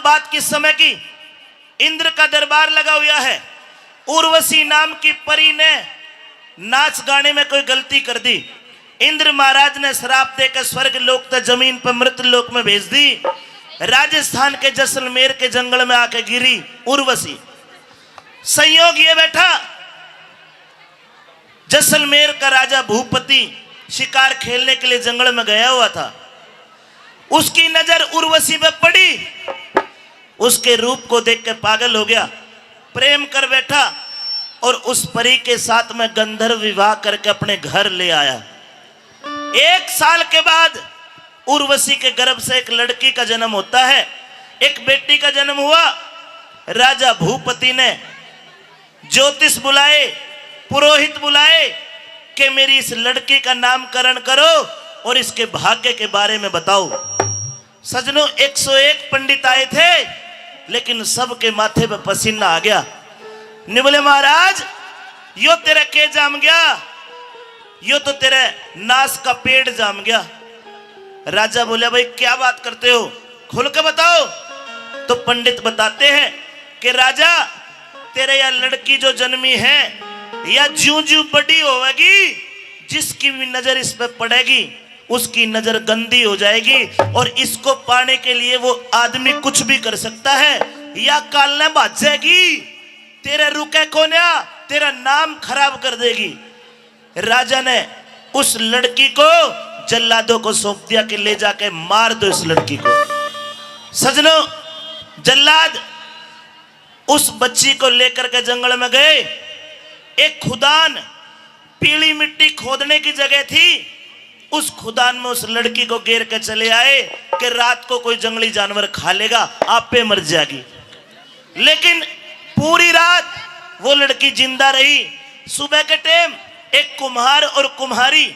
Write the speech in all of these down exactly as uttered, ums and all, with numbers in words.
बात किस समय की? इंद्र का दरबार लगा हुआ है। उर्वशी नाम की परी ने नाच गाने में कोई गलती कर दी। इंद्र महाराज ने श्राप देकर स्वर्ग लोक तक जमीन पर मृत लोक में भेज दी। राजस्थान के जैसलमेर के जंगल में आके गिरी उर्वशी। संयोग ये बैठा, जैसलमेर का राजा भूपति शिकार खेलने के लिए जंगल में गया हुआ था। उसकी नजर उर्वशी पे पड़ी, उसके रूप को देख के पागल हो गया, प्रेम कर बैठा और उस परी के साथ में गंधर्व विवाह करके अपने घर ले आया। एक साल के बाद उर्वशी के गर्भ से एक लड़की का जन्म होता है, एक बेटी का जन्म हुआ। राजा भूपति ने ज्योतिष बुलाए, पुरोहित बुलाए कि मेरी इस लड़की का नामकरण करो और इसके भाग्य के बारे में बताओ। सजनों, एक सौ एक पंडित आए थे, लेकिन सबके माथे पे पसीना आ गया। न्यू बोले, महाराज, यो तेरा के जाम गया, यो तो तेरे नाश का पेड़ जाम गया। राजा बोले, भाई, क्या बात करते हो, खुल के बताओ। तो पंडित बताते हैं कि राजा, तेरे या लड़की जो जन्मी है, या ज्यूं ज्यूं बड़ी होवेगी, जिसकी भी नजर इस पे पड़ेगी, उसकी नजर गंदी हो जाएगी और इसको पाने के लिए वो आदमी कुछ भी कर सकता है। या काल न भाजेगी, तेरे रुके कोन्या, तेरा नाम खराब कर देगी। राजा ने उस लड़की को जल्लादों को सौंप दिया कि ले जाके मार दो इस लड़की को। सजनों, जल्लाद उस बच्ची को लेकर के जंगल में गए। एक खुदान, पीली मिट्टी खोदने की जगह थी, उस खुदान में उस लड़की को गेर के चले आए कि रात को कोई जंगली जानवर खा लेगा, आपे मर जाएगी। लेकिन पूरी रात वो लड़की जिंदा रही। सुबह के टाइम एक कुम्हार और कुम्हारी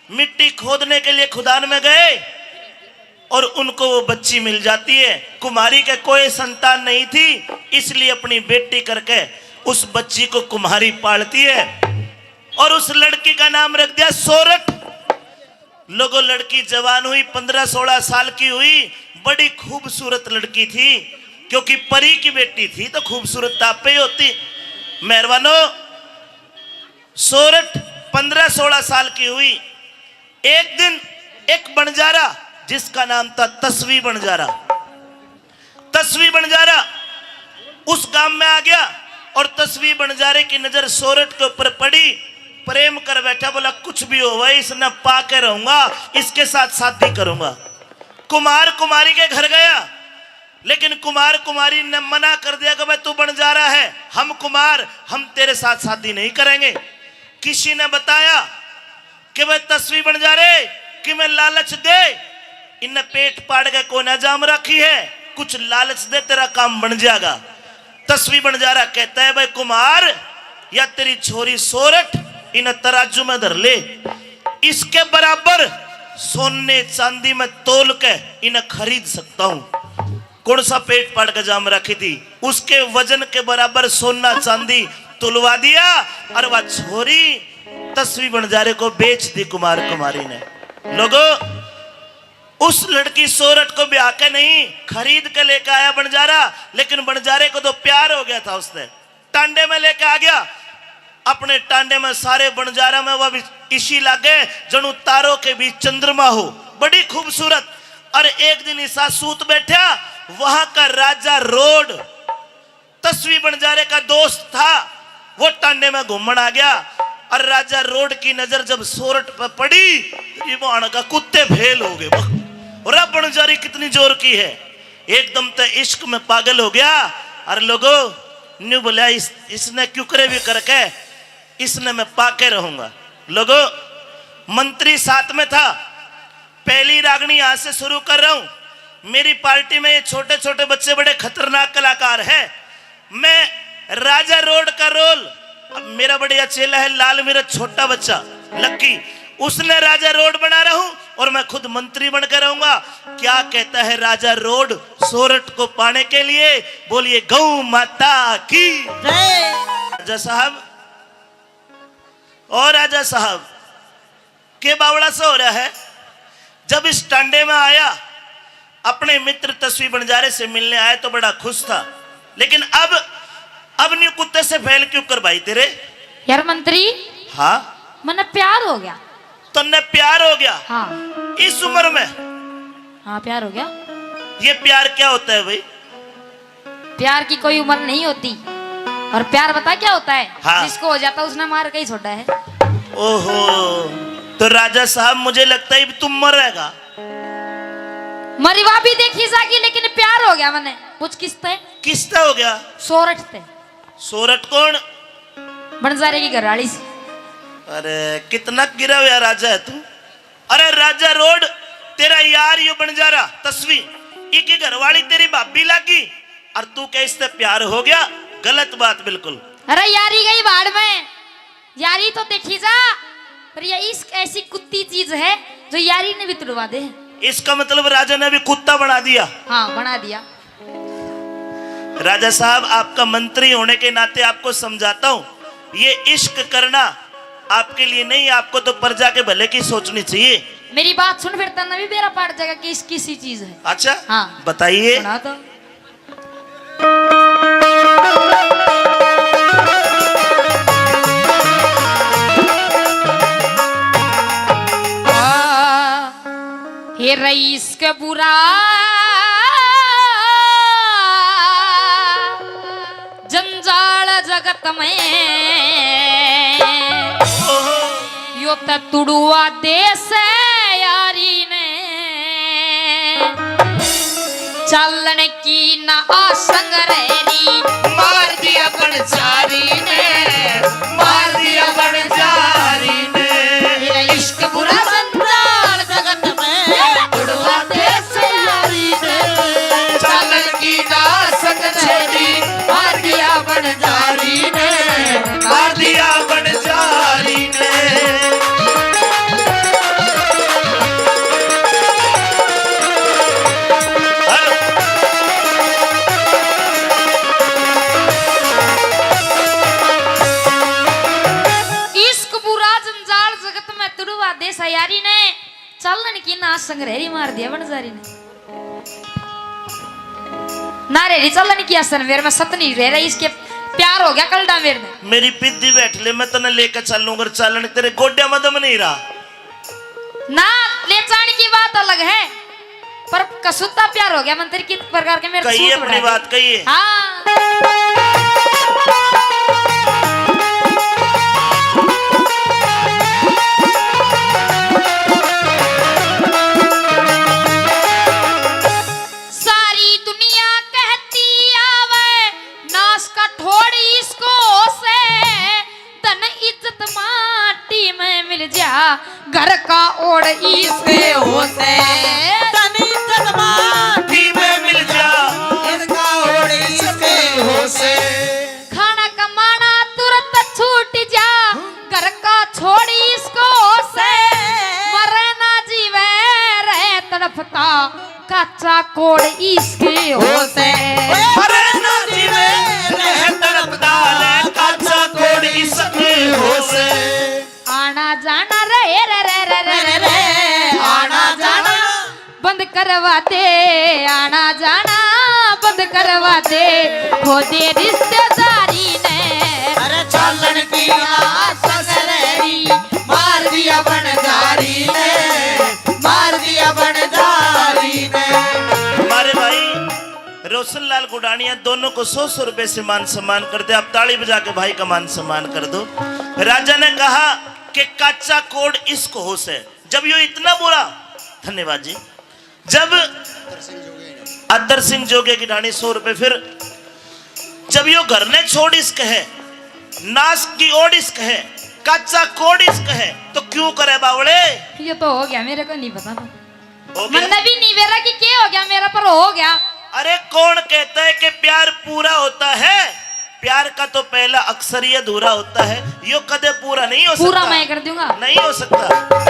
मिट्टी खोदने के लिए खुदान में गए और उनको वो बच्ची मिल जाती है। कुम्हारी के कोई संतान नहीं थी, इसलिए अपनी बेटी करके उस बच्ची को कुम्हारी पालती है और उस लड़की का नाम रख दिया सोरठ। लोगों, लड़की जवान हुई, पन्द्रह सोलह साल की हुई, बड़ी खूबसूरत लड़की थी, क्योंकि परी की बेटी थी तो खूबसूरत तो आपे ही होती। मेहरबानो, सोरठ पन्द्रह सोलह साल की हुई। एक दिन एक बणजारा, जिसका नाम था तसवी बणजारा, तसवी बणजारा उस गांव में आ गया और तसवी बणजारे की नजर सोरठ के ऊपर पड़ी। प्रेम कर बैठा, बोला, कुछ भी हो भाई, इसने पा के रहूंगा, इसके साथ शादी करूंगा। कुमार कुमारी के घर गया, लेकिन कुमार कुमारी ने मना कर दिया कि भाई, तू बणजारा है, हम कुमार, हम तेरे साथ शादी नहीं करेंगे। किसी ने बताया कि भाई, तसवी बणजारे, कि मैं लालच दे, इन्हें पेट पाड़ के कोना जाम रखी है, कुछ लालच दे, तेरा काम बन जाएगा। तसवी बणजारा कहता है, भाई कुमार, या तेरी छोरी सोरठ, इन्हें तराजू में धर ले, इसके बराबर सोने चांदी में तोल के इन्हें खरीद सकता हूं। कौन सा पेट पाड़ के जाम रखी थी, उसके वजन के बराबर सोना चांदी तुलवा दिया। और वह छोरी तसवी बणजारे को बेच दी कुमार कुमारी ने। लोगो, उस लड़की सोरठ को ब्याह के नहीं, खरीद के लेके आया बणजारा, लेकिन बणजारे को तो प्यार हो गया था उससे। टांडे में लेके आ गया। अपने टांडे में सारे बणजारा में वह भी इसी लागे, जणु तारों के बीच चंद्रमा हो, बड़ी खूबसूरत। और एक दिन ईसा सूत बैठा, वहां का राजा रोड तसवी बणजारे का दोस्त था, वो टांडे में घूमण आ गया। और राजा रोड की नजर जब सोरठ पे पड़ी, तेरी बाण का कुत्ते फेल हो गए। और अब बणजारी कितनी जोर की है, एकदम ते इश्क में पागल हो गया। और लोगो, न्यू बोला, इस, इसने क्यों करे भी करके, इसने मैं पाके रहूंगा। लोगो, मंत्री साथ में था। पहली रागनी यहां से शुरू कर रहा हूं। मेरी पार्टी में ये छोटे छोटे बच्चे बड़े खतरनाक कलाकार हैं। मैं राजा रोड का रोल, अब मेरा बढ़िया चेला है लाल, मेरा छोटा बच्चा लक्की, उसने राजा रोड बना रहा हूं और मैं खुद मंत्री बनकर रहूंगा। क्या कहता है राजा रोड सोरठ को पाने के लिए? बोलिए, गौ माता की जय। राजा साहब, और राजा साहब, के बावड़ा सा हो रहा है? जब इस टांडे में आया, अपने मित्र तस्वी बंजारे से मिलने आए तो बड़ा खुश था, लेकिन अब, अब न्यू कुत्ते से फैल क्यों कर भाई तेरे? यार मंत्री, हाँ? मने प्यार हो गया। तन्ने प्यार हो गया? हाँ। इस उम्र में? हाँ, प्यार हो गया। ये प्यार क्या होता है भाई? प्यार की कोई उम्र नहीं होती। और प्यार बता क्या होता है? हाँ। जिसको हो जाता उसने मार के ही छोड़ा है। ओहो, तो राजा साहब, मुझे लगता है अब तुम मर रहेगा। मरी वा भी देखी जागी, लेकिन प्यार हो गया मने। कुछ किस्ते? किस्ता हो गया? सोरठ ते। सोरठ कौन? बंजारे की घरवाली सी। अरे, कितना गिरा हुआ राजा है तू। अरे राजा रोड, तेरा यार यो बंजारा तस्वी, इकी घरवाली तेरी भाभी लागी, और तू कह इससे प्यार हो गया? गलत बात बिल्कुल। अरे यारी गई भाड़ में, यारी तो देखी जा, पर ये इश्क ऐसी कुत्ती चीज है जो यारी ने भी तुड़वा दे। इसका मतलब राजा ने अभी कुत्ता बना दिया। हाँ, बना दिया। राजा साहब, आपका मंत्री होने के नाते आपको समझाता हूँ, ये इश्क करना आपके लिए नहीं, आपको तो प्रजा के भले की सोचनी चाहिए। मेरी बात सुन, फिर तन्ने भी बेरा पाट जाएगा कि इश्क किसी चीज है। अच्छा, हाँ। बताइए। सुना तो। हे रईस के बुरा जंजाल जगत में, यो त तुड़ुआ देश है यारी ने। चालन की ना आसंग रहरी, मार दिया बन चारी ने, मार दिया बन चारी ने। मेरा इश्क बुरा जंजाल जगत में, तुड़वा देश यारी ने। चालन की ना आसंग रहरी, मार दिया बन चारी ने, मार दिया बन चारी ने। इश्क बुरा जंजाल जगत में तुड़वा देश यारी ने, चालन की ना आसंग रहरी मार दिया बन चारी ने। ना रहरी चालन की आसंग मेरे में सत नहीं रह रही, इसके प्यार हो गया कलडा मेरे में। मेरी पिद्दी बैठ ले, मैं तने लेकर चलूं, अगर चालन तेरे गोड्या में दम नहीं रहा। ना, ले जाने की बात अलग है, पर कसूता प्यार हो गया मंत्री, किस प्रकार के मेरे कहिए सूट अपनी बढ़ा दे। बात कहिए। हाँ। सारी दुनिया कहती आवे, नाश का ठोड़ इसको से, धन इज्जत माटी में मिल जा, घर का ओढ़ इसके हो से। धन इज्जत माटी में मिल जा, घर का ओढ़ इसके हो से। खाना कमाना तुरंत छूट जा, घर का छोड़ इसको से। मरे ना जीवे रहे तड़फता, काचा कोड़ इसके हो से। मरे ना जीवे रहे तड़फता, काचा कोड़ इसके हो से। आना जाना रे, रे, रे, आना जाना बंद करवा दे, आना जाना बंद करवा दे, खो दे रिश्तेदारी ने। अरे चालन की आस ससुरारी, मार दिया बनजारी ने, मार दिया बनजारी ने। हमारे भाई रोशनलाल गुडानिया दोनों को सौ सौ रुपए से मान सम्मान करते। आप ताली बजा के भाई का मान सम्मान कर दो। राजा ने कहा कि काचा कोड़ इश्क हो से। जब यो इतना बुरा, धन्यवाद जी, जब आदर सिंह जोगे की डाणी सौ रुपए, फिर जब यो घर ने छोड़ इश्क है, नाश की ओड़ इश्क है, काचा कोड़ इश्क है, तो क्यों करे बावड़े? ये तो हो गया, मेरे को नहीं पता था। हो गया? मन्ने भी नहीं बेरा कि के हो गया मेरा, पर हो गया। अरे कौन कहता है कि प्यार पूरा होता है? प्यार का तो पहला अक्षर ही अधूरा होता है, यो कदे पूरा नहीं हो सकता। पूरा मैं कर दूंगा। नहीं हो सकता।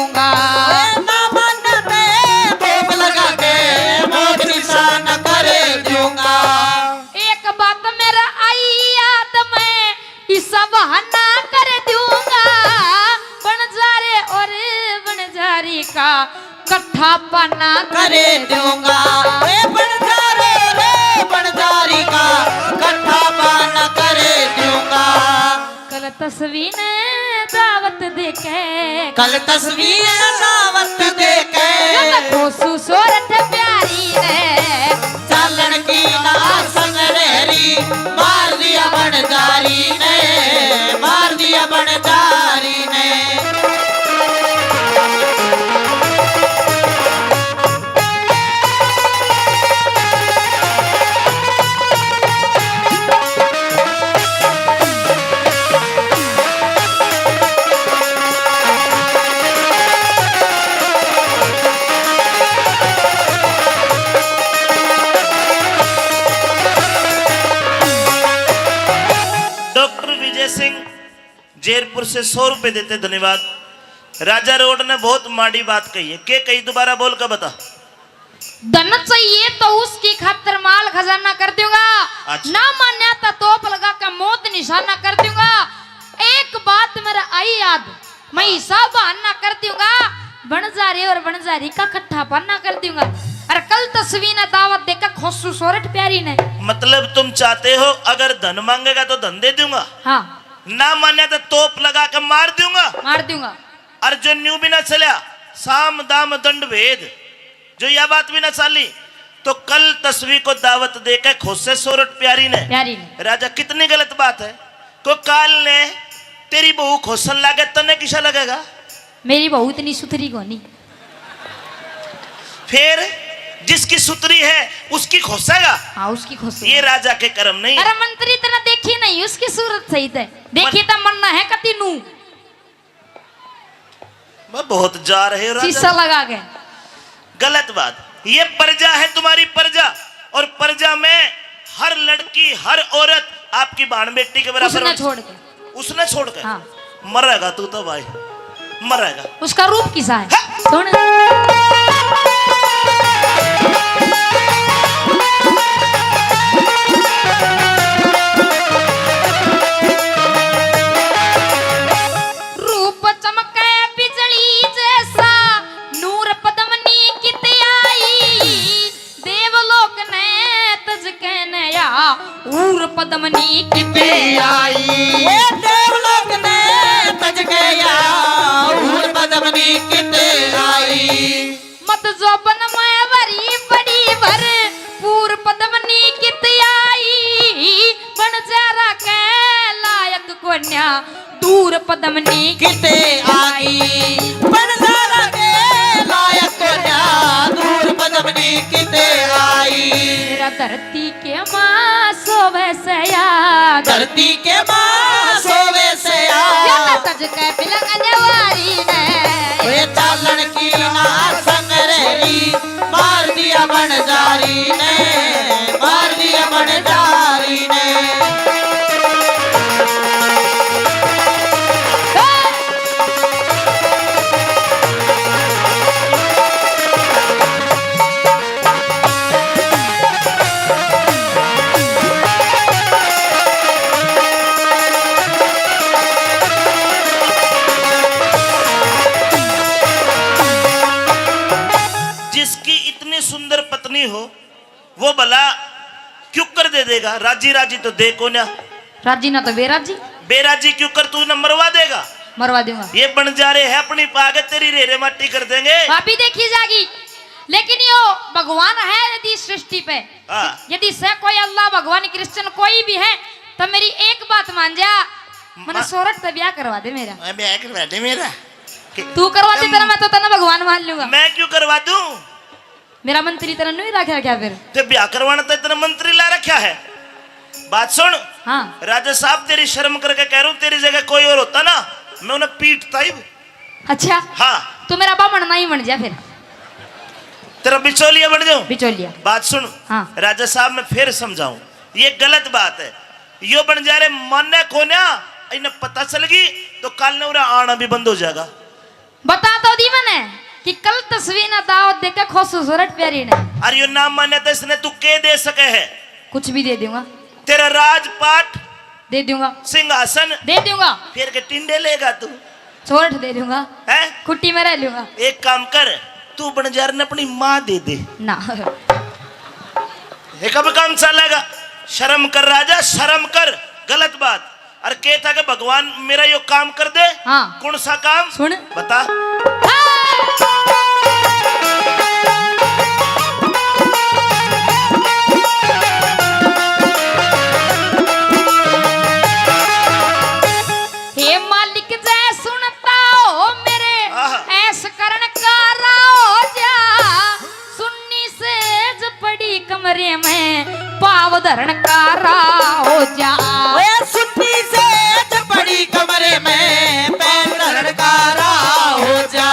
दूंगा। ना मान्या ते तोप लगा के मौत निशान कर दूंगा। एक बात मेरा आई याद में, इसा बहाना कर दूंगा। बन जा रे और बन जा री का कट्ठा पाना कर दूंगा। ए बन जा रे, रे बन जा री का कट्ठा पाना कर दूंगा। कल तस्वीर ने दावत देके, कल तस्वीर ने दावत देके, यो तो खोसू सोरठ प्यारी ने, चालन की ना संग रहरी, मार दिया बंजारी ने, मार दिया बंजारी ने। डॉक्टर विजय सिंह जैरपुर से सौ रुपए देते, धन्यवाद। राजा रोड ने बहुत माड़ी बात कही है। के कही, दोबारा बोल के बता। धन चाहिए तो उसकी खातर माल खजाना कर दूंगा। अच्छा। ना मान्या तो तोप लगा के मौत निशाना कर दूंगा। एक बात मेरा आई याद, मैं हाँ। हिसाब बहाना कर दूंगा। बन जा रे और बन जा री का कट्ठा पाना कर दूंगा। और कल तस्वीर ने दावत देकर खोसू सोरठ प्यारी ने। मतलब तुम चाहते हो अगर धन मांगेगा तो धन दे दूंगा? हाँ। ना मान्या तो तोप लगा के मार दूंगा। मार दूंगा। और जो न्यू भी ना चला, साम दाम दंड भेद, जो यह बात भी ना चाली, तो कल तस्वीर को दावत देके खोसे सोरठ प्यारी ने। प्यारी ने। राजा, कितनी गलत बात है। को काल ने तेरी बहू खोसन लागे, तने किसा लगेगा? मेरी बहू इतनी सुथरी कोनी। फिर जिसकी सुथरी है उसकी खोसेगा? हाँ, उसकी खोसेगा। ये राजा के कर्म नहीं। अरे मंत्री, तेरा देखी नहीं, उसकी सूरत सही थे। देखी मर- तो मरना है कति नू। मैं बहुत जा रहे हो राजा। शीशा लगा के। गलत बात। ये प्रजा है तुम्हारी प्रजा, और प्रजा में हर लड़की, हर औरत आपकी बहन बेटी के बराबर उसने होती। छोड़ के। उसने छोड़ के? हाँ। मरेगा तू तो भाई, मरेगा। उसका रूप किसा है? हाँ। सुन। रूप चमके बिजली जैसा, नूर पद्मनी कित आई। देवलोक ने तज के नया, हूर पद्मनी कित आई। ए देवलोक ने तज के या, हूर पद्मनी कित आई। मत जोबन में भरी बड़ी भर, पूर पद्मनी कित आई। बन जा रा के लायक कोन्या, दूर पद्मनी किते आई। बन जा रा के लायक कोन्या, दूर पद्मनी किते आई। मेरा धरती के माँ सोवे से याद। धरती के माँ सोवे से याद। यो तो तज के बिलंग जवारी ने। वे चालन की ना संग रही, मार दिया बंजारी ने, मार दिया बंजारी ने। जिसकी इतनी सुंदर पत्नी हो, वो भला क्यों कर दे देगा? राजी राजी तो दे कोन्या। राजी ना तो बेराजी। बेराजी क्यों कर, तू न मरवा देगा? मरवा दूंगा। ये बंजारे है अपनी पाग, तेरी रेरे माटी कर देंगे। भाभी देखी जागी, लेकिन यो भगवान है यदि सृष्टि पे, हाँ। यदि से कोई अल्लाह भगवान क्रिश्चियन कोई भी है, तो मेरी एक बात मान जा, मने मा- सोरठ से ब्याह करवा दे मेरा। मैं ब्याह करवा दे मेरा। तू करवा दे, तेरा मैं तो तना भगवान मान लूंगा। मैं क्यों करवा दूं? मेरा मंत्री तेरा न्यू ही रख रखा फिर। ते ब्याह करवाना तो इतना मंत्री ला रखा है। बात सुन। हाँ। राजा साहब, तेरी शर्म करके कह रहा हूँ, तेरी जगह कोई और होता ना, मैं उन्हें पीटता ही। अच्छा। हाँ। तू मेरा बामण ना ही बन जा फिर। तेरा बिचौलिया बन जाऊं? बिचौलिया। बात सुन। हाँ। राजा साहब, मैं फिर समझाऊं, ये गलत बात है। यो बंजारे माने कोन्या, इन्हें पता चल गई तो कल ने उरा आना भी बंद हो जाएगा। बता तो दी मैंने कि कल तस्वीर ना दावत देके खोसू सोरठ प्यारी ने। अरे यो ना माने तो इसने तू के दे सके है? कुछ भी दे दूंगा। तेरा राजपाट दे दूंगा। सिंहासन दे दूंगा। फिर के टिंडे लेगा तू? सोरठ दे दूंगा। हैं? कुट्टी में रह लूंगा। एक काम कर, तू बंजारे ने अपनी माँ दे दे ना। ये कब काम चलेगा? शर्म कर राजा, शर्म कर। गलत बात। और कहता कि भगवान मेरा यो काम कर दे। हाँ। कौन सा काम? सुन। बता। हे मालिक जय सुनता हो मेरे, आहा। ऐश करण का राजा। सुन्नी सेज पड़ी कमरे में, पाव धरण का राह हो जा। ओए सुन्नी सेज पड़ी कमरे में, पाव धरण का राह हो जा।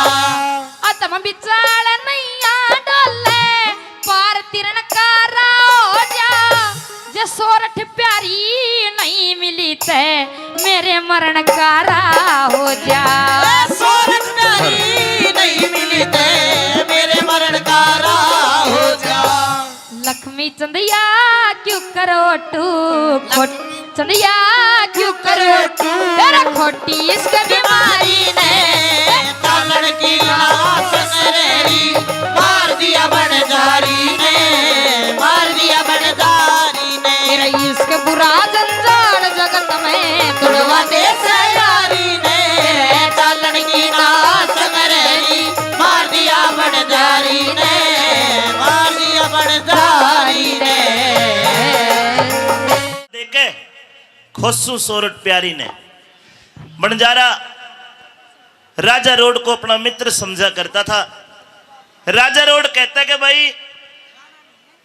अतम बिचाल नैया डोले, पार तिरण का राह हो जा। जे सोरठ प्यारी नहीं मिली ते, मेरे मरण का राह हो जा। सोरठ प्यारी नहीं मिली ते, मेरे मरण का राह हो जा। लक्ष्मी चंदिया क्यों करो टू, खोट चंदिया क्यों करो टू, तेरा खोटी इसके बीमारी ने। तालड़ की लाश मेरी, मार दिया बंजारी ने, मार दिया बंजारी ने। तेरा इश्क बुरा जंजाल जगत में, तुड़वा दे से यारी ने। तालड़ की लाश मेरी, मार दिया बंजारी ने, मार दिया बंजारी ने। देखे, खोसू सोरठ प्यारी ने। बंजारा राजा रोड को अपना मित्र समझा करता था। राजा रोड कहता कि भाई,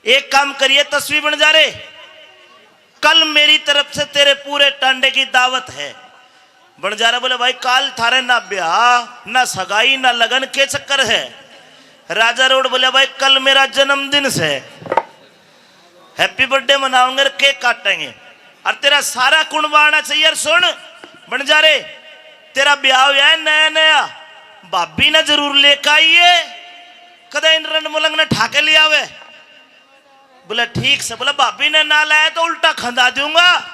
एक काम करिए तस्वीर बंजारे, कल मेरी तरफ से तेरे पूरे टांडे की दावत है। बंजारा बोले, भाई, काल थारे ना ब्याह, ना सगाई, ना लगन, के चक्कर है? राजा रोड बोले, भाई, कल मेरा जन्मदिन से, हैप्पी बर्थडे मनाओगे, केक काटेंगे। और तेरा सारा कुणबा आना चाहिए। और सुन बंजारे, तेरा ब्याह हुआ है नया नया, भाभी ने जरूर लेकर आइए, कदे इन रण मलंग ने ठाके ले आवे। बोला, ठीक से। बोला, भाभी ने ना लाया तो उल्टा खंदा दूंगा।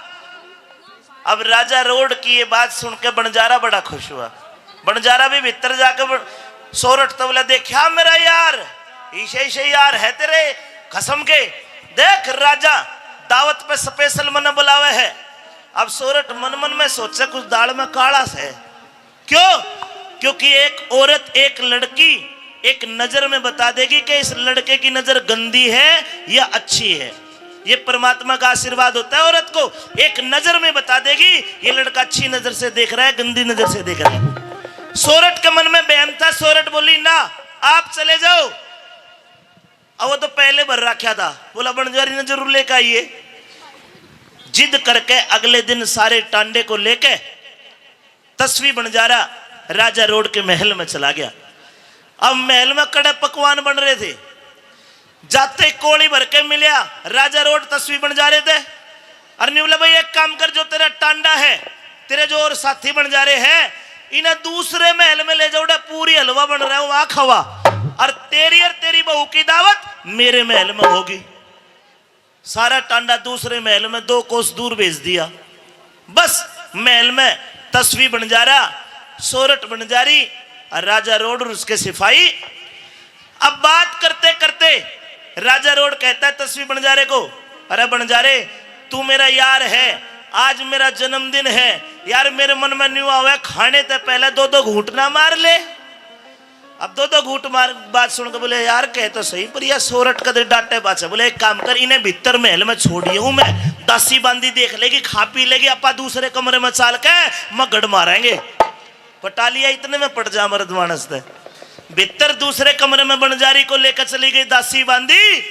अब राजा रोड की ये बात सुन के बंजारा बड़ा खुश हुआ। बंजारा भी भीतर जाके बन-, सोरठ तो बोला, देखा मेरा यार, इसे इसे यार है तेरे कसम के। देख राजा, दावत पे स्पेशल मने बुलावे है। अब सोरठ मन मन में सोचे, कुछ दाल में काला से। क्यों? क्योंकि एक औरत, एक लड़की एक नजर में बता देगी कि इस लड़के की नजर गंदी है या अच्छी है। ये परमात्मा का आशीर्वाद होता है औरत को। एक नजर में बता देगी, ये लड़का अच्छी नजर से देख रहा है, गंदी नजर से देख रहा है। सोरठ के मन में बहम था, सोरठ बोली, ना, आप चले जाओ। अब वो तो पहले भर रखा था, बोला, बंजारी ने जरूर लेकर आइए। जिद करके अगले दिन सारे टांडे को लेके तस्वी बंजारा राजा रोड के महल में चला गया। अब महल में कड़े पकवान बन रहे थे, जाते कोली भर के मिलया राजा रोड तस्वी बंजारे ते। अर न्यू बोला, भाई, एक काम कर, जो तेरा टांडा है, तेरे जो और साथी बंजारे हैं, इन्हें दूसरे महल में ले जाओ, उड़े पूरी हलवा बन रहा है, वहां खवा। और तेरी और तेरी बहू की दावत मेरे महल में होगी। सारा टांडा दूसरे महल में दो कोस दूर भेज दिया। बस महल में तस्वी बंजारा, सोरठ बंजारी और राजा रोड और उसके सिपाही। अब बात करते करते राजा रोड कहता है तस्वी बंजारे को, अरे बंजारे, तू मेरा यार है, आज मेरा जन्मदिन है यार, मेरे मन में न्यू आवे, खाने ते पहले दो दो घूंट ना मार ले। अब दो दो घूंट मार, बात सुन के बोले, यार, कह तो सही, पर यह सोरठ कदे डांटे पाछे। बोले, एक काम कर, इन्हें भीतर महल में छोड़िए हूं मैं, दासी बांदी देख लेगी, खा पी लेगी, आपा दूसरे कमरे में चाल के मगड़ मारेंगे। पटालिया इतने में पड़ जा मर्द मानस ते। भीतर दूसरे कमरे में बंजारी को लेकर चली गई दासी बांदी।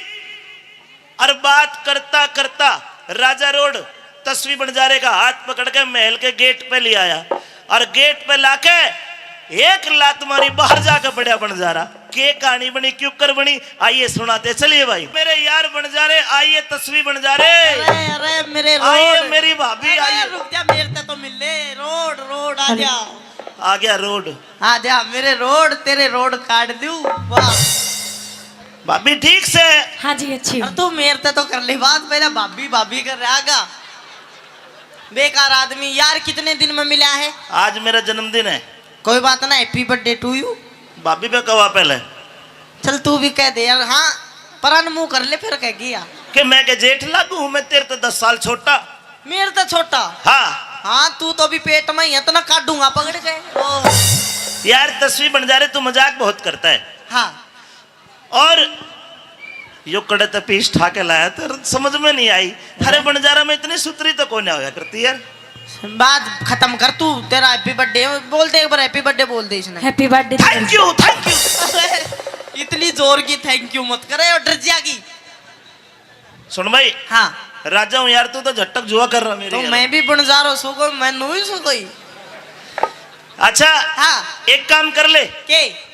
और बात करता करता राजा रोड तस्वी बंजारे का हाथ पकड़ के महल के गेट पे ले आया और गेट पे लाके एक लात मारी, बाहर जाके पड़ा बंजारा। के कहानी बनी, क्यों कर बनी, आइए सुनाते चलिए भाई। मेरे यार बंजारे, आइए तस्वी बंजारे। अरे, अरे, मेरे आइए रोड। मेरी भाभी, अरे, आइए। रुक जा, मेरे ते तो मिल ले, रोड, रोड, आ अरे। जा। आ गया रोड। आ जा मेरे रोड, तेरे रोड काट दूं। वाह। भाभी ठीक से? हाँ जी, अच्छी हूँ। तू मेरे ते तो कर ले बात, पहले भाभी भाभी कर रहा गा। बेकार आदमी यार, कितने दिन में मिला है? आज मेरा जन्मदिन है। कोई बात ना, happy birthday to you। भाभी पे कहा पहले। चल तू भी कह दे यार। हाँ, पर अनमुंह कर ले फिर कह गया। कि मैं के जेठ लागू हूँ, मैं तेरे तो दस साल छोटा। मेरे तो छोटा? हाँ। हाँ, तू तो अभी पेट में ही है, इतना काटूंगा पकड़ के। ओ। यार तस्वीर बन जा रहे, तू मजाक बहुत करता है। हाँ। और यो कड़े ते पीस ठा के लाया, तेरे समझ में नहीं आई। थारे बंजारा में इतनी सुतरी तो कोई ना होया करती यार। बात खत्म कर तू, तेरा happy birthday बोल दे एक बार, happy birthday बोल दे इसने। Happy birthday। Thank you, thank you। इतनी जोर की thank you मत करे और डर जाएगी। सुन भाई। हाँ। राजा हूँ यार, तू तो झटक जुआ कर रहा मेरी तो यार। मैं भी बंजारो सो कोई, मैं नू ही सो कोई। अच्छा। हाँ। एक काम कर ले। के?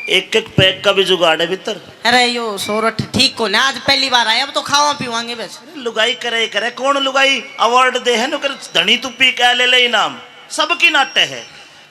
एक एक पैक का भी जुगाड़ है भीतर। अरे यो सोरठ ठीक को ना, आज पहली बार आया, अब तो खावा पीवांगे बस। लुगाई करे करे, कौन लुगाई award दे है, नुकर धनी तू पी के ले ले इनाम, सबकी नाटे है।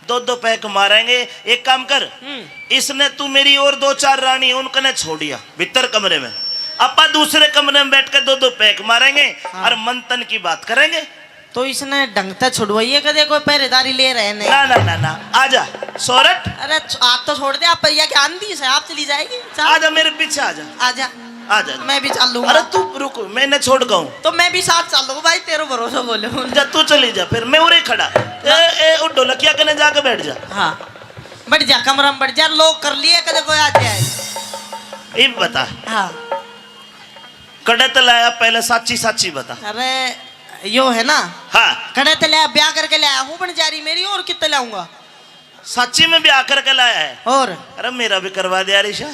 दो दो पैक मारेंगे। एक काम कर, हम्म। इसने तू मेरी और दो चार रानी उनकने छोड़िया भीतर कमरे में, आपा दूसरे कमरे में बैठ के दो दो पैक मारेंगे हाँ। और मंथन की बात करेंगे। तो इसने ढंग से छुड़वाइए, कदे कोई पहरेदारी ले रहे नहीं। ना, ना, ना, ना, आजा, सोरठ। अरे, छ-, आप तो छोड़ दे, आप या क्या आंधी से, आप चली जाएगी। चल। आजा, मेरे पीछे आजा। आजा। आजा। मैं भी चलूंगा। अरे, तू रुक, मैं इन्हें छोड़ के आऊं। तो मैं भी साथ चलूंगा भाई, तेरे भरोसे बोले। जा, तू चली जा, फिर मैं उरे खड़ा। ए, ए, उठ, ढोलकिया कने जाके बैठ जा। हाँ, बैठ जा, कमरा में बैठ जा, lock कर लिए, कदे कोई आ जाए। ये बता। हाँ। कड़े ते लाया, पहले साची साची बता। अरे, यो है ना? हाँ। कड़े ते लाया, ब्याह करके लाया हूँ बंजारी मेरी, और कितने लाऊंगा? साची में ब्याह करके लाया है? और? अरे, मेरा भी करवा दे यार ईशा।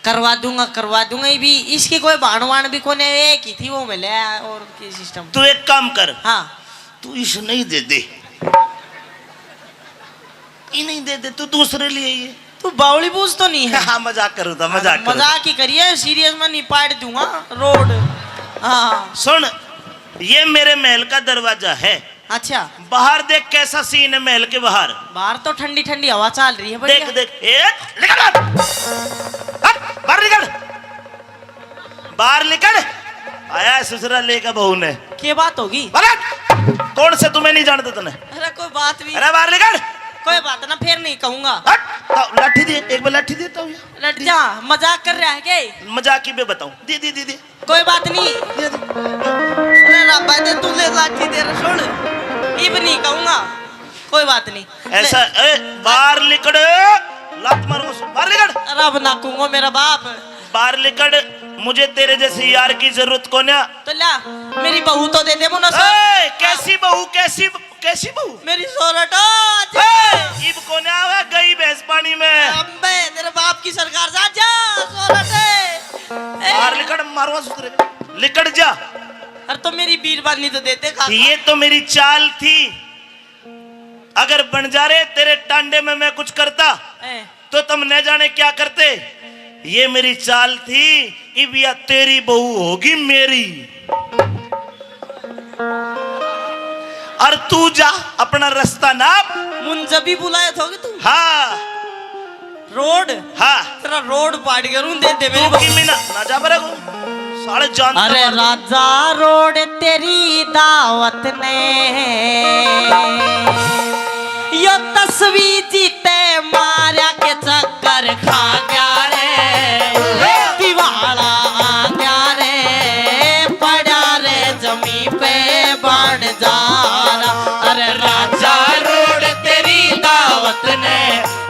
करवा दूंगा, करवा दूंगा। ये भी, इसकी कोई भाण वाण भी कोने, एक ही थी, वो मिले। और की system? तू एक काम कर। हाँ। तू इस नहीं दे दे। ये नहीं दे दे, तू दूसरे लिए ये। तू बावली बूझ तो नहीं है? हाँ, मजाक करूँ था, मजाक करूँ था। मजाक ही करिए, serious में नहीं, पाट दूंगा रोड। हाँ। सुन, ये मेरे महल का दरवाजा है। अच्छा। बाहर देख कैसा scene है महल के बाहर। बाहर तो ठंडी ठंडी हवा चल रही है, बढ़िया। देख, देख, ए, निकल बाहर। हट, बाहर निकल। बाहर निकल। आया है ससुरा लेकर बहू ने। के बात होगी? बाहर हट। कौन से तुम्हें नहीं जानते तने? अरे कोई बात नहीं। अरे बाहर निकल। कोई बात ना, फिर नहीं कहूंगा। हट, तो लाठी दे, एक बार लाठी देता हूँ। लट जा, मजाक कर रहा है के? मजाक की बे बताऊं। दे, दे, दे, दे। कोई बात नहीं। दे, दे। अरे रब्बा दे, तू ले लाठी दे रे, सुन। इब नहीं कहूंगा। कोई बात नहीं। ऐसा, ले। ए, बाहर निकल। लात मारूंगा, बाहर निकल। रब ना कहूंगा मेरा बाप। बाहर निकल, मुझे तेरे जैसे यार की जरूरत कोन्या। तो ला, मेरी बहू तो दे दे मुन्ना सर। ए, कैसी बहू, कैसी, कैसी बहू? मेरी सोरठ। ए, इब कोन्या आवे गई भैंस पानी में। अबे, तेरे बाप की सरकार, जा, जा, सोरठ। ए। बाहर निकल, मारूंगा सुतरे। निकल जा। अरे तो मेरी बीरबानी तो देते काका। ये तो मेरी चाल थी। अगर बंजारे तेरे टांडे में मैं कुछ करता, ए। तो तुम न जाने क्या करते। ये मेरी चाल थी, इब या तेरी बहू होगी मेरी। और तू जा अपना रास्ता नाप। मुन जब भी बुलाया था तू। हाँ। रोड? हाँ। तेरा रोड पाड़ करूं, दे दे मेरे तू को। की मीना, ना जा मेरे को। साले जानते अरे मार दो। राजा रोड तेरी दावत ने, यो तस्वीर जीते मारा के चक्कर खा गया रे, दिवाला आ गया रे, पड़ा रे जमी पे बन जा रहा। अरे राजा रोड तेरी दावत ने,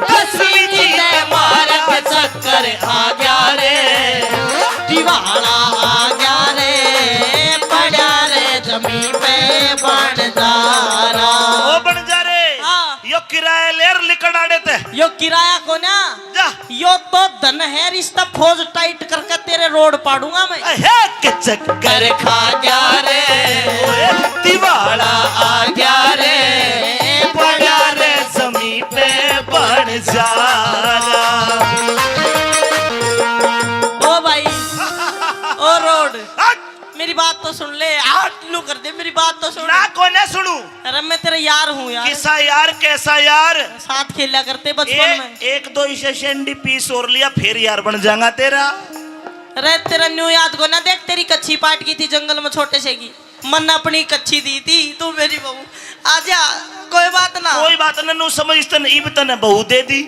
तस्वीर जीते मारा के चक्कर आ गया रे, दिवाला आ गया रे, पड़ा रे जमी पे बन जा रहा। ओ बन जा रे। हाँ। यो किराया ले लिकड़ आड़े ते। यो किराया कोन्या। जा। यो तो धन है, रिश्ता फौज टाइट करके तेरे रोड पाड़ूंगा मैं। अहे, के चक्कर खा गया रे, ओए। दिवाला आ गया रे, पड़ा रे जमी पे बन जा रहा। ओ भाई, ओ रोड, हट। मेरी बात तो तो सुन ले, हाथ नू कर दे, मेरी बात तो सुन। ना, कोई ना सुनू। अरे, मैं तेरा यार हूँ यार। किसा यार, कैसा यार? साथ खेला करते बचपन ए, में। एक दो इसे सेंडी पीस और लिया, फिर यार बन जाऊंगा तेरा। अरे, तेरा न्यू याद को ना, देख, तेरी कच्ची पाट की थी जंगल में छोटे से की, मन अपनी कच्ची दी थी, तू मेरी बहू। आजा, कोई बात ना। कोई बात ना, नू समझ तन, इब तने बहू दे दी।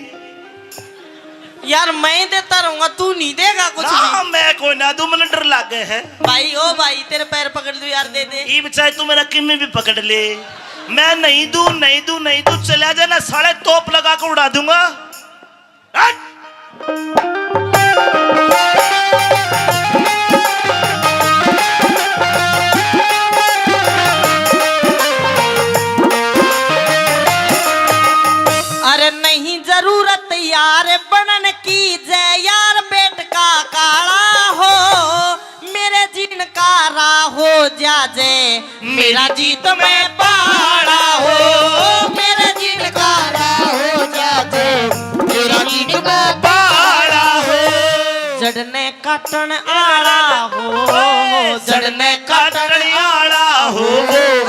यार, मैं ही देता रहूंगा, तू नहीं देगा कुछ ना, भी। मैं कोई ना दूं, मने डर लागे है। भाई, ओ भाई, तेरे पैर पकड़ लूं यार, दे दे। इब चाहे तू मेरा किमी भी पकड़ ले, मैं नहीं दूं, नहीं दूं, नहीं दूं। चला जाना साले, तोप लगा के उड़ा दूंगा। हट! अरे नहीं जरूरत यार बनन की, जय यार पेट का काला हो, मेरे जीण का राह हो जा जय, मेरा जीत में पाला हो, मेरे जीण का राह हो जा जय, मेरा जीत में पाला हो। जड़ने काटण आला हो, जड़ने काटण आला हो।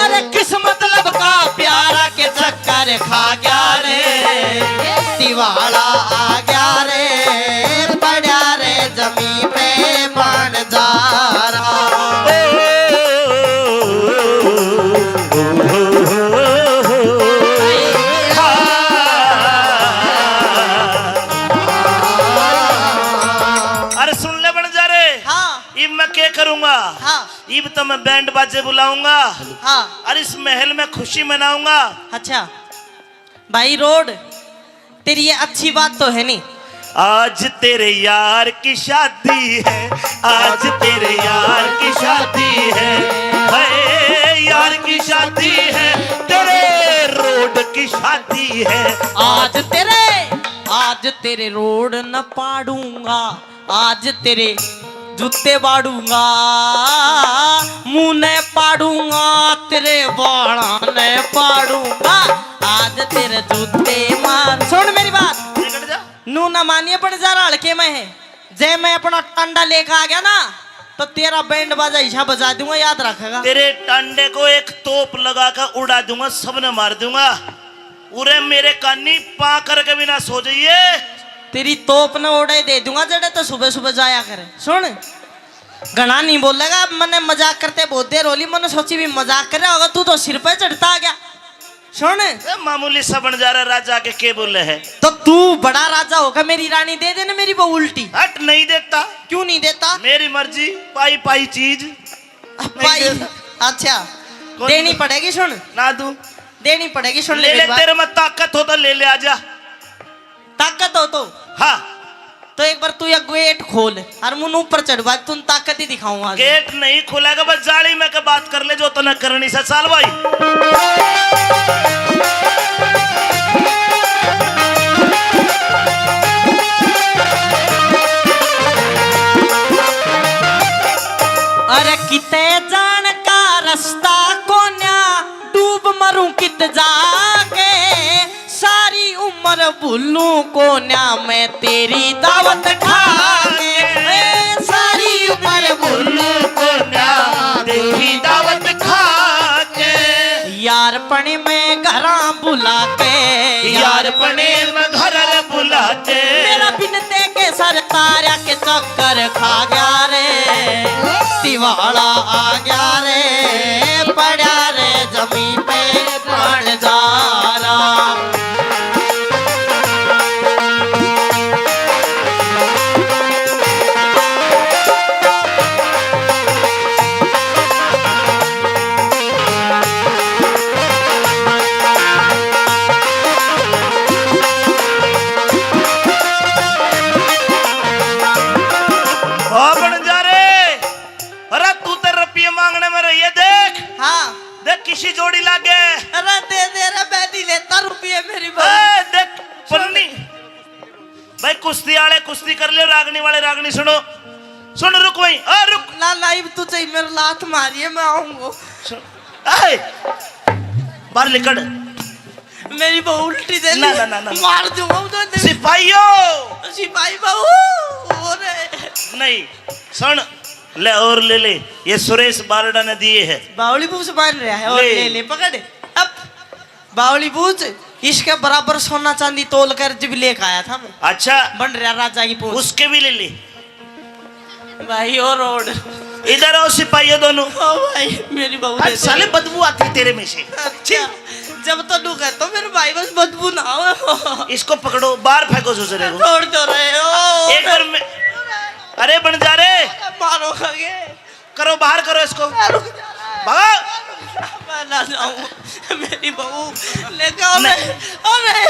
अरे किस मतलब का प्यारा के चक्कर खा गया रे, दिवाला आ गया रे, पड़ा रे जमी पे बन जा रहा। अरे सुन ले बन जा रे। हाँ। इब मैं क्या करूंगा? हाँ। इब तो मैं बैंड बाजे बुलाऊंगा। हाँ। और इस महल में खुशी मनाऊंगा। अच्छा भाई रोड, तेरी ये अच्छी बात तो है नहीं। आज तेरे यार की शादी है, आज तेरे यार की शादी है, हाय यार की शादी है, तेरे रोड की शादी है। आज तेरे, आज तेरे रोड न पाड़ूंगा, आज तेरे जूते बाड़ूंगा, मुंह ने पाड़ूंगा, तेरे बाला ने पाड़ूंगा, आज तेरे जूते मार। सुन मेरी बात, निकल जा। नू ना मानिए, पण जरा हल्के में है। जै मैं अपना टांडा लेकर आ गया ना, तो तेरा बैंड बाजा इसा बजा दूंगा, याद रखेगा। तेरे टांडे को एक तोप लगा कर उड़ा दूंगा, सबने मार दूंगा। उरे मेरे कानी पा करके भी ना सो जाइए। तेरी तोप न ओड़े दे दूंगा, जड़े तो सुबह सुबह जाया करे। सुन, घणा नहीं बोलेगा। अब मने मजाक करते बहुत देर होली, मने सोची भी मजाक कर रहा होगा, तू तो सिर पे चढ़ता आ गया। सुन। ए, मामूली सा बन जा रहा, राजा के के बोले है? तो तू बड़ा राजा होगा, मेरी रानी दे देना मेरी बहू उल्टी। हट, नहीं देता। क्यों नहीं देता? मेरी मर्जी, पाई पाई चीज। नहीं पाई। देता। अच्छा, कौन देनी दे-, पड़ेगी। सुन ना, तू देनी पड़ेगी। सुन ले ले, मेरी बात। तेरे में ताकत हो तो ले ले, आजा। ताकत हो तो? हाँ। तो एक बार तू ये गेट खोल और मुन ऊपर चढ़वा, तुम ताकत ही दिखाऊं आज। गेट नहीं खुलेगा, बस जाली में के बात कर ले, जो तने करनी से। चल भाई। अरे किते जान का रास्ता कोन्या, डूब मरूं कित जाके, सारी उम्र भूलूं कोन्या मैं तेरी दावत खा के। ए, सारी उम्र भूलूं कोन्या तेरी दावत खा के। यार पने मैं घरां बुला के, यार पने मैं घर बुला के। मेरा बिनते के सर तारा के चक्कर खा गया रे, दिवाला आ गया रे, पड़ा रे जमीन पे बन जा रहा। ओ बन जा रे। अरे तू तो रुपये मांगने में रही है, देख। हाँ। देख किसी जोड़ी लागे। अरे दे दे रे, मैं नहीं लेता रुपये, मेरी बहू। ए, देख पन्नी। भाई कुश्ती आले कुश्ती कर ले, रागनी वाले रागनी सुनो। सुन रुक भाई, आ रुक। ना ना, इब तू चाहिए मेरे लात मारिए, मैं आऊंगा। सुन, ए, बाहर निकल। मेरी बहू उल्टी दे ना, ली। ना, ना, ना। मार दूंगा उधर। सिपाहियों। सिपाही बहू, ओ रे। नहीं, सुन। ले और ले ले, ये सुरेश बारड़ा ने दिए है। बावली बूझ बांध रहा है और ले। ले ले, पकड़। अब बावली बूझ, इसके बराबर सोना चांदी तोल कर जब लेके आया था मैं। अच्छा। बन रहा राजा की पूंछ। उसके भी ले ले। भाई, ओ रोड। इधर आओ सिपाहियों दोनों। ओ भाई, मेरी बहू अरे दे दे। साले, बदबू आती है तेरे में से। अच्छा, जब तो नू कहता हूँ मेरे भाई, बस बदबू ना हो। इसको पकड़ो, बाहर फेंको ससुरे को। छोड़ दो रहे हो। एक बार मैं, अरे बन जा रे। मारो खगे। करो, बाहर करो इसको। रुक जा रे। भागो। मैं ना जाऊं, मेरी बहू लेके आओ। नहीं। मैं, अरे,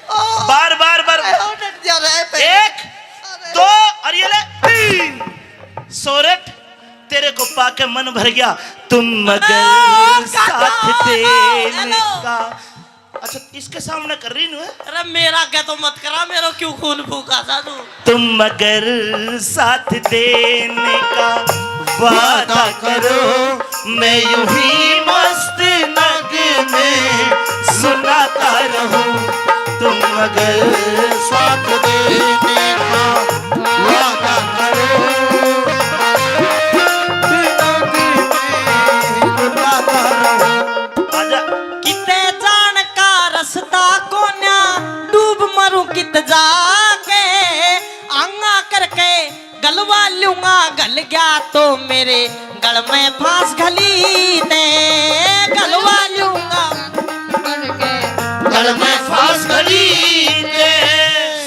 ओ, बार, बार, बार। अरे, ओ, डट जा रहा है पहले। एक, अरे। दो, और ये ले, तीन। सोरठ, तेरे को पाके मन भर गया। तुम मगर अरे, ओ, काका, साथ देने हेलो। का। अच्छा, इसके सामने कर रही हूँ। अरे, मेरा क्या तो मत करा, मेरा क्यों खून फूका था तू? तुम मगर साथ देने का वादा करो, मैं यूं ही मस्त नगमे सुनाता रहूं। तुम मगर साथ देने का वादा करो, नगमे सुनाता रहूं। आजा। किते जान का रस्ता कोन्या, डूब मरूं कित जाके। आंगा करके गलवा लूंगा, गल गया तो मेरे गल में फांस घली ते। गलवा लूंगा। गल में फांस घली ते।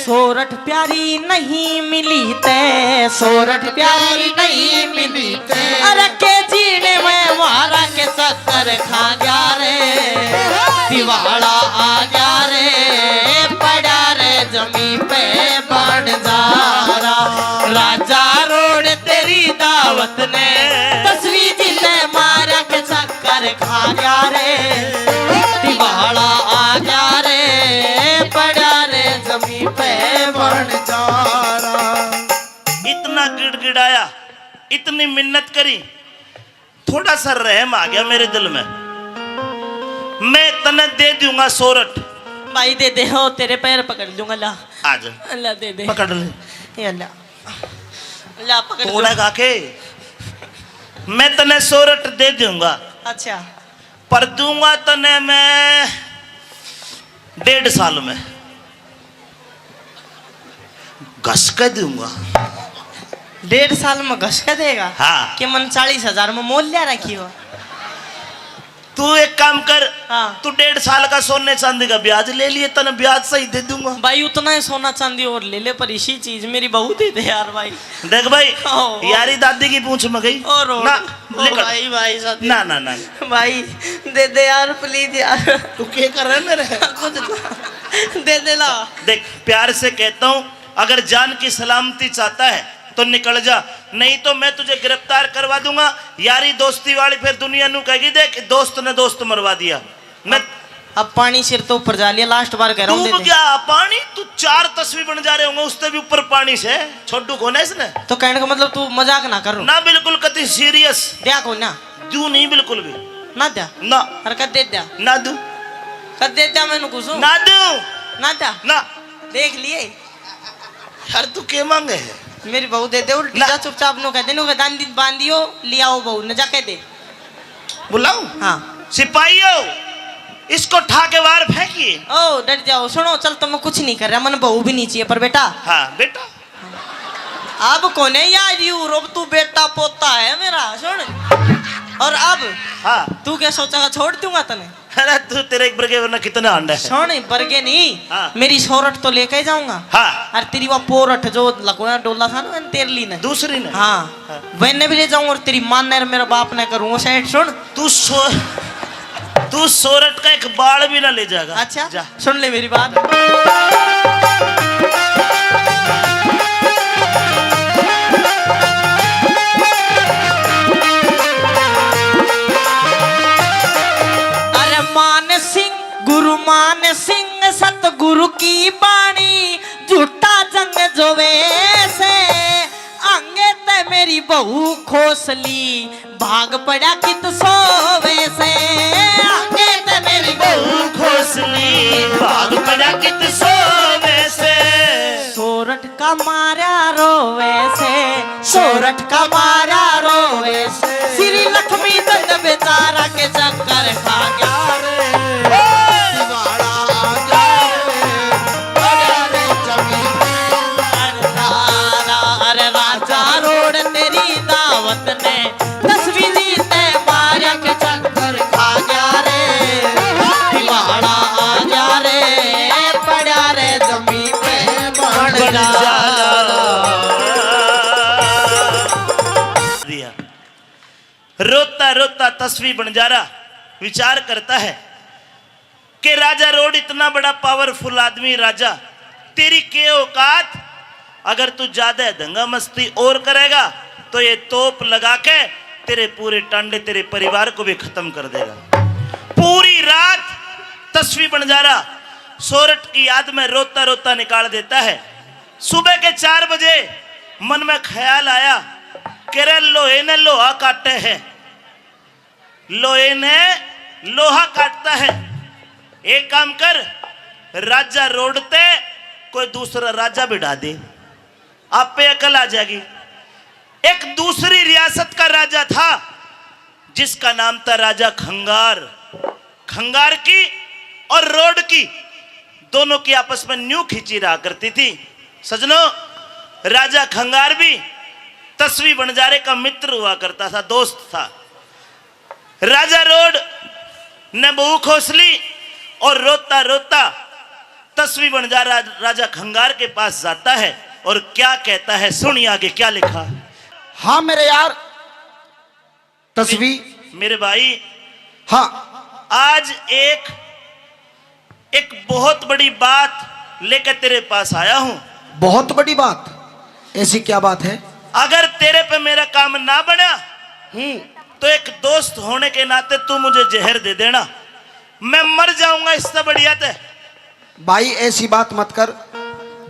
सोरठ प्यारी नहीं मिली ते, सोरठ प्यारी नहीं मिली ते। अरे के जीने में मारा के चक्कर खा गया रे, दिवाला आ गया रे, पड़ा रे जमी पे बन जा रहा। राजा रोड तेरी दावत ने, तस्वीर जिले मारा के चक्कर खा गया रे, दिवाला आ गया रे, पड़ा रे जमी पे बन जा रहा। इतना गिड़गिड़ाया, इतनी मिन्नत करी, थोड़ा सा रहम आ गया मेरे दिल में। मैं तने दे दूंगा सोरठ। भाई दे दे, हो तेरे पैर पकड़ लूंगा, ला। आ जा। अल्लाह दे दे। पकड़ ले। ये अल्लाह। ला पकड़ तोड़ा लूं। गा के। मैं तने सोरठ दे दूंगा। अच्छा। पर दूंगा तने मैं डेढ़ साल में। घस के दूंगा। डेढ़ साल में घस के देगा? हाँ। कि मन चालीस हजार में मोल लिया रखी हो? तू एक काम कर, हाँ। तू डेढ़ साल का सोने चांदी का ब्याज ले लिए, तने ब्याज सही दे दूंगा। भाई, उतना ही सोना चांदी और ले ले, पर इसी चीज मेरी बहू दे दे यार भाई। देख भाई, ओ, ओ। यारी दादी की पूंछ में गई। ओ रो। ना, ओ निकल। भाई, भाई, साथी। ना, ना, ना। भाई, दे दे यार, please यार। तू क्या कर रहा है मेरे? कुछ तो दे दे ला। देख, प्यार से कहता हूँ, अगर जान की सलामती चाहता है तो निकल जा, नहीं तो मैं तुझे गिरफ्तार करवा दूंगा। यारी दोस्ती वाली फिर दुनिया नू कहेगी, देख दोस्त ने दोस्त मरवा दिया। मैं अब पानी सिर तो ऊपर जा लिया, last बार कह रहा हूँ, डूब दे दे। गया पानी, तू चार तस्वीर बन जा रहे होंगे, उससे भी ऊपर पानी से। छोड़ू कोने इसने। तो कहने का मतलब तू मजाक ना कर। ना, बिल्कुल कति serious। द्या को ना? दू नहीं बिल्कुल भी। ना द्या? ना। अरे कद दे द्या? ना दू। कद दे द्या मैंने कुछ? ना दू। ना द्या? ना। देख लिए। यार, तू के मांगे है? मेरी बहू दे दे, उल्टी ना। जा, चुपचाप नो कह दे, नो कह, दांदी बांधियो, लियाओ बहू, न जा कह दे। बुलाऊं? हाँ। सिपाहियों, इसको ठा के बाहर फेंकिए। ओ, डट जाओ, सुनो, चल, तुम्हें कुछ नहीं कर रहा, मन बहू भी नहीं चाहिए, पर बेटा। हाँ, बेटा। अब कोने यार, यू रोब तू बेटा पोता है मेरा, सुन। और अब हाँ। तू क्या सोचेगा, छोड़ दूंगा तने? अरे तू तेरे एक बरगे वरना कितने आंडे हैं। सुन, बरगे नहीं, हाँ। मेरी सोरठ तो लेके ही जाऊंगा। हाँ। और तेरी वो पोरठ जो लकोया डोला था ना, मैंने तेरे ली ने। दूसरी ने? हाँ। हाँ। वैने भी ले जाऊंगा और तेरी माँ ने और मेरे बाप ने करूंगा सेट। सुन। तू सो-, तू सोरठ का एक बाल भी ना ले जाएगा। अच्छा। जा। सुन ले मेरी बात। अरे मान सिंह, गुरु मान सिंह, सतगुरु की बाणी, झूठा जंग जोवे से। आंगे ते मेरी बहू खोसली, भाग पड़ा कित सोवे से। आंगे ते मेरी बहू खोसली, भाग पड़ा कित सोवे से। सोरठ का मारा रोवे से, सोरठ का मारा श्री लक्ष्मी चंद बेचारा के चक्कर खा गया रे। दिवाला आ गया रे, बड़ा रे जमीन। अरे राजा रोड तेरी दावत में तस्वीर ते मारा के चक्कर खा गया रे। दिवाला आ गया रे, पड़ा रे जमीन पे बन जा। दिया। रोता रोता तस्वी बंजारा विचार करता है कि राजा रोड इतना बड़ा पावरफुल आदमी, राजा, तेरी के औकात? अगर तू ज्यादा दंगा मस्ती और करेगा तो ये तोप लगा के तेरे पूरे टांडे, तेरे परिवार को भी खत्म कर देगा। पूरी रात तस्वी बंजारा सोरठ की याद में रोता रोता निकाल देता है। सुबह के चार बजे मन में ख्याल आया कि रे लोहे ने लोहा काटे है, लोहे ने लोहा काटता है। एक काम कर, राजा रोड ते कोई दूसरा राजा बिठा दे, आप पे अकल आ जाएगी। एक दूसरी रियासत का राजा था जिसका नाम था राजा खंगार। खंगार की और रोड की दोनों की आपस में न्यू खींची रहा करती थी। सजनों, राजा खंगार भी तस्वी बंजारे का मित्र हुआ करता था, दोस्त था। राजा रोड ने बहू खोस ली और रोता रोता तस्वी बंजारा राजा खंगार के पास जाता है और क्या कहता है, सुनिए आगे क्या लिखा। हाँ मेरे यार, तस्वी। मेरे भाई, हाँ। आज एक, एक बहुत बड़ी बात लेकर तेरे पास आया हूँ। बहुत बड़ी बात? ऐसी क्या बात है? अगर तेरे पे मेरा काम ना बना, हम्म। तो एक दोस्त होने के नाते तू मुझे जहर दे देना, मैं मर जाऊंगा इससे बढ़िया ते। भाई, ऐसी बात मत कर,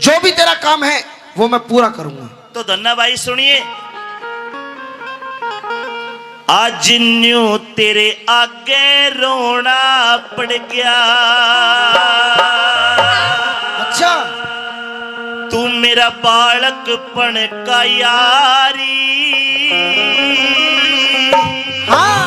जो भी तेरा काम है वो मैं पूरा करूंगा। तो धन्ना भाई सुनिए, आज न्यू तेरे आगे रोना पड़ गया। अच्छा। तू मेरा बालकपन का यारी। हाँ।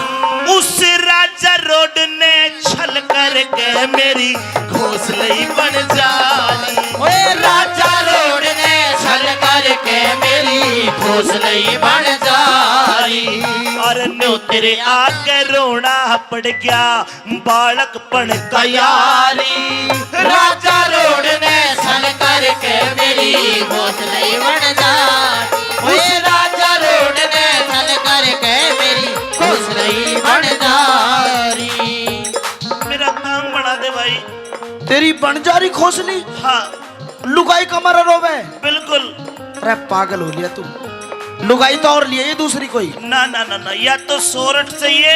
उस राजा रोड ने छल करके मेरी घोसले ही बन जारी। ओए राजा रोड ने छल करके मेरी घोसले ही बन जारी। और न्यू तेरे आगे रोना पड़ गया बालकपन का यारी। राजा रोड ने छल करके मेरी घोसले ही बन जारी। ओए राजा रोड ने छल करके मेरी घोसले ही बन जारी। मेरा काम बना दे भाई। तेरी बन जारी खोसली? हाँ। लुगाई कमर रोवे? बिल्कुल। अरे पागल हो लिया तू, लुगाई तो और लिए ये दूसरी कोई। ना, ना, ना, ना, या तो सोरठ चाहिए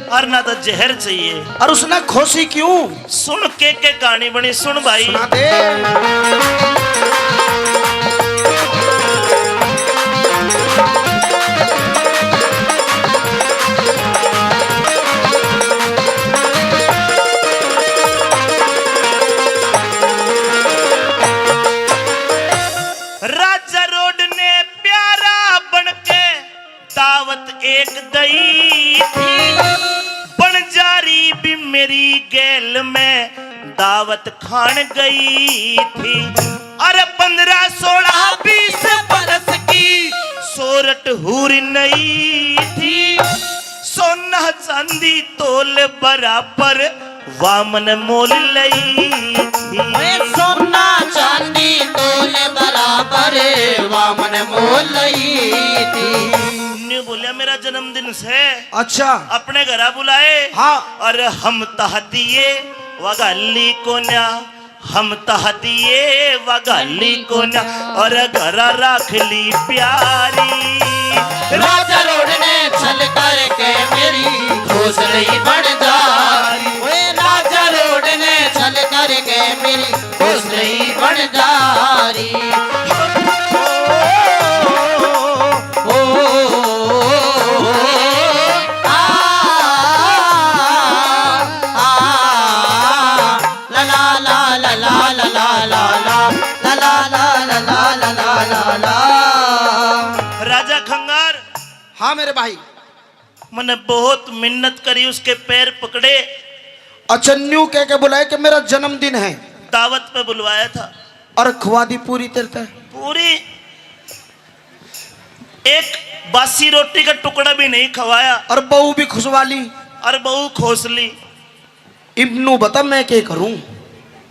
और ना तो जहर चाहिए। और उसने खोसी क्यों? सुन के, के कहानी बनी, सुन भाई। सुना दे। राजा रोड ने प्यारा बन के दावत एक दई थी, बन जारी भी मेरी गैल में दावत खान गई थी। अरे पन्द्रह, सोलह, बीस बरस की सोरठ हूर नई थी, सोना चांदी तोल बराबर वामन मोल लई थी। ओए सोना चांदी तोल बराबर वामन मोल लई थी। न्यू बोलिया, मेरा जन्मदिन से अच्छा। अपने घरा बुलाए। हाँ। और हम तह दिए वगाली कोन्या, हम तह दिए वगाली कोन्या, और घरा राख ली प्यारी। राजा रोड ने छल करके मेरी घोसले ही बन जारी। ओए राजा रोड ने छल करके मेरी घोसले ही बन जारी। ओ, ओ, ओ, ओ, आ, आ, ला, ला, ला, ला। राजा खंगार, हाँ मेरे भाई। मैंने बहुत मिन्नत करी, उसके पैर पकड़े। अच्छा, न्यू कह के बुलाए कि मेरा जन्मदिन है। दावत पे बुलवाया था। और खवा दी पूरी तेरे ते? पूरी। एक बासी रोटी का टुकड़ा भी नहीं खवाया। और बहू भी खुशवा ली। और बहू खोस ली। इब नू बता, मैं के करूं?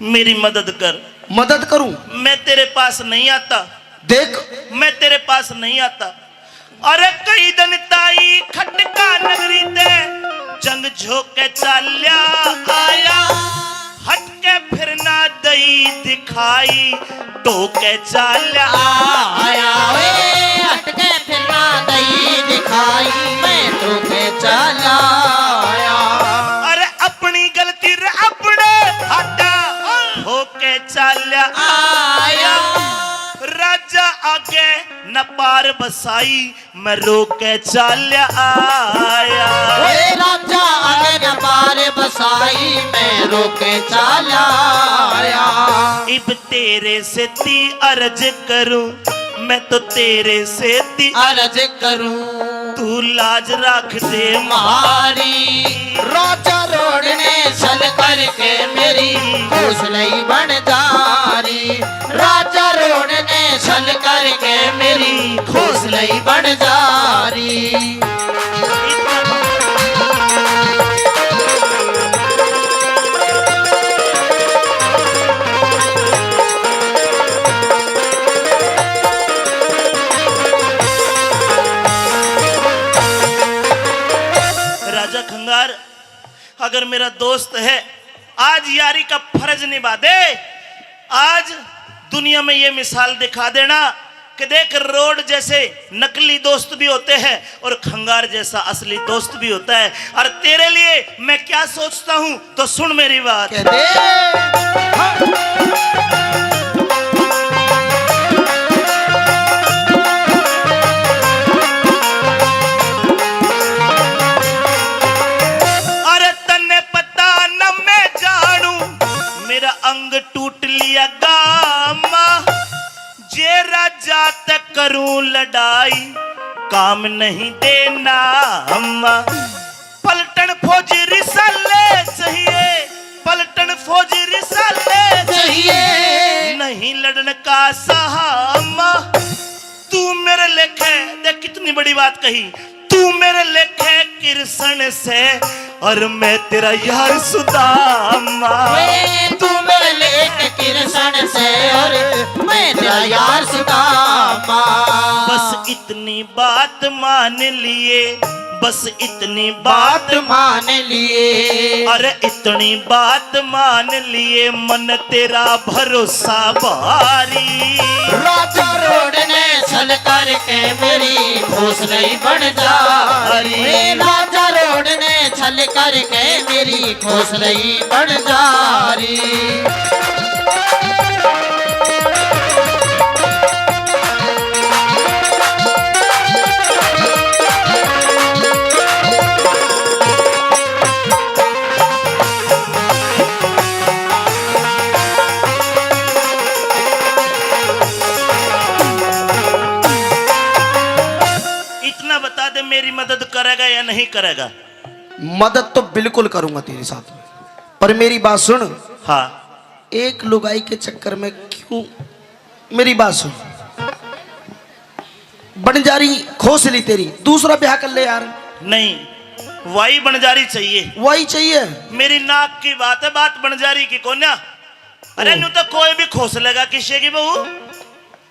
मेरी मदद कर। मदद करूं? मैं तेरे पास नहीं आता। देख। मैं तेरे पास नहीं आता। अरे कई दिन ताई खटका नगरी ते जंग झोंके चाल्या आया। हट के फिर ना दई दिखाई, टोके चाल्या आया। ओए, हट के फिर ना दई दिखाई, मैं टोके चाल्या आया। अरे अपनी गलती रे अपने हाथा होके चाल्या आया। राजा आगे न पार बसाई, मैं रोके चाल्या आया। ओए राजा आगे न पार बसाई, मैं रोके चाल्या आया। इब तेरे से ती अर्ज करूं, मैं तो तेरे से ती अर्ज करूं। तू लाज रख दे म्हारी। राजा रोड ने छल करके मेरी हौसला ही बन जा रही। राजा रोड ने छल करके मेरी हौसला ही बन जा रही। राजा खंगार अगर मेरा दोस्त है, आज यारी का फर्ज निभा दे। आज दुनिया में ये मिसाल दिखा देना कि देख, रोड जैसे नकली दोस्त भी होते हैं और खंगार जैसा असली दोस्त भी होता है। और तेरे लिए मैं क्या सोचता हूँ, तो सुन मेरी बात। कह दे। हाँ। अरे तन्ने पता न मैं जानू, मेरा अंग टूट लिया गामा। जे राजा ते करूं लड़ाई, काम नहीं देना अम्मा। पलटन फौज रिसाले चाहिए, पलटन फौज रिसाले चाहिए। चाहिए। नहीं लड़न का साहा अम्मा। तू मेरे लेखे, देख कितनी बड़ी बात कही, तू मेरे लेखे कृष्ण से और मैं तेरा यार सुदामा। वे तू मेरे लेखे कृष्ण से और मैं तेरा यार सुदामा। बस इतनी बात मान लिए, बस इतनी बात बात मान लिए। अरे इतनी बात मान लिए, मन तेरा भरोसा भारी। राजा रोड ने छल करके मेरी हौसला ही बन जा रही। ए राजा रोड ने छल करके मेरी हौसला ही बन जा रही। इतना बता दे, मेरी मदद करेगा या नहीं करेगा? मदद तो बिल्कुल करूंगा तेरे साथ में, पर मेरी बात सुन। हाँ। एक लुगाई के चक्कर में क्यों, मेरी बात सुन। बन जा रही खोसली तेरी, दूसरा ब्याह कर ले यार। नहीं, वही बन जा रही चाहिए। वही चाहिए। मेरी नाक की बात है, बात बन जा रही की कोन्या। अरे ओ। न्यू तो कोई भी खोस लेगा किसी की बहू।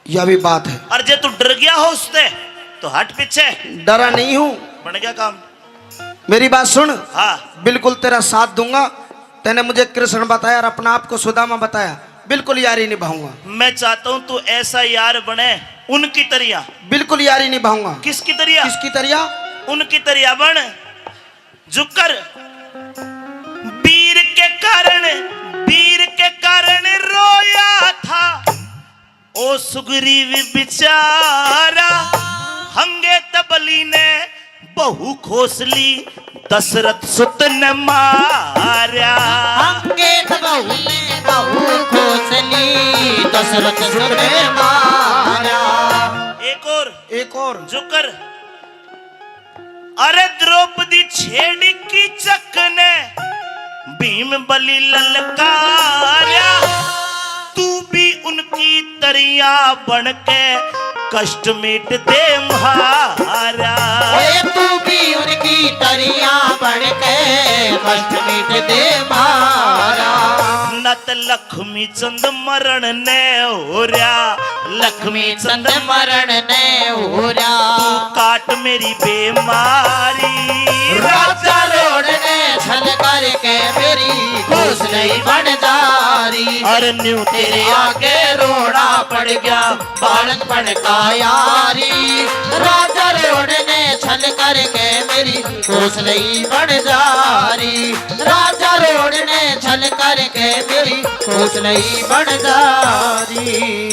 यह भी बात है। और जे तू डर गया हो उससे, तो हट पीछे। डरा नहीं हूँ। बन गया काम। मेरी बात सुन। हाँ। बिल्कुल तेरा साथ दूंगा। तैने मुझे कृष्ण बताया और अपना आप को सुदामा बताया, बिल्कुल यारी निभाऊंगा। मैं चाहता हूँ तू ऐसा यार बने उनकी तरिया। बिल्कुल यारी निभाऊंगा। किसकी तरिया? किसकी तरिया? उनकी तरिया बन। जुकर वीर के कारण, वीर के कारण रोया था ओ सुग्रीव बेचारा। हंगे तबली ने बहू खोसली, दशरथ सुत ने मारा। हंगे तबली ने बहू खोसली, दशरथ सुत ने मारा। एक और। एक और। जुकर अरे द्रौपदी छेड़ी कीचक ने भीम बलि ललकारा, तू भी उनकी तरिया बन के कष्ट मिट दे म्हारा। ओए तू भी उनकी तरिया बन के कष्ट मिट दे म्हारा। नत लक्ष्मी चंद मरण ने हो रहा, लक्ष्मी चंद मरण ने हो रहा। तू काट मेरी बीमारी। राजा रोड ने छल करके मेरी हौसले ही बन जा रही। अरे न्यू तेरे आगे रोड़ा पड़ गया बालकपन का यारी। राजा रोड ने छल करके मेरी हौसले ही बन जा रही। राजा रोड ने छल करके मेरी हौसले ही बन जा रही।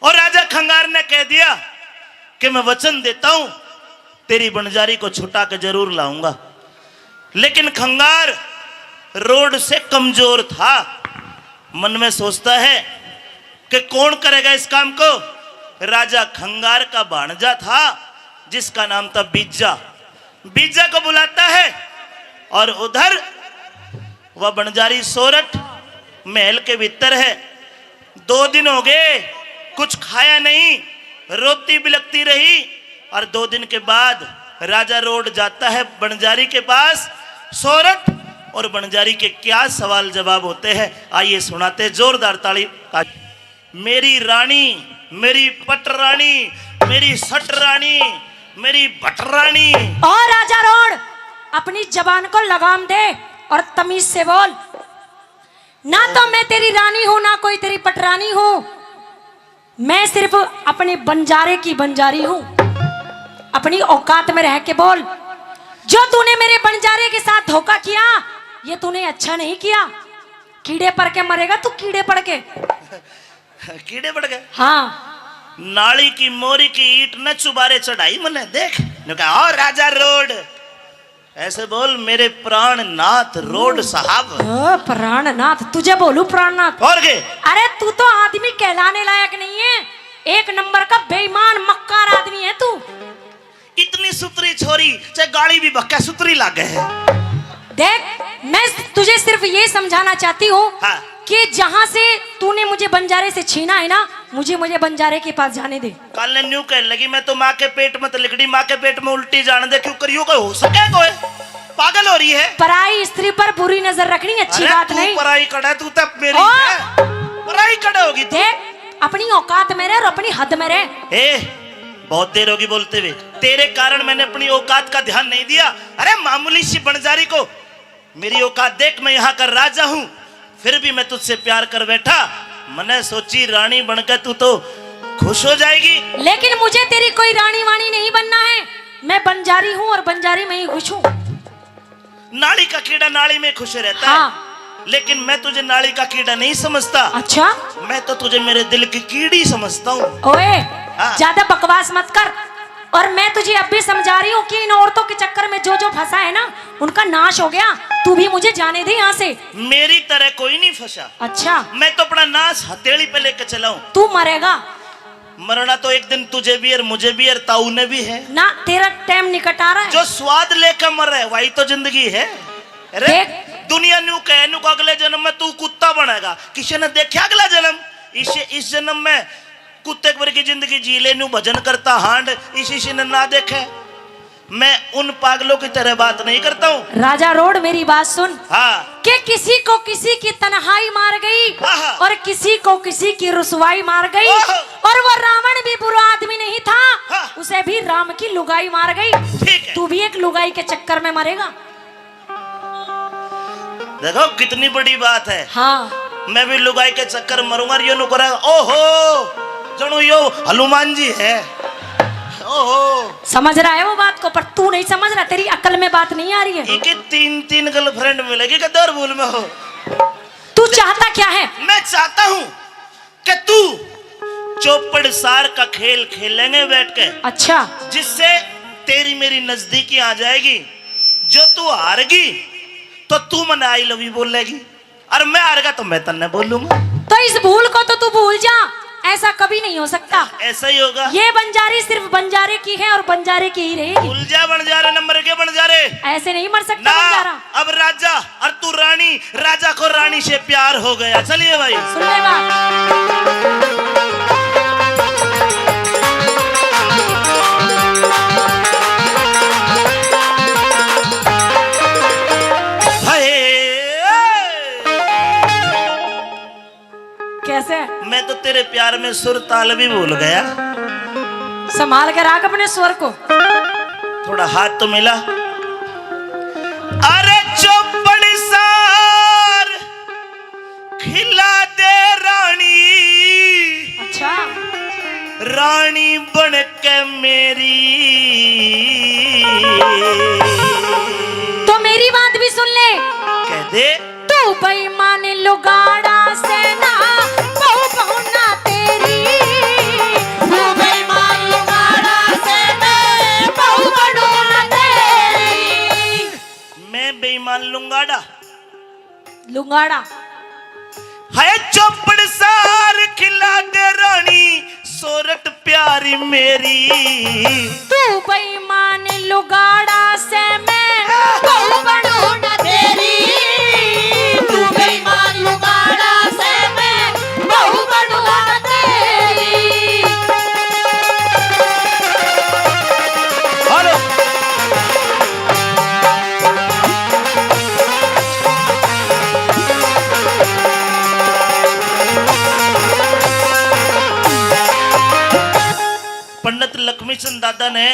और राजा खंगार ने कह दिया कि मैं वचन देता हूं, तेरी बंजारी को छुटा के जरूर लाऊंगा। लेकिन खंगार रोड से कमजोर था। मन में सोचता है कि कौन करेगा इस काम को। राजा खंगार का भाणजा था जिसका नाम था बीजा। बीजा को बुलाता है और उधर वह बंजारी सोरठ महल के भीतर है। दो दिन हो गए, कुछ खाया नहीं, रोती बिलकती रही। और दो दिन के बाद राजा रोड जाता है बंजारी के पास। सोरठ और बंजारी के क्या सवाल जवाब होते हैं, आइए सुनाते हैं जोरदार ताली। मेरी रानी, मेरी पटरानी, मेरी सटरानी, मेरी भटरानी। और राजा रोड, अपनी जबान को लगाम दे और तमीज से बोल। ना तो मैं तेरी रानी हूं, ना कोई तेरी पटरानी हूं। मैं सिर्फ अपने बंजारे की बंजारी हूं। अपनी औकात में रह के बोल। जो तूने मेरे बंजारे के साथ धोखा किया, ये तूने अच्छा नहीं किया। कीड़े पड़ के मरेगा तू, कीड़े पड़ के। कीड़े पड़ गए। हाँ। नाली की मोरी की ईंट न चुबारे चढ़ाई मने देख। न्यू कहा, "ओ राजा रोड, ऐसे बोल मेरे प्राणनाथ रोड साहब।" ओ प्राणनाथ, तुझे बोलूं प्राणनाथ? और के? अरे तू तो आदमी कहलाने लायक नहीं है, एक नंबर का बेईमान मक्कार आदमी है तू। इतनी सुथरी छोरी, चाहे गाली भी बक्का, सुथरी लागे है। देख, मैं तुझे सिर्फ ये समझाना चाहती हूँ हाँ। कि जहाँ से तूने मुझे बंजारे से छीना है ना, मुझे, मुझे बंजारे के पास जाने दे। कल ने न्यू कहने लगी, "मैं तो माँ के पेट में तो लिकड़ी, माँ के पेट में उल्टी जाने दे, क्यों करियो, कोई हो सके कोई? पागल हो रही है।" पराई स्त्री पर बुरी नजर रखनी अच्छी अरे बात तू नहीं। पराई कड़ा, तू तब मेरी ओ! है। पराई कड़ा होगी तू। देख, अपनी औकात में रह और अपनी हद में रह। ए, बहुत देर होगी बोलते हुए। तेरे कारण मैंने अपनी औकात का ध्यान नहीं दिया। अरे मामूली सी बंजारी को, मेरी औकात देख, मैं यहाँ का राजा हूँ, फिर भी मैं तुझसे प्यार कर बैठा। मने सोची रानी बनकर तू तो खुश हो जाएगी। लेकिन मुझे तेरी कोई रानी वानी नहीं बनना है। मैं बंजारी हूँ और बंजारी में ही खुश हूँ। नाली का कीड़ा नाली में खुश रहता हाँ। है, लेकिन मैं तुझे नाली का कीड़ा नहीं समझता। अच्छा? मैं तो तुझे मेरे दिल की कीड़ी समझता हूँ। ओए, हाँ। ज्यादा बकवास मत कर। और मैं तुझे अब भी समझा रही हूँ कि इन औरतों के चक्कर में जो जो फंसा है ना, उनका नाश हो गया। तू भी मुझे जाने दे यहाँ से। मेरी तरह कोई नहीं फंसा। अच्छा। मैं तो अपना नाश हथेली पे लेके चला हूँ। तू मरेगा। मरना तो एक दिन तुझे भी और मुझे भी और ताऊ ने भी है। ना, तेरा टाइम निकट आ रहा है। जो स्वाद लेकर मर रहे, वही तो जिंदगी है। अरे, देख। दुनिया न्यू कहे, न्यू को अगले जन्म में तू कुत्ता बनेगा। किसी ने देखा अगला जन्म? इस, इस जन्म में कुत्ते की वर्गी जिंदगी जी ले, न्यू भजन करता हांड, इसी से ना देखे। मैं उन पागलों की तरह बात नहीं करता हूँ। राजा रोड, मेरी बात सुन। हाँ। कि किसी को किसी की तन्हाई मार गई हाँ, हाँ। और किसी को किसी की रुसवाई मार गई। ओहो। और वो रावण भी बुरा आदमी नहीं था, हाँ। उसे भी राम की लुगाई मार गई। ठीक है। तू भी एक लुगाई के चक्कर में मरेगा। देखो कितनी बड़ी बात है। हाँ। मैं भी लुगाई के चक्कर मरूंगा, यो नु करेगा, "ओहो, जणु यो हनुमान जी है।" ओहो। समझ रहा है वो बात को, पर तू नहीं समझ रहा, तेरी अकल में बात नहीं आ रही है। इनके तीन तीन गर्लफ्रेंड मिलेगी, किधर भूल में हो? तू चाहता क्या है? मैं चाहता हूँ कि तू चौपड़ सार का खेल खेलेंगे बैठ के। अच्छा। जिससे तेरी मेरी नजदीकी आ जाएगी। जो तू हारगी तो तू मने आई लव यू बोलेगी, और मैं हारगा तो मैं तन्ने बोलूंगा। तो इस भूल को तो तू भूल जा। ऐसा कभी नहीं हो सकता। ऐसा ही होगा। ये बंजारी सिर्फ बंजारे की है और बंजारे की ही रहेगी। भूल जा बंजारे, नंबर के बंजारे। ऐसे नहीं मर सकता ना। बंजारा। अब राजा और तू रानी, राजा को रानी से प्यार हो गया। चलिए भाई। सुन ले बात। हाय। कैसे? मैं तो तेरे प्यार में सुर ताल भी भूल गया। संभाल के रख अपने स्वर को। थोड़ा हाथ तो मिला। अरे चौपड़ सार खिला दे रानी। अच्छा। रानी बन के मेरी। तो मेरी बात भी सुन ले। कह दे। तू बेईमान लुगाड़ा से ना, बहू बहू ना तेरी। तू बेईमान लुगाड़ा से ना, बहू बहू ना तेरी। मैं बेईमान लुंगाड़ा। लुंगाड़ा। है चौपड़ सार खिला दे रानी, सोरठ प्यारी मेरी। तू बेईमान लुगाड़ा से मैं बहू बनूं ना तेरी। तू बेईमान लुगाड़ा से मैं बहू बनूं ना तेरी। हेलो। पंडित लक्ष्मी चंद दादा ने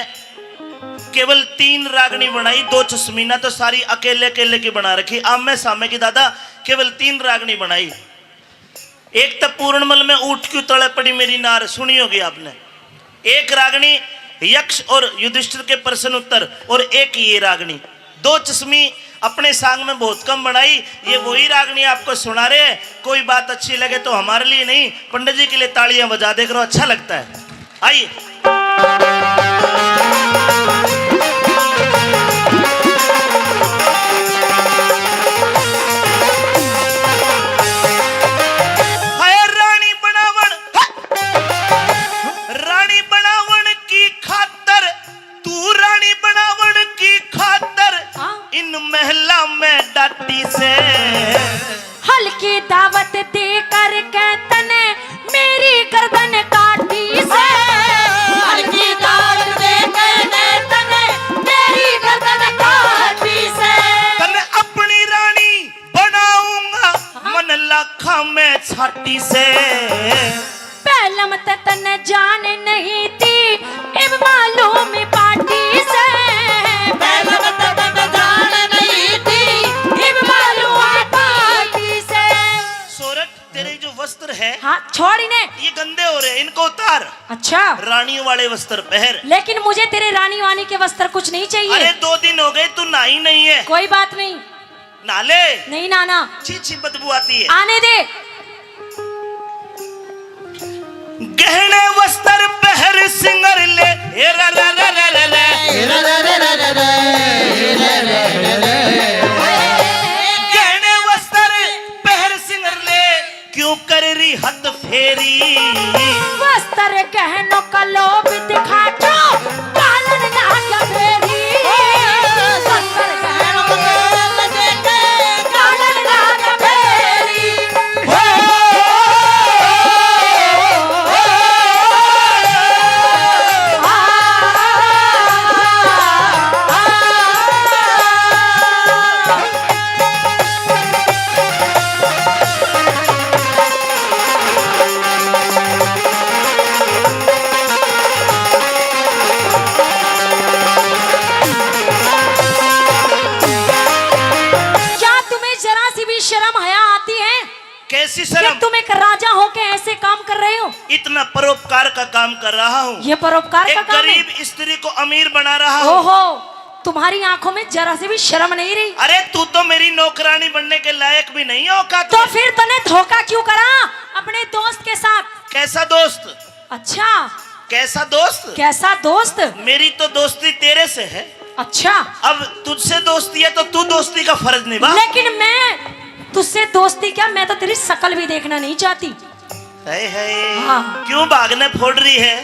केवल तीन रागनी बनाई, दो चश्मी ना तो सारी अकेले अकेले की बना रखी। आमे सामे की दादा केवल तीन रागनी बनाई। एक तो पूरणमल में ऊंट क्यों तले पड़ी मेरी नार, सुनी होगी आपने। एक रागनी यक्ष और युधिष्ठिर के प्रश्न उत्तर, और एक ये रागनी। दो चश्मी अपने सांग में बहुत कम बनाई। ये वही रागनी आपको सुना रहे हैं। कोई बात अच्छी लगे तो हमारे लिए नहीं, पंडित जी के लिए तालियां बजा दे करो, अच्छा लगता है। आइए। हाय रानी बनावण, हा! रानी बनावण की खातर, तू रानी बनावण की खातर हाँ। इन महला में डाटी से। हल्की दावत दे करके तने मेरी गर्दन काटी से। हल्की दावत दे करके तने मेरी गर्दन काटी से। तने अपनी रानी बनाऊंगा हाँ। मन लाखा में छाटी से। पहलम त तन्ने जान नहीं थी, इब मालूम पार्टी से। पहलम त तन्ने जान नहीं थी, इब मालूम पार्टी से। सोरठ, तेरे जो वस्त्र है, हाँ, छोड़ इन्हें। ये गंदे हो रहे हैं, इनको उतार। अच्छा। रानियों वाले वस्त्र पहन। लेकिन मुझे तेरे रानी वानी के वस्त्र कुछ नहीं चाहिए। अरे, दो दिन हो गए, तू नहाई नहीं है। कोई बात नहीं। नहा ले। नहीं नहाना। छी, छी, बदबू आती है। आने दे। गहने वस्त्र पहर सिंगर ले, हे रा रा रा रा रा रा। गहने वस्त्र पहर सिंगर ले, क्यों कर रही हद फेरी। वस्त्र गहनों का लोभ दिखा जो, पालन ना क्या फेरी। वस्त्र गहनों का लोभ देखे, पालन ना क्या फेरी। क्या तुम्हें जरा सी भी शर्म हया आती है? कैसी कि शर्म? तुम एक राजा होके ऐसे काम कर रहे हो? इतना परोपकार का काम कर रहा हूँ। ये परोपकार का एक काम है? गरीब स्त्री को अमीर बना रहा हूँ। ओहो, तुम्हारी आंखों में जरा सी भी शर्म नहीं रही। अरे, तू तो मेरी नौकरानी बनने के लायक भी नहीं है औकात तो में। फिर तने धोखा क्यों करा अपने दोस्त के साथ? कैसा दोस्त? अच्छा। कैसा दोस्त? कैसा दोस्त? मेरी तो दोस्ती तेरे से है। अच्छा। अब तुझसे दोस्ती है तो तू दोस्ती का फर्ज निभा। लेकिन मैं तुझसे दोस्ती क्या, मैं तो तेरी शकल भी देखना नहीं चाहती। हाय हाय। हाँ। क्यों भाग ने फोड़ रही है?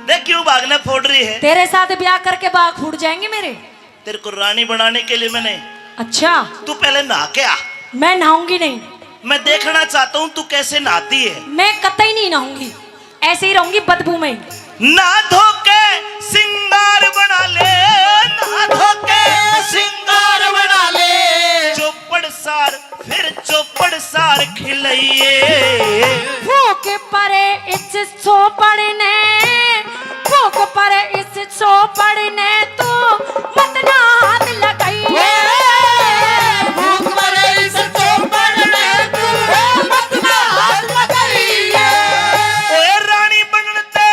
देख, क्यों भाग ने फोड़ रही है? तेरे साथ ब्याह करके भाग फूट जाएंगे मेरे। तेरे को रानी बनाने के लिए मैंने अच्छा। तू पहले नहा के आ। मैं नहाऊंगी नहीं। मैं देखना चाहता हूँ तू कैसे नहाती है। मैं कतई नहीं नहाऊंगी, ऐसे ही रहूंगी बदबू में। नहा धो के सिंगार बना ले, नहा धो के सिंगार बना ले। चौपड़ सार, फिर चौपड़ सार खिलइए। फूक परे इस चौपड़ ने, फूक परे इस चौपड़ ने, तू मत ना हाथ लगाइए। फूक परे इस चौपड़ ने, तू मत ना हाथ लगाइए। ओए रानी बनते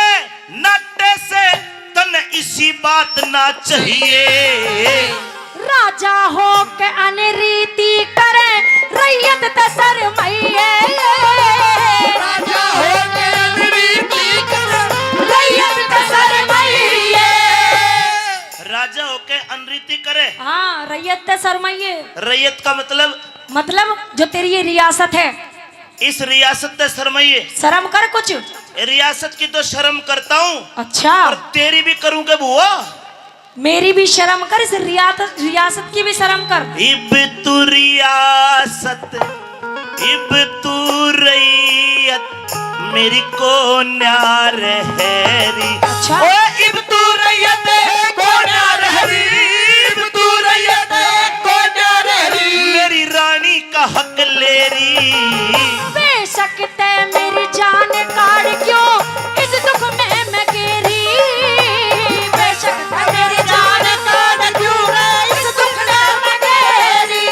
नाटे से तन्ने इसी बात ना चाहिए। राजा हो के अनरीति करे, रैयत ते शरमाइए। राजा हो के अनरीति करे, रैयत ते शरमाइए। राजा हो के अनरीति करे। हाँ, रैयत ते शरमाइए। रैयत का मतलब? मतलब जो तेरी ये रियासत है। इस रियासत ते शरमाइए। शर्म कर कुछ। रियासत की तो शर्म करता हूँ। अच्छा। और तेरी भी करूँ के बुआ? मेरी भी शर्म कर, इस रियात-, रियासत की भी शर्म कर। इब तू रियासत, इब तू रैयत, मेरी को न्यार हैरी। अच्छा। ओ इब तू रैयत, को न्यार हैरी, इब तू रैयत, को न्यार हैरी। मेरी रानी का हक ले री। बेशक तै मेरी जान काढ़ क्यों इस दुख में मैं घेरी। बेशक तै मेरी जान काढ़ क्यों इस दुख में मैं घेरी।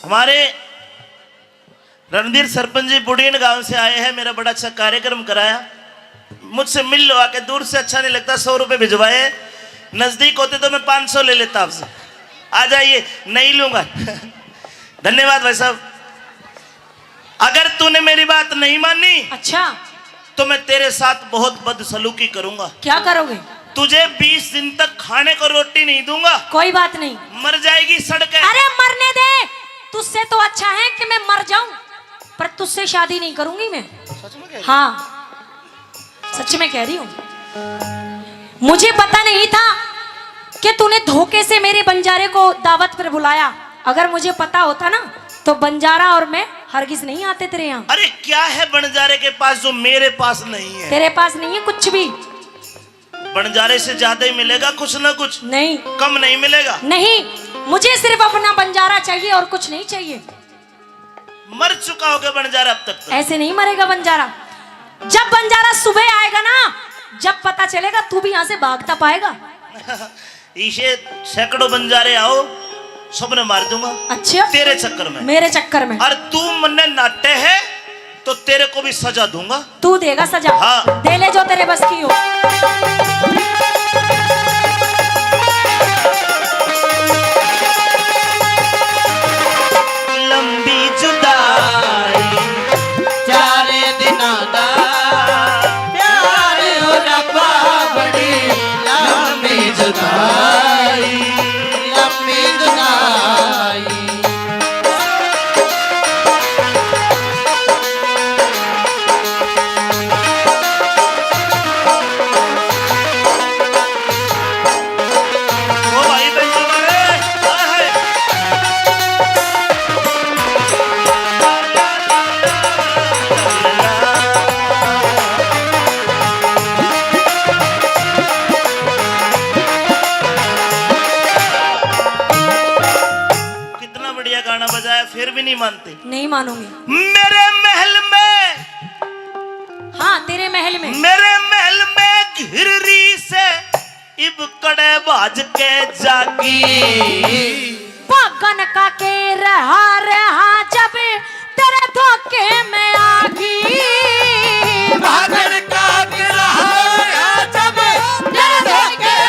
हमारे रणधीर सरपंच जी बुढ़ीन गांव से आए हैं, मेरा बड़ा अच्छा कार्यक्रम कराया। मुझसे मिल लो आके, दूर से अच्छा नहीं लगता। सौ रुपए भिजवाए, नजदीक होते तो मैं पाँच सौ ले लेता आपसे। आ जाइए, नहीं लूंगा। धन्यवाद भाई साहब। अगर तूने मेरी बात नहीं मानी, अच्छा। तो मैं तेरे साथ बहुत बदसलूकी करूंगा। क्या करोगे? तुझे बीस दिन तक खाने को रोटी नहीं दूंगा। कोई बात नहीं। मर जाएगी सड़क। अरे मरने दे, तुझसे तो अच्छा है कि मैं मर जाऊं, पर तुझसे शादी नहीं करूंगी मैं। सच में कह रही? हाँ, सच में कह रही हूँ। मुझे पता नहीं था कि तूने धोखे से मेरे बंजारे को दावत पर बुलाया। अगर मुझे पता होता ना, तो बंजारा और मैं हरगिज नहीं आते तेरे यहाँ। अरे क्या है बंजारे के पास जो मेरे पास नहीं है? तेरे पास नहीं है कुछ भी। बंजारे से ज्यादा ही मिलेगा कुछ ना कुछ। नहीं। कम नहीं मिलेगा। नहीं, मुझे सिर्फ अपना बंजारा चाहिए और कुछ नहीं चाहिए। मर चुका होगा बंजारा अब तक तो। ऐसे नहीं मरेगा बंजारा। जब बंजारा सुबह आएगा ना, जब पता चलेगा तू भी यहाँ से भागता पाएगा। इसे सैकड़ों बंजारे आओ, सबने मार दूंगा। अच्छा। तेरे चक्कर में। मेरे चक्कर में। और तू मन्ने नाटे है तो तेरे को भी सजा दूंगा। तू देगा सजा। हाँ। दे ले जो तेरे बस की हो। लंबी जुदाई, चार दिना दा प्यार हो रब्बा, बड़ी लंबी जुदाई, लंबी जुदाई। ओ भाई बंजू मारे, हाय हाय। कितना बढ़िया गाना बजाया, फिर भी नहीं मानते। नहीं मानूंगी। मेरे महल में, हाँ, तेरे महल में। मेरे महल में घिररी से इब कड़े भाज के जागी। भागन का के रहा, रहा जब तेरे धोखे में आगी। भागन का के रहा, रहा जब तेरे धोखे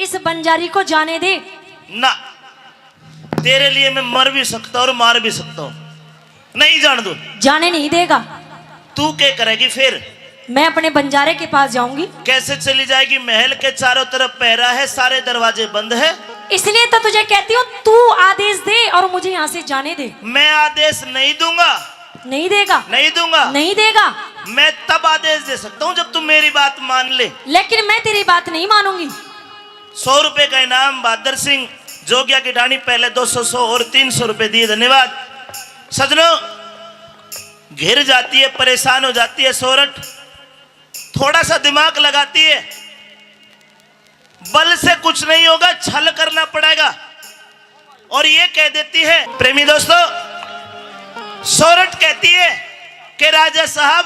इस बंजारी को जाने दे। ना, तेरे लिए मैं मर भी सकता हूँ और मार भी सकता हूँ। नहीं जान दूँ। जाने नहीं देगा। तू क्या करेगी फिर? मैं अपने बंजारे के पास जाऊंगी। कैसे चली जाएगी? महल के चारों तरफ पहरा है, सारे दरवाजे बंद है। इसलिए तो तुझे कहती हूँ, तू आदेश दे और मुझे यहाँ से जाने दे। मैं आदेश नहीं दूंगा। नहीं देगा। नहीं दूंगा। नहीं देगा। मैं तब आदेश दे सकता हूँ जब तू मेरी बात मान ले। लेकिन मैं तेरी बात नहीं मानूंगी। सौ रुपए का इनाम, बहादुर सिंह जोगिया की डाणी, पहले दो सौ, सौ और तीन सौ रुपए दिए। धन्यवाद। सजनों, घिर जाती है, परेशान हो जाती है सोरठ, थोड़ा सा दिमाग लगाती है। बल से कुछ नहीं होगा, छल करना पड़ेगा। और ये कह देती है, प्रेमी दोस्तों, सोरठ कहती है कि राजा साहब,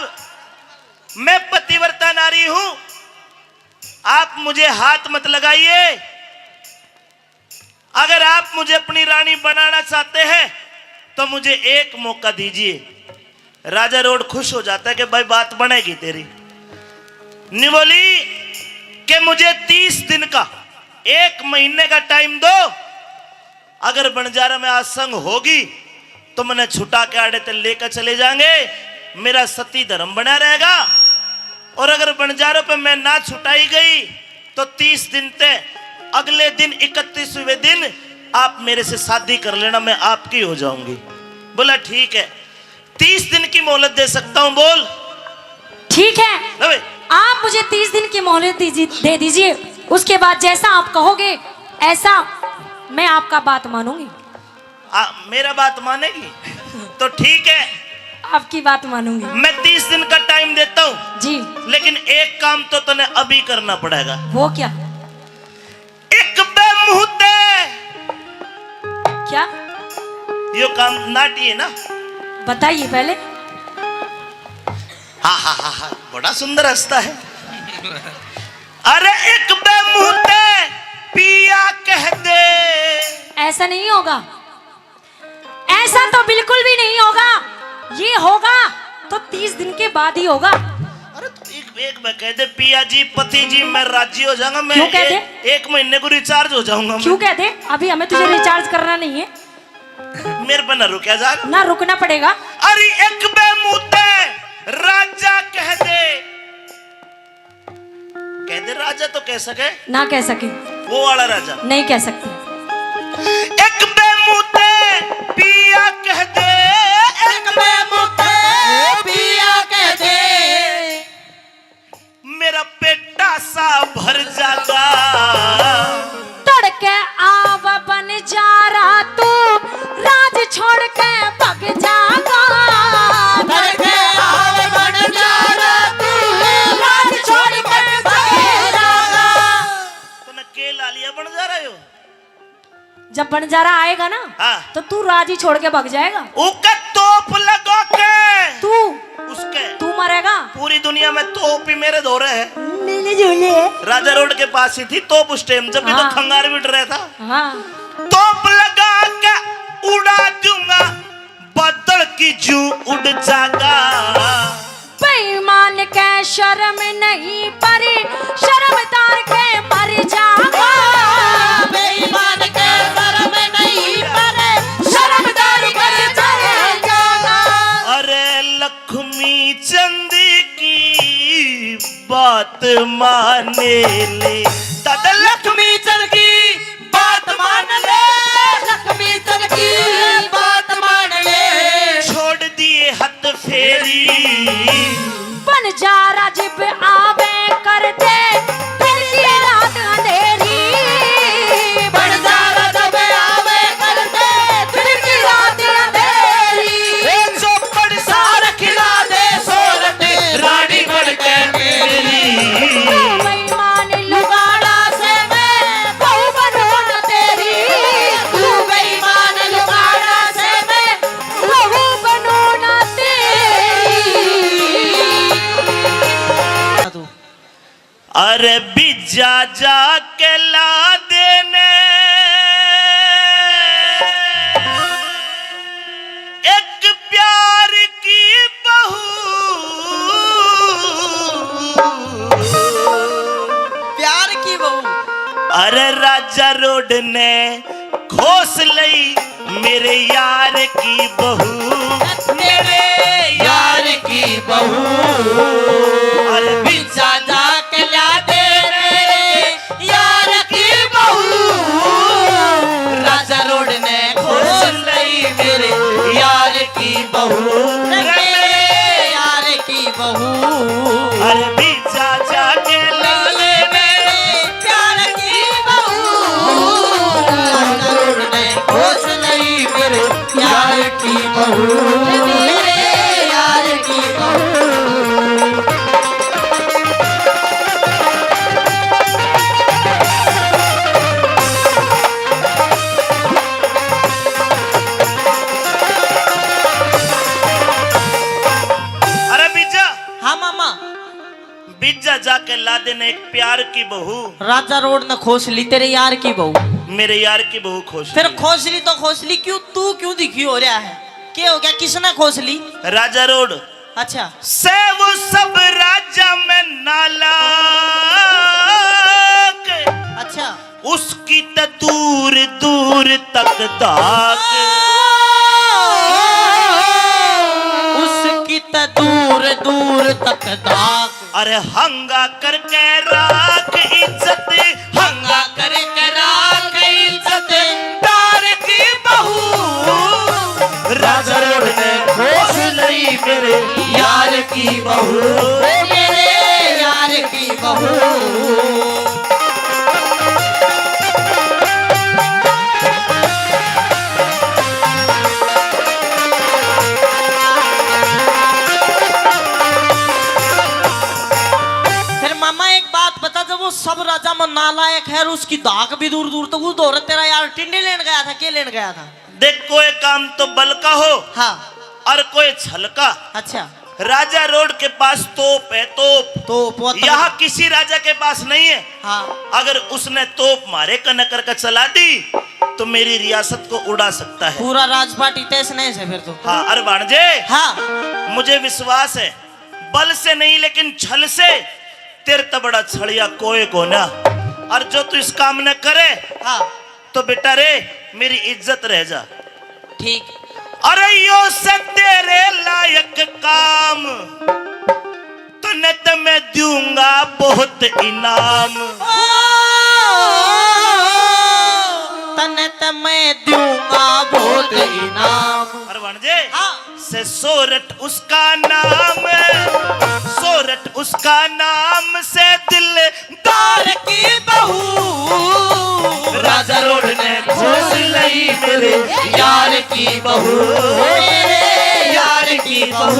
मैं पतिव्रता नारी हूं, आप मुझे हाथ मत लगाइए। अगर आप मुझे अपनी रानी बनाना चाहते हैं तो मुझे एक मौका दीजिए। राजा रोड खुश हो जाता है कि भाई, बात बनेगी तेरी। निवोली कि मुझे तीस दिन का, एक महीने का टाइम दो। अगर बंजारा में आज संग होगी तो मन्ने छुटा के आड़े ते लेकर चले जाएंगे, मेरा सती धर्म बना रहेगा। और अगर बंजारों पे मैं ना छुटाई गई तो तीस दिन ते अगले दिन, इकतीसवें दिन, आप मेरे से शादी कर लेना, मैं आपकी हो जाऊंगी। बोला, ठीक है, तीस दिन की मोहलत दे सकता हूं। बोल। ठीक है, आप मुझे तीस दिन की मोहलत दे दीजिए, उसके बाद जैसा आप कहोगे ऐसा मैं आपका बात मानूंगी। आ, मेरा बात मानेगी? तो ठीक है, आपकी बात मानूंगी। मैं तीस दिन का टाइम देता हूँ जी। लेकिन एक काम तो तने अभी करना पड़ेगा। वो क्या? एक बे मुंह ते। क्या? यो काम नाटी है ना? बताइए पहले। हा हा हा हा, बड़ा सुंदर हंसता है। अरे एक बे मुंह ते पिया कह दे। ऐसा नहीं होगा, ऐसा तो बिल्कुल भी नहीं होगा। ये होगा तो तीस दिन के बाद ही होगा। अरे तो एक, एक बार कह दे, पिया जी, पति जी, मैं राजी हो जाऊंगा, मैं क्यों कह एक, दे? एक महीने को रिचार्ज हो जाऊंगा मैं। क्यों कह दे? अभी हमें तुझे रिचार्ज करना नहीं है। मेरे पे ना रुका जा, ना रुकना पड़ेगा। अरे एक बे मुंह ते राजा कह दे। कह दे, राजा तो कह सके। ना कह सके। वो वाला राजा। नहीं कह सकते। एक बे मुंह ते पिया कह दे, एक बे मुंह ते पिया कह दे, मेरा पेटा सा भर जागा। तड़के आव बंजारा तू, राज छोड़ के भग जागा। तड़के आव बंजारा तू, राज छोड़ के भग जागा। तूने के ला लिया बंजारा यो? जब बंजारा आएगा ना, हाँ। तो तू राज ही छोड़ के भाग जाएगा। ओके तोप लगा के। तू। उसके। तू मरेगा। पूरी दुनिया में तोप ही मेरे धोरे है। मेरे झोले है। राजा रोड के पास ही थी तोप उस टाइम, जब भी तो हाँ। खंगार भी डर रहा था। हाँ। तोप लगा के उड़ा दूंगा, बादल की जू उड़ जागा। बेईमान के शर्म नहीं पर शर्मदार के मर जागा। बेईमान के शर्म नहीं पर शर्मदार के मर जागा। अरे लक्ष्मी चंद की बात माने ले, दादा लक्ष्मी चंद की बात मान ले, लक्ष्मी चंद की बात मान ले। छोड़ दिए हाथ फेरी। बंजारा जब आवे करते दिन की रात अंधेरी। बंजारा जब आवे करते दिन की रात अंधेरी। ए चौपड़ सार खिला दे सोरठ, रानी बन के मेरी। तू बेईमान लुगाड़ा से मैं बहू बनूं ना तेरी। तू बेईमान लुगाड़ा से मैं बहू बनूं ना तेरी। अरे बीजा जाके ला देने एक प्यार की बहू। प्यार की बहू। अरे राजा रोड ने खोस लई मेरे यार की बहू, मेरे यार की बहू। अरे बीजा जाके ला दे मेरे यार की बहू, राजा रोड ने खोस लई मेरे यार की बहू, मेरे यार की बहू। अरे बीजा जाके ला ले मेरे प्यार की बहू, राजा रोड ने खोस लई मेरे यार की बहू, मेरे यार की बहू। अरे बीजा। हाँ मामा। बीजा जाके ला देने एक प्यार की बहू। राजा रोड ने खोस ली तेरे यार की बहू। मेरे यार की बहू खोस फिर ली। खोस ली तो खोस ली, क्यों, तू क्यों दुखी हो रहा है? क्या हो गया, किसने खोस ली? राजा रोड। अच्छा। से वो सब राजा में नालायक। अच्छा। उसकी त दूर दूर तक धाक। उसकी त दूर दूर तक धाक। अरे हंगा करके राख इज्जत, हंगा करके राख इज्जत, प्यार की बहू। राजा रोड ने खोस लई मेरे यार की बहू, मेरे यार की बहू। फिर मामा एक बात बता, जब वो सब राजा में नालायक है और उसकी धाक भी दूर दूर तक, वो दौर तेरा यार टिंडे लेन गया था, के लेन गया था? देख, कोई काम तो बल का हो, हाँ। और कोई छल का। अच्छा। राजा रोड के पास तोप है, तोप। तोप, वो तो यहाँ किसी राजा के पास नहीं है। हाँ। अगर उसने तोप मारे कने करके चला दी, तो मेरी रियासत को उड़ा सकता है। पूरा राजपाट ही तहस नहस है फिर तो। हाँ, अरे भाणजे, हाँ। मुझे विश्वास है, बल से नहीं, लेकिन छल से। तेरे तै बड़ा छलिया कोई कोना। और जो तू इस काम ने करे, हाँ। तो बेटा रे, मेरी इज्जत रह जा। ठीक। अरे यो से तेरे लायक काम, तने तो मैं दूंगा बहुत इनाम। ओ, तने तो मैं दूंगा बहुत इनाम। अरे भाणजे, हाँ। से सोरठ उसका नाम, सोरठ उसका नाम से दिलदार की बहू। राजा रोड ने खोस लई मेरे यार की बहू, मेरे यार की बहू।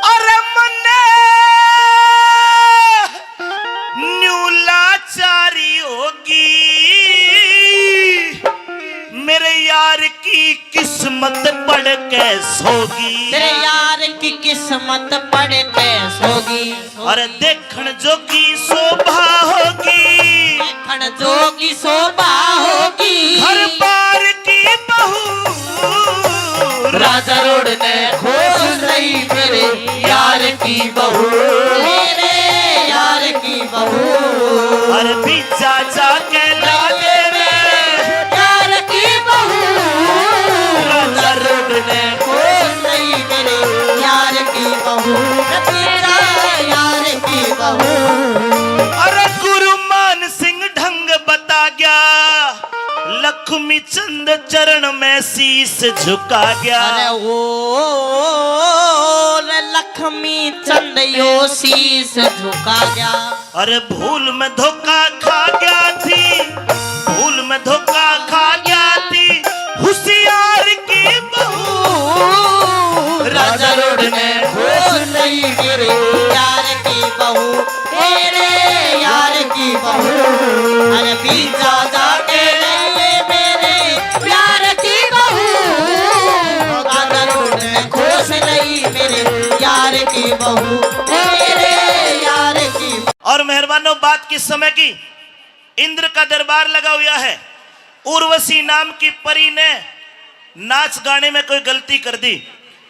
अरे मन्ने न्यू लाचारी होगी, मेरे यार की किस्मत पड़ के सोगी। तेरे यार की किस्मत पड़ के सोगी। अरे देखण जोगी शोभा होगी, देखण जोगी शोभा होगी। घर बार की बहू। राजा रोड ने खोस लई मेरे यार की बहू, मेरे यार की बहू। अरे बीजा जाके ला दे मेरे यार की बहू। राजा रोड ने खोस लई मेरे यार की बहू, तेरा यार की बहू। अरे गुरु मान सिंह ढंग बता गया, लक्ष्मी चंद चरण में शीश झुका गया। अरे ओ रे लक्ष्मी चंद यो शीश झुका गया। अरे भूल में धोखा खा गया थी, भूल में धोखा खा गया थी होशियार की बहू। राजा रोड ने खोस लई मेरे यार की बहू, बहू, अरे पीछा जाके ले ले मेरे प्यार की बहू। गांधा रोड में खोस गई मेरे यार की बहू, मेरे यार की। और मेहरबानों, बात किस समय की? इंद्र का दरबार लगा हुआ है। उर्वशी नाम की परी ने नाच गाने में कोई गलती कर दी,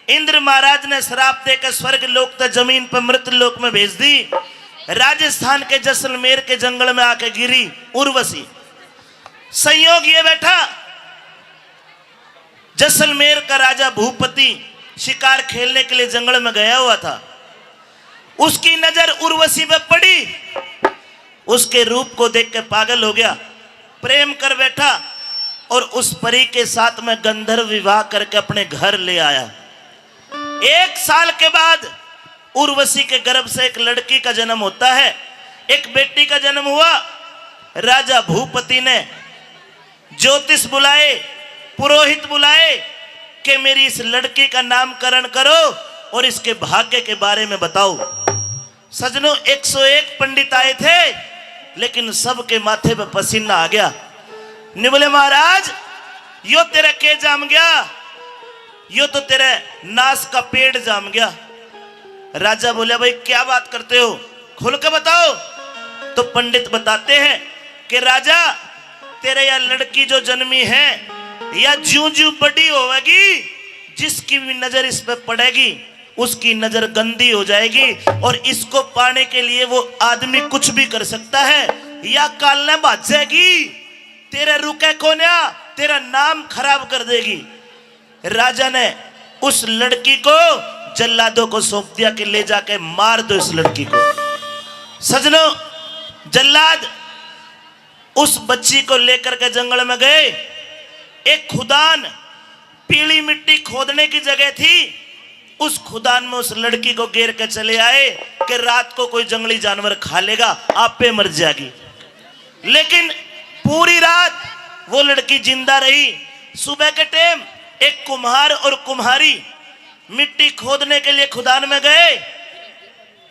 इंद्र महाराज ने श्राप देकर स्वर्ग लोक तक जमीन पर मृत लोक में भेज दी। राजस्थान के जैसलमेर के जंगल में आके गिरी उर्वशी। संयोग ये बैठा, जैसलमेर का राजा भूपति शिकार खेलने के लिए जंगल में गया हुआ था। उसकी नजर उर्वशी पे पड़ी, उसके रूप को देख के पागल हो गया, प्रेम कर बैठा और उस परी के साथ में गंधर्व विवाह करके अपने घर ले आया। एक साल के बाद उर्वशी के गर्भ से एक लड़की का जन्म होता है, एक बेटी का जन्म हुआ। राजा भूपति ने ज्योतिष बुलाए, पुरोहित बुलाए कि मेरी इस लड़की का नामकरण करो और इसके भाग्य के बारे में बताओ। सजनों, एक सौ एक पंडित आए थे, लेकिन सबके माथे पे पसीना आ गया। न्यू बोले, महाराज, यो तेरा के जाम गया, यो तो तेरे नाश का पेड़ जाम गया। राजा बोले, भाई, क्या बात करते हो, खुल के बताओ। तो पंडित बताते हैं कि राजा, तेरे या लड़की जो जन्मी है, या ज्यूं ज्यूं बड़ी होवेगी, जिसकी भी नजर इस पे पड़ेगी, उसकी नजर गंदी हो जाएगी और इसको पाने के लिए वो आदमी कुछ भी कर सकता है। या काल ने भाजेगी, तेरे रुके कोन्या, तेरा नाम खराब कर देगी। राजा ने उस लड़की को जल्लादों को सौंप दिया कि ले जाके मार दो इस लड़की को। सजनों, जल्लाद उस बच्ची को लेकर के जंगल में गए। एक खुदान, पीली मिट्टी खोदने की जगह थी, उस खुदान में उस लड़की को गेर के चले आए कि रात को कोई जंगली जानवर खा लेगा, आपे मर जाएगी। लेकिन पूरी रात वो लड़की जिंदा रही। सुबह के टाइम एक कुम्हार और कुम्हारी मिट्टी खोदने के लिए खुदान में गए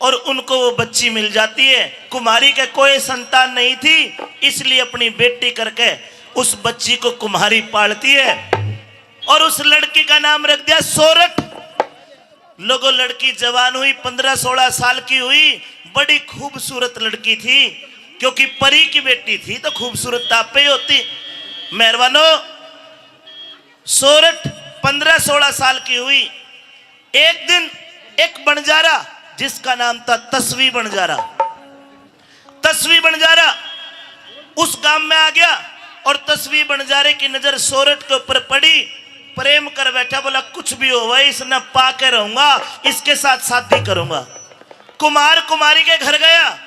और उनको वो बच्ची मिल जाती है। कुम्हारी के कोई संतान नहीं थी, इसलिए अपनी बेटी करके उस बच्ची को कुम्हारी पालती है और उस लड़की का नाम रख दिया सोरठ। लोगों, लड़की जवान हुई, पन्द्रह सोलह साल की हुई, बड़ी खूबसूरत लड़की थी, क्योंकि परी की बेटी थी तो खूबसूरत तो आपे ही होती। मेहरबानो, सोरठ पन्द्रह सोलह साल की हुई। एक दिन एक बणजारा, जिसका नाम था तसवी बणजारा, तसवी बणजारा उस गांव में आ गया और तसवी बणजारे की नजर सोरठ के ऊपर पड़ी। प्रेम कर बैठा, बोला, कुछ भी हो भाई, इसने पा के रहूंगा, इसके साथ शादी करूंगा। कुमार कुमारी के घर गया,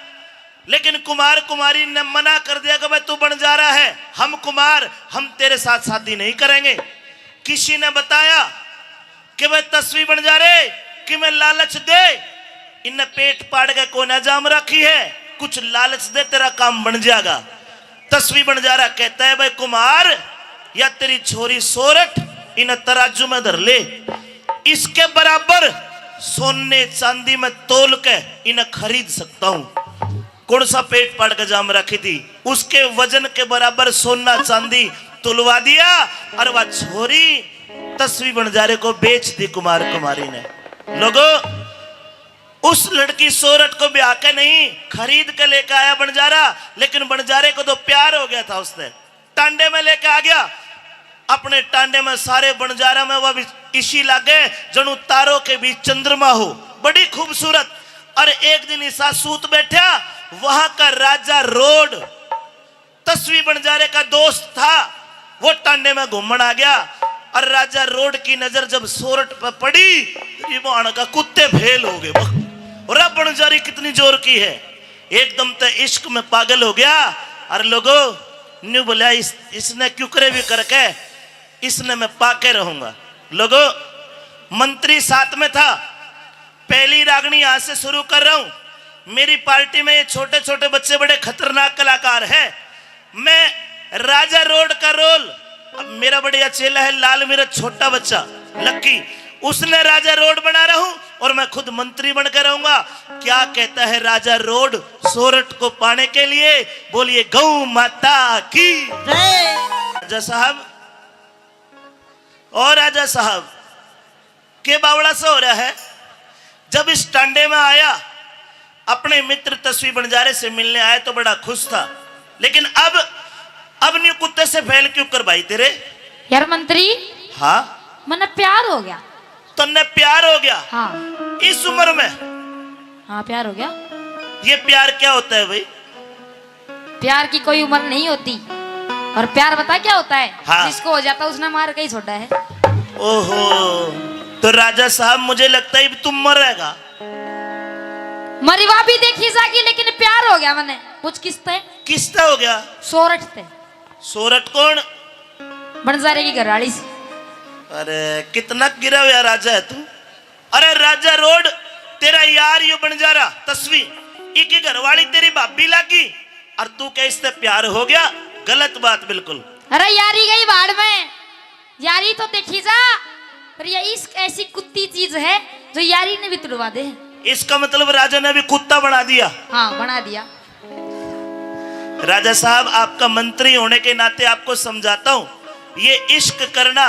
लेकिन कुमार कुमारी ने मना कर दिया कि भाई, तू बणजारा है, हम कुमार, हम तेरे साथ शादी नहीं करेंगे। किसी ने बताया कि भाई, तसवी बणजारे, कि मैं लालच दे, इन्हें पेट पाड़ के कोना जाम रखी है, कुछ लालच दे, तेरा काम बन जाएगा। तसवी बणजारा कहता है, भाई कुमार, या तेरी छोरी सोरठ, इन्हें तराजू में धर ले, इसके बराबर सोने चांदी में तोल के इन्हें खरीद सकता हूँ। कौन सा पेट पाड़ के जाम रखी थी, उसके वजन के बराबर सोना चांदी तुलवा दिया। और वह छोरी तसवी बणजारे को बेच दी कुमार कुमारी ने। लोगो, उस लड़की सोरठ को ब्याह के नहीं, खरीद के लेके आया बणजारा, लेकिन बणजारे को तो प्यार हो गया था उससे। टांडे में लेके आ गया। अपने टांडे में सारे बणजारा में वह भी इसी लागे, जणु तारों के बीच चंद्रमा हो, बड़ी खूबसूरत। और एक दिन ईसा सूत बैठा, वहां का राजा रोड तसवी बणजारे का दोस्त था, वो टांडे में घूमण आ गया। और राजा रोड की नजर जब सोरठ पे पड़ी, तो ये वहां का कुत्ते फेल हो गए। और अब बणजारी कितनी जोर की है, एकदम ते इश्क में पागल हो गया। और लोगो, न्यू बोला, इस, इसने क्यों करे भी करके, इसने मैं पाके रहूंगा। लोगो, मंत्री साथ में था, पहली रागनी यहां से शुरू कर रहा हूं। मेरी पार्टी में ये छोटे छोटे बच्चे बड़े खतरनाक कलाकार हैं। मैं राजा रोड का रोल, अब मेरा बढ़िया चेला है लाल, मेरा छोटा बच्चा लक्की, उसने राजा रोड बना रहा हूं। और मैं खुद मंत्री बन के रहूंगा। क्या कहता है राजा रोड सोरठ को पाने के लिए? बोलिए गौ माता की। राजा साहब, और राजा साहब, के बावड़ा सा हो रहा है? जब इस टांडे में आया, अपने मित्र तस्वी बंजारे से मिलने आया तो बड़ा खुश था, लेकिन अब, अब न्यू कुत्ते से फैल क्यों कर भाई तेरे? यार मंत्री, हाँ? मन्ने प्यार हो गया। तन्ने प्यार हो गया? हाँ। इस उम्र में? हाँ, प्यार हो गया। ये प्यार क्या होता है भाई? प्यार की कोई उम्र नहीं होती। और प्यार बता क्या होता है? हाँ। जिसको हो जाता उसने मार के ही छोड़ा है। ओहो, तो राजा साहब, मुझे लगता है अब तुम मरेगा। मरी वा भी देखी जागी, लेकिन प्यार हो गया मने। कुछ किस्ते? किस्ता हो गया? सोरठ ते। सोरठ कौन? बंजारे की घरवाली सी। अरे, कितना गिरा हुआ राजा है तू। अरे राजा रोड, तेरा यार यो बंजारा तस्वी, इकी घरवाली तेरी भाभी लागी, और तू कह इससे प्यार हो गया? गलत बात बिल्कुल। अरे यारी गई भाड़ में, यारी तो देखी जा, पर ये इश्क ऐसी कुत्ती चीज है जो यारी ने भी तुड़वा दे। इसका मतलब राजा ने अभी कुत्ता बना दिया। हाँ, बना दिया। राजा साहब, आपका मंत्री होने के नाते आपको समझाता हूँ, ये इश्क करना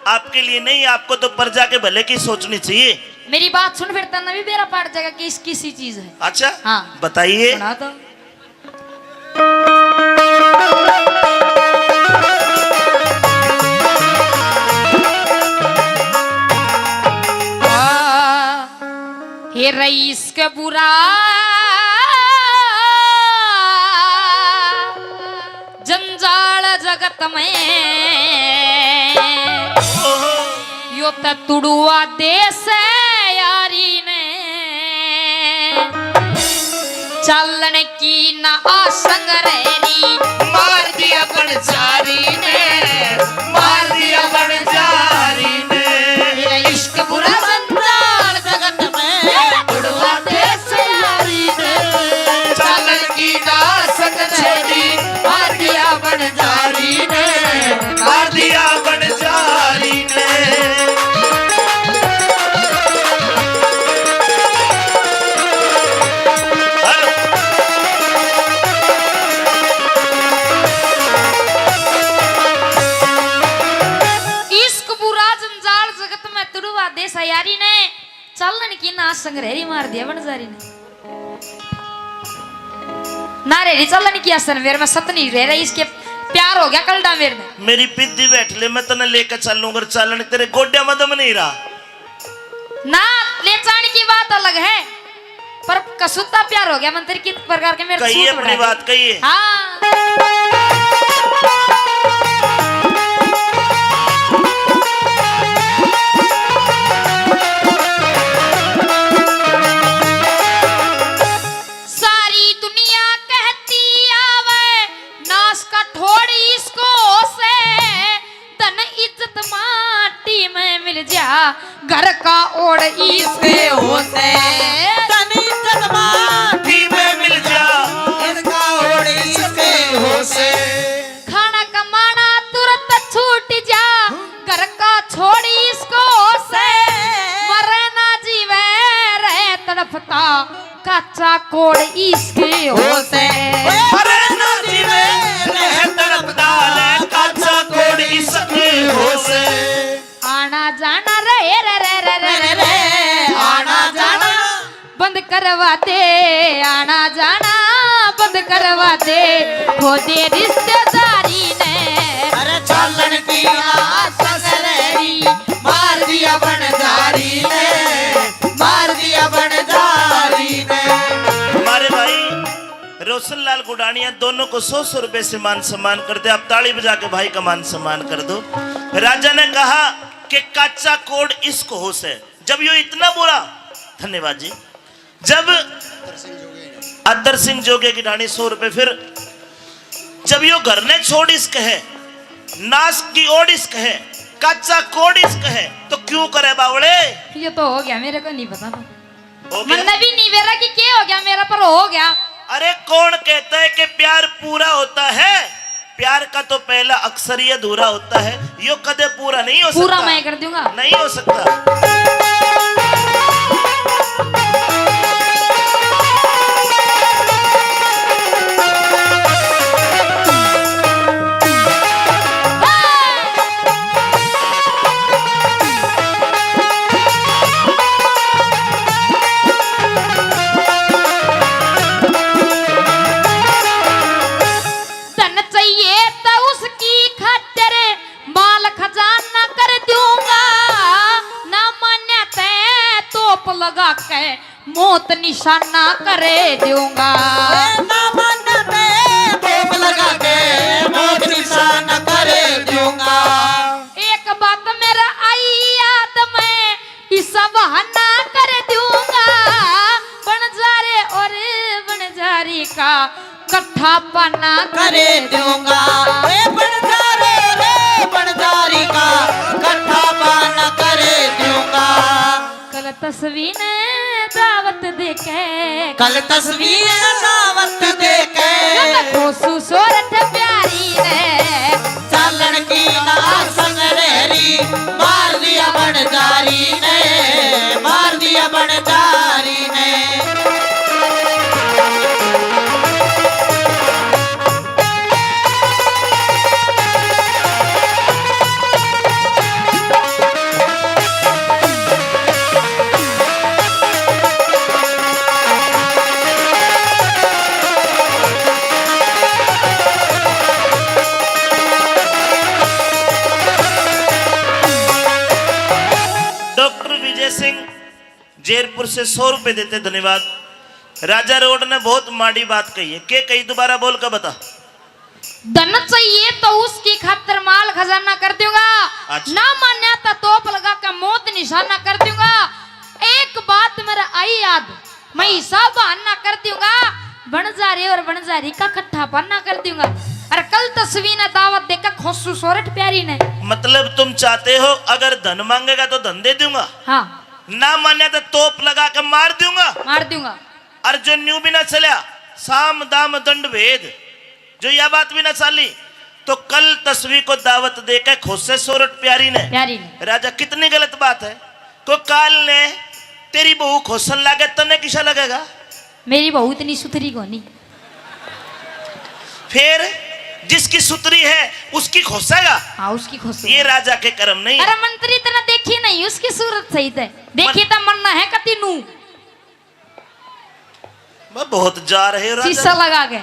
आपके लिए नहीं, आपको तो प्रजा के भले की सोचनी चाहिए। मेरी बात सुन, फिर तन्ने भी बेरा पाट जाएगा कि इश्क किसी चीज है। अच्छा, हाँ। बताइए। सुना तो। हे रईस के बुरा जंजाल जगत में, यो त तुड़ुआ देश है यारी ने। चालन की ना आसंग रहरी, मार दिया बंजारी ने, मार दिया बंजारी ने। मेरा इश्क बुरा जंजाल जगत में, तुड़वा देश यारी ने। चालन की ना आसंग रहरी, मार दिया बंजारी ने, मार दिया बंजारी ने। इश्क बुरा जंजाल जगत में, तुड़वा देश यारी ने। चालन की ना आसंग रहरी, मार दिया बंजारी ने। ना रहरी चालन की आसंग मेरे में, सत नहीं रह रही, इसके प्यार हो गया कलडा मेरे में। मेरी पिद्दी बैठ ले, मैं तने लेके चलूं, अगर चालन तेरे गोड्या में दम नहीं रहा। ना, ले जाने की बात अलग है, पर कसूता प्यार हो गया मंत्री की प्रकार के मेरे कहिए सूट अपनी बढ़ा दे। बात कहिए। हाँ। सारी दुनिया कहती आवे, नाश का ठोड़ इसको से, धन इज्जत माटी में मिल जा, घर का ओड़ इसके हो से। धन इज्जत माटी में मिल जा, घर का ओड़ इसके हो से। खाना कमाना तुरंत छूट जा, घर का छोड़ इसको से। मरे ना जीवे रहे तड़फता, काचा कोड़ इसके हो से। मरे ना जीवे रहे तड़फता, काचा कोड़ इसके हो से। आना जाना रे, रे, रे, आना जाना बंद करवा दे, आना जाना बंद करवा दे, खो दे रिश्तेदारी ने। अरे चालन की ना आसंग रहरी, मार दिया बंजारी ने, मार दिया बंजारी ने। हमारे भाई रोशनलाल गुडानिया दोनों को सौ सौ रुपए से मान सम्मान कर दे। आप ताली बजा के भाई का मान सम्मान कर दो। राजा ने कहा कि काचा कोड़ इसको हो से, जब यो इतना बुरा, धन्यवाद जी, जब अदर सिंह जोगे की ढाणी सौ रुपए, फिर जब यो घर ने छोड़ इसके है, नाश की ओड़ इसके है, काचा कोड़ इसके है, तो क्यों करे बावड़े? ये तो हो गया, मेरे को नहीं पता था। हो गया? मन्ने भी नहीं बेरा कि के हो गया मेरा, पर हो गया। अरे कौन कहता है कि प्यार पूरा होता है? प्यार का तो पहला अक्षर ही अधूरा होता है, यो कदे पूरा नहीं हो सकता। पूरा मैं कर दूंगा। नहीं हो सकता। तोप लगा के मौत निशाना करे दूंगा। ए, ना मान्या ते तोप लगा के मौत निशाना करे दूंगा। एक बात मेरा आई याद, मैं इसा बहाना कर दूंगा। बन जा रे और बन जा री का कट्ठा पाना करे दूंगा। ए, बन जा रे, रे, बन जा री का कट्ठा पाना करे दूंगा। कल तस्वीर ने दावत देके, कल तस्वीर ने दावत देके, खोसू सोरठ प्यारी ने चालन की ना संग रहरी, मार दिया बन जा री ने, मार दिया बन जा री ने। डॉक्टर विजय सिंह जैरपुर से सौ रुपए देते, धन्यवाद। राजा रोड ने बहुत माड़ी बात कही है, के कही, दोबारा बोल के बता। धन चाहिए तो उसकी खातर माल खजाना कर दूंगा। अच्छा। ना मान्या तो तोप लगा के मौत निशाना कर दूंगा। एक बात मेरा आई याद, मैं हिसाब बहाना कर दूंगा। बन जा रे और बन जा री का कट्ठा पाना कर दूंगा। और कल तस्वीर ने दावत देकर खोसू सोरठ प्यारी ने। मतलब तुम चाहते हो अगर धन मांगेगा तो धन दे दूंगा? हाँ। ना मान्या तो तोप लगा के मार दूंगा। मार दूंगा। और जो न्यू भी ना चल्या, साम दाम दंड भेद, जो यह बात भी ना चाली, तो कल तस्वीर को दावत देके खोसे सोरठ प्यारी ने। प्यारी ने। राजा, कितनी गलत बात है। को काल ने तेरी बहू खोसन लागे, तने किसा लगेगा? मेरी बहू इतनी सुथरी कोनी। फिर जिसकी सुथरी है उसकी खोसेगा। हाँ, उसकी खोसेगा। ये राजा के कर्म नहीं। अरे मंत्री, तना देखी नहीं उसकी सूरत सही ते। देखी मत- तो मन्ना है कति नू। मैं बहुत जा रहे हो राजा। शीशा लगा के।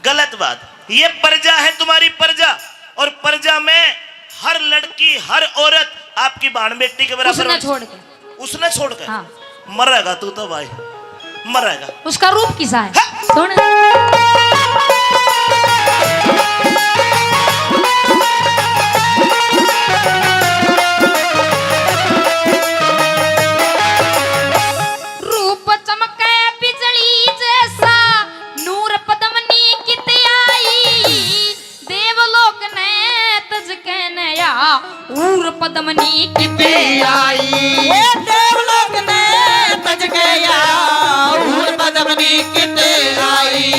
गलत बात। ये प्रजा है तुम्हारी प्रजा, और प्रजा में हर लड़की, हर औरत आपकी बहन बेटी के बराबर उसने होनी छोड़ चाहिए। के। उसने छोड़ के? हाँ। मरेगा तू तो भाई, मरेगा। उसका रूप किसा है? हाँ। सुन। रूप चमके बिजली जैसा, नूर पद्मनी कित आई। देवलोक ने तज के नया, हूर पद्मनी कित आई। ए देवलोक ने तज के या, हूर पद्मनी कित आई।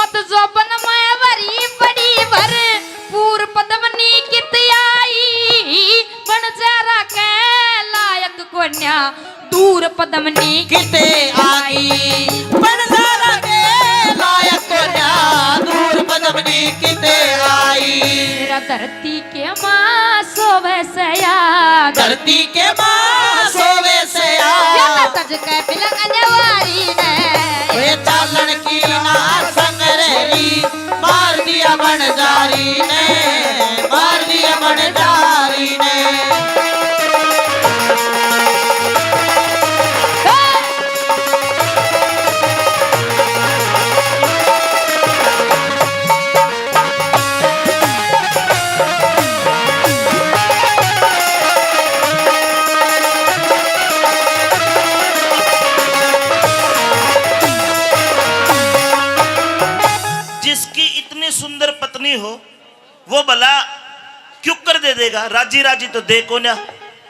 मत जोबन में भरी पड़ी भर, पूर पद्मनी कित आई। बन जरा के लायक कोन्या, दूर पद्मनी किते आई। बन जरा के लायक कोन्या, दूर पद्मनी किते आई। मेरा धरती के माँ सोवे सया, धरती के माँ सोवे सया। या तो तज के बिलंग जवारी ने। वे चालन की ना संग रही, मार दिया बंजारी ने, मार दिया बंजारी ने। जिसकी इतनी सुंदर पत्नी हो, वो भला क्यों कर दे देगा? राजी राजी तो दे कोन्या।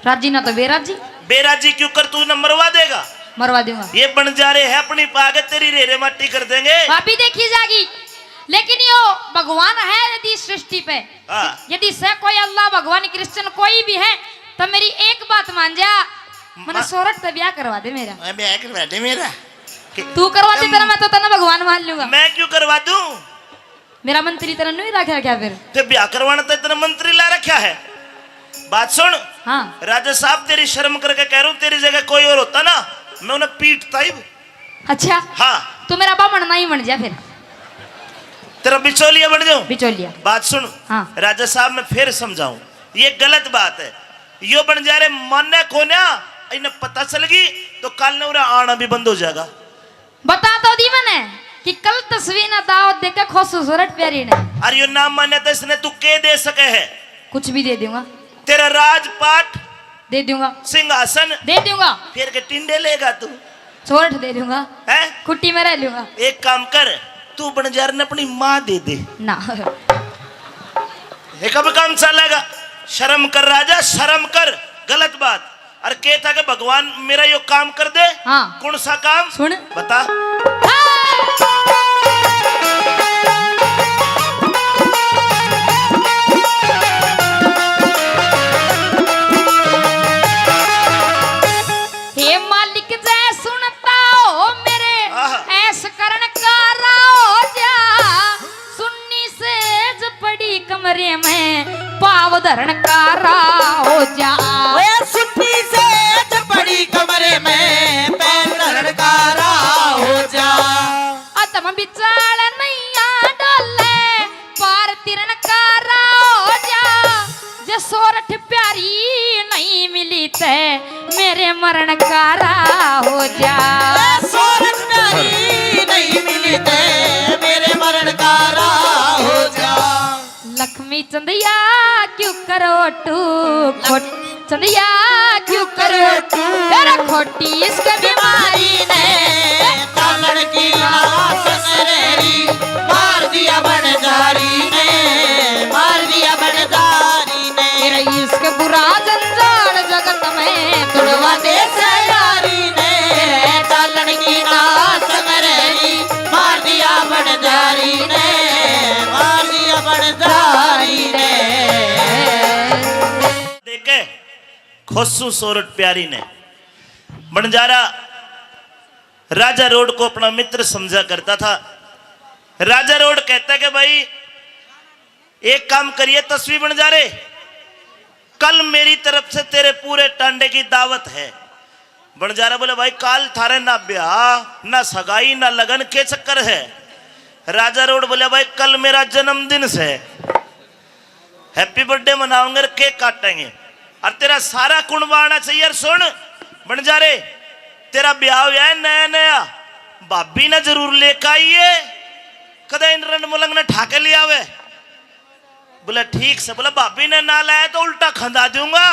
राजी ना तो बेराजी। बेराजी क्यों कर, तू ना मरवा देगा? मरवा दूंगा। ये बंजारे है अपनी पाग, तेरी रेरे माटी कर देंगे। भाभी देखी जागी, लेकिन यो भगवान है यदि सृष्टि पे, हाँ। यदि से कोई अल्लाह भगवान क्रिश्चियन कोई भी है, तो मेरी एक बात मान जा, मने मा- सोरठ पे ब्याह करवा दे मेरा। मैं ब्याह करवा दे मेरा। तू करवा दे तेरा, मैं तो तना भगवान मान लूंगा। मैं क्यों करवा दूं? मेरा मंत्री तेरा न्यू ही रख रखा फिर। ते ब्याह करवाना तो इतना मंत्री ला रखा है। बात सुन। हाँ। राजा साहब, तेरी शर्म करके कह रहा हूँ, तेरी जगह कोई और होता ना, मैं उन्हें पीटता ही। अच्छा। हाँ। तू मेरा बामण ना ही बन जा फिर। तेरा बिचौलिया बन जाऊं? बिचौलिया। बात सुन। हाँ। राजा साहब, मैं फिर समझाऊं, ये गलत बात है। यो बंजारे माने कोन्या, इन्हें पता चल गई तो कल ने उरा आना भी बंद हो जाएगा। बता तो दी मैंने कि कल तस्वीर ना दावत देके खोसू सोरठ प्यारी ने। अरे यो ना माने तो इसने तू के दे सके है? कुछ भी दे दूंगा। तेरा राजपाट दे दूंगा। सिंहासन दे दूंगा। फिर के टिंडे लेगा तू? सोरठ दे दूंगा। हैं? कुट्टी में रह लूंगा। एक काम कर, तू बंजारे ने अपनी माँ दे दे ना। ये कब काम चलेगा? शर्म कर राजा, शर्म कर। गलत बात। अरे के था कि भगवान मेरा यो काम कर दे। हाँ। कौन सा काम? सुन। बता। हे मालिक जय सुनता हो मेरे, आहा। ऐस करण का राजा। सुन्नी सेज पड़ी कमरे में, पाव धरण का राह हो जा। ओए सुन्नी सेज पड़ी कमरे में, पाव धरण का राह हो जा। अतम बिचाल नैया डोले, पार तिरण का राह हो जा। जे सोरठ प्यारी नहीं मिली ते, मेरे मरण का राह हो जा। सोरठ प्यारी नहीं मिली ते, मेरे मरण का राह हो जा। लक्ष्मी चंदिया क्यों करो टू खोट, चंदिया क्यों करो टू, तेरा खोटी इसके बीमारी ने। चालन की लाश मेरी मार दिया बंजारी ने, मार दिया बंजारी ने। तेरा इश्क बुरा जंजाल जगत में तुड़वा दे से यारी ने। चालन की लाश मेरी मार दिया बंजारी ने, मार दिया बंजारी ने। देखे खोसू सोरठ प्यारी ने। बंजारा राजा रोड को अपना मित्र समझा करता था। राजा रोड कहता कि भाई, एक काम करिए तस्वीर बंजारे, कल मेरी तरफ से तेरे पूरे टांडे की दावत है। बंजारा बोले, भाई, काल थारे ना ब्याह, ना सगाई, ना लगन, के चक्कर है? राजा रोड बोले, भाई, कल मेरा जन्मदिन से, हैप्पी बर्थडे मनाओगे और केक काटेंगे, और तेरा सारा कुणबा आना चाहिए। और सुन बंजारे, तेरा ब्याह हुआ है नया नया, भाभी ने जरूर लेकर आइए, कदे इन रंड मलंग ने ठाके ले आवे। बोला, ठीक से। बोला, भाभी ने ना लाया तो उल्टा खंदा दूंगा।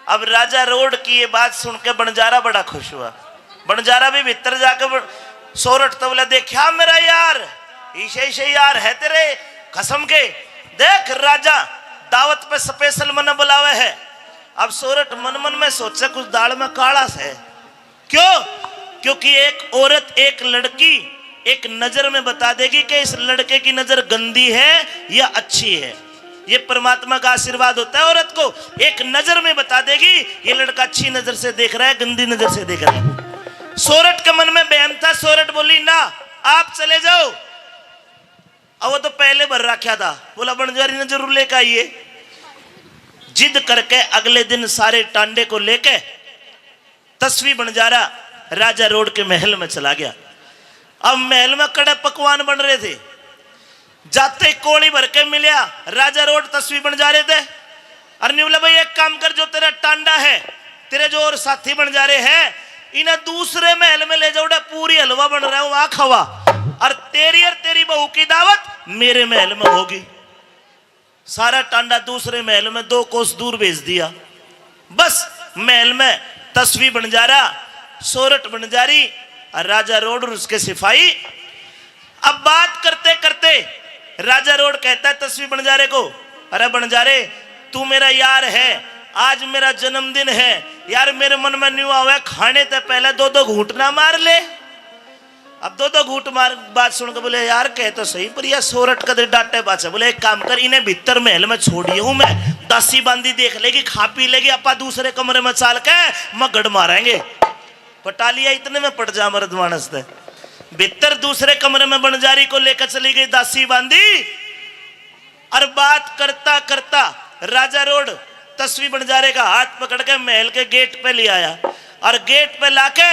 अब राजा रोड की ये बात सुन के बंजारा बड़ा खुश हुआ। बंजारा भी भीतर जाके ब-, सोरठ तो बोला, देखा मेरा यार, इसे इसे यार है तेरे कसम के। देख राजा, दावत पे स्पेशल मने बुलावे है। अब सोरठ मन मन में सोचे, कुछ दाल में काला से। क्यों? क्योंकि एक औरत, एक लड़की एक नजर में बता देगी कि इस लड़के की नजर गंदी है या अच्छी है। ये परमात्मा का आशीर्वाद होता है। औरत को एक नजर में बता देगी, ये लड़का अच्छी नजर से देख रहा है, गंदी नजर से देख रहा है। सोरठ के मन में बहम था, सोरठ बोली, ना, आप चले जाओ। अब वो तो पहले भर रखा था, बोला, बंजारी ने जरूर लेकर आइए। जिद करके अगले दिन सारे टांडे को लेके तस्वी बंजारा राजा रोड के महल में चला गया। अब महल में कड़े पकवान बन रहे थे। जाते ही कोली भर के मिलया, राजा रोड तस्वी बंजारे ते। अर न्यू बोला, भाई, एक काम कर, जो तेरा टांडा है, तेरे जो और साथी बंजारे हैं, इन्हें दूसरे महल में ले जाओ, उड़े पूरी हलवा बन रहा है, वहां खावा। और तेरी और तेरी बहू की दावत मेरे महल में होगी। सारा टांडा दूसरे महल में दो कोस दूर भेज दिया। बस महल में तस्वी बंजारा, सोरठ बंजारी और राजा रोड और उसके सिपाही। अब बात करते करते राजा रोड कहता है तस्वी बंजारे को, अरे बंजारे, तू मेरा यार है, आज मेरा जन्मदिन है यार, मेरे मन में न्यू आवे, खाने ते पहले दो दो घूंट ना मार ले। अब दो दो घूंट मार, बात सुन के बोले, यार, कह तो सही, पर यह सोरठ कदे डांटे पाछे। बोले, एक काम कर, इन्हें भीतर महल में छोड़िए हूं मैं, दासी बांदी देख लेगी, खा पी लेगी, आपा दूसरे कमरे में चाल के मगड़ मारेंगे। पटालिया इतने में पड़ जा मर्द मानस ते। भीतर दूसरे कमरे में बंजारी को लेकर चली गई दासी बांदी। और बात करता करता राजा रोड तस्वी बंजारे का हाथ पकड़ के महल के गेट पे ले आया और गेट पे लाके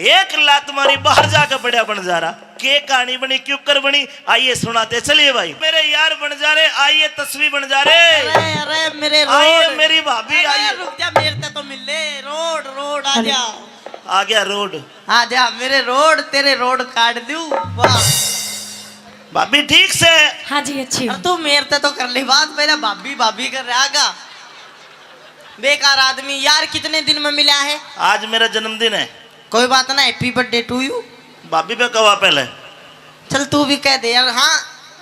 एक लात मारी, बाहर जाके पड़ा बंजारा। के कहानी बनी, क्यों कर बनी, आइए सुनाते चलिए भाई। मेरे यार बन जा रे, आइए तस्वीर बन जा रे। अरे, अरे, मेरे आइए रोड। मेरी भाभी, अरे, आइए। रुक जा, मेरे ते तो मिल ले। रोड, रोड, आ जा। आ गया रोड। आ जा मेरे रोड, तेरे रोड काट दूं। वाह। भाभी ठीक से? हाँ जी, अच्छी हूँ। अरे, तू मेरे ते तो कर ले बात, पहले भाभी, भाभी कर रहा आगा। बेकार आदमी यार, कितने दिन में मिला है? आज मेरा जन्मदिन है। कोई बात ना, happy birthday to you। भाभी पे कवा पहले। चल तू भी कह दे यार। हाँ,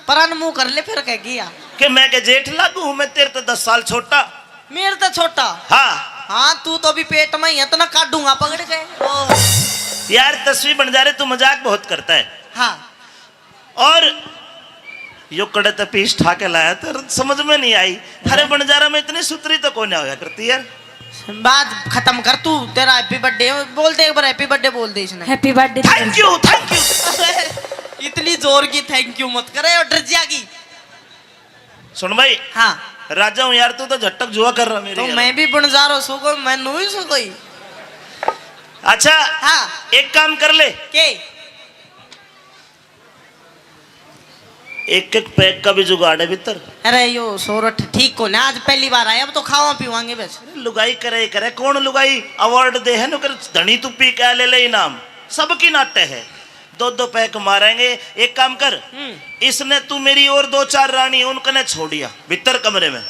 पर अनमुंह कर ले, फिर कह गया कि मैं के जेठ लागू हूँ, मैं तेरे तो दस साल छोटा। मेरे तो छोटा? हाँ। हाँ, तू तो भी पेट में ही है, इतना काटूंगा पकड़ के। ओ। यार तस्वीर बन जा रे, तू मजाक बहुत करता है। हाँ। और यो कड़े ते पीस ठा के लाया, तेरे समझ में नहीं आई। अरे बंजारा में इतनी सुतरी तो कोन्या होया करती यार। बात खत्म कर तू, तेरा happy birthday बोल दे एक बार, happy birthday बोल दे इसने। Happy birthday। Thank you, thank you। इतनी जोर की thank you मत करे और डर जाएगी। सुन भाई। हाँ। राजा हूँ यार, तू तो झटक जुआ कर रहा मेरे तो यार। मैं भी बंजारो सू कोई, मैं नू ही सू कोई। अच्छा। हाँ। एक काम कर ले। के? एक एक पैक का भी जुगाड़ है भीतर। अरे यो सोरठ ठीक को ना, आज पहली बार आया, अब तो खावा पीवांगे बस। अरे लुगाई करे करे, कौन लुगाई award दे है, नुकर धनी तू पी के ले ले इनाम, सबकी नाटे है। दो दो पैक मारेंगे। एक काम कर, हम्म। इसने तू मेरी और दो चार रानी उनकने छोड़िया भीतर कमरे में,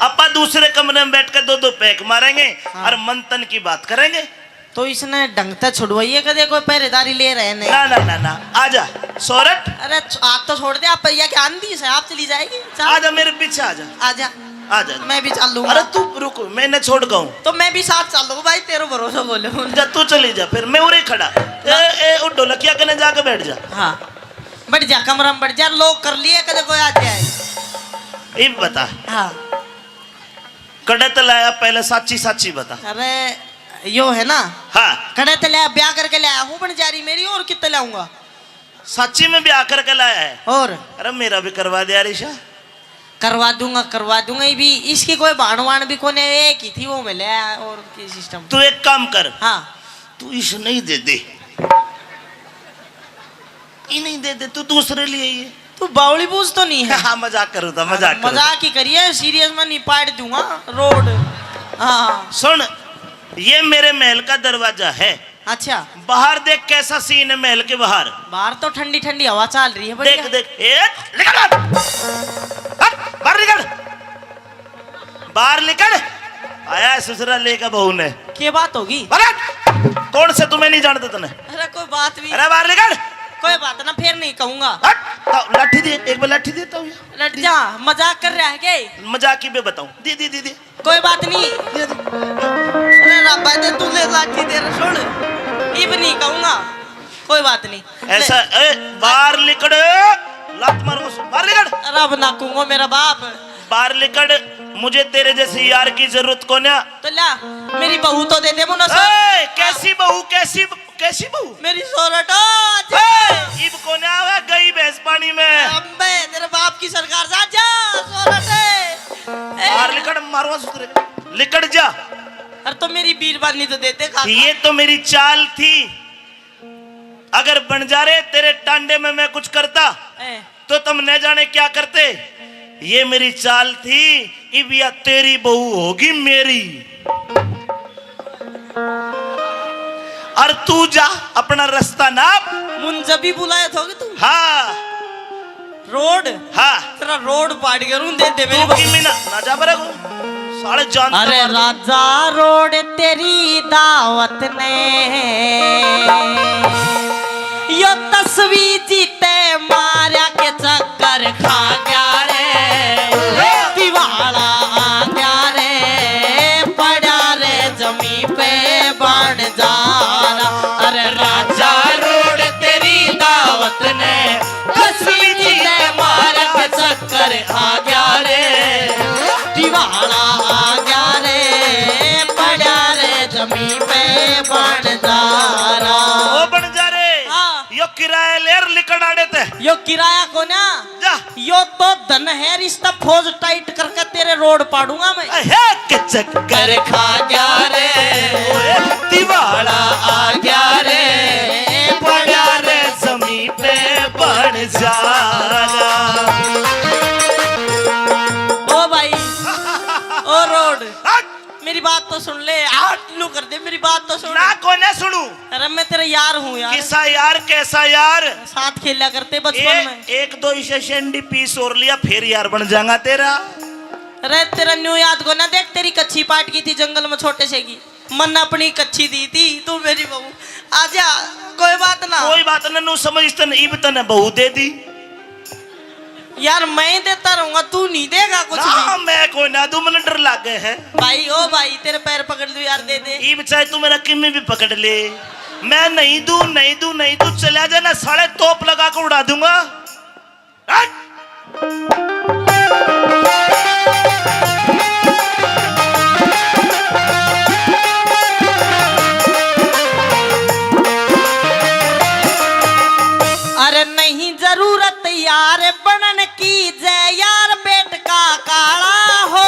आपा दूसरे कमरे में बैठ के दो दो पैक मारेंगे हाँ। और मंथन की बात करेंगे। तो इसने ढंग से छुड़वाइए, कदे कोई पहरेदारी ले रहे नहीं। ना, ना, ना, ना, आजा, सोरठ। अरे, छ-, आप तो छोड़ दे, आप या क्या आंधी से, आप चली जाएगी। चल। आजा, मेरे पीछे आजा। आजा। आजा। मैं भी चल लूंगा। अरे, तू रुक, मैं इन्हें छोड़ के आऊं। तो मैं भी साथ चल लूंगा भाई, तेरे भरोसे बोले हूँ। जा, तू चली जा, फिर मैं उरे खड़ा। ए, ए, उठ, ढोलकिया कने जाके बैठ जा। हाँ, बैठ जा, कमरा में बैठ जा, लोग कर लिए, कदे कोई आ जाए। ये बता। हाँ। कड़े ते लाया, पहले साची साची बता। अरे, यो है ना? हाँ। कड़े ते लाया, ब्याह करके लाया हूँ, बन जा रही मेरी, और कितने लाऊंगा? साची में ब्याह करके लाया है? और? अरे, मेरा भी करवा दे यार ईशा। करवा दूंगा, करवा दूंगा। ये भी, इसकी कोई भाण वाण भी कोने, एक ही थी, वो मैं ले आया। और की सिस्टम? तू एक काम कर। हाँ। तू इस नहीं दे दे। ये नहीं दे दे, तू दूसरे लिए ये। तू बावली बूझ तो नहीं है? हाँ, मजाक करूँ था, मजाक करूँ था। मजाक ही करिए, सीरियस में नहीं, पाट दूंगा रोड। हाँ। सुन, ये मेरे महल का दरवाजा है। अच्छा। बाहर देख कैसा सीन है महल के बाहर। बाहर तो ठंडी ठंडी हवा चल रही है, बढ़िया। देख, देख, ए, निकल बाहर। हट, बाहर निकल। बाहर निकल। आया है ससुरा लेकर बहू ने। के बात होगी? बाहर हट। कौन से तुम्हें नहीं जानते तने? अरे कोई बात नहीं। अरे बाहर निकल। कोई बात ना, फिर नहीं कहूंगा। हट। ताऊ, लाठी दे, एक बार लाठी दे ताऊ। लट जा, मजाक कर रहा है क्या? मजाक ही पे बताऊं। दे, दे, दे, दे। कोई बात नहीं। दे, दे। अरे रब्बा दे, तू ले लाठी दे रे, सुन। इब नहीं कहूंगा। कोई बात नहीं। ऐसा, ले। ए, बाहर निकल। लात मारूंगा, बाहर निकल। रब ना कहूंगा मेरा बाप। बाहर निकल, मुझे तेरे जैसे यार की जरूरत कोन्या। तो ला, मेरी बहू तो दे दे मुन्ना सर। ए, कैसी बहू, कैसी, कैसी बहू? मेरी सोरठ। ए, इब कोन्या आवे, गई भैंस पानी में। अबे, तेरे बाप की सरकार, जा, जा, सोरठ। ए। बाहर निकल, मारूंगा सुतरे। निकल जा। अरे तो मेरी बीरबानी तो देते काका। ये तो मेरी चाल थी। अगर बंजारे तेरे टांडे में मैं कुछ करता, ए। तो तुम न जाने क्या करते। ये मेरी चाल थी, इब या तेरी बहू होगी मेरी। और तू जा अपना रास्ता नाप। मुंजा भी बुलाया था कि तू? हाँ। रोड? हाँ। तेरा रोड पाड़ के रूं दे दे मेरी तू बहू। किमी ना, ना जा बरा को। साले जानता अरे मार दे। राजा रोड तेरी दावत ने, यो तस्वीर जीते मारा के चक्कर खा गया रे। दिवाला आ गया रे, पड़ा रे जमी पे बन जा रहा। अरे राजा रोड तेरी दावत ने, तस्वीर जीते मारा के चक्कर खा गया रे। दिवाला आ गया रे, पड़ा रे जमी पे बन जा रहा। ओ बन जा रे। हाँ। यो किराया ले लिकड़ आड़े ते। यो किराया कोन्या। जा। यो तो धन है, रिश्ता फौज टाइट करके तेरे रोड पाड़ूंगा मैं। अहे के चक्कर खा गया रे, ओए। दिवाला आ गया रे, पड़ा रे जमी पे तो सुन ले, हाथ नू कर दे, मेरी बात तो सुन। ना, कोई ना सुनू। अरे, मैं तेरा यार हूँ यार। किसा यार, कैसा यार? साथ खेला करते बचपन एक, में। एक दो इसे सेंडी पीस और लिया, फिर यार बन जाऊंगा तेरा। अरे, तेरा न्यू याद को ना, देख, तेरी कच्छी पाट की थी जंगल में छोटे से की, मन अपनी कच्छी दी थी, तू मेरी बहू। आजा, कोई बात ना। कोई बात ना, नू समझ तन, इब तने बहू दे दी। यार, मैं ही देता रहूंगा, तू नहीं देगा कुछ ना, भी। मैं कोई ना दूं, मने डर लागे है। भाई, ओ भाई, तेरे पैर पकड़ लूं यार, दे दे। इब चाहे तू मेरा किमी भी पकड़ ले, मैं नहीं दूं, नहीं दूं, नहीं दूं। चला जाना साले, तोप लगा के उड़ा दूंगा। हट! अरे नहीं जरूरत यार बनन की, जय यार पेट का काला हो,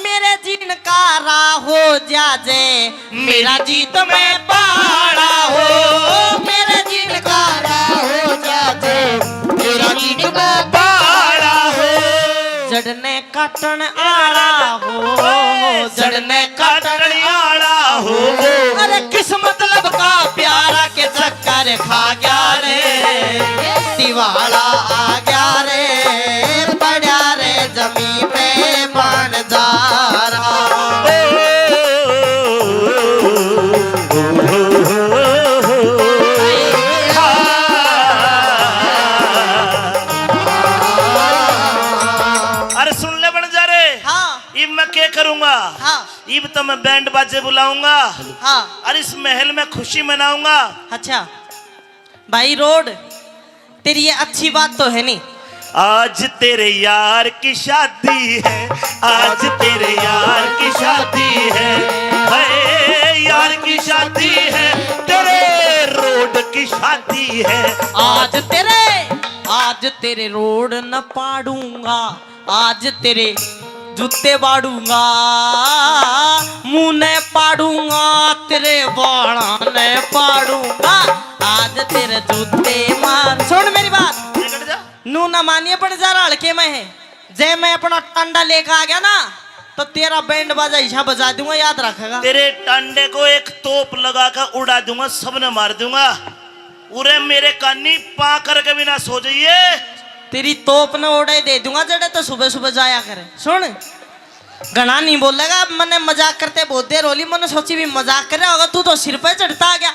मेरे जीण का राह हो जा जय, मेरा जीत में पाला हो, मेरे जीण का राह हो जा जय, मेरा जीत में पाला हो। जड़ने काटण आला हो, जड़ने काटण आला हो। अरे किस मतलब का प्यारा के चक्कर खा गया रे, दिवाला आ गया रे, पड़ा रे जमी पे बन जा रहा। अरे सुन ले बन जा रे। हाँ। इब मैं क्या करूंगा? हाँ। इब तो मैं बैंड बाजे बुलाऊंगा। हाँ। और इस महल में खुशी मनाऊंगा। अच्छा भाई रोड, तेरी ये अच्छी बात तो है नहीं। आज तेरे यार की शादी है, आज तेरे यार की शादी है, हाय यार की शादी है, तेरे रोड की शादी है। आज तेरे, आज तेरे रोड न पाड़ूंगा, आज तेरे जूते बाड़ूंगा, मुंह ने पाड़ूंगा, तेरे बाला ने पाड़ूंगा, आज तेरे जूते मार। सुन मेरी बात, निकल जा। नू ना मानिए, पण जा हल्के में है। जै मैं अपना टांडा लेकर आ गया ना, तो तेरा बैंड बाजा इसा बजा दूंगा, याद रखेगा। तेरे टांडे को एक तोप लगा कर उड़ा दूंगा, सबने मार दूंगा। उरे मेरे कानी पा करके भी ना सो जाइए। तेरी तोप न ओड़े दे दूंगा, जड़े तो सुबह सुबह जाया करे। सुन, घणा नहीं बोलेगा। अब मने मजाक करते बहुत देर होली, मने सोची भी मजाक कर रहा होगा, तू तो सिर पे चढ़ता आ गया।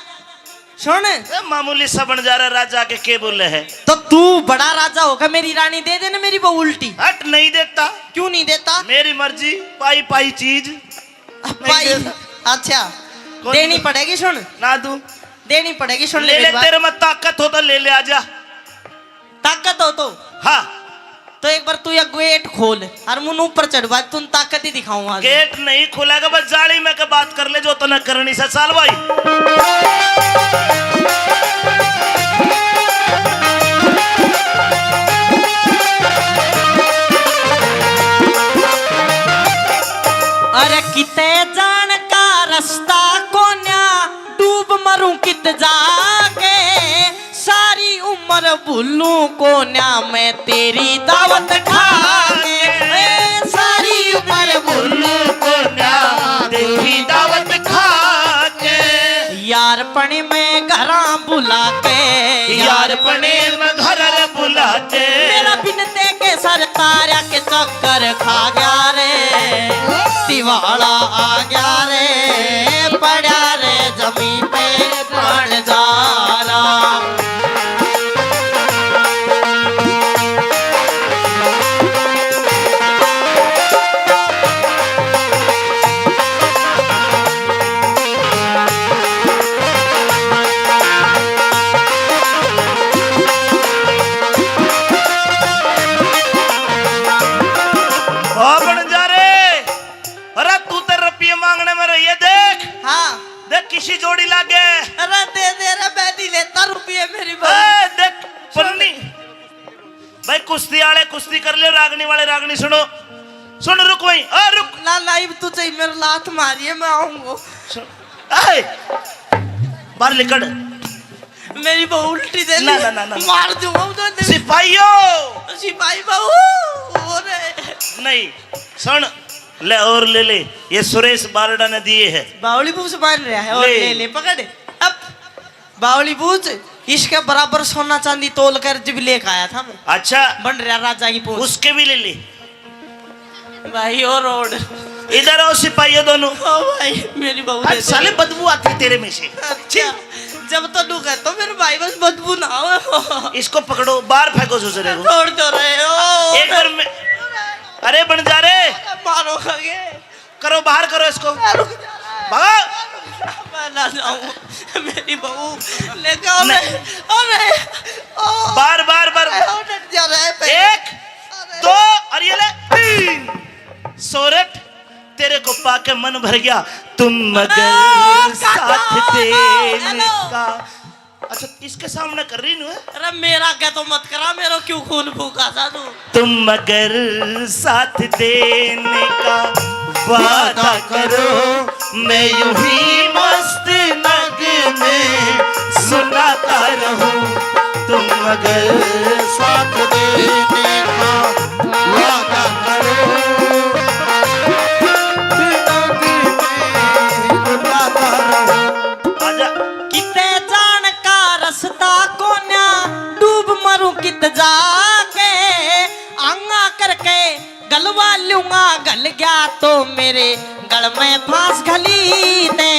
सुन। ए, मामूली सा बन जा रहा, राजा के के बोले है? तो तू बड़ा राजा होकर मेरी रानी दे देना, मेरी बहू उल्टी। हट, नहीं देता। क्यों नहीं देता? मेरी मर्जी, पाई पाई चीज। नहीं पाई। देता। अच्छा, कौन देनी दे- पड़ेगी। सुन ना, तू देनी पड़ेगी। सुन ले ले, मेरी बात। तेरे में ताकत हो तो ले ले, आजा। ताकत हो तो? हाँ। तो एक बार तू ये गेट खोल और मुन ऊपर चढ़वा, तुम ताकत ही दिखाऊं आज। गेट नहीं खुलेगा, बस जाली में के बात कर ले, जो तने करनी से। चल भाई। अरे किते जान का रास्ता कोन्या, डूब मरूं कित जाके, सारी उम्र भूलूं कोन्या मैं तेरी दावत खा के। ए, सारी उम्र भूलूं कोन्या तेरी दावत खा के। यार पणे में घरां बुला के, यार पणे में घर बुला के। मेरा बिनते के सर तारा के चक्कर खा गया रे, दिवाला आ गया रे, पड़ा रे जमीन पे बन जा रहा। ओ बन जा रे। अरे तू तो रुपये मांगने में रही है, देख। हाँ। देख किसी जोड़ी लागे। अरे दे दे रे, मैं नहीं लेता रुपये, मेरी बहू। ए, देख पन्नी। भाई कुश्ती आले कुश्ती कर ले, रागनी वाले रागनी सुनो। सुन रुक भाई, आ रुक। ना ना, इब तू चाहिए मेरे लात मारिए, मैं आऊंगा। सुन, ए, बाहर निकल। मेरी बहू उल्टी दे ना, दी। ना, ना, ना। मार दूंगा उधर से। सिपाहियों। सिपाही बहू, ओ रे। नहीं, सुन। ले और ले ले, ये सुरेश बारड़ा ने दिए है। बावली बूझ बांध रहा है और ले। ले ले, पकड़। अब बावली बूझ, इसके बराबर सोना चांदी तोल कर जब लेके आया था मैं। अच्छा। बन रहा राजा की पूंछ। उसके भी ले ले। भाई, ओ रोड। इधर आओ सिपाहियों दोनों। ओ भाई, मेरी बहू अरे दे दे। साले, बदबू आती है तेरे में से। अच्छा, जब तो दुख है तो मेरे भाई बस बदबू ना हो। इसको पकड़ो, बाहर फेंको ससुरे को। छोड़ दो रहे हो। एक बार मैं, अरे बन जा रे। मारो खगे। करो, बाहर करो इसको। रुक जा। भागो। मैं ना जाऊं। मेरी बहू लेके आओ। नहीं। मैं, ओ नहीं। ओ। बार, बार, बार। ओ डट जा रहा है पहले। एक, अरे। दो, और ये ले, तीन। सोरठ, तेरे को पाके मन भर गया। तुम मगर आ, काका। साथ देने हेलो। का। अच्छा, इसके सामने कर रही हूँ। अरे मेरा क्या तो मत करा, मेरो क्यों खून फूका था तू? तुम मगर साथ देने का वादा करो, मैं यूं ही मस्त नगमे सुनाता रहूं। तुम मगर साथ देने का वादा करो, नगमे सुनाता रहूं। आजा। किते जान का रास्ता कोन्या, डूब मरूं कित जाके। आंगा करके गलवा लूंगा, गल गया तो मेरे गल में फांस घली ते।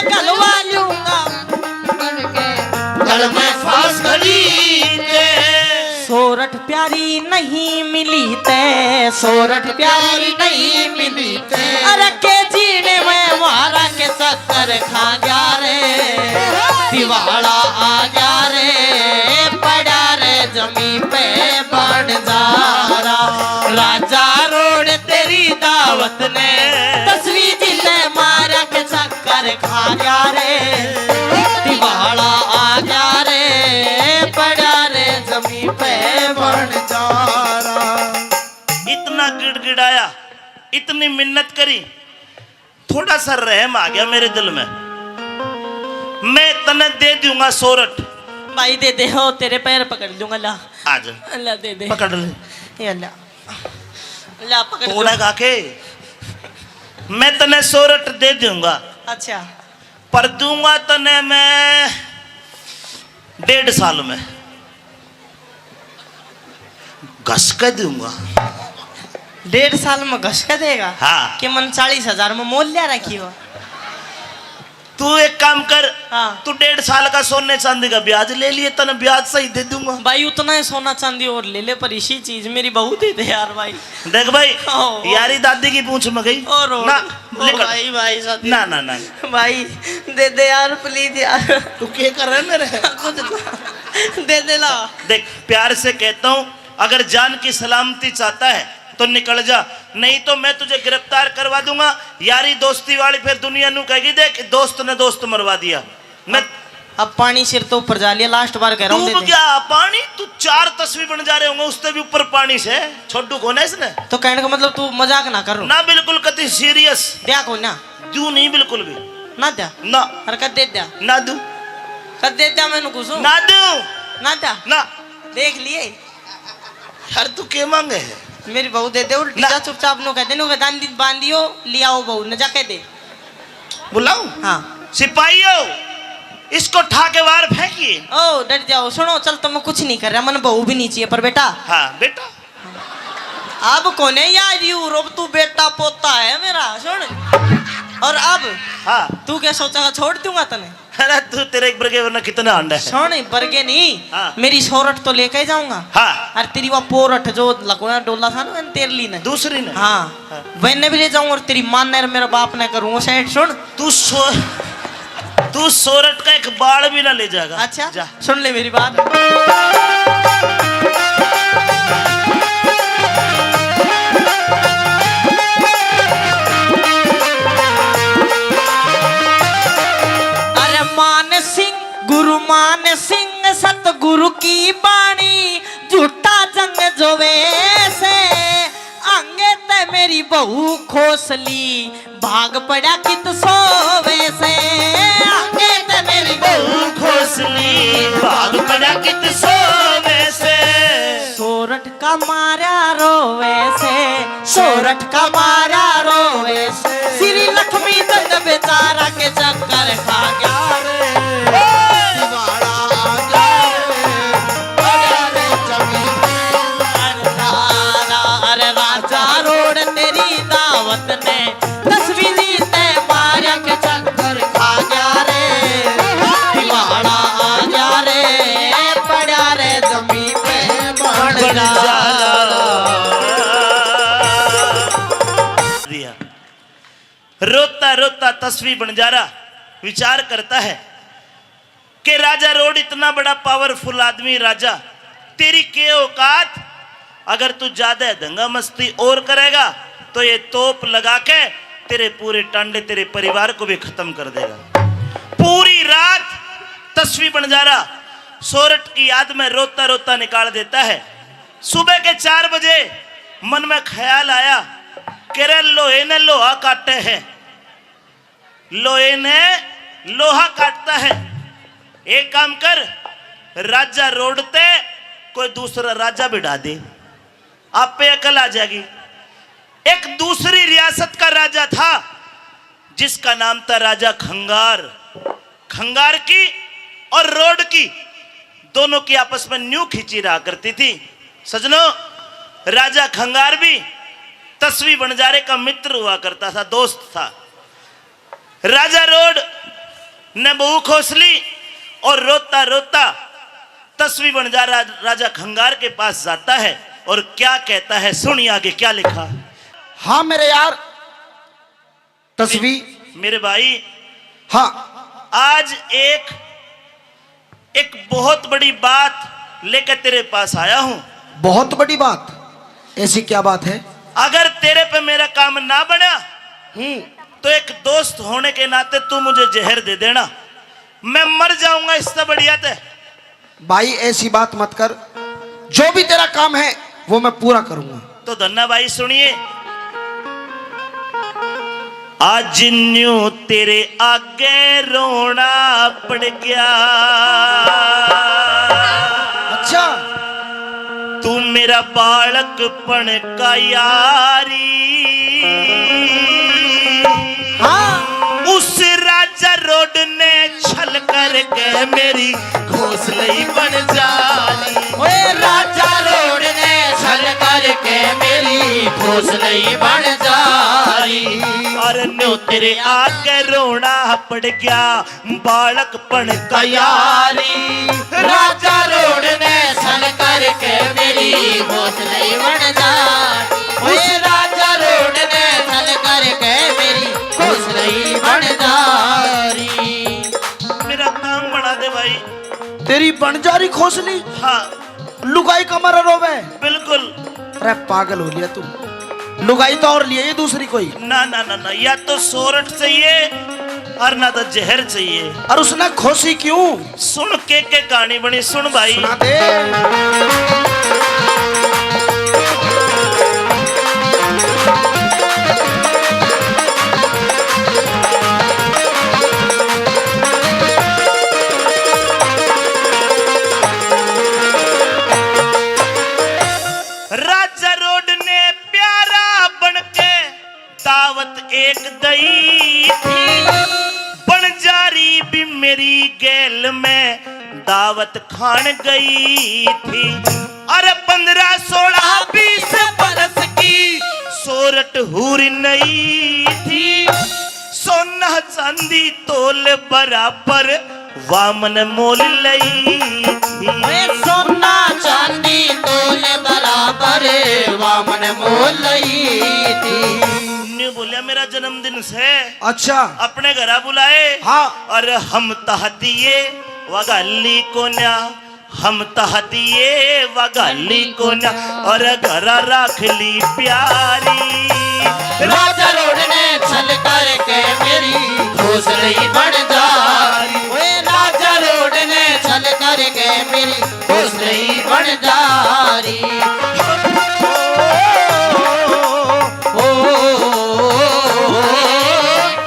गलवा लूंगा। गल में फांस घली ते। सोरठ प्यारी नहीं मिली ते, सोरठ प्यारी नहीं मिली ते। अरे के जीने में मारा के चक्कर खा गया रे, दिवाला आ गया रे, पड़ा रे जमी पे बन जा रहा। राजा रोड तेरी दावत ने, तस्वीर जिले मारा के चक्कर खा गया रे, दिवाला आ गया रे, पड़ा रे जमी पे बन जा रहा। इतना गिड़गिड़ाया, इतनी मिन्नत करी, थोड़ा सा रहम आ गया मेरे दिल में। मैं तने दे दूंगा सोरठ। भाई दे दे, हो तेरे पैर पकड़ लूंगा, ला। आ जा। ला दे दे। पकड़ ले। ये ला। ला पकड़ तोड़ा लूं। गा के। मैं तने सोरठ दे दूंगा। अच्छा। पर दूंगा तने मैं डेढ़ साल में। घस के दूंगा। डेढ़ साल में घस के देगा? हाँ। कि मन चालीस हजार में मोल लिया रखी हो? तू एक काम कर, हाँ। तू डेढ़ साल का सोने चांदी का ब्याज ले लिए, तने ब्याज सही दे दूंगा। भाई, उतना ही सोना चांदी और ले ले, पर इसी चीज मेरी बहू दे दे यार भाई। देख भाई, ओ, ओ। यारी दादी की पूंछ में गई। ओ रो, ना, ओ निकल। भाई, भाई, साथी। ना, ना, ना। भाई, दे दे यार, please यार। तू क्या कर रहा है मेरे? कुछ तो दे दे ला। देख, प्यार से कहता हूँ, अगर जान की सलामती चाहता है तो निकल जा, नहीं तो मैं तुझे गिरफ्तार करवा दूंगा। यारी दोस्ती वाली फिर दुनिया नू कहेगी, देख दोस्त ने दोस्त मरवा दिया। मैं अब, अब पानी सिर तो ऊपर जा लिया, last बार कह रहा हूँ, दे डूब दे। गया पानी, तू चार तस्वीर बन जा रहे होंगे, उससे भी ऊपर पानी से। छोड़ू कौन है इसने? तो कहने का मतलब तू मजाक ना कर रो। ना, बिल्कुल कति serious। द्या को ना? दू नहीं बिल्कुल भी। ना द्या? ना। और कद दे द्या? ना दू। कद दे द्या मैंने कुछ? ना दू। ना द्या? ना। देख लिए। यार, तू के मांगे है? मेरी बहू दे दे, उल्टी ना। जा, चुपचाप नो कह दे, नो कह, "दांदी बांधियो, लियाओ बहू ने, जा कह दे।" बुलाऊं? हाँ। सिपाहियों, इसको ठा के बाहर फेंकिए। ओ, डट जाओ, सुनो, चल, तुम्हें कुछ नहीं कर रहा, मन बहू भी नहीं चाहिए, पर बेटा। हाँ, बेटा। अब कोने यार, यू रूप तू बेटा पोता है मेरा, सुन। और अब हाँ। तू क्या सोचेगा, छोड़ दूंगा तने? अरे तू तेरे एक बरगे वरना कितना अंडा है। सुन, बरगे नहीं, हाँ। मेरी सोरठ तो लेके ही जाऊंगा। हाँ। और तेरी वो पोरठ जो लकोया डोला था ना, मैंने तेरे ली ने। दूसरी ने? हाँ। हाँ। वैने भी ले जाऊंगा और तेरी माँ ने और मेरे बाप ने करूंगा सेट। सुन। तू सो-, तू सोरठ का एक बाल भी ना ले जाएगा। अच्छा। जा। सुन ले मेरी बात। अरे मान सिंह, गुरु मान सिंह, सतगुरु की बाणी, झूठा जंग जोवे से, आंगे ते मेरी बहू खोसली, भाग पड़ा कित सोवे से। आंगे ते मेरी बहू खोसली, भाग पड़ा कित सोवे से। सोरठ का मारा रोवे से, सोरठ का मारा श्री लक्ष्मी चंद बेचारा के चक्कर खा गया रे। दिवाला आ गया रे, बड़ा रे जमीन में। अरे राजा रोड तेरी दावत ने तस्वीर ते मारा के चक्कर खा गया रे। दिवाला आ गया रे, पड़ा रे जमीन पे बन जा। दिया। रोता रोता तस्वी बंजारा विचार करता है कि राजा रोड इतना बड़ा पावरफुल आदमी, राजा, तेरी के औकात? अगर तू ज्यादा दंगा मस्ती और करेगा तो ये तोप लगा के तेरे पूरे टांडे, तेरे परिवार को भी खत्म कर देगा। पूरी रात तस्वी बंजारा सोरठ की याद में रोता रोता निकाल देता है। सुबह के चार बजे मन में ख्याल आया कि रे लोहे ने लोहा काटे है, लोहे ने लोहा काटता है। एक काम कर, राजा रोड ते कोई दूसरा राजा बिठा दे, आप पे अकल आ जाएगी। एक दूसरी रियासत का राजा था जिसका नाम था राजा खंगार। खंगार की और रोड की, दोनों की आपस में न्यू खींची रहा करती थी। सजनों, राजा खंगार भी तस्वी बंजारे का मित्र हुआ करता था, दोस्त था। राजा रोड ने बहू खोस ली और रोता रोता तस्वी बंजारा राजा खंगार के पास जाता है और क्या कहता है, सुनिए आगे क्या लिखा। हाँ मेरे यार, तस्वी। मेरे भाई, हाँ। आज एक, एक बहुत बड़ी बात लेकर तेरे पास आया हूँ। बहुत बड़ी बात? ऐसी क्या बात है? अगर तेरे पे मेरा काम ना बना, हम्म। तो एक दोस्त होने के नाते तू मुझे जहर दे देना, मैं मर जाऊंगा, इससे बढ़िया ते। भाई, ऐसी बात मत कर, जो भी तेरा काम है वो मैं पूरा करूंगा। तो धन्ना भाई सुनिए, आज न्यू तेरे आगे रोना पड़ गया। अच्छा। तू मेरा बालकपन का यारी। हाँ। उस राजा रोड ने छल करके मेरी खोसलई बन जारी। ओए राजा रोड ने छल करके मेरी खोसलई बन जारी। और न्यू तेरे आगे रोना पड़ गया, बालकपन का यारी। राजा रोड ने छल करके मेरी खोसलई बन जारी। ओए राजा रोड ने छल करके मेरी खोसलई बन जारी। मेरा काम बना दे भाई। तेरी बन जारी खोसली? हाँ। लुगाई कमर रोवे? बिल्कुल। अरे पागल हो लिया तू, लुगाई तो और लिए ये दूसरी कोई। ना, ना, ना, ना, या तो सोरठ चाहिए और ना तो जहर चाहिए। और उसने खोसी क्यों? सुन के, के कहानी बनी, सुन भाई। सुना दे। राजा रोड ने प्यारा बन के दावत एक दई थी, बन जारी भी मेरी गैल में दावत खान गई थी। अरे पन्द्रह, सोलह, बीस बरस की सोरठ हूर नई थी, सोना चांदी तोल बराबर वामन मोल लई थी। ए सोना चांदी तोल बराबर वामन मोल लई थी। न्यू बोलिया, मेरा जन्मदिन से। अच्छा। अपने घरा बुलाए। हाँ। और हम तह दिए वगाली कोन्या, हम तह दिए वगाली कोन्या, और घरा राख ली प्यारी। राजा रोड ने छल करके मेरी खोसलई बन जारी। ओए राजा रोड ने छल करके मेरी खोसलई बन जारी। ओ, ओ, ओ, ओ, ओ,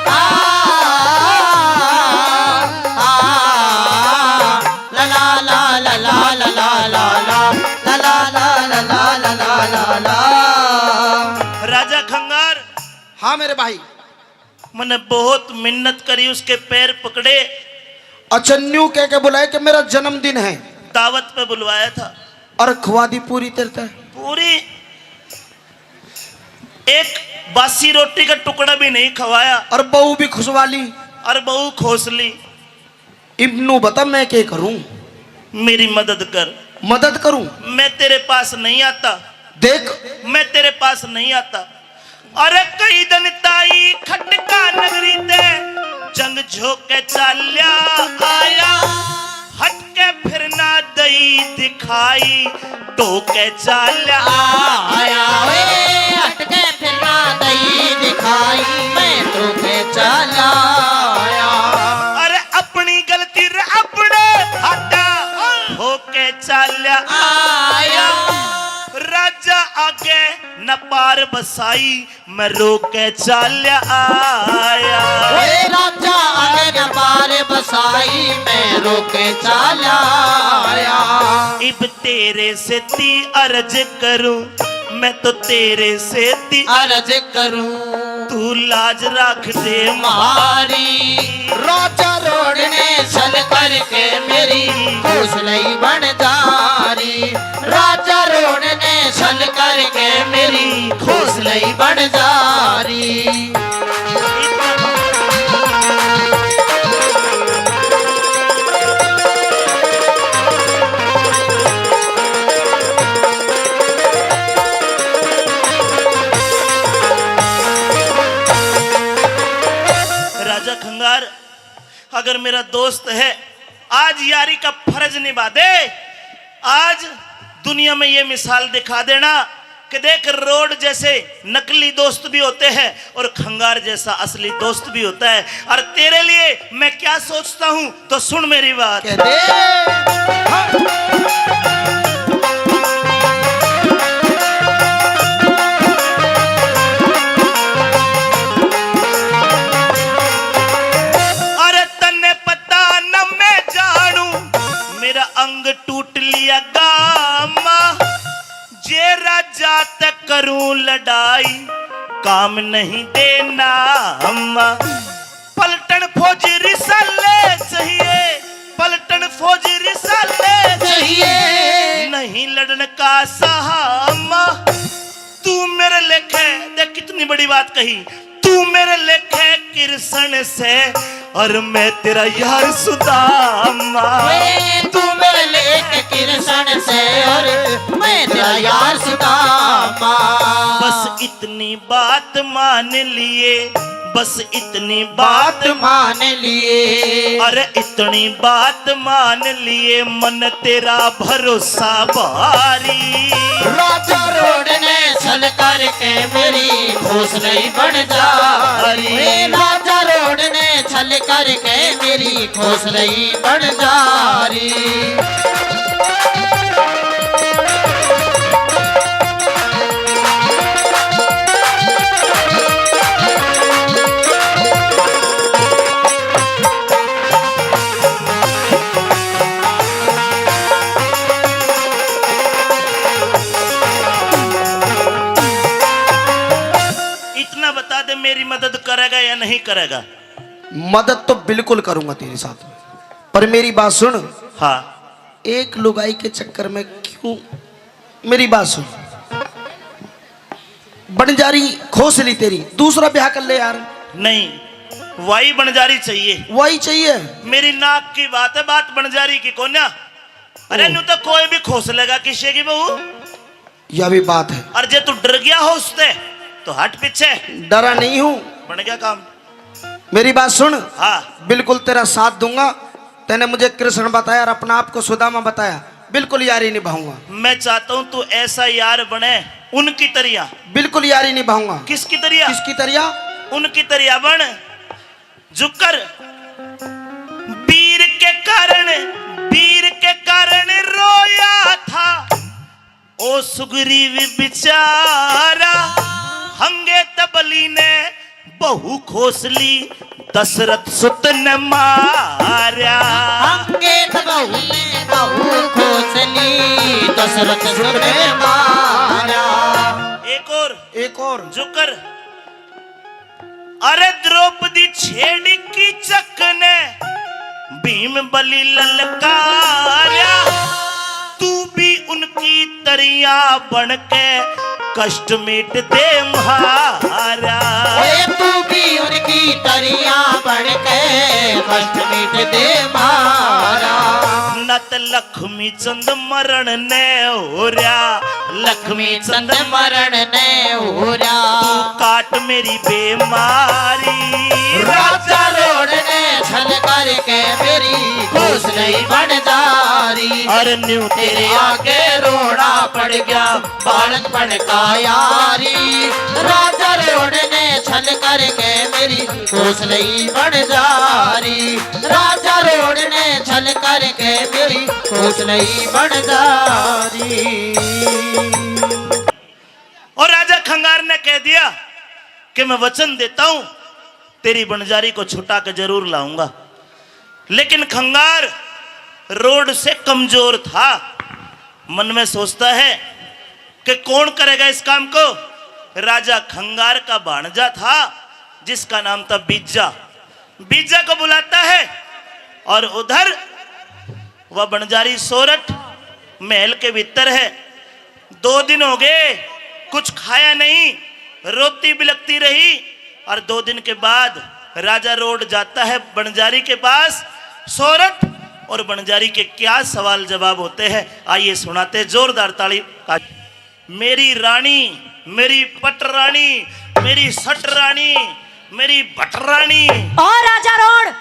आ, आ, आ, ला, ला, ला, ला। राजा खंगार। हाँ मेरे भाई। मैंने बहुत मिन्नत करी, उसके पैर पकड़े। अच्छा, न्यू कह के बुलाया कि मेरा जन्मदिन है। दावत पे बुलवाया था। और खुआ दी पूरी तेरे ते। पूरी। एक बासी रोटी का टुकड़ा भी नहीं खवाया। और बहू भी खुशवा ली। और बहू खोस ली। इब नू बता, मैं के करूं? मेरी मदद कर। मदद करूं? मैं तेरे पास नहीं आता। देख। मैं तेरे पास नहीं आता। अरे कई दिन ताई खटका नगरी ते जंग झोंके चाल्या आया। हट के फिर ना दई दिखाई, टोके चाल्या आया। ओए, हट के फिर ना दई दिखाई, मैं टोके चाल्या आया। अरे अपनी गलती रे अपने हाथा होके चाल्या आया। राजा आगे न पार बसाई, मैं रोके चाल्या आया। ओए राजा आगे न पार बसाई, मैं रोके चाल्या आया। इब तेरे से ती अर्ज करूं, मैं तो तेरे से ती अर्ज करूं। तू लाज रख दे म्हारी। राजा रोड ने छल करके मेरी हौसला ही बन जा रही। राजा रोड ने छल करके मेरी हौसला ही बन जा रही। राजा खंगार अगर मेरा दोस्त है, आज यारी का फर्ज निभा दे। आज दुनिया में ये मिसाल दिखा देना कि देख, रोड जैसे नकली दोस्त भी होते हैं और खंगार जैसा असली दोस्त भी होता है। और तेरे लिए मैं क्या सोचता हूँ, तो सुन मेरी बात। कह दे। हाँ। अरे तन्ने पता न मैं जानू, मेरा अंग टूट लिया गामा। जे राजा ते करूं लड़ाई, काम नहीं देना अम्मा। पलटन फौज रिसाले चाहिए, पलटन फौज रिसाले चाहिए। चाहिए। नहीं लड़न का साहमा। तू मेरे लेखे, देख कितनी बड़ी बात कही, तू मेरे लेखे कृष्ण से और मैं तेरा यार सुदामा। ओए, तू मेरे लेखे कृष्ण से और मैं तेरा यार सुदामा। बस इतनी बात मान लिए, बस इतनी बात बात मान लिए। अरे इतनी बात मान लिए, मन तेरा भरोसा भारी। राजा रोड ने छल करके मेरी हौसला ही बन जा रही। राजा रोड ने छल करके मेरी हौसला ही बन जा रही। इतना बता दे, मेरी मदद करेगा या नहीं करेगा? मदद तो बिल्कुल करूंगा तेरे साथ में, पर मेरी बात सुन। हाँ। एक लुगाई के चक्कर में क्यों, मेरी बात सुन, बंजारी खोस ली तेरी, दूसरा ब्याह कर ले यार। नहीं, वही बंजारी चाहिए। वही चाहिए। मेरी नाक की बात है, बात बंजारी की कोन्या। अरे ओ। न्यू तो कोई भी खोस लेगा किसी की बहू। यह भी बात है। और जे तू डर गया हो उससे, तो हट पीछे। डरा नहीं हूँ। बन गया काम। मेरी बात सुन। हाँ। बिल्कुल तेरा साथ दूंगा। तैने मुझे कृष्ण बताया और अपना आप को सुदामा बताया, बिल्कुल यारी निभाऊंगा। मैं चाहता हूँ तू ऐसा यार बने उनकी तरिया। बिल्कुल यारी निभाऊंगा। किसकी तरिया? किसकी तरिया? उनकी तरिया बन। जुकर वीर के कारण, वीर के कारण रोया था। ओ सुग्रीव बेचारा, हंगे तबली ने बहू खोस ली, दशरथ सुत ने मारया। हंगे तबली ने बहू खोस ली, दशरथ सुत ने मारया। एक और, एक और। जुकर अरे द्रौपदी छेड़ी कीचक ने भीम बलि ललकारा, तू भी उनकी तरिया बन के कष्ट मिट दे म्हारा। ओए तू भी उनकी तरिया बन के कष्ट मिट दे म्हारा। नत लक्ष्मी चंद मरण ने हो रहा, लक्ष्मी चंद मरण ने हो रहा। तू काट मेरी बीमारी। राजा रोड ने छल करके मेरी होश नहीं बन जा रही। अरे न्यू तेरे आगे रोड़ा पड़ गया बालकपन का यारी। राजा रोड ने छल करके मेरी होश नहीं बन जा रही। राजा रोड ने छल करके मेरी होश नहीं बन जा रही। और राजा खंगार ने कह दिया कि मैं वचन देता हूं, तेरी बंजारी को छुटा के जरूर लाऊंगा। लेकिन खंगार रोड से कमजोर था। मन में सोचता है कि कौन करेगा इस काम को। राजा खंगार का भाणजा था जिसका नाम था बीजा। बीजा को बुलाता है और उधर वह बंजारी सोरठ महल के भीतर है। दो दिन हो गए, कुछ खाया नहीं, रोती बिलकती रही। और दो दिन के बाद राजा रोड जाता है बंजारी के पास। सोरठ और बंजारी के क्या सवाल जवाब होते हैं, आइए सुनाते हैं जोरदार ताली का। मेरी रानी, मेरी पटरानी, मेरी सटरानी, मेरी भटरानी। और राजा रोड,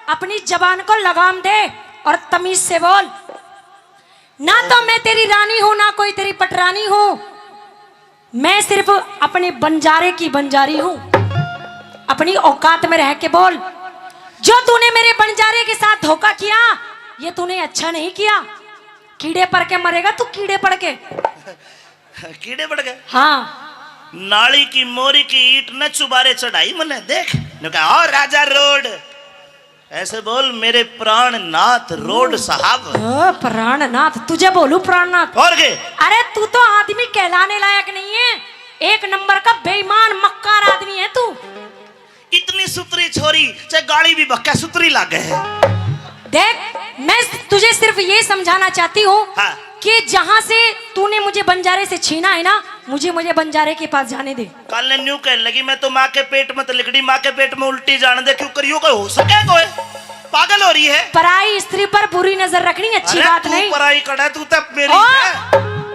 अपनी जबान को लगाम दे और तमीज से बोल। ना तो मैं तेरी रानी हूं, ना कोई तेरी पटरानी हूं। मैं सिर्फ अपने बंजारे की बंजारी हूं। अपनी औकात में रह के बोल। जो तूने मेरे बंजारे के साथ धोखा किया, ये तूने अच्छा नहीं किया। कीड़े पड़ के मरेगा तू, कीड़े पड़ के। कीड़े पड़ गए। हाँ। नाली की मोरी की ईंट न चुबारे चढ़ाई मने देख। ने कहा, "ओ राजा रोड, ऐसे बोल, मेरे प्राणनाथ रोड साहब।" ओ, प्राणनाथ, तुझे बोलूं प्राणनाथ? और के? अरे, तू तो आदमी कहलाने लायक नहीं है, एक नंबर का बेईमान मक्कार आदमी है तू। इतनी सुथरी छोरी, चाहे गाली भी बक्का, सुथरी लागे है। देख, मैं तुझे सिर्फ ये समझाना चाहती हूँ हाँ। कि जहाँ से तूने मुझे बंजारे से छीना है ना, मुझे, मुझे बंजारे के पास जाने दे। कल ने न्यू कहने लगी, "मैं तो माँ के पेट में तो लिकड़ी, माँ के पेट में उल्टी जाने दे, क्यों करियो, कोई हो सके कोई? पागल हो रही है।" पराई स्त्री पर बुरी नजर रखनी अच्छी अरे बात तू नहीं। पराई कड़ा, तू तो मेरी ओ! है।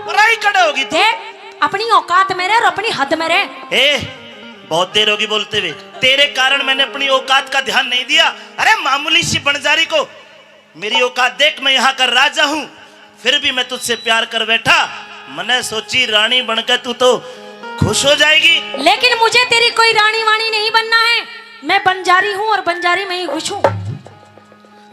पराई कड़ा होगी तू। देख, अपनी औकात में रह और अपनी हद में रह। ए, बहुत देर होगी बोलते हुए। तेरे कारण मैंने अपनी औकात का ध्यान नहीं दिया। अरे मामूली सी बंजारी को, मेरी औकात देख, मैं यहाँ का राजा हूँ, फिर भी मैं तुझसे प्यार कर बैठा। मने सोची रानी बनकर तू तो खुश हो जाएगी। लेकिन मुझे तेरी कोई रानी वाणी नहीं बनना है। मैं बंजारी हूँ और बंजारी में ही खुश हूँ।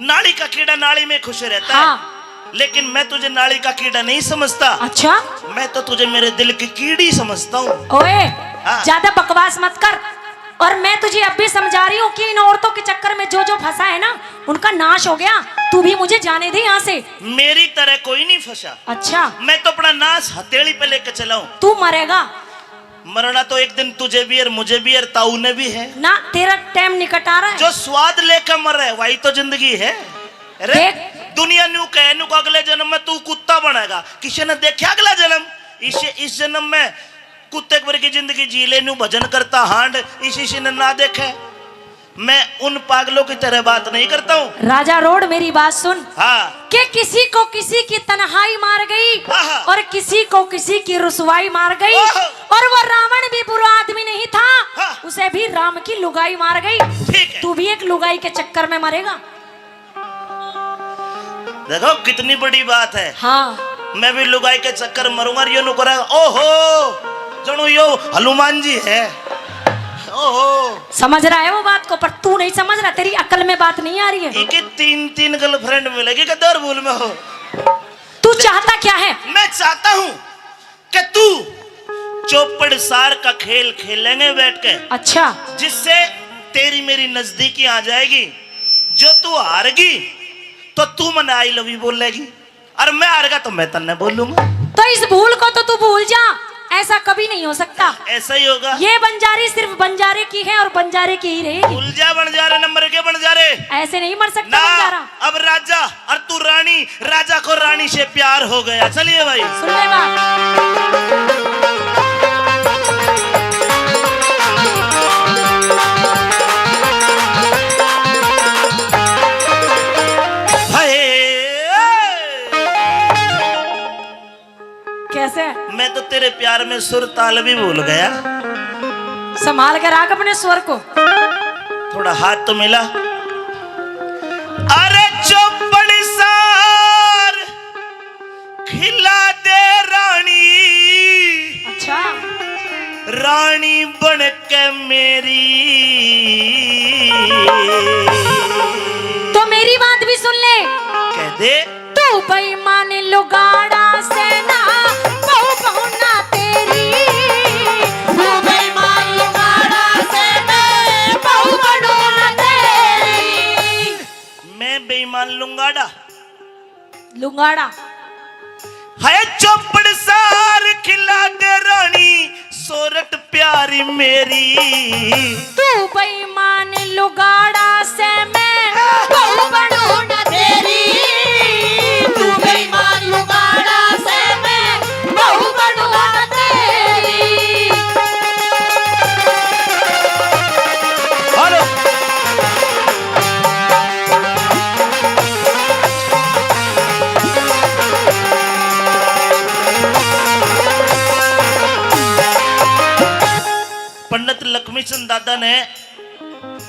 नाली का कीड़ा नाली में खुश रहता हाँ। है, लेकिन मैं तुझे नाली का कीड़ा नहीं समझता। अच्छा? मैं तो तुझे मेरे दिल की कीड़ी समझता हूँ। ओए, हाँ। ज्यादा बकवास मत कर। और मैं तुझे अब भी समझा रही हूँ कि इन औरतों के चक्कर में जो जो फंसा है ना, उनका नाश हो गया। तू भी मुझे जाने दे यहाँ से। मेरी तरह कोई नहीं फंसा। अच्छा। मैं तो अपना नाश हथेली पे लेके चला हूँ। तू मरेगा। मरना तो एक दिन तुझे भी और मुझे भी और ताऊ ने भी है। ना, तेरा टाइम निकट आ रहा है। जो स्वाद लेकर मर रहे, वही तो जिंदगी है। अरे, देख। दुनिया न्यू कहे, न्यू को अगले जन्म में तू कुत्ता बनेगा। किसी ने देखा अगला जन्म? इस, इस जन्म में कुत्ते की जिंदगी जी ले, न्यू भजन करता हांड, इसी से ना देखे। मैं उन पागलों की तरह बात नहीं करता हूँ। राजा रोड, मेरी बात सुन। हाँ। कि किसी को किसी की तन्हाई मार गई हाँ, हाँ। और किसी को किसी की रुसवाई मार गई। ओहो। और वो रावण भी बुरा आदमी नहीं था, हाँ। उसे भी राम की लुगाई मार गई। ठीक है। तू भी एक लुगाई के चक्कर में मरेगा। देखो कितनी बड़ी बात है। हाँ। मैं भी लुगाई के चक्कर मरूंगा, यो नु करा, ओहो, जणु यो हनुमान जी है। ओहो। समझ रहा है वो बात को, पर तू नहीं समझ रहा, तेरी अकल में बात नहीं आ रही है। इनकी तीन तीन गर्लफ्रेंड मिलेगी, कदर भूल में हो। तू चाहता क्या है? मैं चाहता हूँ कि तू चौपड़ सार का खेल खेलेंगे बैठ के। अच्छा। जिससे तेरी मेरी नजदीकी आ जाएगी। जो तू हारगी तो तू मने आई लव यू बोलेगी, और मैं हारगा तो मैं तन्ने बोलूंगा। तो इस भूल को तो तू भूल जा। ऐसा कभी नहीं हो सकता। ऐसा ही होगा। ये बंजारी सिर्फ बंजारे की है और बंजारे की ही रहेगी। भूल जा बंजारे, नंबर के बंजारे। ऐसे नहीं मर सकता ना। बंजारा। अब राजा और तू रानी, राजा को रानी से प्यार हो गया। चलिए भाई। सुन ले बात। हाय। कैसे? मैं तो तेरे प्यार में सुर ताल भी भूल गया। संभाल के रख अपने स्वर को। थोड़ा हाथ तो मिला। अरे चौपड़ सार खिला दे रानी। अच्छा। रानी बन के मेरी। तो मेरी बात भी सुन ले। कह दे। तू बेईमान लुगाड़ा से ना, बहू बहू ना तेरी। तू बेईमान लुगाड़ा से ना, बहू बहू ना तेरी। मैं बेईमान लुंगाड़ा। लुंगाड़ा। है चौपड़ सार खिला दे रानी, सोरठ प्यारी मेरी। तू बेईमान लुगाड़ा से मैं बहू बनूं ना तेरी। तू बेईमान लुगाड़ा से मैं बहू बनूं ना तेरी। हेलो। पंडित लक्ष्मी चंद दादा ने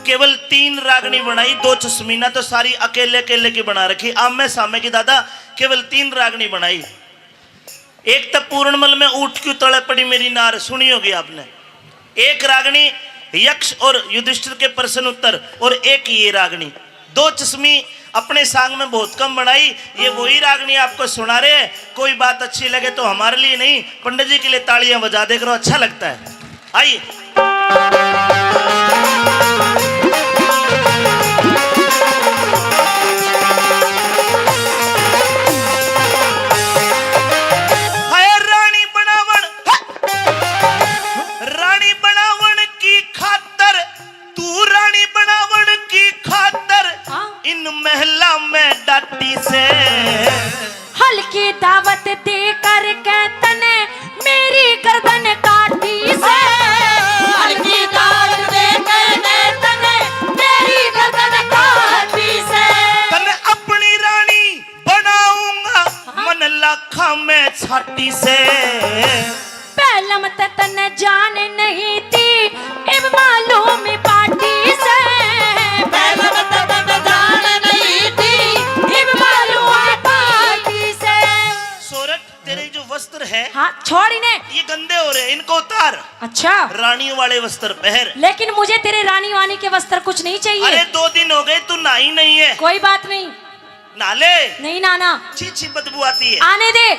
केवल तीन रागनी बनाई, दो चश्मी ना तो सारी अकेले अकेले की बना रखी। आमे सामे की दादा केवल तीन रागनी बनाई। एक तो पूरणमल में ऊंट क्यों तले पड़ी मेरी नार, सुनी होगी आपने। एक रागनी यक्ष और युधिष्ठिर के प्रश्न उत्तर, और एक ये रागनी। दो चश्मी अपने सांग में बहुत कम बनाई। ये वही रागनी आपको सुना रहे हैं। कोई बात अच्छी लगे तो हमारे लिए नहीं, पंडित जी के लिए तालियां बजा दे करो, अच्छा लगता है। आइए। हाय रानी बनावण, रानी बनावण की खातर, तू रानी बनावण की खातर हाँ। इन महला में डाटी से। हल्की दावत दे करके तने मेरी गर्दन काटी से। हल्की दावत दे करके तने मेरी गर्दन काटी से। तने अपनी रानी बनाऊंगा हाँ। मन लाखा में छाटी से। पहलम त तन्ने जान नहीं थी, इब मालूम पार्टी से। पहलम त तन्ने जान नहीं थी, इब मालूम पार्टी से। सोरठ, तेरे जो वस्त्र है, हाँ, छोड़ इन्हें। ये गंदे हो रहे हैं, इनको उतार। अच्छा। रानी वाले वस्त्र पहन। लेकिन मुझे तेरे रानी वानी के वस्त्र कुछ नहीं चाहिए। अरे, दो दिन हो गए, तू नहाई नहीं है। कोई बात नहीं। नहा ले। नहीं नहाना। छी, छी, बदबू आती है। आने दे।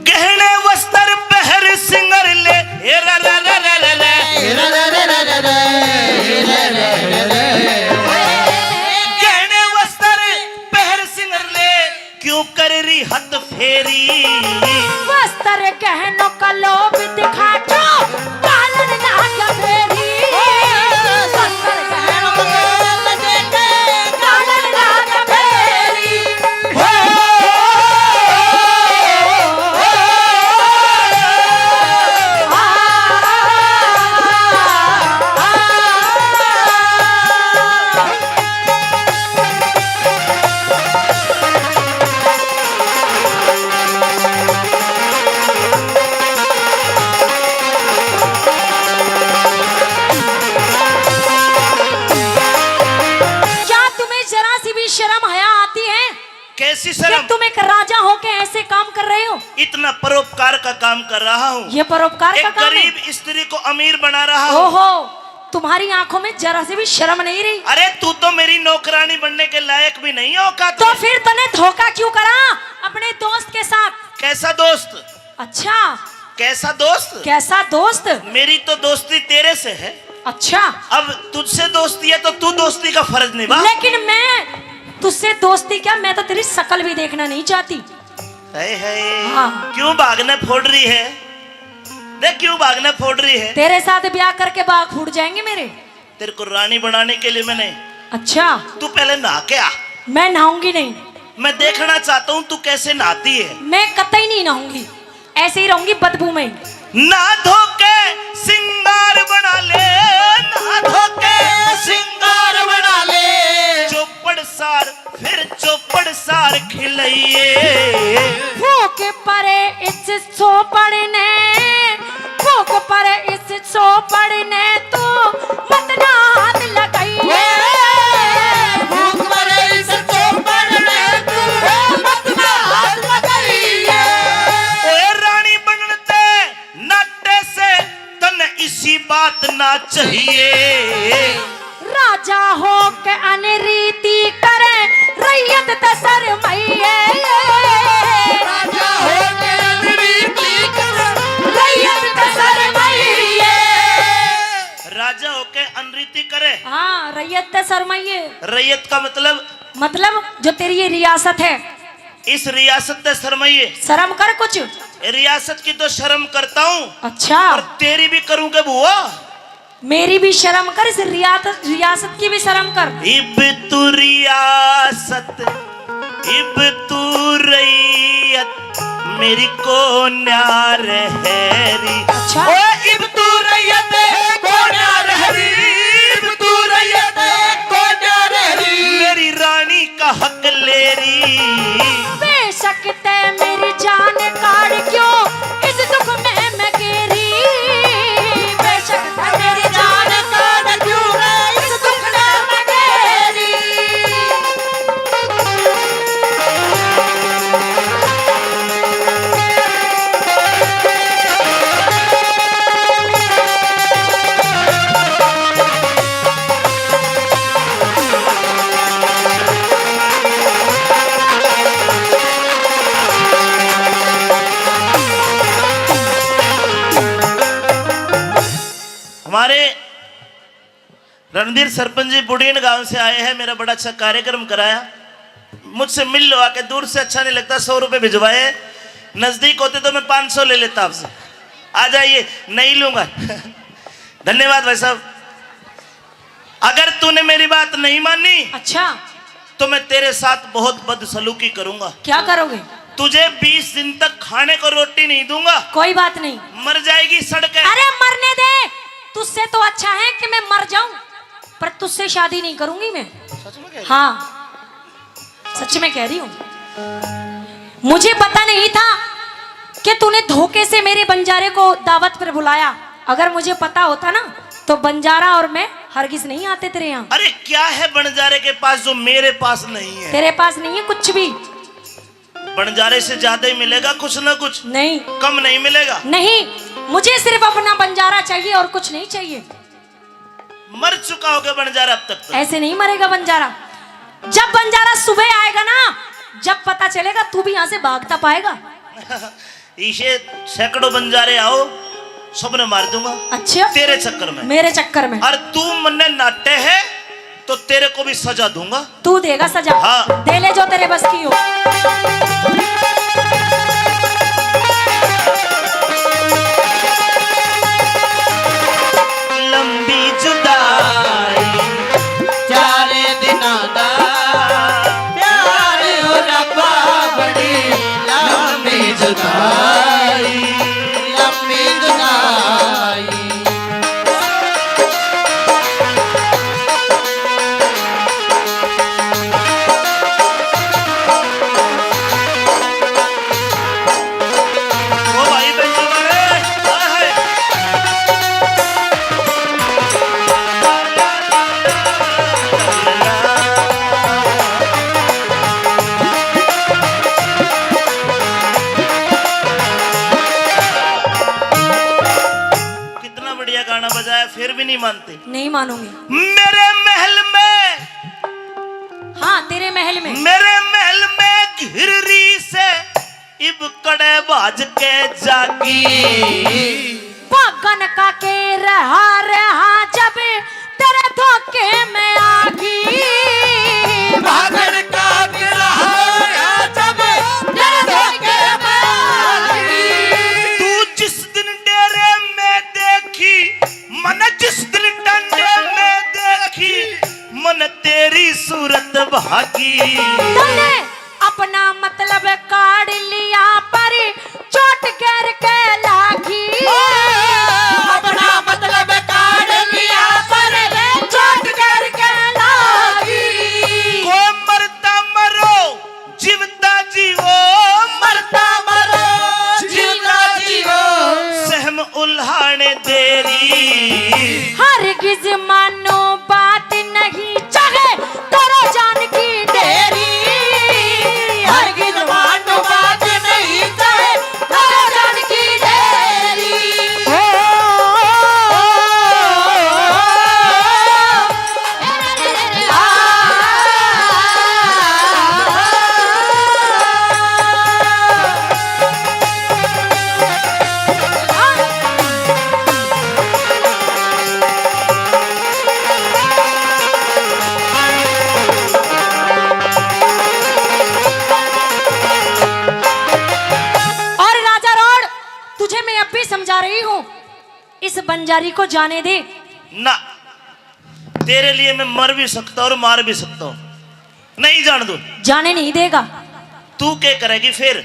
गहने वस्त्र पहर सिंगर ले, ए रा रा रा रा रा रा। गहने वस्त्र पहर सिंगर ले, क्यों कर रही हद फेरी। वस्त्र गहनों का लोभ दिखा जो, कालन ना क्या फेरी। वस्त्र गहनों का लोभ दिखा, कालन ना क्या फेरी। क्या तुम्हें जरा सी भी शर्म हया आती है? कैसी कि शर्म? तुम एक राजा होके ऐसे काम कर रहे हो? इतना परोपकार का काम कर रहा हूँ। ये परोपकार का काम है? एक गरीब स्त्री को अमीर बना रहा हूँ। ओहो, तुम्हारी आंखों में जरा सी भी शर्म नहीं रही? अरे, तू तो मेरी नौकरानी बनने के लायक भी नहीं है औकात में। तो फिर तने धोखा क्यों करा अपने दोस्त के साथ? कैसा दोस्त? अच्छा। कैसा दोस्त? कैसा दोस्त? मेरी तो दोस्ती तेरे से है। अच्छा। अब तुझसे दोस्ती है तो तू दोस्ती का फर्ज निभा। लेकिन मैं तुझसे दोस्ती क्या, मैं तो तेरी शकल भी देखना नहीं चाहती। हाय हाय। हाँ। क्यों भागने फोड़ रही है? देख, क्यों भागने फोड़ रही है? तेरे साथ ब्याह करके भाग फूट जाएंगे मेरे। तेरे को रानी बनाने के लिए मैंने अच्छा। तू पहले नहा के आ। मैं नहाऊंगी नहीं। मैं देखना चाहता हूँ तू कैसे नहाती है। मैं कतई नहीं नहाऊंगी, ऐसे ही रहूंगी बदबू में। ना धो के सिंगार बना ले, ना धो के सिंगार बना ले। चौपड़ सार, फिर चौपड़ सार खिलइए। फूक परे इस चौपड़ ने, फूक परे इस चौपड़ ने, तू मत ना हाथ लगाइए। फूक परे इस चौपड़ ने, तू मत ना हाथ लगाइए। ओए रानी बनन ते नाटे से तन्ने इसी बात ना चाहिए। राजा हो के अनरीति करे, रैयत ते शरमाइए। राजा हो के अनरीति करे, रैयत ते शरमाइए। राजा हो के अनरीति करे। हाँ, रैयत ते शरमाइए। रैयत का मतलब? मतलब जो तेरी ये रियासत है। इस रियासत ते शरमाइए। शर्म कर कुछ। रियासत की तो शर्म करता हूँ। अच्छा। और तेरी भी करूँ के बुआ? मेरी भी शर्म कर, इस रियात-, रियासत की भी शर्म कर। इब तू रियासत, इब तू रैयत, मेरी को न्यार हैरी। अच्छा। ओ इब तू रैयत, को न्यार हैरी, इब तू रैयत, को न्यार हैरी। मेरी रानी का हक ले री। बेशक तै मेरी जान काढ़ क्यों इस दुख में मैं गेरी। बेशक तै मेरी जान काढ़ क्यों इस दुख में मैं गेरी। हमारे रणधीर सरपंच जी बुढ़ीन गांव से आए हैं, मेरा बड़ा अच्छा कार्यक्रम कराया। मुझसे मिल लो आके, दूर से अच्छा नहीं लगता। सौ रुपए भिजवाए, नजदीक होते तो मैं पाँच सौ ले लेता आपसे। आ जाइए, नहीं लूंगा। धन्यवाद भाई साहब। अगर तूने मेरी बात नहीं मानी, अच्छा। तो मैं तेरे साथ बहुत बदसलूकी करूंगा। क्या करोगे? तुझे बीस दिन तक खाने को रोटी नहीं दूंगा। कोई बात नहीं। मर जाएगी सड़क। अरे मरने दे, तुझसे तो अच्छा है कि मैं मर जाऊं, पर तुझसे शादी नहीं करूंगी मैं। सच में कह रही? हाँ, सच में कह रही हूँ। मुझे पता नहीं था कि तूने धोखे से मेरे बंजारे को दावत पर बुलाया। अगर मुझे पता होता ना, तो बंजारा और मैं हरगिज नहीं आते तेरे यहाँ। अरे क्या है बंजारे के पास जो मेरे पास नहीं है? तेरे पास नहीं है कुछ भी। बंजारे से ज्यादा ही मिलेगा कुछ ना कुछ। नहीं। कम नहीं मिलेगा। नहीं, मुझे सिर्फ अपना बंजारा चाहिए और कुछ नहीं चाहिए। मर चुका होगा बंजारा अब तक तो। ऐसे नहीं मरेगा बंजारा। जब बंजारा सुबह आएगा ना, जब पता चलेगा तू भी यहाँ से भागता पाएगा। इसे सैकड़ों बंजारे आओ, सबने मार दूंगा। अच्छा? तेरे चक्कर में। मेरे चक्कर में। और तू मन्ने नाटे है तो तेरे को भी सजा दूंगा। तू देगा सजा? हाँ। दे ले जो तेरे बस की हो। लंबी जुदाई, चार दिना दा प्यार हो रब्बा, बड़ी लंबी जुदाई, लंबी जुदाई। ओ भाई बेंजो मारे, हाय हाय। कितना बढ़िया गाना बजाया, फिर भी नहीं मानते। नहीं मानूंगी। मेरे महल में, हाँ, तेरे महल में। मेरे महल में घिर री से इब कड़े भाज के जागी। भागन का के रहा, रहा जब तेरे धोखे में आगी। भागन का के रहा, रहा जब तेरे धोखे की सूरत भागी। तूने अपना मतलब काढ़ लिया, पर चोट गैर के लागी। अपना मतलब काढ़ लिया, पर चोट गैर के लागी। को मरता मरो, जीवता जीवो। मरता मरो, जीवता जीवो। सहम उल्हाने देरी। हरगिज मानो बात नहीं, चाहे करो जान की देरी। हरगिज मानो बात नहीं, चाहे करो जान की देरी। ओ, और राजा रोड, तुझे मैं अब भी समझा रही हूँ, इस बंजारी को जाने दे। ना, तेरे लिए मैं मर भी सकता हूँ और मार भी सकता हूँ। नहीं जान दूं। जाने नहीं देगा। तू क्या करेगी फिर?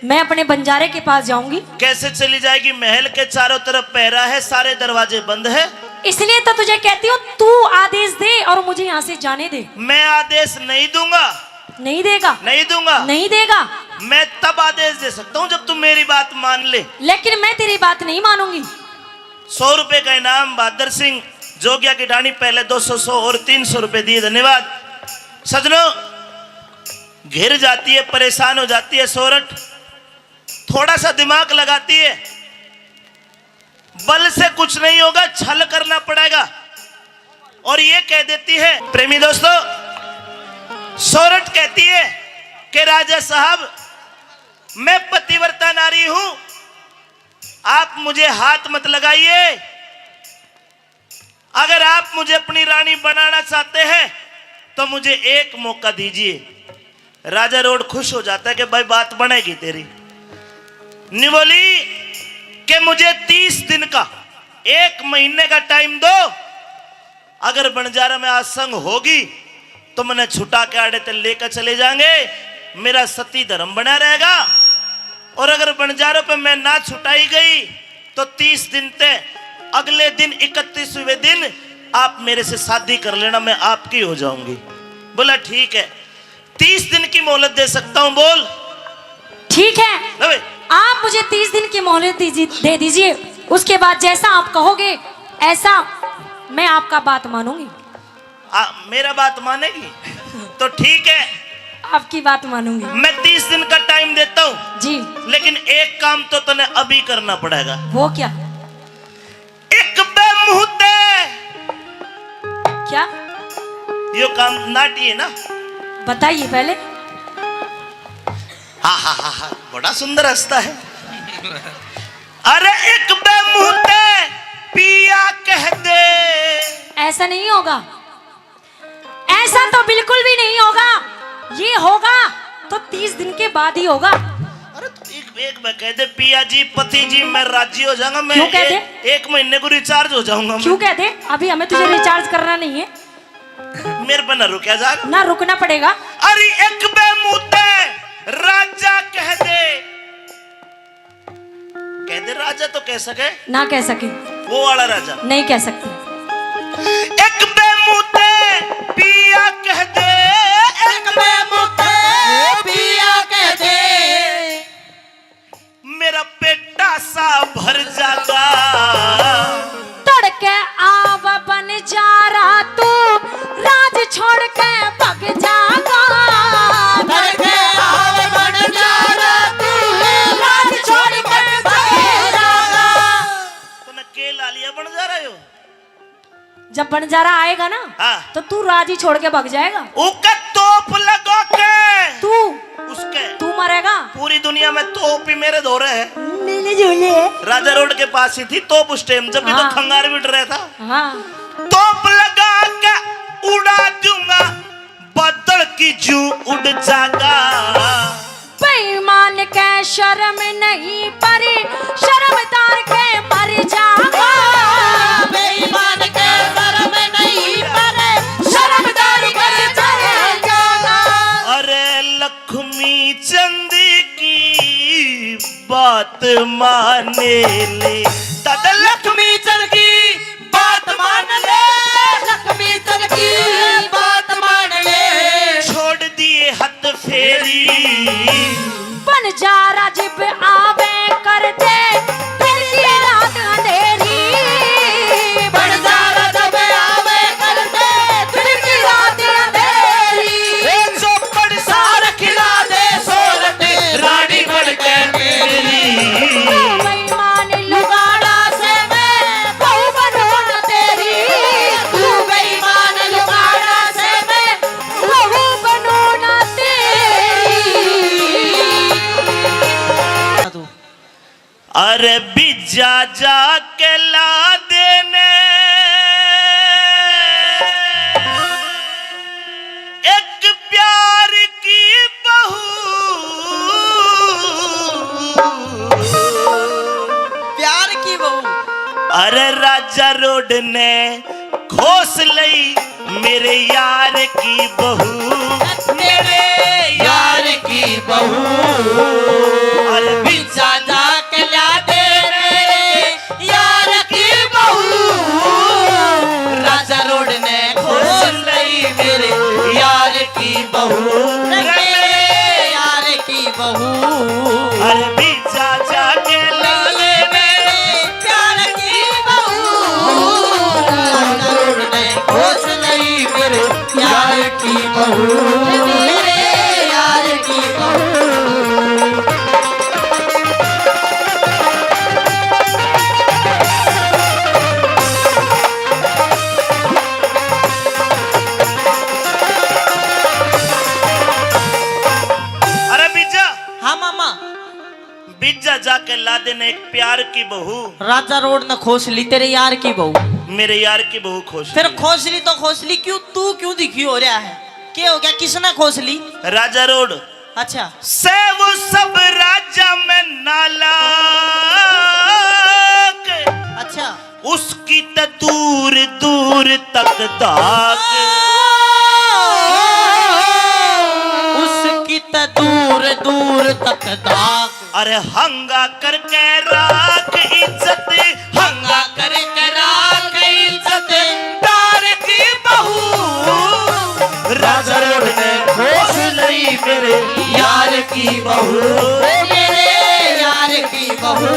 मैं अपने बंजारे के पास जाऊंगी। कैसे चली जाएगी? महल के चारों तरफ पहरा है, सारे दरवाजे बंद है। इसलिए तो तुझे कहती हूँ, तू आदेश दे और मुझे यहाँ से जाने दे। मैं आदेश नहीं दूंगा। नहीं देगा। नहीं दूंगा। नहीं देगा। मैं तब आदेश दे सकता हूँ जब तू मेरी बात मान ले। लेकिन मैं तेरी बात नहीं मानूंगी। सौ रुपए का इनाम, बहादुर सिंह जोगिया की डाणी, पहले दो सौ, सौ और तीन सौ रुपए दिए। धन्यवाद। सजनों, घिर जाती है, परेशान हो जाती है सोरठ, थोड़ा सा दिमाग लगाती है। बल से कुछ नहीं होगा, छल करना पड़ेगा। और ये कह देती है, प्रेमी दोस्तों, सोरठ कहती है कि राजा साहब, मैं पतिव्रता नारी हूं, आप मुझे हाथ मत लगाइए। अगर आप मुझे अपनी रानी बनाना चाहते हैं तो मुझे एक मौका दीजिए। राजा रोड खुश हो जाता है कि भाई, बात बनेगी तेरी। निवोली कि मुझे तीस दिन का, एक महीने का टाइम दो। अगर बंजारा में आज संग होगी तो मैंने छुटा के आड़े ते लेकर चले जाएंगे, मेरा सती धर्म बना रहेगा। और अगर बंजारों पे मैं ना छुटाई गई तो तीस दिन ते, अगले दिन इकतीसवें दिन आप मेरे से शादी कर लेना, मैं आपकी हो जाऊंगी। बोला, ठीक है, तीस दिन की मोहलत दे सकता हूं। बोल, ठीक है, ले बे। आप मुझे तीस दिन की मोहलत दीजिए, दे दीजिए। उसके बाद जैसा आप कहोगे, ऐसा मैं आपका बात मानूंगी। आ, मेरा बात मानेगी? तो ठीक है, आपकी बात मानूंगी। मैं तीस दिन का टाइम देता हूँ जी। लेकिन एक काम तो तने अभी करना पड़ेगा। वो क्या? एक बे मुंह ते। क्या? यो काम नाटी है ना? बताइए पहले। हा हा हा हा, बड़ा सुंदर हंसता है। अरे एक बे मुंह ते पिया कह दे। ऐसा नहीं होगा, ऐसा तो बिल्कुल भी नहीं होगा। ये होगा तो तीस दिन के बाद ही होगा। अरे तो एक, एक बे कह दे, पिया जी, पति जी, मैं राजी हो जाऊंगा, मैं क्यों कह ए-, दे? एक महीने को रिचार्ज हो जाऊंगा मैं। क्यों कह दे? अभी हमें तुझे रिचार्ज करना नहीं है। मेरे पे ना रुका जा। ना रुकना पड़ेगा। अरे एक बे मुंह ते राजा कह दे। कह दे, राजा तो कह सके। ना कह सके। वो वाला राजा। नहीं कह सकते। एक बे मुंह ते पिया कह दे। एक बे मुंह ते पिया कह दे। मेरा पेटा सा भर जागा। तड़के आव बंजारा तू, राज छोड़ के भग जागा। तड़के आव बंजारा तू, राज छोड़ के भग जागा। तूने के ला लिया बंजारा यो? जब बंजारा आएगा ना, हाँ। तो तू राज ही छोड़ के भग जाएगा। ओके तोप लगा के। तू। उसके। तू मरेगा। पूरी दुनिया में तोप ही मेरे धोरे है। मेरे झोले है। राजा रोड के पास ही थी तोप उस टाइम, जब भी तो हाँ। खंगार भी डर रहा था। हाँ। तोप लगा के उड़ा दूंगा, बादल की जू उड़ जागा। बेईमान के शर्म नहीं, पर शर्मदार के मर जागा। बेईमान के शर्म नहीं, पर शर्मदार के मर बात मान ले। दादा लक्ष्मी चल की बात मान ले। लक्ष्मी चल की बात मान ले। छोड़ दिए हाथ फेरी। बन जा राजीव आवे कर दे, दिन की रात अंधेरी। बन जा राजीव आवे कर दे, दिन की रात अंधेरी। ए चौपड़ सार खिला दे, सोरठ रानी बन के मेरी। तू बेईमान लुगाड़ा से मैं बहू बनूं ना तेरी। तू बेईमान लुगाड़ा से मैं बहू बनूं ना तेरी। अरे बीजा जाके ला देने एक प्यार की बहू। प्यार की बहू। अरे राजा रोड ने खोस लई मेरे यार की बहू। मेरे यार की बहू। अरे बीजा जाके ला दे मेरे यार की बहू। राजा रोड ने खोस लई मेरे यार की बहू। मेरे यार की बहू। अरे बीजा जाके ला ले मेरे प्यार की बहू। राजा रोड ने खोस लई मेरे यार की बहू। मेरे यार की बहू। अरे बीजा। हाँ मामा। बीजा जाके ला देने एक प्यार की बहू। राजा रोड ने खोस ली तेरे यार की बहू। मेरे यार की बहू खोस फिर ली। खोस ली तो खोस ली, क्यों तू क्यों दुखी हो रहा है? के हो गया, किसने खोस ली? राजा रोड। अच्छा। से वो सब राजा में नालायक। अच्छा। उसकी त दूर दूर तक धाक। उसकी त दूर दूर तक धाक। अरे हंगा करके राख इज्जत, हंगा करके राख इज्जत, प्यार की बहू। राजा रोड ने खोस लई मेरे यार की बहू, मेरे यार की बहू।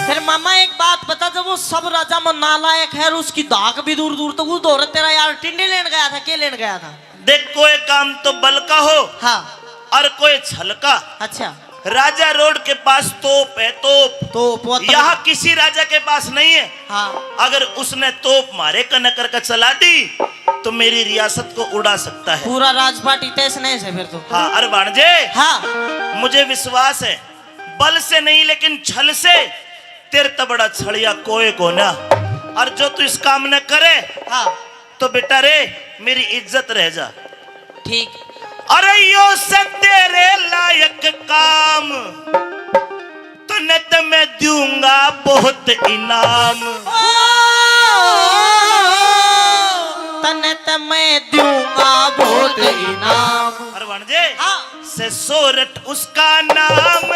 फिर मामा एक बात बता, जब वो सब राजा में नालायक है और उसकी धाक भी दूर दूर तक, उस दौर तेरा यार टिंडे लेन गया था, के लेन गया था? देख, कोई काम तो बल का हो, हाँ। और कोई छल का। अच्छा। राजा रोड के पास तोप है, तोप। तोप, वो तो यहाँ किसी राजा के पास नहीं है। हाँ। अगर उसने तोप मारे कने करके चला दी, तो मेरी रियासत को उड़ा सकता है। पूरा राजपाट ही तहस नहस है फिर तो। हाँ, अरे भाणजे, हाँ। मुझे विश्वास है, बल से नहीं, लेकिन छल से। तेरे तै बड़ा छलिया कोई कोना। और जो तू इस काम ने करे, हाँ। तो बेटा रे, मेरी इज्जत रह जा। ठीक। अरे यो से तेरे लायक काम, तन्ने तो मैं दूंगा बहुत इनाम। ओ, तन्ने तो मैं दूंगा बहुत इनाम। अरे भाणजे, हाँ। से सोरठ उसका नाम,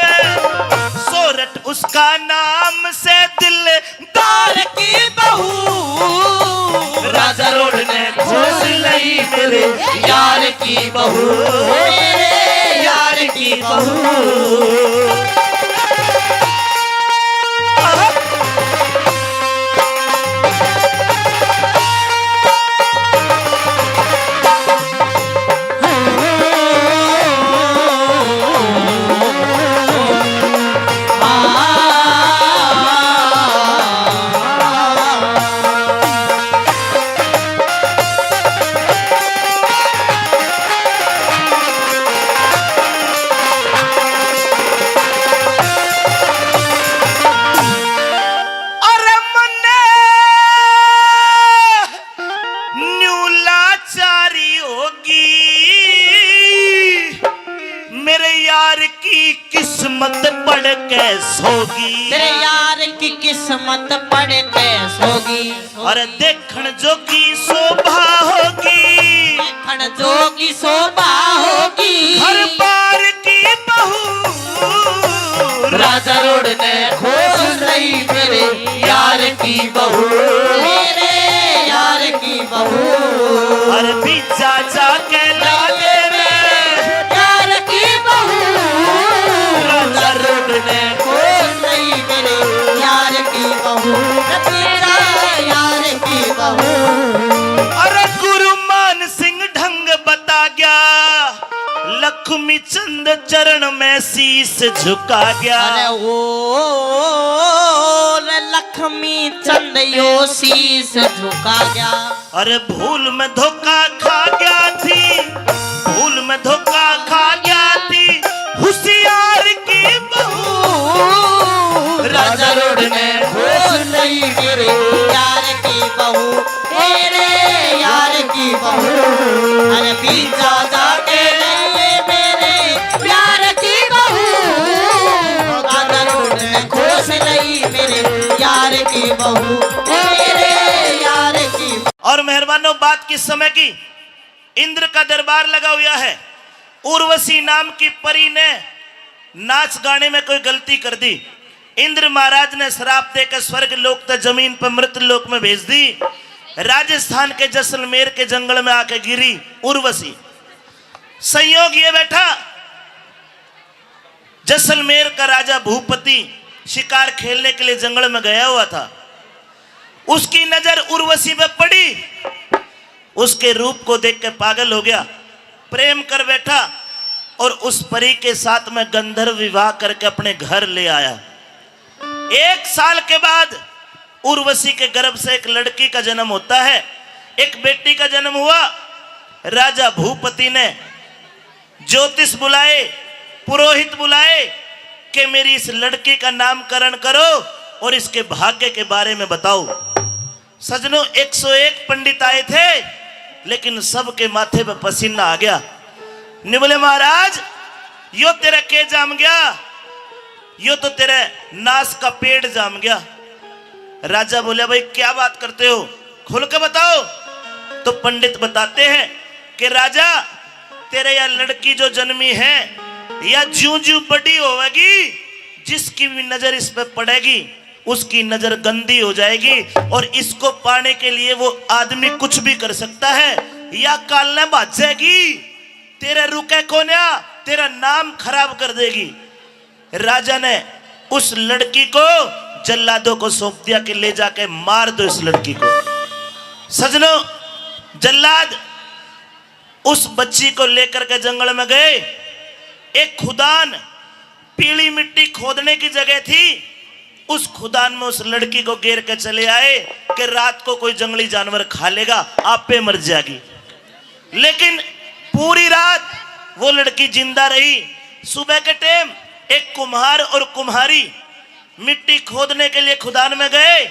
सोरठ उसका नाम, से दिलदार की बहू। राजा रोड ने खोस लई मेरे यार की बहू, मेरे यार की बहू। मत पड़ के सोगी। तेरे यार की किस्मत पड़ के सोगी। अरे देखण जोगी शोभा होगी। देखण जोगी शोभा होगी। घर बार की बहू। राजा रोड ने खोस रही मेरे यार की बहू। मेरे यार की बहू। अरे बीजा जाके ला दे में। यार की बहू। राजा रोड ने खोस रही मेरे यार की बहू। तेरा यार की बहू। अरे गुरु मान सिंह ढंग बता गया, लक्ष्मी चंद चरण में शीश झुका गया। अरे ओ रे लक्ष्मी चंद यो शीश झुका गया। अरे भूल में धोखा खा गया थी, भूल में धोखा खा गया थी होशियार की बहू। राजा रोड ने खोस रही मेरे यार की बहू। मेरे यार की बहू। अरे बीजा जाके ले मेरे यार की बहू। राजा रोड ने खोस रही मेरे यार की बहू। मेरे यार की और मेहरबानों, बात किस समय की? इंद्र का दरबार लगा हुआ है। उर्वशी नाम की परी ने नाच गाने में कोई गलती कर दी। इंद्र महाराज ने श्राप देकर स्वर्ग लोक तक जमीन पर मृत लोक में भेज दी। राजस्थान के जैसलमेर के जंगल में आके गिरी उर्वशी। संयोग ये बैठा, जैसलमेर का राजा भूपति शिकार खेलने के लिए जंगल में गया हुआ था। उसकी नजर उर्वशी पे पड़ी, उसके रूप को देख के पागल हो गया, प्रेम कर बैठा और उस परी के साथ में गंधर्व विवाह करके अपने घर ले आया। एक साल के बाद उर्वशी के गर्भ से एक लड़की का जन्म होता है, एक बेटी का जन्म हुआ। राजा भूपति ने ज्योतिष बुलाए, पुरोहित बुलाए कि मेरी इस लड़की का नामकरण करो और इसके भाग्य के बारे में बताओ। सजनों, एक सौ एक पंडित आए थे, लेकिन सबके माथे पे पसीना आ गया। ने बोले, महाराज, यो तेरा के जाम गया, यो तो तेरे नाश का पेड़ जाम गया। राजा बोले, भाई, क्या बात करते हो, खुल के बताओ। तो पंडित बताते हैं कि राजा, तेरे या लड़की जो जन्मी है, या ज्यूं ज्यूं बड़ी होवेगी, जिसकी भी नजर इस पे पड़ेगी, उसकी नजर गंदी हो जाएगी और इसको पाने के लिए वो आदमी कुछ भी कर सकता है। या काल न भाजेगी, तेरे रुके कोन्या, तेरा नाम खराब कर देगी। राजा ने उस लड़की को जल्लादों को सौंप दिया कि ले जाके मार दो इस लड़की को। सजनों, जल्लाद उस बच्ची को लेकर के जंगल में गए। एक खुदान, पीली मिट्टी खोदने की जगह थी, उस खुदान में उस लड़की को गेर के चले आए कि रात को कोई जंगली जानवर खा लेगा, आपे मर जाएगी। लेकिन पूरी रात वो लड़की जिंदा रही। सुबह के टाइम एक कुम्हार और कुम्हारी मिट्टी खोदने के लिए खुदान में गए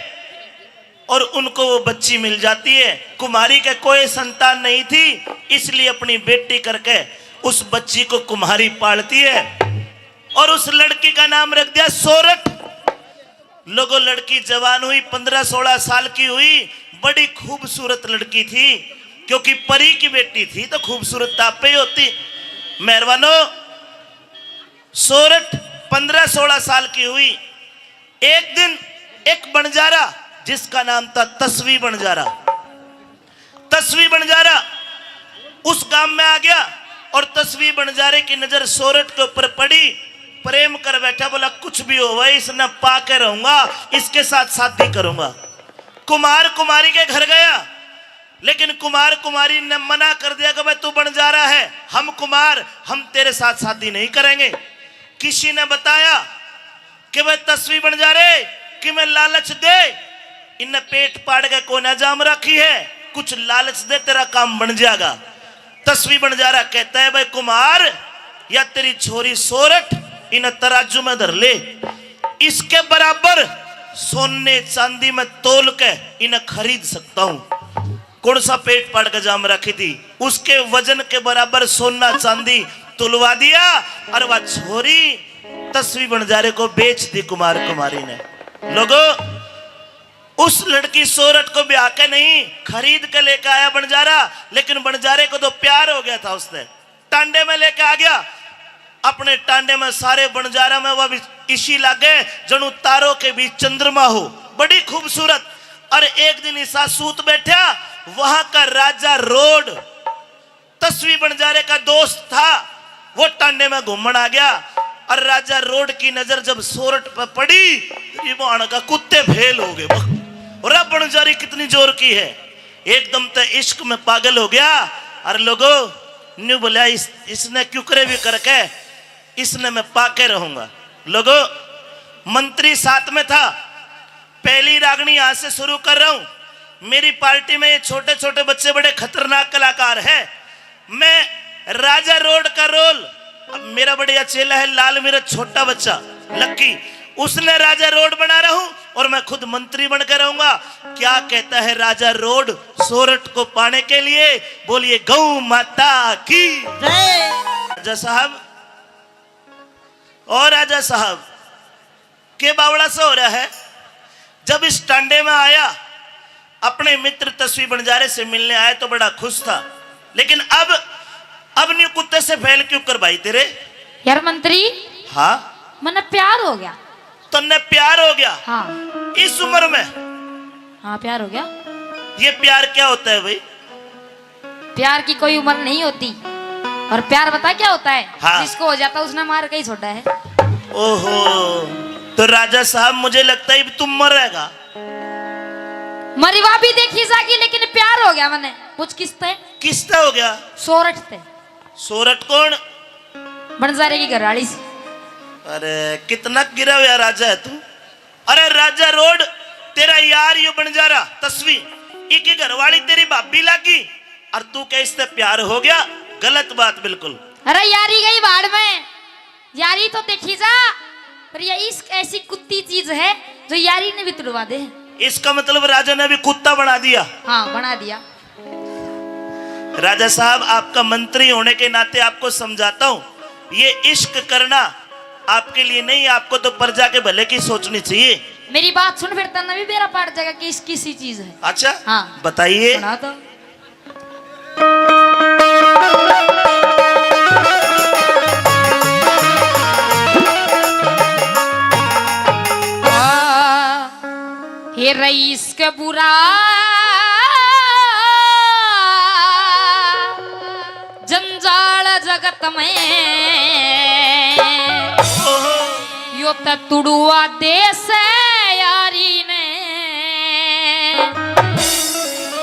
और उनको वो बच्ची मिल जाती है। कुम्हारी के कोई संतान नहीं थी, इसलिए अपनी बेटी करके उस बच्ची को कुम्हारी पालती है और उस लड़की का नाम रख दिया सोरठ। लोगों, लड़की जवान हुई, पन्द्रह सोलह साल की हुई, बड़ी खूबसूरत लड़की थी, क्योंकि परी की बेटी थी तो खूबसूरत तो आपे ही होती। मेहरबानो, सोरठ पन्द्रह सोलह साल की हुई। एक दिन एक बंजारा, जिसका नाम था तसवी बंजारा, तसवी बंजारा उस गांव में आ गया और तसवी बंजारे की नजर सोरठ के ऊपर पड़ी। प्रेम कर बैठा, बोला, कुछ भी हो भाई, इसने पा के रहूंगा, इसके साथ शादी करूंगा। कुमार कुमारी के घर गया, लेकिन कुमार कुमारी ने मना कर दिया कि भाई, तू बंजारा है, हम कुमार, हम तेरे साथ शादी नहीं करेंगे। किसी ने बताया कि भाई, तसवी बंजारे, कि मैं लालच दे, इन्हें पेट पाड़ के कोना जाम रखी है, कुछ लालच दे, तेरा काम बन जाएगा। तसवी बंजारा कहता है, भाई कुमार, या तेरी छोरी सोरठ, इन्हें तराजू में धर ले, इसके बराबर सोने चांदी में तोल के इन्हें खरीद सकता हूं। कौन सा पेट पाड़ के जाम रखी थी, उसके वजन के बराबर सोना चांदी तुलवा दिया। और वह छोरी तस्वीर बंजारे को बेच दी कुमार कुमारी ने। लोगो, उस लड़की सोरठ को ब्याह के नहीं, खरीद के लेके आया बंजारा, लेकिन बंजारे को तो प्यार हो गया था उससे। टांडे में लेके आ गया। अपने टांडे में सारे बंजारा में वह भी इसी लागे, जणु तारों के बीच चंद्रमा हो, बड़ी खूबसूरत। और एक दिन ईसा सूत बैठा, वहां का राजा रोड तस्वी बंजारे का दोस्त था, वो टांडे में घूमण आ गया और राजा रोड की नजर जब सोरठ पे पड़ी, तो ये वहां का कुत्ते फेल हो गए। और अब बंजारी कितनी जोर की है, एकदम ते इश्क में पागल हो गया। और लोगो, न्यू बोला, इस, इसने क्यों करे भी करके, इसने मैं पाके रहूंगा। लोगो, मंत्री साथ में था। पहली रागनी आज से शुरू कर रहा हूं। मेरी पार्टी में ये छोटे छोटे बच्चे बड़े खतरनाक कलाकार हैं। मैं राजा रोड का रोल, अब मेरा बढ़िया चेला है लाल, मेरा छोटा बच्चा लक्की, उसने राजा रोड बना रहा हूं और मैं खुद मंत्री बनकर रहूंगा। क्या कहता है राजा रोड सोरठ को पाने के लिए? बोलिए, गौ माता की। राजा साहब, और राजा साहब, के बावड़ा सा हो रहा है? जब इस टांडे में आया, अपने मित्र तस्वी बंजारे से मिलने आया तो बड़ा खुश था, लेकिन अब, अब न्यू कुत्ते से फेल क्यों कर भाई तेरे? यार मंत्री, हाँ? मन्ने प्यार हो गया। तन्ने प्यार हो गया? हाँ। इस उम्र में? हाँ, प्यार हो गया। ये प्यार क्या होता है भाई? प्यार की कोई उम्र नहीं होती। और प्यार बता क्या होता है? हाँ। जिसको हो जाता उसने मार के ही छोड़ा है। ओहो, तो राजा साहब, मुझे लगता है अब तुम मरेगा। मरवा भी देखी जागी, लेकिन प्यार हो गया मन्ने। कुछ किस्ते? किस्ते हो गया? सोरठ ते। सोरठ कौन? बंजारे की घरवाली सी। अरे, कितना गिरा हुआ राजा है तू। अरे राजा रोड, तेरा यार यो बंजारा तस्वी, इकी घरवाली तेरी भाभी लागी, और तू कह इससे प्यार हो गया? गलत बात बिल्कुल। अरे यारी गई भाड़ में, यारी तो देखी जा, पर ये इश्क ऐसी कुत्ती चीज है जो यारी ने भी तुड़वा दे। इसका मतलब राजा ने भी कुत्ता बना दिया। हाँ, बना दिया। राजा साहब, आपका मंत्री होने के नाते आपको समझाता हूँ, ये इश्क करना आपके लिए नहीं, आपको तो प्रजा के भले की सोचनी चाहिए। मेरी बात सुन, फिर तन्ने भी बेरा पाट जाएगा कि इश्क किसी चीज है। अच्छा, हाँ। बताइए। सुना तो। हे रईस के बुरा जंजाल जगत में, यो त तुड़ुआ देश है यारी ने।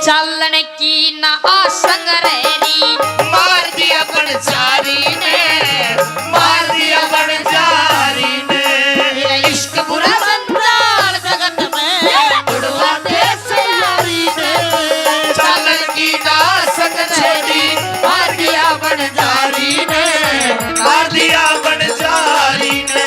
चालन की ना आसंग रहरी, मार दिया बंजारी ने, मार दिया बंजारी ने। मेरा इश्क बुरा जंजाल जगत में, तुड़वा देश यारी ने। चालन की ना आसंग रहरी, मार दिया बंजारी ने, मार दिया बंजारी ने।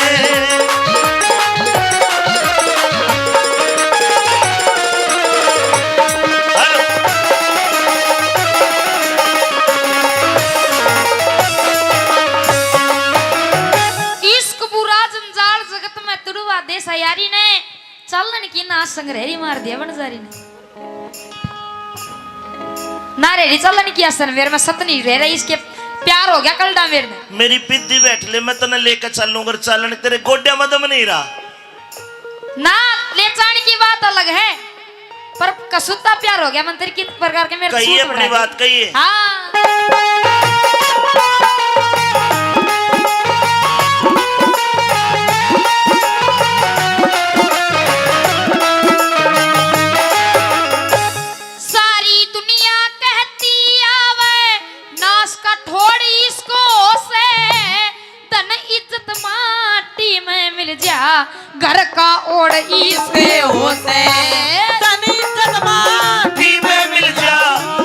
इश्क बुरा जंजाल जगत में तुड़वा देश यारी ने, चालन की ना आसंग रहरी मार दिया बंजारी ने। ना रहरी चालन की आसन मेरे में सत नहीं रह रही, इसके प्यार हो गया कलडा मेरे में। मेरी पिद्दी बैठ ले, मैं तने लेकर चालूं, अगर चालन तेरे गोड्या में दम नहीं रहा। ना, ले जाने की बात अलग है, पर कसूता प्यार हो गया, मंत्री किस प्रकार के मेरे कहिए सूट अपनी बना बात, दे। कहिए। हाँ। सारी दुनिया कहती आवे, नाश का ठोड़ इसको से, धन इज्जत माटी में मिल जा, घर का ओढ़ इसके हो से। धन इज्जत माटी में मिल जा,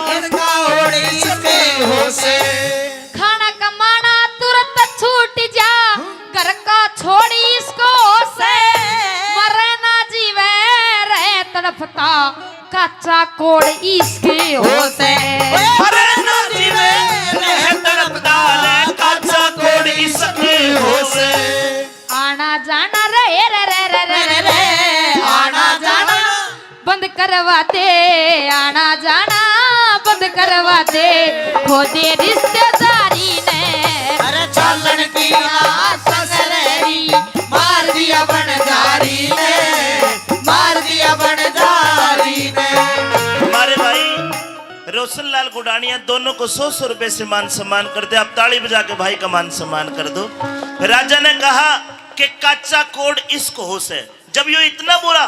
घर का ओढ़ इसके हो से। खाना कमाना तुरंत छूट जा, घर का छोड़ इसको से। मरे ना जीवे रहे तड़पता, काचा कोड़ इसके हो से। मरे ना जीवे रहे तड़पता, काचा कोड़ इसके हो से। आन करवा दे, आना जाना बंद करवा दे, खो दे रिश्तेदारी ने। अरे चालन की ना ससुरेरी, मार दिया बनजारी ने, मार दिया बनजारी ने। हमारे भाई रोशनलाल गुडानिया दोनों को सौ सौ रुपए से मान सम्मान कर दे। आप ताली बजा के भाई का मान सम्मान कर दो। राजा ने कहा कि काचा कोड इश्क हो से। जब यो इतना बुरा,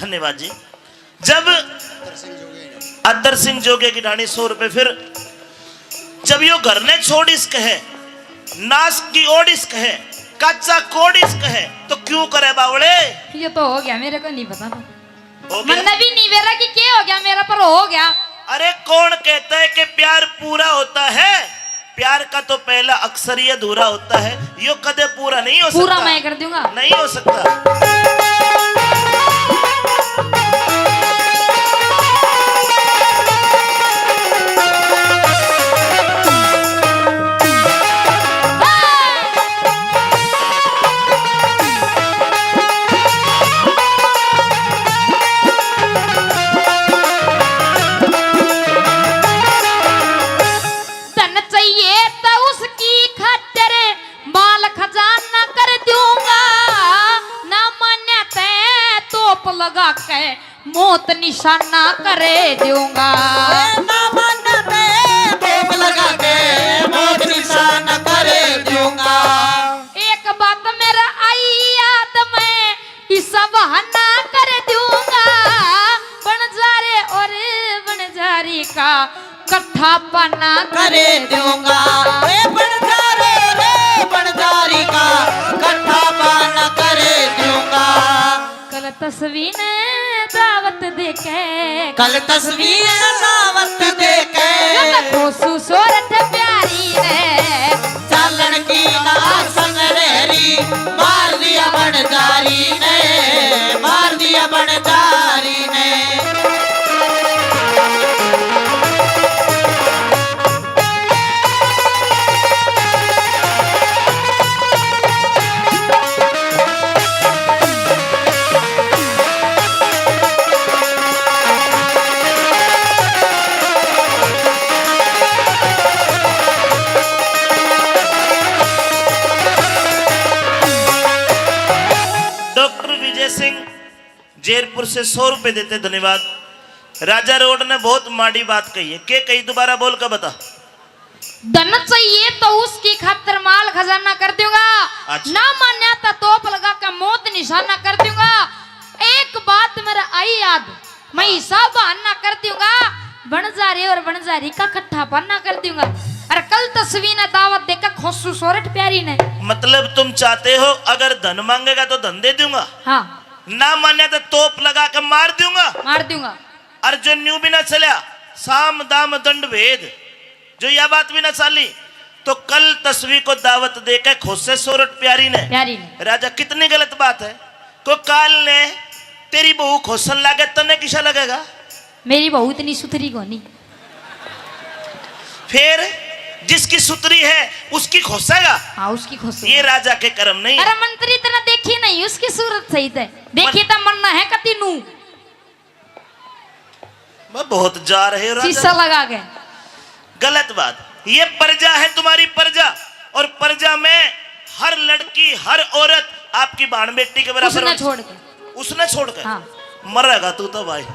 धन्यवाद जी, जब अतर सिंह जोगे की ढाणी सौ रुपए, फिर जब यो घर ने छोड़ इश्क है, नाश की ओड़ इश्क है, काचा कोड इश्क है, तो क्यों करे बावड़े? ये तो हो गया, मेरे को नहीं पता था। हो गया? मन्ने भी नहीं बेरा कि के हो गया मेरा, पर हो गया। अरे कौन कहता है कि प्यार पूरा होता है? प्यार का तो पहला अक्षर ही अधूरा होता है, यो कदे पूरा नहीं हो सकता। पूरा मैं कर दूंगा। नहीं हो सकता। धन चाहिए तो उसकी खातिर माल खजाना कर दूंगा, ना मान्या ते तोप लगा के मौत निशाना कर दूंगा। ए, ना मान्या ते तोप लगा के मौत निशाना कर दूंगा। एक बात मेरा आई याद में इसा बहाना कर दूंगा, बनजारे और बनजारी का कट्ठा पाना कर दूंगा। ए बनजारे रे बनजारी का कट्ठा पाना कर दूंगा। कल तस्वीर ने दावत देके, कल तस्वीर ने दावत देके, यो तो खोसू सोरठ प्यारी ने। चालन की ना संगरेरी, मार दिया बनजारी ने, मार दिया बनजारी ने। डॉक्टर विजय सिंह जैरपुर से सौ रुपए देते, धन्यवाद। राजा रोड ने बहुत माड़ी बात कही है। के कही, दोबारा बोल के बता। धन चाहिए तो उसकी खातिर माल खजाना कर दूंगा। अच्छा। ना मान्या तो तोप लगा के मौत निशाना कर दूंगा। एक बात मेरा आई याद, मैं हिसाब बहाना कर दूंगा। बनजारे और बनजारी का कट्ठा पाना कर दूंगा। और कल तस्वीर ने दावत देकर खोसू सोरठ प्यारी ने। मतलब तुम चाहते हो अगर धन मांगेगा तो धन दे दूंगा? हाँ। ना मान्या तो तोप लगा के मार दूंगा। मार दूंगा। और जो न्यू भी ना चला, साम दाम दंड भेद, जो यह बात भी ना चाली, तो कल तस्वीर को दावत देके खोसे सोरठ प्यारी ने। प्यारी ने। राजा, कितनी गलत बात है। को काल ने तेरी बहू खोसन लागे, तने किसा लगेगा? मेरी बहू इतनी सुथरी कोनी। फिर जिसकी सुथरी है उसकी खोसेगा। हाँ, उसकी खोसेगा। ये राजा के कर्म नहीं। अरे मंत्री, इतना देखी नहीं उसकी सूरत सही ते। देखी पर तो मन्ना है कति नू। मैं बहुत जा रहे हो राजा। शीशा लगा के। गलत बात। ये प्रजा है तुम्हारी प्रजा, और प्रजा में हर लड़की, हर औरत आपकी बहन बेटी के बराबर। उसने छोड़ के। उसने छोड़ के? हाँ। मरेगा तू तो भाई,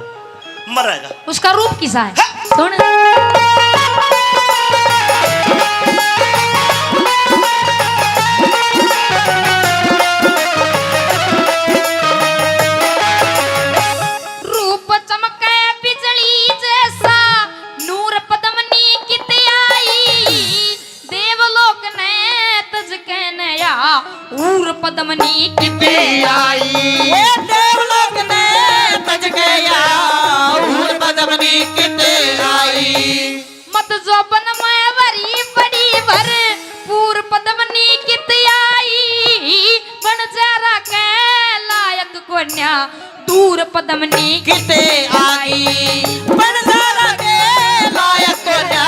मरेगा। उसका रूप किसा है? हाँ। सुन। रूप चमके बिजली जैसा, नूर पद्मनी कित आई। देवलोक ने तज के नया, हूर पद्मनी कित आई। ए देवलोक ने तज के या, हूर पद्मनी कित आई। मत जोबन में भरी बड़ी भर, पूर पद्मनी कित आई। बनजारा के लायक कोन्या, दूर पद्मनी किते आई। बनजारा के लायक कोन्या,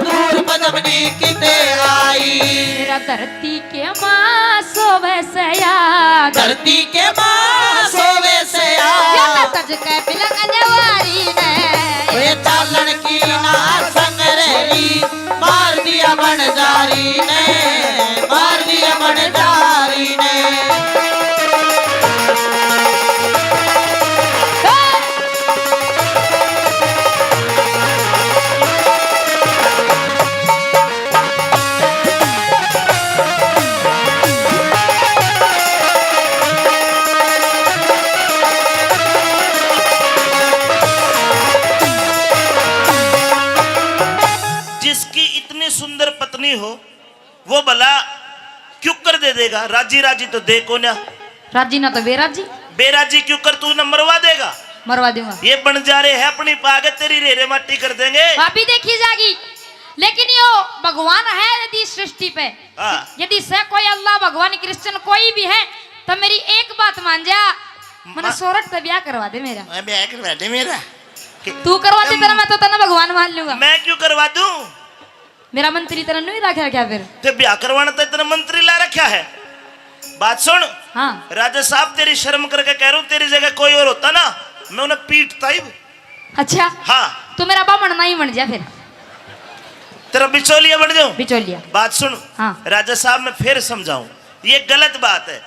दूर पद्मनी किते आई। मेरा धरती के माँ सोवे से याद। धरती के माँ सोवे से या तो तज के पिलंग जवारी ने। वे चालन की ना संगरेली, मार दिया बंजारी ने, मार दिया बंजारी ने। जिसकी इतनी सुंदर पत्नी हो, वो भला क्यों कर दे देगा? राजी राजी तो दे कोन्या। राजी ना तो बेराजी। बेराजी क्यों कर, तू न मरवा देगा? मरवा दूंगा। ये बंजारे है अपनी पाग, तेरी रेरे माटी कर देंगे। भाभी देखी जागी, लेकिन यो भगवान है यदि सृष्टि पे, हाँ। यदि से कोई अल्लाह भगवान क्रिश्चियन कोई भी है, तो मेरी एक बात मान जा, मने मा- सोरठ पे ब्याह करवा दे मेरा। मैं ब्याह करवा दे मेरा। तू करवा दे, तेरा मैं तो तना भगवान मान लूंगा। मैं क्यों करवा दूं? मेरा मंत्री तेरा न्यू ही रख रखा फिर। ते ब्याह करवाना तो इतना मंत्री ला रखा है। बात सुन। हाँ। राजा साहब, तेरी शर्म करके कह रहा हूँ, तेरी जगह कोई और होता ना, मैं उन्हें पीटता ही। अच्छा। हाँ। तू मेरा बामण ना ही बन जा फिर। तेरा बिचौलिया बन जाऊं? बिचौलिया। बात सुन। हाँ। राजा साहब, मैं फिर समझाऊं, ये गलत बात है।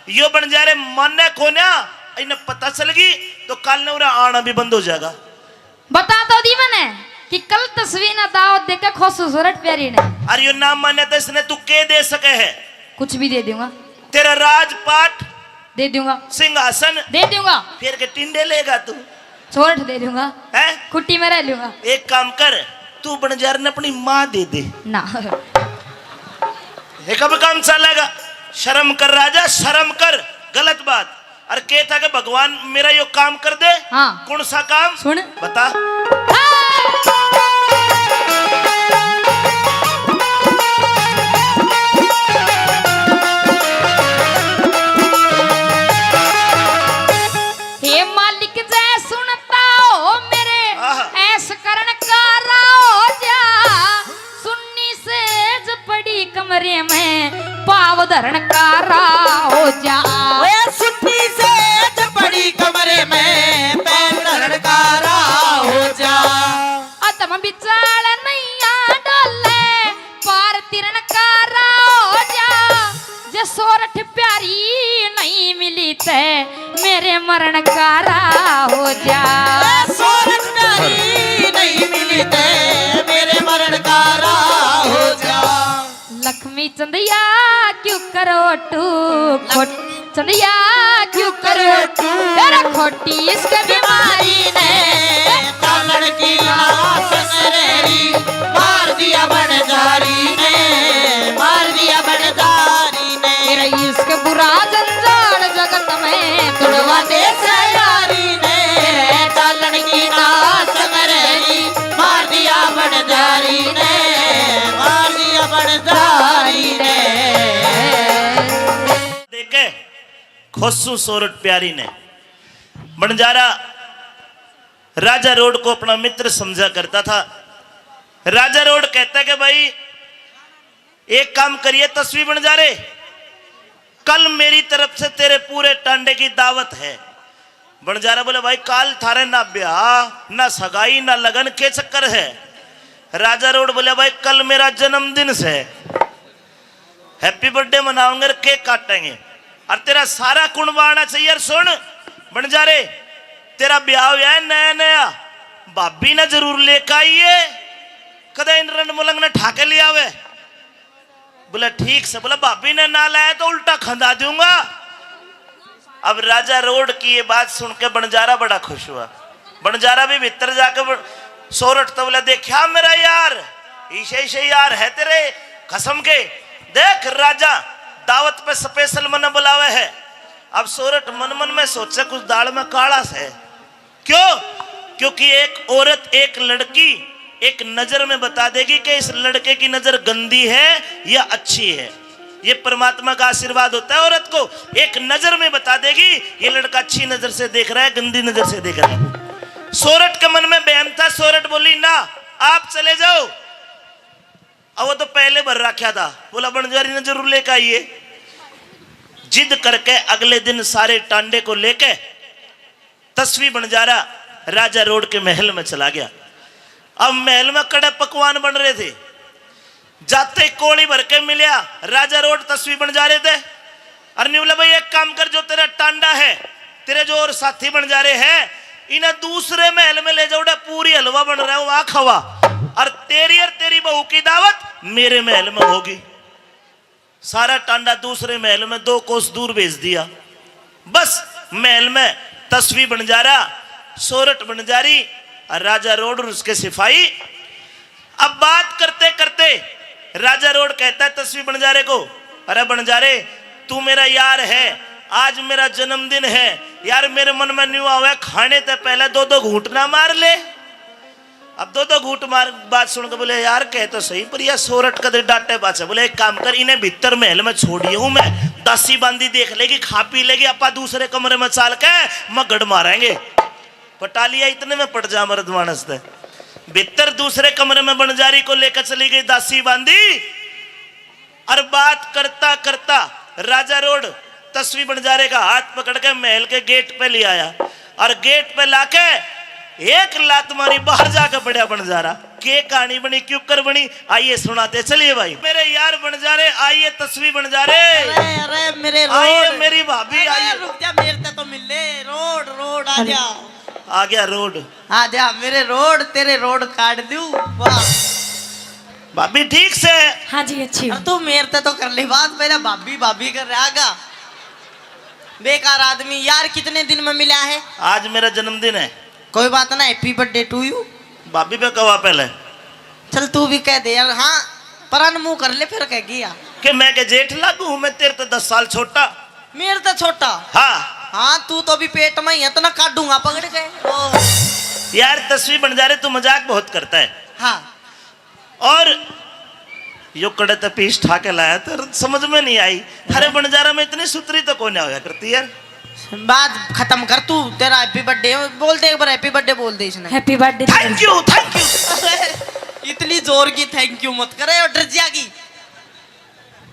यो बंजारे माने कोन्या, इन्हें पता चल गई तो कल ने उरा आना भी बंद हो जाएगा। बता तो दी मैंने कि कल तस्वीर ना दावत देके खुश हो सोरठ प्यारी ने। अरे यो ना माने तो इसने तू के दे सके है? कुछ भी दे दूंगा। तेरा राजपाट दे दूंगा। सिंहासन दे दूंगा। फिर के टिंडे लेगा तू? सोरठ दे दूंगा। हैं? कुट्टी में रह लूंगा। एक काम कर, तू बंजारे ने अपनी माँ दे दे। ना। ये कब काम चलेगा? शर्म कर राजा, शर्म कर। गलत बात। और के था कि भगवान मेरा यो काम कर दे। हाँ। कौन सा काम? सुन। बता। हे मालिक जय सुनता हो मेरे, आहा। ऐस करण का राजा। सुन्नी सेज पड़ी कमरे में, पाव धरण का राह हो जा। ओए सुन्नी सेज पड़ी कमरे में, पाव धरण का राह हो जा। अधम बिचाल नैया डोले, पार तिरण का राह हो जा। जे सोरठ प्यारी नहीं मिली ते, मेरे मरण का राह हो जा। सोरठ प्यारी नहीं मिली ते, मेरे मरण का राह हो जा। लक्ष्मी चंदिया क्यों करो टू, खोट चंदिया क्यों करो टू, तेरा खोटी इसके बीमारी ने। चालन की लाश मेरी, मार दिया बंजारी ने, मार दिया बंजारी ने। मेरा इश्क बुरा जंजाल जगत में, तुड़वा दे से यारी ने। चालन की लाश मेरी, मार दिया बंजारी ने, मार दिया बंजारी ने। देखे खुश हूँ सोरठ प्यारी ने। बंजारा राजा रोड को अपना मित्र समझा करता था। राजा रोड कहता कि भाई, एक काम करिए तस्वीर बंजारे, कल मेरी तरफ से तेरे पूरे टांडे की दावत है। बंजारा बोले, भाई, काल थारे ना ब्याह, ना सगाई, ना लगन, के चक्कर है? राजा रोड बोले, भाई, कल मेरा जन्मदिन से, हैप्पी बर्थडे मनाओगे और केक काटेंगे, और तेरा सारा कुणबा आना चाहिए। और सुन बंजारे, तेरा ब्याह हुआ है नया नया, भाभी ने जरूर लेकर आइए, कदे इन रण मलंग ने ठाके ले आवे। बोला, ठीक से। बोला, भाभी ने ना लाया तो उल्टा खंदा दूंगा। अब राजा रोड की ये बात सुन के बंजारा बड़ा खुश हुआ। बंजारा भी भीतर जाके ब-, सोरठ तो बोला, देखा मेरा यार, इसे इसे यार है तेरे कसम के। देख राजा दावत पे स्पेशल मने बुलावे है। अब सोरठ मन मन में सोचे, कुछ दाल में काला से। क्यों? क्योंकि एक औरत, एक लड़की एक नजर में बता देगी कि इस लड़के की नजर गंदी है या अच्छी है। ये परमात्मा का आशीर्वाद होता है। औरत को एक नजर में बता देगी, ये लड़का अच्छी नजर से देख रहा है, गंदी नजर से देख रहा है। सोरठ के मन में बहम था, सोरठ बोली, ना, आप चले जाओ। अब वो तो पहले भर रखा था, बोला, बंजारी ने जरूर लेकर आइए। जिद करके अगले दिन सारे टांडे को लेके तस्वी बंजारा राजा रोड के महल में चला गया। अब महल में कड़े पकवान बन रहे थे। जाते कोली भर के मिलया राजा रोड तस्वी बंजारे तै। और न्यू बोला, भाई, एक काम कर, जो तेरा टांडा है, तेरे जो और साथी बंजारे हैं, इन्हें दूसरे महल में ले जाओ, उड़ा पूरी हलवा बन रहा है, वहां खवा। और तेरी और तेरी बहू की दावत मेरे महल में होगी। सारा टांडा दूसरे महल में दो कोस दूर भेज दिया। बस, महल में तस्वी बंजारा, सोरठ बंजारी और राजा रोड और उसके सिपाही। अब बात करते करते राजा रोड कहता है तस्वी बंजारे को, अरे बंजारे, तू मेरा यार है, आज मेरा जन्मदिन है यार, मेरे मन में न्यू आवे, खाने ते पहले दो दो घूंट ना मार ले। अब दो दो घूंट मार, बात सुन के बोले, यार, कह तो सही, पर यार सोरठ कदे डांटे पाछे। बोले, एक काम कर, इन्हें भीतर महल में छोड़िए हूं मैं, दासी बांदी देख लेगी, खा पी लेगी, आपा दूसरे कमरे में चाल के मगड़ मारेंगे। पटालिया इतने में पड़ जा मर्द मानस ते। भीतर दूसरे कमरे में बंजारी को लेकर चली गई दासी बांदी। और बात करता करता राजा रोड तस्वी बंजारे का हाथ पकड़ के महल के गेट पे ले आया और गेट पे लाके एक लात मारी, बाहर जाके पड़ा बंजारा। के कहानी बनी, क्यों कर बनी, आइए सुनाते चलिए भाई। मेरे यार बंजारे, आइए तस्वी बंजारे। अरे, अरे, मेरे आइए रोड। मेरी भाभी, अरे, आइए। रुक जा, मेरे ते तो मिल ले। रोड, रोड, आ जा। आ गया रोड। आ जा मेरे रोड, तेरे रोड काट दूं। वाह। भाभी ठीक से? हाँ जी, अच्छी हूँ। तू मेरे ते तो कर ले बात, पहले भाभी भाभी कर रहा गा। बेकार आदमी यार, कितने दिन में मिला है? आज मेरा जन्मदिन है। कोई बात ना, happy birthday to you। भाभी पे कवा पहले। चल तू भी कह दे यार। हाँ, पर अनमुंह कर ले फिर कह गया। कि मैं के जेठ लागू हूँ, मैं तेरे तो दस साल छोटा। मेरे तो छोटा। हाँ। हाँ, तू तो भी पेट में ही है, इतना काटूंगा पकड़ के। ओ। यार तस्वी बंजारे, तू मजाक बहुत करता है। हाँ। और यो कड़े ते पीस ठा के लाया तो समझ में नहीं आई। अरे बंजारा में इतनी सुतरी तो कोई ना होया करती यार। बात खत्म कर तू, तेरा happy birthday बोल दे एक बार, happy birthday बोल दे इसने। Happy birthday। Thank you, thank you। इतनी जोर की thank you मत करे और डर जाएगी।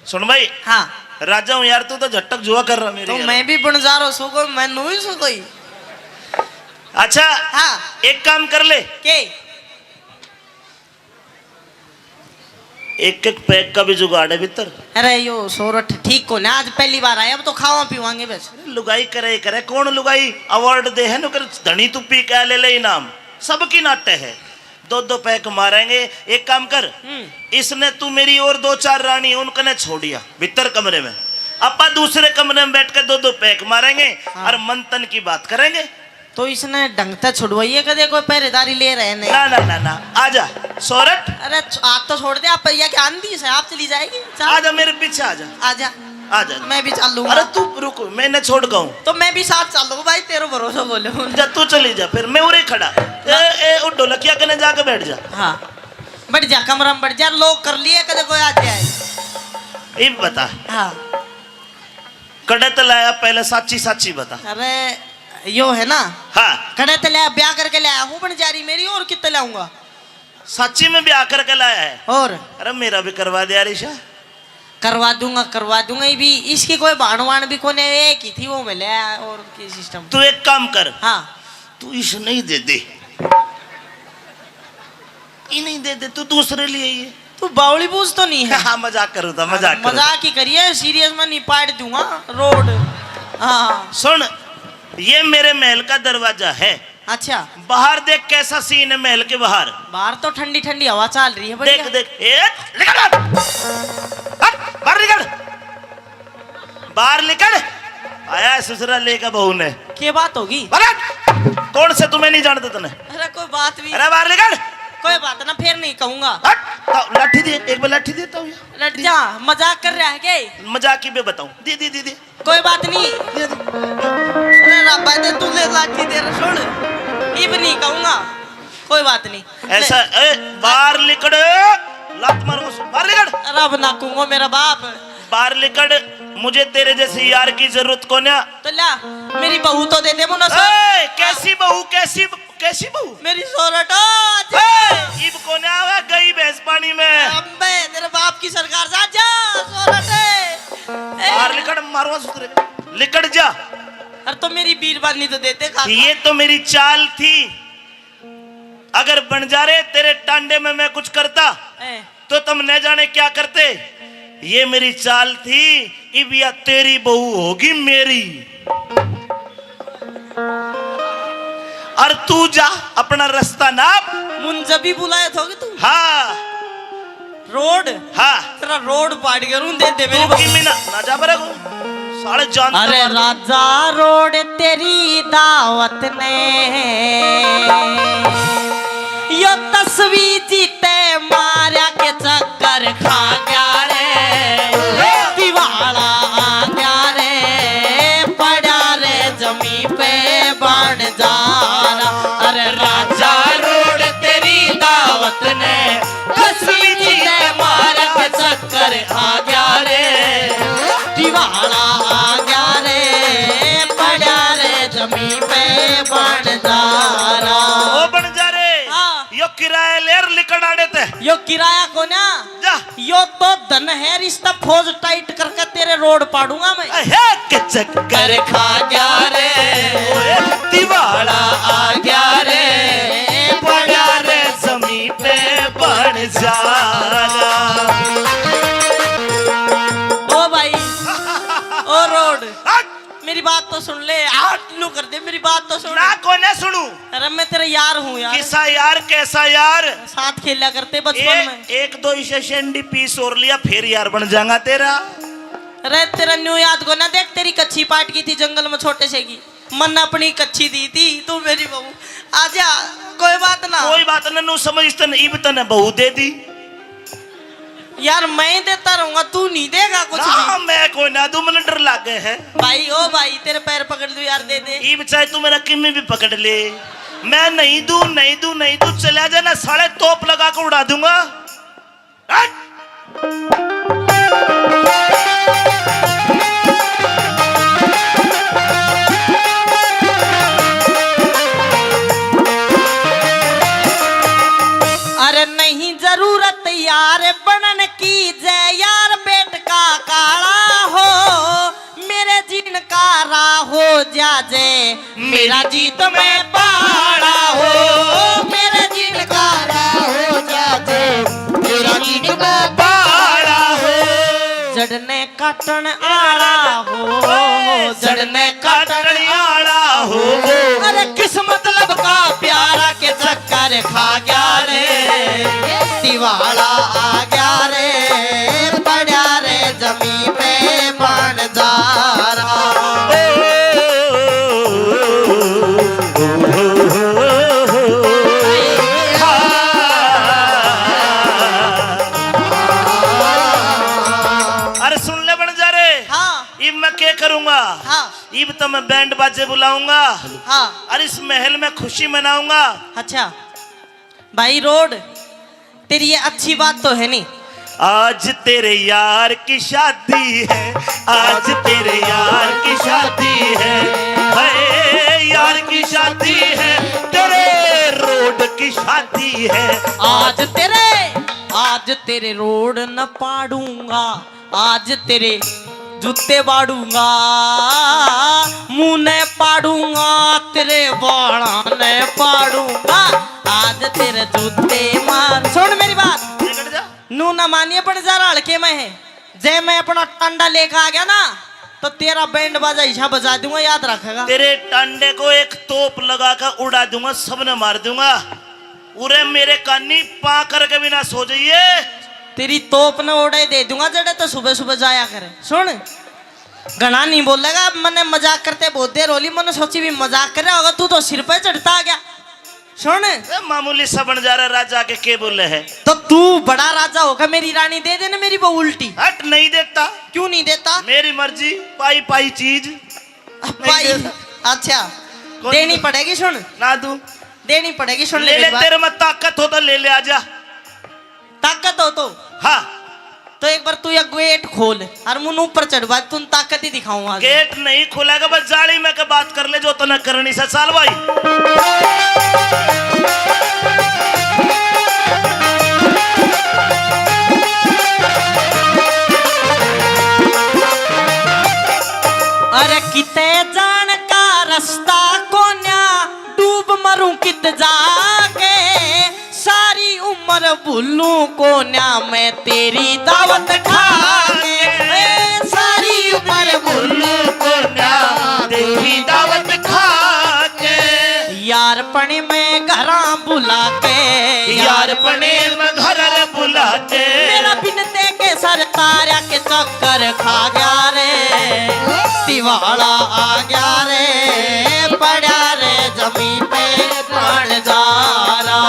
सुन भाई, हाँ। राजा हूँ यार, तू तो झटक जुआ कर रहा मेरे तो यार। मैं भी बंजारो सो कोई, मैं नू ही सो कोई। अच्छा, हाँ। एक काम कर ले, के? एक एक पैक का भी जुगाड़ है भीतर। अरे यो सोरठ ठीक को ना, आज पहली बार आया, अब तो खावा पीवांगे बस। लुगाई करे करे, कौन लुगाई award दे है, नुकर धनी तू पी के ले ले इनाम, सबकी नाटे है। दो दो पैक मारेंगे। एक काम कर, हम्म। इसने तू मेरी और दो चार रानी उनकने छोड़िया भीतर कमरे में, आपा दूसरे कमरे में बैठ के दो दो पैक मारेंगे हाँ। और मंथन की बात करेंगे। तो इसने ढंग से छुड़वाइए, कदे कोई पहरेदारी ले रहे नहीं। ना ना ना ना, आजा सोरठ। अरे छ- आप तो छोड़ दे, आप या क्या आंधी से आप चली जाएगी। चल। आजा मेरे पीछे आजा। आजा। आजा। मैं भी चालूंगा। अरे तू रुक, मैं इन्हें छोड़ कहूँ। तो मैं भी साथ चालूंगा भाई, तेरे भरोसे बोले हूँ। जा तू चली जा, फिर मैं उरे खड़ा। ए ए, उठ ढोलकिया कने जाके बैठ जा। हाँ, बैठ जा, कमरा में बैठ जा, lock कर लिए, कदे कोई आ जाए। इब बता, हाँ। कड़े ते लाया पहले, साची साची बता। अरे यो है ना, हाँ। कड़े ते लाया, ब्याह करके लाया हूँ बंजारी मेरी, और कितने लाऊंगा? साची में ब्याह करके लाया है? और अरे मेरा भी करवा दे यार ईशा। करवा दूंगा, करवा दूंगा। ये भी, इसकी कोई भाण वाण भी कोने, एक ही थी, वो मिले। और की system? तू एक काम कर, हाँ। तू इस नहीं दे दे, ये नहीं दे दे, तू दूसरे लिए ये। तू बावली बूझ तो नहीं है? हाँ, मजाक करूँ था, मजाक करूँ था। मजाक ही करिए, serious में नहीं, पाट दूंगा रोड। हाँ। सुन, ये मेरे महल का दरवाजा है। अच्छा। बाहर देख कैसा scene है महल के बाहर। बाहर तो ठंडी ठंडी हवा चल रही है, बढ़िया। देख देख, ए, निकल बाहर। हट, बाहर निकल। बाहर निकल। आया है ससुरा लेकर बहू ने। के बात होगी? बाहर हट। कौन से तुम्हें नहीं जानते तने? अरे कोई बात नहीं। अरे बाहर निकल। कोई बात ना, फिर नहीं कहूंगा। हट। तो लाठी दे, एक बार लाठी देता हूँ। लट जा, मजाक कर रहा है के? मजाक ही में बताऊँ। दे दे दे दे। कोई बात नहीं। दे दे। अरे रब्बा दे, तू ले लाठी दे रे, सुन। इब नहीं कहूंगा। कोई बात नहीं। ऐसा, ए, बाहर निकल। लात मारूंगा, बाहर निकल। रब ना कहूंगा मेरा बाप। बाहर निकल। मुझे तेरे जैसे यार की जरूरत कोन्या। तो ला, मेरी बहू तो दे दे मुना। ए, कैसी बहू, कैसी, कैसी बहू? मेरी सोरट। ए, इब कोन्या आवे, गई भैंस पानी में। अबे तेरे बाप की सरकार, जा जा सोरट। ए, बाहर निकल, मारूंगा सुतरे। निकल जा। अरे तो मेरी बीरबानी तो देते काका। ये तो मेरी चाल थी। अगर बंजारे तेरे टांडे में मैं कुछ करता, ए। तो तुम न जाने क्या करते। ये मेरी चाल थी, इब या तेरी बहू होगी मेरी। और तू जा अपना रास्ता नाप। मुन जब भी बुलाया था कि तू। हाँ। रोड? हाँ। तेरा रोड पाड़ के रूं दे दे मेरे तू को। किमी ना, ना जा बरे को। साले जानते अरे मार दो। राजा रोड तेरी दावत ने, यो तस्वीर जीते मारा के चक्कर खा गया रे, दिवाला आ गया रे, पड़ा रे जमी पे बन जा रहा। अरे राजा रोड तेरी दावत ने, तस्वीर जीते मारा के चक्कर आ गया रे, दिवाला आ गया रे, पड़ा रे जमी पे बन जा रहा। ओ बन जा रे। हाँ। यो किराया लेर लिकड़ आड़े ते। यो किराया को ना। जा। यो तो धन है, रिश्ता फौज टाइट करके तेरे रोड पाड़ूंगा मैं। अहे के चक्कर खा गया रे, ओए दिवाला आ गया रे, पड़ा रे जमी पे बन जा रहा। ओ भाई, ओ रोड। हट। मेरी बात तो सुन ले, हाथ लो कर दे, मेरी बात तो सुन। ना कोने सुनू। अरे मैं तेरा यार हूँ यार। किसा यार, कैसा यार? साथ खेला करते बचपन एक, में। एक दो इसे शंडी पीस और लिया, फिर यार बन जाऊंगा तेरा। अरे तेरा न्यू याद को ना, देख तेरी कच्ची पाट की थी जंगल में छोटे से की, मन अपनी कच्ची दी थी, तू मेरी बहू। आजा, कोई बात ना। कोई बात ना, नू समझ तन इब तने बहू दे दी। यार, मैं देता रहूंगा, तू नहीं देगा कुछ ना, भी। मैं कोई ना दूं, मने डर लागे है। भाई, ओ भाई, तेरे पैर पकड़ दूं यार, दे दे। इब चाहे तू मेरा किमी भी पकड़ ले, मैं नहीं दूं, नहीं दूं, नहीं दूं। चला जाना साले, तोप लगा के उड़ा दूंगा। हट! अरे नहीं जरूरत यार बनन की, जय यार पेट का काला हो, मेरे जीण का राह हो जा जय, मेरा जीत में पाड़ा हो, मेरे जीण का राह हो जा जय, मेरा जीत में पाड़ा हो। जड़ने काटण आला हो, जड़ने काटण आला हो। अरे किस मतलब का प्यारा के चक्कर खा गया रे, दिवाला आ गया रे, पड़ा रे जमी पे बन जा रहा। अरे सुन ले बन जा रे। हाँ। इब मैं क्या करूंगा? हाँ। इब तो मैं बैंड बाजे बुलाऊंगा। हाँ। और इस महल में खुशी मनाऊंगा। अच्छा भाई रोड, तेरी ये अच्छी बात तो है नहीं। आज तेरे यार की शादी है, आज तेरे यार की शादी है, है यार की शादी है, तेरे रोड की शादी है। आज तेरे, आज तेरे रोड न पाड़ूंगा, आज तेरे जूते बाड़ूंगा, मुंह ने पाड़ूंगा, तेरे बाला ने पाड़ूंगा, आज तेरे जूते मार। सुन मेरी बात, निकल जा। नू ना मानिए, पण जरा हल्के में है। जै मैं अपना टांडा लेकर आ गया ना, तो तेरा बैंड बाजा हिस्सा बजा दूंगा, याद रखेगा। तेरे टांडे को एक तोप लगा कर उड़ा दूंगा, सबने मार दूंगा। उरे मेरे कानी पा करके भी ना सो जाइए। तेरी तोप ने ओड़े दे दूंगा, जड़े तो सुबह सुबह जाया करे। सुन, घणा नहीं बोलेगा। अब मने मजाक करते बहुत देर होली, मने सोची भी मजाक कर रहा होगा, तू तो सिर पे चढ़ता आ गया। सुन। ए, मामूली सा बन जा रहा, राजा के के बोले है? तो तू बड़ा राजा होगा, मेरी रानी दे देना मेरी बहू उल्टी। हट, नहीं देता। क्यों नहीं देता? मेरी मर्जी, पाई पाई चीज। पाई। नहीं देता। अच्छा, कौन देनी दे- पड़ेगी। सुन ना, तू देनी पड़ेगी। सुन ले ले, मेरी बात। तेरे में ताकत हो तो ले ले, आजा। ताकत हो तो? हाँ। तो एक बार तू ये गेट खोल और मुन ऊपर चढ़वा, तुम ताकत ही दिखाऊं आज। गेट नहीं खुलेगा, बस जाली में के बात कर ले, जो तने करनी से। चल भाई। अरे किते जान का रास्ता कोन्या, डूब मरूं कित जाके, सारी उम्र भूलूं कोन्या मैं तेरी दावत खा के। ए, सारी उम्र भूलूं कोन्या तेरी दावत खा के। यार पने में घरां बुला के, यार पने में घर बुला के। मेरा बिनते के सर तारा के चक्कर खा गया रे, दिवाला आ गया रे, पड़ा रे जमीन पे प्राण जा रहा।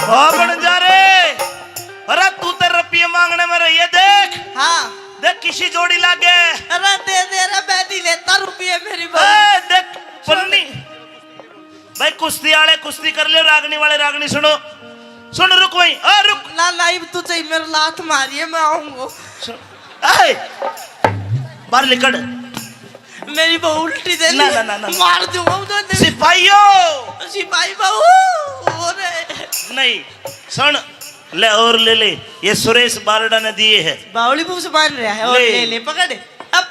ओ बन जा रे। अरे तू तो रुपये मांगने में रही है, देख। हाँ। देख किसी जोड़ी लागे। अरे दे दे रे, मैं नहीं लेता रुपये, मेरी बहू। ए, देख पन्नी। भाई कुश्ती वाले कुश्ती कर ले, रागनी वाले रागनी सुनो। सुन रुक भाई, ओ रुक। ना ना, इब तू चाहिए मेरे लात मारिए, मैं आऊंगा। सुन। ए, बाहर निकल। मेरी बहू उल्टी दे ना, दी। ना, ना, ना। मार दूंगा उधर दे। सिपाहियों। सिपाही बहू। अरे। नहीं, सुन, ले और ले ले, ये सुरेश बारडा ने दिए है। बावली बूझ बांध रहा है और ले। ले ले, पकड़। अब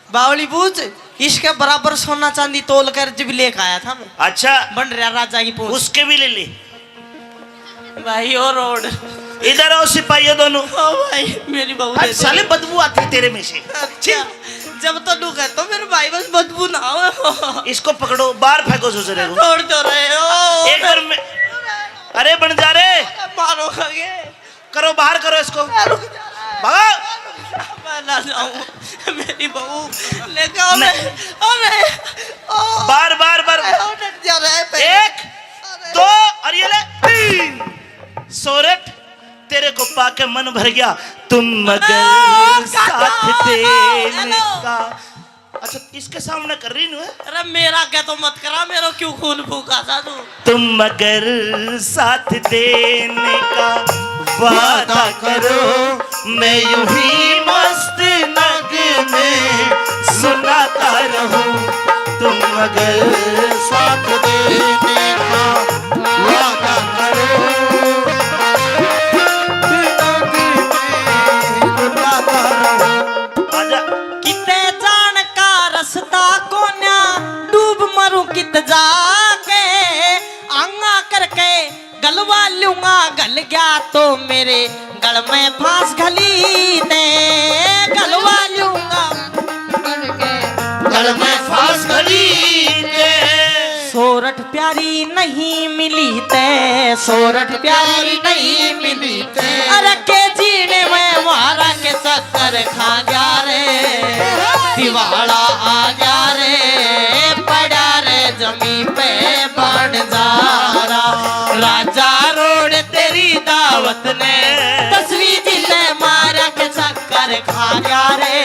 बावली बूझ, इसके बराबर सोना चांदी तोल कर जब लेके आया था मैं। अच्छा। बन रहा राजा की पूंछ। उसके भी ले ले। भाई, ओ रोड। इधर आओ सिपाहियों दोनों। ओ भाई, मेरी बहू हट दे दे। साले, बदबू आती है तेरे में से। अच्छा, जब तो नू कहता हूँ मेरे भाई, बस बदबू ना हो। इसको पकड़ो, बाहर फेंको ससुरे को। छोड़ दो रहे हो। एक बार मैं, अरे बन जा रे। मारोगे। करो, बाहर करो इसको। रुक जा। भगाओ। मैं ना जाऊं, मेरी बहू लेके आओ। नहीं। मैं, ओ मैं, ओ। बार, बार, बार। ओ डट जा रहा है पहले। एक, अरे। दो, और ये ले, तीन। सोरठ, तेरे को पाके मन भर गया, तुम मगर ओ, काका, साथ देने हेलो। का। अच्छा, इसके सामने कर रही नू है? अरे मेरा क्या तो मत करा, मेरो क्यों खून फूका था तू? तुम मगर साथ देने का वादा करो, मैं यूं ही मस्त नगमे सुनाता रहूं। तुम मगर साथ देने का वादा करो, नगमे सुनाता रहूं। आजा। किते जान का रास्ता कोन्या, डूब मरूं कित जाके। आंगा करके गलवा लूंगा, गल गया तो मेरे गल में फांस घली दे। गलवा लूंगा, गल में फांस घली दे। सोरठ प्यारी नहीं मिली ते, सोरठ प्यारी नहीं मिली ते। अरे के जीने में मारा के चक्कर खा गया रे, दिवाला आ गया रे, पड़ा रे जमी पे बन जा रहा। राजा रोड तेरी दावत ने, तस्वीर जी ते मारा के चक्कर कर खा गया रे,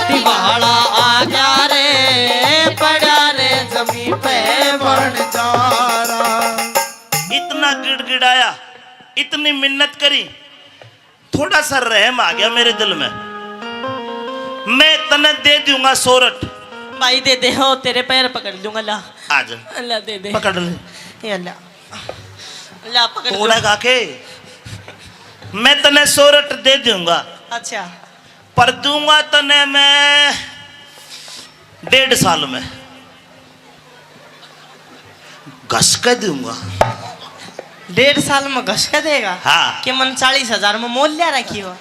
दिवाला आ गया रे, पड़ा रे जमी पे बन जा रहा। इतना गिड़गिड़ाया, इतनी मिन्नत करी, थोड़ा सा रहम आ गया मेरे दिल में। मैं तने दे दूंगा सोरठ। भाई दे दे, हो तेरे पैर पकड़ लूंगा, ला। आ जा। ला दे दे। पकड़ ले। ये ला। ला पकड़ तोड़ा लो। गा के। मैं तने सोरठ दे दूंगा। अच्छा। पर दूंगा तने मैं डेढ़ साल में। घस के दूंगा। डेढ़ साल में घस के देगा? हाँ। कि मन चालीस हजार में मोल लिया रखी हो?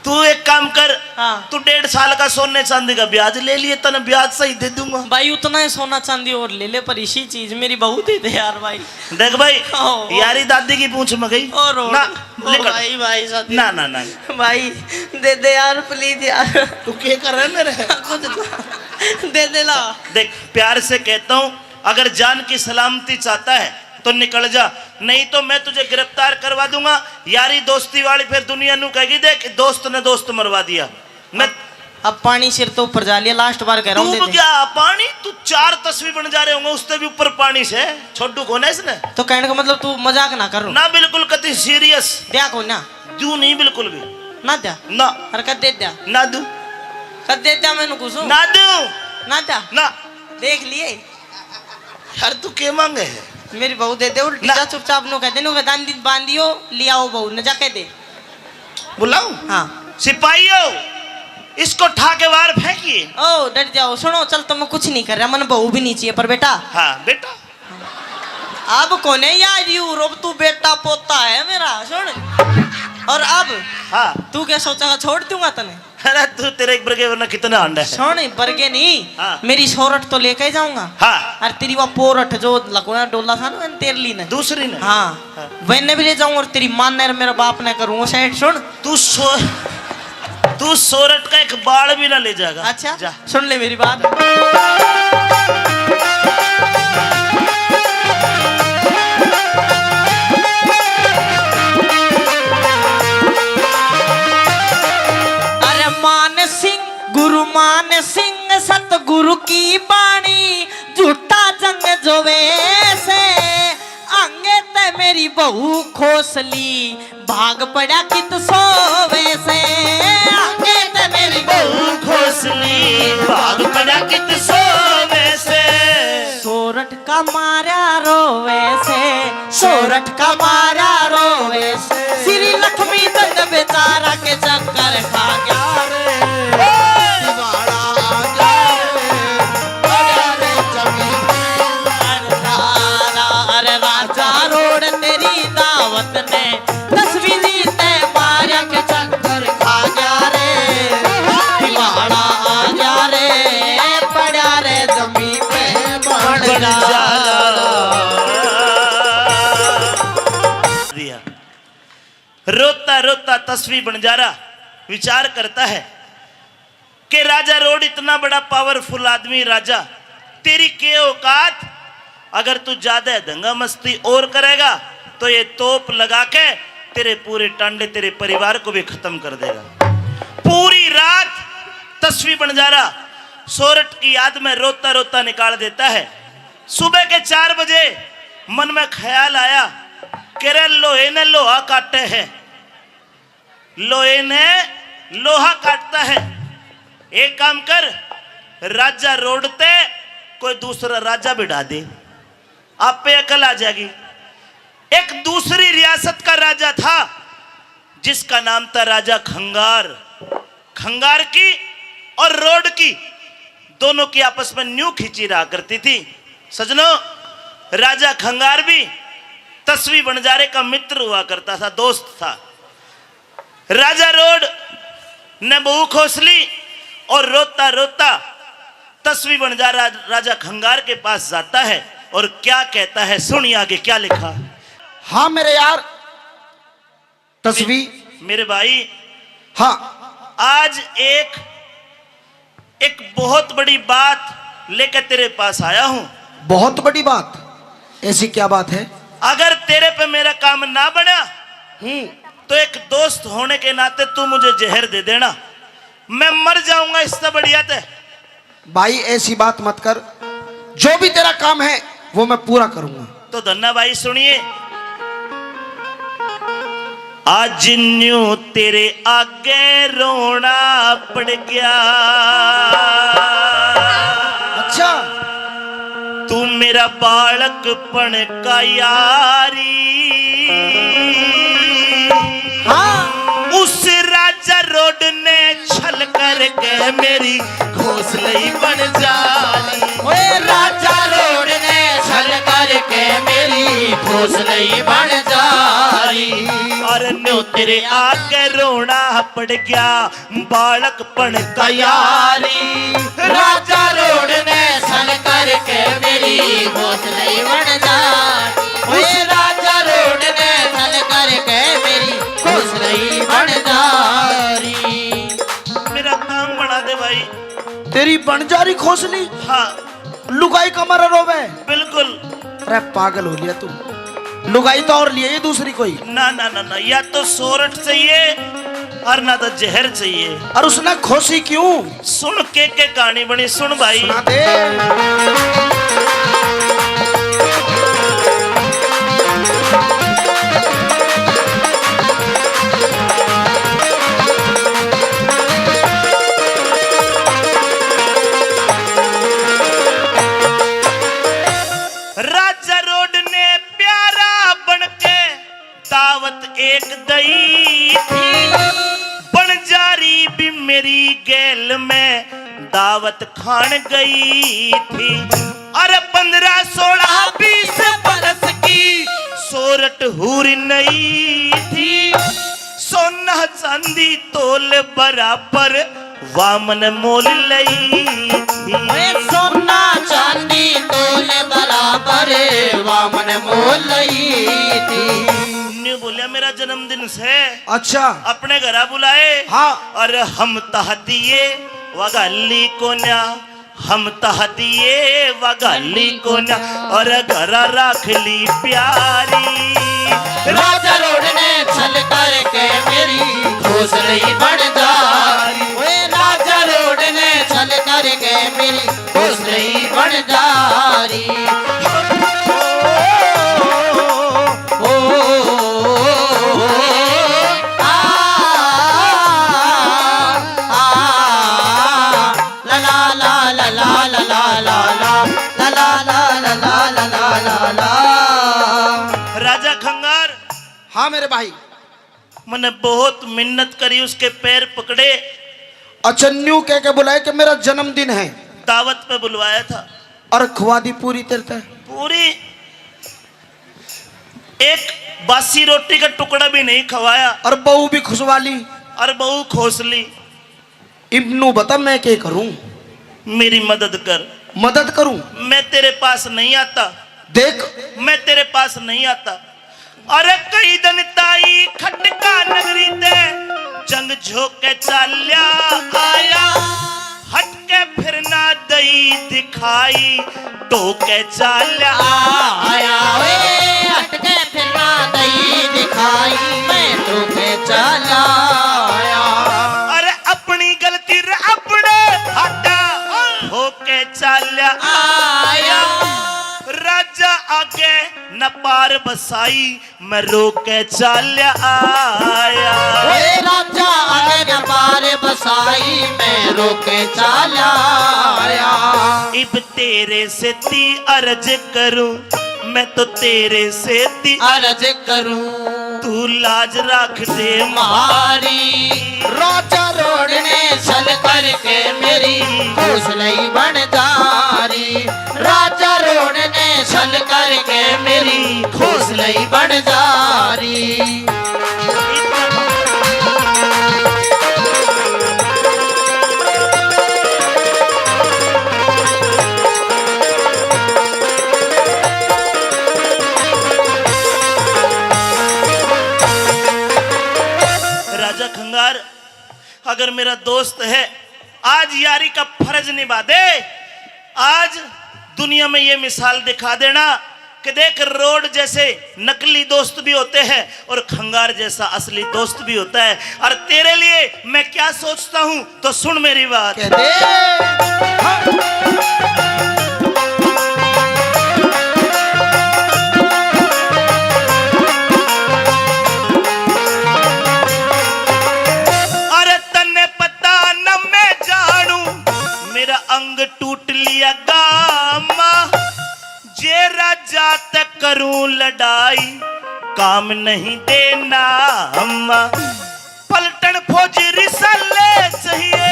तू एक काम कर, हाँ। तू डेढ़ साल का सोने चांदी का ब्याज ले लिए, तने ब्याज सही दे दूंगा। भाई, उतना ही सोना चांदी और ले ले, पर इसी चीज मेरी बहू दे दे यार भाई। देख भाई, ओ, ओ। यारी दादी की पूंछ में गई। ओ रो, ना, ओ लेकर। भाई, भाई, साथी। ना, ना, ना। भाई, दे दे यार, please यार। तू क्या कर रहा है मेरे? कुछ तो दे दे ला। देख, प्यार से कहता हूँ, अगर जान की सलामती चाहता है तो निकल जा, नहीं तो मैं तुझे गिरफ्तार करवा दूंगा। यारी दोस्ती वाली फिर दुनिया नू कहेगी, देख दोस्त ने दोस्त मरवा दिया। मैं अब, अब पानी सिर तो ऊपर जा लिया, last बार कह रहा हूँ, दे डूब दे। गया पानी, तू चार तस्वीर बन जा रहे होंगे, उससे भी ऊपर पानी से। छोड़ू कौन है इसने? तो कहने का मतलब तू मजाक ना कर रो। ना, बिल्कुल कति serious। ब्याह को ना। तू नहीं बिल्कुल भी। ना द्या। ना। और कद दे द्या? ना दू। कद दे द्या मैंने कुछ? ना दू। ना द्या। ना। देख लिए। यार तू के मांगे है? मेरी बहू दे दे उल्टी ना। जा चुपचाप नो कह दे, नो कह दान दिन बांधियो, लियाओ बहू ने जा कह दे। बुलाऊं? हाँ। सिपाहियों, इसको ठा के बाहर फेंकिए। ओ, डट जाओ। सुनो, चल, तुम्हें कुछ नहीं कर रहा, मन बहू भी नहीं चाहिए, पर बेटा। हाँ, बेटा। अब कोने याद यू, अब तू बेटा पोता है मेरा, सुन। और अब हाँ। तू क्या सोचेगा, छोड़ दूंगा तने? अरे तू तेरे एक बरगे वरना कितना अंडा है। सुन, बरगे नहीं, हाँ। मेरी सोरठ तो लेके ही जाऊंगा। हाँ। और तेरी वो पोरठ जो लकोड़ा डोला था ना, मैंने तेरे ली ने। दूसरी ने? हाँ। हाँ। वैने भी ले जाऊंगा और तेरी माँ ने और मेरे बाप ने करूंगा सेट। सुन। तू सो-, तू सोरठ का एक बाल भी ना ले जाएगा। अच्छा, जा। सुन ले मेरी बात। अरे मान सिंह, गुरु मान सिंह, सतगुरु की बाणी, झूठा जंग जोवे से। आंगे ते मेरी बहू खोसली, भाग पड़ा कित सोवे से। आंगे ते मेरी बहू खोसली, भाग पड़ा कित सोवे से। सोरठ का मारा रोवे से, सोरठ का मारा रोवे से। श्री लक्ष्मी चंद बेचारा के चक्कर खा गया रे। दिवाला आ गया रे, पड़ा रे जमीन पे। अरे राजा रोड तेरी दावत ने तस्वीर ते मारक चक्कर खा गया रे, दिवाला आ गया रे, पड़ा रे जमीन पे बन जा। दिया। रोता रोता तस्वी बंजारा विचार करता है कि राजा रोड इतना बड़ा पावरफुल आदमी, राजा, तेरी के औकात? अगर तू ज्यादा दंगा मस्ती और करेगा तो ये तोप लगा के तेरे पूरे टांडे, तेरे परिवार को भी खत्म कर देगा। पूरी रात तस्वी बंजारा सोरठ की याद में रोता रोता निकाल देता है। सुबह के चार बजे मन में ख्याल आया कि रे लोहे ने लोहा काटे है, लोहे ने लोहा काटता है। एक काम कर, राजा रोड ते कोई दूसरा राजा बिठा दे, आपे अकल आ जाएगी। एक दूसरी रियासत का राजा था जिसका नाम था राजा खंगार। खंगार की और रोड की, दोनों की आपस में न्यू खींची रहा करती थी। सजनों, राजा खंगार भी तस्वी बंजारे का मित्र हुआ करता था, दोस्त था। राजा रोड ने बहू खोसली और रोता रोता तस्वी बंजारा राजा खंगार के पास जाता है और क्या कहता है, सुनिए आगे क्या लिखा। हाँ मेरे यार, तस्वी। मेरे भाई, हाँ। आज एक, एक बहुत बड़ी बात लेकर तेरे पास आया हूँ। बहुत बड़ी बात? ऐसी क्या बात है? अगर तेरे पे मेरा काम ना बना, हम्म। तो एक दोस्त होने के नाते तू मुझे जहर दे देना, मैं मर जाऊंगा, इससे बढ़िया ते। भाई, ऐसी बात मत कर, जो भी तेरा काम है, वो मैं पूरा करूंगा। तो धन्ना भाई, सुनिए, आज न्यू तेरे आगे रोना पड़ गया। अच्छा। तू मेरा बालकपन का यारी। हाँ। उस राजा रोड ने छल करके मेरी खोसलई बन जाली। ओए राजा रोड ने छल करके मेरी खोसलई बन जाली। और न्यू तेरे आगे रोना पड़ गया, बालकपन का यारी। राजा रोड ने छल करके मेरी खोसलई बन जाली। ओए राजा रोड ने छल करके मेरी खोसलई बन जाली। मेरा काम बना दे भाई। तेरी बन जा रही खोसली? हाँ। लुगाई कमर रोवे। बिल्कुल। अरे पागल हो गया तू। लुगाई तो और लिए ये दूसरी कोई। ना, ना, ना, ना, या तो सोरठ चाहिए और ना तो जहर चाहिए। और उसने खोसी क्यों? सुन के, के कहानी बनी, सुन भाई। सुना दे। एक दई थी, बन जा रही भी मेरी गैल में दावत खान गई थी। अरे पन्द्रह, सोलह, बीस बरस की सोरठ हूर नई थी, सोना चांदी तोल बराबर वामन मोल लई थी। ए सोना चांदी तोल बराबर वामन मोल लई थी। न्यू बोलिया, मेरा जन्मदिन से अच्छा। अपने घरा बुलाए। हाँ। और हम तह दिए वगाली कोन्या, हम तह दिए वगाली कोन्या, और घरा राख ली प्यारी। राजा रोड ने छल करके मेरी खोसलई बन जा रही। ओए राजा रोड ने छल करके मेरी खोसलई बन जा रही। ओ, ओ, आ, आ, आ, ला, ला, ला, ला, ला, ला, ला, ला, ला, ला, ला, ला, ला, ला, ला, ला, ला। राजा खंगार। हाँ मेरे भाई। मैंने बहुत मिन्नत करी, उसके पैर पकड़े। अच्छा, न्यू कह के बुलाए कि मेरा जन्मदिन है। दावत पे बुलवाया था। और खुआ दी पूरी तेरे ते। पूरी। एक बासी रोटी का टुकड़ा भी नहीं खवाया। और बहू भी खुशवा ली। और बहू खोस ली। इब नू बता मैं के करूं? मेरी मदद कर। मदद करूं? मैं तेरे पास नहीं आता। देख। मैं तेरे पास नहीं आता। अरे कई दिन ताई खटका नगरी ते जंग झोंके चाल्या आया। हटके फिर ना दई दिखाई टोके चाल्या आया। ओए, हटके फिर ना दई दिखाई मैं टोके चाल्या आया। अरे अपनी गलती रे अपने हाथा होके चाल्या आया। राजा आगे न पार बसाई मैं रोके चाल्या आया। ओए राजा आगे न पार बसाई मैं रोके चाल्या आया। इब तेरे से ती अर्ज करूं, मैं तो तेरे से ती अर्ज करूं। तू लाज रख दे म्हारी। राजा रोड ने छल करके मेरी खोसलई बन जा रही। राजा रोड ने छल करके मेरी खोसलई बन जा रही। राजा खंगार, अगर मेरा दोस्त है, आज यारी का फर्ज निभा दे। आज दुनिया में ये मिसाल दिखा देना कि देख, रोड जैसे नकली दोस्त भी होते हैं और खंगार जैसा असली दोस्त भी होता है। और तेरे लिए मैं क्या सोचता हूँ, तो सुन मेरी बात। कह दे। हाँ। अरे तन्ने पता न मैं जानू, मेरा अंग टूट लिया गामा। जे राजा ते करूं लड़ाई, काम नहीं देना अम्मा। पलटन फौजी रिसाले चाहिए,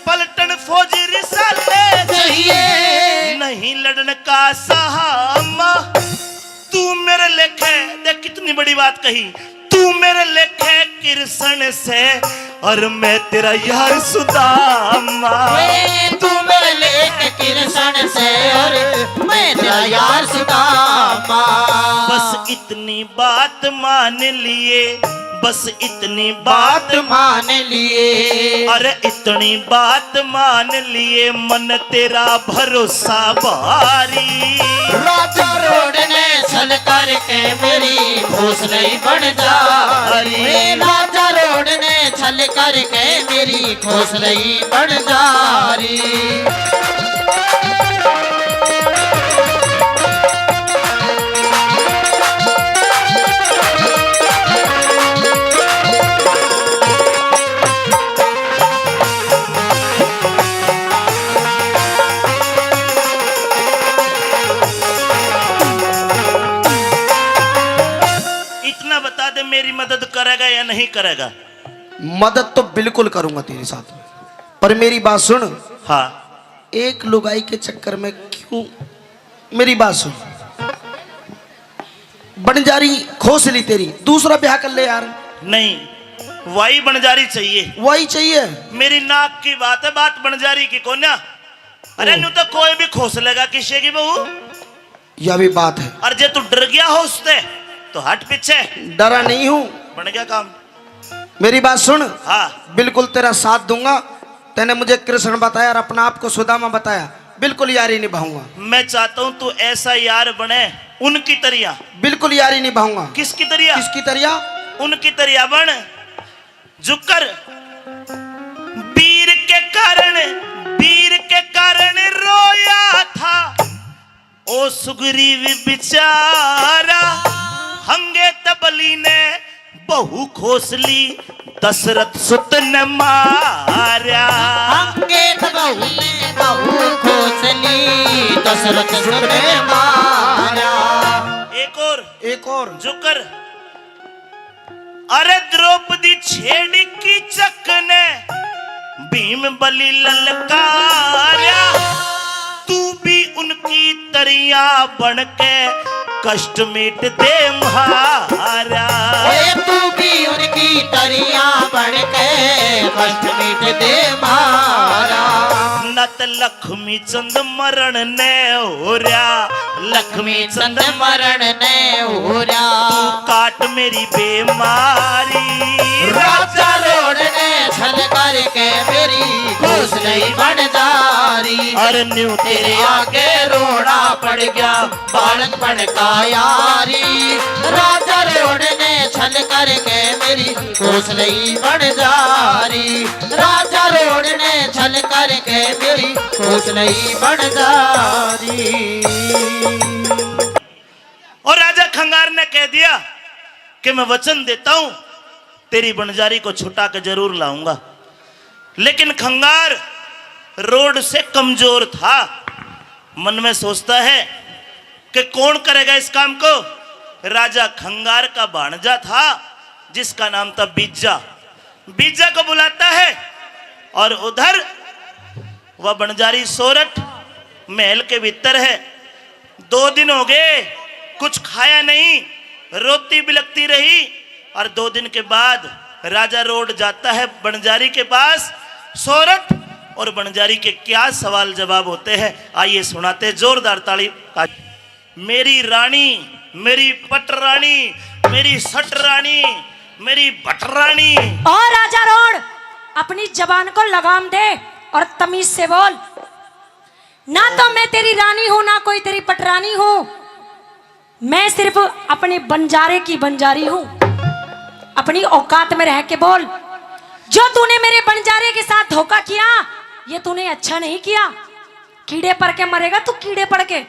पलटन फौजी रिसाले चाहिए। चाहिए। नहीं लड़न का साहा अम्मा। तू मेरे लेखे, देख कितनी बड़ी बात कही, तू मेरे लेखे कृष्ण से और मैं तेरा यार सुदामा। वे तू मेरे लेखे कृष्ण से और मैं तेरा यार सुदामा। बस इतनी बात मान लिए, बस इतनी बात बात मान लिए। अरे इतनी बात मान लिए, मन तेरा भरोसा भारी। राजा रोड ने छल करके मेरी खोसलई बन जा रही। ए राजा रोड ने छल करके मेरी खोसलई बन जा रही। इतना बता, बाद मेरी मदद करेगा या नहीं करेगा? मदद तो बिल्कुल करूंगा तेरे साथ में, पर मेरी बात सुन। हाँ। एक लुगाई के चक्कर में क्यों, मेरी बात सुन, बंजारी खोस ली तेरी, दूसरा ब्याह कर ले यार। नहीं, वही बंजारी चाहिए। वही चाहिए? मेरी नाक की बात है, बात बंजारी की कोन्या। अरे, ओ। न्यू तो कोई भी खोस लेगा किसी की बहू। यह भी बात है। और जे तू डर गया हो उससे, तो हट पीछे। डरा नहीं हूँ। बन गया काम। मेरी बात सुन। हाँ। बिल्कुल तेरा साथ दूंगा। तैने मुझे कृष्ण बताया और अपना आप को सुदामा बताया। बिल्कुल यारी निभाऊंगा। मैं चाहता हूँ तू ऐसा यार बने उनकी तरिया। बिल्कुल यारी निभाऊंगा। किसकी तरिया? किसकी तरिया? उनकी तरिया बन। जुकर वीर के कारण, वीर के कारण रोया था ओ सुग्रीव बेचारा। हंगे तबली ने बहू खोस ली, दशरथ सुत ने मारया। हंगे तबली ने बहू खोस ली, दशरथ सुत ने मारया। एक और, एक और। जुकर अरे द्रौपदी छेड़ी कीचक ने भीम बलि ललकारा, तू भी उनकी तरिया बन के कष्ट मिट दे म्हारा। ओए तू भी उनकी तरिया बन के कष्ट मिट दे म्हारा। नत लख लक्ष्मी चंद मरण ने हो रहा, लक्ष्मी चंद मरण ने हो रहा। तू काट मेरी बेमारी। राजा रोड ने छल करके मेरी हौसले ही बन जा रही। अरे न्यू तेरे आगे रोड़ा पड़ गया, बालकपन का यारी। राजा रोड ने छल करके मेरी हौसले ही बन जा रही। राजा रोड ने छल करके मेरी हौसले ही बन जा रही। और राजा खंगार ने कह दिया कि मैं वचन देता हूं, तेरी बंजारी को छुटा के जरूर लाऊंगा। लेकिन खंगार रोड से कमजोर था। मन में सोचता है कि कौन करेगा इस काम को। राजा खंगार का भाणजा था, जिसका नाम था बीजा। बीजा को बुलाता है और उधर वह बंजारी सोरठ महल के भीतर है। दो दिन हो गए, कुछ खाया नहीं, रोती बिलकती रही। और दो दिन के बाद राजा रोड जाता है बंजारी के पास। सोरठ और बंजारी के क्या सवाल जवाब होते हैं, आइए सुनाते हैं जोरदार ताली का। मेरी रानी, मेरी पटरानी, मेरी सटरानी, मेरी भटरानी। और राजा रोड, अपनी जबान को लगाम दे और तमीज से बोल। ना तो मैं तेरी रानी हूँ, ना कोई तेरी पटरानी हूँ। मैं सिर्फ अपने बंजारे की बंजारी हूँ। अपनी औकात में रह के बोल। जो तूने मेरे बंजारे के साथ धोखा किया, ये तूने अच्छा नहीं किया। कीड़े पड़ के मरेगा तू, कीड़े पड़ के।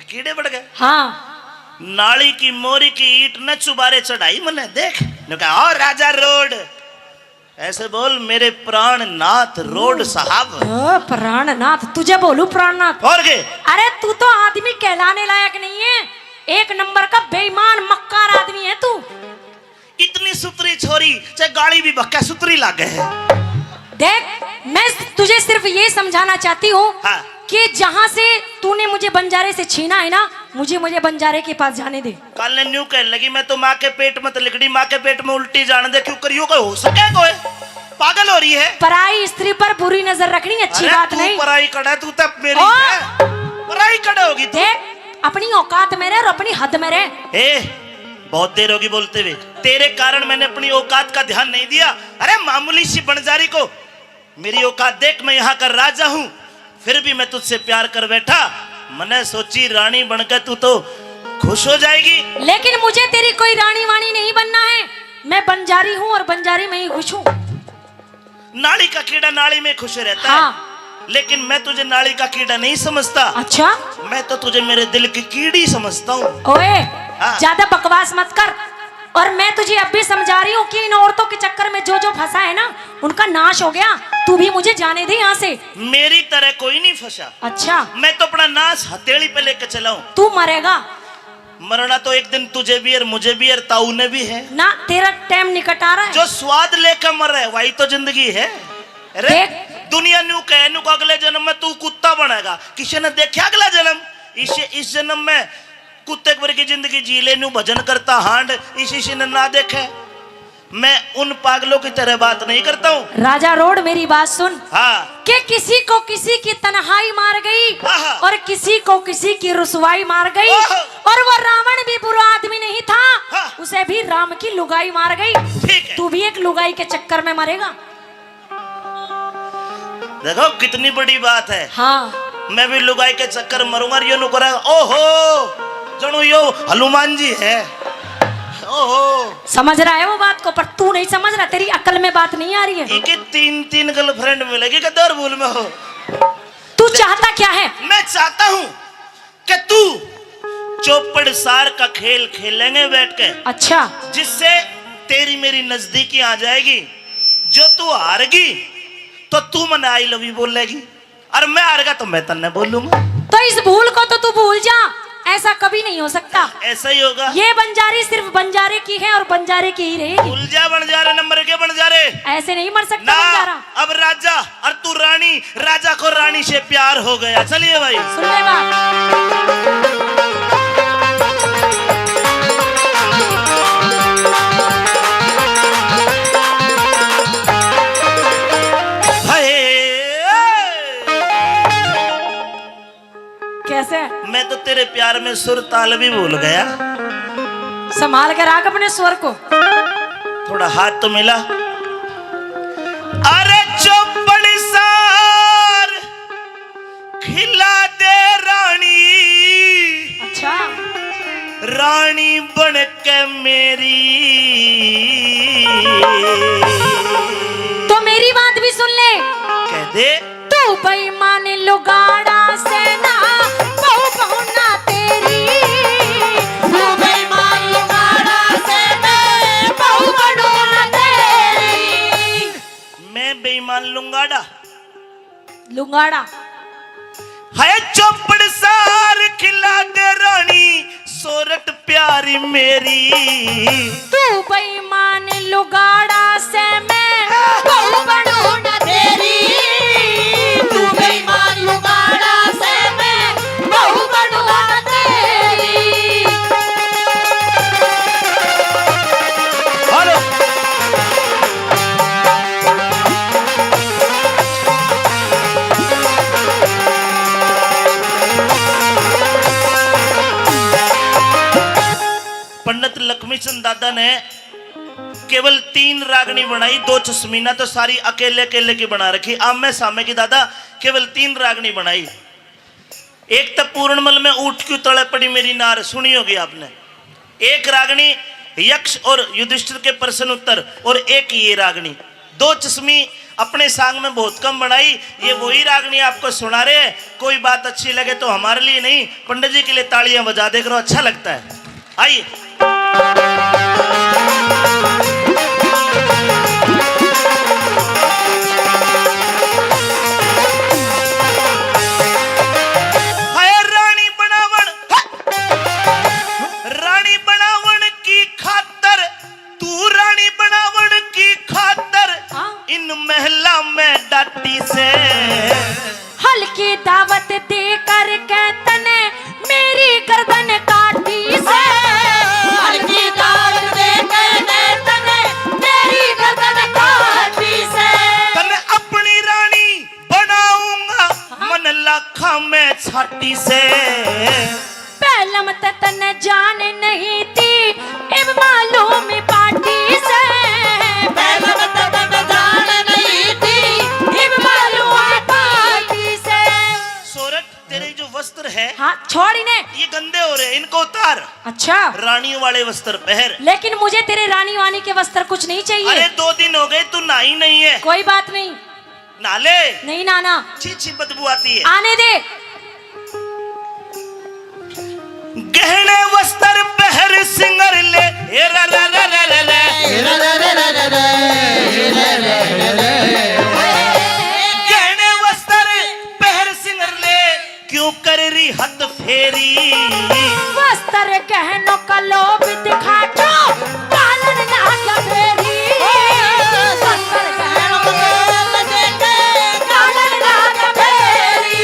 कीड़े पड़ गए। हाँ। नाली की मोरी की ईंट न चुबारे चढ़ाई मने देख। न्यू कहा, "ओ राजा रोड, ऐसे बोल मेरे प्राणनाथ रोड साहब।" ओ प्राणनाथ, तुझे बोलूं प्राणनाथ? और के? अरे तू तो आदमी कहलाने लायक नहीं है, एक नंबर का बेईमान मक्कार आदमी है तू। इतनी सुथरी छोरी, चाहे गाली भी बक्का, सुथरी लागे है। देख, मैं तुझे सिर्फ ये समझाना चाहती हूँ हाँ। कि जहाँ से तूने मुझे बंजारे से छीना है ना, मुझे, मुझे बंजारे के पास जाने दे। कल ने न्यू कहने लगी, "मैं तो माँ के पेट में तो लिकड़ी, माँ के पेट में उल्टी जाने दे, क्यों करियो, कोई हो सके कोई?" पागल हो रही है। पराई स्त्री पर बुरी नजर रखनी अच्छी अरे, बात तू नहीं। पराई कड़ा, तू तो मेरी ओ! है। पराई कड़ा होगी तू। देख, अपनी औकात में रह और अपनी हद में रह। ए, बहुत देर होगी बोलते हुए। तेरे कारण मैंने अपनी औकात का ध्यान नहीं दिया। अरे मामूली सी बंजारी को, मेरी औकात देख, मैं यहाँ का राजा हूँ, फिर भी मैं तुझसे प्यार कर बैठा। मने सोची रानी बनकर तू तो खुश हो जाएगी। लेकिन मुझे तेरी कोई रानी वानी नहीं बनना है। मैं बंजारी हूँ और बंजारी में ही खुश हूँ। नाली का कीड़ा नाली में खुश रहता हाँ। है, लेकिन मैं तुझे नाली का कीड़ा नहीं समझता। अच्छा? मैं तो तुझे मेरे दिल की कीड़ी समझता हूँ। ओए, हाँ। ज्यादा बकवास मत कर। और मैं तुझे अब भी समझा रही हूँ कि इन औरतों के चक्कर में जो जो फंसा है ना, उनका नाश हो गया। तू भी मुझे जाने दे यहाँ से। मेरी तरह कोई नहीं फंसा। अच्छा। मैं तो अपना नाश हथेली पे लेके चला हूँ। तू मरेगा। मरना तो एक दिन तुझे भी है, मुझे भी है, ताऊ ने भी है। ना, तेरा टाइम निकट आ रहा है। जो स्वाद लेकर मरे, वही तो जिंदगी है। अरे, देख। दुनिया न्यू कहे, न्यू को अगले जन्म में तू कुत्ता बनेगा। किसी ने देखा अगला जन्म? इस, इस जन्म में कुत्ते की जिंदगी जी ले, न्यू भजन करता हांड, इसी ने ना देखे। मैं उन पागलों की तरह बात नहीं करता हूँ। राजा रोड, मेरी बात सुन। हाँ। कि किसी को किसी की तन्हाई मार गई आहा। और किसी को किसी की रुसवाई मार गई। ओहो। और वो रावण भी बुरा आदमी नहीं था, हाँ। उसे भी राम की लुगाई मार गई। ठीक है। तू भी एक लुगाई के चक्कर में मरेगा। देखो कितनी बड़ी बात है। हाँ। मैं भी लुगाई के चक्कर मरूंगा, यो नु करा, ओहो, जणु यो हनुमान जी है। ओहो। समझ रहा है वो बात को, पर तू नहीं समझ रहा, तेरी अकल में बात नहीं आ रही है। इनकी तीन तीन गर्लफ्रेंड मिलेगी, कदर भूल में हो। तू चाहता क्या है? मैं चाहता हूँ कि तू चौपड़ सार का खेल खेलेंगे बैठ के। अच्छा। जिससे तेरी मेरी नजदीकी आ जाएगी। जो तू हारगी तो तू मने आई लव यू बोलेगी, और मैं हारगा तो मैं तन्ने बोलूंगा। तो इस भूल को तो तू भूल जा, ऐसा कभी नहीं हो सकता। ऐसा ही होगा। ये बंजारी सिर्फ बंजारे की है और बंजारे की ही रहेगी। भूल जा बंजारे, न मर के बंजारे। ऐसे नहीं मर सकता ना, बंजारा। अब राजा और तू रानी, राजा को रानी से प्यार हो गया। चलिए भाई। सुन ले बात। हाय। कैसे? मैं तो तेरे प्यार में सुर ताल भी भूल गया। संभाल के रख अपने स्वर को। थोड़ा हाथ तो मिला। अरे चौपड़ सार खिला दे रानी। अच्छा। रानी बन के मेरी। तो मेरी बात भी सुन ले। कह दे। तू बेईमान लुगाड़ा से ना, बहू, बहू ना तेरी। तू बेईमान लुगाड़ा से ना, बहू बनू ना तेरी। मैं बेईमान लुंगाड़ा। लुंगाड़ा। है चौपड़ सार खिला दे रानी, सोरठ प्यारी मेरी। तू बेईमान लुगाड़ा से मैं बहू बनू ना तेरी। तू बेईमान लुगाड़ा से मैं बहू बनू ना तेरी। हेलो। पंडित लक्ष्मी चंद दादा ने केवल तीन रागनी बनाई, दो चश्मी ना तो सारी अकेले अकेले की बना रखी। आमे सामे की दादा केवल तीन रागनी बनाई। एक तो पूरणमल में ऊँट क्यों तले पड़ी मेरी नार, सुनी होगी आपने। एक रागनी यक्ष और युधिष्ठिर के प्रश्न उत्तर, और एक ये रागनी। दो चश्मी अपने सांग में बहुत कम बनाई। ये वही रागनी आपको सुना रहे हैं। कोई बात अच्छी लगे तो हमारे लिए नहीं, पंडित जी के लिए तालियां बजा दे करो, अच्छा लगता है। आइए। हाय रानी बनावण, हा! रानी बनावण की खातर, तू रानी बनावण की खातर हाँ। इन महला में डाटी से। हल्की दावत दे करके तने मेरी गर्दन काटी से। हल्की दावत दे करके तने मेरी गर्दन काटी से। तने अपनी रानी बनाऊंगा मन लाखा में छाटी से। पहलम त तन्ने जान नहीं थी, इब मालूम पार्टी से। पहलम त तन्ने जान नहीं थी, इब मालूम पार्टी से। सोरठ, तेरे जो वस्त्र है, हाँ, छोड़ इन्हें। ये गंदे हो रहे हैं, इनको उतार। अच्छा। रानियों वाले वस्त्र पहन। लेकिन मुझे तेरे रानी वानी के वस्त्र कुछ नहीं चाहिए। अरे, दो दिन हो गए, तू नहाई नहीं है। कोई बात नहीं। नहा ले। नहीं नहाना। छी, छी, बदबू आती है। आने दे। गहने वस्त्र पहर सिंगर ले, ए रा रा रा रा रा रा। गहने वस्त्र पहर सिंगर ले, क्यों कर रही हद फेरी। वस्त्र कहनो का लोभ दिखा जो, पालन ना क्या फेरी। शंकर कहनो का लोभ दिखा, पालन ना क्या फेरी।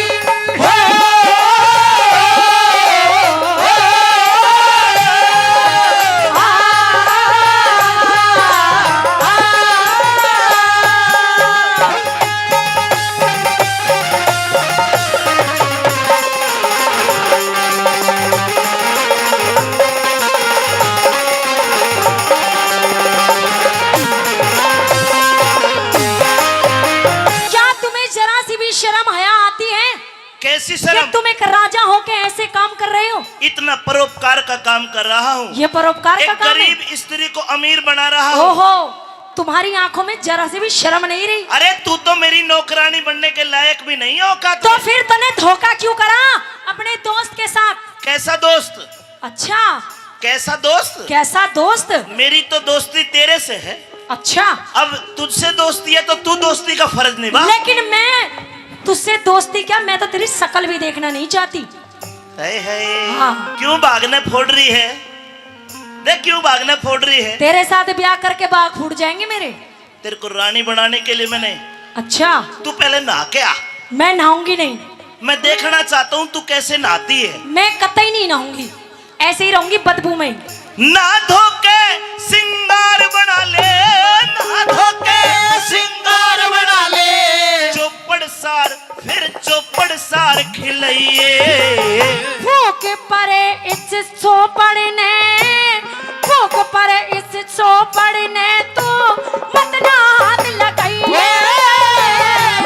क्या तुम्हें जरा सी भी शर्म हया आती है? कैसी कि शर्म? तुम एक राजा होके ऐसे काम कर रहे हो? इतना परोपकार का काम कर रहा हूँ। ये परोपकार का एक काम है? गरीब स्त्री को अमीर बना रहा हूँ। ओहो, तुम्हारी आंखों में जरा सी भी शर्म नहीं रही। अरे, तू तो मेरी नौकरानी बनने के लायक भी नहीं है, औकात तो में। फिर तूने धोखा क्यों करा अपने दोस्त के साथ? कैसा दोस्त? अच्छा। कैसा दोस्त? कैसा दोस्त? मेरी तो दोस्ती तेरे से है। अच्छा। अब तुझसे दोस्ती है तो तू दोस्ती का फर्ज निभा। लेकिन मैं तुझसे दोस्ती क्या, मैं तो तेरी शकल भी देखना नहीं चाहती। हाय हाय। हाँ। क्यों भागने फोड़ रही है? देख, क्यों भागने फोड़ रही है? तेरे साथ ब्याह करके भाग फूट जाएंगे मेरे। तेरे को रानी बनाने के लिए मैंने। अच्छा। तू पहले नहा के आ। मैं नहाऊंगी नहीं। मैं देखना चाहता हूँ तू कैसे नहाती है। मैं कतई नहीं नहाऊंगी, ऐसे ही रहूंगी बदबू में। नहा धो के सिंगार बना ले, नहा धो के सिंगार बना ले। चौपड़ सार फिर चौपड़ सार खिलइए। फूक परे इस चौपड़ ने, फूक परे इस चौपड़ ने, तू मत ना हाथ लगाइए।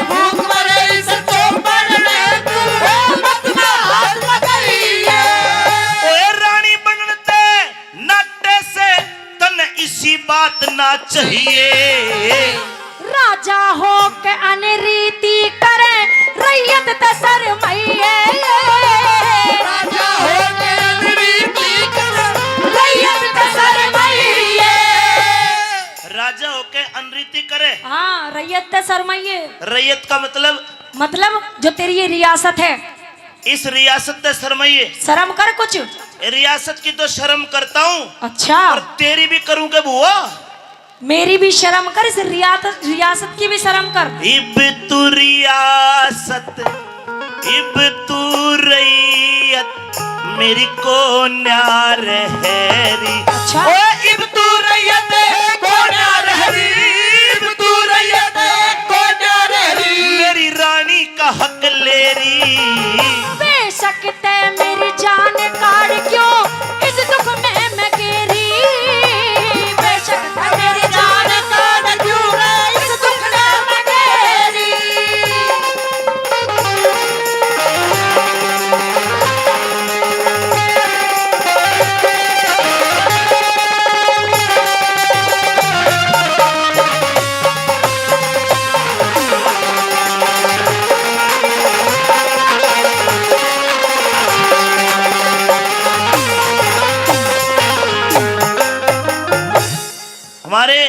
फूक परे इस चौपड़ ने, तू मत ना हाथ लगाइए। ओए रानी बनन ते नाटे से तन इसी बात ना चाहिए। राजा होके अनरीति करे, रैयत ते शरमाइए। राजा होके अनरीति करे, रैयत ते शरमाइए। राजा होके अनरीति करे। हाँ, रैयत ते शरमाइए। रैयत का मतलब? मतलब जो तेरी ये रियासत है। इस रियासत ते शरमाइए। शर्म कर कुछ। रियासत की तो शर्म करता हूँ। अच्छा। पर तेरी भी करूँ के बुआ? मेरी भी शर्म कर, इस रियात-, रियासत की भी शर्म कर। इब तू रियासत, इब तू रैयत, मेरी कोन्या रह री। अच्छा। ओ इब तू रैयत, कोन्या रह री, इब तू रैयत, कोन्या रह री। मेरी रानी का हक ले री। बेशक तै मेरी जान काढ़ क्यों इस दुख में मैं घेरी। बेशक तै मेरी जान काढ़ क्यों इस दुख में मैं घेरी। हमारे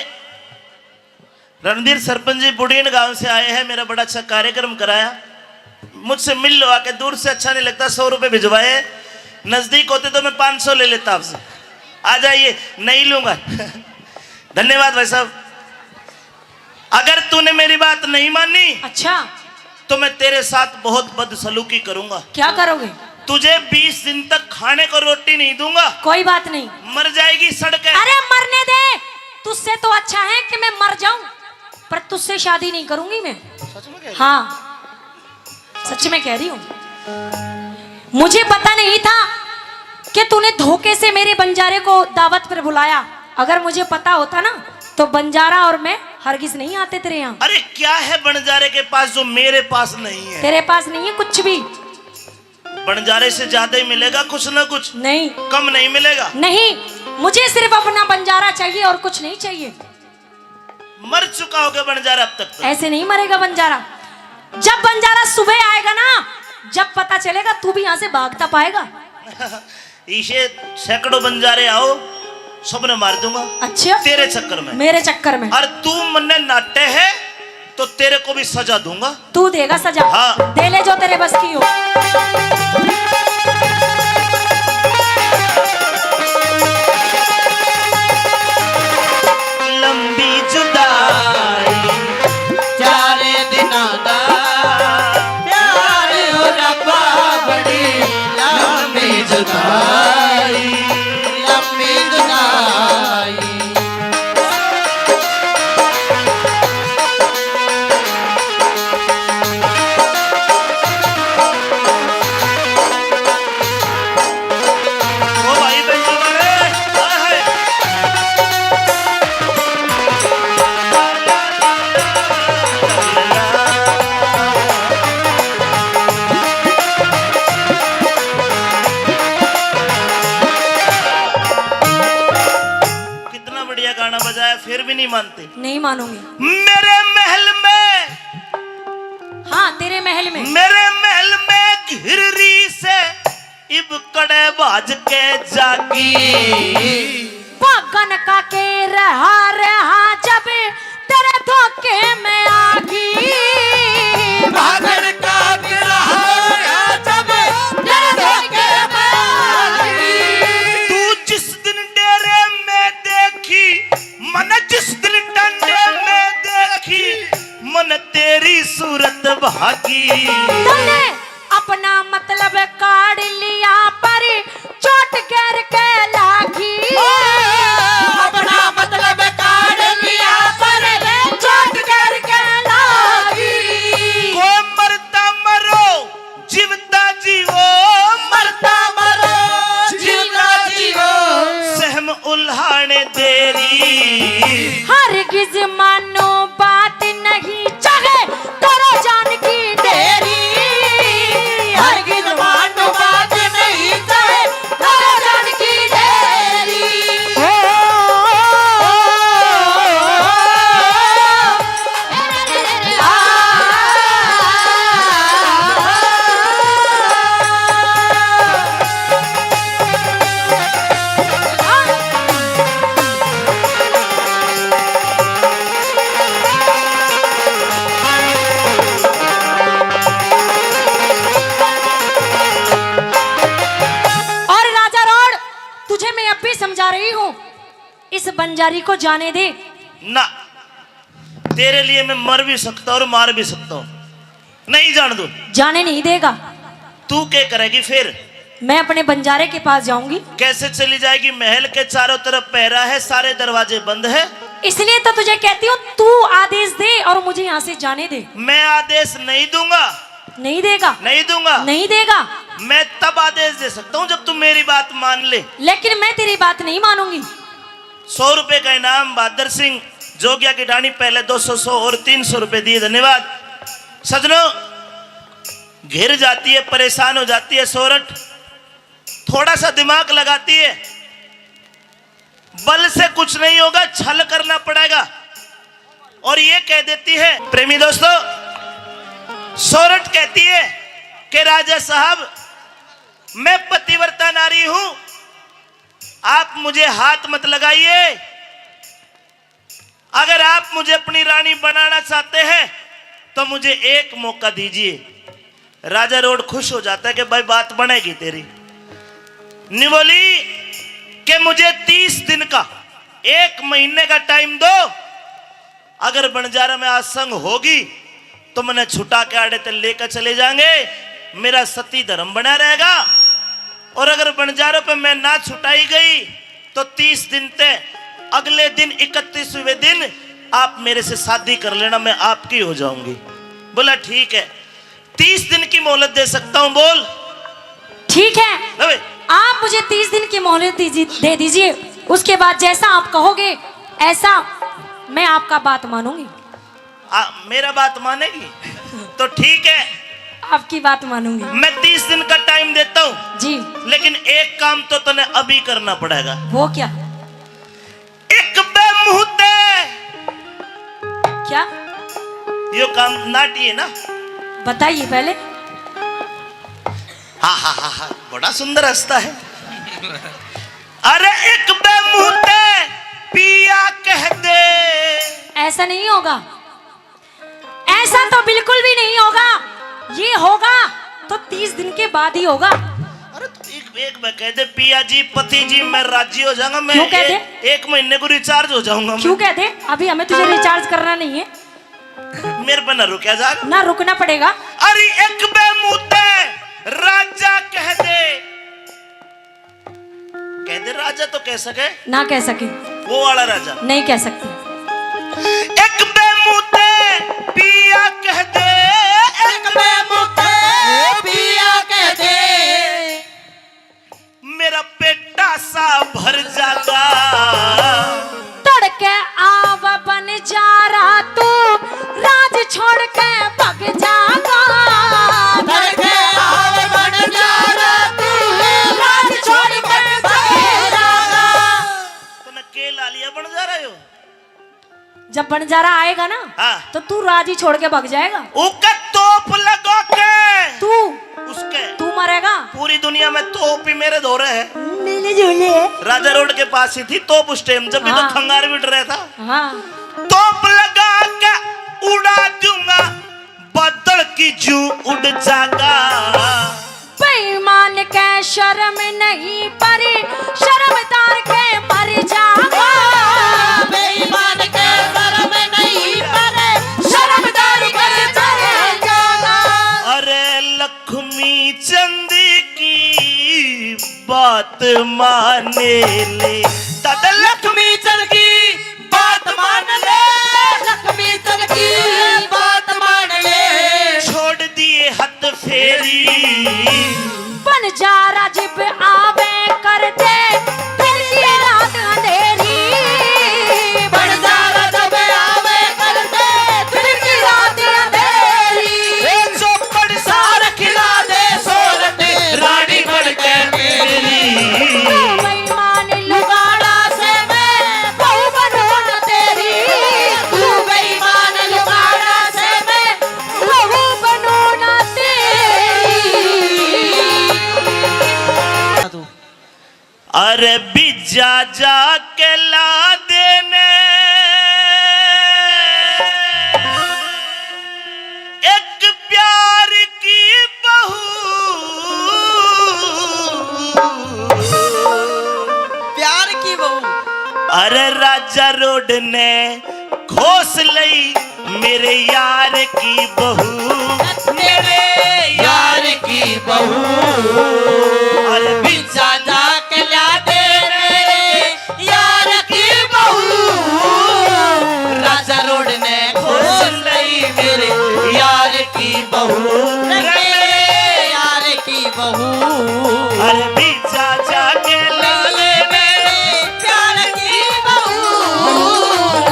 रणधीर सरपंच जी बुढ़ीन गांव से आए हैं, मेरा बड़ा अच्छा कार्यक्रम कराया। मुझसे मिल लो आके, दूर से अच्छा नहीं लगता, सौ रुपए भिजवाए, नजदीक होते तो मैं पाँच सौ ले लेता आपसे। आ जाइए, नहीं लूंगा। धन्यवाद भाई साहब। अगर तूने मेरी बात नहीं मानी, अच्छा। तो मैं तेरे साथ बहुत बदसलूकी करूंगा। क्या करोगे? तुझे बीस दिन तक खाने को रोटी नहीं दूंगा। कोई बात नहीं। मर जाएगी सड़ के। अरे मरने दे, तुझसे तो अच्छा है कि मैं मर जाऊं, पर तुझसे शादी नहीं करूंगी मैं। सच में कह रही? हाँ, सच में कह रही हूँ। मुझे पता नहीं था कि तूने धोखे से मेरे बंजारे को दावत पर बुलाया। अगर मुझे पता होता ना, तो बंजारा और मैं हरगिज नहीं आते तेरे यहाँ। अरे, क्या है बंजारे के पास जो मेरे पास नहीं है? तेरे पास नहीं है कुछ भी। बंजारे से ज्यादा ही मिलेगा कुछ ना कुछ। नहीं। कम नहीं मिलेगा। नहीं, मुझे सिर्फ अपना बंजारा चाहिए और कुछ नहीं चाहिए। मर चुका होगा बंजारा अब तक तो। ऐसे नहीं मरेगा बंजारा। जब बंजारा सुबह आएगा ना, जब पता चलेगा, तू भी यहाँ से भाग तो पाएगा। इसे सैकड़ों बंजारे आओ, सबने मार दूंगा। अच्छा? तेरे चक्कर में। मेरे चक्कर में। और तू मन्ने नाटे है, तो तेरे को भी सजा दूंगा। तू देगा सजा? हाँ। दे ले जो तेरे बस की हो। दुनाई, लंबी दुनाई। ओ भाई बंजू मारे, हाय हाय। कितना बढ़िया गाना बजाया, फिर भी नहीं मानते। नहीं मानूंगी। मेरे महल में, हाँ, तेरे महल में। मेरे महल में घिररी से इब कड़े भाज के जागी। भागन का के रहा, रहा जब तेरे धोखे में आगी। भागन का के रहा, रहा जब तेरे धोखे में आगी। तू जिस दिन डेरे में देखी, मन जिस दिन डंडे में देखी, मन तेरी सूरत भागी। तन्ने अपना मतलब काढ़ लिया, पर चोट गैर के लागी। ओ, अपना मतलब काढ़ लिया, पर चोट गैर के लागी। ओ मरता मरो, जीवता जीवो, मरता मरो, जीवता जीवो, सहम उल्हाने देरी। हरगिज मानो बात नहीं, चाहे करो जान की देरी। हरगिज मानो बात नहीं, चाहे करो जान की देरी। ओ, और राजा रोड, तुझे मैं अब भी समझा रही हूँ, इस बंजारी को जाने दे। ना, तेरे लिए मैं मर भी सकता हूँ और मार भी सकता हूँ। नहीं जान दूं। जाने नहीं देगा। तू क्या करेगी फिर? मैं अपने बंजारे के पास जाऊंगी। कैसे चली जाएगी? महल के चारों तरफ पहरा है, सारे दरवाजे बंद है। इसलिए तो तुझे कहती हूँ, तू आदेश दे और मुझे यहाँ से जाने दे। मैं आदेश नहीं दूंगा। नहीं देगा। नहीं दूंगा। नहीं देगा। मैं तब आदेश दे सकता हूँ जब तू मेरी बात मान ले। लेकिन मैं तेरी बात नहीं मानूंगी। सौ रुपए का इनाम, बहादुर सिंह जोगिया की डाणी, पहले दो सौ, सौ और तीन सौ रुपए दिए। धन्यवाद। सजनों, घिर जाती है, परेशान हो जाती है सोरठ, थोड़ा सा दिमाग लगाती है, बल से कुछ नहीं होगा, छल करना पड़ेगा। और ये कह देती है, प्रेमी दोस्तों, सोरठ कहती है कि राजा साहब, मैं पतिव्रता नारी हूं, आप मुझे हाथ मत लगाइए। अगर आप मुझे अपनी रानी बनाना चाहते हैं तो मुझे एक मौका दीजिए। राजा रोड खुश हो जाता है कि भाई, बात बनेगी तेरी। निवोली कि मुझे तीस दिन का, एक महीने का टाइम दो, अगर बंजारा में आज संग होगी तो मन्ने छुटा के आड़े ते लेकर चले जाएंगे, मेरा सती धर्म बना रहेगा। और अगर बंजारों पे मैं ना छुटाई गई तो तीस दिन ते अगले दिन, इकतीसवें दिन आप मेरे से शादी कर लेना, मैं आपकी हो जाऊंगी। बोला, ठीक है, तीस दिन की मोहलत दे सकता हूं, बोल। ठीक है, ले बे। आप मुझे तीस दिन की मोहलत दीजिए, दे दीजिए। उसके बाद जैसा आप कहोगे, ऐसा मैं आपका बात मानूंगी। आ, मेरा बात मानेगी तो ठीक है, आपकी बात मानूंगी। मैं तीस दिन का टाइम देता हूँ जी। लेकिन एक काम तो तने अभी करना पड़ेगा। वो क्या? एक बे मुंह ते। क्या? यो काम नाटी है ना? बताइए पहले। हा हा हा हा, बड़ा सुंदर हंसता है। अरे एक बे मुंह ते पिया कह दे। ऐसा नहीं होगा, ऐसा तो बिल्कुल भी नहीं होगा। ये होगा तो तीस दिन के बाद ही होगा। अरे तो एक, एक बे कह दे, पिया जी, पति जी, मैं राजी हो जाऊंगा, मैं क्यों कह ए-, दे? एक महीने को रिचार्ज हो जाऊंगा मैं। क्यों कह दे? अभी हमें तुझे रिचार्ज करना नहीं है। मेरे पे ना रुका जा। ना रुकना पड़ेगा। अरे एक बे मुंह ते राजा कह दे, कह दे, राजा तो कह सके। ना कह सके। वो वाला राजा। नहीं कह सकते। एक बे मुंह ते पिया कह दे, एक बे मुंह ते पिया कह दे, मेरा पेटा सा भर जागा। तड़के आव बन जा रहा तू, राज छोड़ के भग जागा। तड़के आव बन जा रहा तू, राज छोड़ के भग जागा। तूने के ला लिया बन जा रहा हो? जब बंजारा आएगा ना, हाँ। तो तू राज ही छोड़ के भाग जाएगा। उके तोप लगा के। तू। उसके। तू मरेगा। पूरी दुनिया में तोप ही मेरे धोरे है। मेरे झोले है। राजा रोड के पास ही थी तोप उस टाइम, जब भी तो हाँ। खंगार भी डर रहा था। हाँ। तोप लगा के उड़ा दूंगा, बादल की जू उड़ जागा। बेईमान के शर्म नहीं पर, शर्मदार के मर जागा। बेईमान के शर्म नहीं पर, शर्मदार के मर जागा। अरे लक्ष्मी चंद की बात माने ले, दादा लक्ष्मी चंद की बात मान ले, लक्ष्मी चंद की बात मान ले। छोड़ दिए हाथ फेरी। बन जा राजिब आवे कर दे, दिन की रात अंधेरी। बन जा राजिब आवे कर दे, दिन की रात अंधेरी। ए चौपड़ सार खिला दे सोरठ, रानी बन के मेरी। तू बेईमान लुगाड़ा से मैं बहू बनूं ना तेरी। तू बेईमान लुगाड़ा से मैं बहू बनूं ना तेरी। अरे बीजा जाके ला देने एक प्यार की बहू। प्यार की बहू। अरे राजा रोड ने खोस लई मेरे यार की बहू। मेरे यार की बहू। अरे बीजा जाके ला दे रे यार की बहू। राजा रोड ने खोस लई मेरे यार की बहू। मेरे यार की बहू। अरे बीजा जाके ला ले मेरे प्यार की बहू।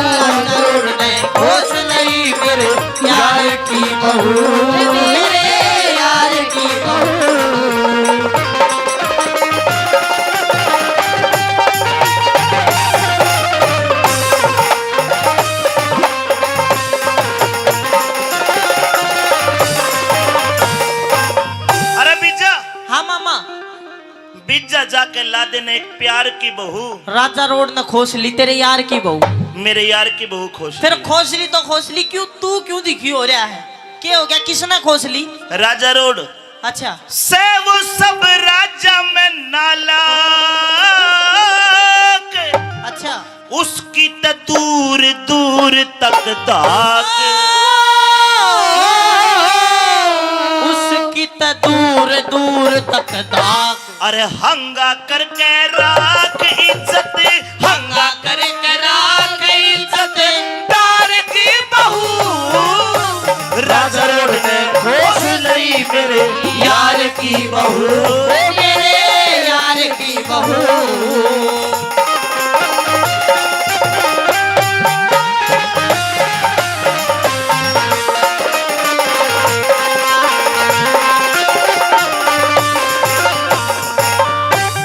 राजा रोड ने खोस लई मेरे यार की बहू। मेरे यार की बहू। अरे बीजा। हाँ मामा। बीजा जाके ला देने एक प्यार की बहू। राजा रोड ने खोस ली तेरे यार की बहू। मेरे यार की बहू खोस फिर ली। खोस ली तो खोस ली, क्यों तू क्यों दुखी हो रहा है? के हो गया, किसने खोस ली? राजा रोड। अच्छा। से वो सब राजा में नालायक। अच्छा। उसकी त दूर दूर तक धाक। उसकी त दूर दूर तक धाक। अरे हंगा करके राख इज्जत, हंगा करके राख इज्जत, प्यार की बहू। राजा रोड ने खोस लई मेरे यार की बहू। ओ मेरे यार की बहू।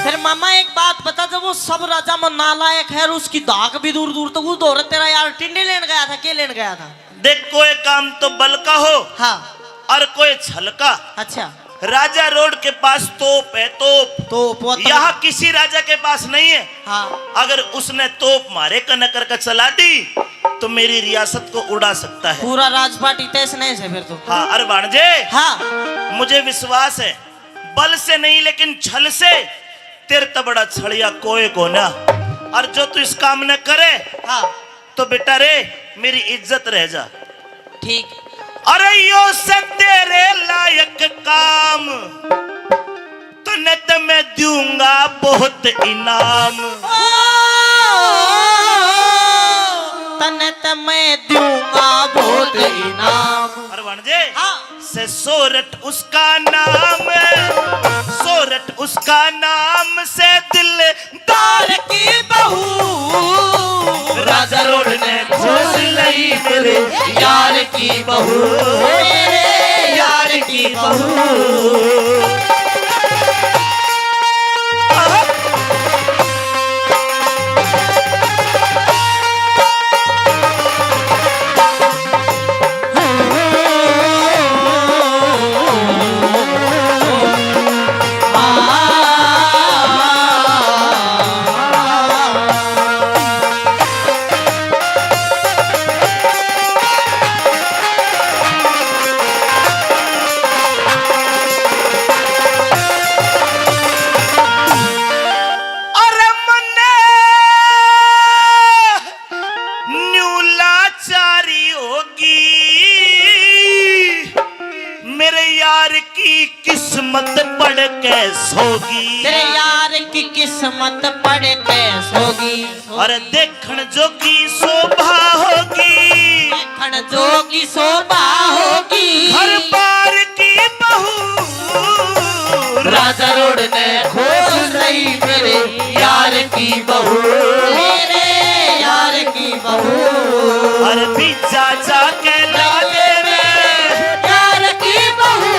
फिर मामा एक बात बता, जब वो सब राजा में नालायक है और उसकी धाक भी दूर दूर तक, उस दौर तेरा यार टिंडे लेने गया था, के लेने गया था? देख, कोई काम तो बल का हो, हाँ। और कोई छल का। अच्छा। राजा रोड के पास तोप है, तोप। तोप, वो तो यहाँ किसी राजा के पास नहीं है। हाँ। अगर उसने तोप मारे कने करके चला दी, तो मेरी रियासत को उड़ा सकता है। पूरा राजपाट ही तहस नहस है फिर तो। हाँ, अरे भाणजे, हाँ। मुझे विश्वास है, बल से नहीं, लेकिन छल से। तेरे ते बड़ा छलिया कोई कोना। और जो तू इस काम ने करे, हाँ। तो बेटा रे, मेरी इज्जत रह जा। ठीक। अरे यो से तेरे लायक काम तो तन्ने त मैं दूंगा बहुत इनाम। ओ, तन्ने त मैं दूंगा बहुत इनाम। अरे भाणजे, हाँ। से सोरठ उसका नाम, सोरठ उसका नाम, से दिलदार की बहू। राजा रोड ने खोस लई मेरे यार की बहू, मेरे यार की बहू। अरे मन्ने न्यू लाचारी होगी, मेरे यार की किस्मत पड़ के सोगी। तेरे यार की किस्मत पड़ के सोगी। अरे देखण जोगी शोभा होगी, देखण जोगी शोभा होगी। घर बार की बहू। राजा रोड ने खोस लई मेरे यार की बहू, मेरे यार की बहू। अरे भीजा जाके लाले में यार की बहू।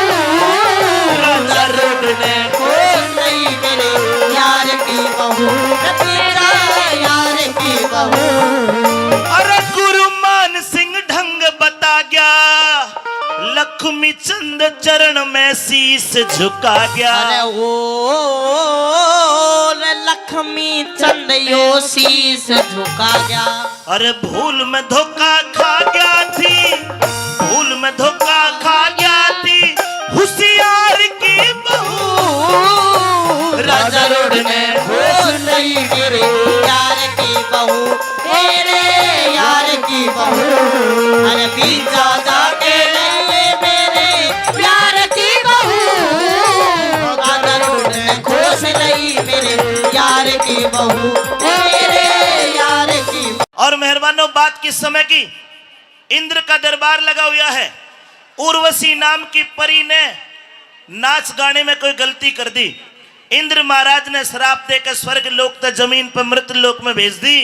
राजा रोड ने खोस लई मेरे यार की बहू, भीजा यार की बहू। अरे गुरु मान सिंह ढंग बता गया, लक्ष्मी चंद चरण में शीश झुका गया। अरे ओ रे लक्ष्मी चंद यो शीश झुका गया। अरे भूल में धोखा खा गया थी, भूल में धोखा खा गया थी होशियार की बहू। राजा रोड ने खोस लई मेरे यार की बहू, मेरे यार की बहू। अरे भीजा जाके ले मेरे यार की बहू। राजा रोड ने खोस लई मेरे यार की बहू, मेरे यार की। और मेहरबानों, बात किस समय की? इंद्र का दरबार लगा हुआ है। उर्वशी नाम की परी ने नाच गाने में कोई गलती कर दी। इंद्र महाराज ने श्राप देकर स्वर्ग लोक तक जमीन पर मृत लोक में भेज दी।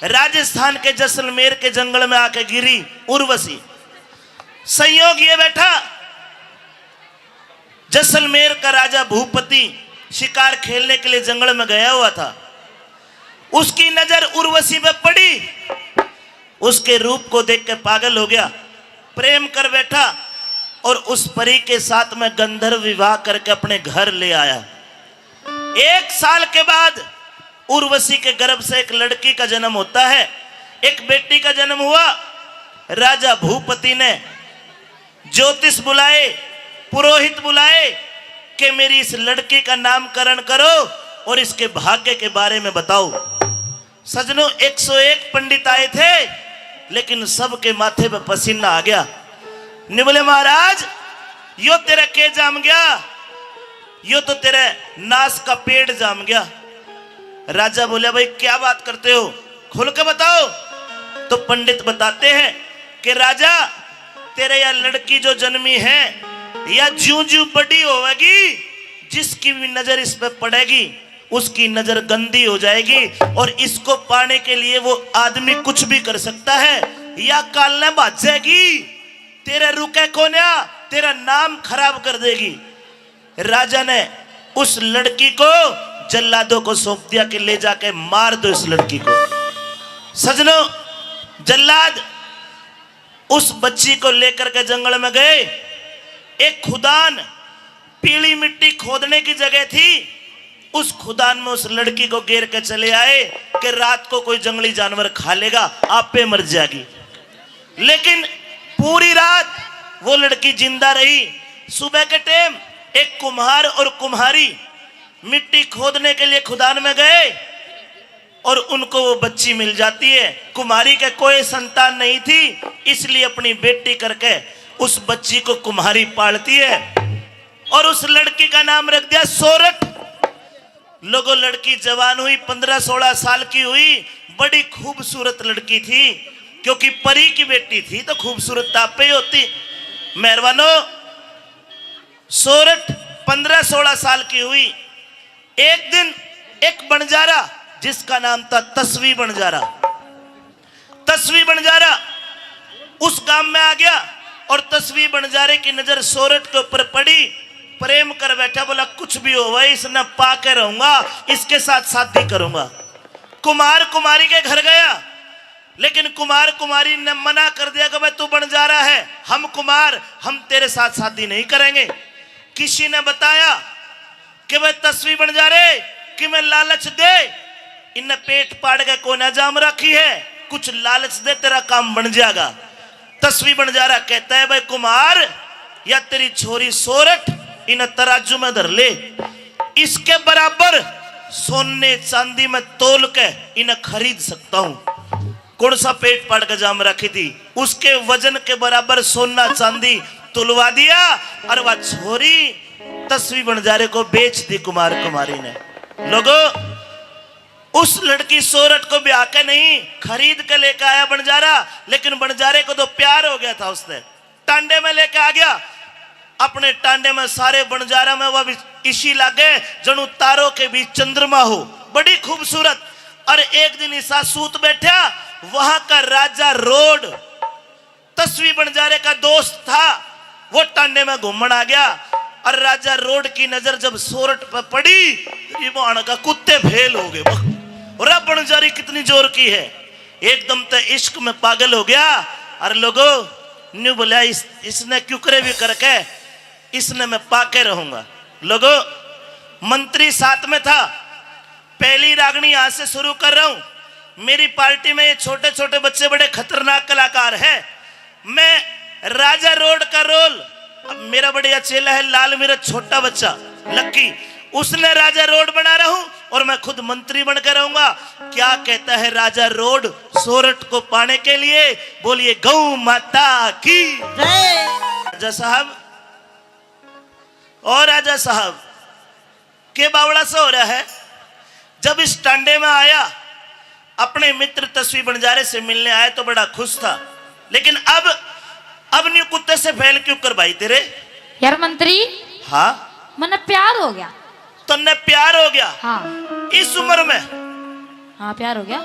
राजस्थान के जैसलमेर के जंगल में आके गिरी उर्वशी। संयोग ये बैठा, जैसलमेर का राजा भूपति शिकार खेलने के लिए जंगल में गया हुआ था। उसकी नजर उर्वशी पे पड़ी, उसके रूप को देख के पागल हो गया, प्रेम कर बैठा और उस परी के साथ में गंधर्व विवाह करके अपने घर ले आया। एक साल के बाद उर्वशी के गर्भ से एक लड़की का जन्म होता है, एक बेटी का जन्म हुआ। राजा भूपति ने ज्योतिष बुलाए, पुरोहित बुलाए कि मेरी इस लड़की का नामकरण करो और इसके भाग्य के बारे में बताओ। सजनों, एक सौ एक पंडित आए थे, लेकिन सबके माथे पे पसीना आ गया। ने बोले, महाराज, यो तेरा के जाम गया, यो तो तेरे नाश का पेड़ जाम गया। राजा बोले, भाई, क्या बात करते हो, खुल के बताओ। तो पंडित बताते हैं कि राजा, तेरे या लड़की जो जन्मी है, या ज्यूं ज्यूं बड़ी होवेगी, जिसकी भी नजर इस पे पड़ेगी, उसकी नजर गंदी हो जाएगी और इसको पाने के लिए वो आदमी कुछ भी कर सकता है। या काल ने भाजेगी, तेरे रुके कोन्या, तेरा नाम खराब कर देगी। राजा ने उस लड़की को जल्लादों को सौंप दिया कि ले जाके मार दो इस लड़की को। सजनों, जल्लाद उस बच्ची को लेकर के जंगल में गए। एक खुदान, पीली मिट्टी खोदने की जगह थी, उस खुदान में उस लड़की को गेर के चले आए कि रात को कोई जंगली जानवर खा लेगा, आपे मर जाएगी। लेकिन पूरी रात वो लड़की जिंदा रही। सुबह के टाइम एक कुम्हार और कुम्हारी मिट्टी खोदने के लिए खुदान में गए और उनको वो बच्ची मिल जाती है। कुम्हारी के कोई संतान नहीं थी, इसलिए अपनी बेटी करके उस बच्ची को कुम्हारी पालती है। और उस लड़की का नाम रख दिया सोरठ। लोगों, लड़की जवान हुई, पन्द्रह सोलह साल की हुई, बड़ी खूबसूरत लड़की थी, क्योंकि परी की बेटी थी तो खूबसूरत तो आपे ही होती। मेहरबानो, सोरठ पन्द्रह सोलह साल की हुई। एक दिन एक बंजारा, जिसका नाम था तसवी बंजारा, तसवी बंजारा उस गांव में आ गया और तसवी बंजारे की नजर सोरठ के ऊपर पड़ी। प्रेम कर बैठा, बोला, "कुछ भी हो भाई, इसने पा के रहूंगा, इसके साथ शादी करूंगा।" कुमार कुमारी के घर गया, लेकिन कुमार कुमारी ने मना कर दिया कि, "भाई, तू बंजारा है, हम कुमार, हम तेरे साथ शादी नहीं करेंगे।" किसी ने बताया कि वह तसवी बंजारे, कि मैं लालच दे, इन्हें पेट पाड़ के कोना जाम रखी है, कुछ लालच दे, तेरा काम बन जाएगा। तसवी बंजारा कहता है, "भाई कुमार, या तेरी छोरी सोरठ, इन्हें तराजू में धर ले, इसके बराबर सोने चांदी में तोल के इन्हें खरीद सकता हूं।" कौन सा पेट पाड़ के जाम रखी थी, उसके वजन के बराबर सोना चांदी तुलवा दिया और वह छोरी तसवी बंजारे को बेच दी कुमार कुमारी ने। लोगो, उस लड़की सोरठ को ब्याह के नहीं, खरीद के लेके आया बंजारा, लेकिन बंजारे को तो प्यार हो गया था उससे। टांडे में लेके आ गया। अपने टांडे में सारे बंजारा में वह भी इसी लागे, जणु तारों के बीच चंद्रमा हो, बड़ी खूबसूरत। और एक दिन ईसा सूत बैठा, वहां का राजा रोड, तसवी बंजारे का दोस्त था, वो टांडे में घूमण आ गया। और राजा रोड की नजर जब सोरठ पे पड़ी, रिबाण का कुत्ते फेल हो गए। और बंजारी कितनी जोर की है, एकदम ते इश्क में पागल हो गया। और लोगो, न्यू बोला, "इस, इसने क्यों करे भी करके, इसने मैं पाके रहूंगा।" लोगो, मंत्री साथ में था। पहली रागनी आज से शुरू कर रहा हूं। मेरी पार्टी में ये छोटे छोटे बच्चे बड़े खतरनाक कलाकार हैं। मैं राजा रोड का रोल, अब मेरा बढ़िया चेला है लाल, मेरा छोटा बच्चा लक्की, उसने राजा रोड बना रहा हूं और मैं खुद मंत्री बन के रहूंगा। क्या कहता है राजा रोड सोरठ को पाने के लिए? बोलिए, "गौ माता की जय।" राजा साहब, और राजा साहब, के बावड़ा सा हो रहा है? जब इस टांडे में आया, अपने मित्र तस्वीर बंजारे से मिलने आए तो बड़ा खुश था, लेकिन अब, अब न्यू कुत्ते से फैल क्यों कर भाई तेरे? यार मंत्री, हाँ? मन्ने प्यार हो गया। तन्ने प्यार हो गया? हाँ। इस उम्र में? हाँ, प्यार हो गया।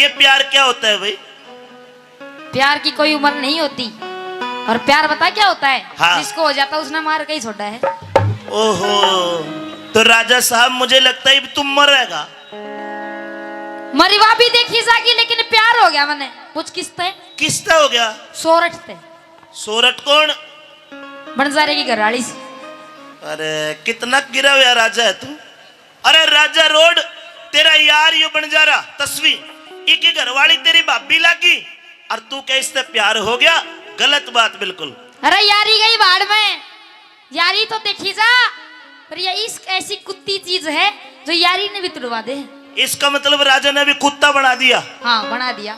ये प्यार क्या होता है भाई? प्यार की कोई उम्र नहीं होती। और प्यार बता क्या होता है? हाँ। जिसको हो जाता उसने मार के ही छोड़ा है। ओहो, तो राजा साहब, मुझे लगता है अब तुम मरेगा। मरवा भी देखी जागी, लेकिन प्यार हो गया मने। पूछ किसते? किसते हो गया? सोरठ ते। सोरठ कौन? बंजारे की घरवाली से। अरे, कितना गिरा हुआ राजा है तू। अरे राजा रोड, तेरा यार यो बंजारा तस्वी, इकी घरवाली तेरी भाभी लागी, और तू कह इससे प्यार हो गया? गलत बात बिल्कुल। अरे यारी गई भाड़ में, यारी तो देखी जा, पर ये इश्क ऐसी कुत्ती चीज है जो यारी ने भी तुड़वा दे। इसका मतलब राजा ने भी कुत्ता बना दिया। हाँ, बना दिया।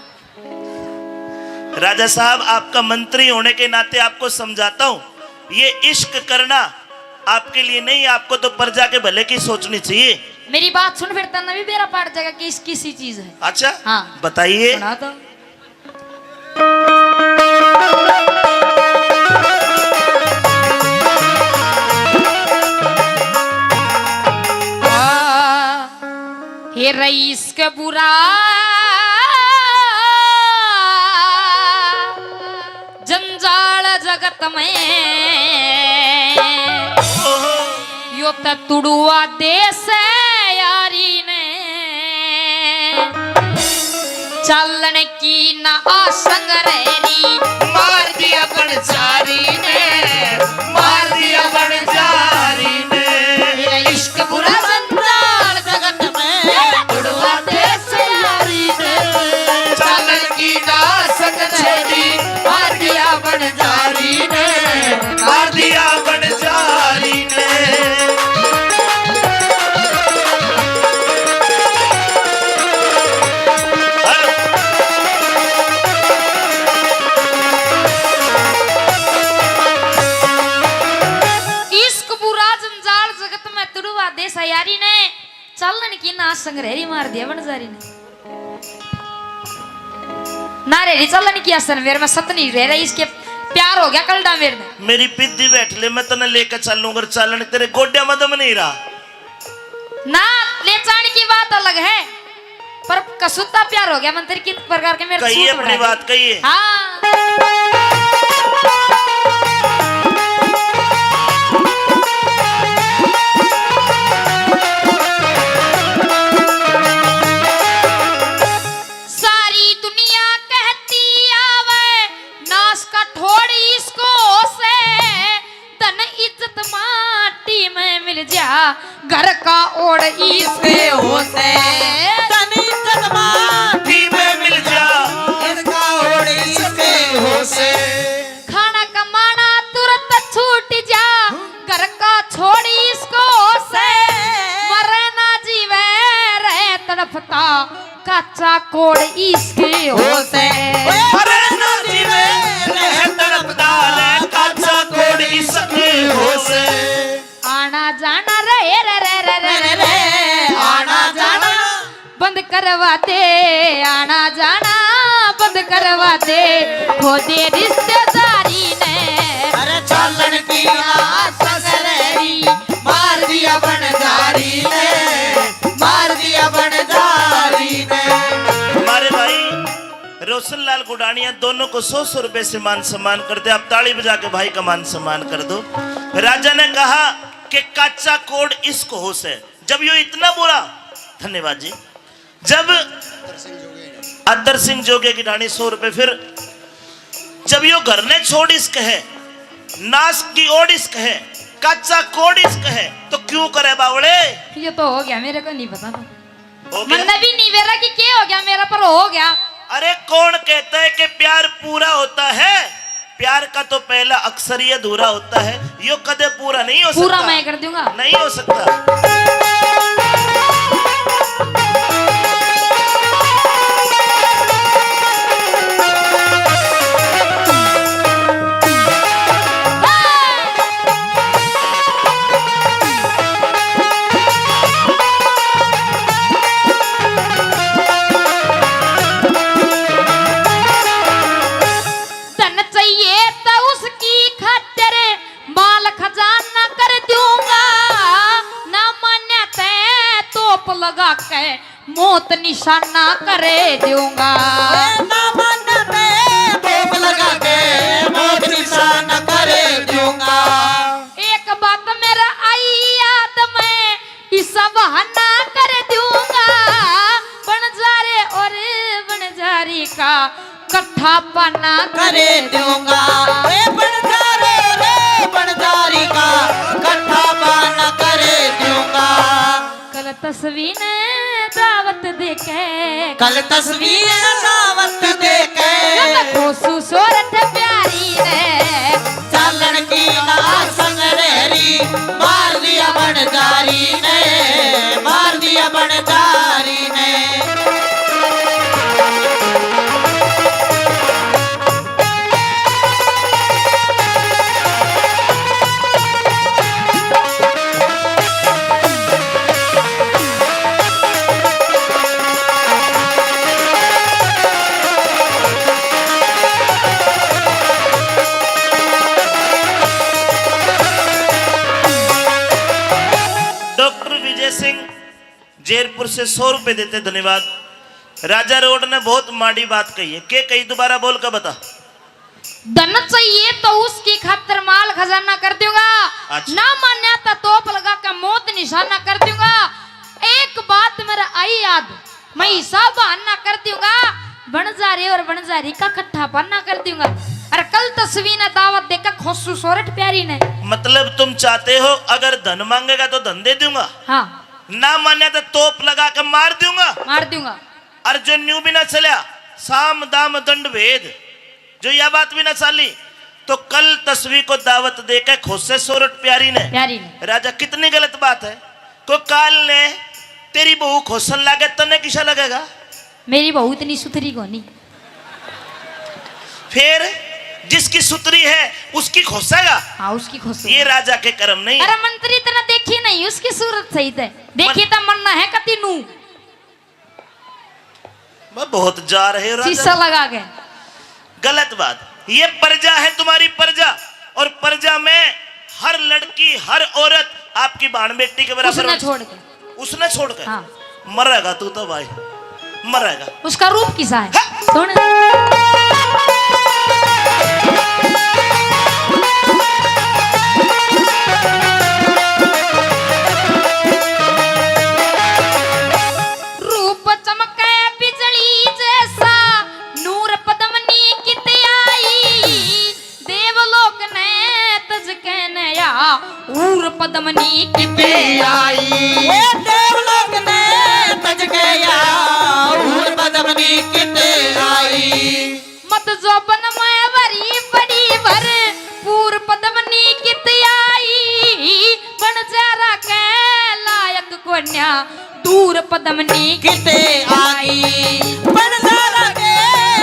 राजा साहब, आपका मंत्री होने के नाते आपको समझाता हूँ, ये इश्क करना आपके लिए नहीं, आपको तो प्रजा के भले की सोचनी चाहिए। मेरी बात सुन, फिर तन्ने भी बेरा पाट जाएगा कि इश्क किसी चीज है। अच्छा, हाँ। बताइए। सुना तो। हे रईस के बुरा जंजाल जगत में, यो त तुड़ुआ देश है यारी ने। चालन की ना आसंग रहरी, मार दिया बंजारी ने, मार दिया बंजारी ने। मेरा इश्क बुरा जंजाल जगत में, तुड़वा देश यारी ने। चालन की ना आसंग रहरी, मार दिया बंजारी ने, मार दिया बंजारी ने। चालन की ना संग रह रही, मार दिया बन जा रही ने। ना रह रही चालन की असन मेरे में सत नहीं रह रही, इसके प्यार हो गया कलडा मेरे में। मेरी पिद्दी बैठ ले, मैं तने लेके चलूं, अगर चालन तेरे गोड्या में दम नहीं रहा। ना, ले जाने की बात अलग है, पर कसूता प्यार हो गया, मन तेरी कित प्रकार के मेरे कहिए सूत अपनी उठा दे। बात कहिए। हाँ। सारी दुनिया कहती आवे, नाश का ठोड़ इसको से, धन इज्जत माटी में मिल जा, घर का ओढ़ इसके हो से। धन इज्जत माटी में मिल जा, घर का ओढ़ इसके हो से। खाना कमाना तुरंत छूट जा, घर का छोड़ इसको से। मरे ना जीवे रहे तड़पता, काचा कोड़ इसके हो से। अरे ना जीवे रह तड़पता, काचा कोड़ इसके हो से। आना जाना रे, रे, रे, आना जाना बंद करवा दे, आना जाना बंद करवा दे, खो दे रिश्तेदारी ने। अरे चालन की ना संग रह रही, मार दिया बनजारी ने, मार दिया बनजारी ने। हमारे भाई रोशनलाल गुडानिया दोनों को सौ सौ रुपए से मान सम्मान करते। आप ताली बजा के भाई का मान सम्मान कर दो। राजा ने कहा कि काचा कोड़ इसको हो से। जब यो इतना बुरा, धन्यवाद जी, जब अत्तर सिंह जोगे की ढाणी सौ रुपए, फिर जब यो घर ने छोड़ इसक है, नाश की ओड़ इसक है, काचा कोड़ इसक है, तो क्यों करे बावड़े? ये तो हो गया, मेरे को नहीं पता था। हो गया? मन्ने भी नहीं बेरा कि के हो गया मेरा, पर हो गया। अरे कौन कहता है कि प्यार पूरा होता है? प्यार का तो पहला अक्षर ही अधूरा होता है, यो कदे पूरा नहीं हो सकता। पूरा मैं कर दूंगा। नहीं हो सकता। धन चाहिए तो उसकी खातिर माल खजाना कर दूंगा, ना मान्या ते तोप लगा के मौत निशाना कर दूंगा। ना मान्या ते तोप लगा के मौत निशाना कर दूंगा। एक बात मेरा आई याद में, इसा बहाना कर दूंगा, बनजारे और बनजारी का कट्ठा पाना कर दूंगा। ए बनजारे रे बनजारी का कट्ठा पाना कर दूंगा। कल तस्वीर ने दावत देके, कल तस्वीर ने दावत देके, यो तो खोसू सोरठ प्यारी ने। चालन की ना संग रह रही, मार दिया बनजारी ने, मार दिया बनजारी ने। डॉक्टर विजय सिंह जैरपुर से सौ रुपए देते, धन्यवाद। राजा रोड ने बहुत माड़ी बात कही है। के कही, दोबारा बोल के बता। धन चाहिए तो उसकी खातिर माल खजाना कर दूंगा। अच्छा। ना मान्या तो तोप लगा के मौत निशाना कर दूंगा। एक बात मेरा आई याद, मैं हाँ। हिसाब बहाना कर दूंगा। बनजारे और बनजारी का कट्ठा पाना कर दूंगा। और कल तस्वीर ने दावत देकर खोसू सोरठ प्यारी ने। मतलब तुम चाहते हो अगर धन मांगेगा तो धन दे दूंगा? हाँ। ना मान्या तो तोप लगा के मार दूंगा। मार दूंगा। और जो न्यू भी ना चला, साम दाम दंड भेद, जो यह बात भी ना चाली, तो कल तस्वीर को दावत देके खोसे सोरठ प्यारी ने। प्यारी ने। राजा, कितनी गलत बात है। को काल ने तेरी बहू खोसन लागे, तने किसा लगेगा? मेरी बहू इतनी सुथरी कोनी। फिर जिसकी सुथरी है उसकी खोसेगा? हाँ, उसकी खोसेगा। ये राजा के कर्म नहीं। अरे मंत्री, इतना देखी नहीं उसकी सूरत सही थे। देखिए तो मन्ना है कति नू। मैं बहुत जा रहे हो राजा। शीशा लगा के। गलत बात। ये प्रजा है तुम्हारी प्रजा, और प्रजा में हर लड़की, हर औरत आपकी बहन बेटी के बराबर उसने होनी छोड़ चाहिए। के। उसने छोड़ के? हाँ। मरेगा तू तो भाई, मरेगा। उसका रूप किसा है? हाँ। सुन। रूप चमके बिजली जैसा, नूर पद्मनी कित आई। देवलोक ने तज के नया, हूर पद्मनी कित आई। ए देवलोक ने तज के या, हूर पद्मनी कित आई। मत जोबन में भरी बड़ी भर, पूर पद्मनी कित आई। बन जरा के लायक कोन्या, दूर पद्मनी किते आई। बंजारा के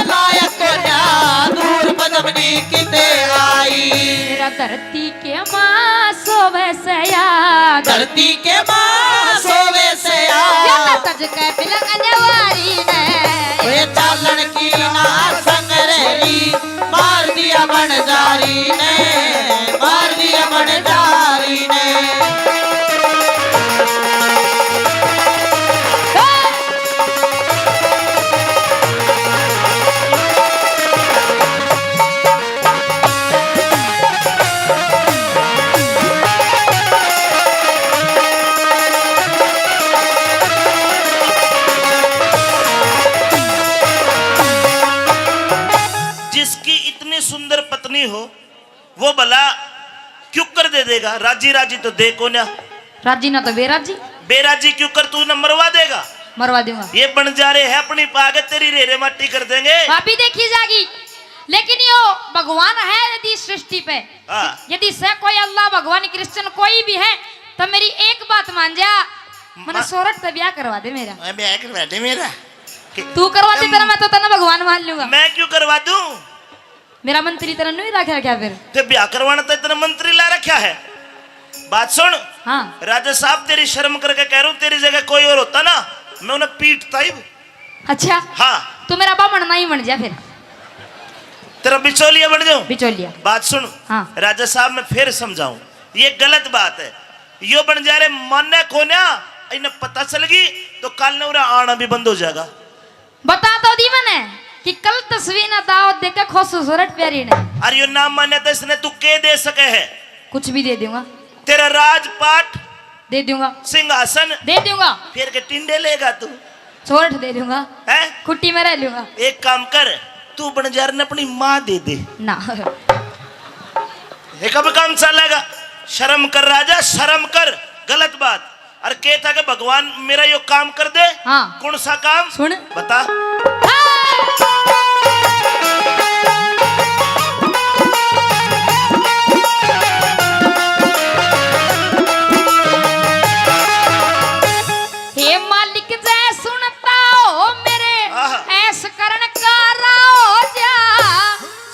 लायक कोन्या, दूर पद्मनी किते आई। मेरा धरती के माँ सोवे सया, धरती के माँ सोवे सया। या तो तज के बिलंग जवारी ने, वे चालन की ना संगरेली। मार दिया बंजारी ने, मार दिया बंजारी ने। जिसकी इतनी सुंदर पत्नी हो, वो भला क्यों कर दे देगा? राजी राजी तो दे कोन्या। राजी ना तो बेराजी। बेराजी क्यों कर, तू ना मरवा देगा। मरवा दूंगा। ये बंजारे है अपनी पाग, तेरी रेरे माटी कर देंगे। भाभी देखी जागी, लेकिन यो भगवान है यदि सृष्टि पे, हाँ। यदि से कोई अल्लाह भगवान क्रिश्चियन कोई भी है, तो मेरी एक बात मान जा, मने मा- सोरठ पे ब्याह करवा दे मेरा। मैं ब्याह करवा दे मेरा। तू करवा दे तेरा, मैं तो तन्ने भगवान मान लूंगा। मैं क्यों करवा दूं? मेरा मंत्री तेरा न्यू ही रख रखा फिर। ते ब्याह करवाना तो इतना मंत्री ला रखा है। बात सुन। हाँ। राजा साहब, तेरी शर्म करके कह रहा हूँ, तेरी जगह कोई और होता ना, मैं उन्हें पीटता ही। अच्छा। हाँ। तू मेरा बामण ना ही बन जा फिर। तेरा बिचौलिया बन जाऊं? बिचौलिया। बात सुन। हाँ। राजा साहब, मैं फिर समझाऊं, ये गलत बात है। यो बंजारे माने कोन्या, इन्हें पता चल गई तो कल ने उरा आना भी बंद हो जाएगा। बता तो दी मैंने कि कल तस्वीर ना दावत देके खुश हो सोरठ प्यारी ने। अरे यो ना माने तो इसने तू के दे सके है? कुछ भी दे दूंगा। तेरा राजपाट दे दूंगा। सिंहासन दे दूंगा। फिर के टिंडे लेगा तू? सोरठ दे दूंगा। हैं? खुट्टी में रह लूंगा। एक काम कर, तू बंजारे ने अपनी माँ दे दे। ना। ये कब काम चलेगा? शर्म कर राजा, शर्म कर। गलत बात। और कहता कि भगवान मेरा यो काम कर दे। हाँ। कौन सा काम? सुन। बता। हे मालिक जय सुनता हो मेरे, आहा। ऐश करण का राजा।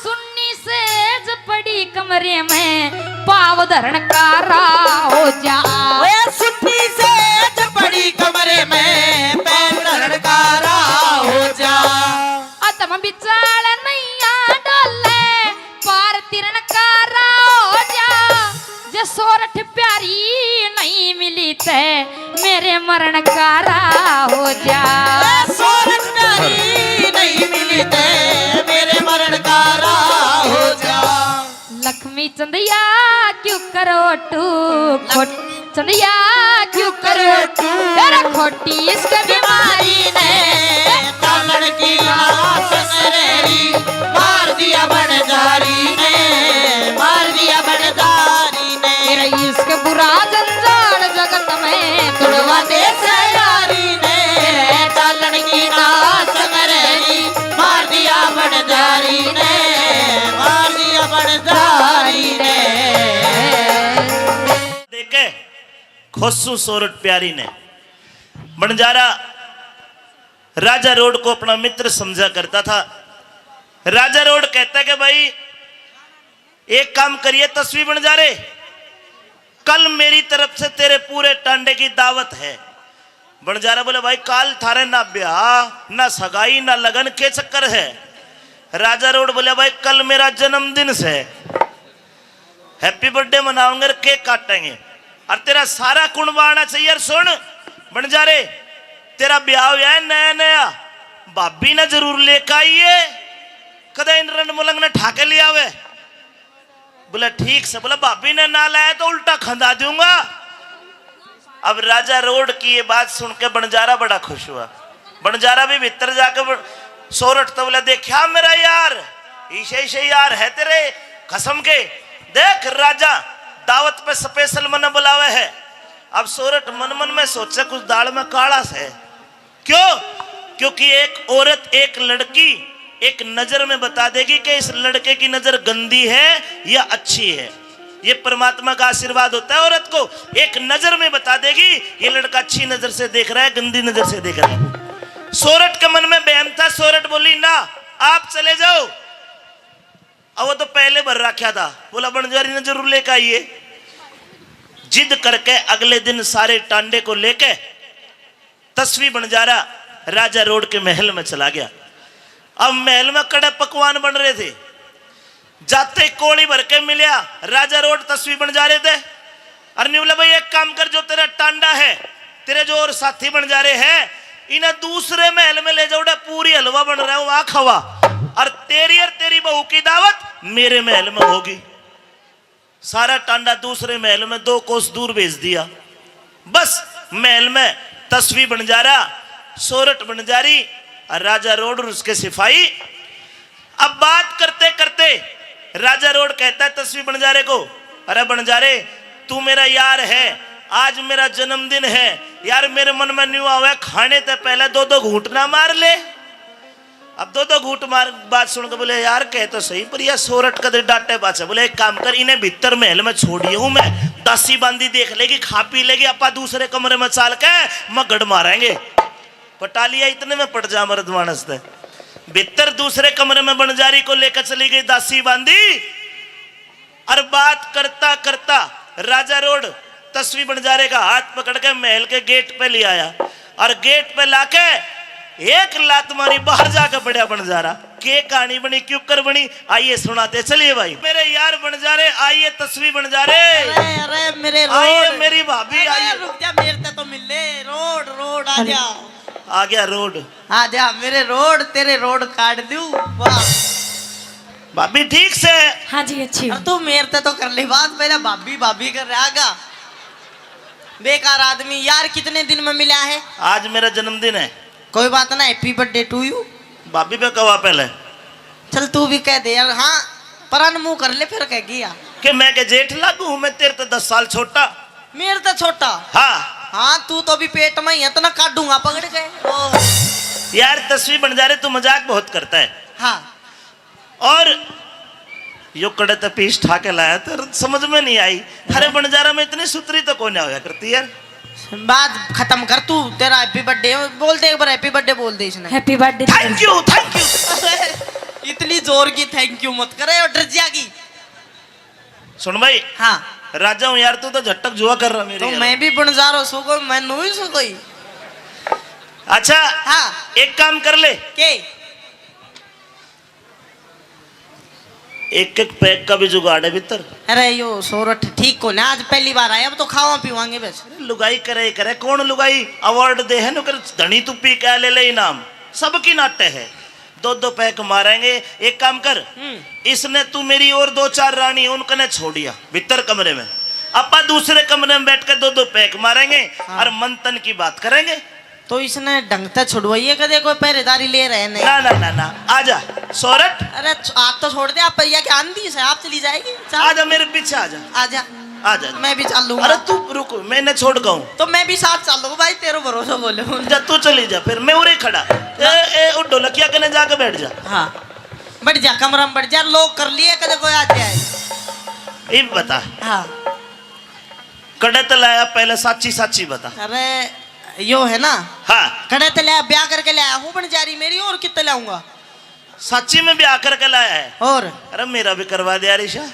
सुन्नी सेज पड़ी कमरे में, पाव धरण का राह हो जा। ओए सुन्नी सेज पड़ी कमरे में, पाव धरण का राह हो जा। अधम बिचाल नैया डोले, पार तिरण का राह हो जा। जे सोरठ प्यारी नहीं मिली ते, मेरे मरण का राह हो जा। ए, सोरठ प्यारी नहीं मिली ते, मेरे मरण का राह हो जा। लक्ष्मी चंदिया क्यों करो टू, खोट चंदिया क्यों करो टू, तेरा खोटी इसके बीमारी ने। तालड़ की लाश मेरी, मार दिया बंजारी ने, मार दिया बंजारी ने। मेरा इश्क बुरा जंजाल जगत में तुड़वा दे से यारी ने। चालन की नास करेगी, मार दिया बंजारी ने, मार दिया बंजारी ने। देखे खुशू सोरठ प्यारी ने। बंजारा राजा रोड को अपना मित्र समझा करता था। राजा रोड कहता कि भाई, एक काम करिए तस्वीर बंजारे, कल मेरी तरफ से तेरे पूरे टांडे की दावत है। बंजारा बोले, भाई, काल थारे ना ब्याह, ना सगाई, ना लगन, के चक्कर है? राजा रोड बोले, भाई, कल मेरा जन्मदिन से, हैप्पी बर्थडे मनाओगे और केक काटेंगे, और तेरा सारा कुणबा आना चाहिए। और सुन बंजारे, तेरा ब्याह हुआ है नया नया, भाभी ने जरूर लेकर आइए, कदे इन रंड मलंग ने ठाके ले आवे। बोला, ठीक से। बोला, भाभी ने ना लाया तो उल्टा खंदा दूंगा। अब राजा रोड की ये बात सुन के बंजारा बड़ा खुश हुआ। बंजारा भी भीतर जाके ब-, सोरठ तो बोला, देखा मेरा यार, इसे इसे यार है तेरे कसम के। देख राजा दावत पे स्पेशल मने बुलावे है। अब सोरठ मन मन में सोचे, कुछ दाल में काला से। क्यों? क्योंकि एक औरत, एक लड़की एक नजर में बता देगी कि इस लड़के की नजर गंदी है या अच्छी है। ये परमात्मा का आशीर्वाद होता है औरत को। एक नजर में बता देगी, ये लड़का अच्छी नजर से देख रहा है, गंदी नजर से देख रहा है। सोरठ के मन में बहम था, सोरठ बोली, ना, आप चले जाओ। अब वो तो पहले भर रखा था, बोला, बंजारी ने जरूर लेकर आइए। जिद करके अगले दिन सारे टांडे को लेके तस्वी बंजारा राजा रोड के महल में चला गया। अब महल में कड़े पकवान बन रहे थे, जाते कोली भर के मिलया। राजा रोड तस्वी बंजारे ते, अर न्यू बोला, भाई, एक काम कर, जो तेरा टांडा है, तेरे जो और साथी बंजारे हैं, इन्हें दूसरे महल में ले जाओ, उड़े पूरी हलवा बन रहा है, वहां खवा, और तेरी और तेरी बहू की दावत मेरे महल में होगी। सारा टांडा दूसरे महल में दो कोस दूर भेज दिया। बस महल में तस्वी बंजारा, सोरठ बंजारी और राजा रोड और उसके सिपाही। अब बात करते करते राजा रोड कहता है तस्वी बंजारे को, अरे बंजारे, तू मेरा यार है, आज मेरा जन्मदिन है यार, मेरे मन में न्यू आवे, खाने ते पहले दो दो घूंट ना मार ले। अब दो दो घूंट मार, बात सुन के बोले, यार, कह तो सही, पर यह सोरठ कदे डांटे पाछे। बोले, एक काम कर, इन्हें भीतर महल में छोड़िए हूं मैं, दासी बांदी देख लेगी, खा पी लेगी, आपा दूसरे कमरे में चाल के मगड़ मारेंगे। पटालिया इतने में पट जा मर्द मानस ते। भीतर दूसरे कमरे में बंजारी को लेकर चली गई दासी बांदी। और बात करता करता राजा रोड तस्वी बंजारे का हाथ पकड़ के महल के गेट पे ले आया और गेट पे लाके एक लात मारी, बाहर जाके पड़ा बंजारा। के कहानी बनी, क्यों कर बनी, आइए सुनाते चलिए भाई। मेरे यार बंजारे, आइए तस्वी बंजारे। अरे, अरे, मेरे आइए रोड। मेरी भाभी, अरे, आइए। रुक जा, मेरे ते तो मिल ले। रोड, रोड, आ अरे। जा। आ गया रोड। आ जा मेरे रोड, तेरे रोड काट दूं। वाह। भाभी ठीक से? हाँ जी, अच्छी हूँ। तू मेरे ते तो कर ले बात, पहले भाभी, भाभी कर रहा गा। बेकार आदमी यार, कितने दिन में मिला है? आज मेरा जन्मदिन है। कोई बात ना, happy birthday to you। भाभी पे कवा पहले। चल तू भी कह दे यार। हाँ, पर अनमुंह कर ले, फिर कह गया। कि मैं के जेठ लागू हूँ, मैं तेरे तो दस साल छोटा। मेरे तो छोटा? हाँ। हाँ, तू तो भी पेट में ही है, इतना काटूंगा पकड़ के। ओ। यार तस्वी बंजारे, तू मजाक बहुत करता है। हाँ। और यो कड़े ते पीस ठा के लाया, तो समझ में नहीं आई। अरे बंजारा में इतनी सुतरी तो कोई ना होया करती यार। बात खत्म कर तू, तेरा happy birthday बोल दे एक बार, happy birthday बोल दे इसने। Happy birthday। Thank you, thank you। इतनी जोर की thank you मत करे, और डर जाएगी। सुन भाई। हाँ। राजा हूँ यार, तू तो झटक जुआ कर रहा मेरी तो यार। मैं भी बंजारो सो को, मैं नू ही सो कोई। अच्छा। हाँ। एक काम कर ले। के? एक एक पैक का भी जुगाड़ है भीतर। अरे यो सोरठ ठीक को ना, आज पहली बार आया, अब तो खावा पीवांगे बस। अरे लुगाई करे करे, कौन लुगाई award दे है, नुकर धनी तू पी के ले ले इनाम, सबकी नाटे है। दो दो पैक मारेंगे। एक काम कर, हम्म। इसने तू मेरी और दो चार रानी उनकने छोड़िया भीतर कमरे में, आपा दूसरे कमरे में बैठ के दो दो पैक मारेंगे हाँ। और मंथन की बात करेंगे। तो इसने ढंग से छुड़वाइए, कदे कोई पहरेदारी ले रहे नहीं। ना, ना, ना, ना, आजा, सोरठ। अरे, छ-, आप तो छोड़ दे, आप, या क्या आंधी से आप चली जाएगी? चल। आजा, मेरे पीछे आजा। आजा। आजा। मैं भी चल लूंगा। अरे, तू रुक, मैं इन्हें छोड़ के आऊं। तो मैं भी साथ चल लूंगा भाई, तेरे भरोसे बोले हूँ। जा, तू चली जा, फिर मैं उरे खड़ा। ए, ए, उठ, ढोलकिया कने जाके बैठ जा। हाँ, बैठ जा, कमरा में बैठ जा, lock कर लिए, कदे कोई आ जाए। ये बता। हाँ। कड़े ते लाया, पहले साची साची बता। अरे, यो है ना? हाँ। कड़े ते लाया, ब्याह करके लाया हूँ बंजारी मेरी, और कित्ते लाऊंगा? साची में ब्याह करके लाया है? और? अरे, मेरा भी करवा दे यार ईशा।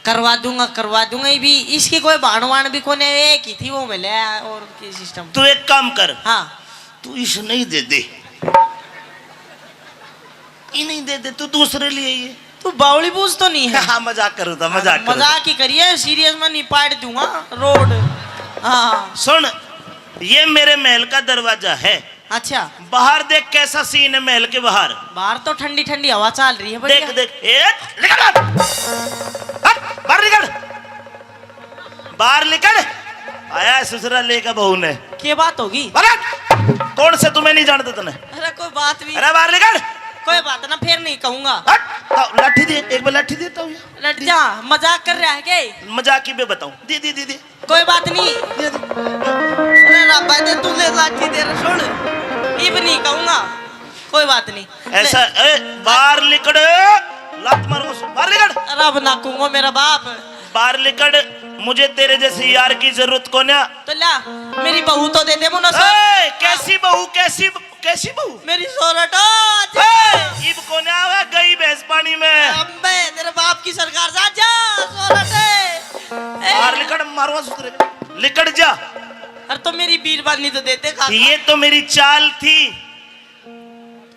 करवा दूंगा, करवा दूंगा। ये भी, इसकी कोई भाण वाण भी कोने, एक ही थी, वो मिले। और की सिस्टम? तू एक काम कर। हाँ। तू इस नहीं दे दे। ये नहीं दे दे, तू दूसरे लिए ये। तू बावली बूझ तो नहीं है? हाँ, मजाक करूँ था, मजाक करूँ था। मजाक ही करिए, सीरियस में नहीं, पाड़ दूंगा रोड। हाँ। सुन, ये मेरे महल का दरवाजा है। अच्छा। बाहर देख, कैसा सीन है महल के बाहर। बाहर तो ठंडी ठंडी हवा चल रही है, बढ़िया। देख, देख, ए, निकल बाहर। हट, बाहर निकल। बाहर निकल। आया है ससुरा लेकर बहू ने। के बात होगी? बाहर हट। कौन से तुम्हें नहीं जानते तने? अरे कोई बात नहीं। अरे बाहर निकल। कोई बात ना, फिर नहीं कहूंगा। हट। तो लाठी दे, एक बार लाठी देता हूँ। लट जा, मजाक कर रहा है के? मजाक की बे बताऊं। दे, दे, दे, दे। कोई बात नहीं। दे, दे। अरे राबा दे, तू ले लाठी दे रे, सुन। इब नहीं कहूंगा। कोई बात नहीं। ऐसा, ए, बाहर निकल। लात मारूंगा, बाहर निकल। रब ना कहूंगा मेरा बाप। बाहर निकल, मुझे तेरे जैसे यार की जरूरत कोन्या। तो ला, मेरी बहू तो दे दे मुन्ना सर। ए, कैसी बहू, कैसी, कैसी बहू? मेरी सोरट। ए, इब कोन्या आवे, गई भैंस पानी में। अबे, तेरे बाप की सरकार, जा, जा, सोरट। ए। बाहर निकल, मारूंगा सुतरे। निकल जा। अरे तो मेरी बीरबानी तो देते खा। ये तो मेरी चाल थी।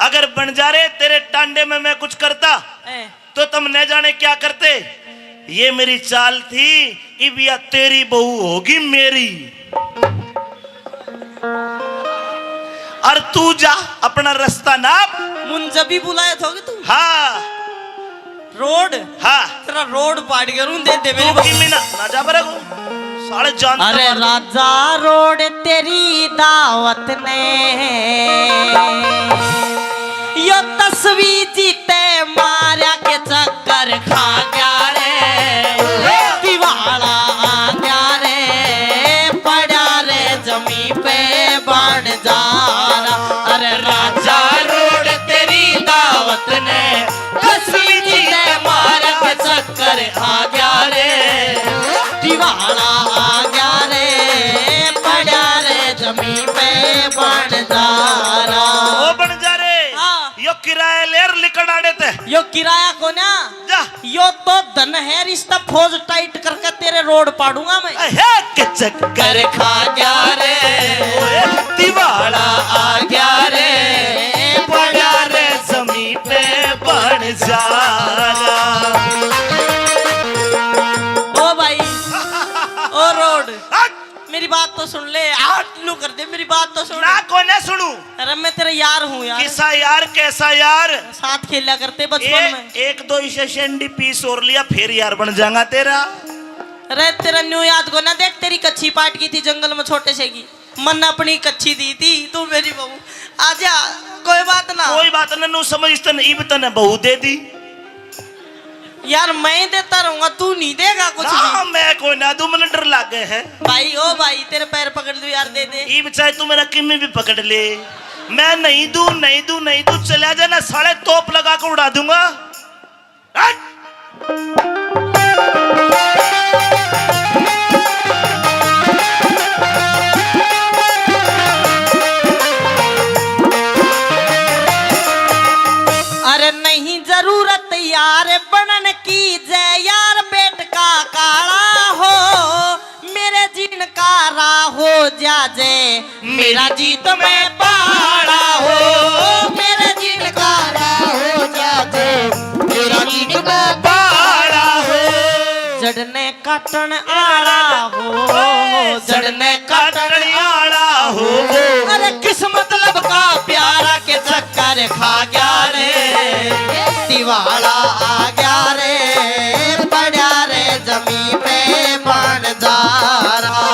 अगर बंजारे तेरे टांडे में मैं कुछ करता, ए। तो तुम न जाने क्या करते। ये मेरी चाल थी, इब या तेरी बहू होगी मेरी। और तू जा अपना रास्ता नाप। मुन जब भी बुलाया था कि तू? हाँ। रोड? हाँ। तेरा रोड पाड़ के रूं दे दे मेरी तू बहू। किमी ना, ना जा बरे को। साले जानता अरे मार दे। राजा रोड तेरी दावत ने यो तस्वीर जीते मारा के चक्कर खा गया रे। दिवाला आ गया रे, पड़ा रे जमी पे बन जा रहा। अरे राजा रोड तेरी दावत ने तस्वीर जीते मारा के चक्कर आ गया रे। दिवाला आ गया रे, पड़ा रे जमी पे बन जा रहा। ओ बन जा रे। हाँ। यो किराया ले लिकड़ आड़े ते। यो किराया कोन्या। जा। यो तो धन है, रिश्ता फौज टाइट करके तेरे रोड पाड़ूंगा मैं। हे के चक्कर खा गया रे, ओए दिवाला आ गया रे, पड़ा रे जमी पे बन जा रहा। ओ भाई, ओ रोड। हट। मेरी बात तो सुन ले, हाथ लू कर दे, मेरी बात तो सुन। ना कोने सुनू। अरे मैं तेरा यार हूँ यार। किसा यार, कैसा यार? साथ खेला करते बचपन ए, में। एक दो इसे एनडीपीएस और लिया, फिर यार बन जाऊंगा तेरा। अरे तेरा न्यू याद को ना, देख तेरी कच्ची पाट की थी जंगल में छोटे से की, मन अपनी कच्ची दी थी, तू मेरी बहू। आजा, कोई बात ना। कोई बात ना, नू समझ तन इब तने बहू दे दी। यार मैं देता रहूंगा, तू नहीं देगा कुछ ना, भी। मैं कोई ना दूं, मैंने डर लागे है। भाई, ओ भाई, तेरे पैर पकड़ दूं यार, दे दे। इब चाहे तू मेरा किमी भी पकड़ ले, मैं नहीं दूं, नहीं दूं, नहीं दूं, चला जाना साले, तोप लगा के उड़ा दूंगा। हट! अरे नहीं जरूरत यार बनन की, जय यार पेट का काला हो, मेरे जीण का राह हो जाजे, मेरा जीत में पाला हो, मेरे जीण का राह हो जाजे, मेरा जीत में पाला हो। जड़ने काटण आला हो, जड़ने काटण आला हो। अरे किस मतलब का प्यारा के चक्कर खा गया रे, दिवाला आ गया रे, पड़ा रे जमी पे बन जा रहा।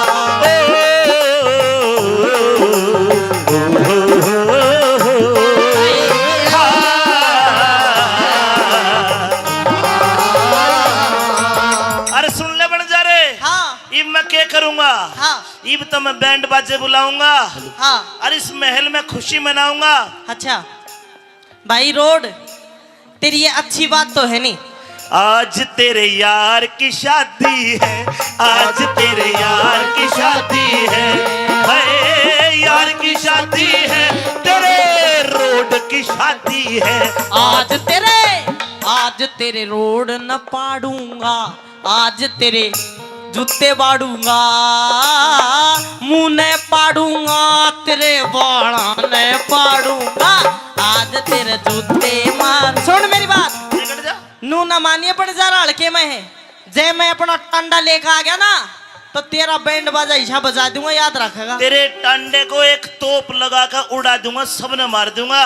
अरे सुन ले बन जा रे। हाँ। इब मैं के करूंगा? हाँ। इब तो मैं बैंड बाजे बुलाऊंगा। हाँ। और इस महल में खुशी मनाऊंगा। अच्छा। भाई रोड, तेरी ये अच्छी बात तो है नहीं। आज तेरे यार की शादी है, आज तेरे यार की शादी है, हाय यार की शादी है, तेरे रोड की शादी है। आज तेरे, आज तेरे रोड न पाड़ूंगा, आज तेरे जूते बाड़ूंगा, मुंह ने पाड़ूंगा, तेरे बाला ने पाड़ूंगा। आज तेरे जूते मार। सुन मेरी बात, निकल जा। नू ना मानिए, पण जा हल्के में है। जै मैं अपना टांडा लेके आ गया ना, तो तेरा बैंड बाजा हिस्सा बजा दूंगा, याद रखेगा। तेरे टांडे को एक तोप लगा कर उड़ा दूंगा, सबने मार दूंगा।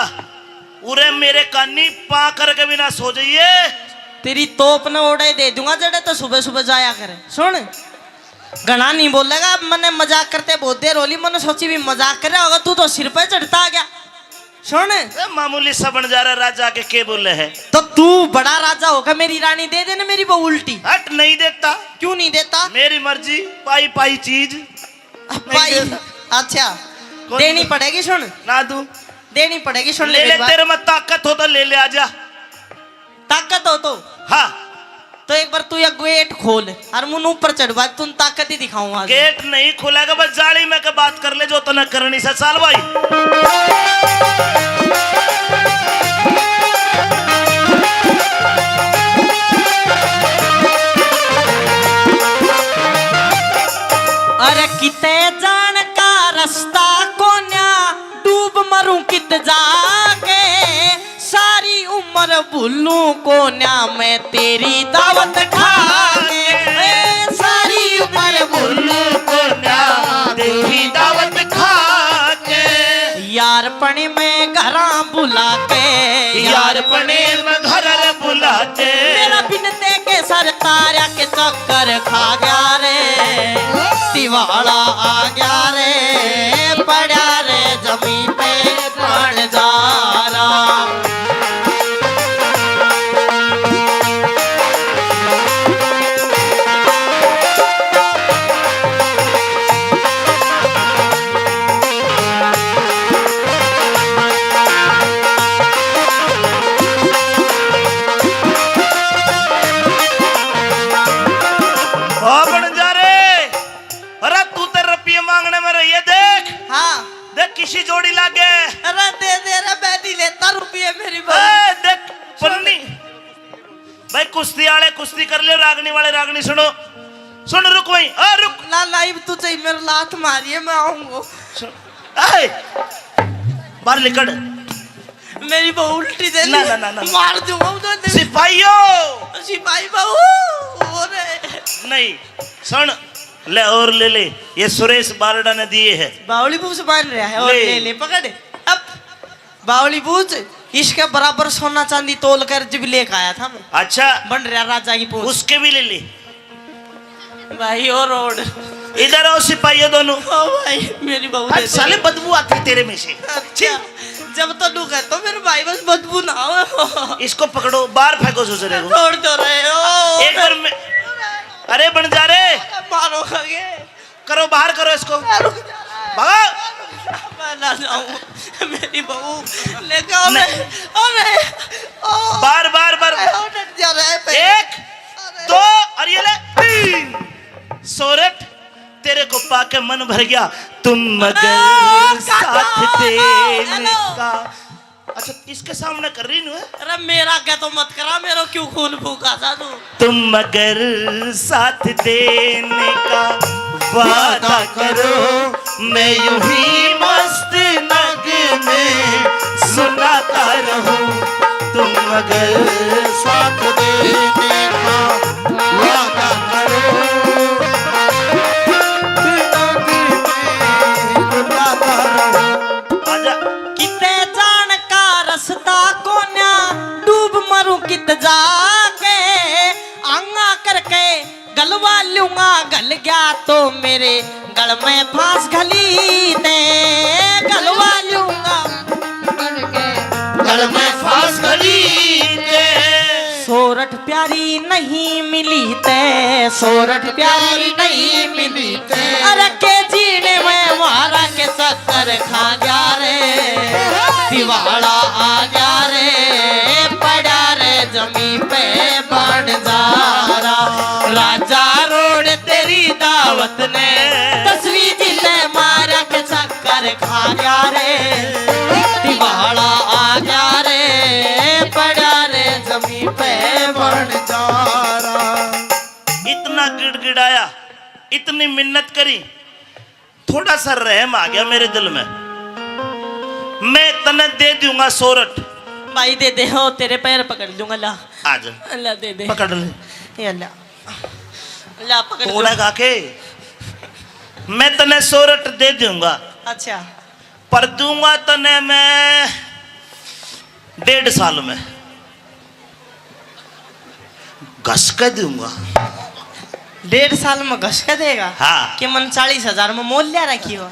उरे मेरे कानी पा करके भी ना सो जाइए। तेरी तोप ने ओड़े दे दूंगा, जड़े तो सुबह सुबह जाया करे। सुन, घणा नहीं बोलेगा। अब मने मजाक करते बहुत देर होली, मने सोची भी मजाक कर रहा होगा, तू तो सिर पे चढ़ता आ गया। सुन। ए, मामूली सा बन जा रहा, राजा के के बोले है? तो तू बड़ा राजा होगा, मेरी रानी दे देना मेरी बहू उल्टी। हट, नहीं देता। क्यों नहीं देता? मेरी मर्जी, पाई पाई चीज। पाई। अच्छा, देनी पड़ेगी। सुन ना, तू देनी पड़ेगी। सुन ले, ले, ले, तेरे में ताकत हो तो ले ले, आजा। ताकत हो तो? हाँ। तो एक बार तू ये गेट खोल और मुन ऊपर चढ़वा, तुम ताकत ही दिखाऊं आज। गेट नहीं खुलेगा, बस जाली में के बात कर ले, जो तने करनी से। चल भाई। अरे किते जान का रास्ता कोन्या, डूब मरूं कित जाके। सारी उम्र भूलूं कोन्या मैं तेरी दावत खा के। ए, सारी उम्र भूलूं कोन्या तेरी दावत खा के। यार पणे में घरां बुला के, यार पणे में घर बुला के। मेरा बिनते के सर तारा के चक्कर खा गया रे, दिवाला आ गया रे, पड़ा रे जमी पे बन जा रहा। ओ बन जा रे। अरे तू तो रुपये मांगने में रही है, देख। हाँ। देख किसी जोड़ी लागे। अरे दे दे रे, मैं नहीं लेता रुपये मेरी बहू। ए, देख पन्नी। भाई कुश्ती वाले कुश्ती कर ले, रागनी वाले रागनी सुनो। सुन रुक भाई, ओ रुक। ना लाइव तू चाहिए, मेरे लात मारिए, मैं आऊंगा। सुन। ए, बाहर निकल। मेरी बहू उल्टी दे ना, दी। ना, ना, ना। मार दूंगा उधर दे। सिपाहियों। सिपाही बहू। अरे। नहीं, सुन, ले और ले ले, ये सुरेश बारडा ने दिए है। बावली बूझ बन रहा है और ले। ले ले, पकड़। अब बावली बूझ, इसके बराबर सोना चांदी तोल कर जब लेके आया था मैं। अच्छा। बन रहा राजा की पूंछ। उसके भी ले ले। भाई, ओ रोड। इधर आओ सिपाहियों दोनों। ओ भाई, मेरी बहू हट दे दे। साले, बदबू आती है तेरे में से। अच्छा, जब तो नू कहता मेरे भाई, बस बदबू ना हो। इसको पकड़ो, बाहर फेंको ससुरे को। छोड़ दो रहे हो। एक बार मैं, अरे बन जा रे। अरे मारो खगे। करो, बाहर करो इसको। रुक जा। भगाओ। मैं ना जाऊं, मेरी बहू लेके आओ। नहीं। मैं, ओ मैं, ओ। बार, बार, बार। ओ डट जा रहा है पहले। एक, अरे। दो, और ये ले, तीन। सोरठ, तेरे को पाके मन भर गया, तुम मगर ओ, काका, साथ ओ, देने हेलो। का। अच्छा, इसके सामने कर रही नू है? अरे मेरा आगे तो मत करा, मेरो क्यों खून फूका सा तू? तुम मगर साथ देने का वादा करो, मैं यूं ही मस्त नगमे सुनाता रहूं। तुम मगर साथ देने का वादा करो, नगमे सुनाता रहूं। आजा। किते जान का रास्ता कोन्या, डूब मरूं कित जाके। आंगा करके गलवा लूंगा, गल गया तो मेरे गल में फांस घली दे। गलवा लूंगा, गल में फांस घली दे। सोरठ प्यारी नहीं मिली ते, सोरठ प्यारी नहीं मिली ते। अरे के जीने में मारा के चक्कर खा गया रे, दिवाला आ गया रे, पड़ा रे जमी पे बन जा रहा। राजा रोड तेरी दावत ने, तस्वीर जी ने मारा के चक्कर खा गया रे, दिवाला आ गया रे, पड़ा रे जमी पे बन जा रहा। ये इतना गिड़गिड़ाया, इतनी मिन्नत करी, थोड़ा सा रहम आ गया मेरे दिल में। मैं तने दे दूंगा सोरठ। भाई दे दे, हो तेरे पैर पकड़ लूंगा, ला। आ जा। ला दे दे। पकड़ ले। ये ला। ला पकड़ लूं। थोड़ा खा के मैं तने सोरठ दे दूंगा। अच्छा। पर दूंगा तने मैं डेढ़ साल में। घस के दूंगा। डेढ़ साल में घस के देगा? हाँ। कि मन चालीस हजार में मोल लिया रखी हो?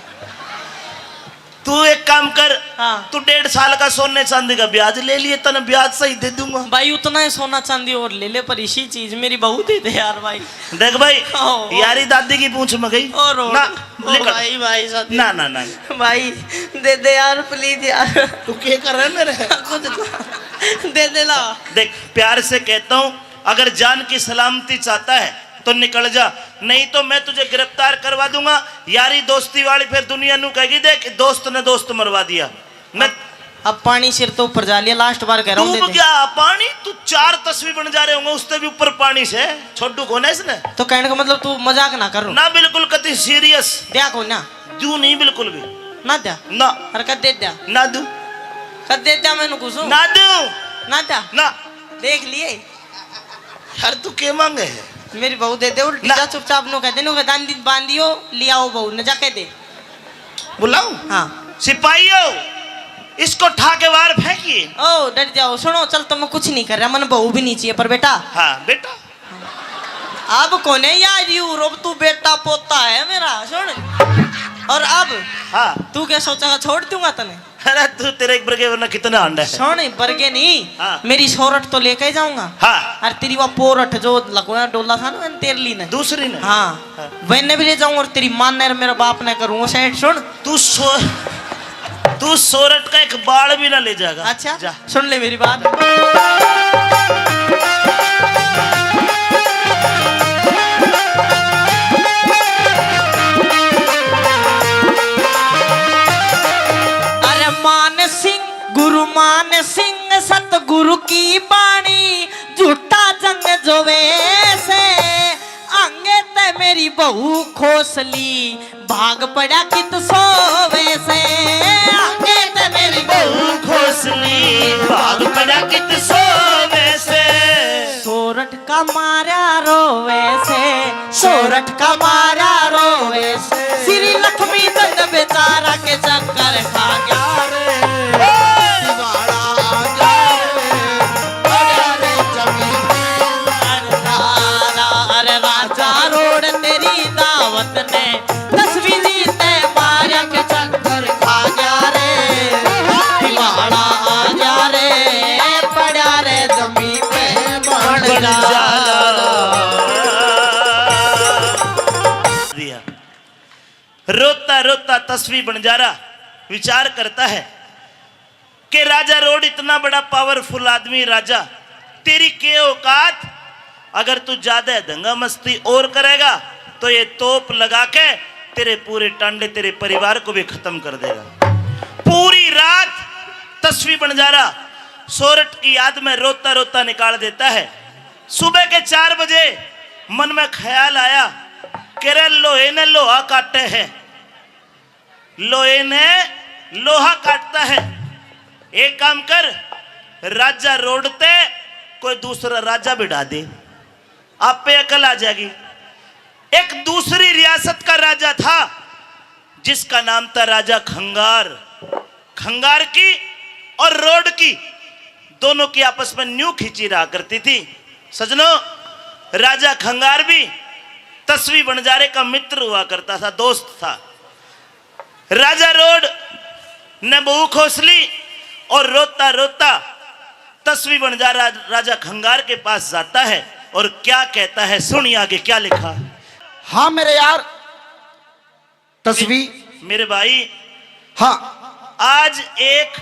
तू एक काम कर, हाँ। तू डेढ़ साल का सोने चांदी का ब्याज ले लिए, तने ब्याज सही दे दूंगा। भाई, उतना ही सोना चांदी और ले ले, पर इसी चीज मेरी बहू दे दे यार भाई। देख भाई, ओ, ओ। यारी दादी की पूंछ में गई। ओ रो, ना, ओ निकल। भाई, भाई, साथी। ना, ना, ना, ना। भाई, दे दे यार, please यार। तू क्या कर रहा है मेरे? कुछ तो दे दे ला। देख, प्यार से कहता हूँ, अगर जान की सलामती चाहता है तो निकल जा, नहीं तो मैं तुझे गिरफ्तार करवा दूंगा। यारी दोस्ती वाली फिर दुनिया नू कहेगी, देख, दोस्त ने दोस्त मरवा दिया। मैं अब, अब पानी सिर तो ऊपर जा लिया, last बार कह रहा हूँ, दे डूब दे। गया पानी, तू चार तस्वीर बन जा रहे होंगे, उससे भी ऊपर पानी से। छोड़ू कौन है इसने? तो कहने का मतलब तू मजाक ना कर। ना, बिल्कुल कति serious। द्या को ना? दू नहीं, बिल्कुल भी। ना द्या? ना। अरे कद दे द्या? ना दू। कद दे द्या मैंने कुछ? ना दू। ना द्या? ना। देख लिए। यार, तू के मांगे है? मेरी बहू दे दे, उल्टी ना। जा, चुपचाप नो कह दे, नो कह, दांदी बांधियो, लियाओ बहू ने, जा कह दे। बुलाऊं? हाँ। सिपाहियों, इसको ठा के बाहर फेंकिए। ओ, डट जाओ, सुनो, चल, तो मैं कुछ नहीं कर रहा, मन बहू भी नहीं चाहिए, पर बेटा। हाँ, बेटा। अब कोने यार, यू, अब तू बेटा पोता है मेरा, सुन। और अब हाँ। तू क्या सोचा, छोड़ दूंगा तने? अरे तू तेरे एक बरगे वरना कितना अंडा है। सुन, बरगे नहीं, हाँ। मेरी सोरठ तो लेके ही जाऊंगा। हाँ। और तेरी वो पोरठ जो लकोया डोला था ना, मैंने तेरे लिए ने। दूसरी ने? हाँ। हाँ। वैने भी ले जाऊंगा और तेरी माँ ने और मेरे बाप ने करूंगा सेट। सुन। तू सो-, तू सोरठ का एक बाल भी ना ले जाएगा। अच्छा। जा। सुन ले मेरी बात। अरे मान सिंह, गुरु मान सिंह, सतगुरु की बाणी, झूठा जंग जोवे से। आंगे ते मेरी बहू खोसली, भाग पड़ा कित सोवे से। आंगे ते मेरी बहू खोसली, भाग पड़ा कित सोवे से। सोरठ का मारा रोवे से, सोरठ का मारा रोवे से। श्री लक्ष्मी चंद बेचारा के चक्कर खा गया रे। दिवाला आ गया रे, बड़ा रे जमीन। अरे राजा रोड तेरी दावत ने, तस्वीर ते मारक चक्कर खा गया रे, दिवाला आ गया रे, पड़ा रे जमीन पे बन जा। दिया। रोता रोता तस्वी बंजारा विचार करता है कि राजा रोड इतना बड़ा powerful आदमी, राजा, तेरी के औकात? अगर तू ज्यादा दंगा मस्ती और करेगा तो ये तोप लगा के तेरे पूरे टांडे, तेरे परिवार को भी खत्म कर देगा। पूरी रात तस्वी बंजारा सोरठ की याद में रोता रोता निकाल देता है। सुबह के चार बजे मन में ख्याल आया कि रे लोहे ने लोहा काटे है, लोहे ने लोहा काटता है। एक काम कर, राजा रोड ते कोई दूसरा राजा बिठा दे, आपे अकल आ जाएगी। एक दूसरी रियासत का राजा था जिसका नाम था राजा खंगार। खंगार की और रोड की दोनों की आपस में न्यू खींची रहा करती थी। सजनों, राजा खंगार भी तस्वी बंजारे का मित्र हुआ करता था, दोस्त था। राजा रोड ने बहू खोस ली और रोता रोता तस्वी बंजारा राजा खंगार के पास जाता है और क्या कहता है, सुनिए आगे क्या लिखा। हाँ मेरे यार, तस्वी। मेरे भाई, हाँ। आज एक,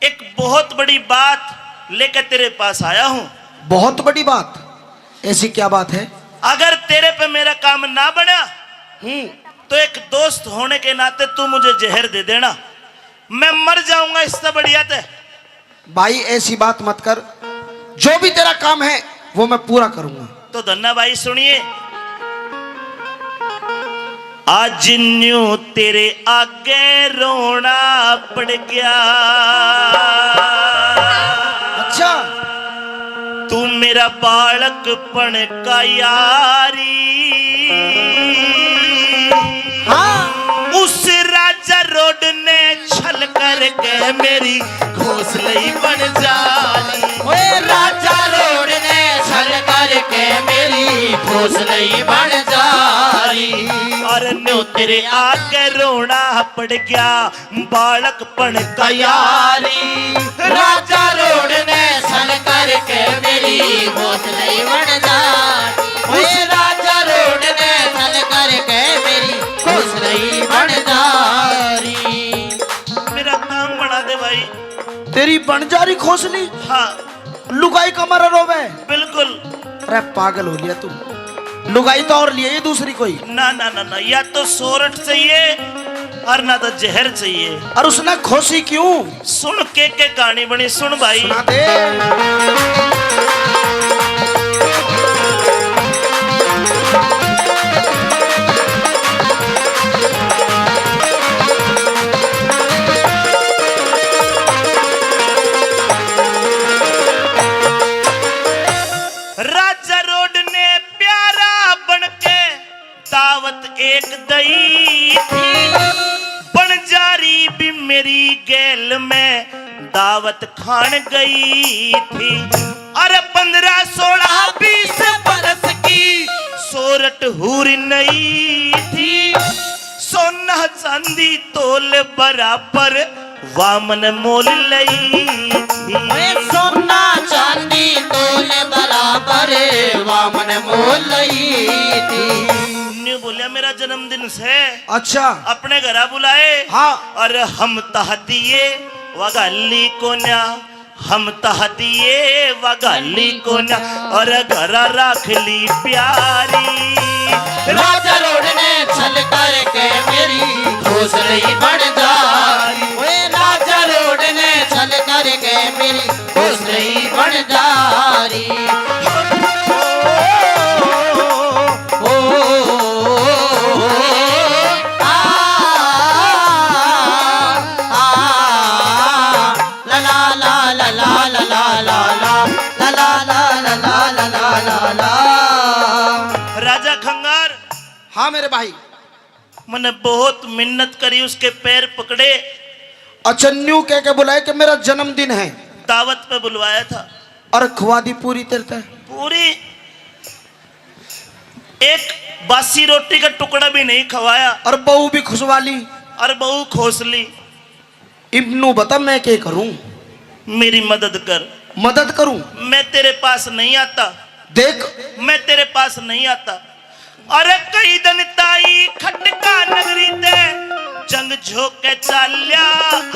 एक बहुत बड़ी बात लेकर तेरे पास आया हूँ। बहुत बड़ी बात? ऐसी क्या बात है? अगर तेरे पे मेरा काम ना बना, हम्म। तो एक दोस्त होने के नाते तू मुझे जहर दे देना, मैं मर जाऊंगा इससे बढ़िया ते। भाई, ऐसी बात मत कर, जो भी तेरा काम है वो मैं पूरा करूंगा। तो धन्ना भाई सुनिए, आज न्यू तेरे आगे रोना पड़ गया। अच्छा। तू मेरा बालकपन का यारी। हाँ। उस राजा रोड ने छल करके मेरी घोसले ही बन जारी। ओए राजा रोड ने छल करके मेरी घोसले ही बन जारी। और न्यू तेरे आगे रोना पड़ गया, बालकपन का यारी। राजा रोड ने छल करके मेरी घोसले ही बन जारी। ओए राजा रोड ने छल करके मेरी घोसले ही बन जारी। मेरा काम बना दे भाई। तेरी बन जारी घोसली? हाँ। लुगाई कमर रोवे। बिल्कुल। अरे पागल हो गया तू। लुगाई तो और लिए ये दूसरी कोई। ना, ना, ना, ना, या तो सोरठ चाहिए और ना तो जहर चाहिए। और उसने घोसी क्यों? सुन के, के कहानी बनी, सुन भाई। सुना दे। राजा रोड ने प्यारा बन के दावत एक दई थी, बन जारी भी मेरी गैल में दावत खान गई थी। अरे पन्द्रह, सोलह, बीस बरस की सोरठ हूर नई थी, सोना चांदी तोल बराबर वामन मोल लई थी। ए सोना चांदी तोल बराबर वामन मोल लई थी। न्यू बोलिया, मेरा जन्मदिन से। अच्छा। अपने घरा बुलाए। हाँ। और हम तह दिए वगाली कोन्या, हम तह दिए वगाली कोन्या, और घरा राख ली प्यारी। राजा रोड ने छल करके मेरी घोसले ही बन जारी। ओए राजा रोड ने छल करके मेरी घोसले ही बन जारी। ओ, ओ, ओ, ओ, आ, आ, आ, राजा खंगार। हाँ मेरे भाई। मने बहुत मिन्नत करी, उसके पैर पकड़े। अच्छा, न्यू कह के बुलाए कि मेरा जन्मदिन है। दावत पे बुलवाया था। और खुआ दी पूरी तेरे ते? पूरी। एक बासी रोटी का टुकड़ा भी नहीं खवाया। और बहू भी खुशवा ली। और बहू खोस ली। इब नू बता मैं के करूं? मेरी मदद कर। मदद करूं? मैं तेरे पास नहीं आता। देख। मैं तेरे पास नहीं आता। अरे कई दिन ताई खटका नगरी ते जंग झोंके चाल्या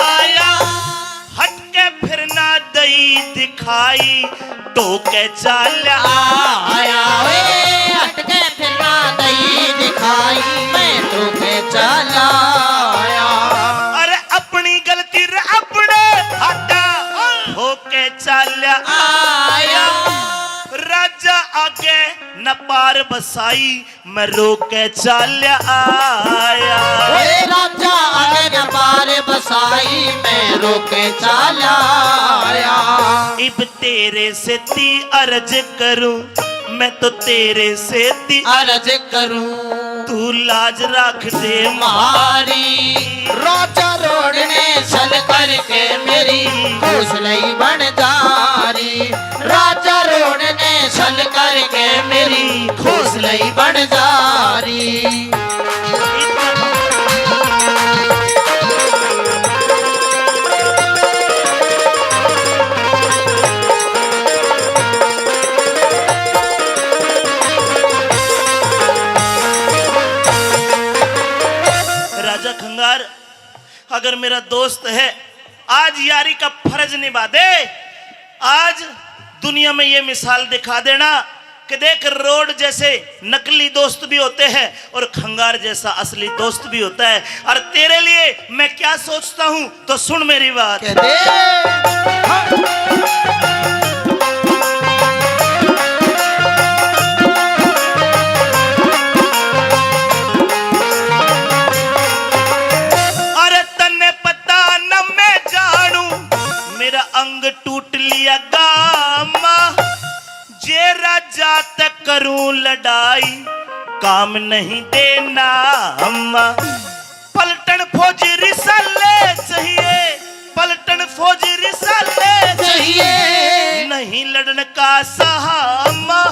आया। हटके फिर ना दई दिखाई, टोके चाल्या आया। ओए, हटके फिर ना दई दिखाई, मैं टोके चाल्या आया। अरे अपनी गलती रे अपने हाथा होके चाल्या आया। राजा आगे न पार बसाई, मैं रोके चाल्या आया। ओए राजा आगे न पार बसाई, मैं रोके चाल्या आया। इब तेरे सेती अर्ज करूं, मैं तो तेरे सेती अर्ज करूं। तू लाज रख दे म्हारी। राजा रोड ने छल करके मेरी घोसले ही बन जारी। राजा रोड ने छल करके मेरी घोसले ही बन जारी। राजा खंगार अगर मेरा दोस्त है, आज यारी का फर्ज निभा दे। आज दुनिया में ये मिसाल दिखा देना कि देख, रोड जैसे नकली दोस्त भी होते हैं और खंगार जैसा असली दोस्त भी होता है। और तेरे लिए मैं क्या सोचता हूँ, तो सुन मेरी बात। कह दे। हाँ। जे राजा ते करूं लड़ाई, काम नहीं देना अम्मा। पलटन फौजी रिसाले चाहिए, पलटन फौजी रिसाले चाहिए। चाहिए। नहीं लड़न का साहा अम्मा।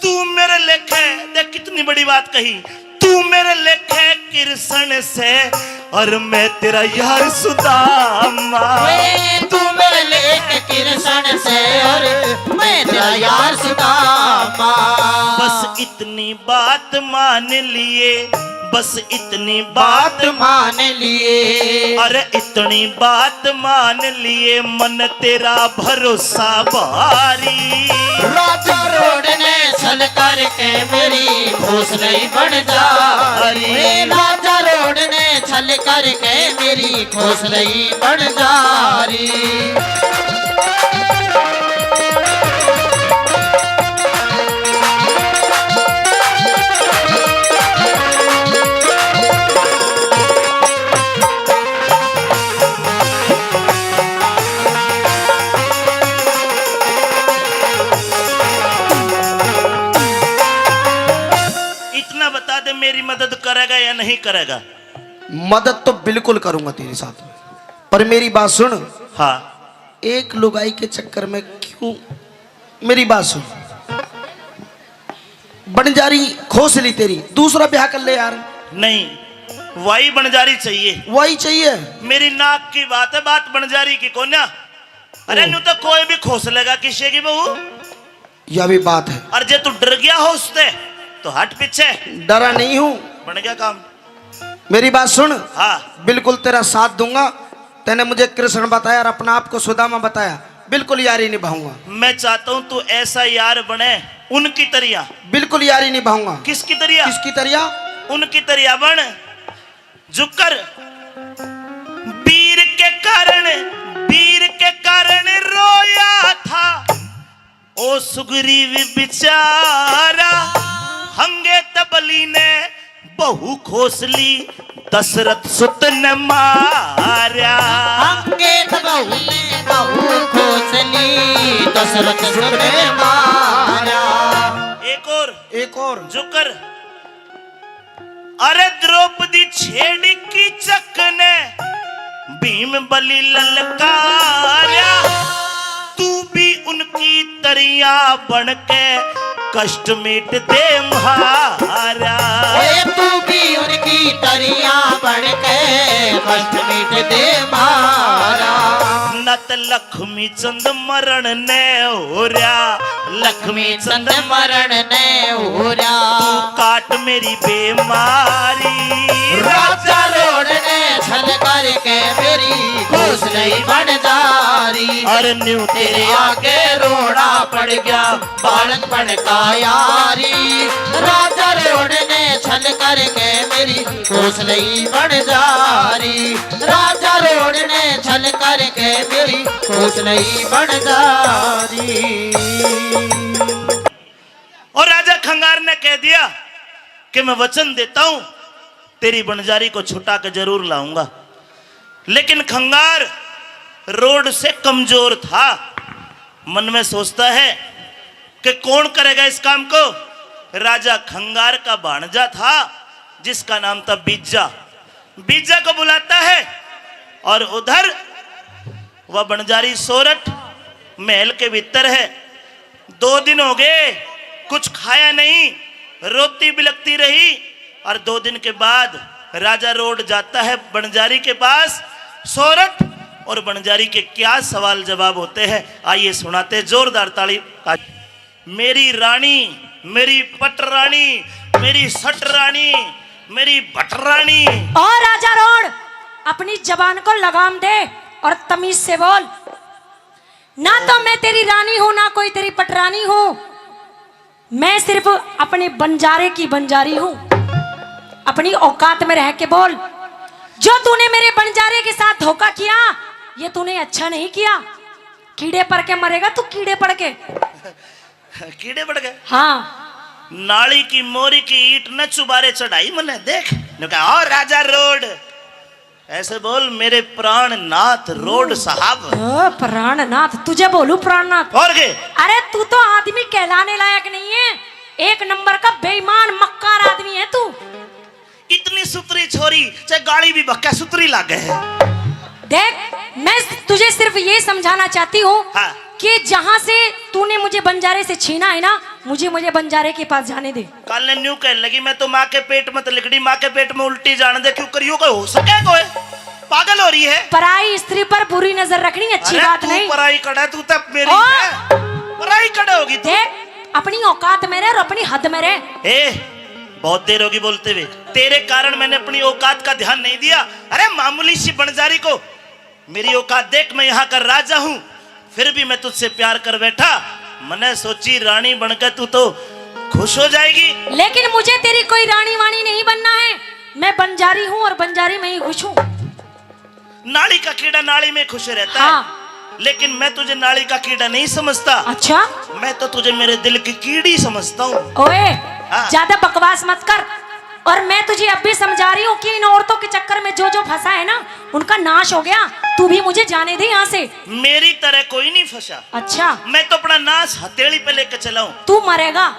तू मेरे लेखे, देख कितनी बड़ी बात कही, तू मेरे लेखे कृष्ण से और मैं तेरा यार सुदामा। ओए, तू मेरे लेखे कृष्ण से और मैं तेरा यार सुदामा। बस इतनी बात मान लिए, बस इतनी बात बात मान लिए। अरे इतनी बात मान लिए, मन तेरा भरोसा भारी। राजा रोड ने छल करके मेरी खोस नहीं बन जा रही। ए, राजा रोड ने छल करके मेरी खोस नहीं बन जा रही। इतना बता दे, मेरी मदद करेगा या नहीं करेगा? मदद तो बिल्कुल करूंगा तेरे साथ में, पर मेरी बात सुन। हाँ। एक लुगाई के चक्कर में क्यों, मेरी बात सुन, बंजारी खोस ली तेरी, दूसरा ब्याह कर ले यार। नहीं, वही बंजारी चाहिए। वही चाहिए? मेरी नाक की बात है, बात बंजारी की कोन्या। अरे, ओ। न्यू तो कोई भी खोस लेगा किसी की बहू। यह भी बात है। और जे तू डर गया हो उससे, तो हट पीछे। डरा नहीं हूँ। बन गया काम। मेरी बात सुन। हाँ। बिल्कुल तेरा साथ दूंगा। तैने मुझे कृष्ण बताया और अपना आप को सुदामा बताया, बिल्कुल यारी निभाऊंगा। मैं चाहता हूँ तू ऐसा यार बने उनकी तरिया। बिल्कुल यारी निभाऊंगा। किसकी तरिया? किसकी तरिया? उनकी तरिया बन। जुकर वीर के कारण, वीर के कारण रोया था ओ सुग्रीव बेचारा। हंगे तबली ने बहू खोस ली, दशरथ सुत ने मारया। हंगे तबली ने बहू खोस ली, दशरथ सुत ने मारया। एक और, एक और। जुकर अरे द्रौपदी छेड़ी कीचक ने भीम बलि ललकारा, तू भी उनकी तरिया बन के कष्ट मिट दे म्हारा। ओए तू भी उनकी तरिया बन के कष्ट मिट दे म्हारा। नत लख लक्ष्मी चंद मरण ने हो रहा, लक्ष्मी चंद मरण ने हो रहा। तू काट मेरी बेमारी। राजा रोड ने छल करके मेरी खोस नहीं बन जा रही। अरे न्यू तेरे आगे रोड़ा पड़ गया, बालकपन का यारी। राजा रोड ने छल करके मेरी खोस नहीं बन जा रही। राजा रोड ने छल करके मेरी खोस नहीं बन जा रही। और राजा खंगार ने कह दिया कि मैं वचन देता हूं, तेरी बनजारी को छुटा के जरूर लाऊंगा। लेकिन खंगार रोड से कमजोर था। मन में सोचता है कि कौन करेगा इस काम को। राजा खंगार का भाणजा था, जिसका नाम था बीजा। बीजा को बुलाता है और उधर वह बनजारी सोरठ महल के भीतर है। दो दिन हो गए, कुछ खाया नहीं, रोती बिलकती रही। और दो दिन के बाद राजा रोड जाता है बनजारी के पास। सोरठ और बनजारी के क्या सवाल जवाब होते हैं, आइए सुनाते हैं जोरदार ताली। मेरी रानी, मेरी पटरानी, मेरी सटरानी, मेरी भटरानी। और राजा रोड, अपनी जबान को लगाम दे और तमीज से बोल। ना तो मैं तेरी रानी हूँ, ना कोई तेरी पटरानी हूँ। मैं सिर्फ अपने बनजारे की बनजारी हूँ। अपनी औकात में रह के बोल। जो तूने मेरे बनजारे के साथ धोखा किया, ये तूने अच्छा नहीं किया। कीड़े पड़ के मरेगा तू, कीड़े पड़ के। कीड़े पड़ गए। हाँ। नाली की मोरी की ईंट न चुबारे चढ़ाई मने देख। ने कहा, "ओ राजा रोड, ऐसे बोल, मेरे प्राणनाथ रोड साहब। ओ, प्राणनाथ, तुझे बोलूं प्राणनाथ? और के? अरे, तू तो आदमी कहलाने लायक नहीं है, एक नंबर का बेईमान, मक्कार आदमी है तू। इतनी सुथरी छोरी, चाहे गाली भी बक्का, सुथरी लागे है। देख, मैं तुझे सिर्फ ये समझाना चाहती हूँ हाँ। कि जहाँ से तूने मुझे बंजारे से छीना है ना, मुझे, मुझे बंजारे के पास जाने दे। कल ने न्यू कहने लगी, "मैं तो माँ के पेट में तो लिकड़ी, माँ के पेट में उल्टी जाने दे, क्यों करियो, कोई हो सके कोई?" पागल हो रही है। पराई स्त्री पर बुरी नजर रखनी अच्छी अरे बात तू नहीं। पराई कड़ा, तू तो मेरी ओ! है। पराई कड़ा होगी तू। देख, अपनी औकात में रह और अपनी हद में रह। ए, बहुत देर होगी बोलते हुए। तेरे कारण मैंने अपनी औकात का ध्यान नहीं दिया। अरे मामूली सी बंजारी को मेरी औकात देख, मैं यहाँ का राजा हूँ, फिर भी मैं तुझसे प्यार कर बैठा। मने सोची रानी बनकर तू तो खुश हो जाएगी। लेकिन मुझे तेरी कोई रानी वाणी नहीं बनना है, मैं बंजारी हूँ और बंजारी में ही खुश हूँ। नाली का कीड़ा नाली में खुश रहता हाँ। है, लेकिन मैं तुझे नाली का कीड़ा नहीं समझता। अच्छा? मैं तो तुझे मेरे दिल की कीड़ी समझता हूँ। ओए, हाँ। ज्यादा बकवास मत कर। और मैं तुझे अब भी समझा रही हूँ कि इन औरतों के चक्कर में जो जो फंसा है ना, उनका नाश हो गया। तू भी मुझे जाने दे यहाँ से। मेरी तरह कोई नहीं फंसा। अच्छा। मैं तो अपना नाश हथेली पे लेके चला हूँ। तू मरेगा।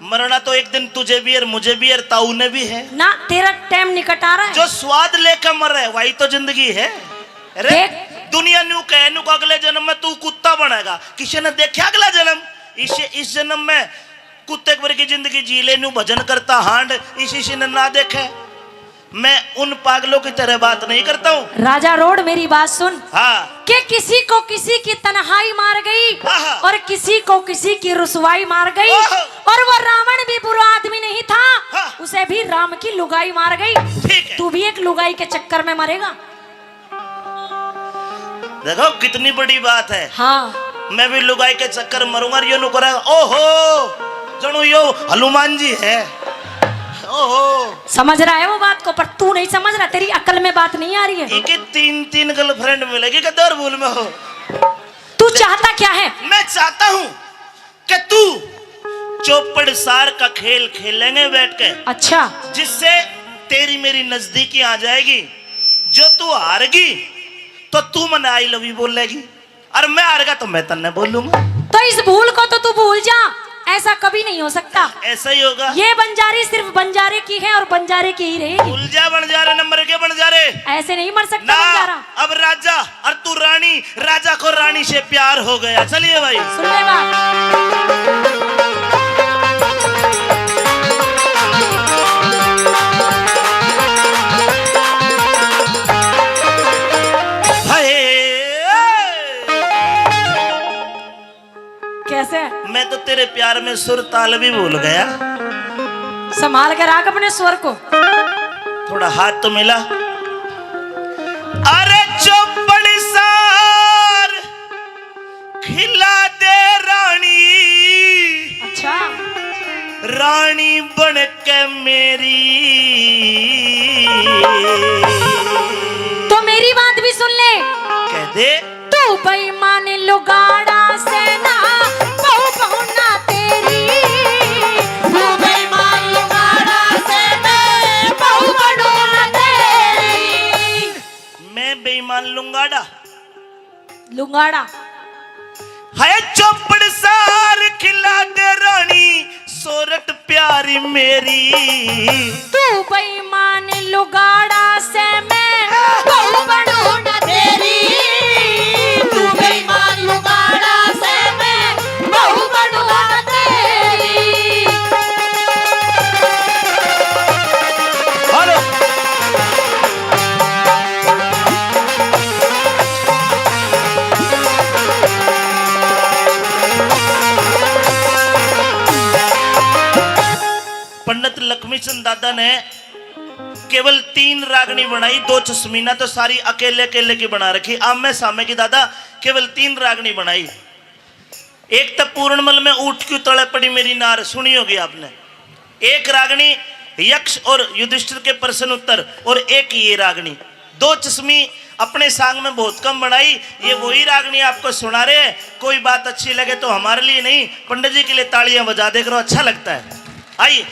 मरना तो एक दिन तुझे भी और मुझे भी और ताऊ ने भी है। ना, तेरा टाइम निकट आ रहा है। जो स्वाद लेकर मर रहा है, वही तो जिंदगी है। अरे, देख। दुनिया न्यू कहे, न्यू को अगले जन्म में तू कुत्ता बनेगा। किसी ने देखा अगला जन्म? इस, इस जन्म में कुत्ते की जिंदगी जी ले, न्यू भजन करता हांड, इसी से न ना देखे। मैं उन पागलों की तरह बात नहीं करता हूँ। राजा रोड, मेरी बात सुन। हाँ। कि किसी को किसी की तन्हाई मार गई आहा। और किसी को किसी की रुसवाई मार गई। ओहो। और वो रावण भी बुरा आदमी नहीं था, हाँ। उसे भी राम की लुगाई मार गई। ठीक है। तू भी एक लुगाई के चक्कर में मरेगा। देखो कितनी बड़ी बात है। हाँ। मैं भी लुगाई के चक्कर मरूंगा, यो नु करेगा, ओहो, जणु यो हनुमान जी है। ओहो। समझ रहा है वो बात को, पर तू नहीं समझ रहा, तेरी अकल में बात नहीं आ रही है। इनकी तीन तीन गर्लफ्रेंड मिलेगी, कदर भूल में हो। तू चाहता क्या है? मैं चाहता हूँ कि तू चौपड़ सार का खेल खेलेंगे बैठ के। अच्छा। जिससे तेरी मेरी नजदीकी आ जाएगी। जो तू हारगी तो तू मने आई लव यू बोलेगी, और मैं हारगा तो मैं तन्ने बोलूंगा। तो इस भूल को तो तू भूल जा, ऐसा कभी नहीं हो सकता। ऐसा ही होगा। ये बंजारी सिर्फ बंजारे की है और बंजारे की ही रहेगी। भूल जा बंजारे, नंबर के बंजारे। ऐसे नहीं मर सकता ना। बंजारा। अब राजा और तू रानी, राजा को रानी से प्यार हो गया। चलिए भाई। सुन ले बात। हाय। कैसे? मैं तो तेरे प्यार में सुर ताल भी भूल गया। संभाल के रख अपने स्वर को। थोड़ा हाथ तो मिला। अरे चौपड़ सार खिला दे रानी। अच्छा। रानी बन के मेरी। तो मेरी बात भी सुन ले। कह दे। तू बेईमान लुगाड़ा से ना, बहू बनूं ना तेरी। तू बेईमान लुगाड़ा से मैं, बहू बनूं ना तेरी। मैं बेईमान लुंगाड़ा। लुंगाड़ा। है चौपड़ सार खिला दे रानी, सोरठ प्यारी मेरी। तू बेईमान लुगाड़ा से मैं बहू बनूं ना तेरी। तू बेईमान लुगाड़ा से मैं बहू बनूं ना तेरी। हेलो। पंडित लक्ष्मी चंद दादा ने केवल तीन रागनी बनाई, दो चश्मीना तो सारी अकेले अकेले की बना रखी। आमे सामे की दादा केवल तीन रागनी बनाई। एक तो पूरणमल में ऊँट क्यों तले पड़ी मेरी नार, सुनी होगी आपने। एक रागनी यक्ष और युधिष्ठिर के प्रश्न उत्तर, और एक ये रागनी। दो चश्मी अपने सांग में बहुत कम बनाई। ये वही रागनी आपको सुना रहे हैं। कोई बात अच्छी लगे तो हमारे लिए नहीं, पंडित जी के लिए तालियां बजा दे करो, अच्छा लगता है। आइए।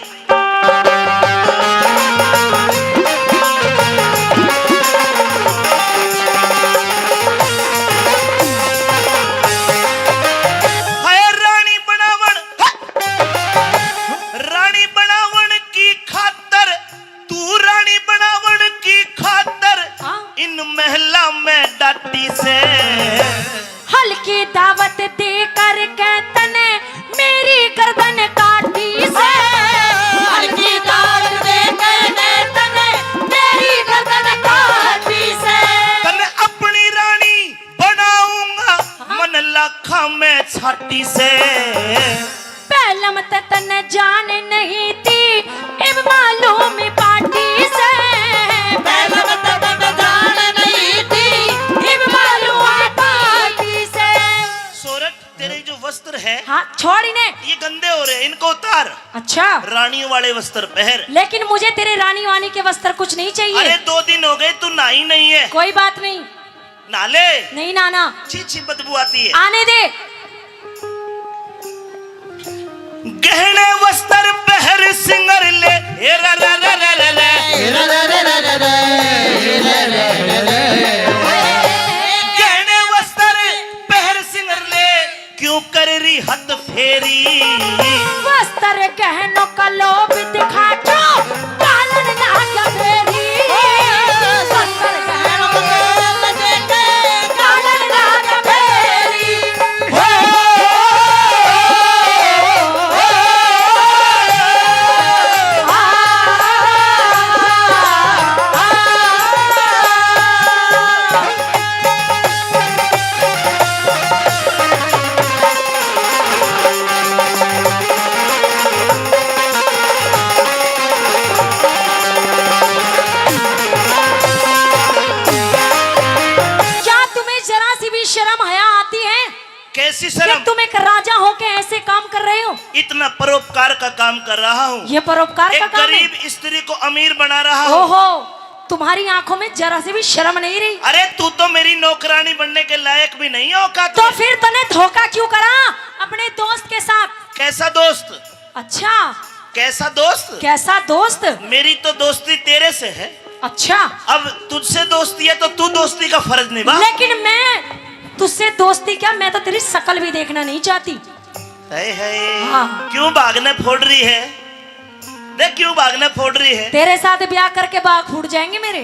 गर्दन काटी से। हल्की दावत दे के मैं तने मेरी गर्दन काटी से। तने अपनी रानी बनाऊंगा मन लाखा में छाटी से। पहलम त तन्ने जान नहीं थी, इब मालूम पाटी से। पहलम त तन्ने जान नहीं थी, इब मालूम पाटी से। सोरठ, तेरे जो वस्त्र है, हाँ, छोड़ इन्हें। ये गंदे हो रहे हैं, इनको उतार। अच्छा। रानियों वाले वस्त्र पहन। लेकिन मुझे तेरे रानी वानी के वस्त्र कुछ नहीं चाहिए। अरे, दो दिन हो गए, तू नहाई नहीं है। कोई बात नहीं। नहा ले। नहीं नहाना। छी, छी, बदबू आती है। आने दे। गहने वस्त्र पहर सिंगर ले, ए रा रा रा रा रा रा। गहने वस्त्र पहर सिंगर ले, क्यों कर रही हद फेरी। वस्त्र गहनों का लोभ दिखा जो, पालन ना क्या फेरी। वस्त्र गहनों का लोभ दिखा, पालन ना क्या फेरी। क्या तुम्हें जरा सी भी शर्म हया आती है? कैसी कि शर्म? तुम एक राजा होके ऐसे काम कर रहे हो? इतना परोपकार का काम कर रहा हूँ। ये परोपकार का काम है? गरीब स्त्री को अमीर बना रहा हूँ। ओहो, तुम्हारी आंखों में जरा सी भी शर्म नहीं रही। अरे, तू तो मेरी नौकरानी बनने के लायक भी नहीं है, औकात तो में। फिर तने धोखा क्यों करा अपने दोस्त के साथ? कैसा दोस्त? अच्छा। कैसा दोस्त? कैसा दोस्त? मेरी तो दोस्ती तेरे से है। अच्छा। अब तुझसे दोस्ती है तो तू दोस्ती का फर्ज निभा। लेकिन मैं तुझसे दोस्ती क्या, मैं तो तेरी शकल भी देखना नहीं चाहती। हाय, हाय। हाँ। क्यों भागने फोड़ रही है? देख, क्यों भागने फोड़ रही है? तेरे साथ ब्याह करके भाग फूट जाएंगे मेरे।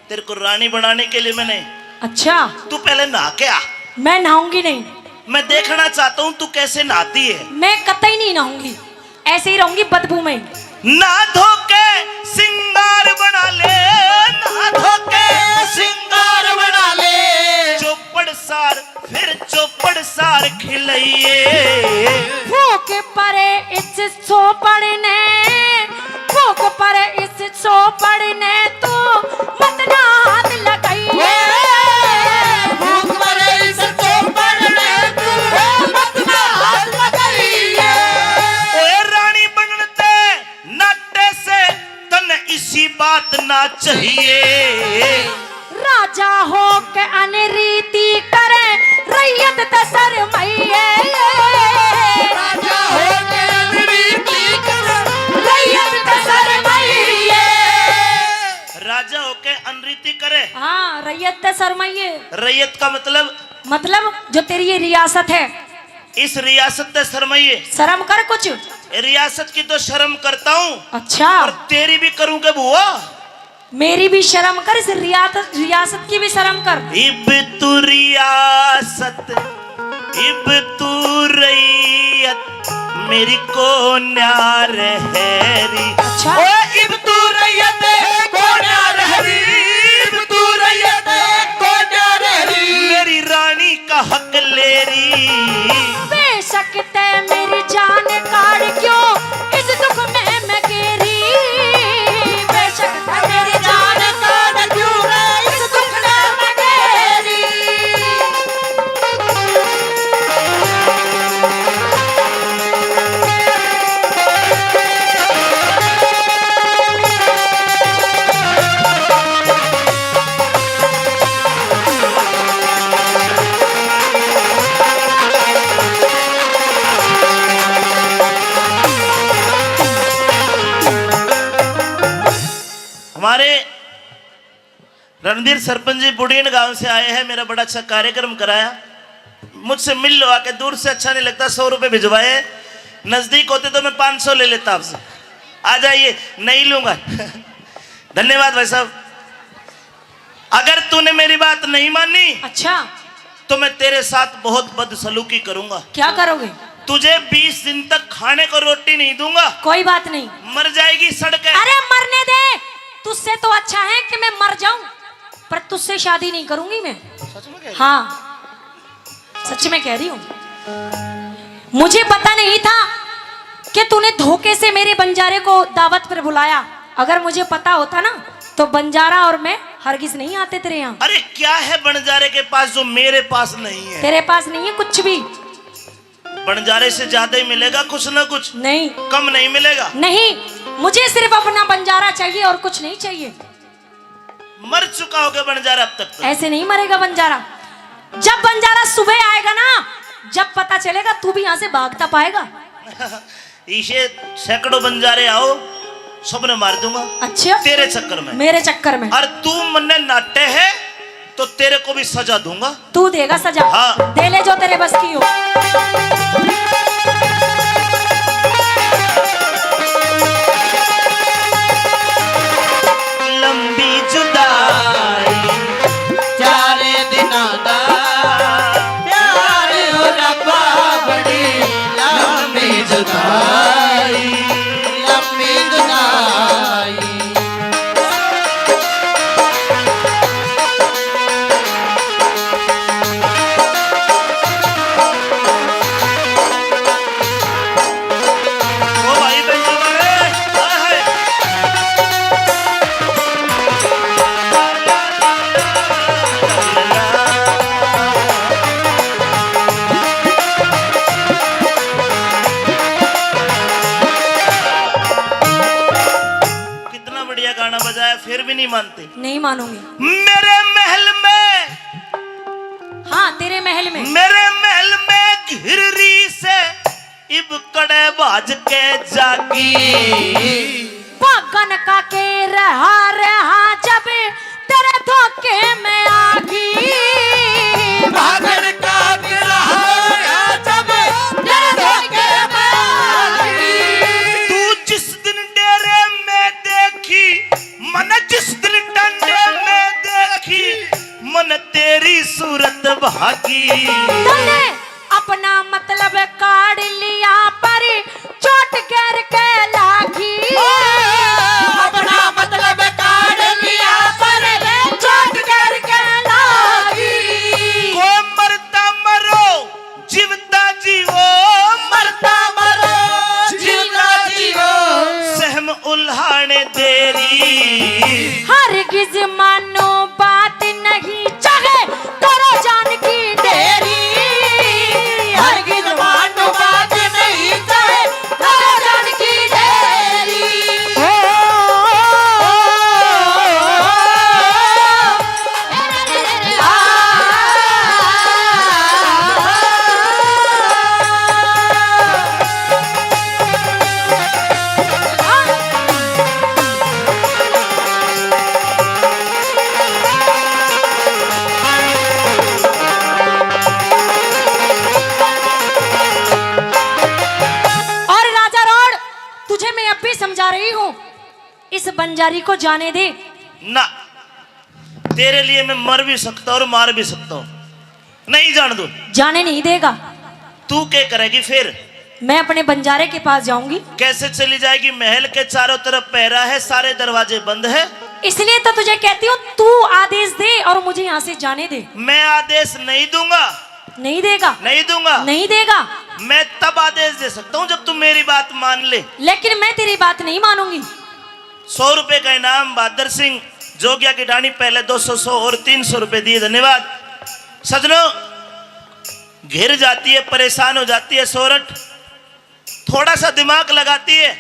तेरे को रानी बनाने के लिए मैंने। अच्छा। तू पहले नहा के आ। मैं नहाऊंगी नहीं। मैं देखना चाहता हूँ तू कैसे नहाती है। मैं कतई नहीं नहाऊंगी, ऐसे ही रहूंगी बदबू में। नहा धो के सिंगार बना ले, नहा धो के सिंगार बना ले। चौपड़ सार, फिर चौपड़ सार खिलइए। फूक परे इस चौपड़ ने, फूक परे इस चौपड़ ने तू मत ना हाथ लगाइए। फूक परे इस चौपड़ ने तू मत ना हाथ लगाइए। ओए रानी बनन ते नाटे से तन इसी बात ना चाहिए। राजा होके अनरीति करे, रैयत त शरमाइए। राजा होके अनरीति करे, रैयत त शरमाइए। राजा होके अनरीति करे। हाँ, रैयत त शरमाइए। रैयत का मतलब? मतलब जो तेरी ये रियासत है। इस रियासत ते शरमाइए। शर्म कर कुछ। रियासत की तो शर्म करता हूँ। अच्छा। पर तेरी भी करूँ के बुआ? मेरी भी शर्म कर, इस रियात-, रियासत की भी शर्म कर। इब तू रियासत, इब तू रैयत, मेरी को न्यार हैरी। अच्छा। ओ इब तू रैयत, को न्यार हैरी, इब तू रैयत, को न्यार हैरी। मेरी रानी का हक ले री। बेशक तै मेरी जान काढ़ क्यों इस दुख में मैं गेरी। बेशक तै मेरी जान काढ़ क्यों इस दुख में मैं गेरी। हमारे रणधीर सरपंच जी बुढ़ीन गांव से आए हैं, मेरा बड़ा अच्छा कार्यक्रम कराया। मुझसे मिल लो आके, दूर से अच्छा नहीं लगता, सौ रुपए भिजवाए, नजदीक होते तो मैं पाँच सौ ले लेता आपसे। आ जाइए, नहीं लूंगा। धन्यवाद भाई साहब। अगर तूने मेरी बात नहीं मानी, अच्छा। तो मैं तेरे साथ बहुत बदसलूकी करूंगा। क्या करोगे? तुझे बीस दिन तक खाने को रोटी नहीं दूंगा। कोई बात नहीं। मर जाएगी सड़ के। अरे मरने दे, तुझसे तो अच्छा है कि मैं मर जाऊं, पर तुझसे शादी नहीं करूंगी मैं। सच में कह रही? हाँ, सच में कह रही हूँ। मुझे पता नहीं था कि तूने धोखे से मेरे बंजारे को दावत पर बुलाया। अगर मुझे पता होता ना, तो बंजारा और मैं हरगिज नहीं आते तेरे यहाँ। अरे, क्या है बंजारे के पास जो मेरे पास नहीं है? तेरे पास नहीं है कुछ भी। बंजारे से ज्यादा ही मिलेगा कुछ ना कुछ। नहीं। कम नहीं मिलेगा। नहीं, मुझे सिर्फ अपना बंजारा चाहिए और कुछ नहीं चाहिए। मर चुका होगा बंजारा अब तक तो। ऐसे नहीं मरेगा बंजारा। जब बंजारा सुबह आएगा ना, जब पता चलेगा, तू भी यहाँ से भागता पाएगा। इसे सैकड़ों बंजारे आओ, सबने मार दूंगा। अच्छा? तेरे चक्कर में। मेरे चक्कर में। और तू मन्ने नाटे है, तो तेरे को भी सजा दूंगा। तू देगा सजा। हाँ। दे ले जो तेरे बस की हो। लंबी जुदाई चार दिना दा प्यार, ओ रब्बा, बड़ी लंबी जुदाई, लंबी जुदाई। ओ भाई, बंजू वाले, हाय, हाय। कितना बढ़िया गाना बजाया, फिर भी नहीं मानते। नहीं मानूंगी। मेरे महल में, हाँ, तेरे महल में। मेरे महल में घिररी से इब कड़े भाज के जागी। भागन का के रहा, रहा जब तेरे धोखे में आगी। भागन का के रहा, रहा जब तेरे धोखे में आगी। तू जिस दिन डेरे में देखी, मन जिस दिन डंडे में देखी, मन तेरी सूरत भागी। तन्ने अपना मतलब काढ़ लिया, पर चोट करके लागी। ओ, अपना मतलब काढ़ लिया, पर चोट करके लागी। को मरता मरो, जीवता जीवो, मरता मरो, जीवता जीवो, सहम उल्हाने देरी। हरगिज मानो बात नहीं, चाहे करो जान की देरी। हरगिज मानो बात नहीं, चाहे करो जान की देरी। ओ, ओ, ओ, ओ, ओ, और राजा रोड, तुझे मैं अब भी समझा रही हूँ, इस बंजारी को जाने दे। ना, तेरे लिए मैं मर भी सकता हूँ और मार भी सकता हूँ। नहीं जान दूँ। जाने नहीं देगा। तू क्या करेगी फिर? मैं अपने बंजारे के पास जाऊंगी। कैसे चली जाएगी? महल के चारों तरफ पहरा है, सारे दरवाजे बंद है। इसलिए तो तुझे कहती हूँ, तू आदेश दे और मुझे यहाँ से जाने दे। मैं आदेश नहीं दूंगा। नहीं देगा। नहीं दूंगा। नहीं देगा। मैं तब आदेश दे सकता हूँ जब तू मेरी बात मान ले। लेकिन मैं तेरी बात नहीं मानूंगी। सौ रुपए का इनाम, बहादुर सिंह जोगिया की डाणी, पहले दो सौ, सौ और तीन सौ रुपए दिए। धन्यवाद। सजनों, घिर जाती है, परेशान हो जाती है सोरठ, थोड़ा सा दिमाग लगाती है,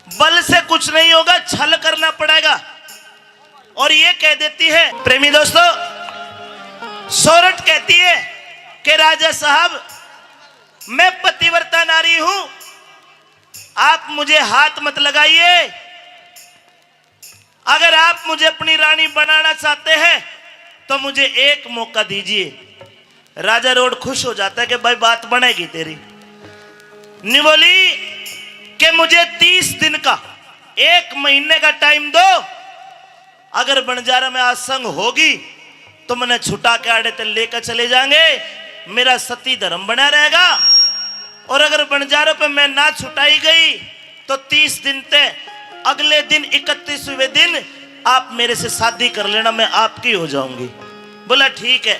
बल से कुछ नहीं होगा, छल करना पड़ेगा। और ये कह देती है, प्रेमी दोस्तों, सोरठ कहती है कि राजा साहब, मैं पतिव्रता नारी हूं, आप मुझे हाथ मत लगाइए। अगर आप मुझे अपनी रानी बनाना चाहते हैं तो मुझे एक मौका दीजिए। राजा रोड खुश हो जाता है कि भाई, बात बनेगी तेरी। निवोली कि मुझे तीस दिन का, एक महीने का टाइम दो, अगर बंजारा में आज संग होगी तो मन्ने छुटा के आड़े ते लेकर चले जाएंगे। मेरा सती धर्म बना रहेगा, और अगर बंजारों पे मैं ना छुटाई गई तो तीस दिन ते अगले दिन इकतीसवें दिन आप मेरे से शादी कर लेना, मैं आपकी हो जाऊंगी। बोला, ठीक है,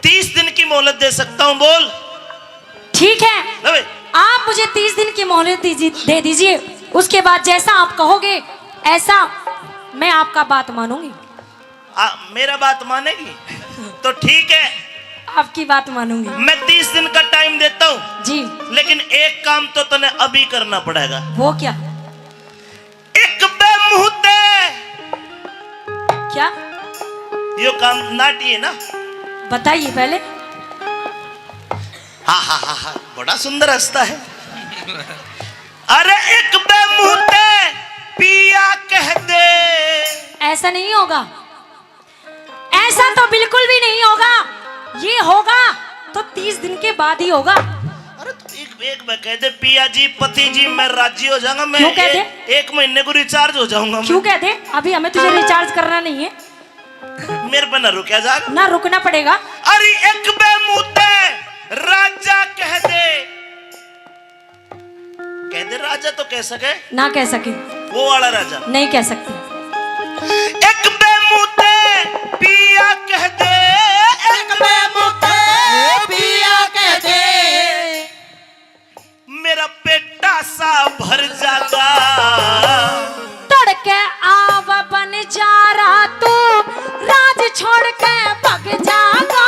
तीस दिन की मोहलत दे सकता हूं। बोल। ठीक है, ले बे। आप मुझे तीस दिन की मोहलत दीजिए, दे दीजिए। उसके बाद जैसा आप कहोगे, ऐसा मैं आपका बात मानूंगी। आ, मेरा बात मानेगी तो ठीक है। आपकी बात मानूंगी। मैं तीस दिन का टाइम देता हूँ जी। लेकिन एक काम तो तने अभी करना पड़ेगा। वो क्या? एक बे मुंह ते। क्या? यो काम नाटी है ना? बताइए पहले। हा हा हा हा, बड़ा सुंदर हंसता है। अरे एक बे मुंह ते पिया कह दे। ऐसा नहीं होगा, ऐसा तो बिल्कुल भी नहीं होगा। ये होगा तो तीस दिन के बाद ही होगा। अरे तो एक, एक बे कह दे, पिया जी, पति जी, मैं राजी हो जाऊंगा, मैं क्यों कह ए-, दे? एक महीने को रिचार्ज हो जाऊंगा मैं। क्यों कह दे? अभी हमें तुझे रिचार्ज करना नहीं है। मेरे पे ना रुका जा। ना रुकना पड़ेगा। अरे एक बे मुंह ते राजा कह दे। कह दे राजा तो कह सके। ना कह सके। वो वाला राजा। नहीं कह सकते। एक बे मुंह ते पिया कह दे। एक बे मुंह ते पिया कह दे। मेरा पेटा सा भर जागा। तड़के आव बंजारा तू, राज छोड़ के भग जागा।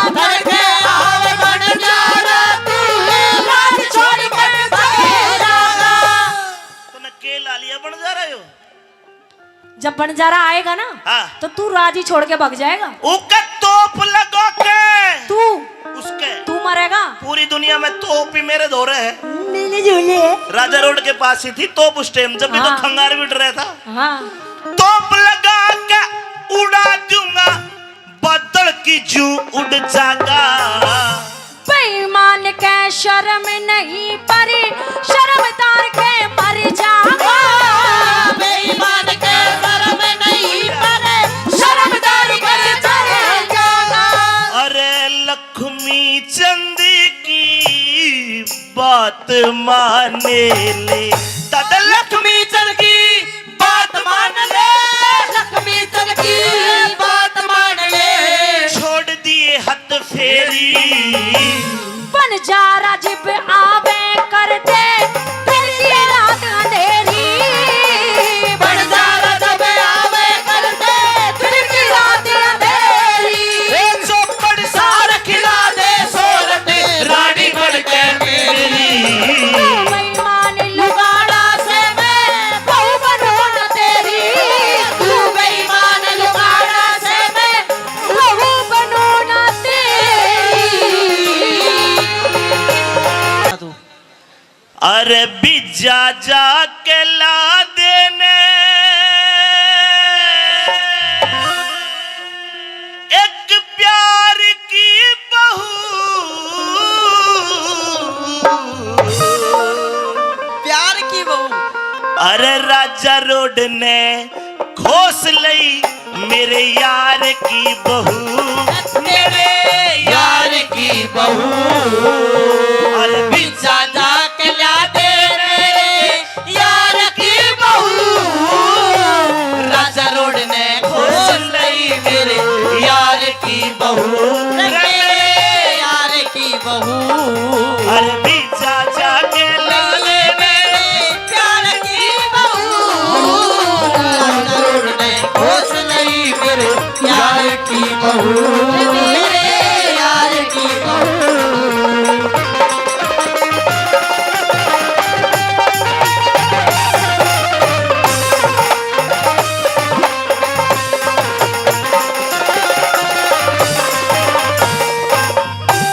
तड़के आव बंजारा तू, राज छोड़ के भग जागा। तूने के ला लिया बंजारा यो? जब बंजारा आएगा ना, हाँ। तो तू राज ही छोड़ के भग जाएगा। उके तोप लगा के। तू। उसके। तू मरेगा। पूरी दुनिया में तोप ही मेरे धोरे है। मेरे झोले है। राजा रोड के पास ही थी तोप उस टाइम, जब भी तो हाँ। खंगार भी डर रहा था। हाँ। तोप लगा के उड़ा दूंगा, बादल की जू उड़ जागा। बेईमान के शर्म नहीं पर शर्मदार के मर जागा। बेईमान के शर्म नहीं पर शर्मदार के मर जागा। अरे लक्ष्मी चंद की बात माने ले, दादा लक्ष्मी चंद की बात मान ले। लक्ष्मी चंद की बात मान ले। छोड़ दिए हाथ फेरी। बंजारा जब आवे कर दे दिन की रात अंधेरी। बंजारा जब आवे कर दे दिन की रात अंधेरी। ए चौपड़ सार खिला दे सोरठ रानी बन के मेरी। तू बेईमान लुगाड़ा से मैं बहू बनूं ना तेरी। तू बेईमान लुगाड़ा से मैं बहू बनूं ना तेरी। अरे बीजा जाके ला देने एक प्यार की बहू। प्यार की बहू। अरे राजा रोड ने खोस लई मेरे यार की बहू। मेरे यार की बहू। अरे बीजा जाके ला दे मेरे यार की बहू। राजा रोड ने खोस लई मेरे यार की बहू। मेरे यार की बहू। अरे बीजा जाके ला ले मेरे प्यार की बहू। राजा रोड ने खोस लई मेरे यार की बहू। मेरे यार की बहू।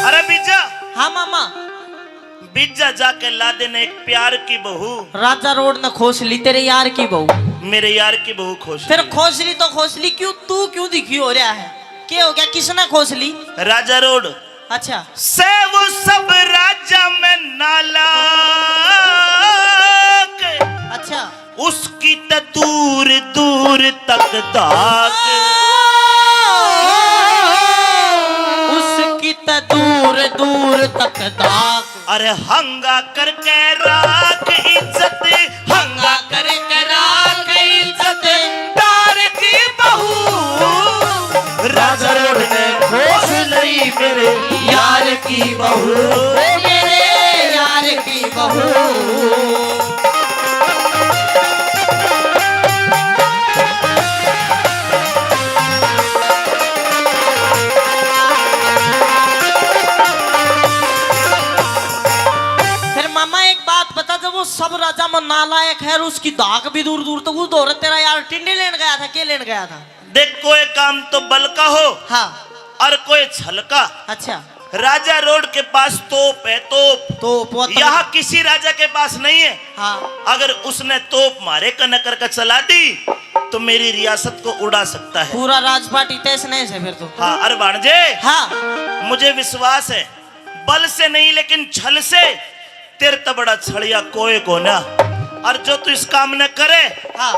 अरे बीजा। हाँ मामा। बीजा जाके ला देने एक प्यार की बहू। राजा रोड ने खोस ली तेरे यार की बहू। मेरे यार की बहू खोस फिर ली। खोस ली तो खोस ली, क्यों तू क्यों दुखी हो रहा है? के हो गया, किसने खोस ली? राजा रोड। अच्छा। से वो सब राजा में नालायक। अच्छा। उसकी त दूर दूर तक धाक। उसकी त दूर दाग। अरे हंगा करके राख इज्जत, हंगा करके राख इज्जत, दार की बहू। राजा रोड ने खोस लई मेरे यार की बहू, मेरे यार की बहू। फिर मामा, एक बात बता, जब वो सब राजा में नालायक है और उसकी धाक भी दूर दूर तक, उस दौर तेरा यार टिंडे लेन गया था, के लेन गया था? देख, कोई काम तो बल का हो, हाँ। और कोई छल का। अच्छा। राजा रोड के पास तोप है, तोप। तोप, वो तो यहाँ किसी राजा के पास नहीं है। हाँ। अगर उसने तोप मारे कने करके चला दी, तो मेरी रियासत को उड़ा सकता है। पूरा राजपाट ही तहस नहस है फिर तो। हाँ, अरे भाणजे, हाँ। मुझे विश्वास है, बल से नहीं, लेकिन छल से तेरे तै बड़ा छलिया कोई कोना। और जो तू इस काम न करे, हाँ।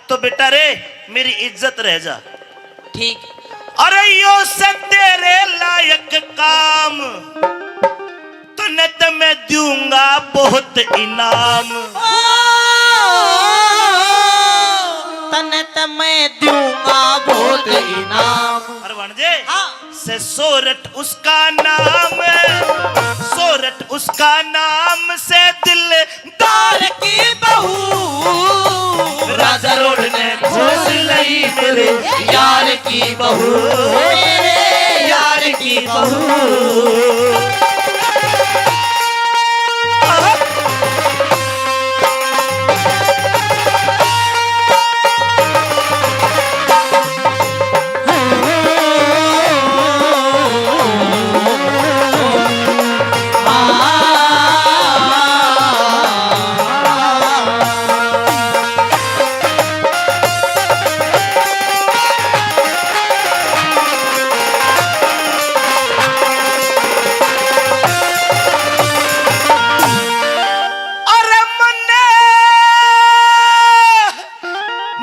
तो बेटा रे, मेरी इज्जत रह जा। ठीक। अरे यो से तेरे लायक काम, तन्ने ते मैं दूंगा बहुत इनाम। ओ, तन्ने ते मैं दूंगा बहुत इनाम। अरे भाणजे, हाँ। से सोरठ उसका नाम, सोरठ उसका नाम से दिलदार की बहू। राजा रोड ने खोस लई मेरे यार की बहू, मेरे यार की बहू। अरे मन्ने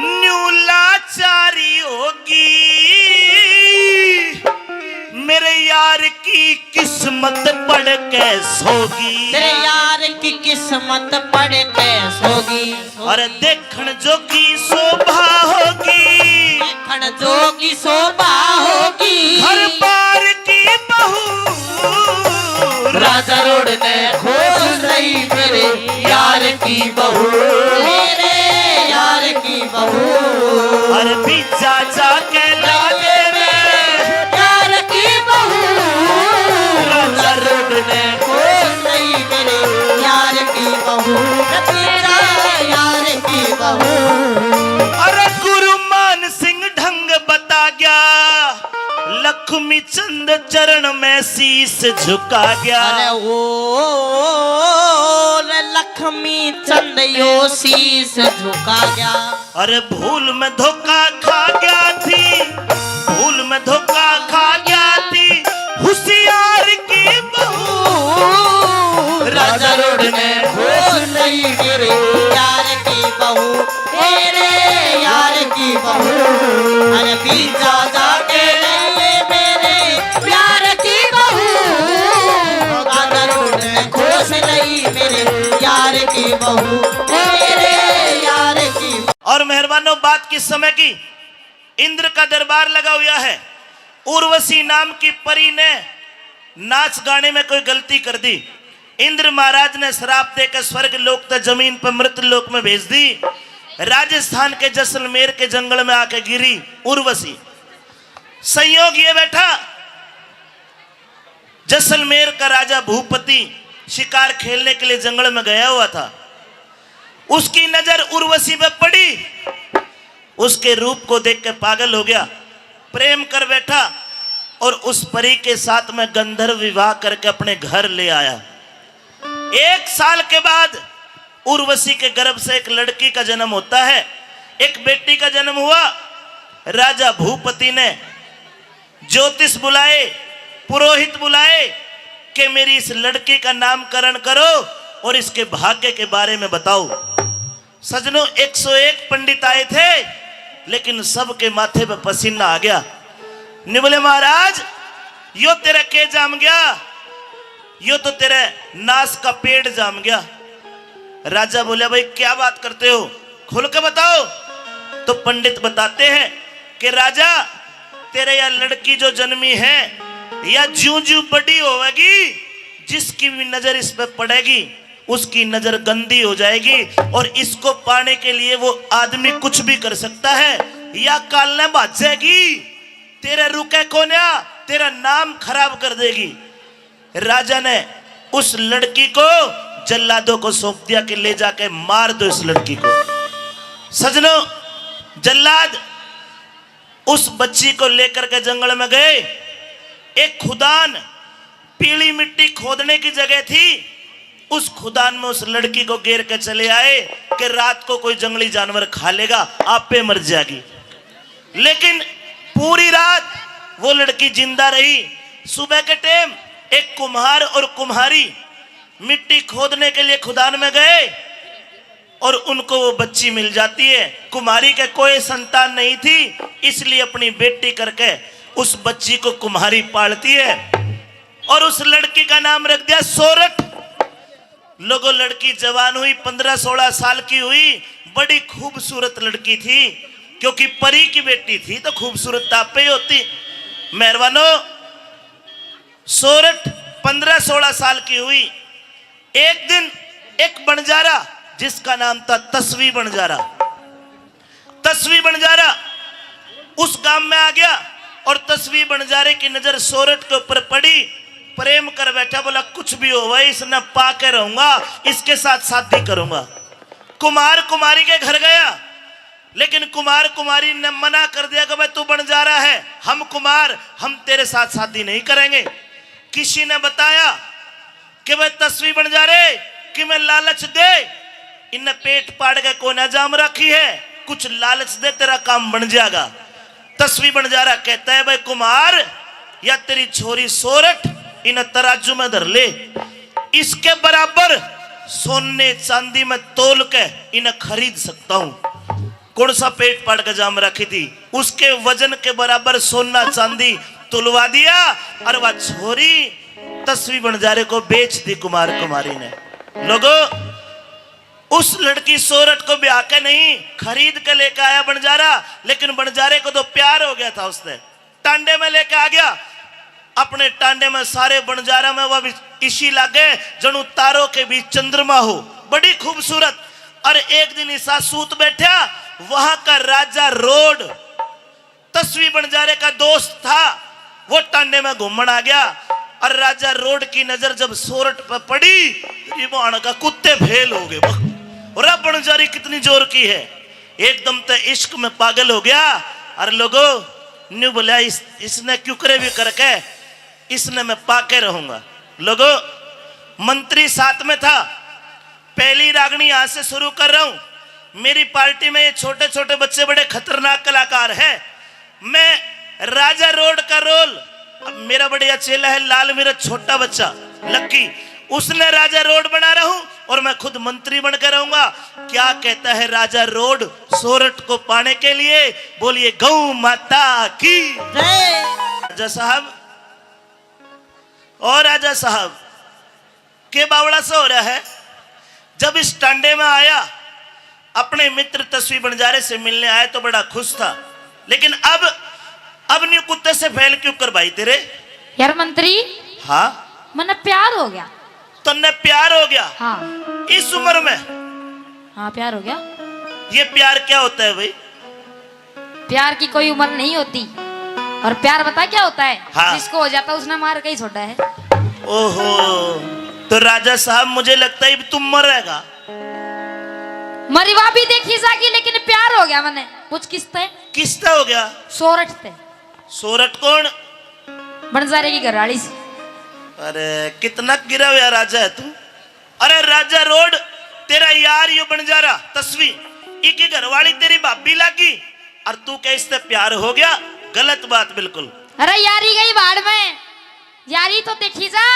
न्यू लाचारी होगी, मेरे यार की किस्मत पड़ के सोगी। तेरे यार की किस्मत पड़ के सोगी। अरे देखण जोगी शोभा होगी, देखण जोगी शोभा होगी। घर बार की बहू। राजा रोड ने खोस लई मेरे यार की बहू, मेरे यार की बहू। अरे पीछा जाके ला ले रे यार की बहू। राजा रोड ने खोस लई मेरे यार की बहू, पीछा यार की बहू। अरे गुरु मान सिंह ढंग बता गया, लक्ष्मी चंद चरण में शीश झुका गया। अरे ओ रे लक्ष्मी चंद यो शीश झुका गया। अरे भूल में धोखा खा गया थी, भूल में धोखा खा गया थी होशियार की बहू। राजा रोड ने खोस लई मेरे यार की बहू, मेरे यार की बहू। अरे पीछा जाके ले मेरे प्यार की बहू। राजा रोड ने खोस लई मेरे यार की बहू, मेरे यार की। और मेहरबानों, बात किस समय की, इंद्र का दरबार लगा हुआ है। उर्वशी नाम की परी ने नाच गाने में कोई गलती कर दी। इंद्र महाराज ने श्राप देकर स्वर्ग लोक तक जमीन पर मृत लोक में भेज दी। राजस्थान के जैसलमेर के जंगल में आके गिरी उर्वशी। संयोग ये बैठा, जैसलमेर का राजा भूपति शिकार खेलने के लिए जंगल में गया हुआ था। उसकी नजर उर्वशी पे पड़ी। उसके रूप को देख के पागल हो गया, प्रेम कर बैठा और उस परी के साथ में गंधर्व विवाह करके अपने घर ले आया। एक साल के बाद उर्वशी के गर्भ से एक लड़की का जन्म होता है, एक बेटी का जन्म हुआ। राजा भूपति ने ज्योतिष बुलाए, पुरोहित बुलाए कि मेरी इस लड़की का नामकरण करो और इसके भाग्य के बारे में बताओ। सजनों, एक सौ एक पंडित आए थे, लेकिन सबके माथे पे पसीना आ गया। न्यू बोले, महाराज, यो तेरा के जाम गया? यो तो तेरे नाश का पेड़ जाम गया। राजा बोला, भाई क्या बात करते हो, खुल के बताओ। तो पंडित बताते हैं कि राजा, तेरे या लड़की जो जन्मी है, या ज्यूं ज्यूं बड़ी होवेगी, जिसकी भी नजर इस पे पड़ेगी, उसकी नजर गंदी हो जाएगी, और इसको पाने के लिए वो आदमी कुछ भी कर सकता है। या काल ने भाजेगी, तेरे रुके कोन्या, तेरा नाम खराब कर देगी। राजा ने उस लड़की को जल्लादों को सौंप दिया कि ले जाके मार दो इस लड़की को। सजनों, जल्लाद उस बच्ची को लेकर के जंगल में गए। एक खुदान, पीली मिट्टी खोदने की जगह थी, उस खुदान में उस लड़की को गेर के चले आए कि रात को कोई जंगली जानवर खा लेगा, आपे मर जाएगी। लेकिन पूरी रात वो लड़की जिंदा रही। सुबह के टाइम एक कुम्हार और कुम्हारी मिट्टी खोदने के लिए खुदान में गए और उनको वो बच्ची मिल जाती है। कुम्हारी के कोई संतान नहीं थी, इसलिए अपनी बेटी करके उस बच्ची को कुम्हारी पालती है और उस लड़की का नाम रख दिया सोरठ। लोगों, लड़की जवान हुई, पन्द्रह सोलह साल की हुई, बड़ी खूबसूरत लड़की थी, क्योंकि परी की बेटी थी तो खूबसूरत तो आपे ही होती। मेहरबानो, सोरठ पन्द्रह सोलह साल की हुई। एक दिन एक बंजारा, जिसका नाम था तसवी बंजारा, तसवी बंजारा उस गांव में आ गया और तसवी बंजारे की नजर सोरठ के ऊपर पड़ी। प्रेम कर बैठा, बोला, कुछ भी हो भाई, इसने पा के रहूंगा, इसके साथ शादी करूंगा। कुमार कुमारी के घर गया, लेकिन कुमार कुमारी ने मना कर दिया कि भाई, तू बंजारा है, हम कुमार, हम तेरे साथ शादी नहीं करेंगे। किसी ने बताया कि भाई, तसवी बंजारे, कि मैं लालच दे, इन्हें पेट पाड़ के कोना जाम रखी है, कुछ लालच दे, तेरा काम बन जाएगा। तसवी बंजारा कहता है, भाई कुमार, या तेरी छोरी सोरठ, इन्हें तराजू में धर ले, इसके बराबर सोने चांदी में तोल के इन्हें खरीद सकता हूं। कौन सा पेट पाड़ के जाम रखी थी, उसके वजन के बराबर सोना चांदी तुलवा दिया और वह छोरी तसवी बंजारे को बेच दी कुमार कुमारी ने। लोगो, उस लड़की सोरठ को ब्याह के नहीं, खरीद के लेके आया बंजारा, लेकिन बंजारे को तो प्यार हो गया था उससे। टांडे में लेके आ गया। अपने टांडे में सारे बंजारा में वह भी इसी लागे, जणु तारों के बीच चंद्रमा हो, बड़ी खूबसूरत। और एक दिन ईसा सूत बैठा, वहां का राजा रोड तसवी बंजारे का दोस्त था, वो टांडे में घूमण आ गया। और राजा रोड की नजर जब सोरठ पे पड़ी, रिबान का कुत्ते फेल हो गए। बक-, और अब बंजारी कितनी जोर की है, एकदम ते इश्क में पागल हो गया। और लोगो, न्यू बोला, इस, इसने क्यों करे भी करके, इसने मैं पाके रहूंगा। लोगो, मंत्री साथ में था। पहली रागनी आज से शुरू कर रहा हूं। मेरी पार्टी में ये छोटे छोटे बच्चे बड़े खतरनाक कलाकार हैं। मैं राजा रोड का रोल, अब मेरा बढ़िया चेला है लाल, मेरा छोटा बच्चा लक्की, उसने राजा रोड बना रहा हूं और मैं खुद मंत्री बनकर रहूंगा। क्या कहता है राजा रोड सोरठ को पाने के लिए? बोलिए, गौ माता की। जय। राजा साहब, और राजा साहब, के बावड़ा सा हो रहा है? जब इस टांडे में आया, अपने मित्र तस्वी बंजारे से मिलने आया तो बड़ा खुश था, लेकिन अब, अब न्यू कुत्ते से फैल क्यों कर भाई तेरे? यार मंत्री, हाँ? मन्ने प्यार हो गया। तन्ने प्यार हो गया? हाँ। इस उम्र में? हाँ, प्यार हो गया। ये प्यार क्या होता है भाई? प्यार की कोई उम्र नहीं होती। और प्यार बता क्या होता है? हाँ। जिसको हो जाता उसने मार के ही छोड़ा है। ओहो, तो राजा साहब, मुझे लगता है अब तुम मरेगा। मरीवा भी देखी जागी, लेकिन प्यार हो गया मन्ने। पूछ किसते? किसते हो गया? सोरठ ते। सोरठ कौन? बंजारे की घरवाली से। अरे, कितना गिरा हुआ राजा है तू। अरे राजा रोड, तेरा यार यो बंजारा तस्वी, इकी घरवाली तेरी भाभी लागी, और तू कह इससे प्यार हो गया? गलत बात बिल्कुल। अरे यारी गई भाड़ में, यारी तो देखी जा,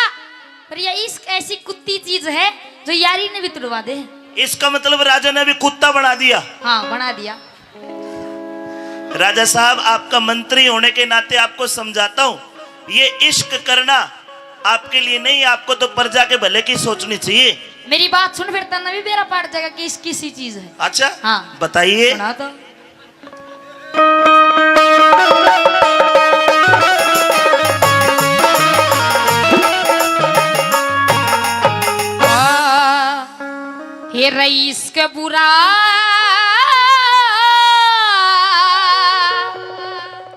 पर ये इश्क ऐसी कुत्ती चीज है जो यारी ने भी तुड़वा दे। इसका मतलब राजा ने भी कुत्ता बना दिया। हाँ, बना दिया। राजा साहब, आपका मंत्री होने के नाते आपको समझाता हूं, ये इश्क करना आपके लिए नहीं, आपको तो प्रजा के भले की सोचनी चाहिए। मेरी बात सुन, फिर तन्ने भी बेरा पाट जाएगा कि इसकी सी चीज है। अच्छा, हाँ। बताइए। सुना तो। हे रईस के बुरा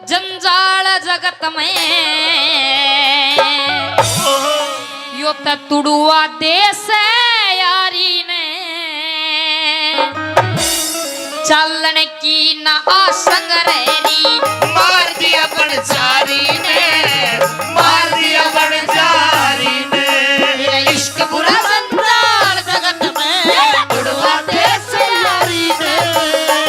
जंजाल जगत में, यो त तुड़ुआ देश है यारी ने। चालन की ना आसंग रैरी, मार दिया बणजारी ने, मार दिया बणजारी ने। इश्क बुरा जंजाल जगत में, तुड़ुआ देश यारी ने।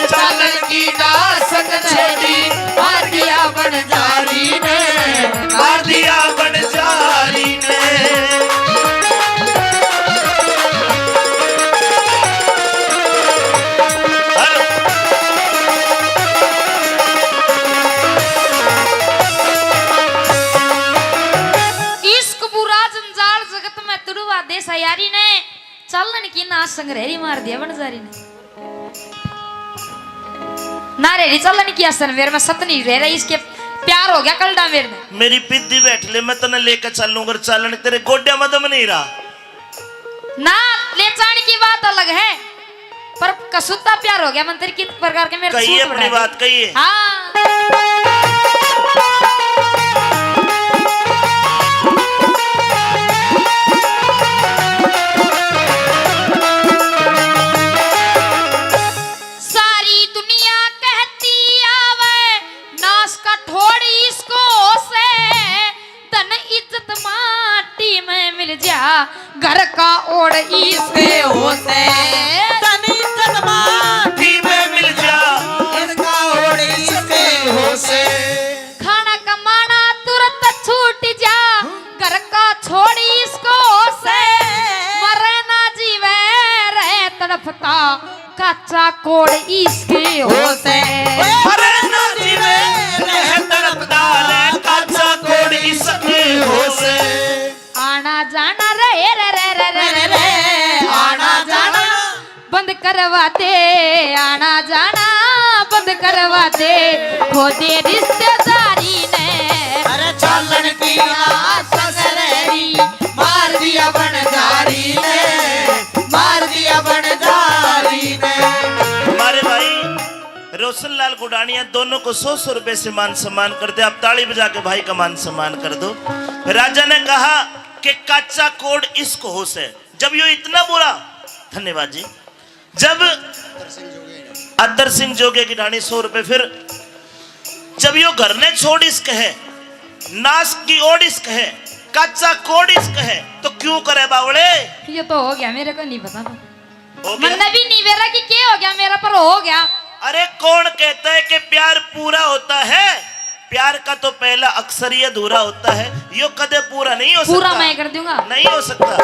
चालन की ना आसंग रैरी, मार दिया बणजारी ने, मार दिया बणजारी ने। इश्क बुरा जंजाल जगत में, तुड़ुआ देश यारी ने। चालन की ना आसंग रैरी, मार दिया बणजारी ने। ना रैरी चालन की आसंग, मेरे में सत नहीं रह रही, इसके प्यार हो गया कलडा मेरे में। मेरी पिद्दी बैठ ले, मैं तने लेके चलूं, अगर चालन तेरे गोड्या में दम नहीं रहा। ना, ले जाने की बात अलग है, पर कसूता प्यार हो गया, मन तेरी कित प्रकार के मेरे कहिए सूट अपनी बना दे। बात कहिए। हाँ। सारी दुनिया कहती आवे, नाश का ठोड़ इसको से, धन इज्जत माटी में मिल जा, घर का ओड़ इसके हो से। धन इज्जत माटी में मिल जा, घर का ओड़ इसके हो से। खाना कमाना तुरंत छूट जा, घर का छोड़ इसको से। मरे ना जीवे रहे तड़पता, काचा कोड़ इसके हो से। मरे ना जीवे रहे तड़पता, काचा कोड़ इसके हो से। आना जाना रे, रे, रे, रे, रे, रे, रे, आना जाना बंद करवा दे, आना जाना बंद करवा दे, खो दे रिश्तेदारी ने। अरे चालन की ना आसंग रैरी, मार दिया बणजारी ने, मार दिया बणजारी ने। हमारे भाई रोशनलाल गुडानिया दोनों को सौ सौ रुपए से मान सम्मान कर दे। आप ताली बजा के भाई का मान सम्मान कर दो। राजा ने कहा कि काचा कोड़ इसको हो से। जब यो इतना बुरा, धन्यवाद जी, जब अदर सिंह जोगे की ढाणी सौ रुपए, फिर जब यो घर ने छोड़ इसके है, नाश की ओड़ इसके है, काचा कोड़ इसके है, तो क्यों करे बावड़े? ये तो हो गया, मेरे को नहीं पता था। हो गया? मन्ने भी नहीं बेरा कि के हो गया मेरा, पर हो गया। अरे कौन कहता है कि प्यार पूरा होता है? प्यार का तो पहला अक्षर ही अधूरा होता है, यो कदे पूरा नहीं हो सकता। पूरा मैं कर दूंगा। नहीं हो सकता।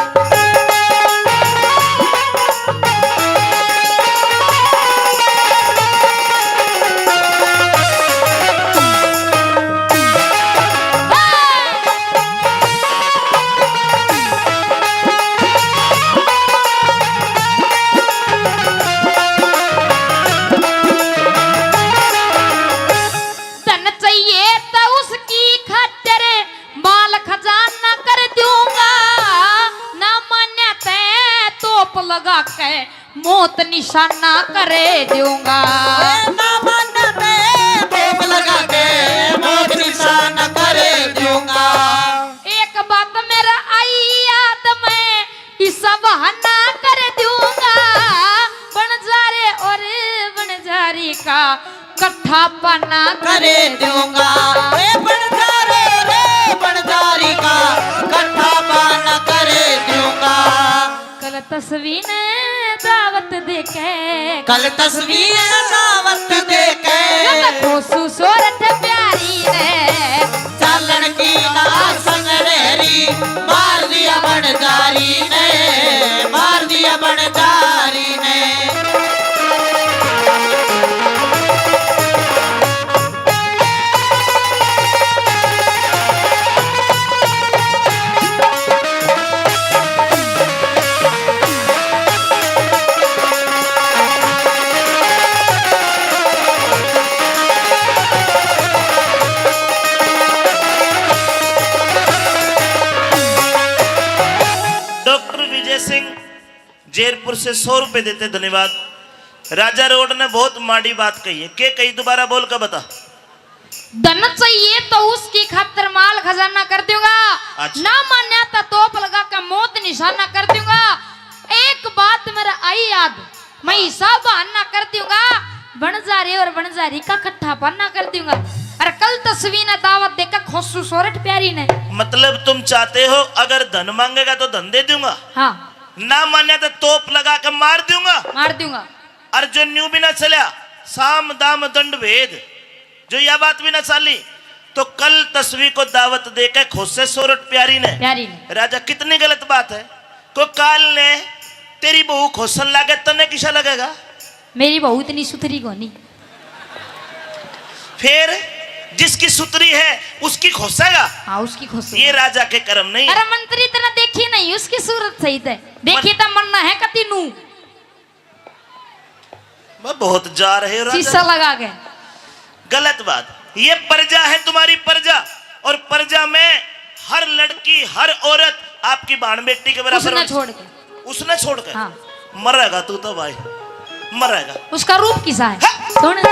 धन चाहिए तो उसकी खातिर माल खजाना कर दूंगा, ना मान्या तै तोप लगा के मौत निशाना कर दूंगा। ए, ना मान्या तै तोप लगा के मौत निशाना कर दूंगा। एक बात मेरा आई याद में, इसा बहाना कर दूंगा, बणजारे और बणजारी का कट्ठा पाना कर दूंगा। ए बणजारे रे बणजारी का कट्ठा पाना कर दूंगा। कल तस्वीर दावत देके, कल तस्वीर दावत देके, यो तो खोसू सोरठ प्यारी ने। चालन की ना संग रहरी, मार दिया बणजारी ने, मार दिया बणजारी ने। जैतपुर से सौ रुपए देते, धन्यवाद। राजा रोड ने बहुत माड़ी बात कही है। के कही, दोबारा बोल के बता। धन चाहिए तो उसकी खातर माल खजाना कर दूंगा। अच्छा। ना मान्या तो तोप लगा के मौत निशाना कर दूंगा। एक बात मेरा आई याद, मैं हाँ। हिसाब बहाना कर दूंगा। बन जा रे और बन जा री का कट्ठा पाना कर दूंगा। और कल तस्वीर ने दावत देकर खोसू सोरठ प्यारी ने। मतलब तुम चाहते हो अगर धन मांगेगा तो धन दे दूंगा? हाँ। ना मान्या तो तोप लगा के मार दूंगा। मार दूंगा। और जो न्यू भी ना चला, साम दाम दंड भेद, जो यह बात भी ना चाली, तो कल तस्वीर को दावत दे के खोसे सोरठ प्यारी ने। प्यारी ने। राजा, कितनी गलत बात है। को काल ने तेरी बहू खोसन लागे, तने किसा लगेगा? मेरी बहू इतनी सुथरी कोनी। फिर जिसकी सुथरी है उसकी खोसेगा? हाँ, उसकी खोसेगा। ये राजा के कर्म नहीं है। अरे मंत्री, इतना देखी नहीं उसकी सूरत सही थे। देखी तो मन्ना है कति नू। मैं बहुत जा रहे हो राजा। शीशा लगा के। गलत बात। ये प्रजा है तुम्हारी प्रजा, और प्रजा में हर लड़की, हर औरत आपकी भाण बेटी के बराबर उसने होनी छोड़ चाहिए। के। उसने छोड़ के? हाँ। मरेगा तू तो भाई, मरेगा। उसका रूप किसा है? हाँ। सुन।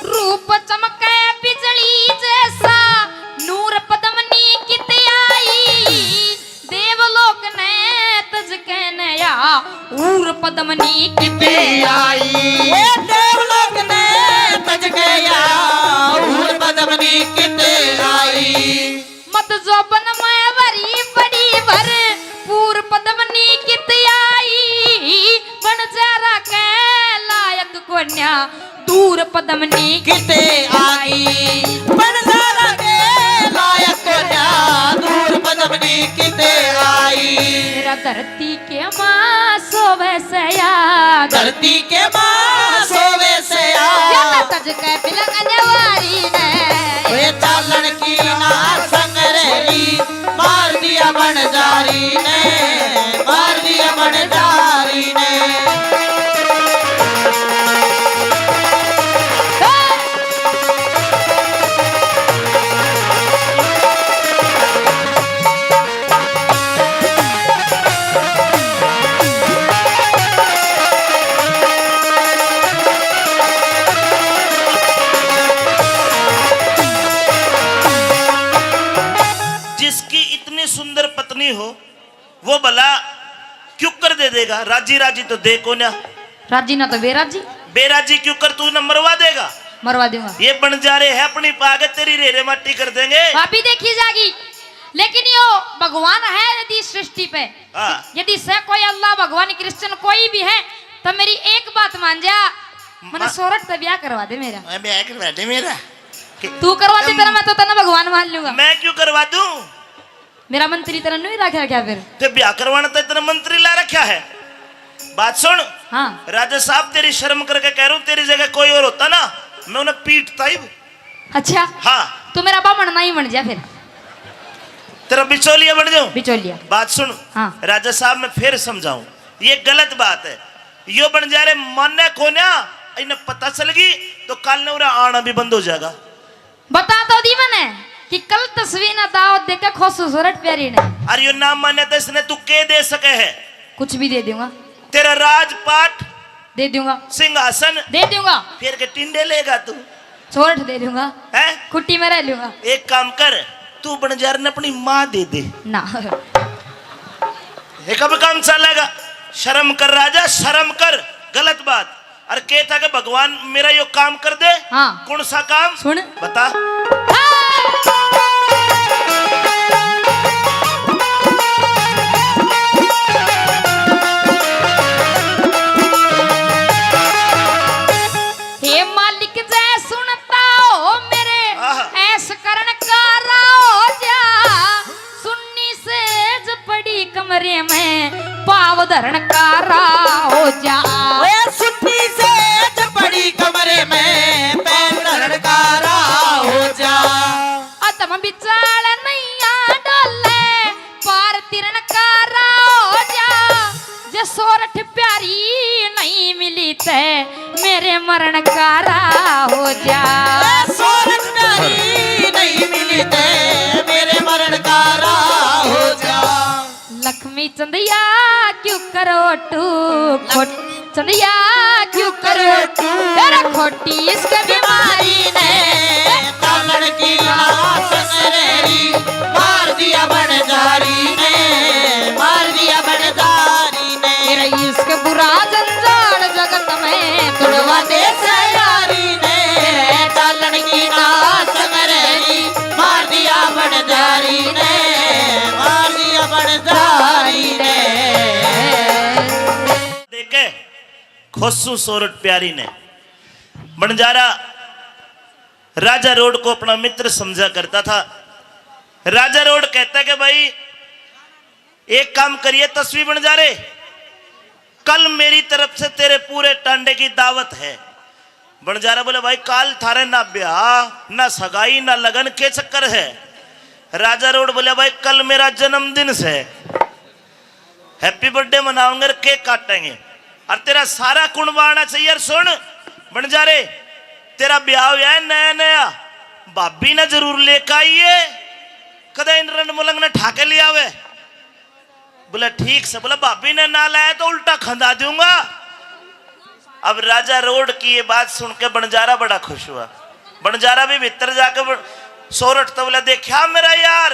रूप चमके बिजली जैसा, नूर पद्मनी कित आई। देवलोक ने तज के नया, हूर पद्मनी कित आई। ए देवलोक ने तज के या, हूर पद्मनी कित आई। मत जोबन में भरी बड़ी भर, पूर पद्मनी कित आई। बन जरा के लायक कोन्या, दूर पद्मनी किते आई। बन जरा के लायक कोन्या, दूर पद्मनी किते आई। मेरा धरती के माँ सोवे सया। धरती के माँ सोवे सया। या तो तज के बिलंग जवारी ने। ओए चालन की ना संग रही। मार दिया बंजारी ने, मार दिया बंजारी ने। जिसकी इतनी सुंदर पत्नी हो, वो भला क्यों कर दे देगा? राजी राजी तो दे कोन्या। राजी ना तो बेराजी। बेराजी क्यों कर, तू ना मरवा देगा? मरवा दूंगा। ये बंजारे है अपनी पागत, तेरी रेरे माटी कर देंगे। भाभी देखी जागी, लेकिन यो भगवान है यदि सृष्टि पे, हाँ। यदि से कोई अल्लाह भगवान क्रिश्चियन कोई भी है, तो मेरी एक बात मान जा, मने मा- सोरठ पे ब्याह करवा दे मेरा। मैं ब्याह करवा दे मेरा। तू करवा दे तेरा, मैं तो तना भगवान मान लूंगा। मैं क्यों करवा दूं? मेरा मंत्री तेरा नहीं रख रखा फिर? ते ब्याह करवाना तो इतना मंत्री ला रखा है। बात सुन। हाँ। राजा साहब, तेरी शर्म करके कह रहा हूँ, तेरी जगह कोई और होता ना, मैं उन्हें पीटता ही। अच्छा। हाँ। तू मेरा बामण नहीं बन जा फिर। तेरा बिचौलिया बन जाऊं? बिचौलिया। बात सुन। हाँ। राजा साहब, मैं फिर समझाऊं, ये गलत बात है। यो बंजारे माने कोन्या, इन्हें पता चल गई तो कल ने उरा आना भी बंद हो जाएगा। बता तो दी मैंने कि कल तस्वीर ना दावत देके खुश हो सोरठ प्यारी ने। अरे यो ना माने तो इसने तू के दे सके है? कुछ भी दे दूंगा। तेरा राजपाट दे दूंगा। सिंहासन दे दूंगा। फिर के टिंडे लेगा तू? सोरठ दे दूंगा। हैं? खुट्टी में रह लूंगा। एक काम कर, तू बंजारे ने अपनी माँ दे दे। ना। ये कब काम चलेगा? शर्म कर राजा, शर्म कर। गलत बात। और कहता कि भगवान मेरा यो काम कर दे। हाँ। कौन सा काम? सुन। बता। हे मालिक जय सुनता हो मेरे, आहा। ऐश करण का राजा। सुन्नी सेज पड़ी कमरे में, पाव धरण का राह हो जा। ओए सुन्नी सेज पड़ी कमरे में, पाव धरण का राह हो जा। अधम बिचाल नैया डोले, पार तिरण का राह हो जा। जे सोरठ प्यारी नहीं मिली ते, मेरे मरण का राह चंदिया क्यों करो टू खोट, चंदिया क्यों करो टू, तेरा खोटी इसके बीमारी ने। तालड़ की लाश मेरी मार दिया बंजारी ने, मार दिया बंजारी ने। तेरा इश्क बुरा जंजाल जगत में तुड़वा दे से यारी ने। तेरे तालड़ की लाश मेरी मार दिया बंजारी ने, मार दिया बंजारी ने। देखे खुशू सोरठ प्यारी ने। बंजारा राजा रोड को अपना मित्र समझा करता था। राजा रोड कहता कि भाई, एक काम करिए तस्वीर बंजारे, कल मेरी तरफ से तेरे पूरे टांडे की दावत है। बंजारा बोले, भाई, काल थारे ना ब्याह, ना सगाई, ना लगन, के चक्कर है? राजा रोड बोले, भाई, कल मेरा जन्मदिन से, हैप्पी बर्थडे मनाऊंगे और केक काटेंगे, और तेरा सारा कुणबा आना चाहिए। और सुन बंजारे, तेरा ब्याह हुआ है नया नया, भाभी ने जरूर लेकर आइए, कदे इन रण मलंग ने ठाके ले आवे। बोला, ठीक से। बोला, भाभी ने ना लाया तो उल्टा खंदा दूंगा। अब राजा रोड की ये बात सुन के बंजारा बड़ा खुश हुआ। बंजारा भी भीतर जाके ब-, सोरठ तो बोला, देखा मेरा यार,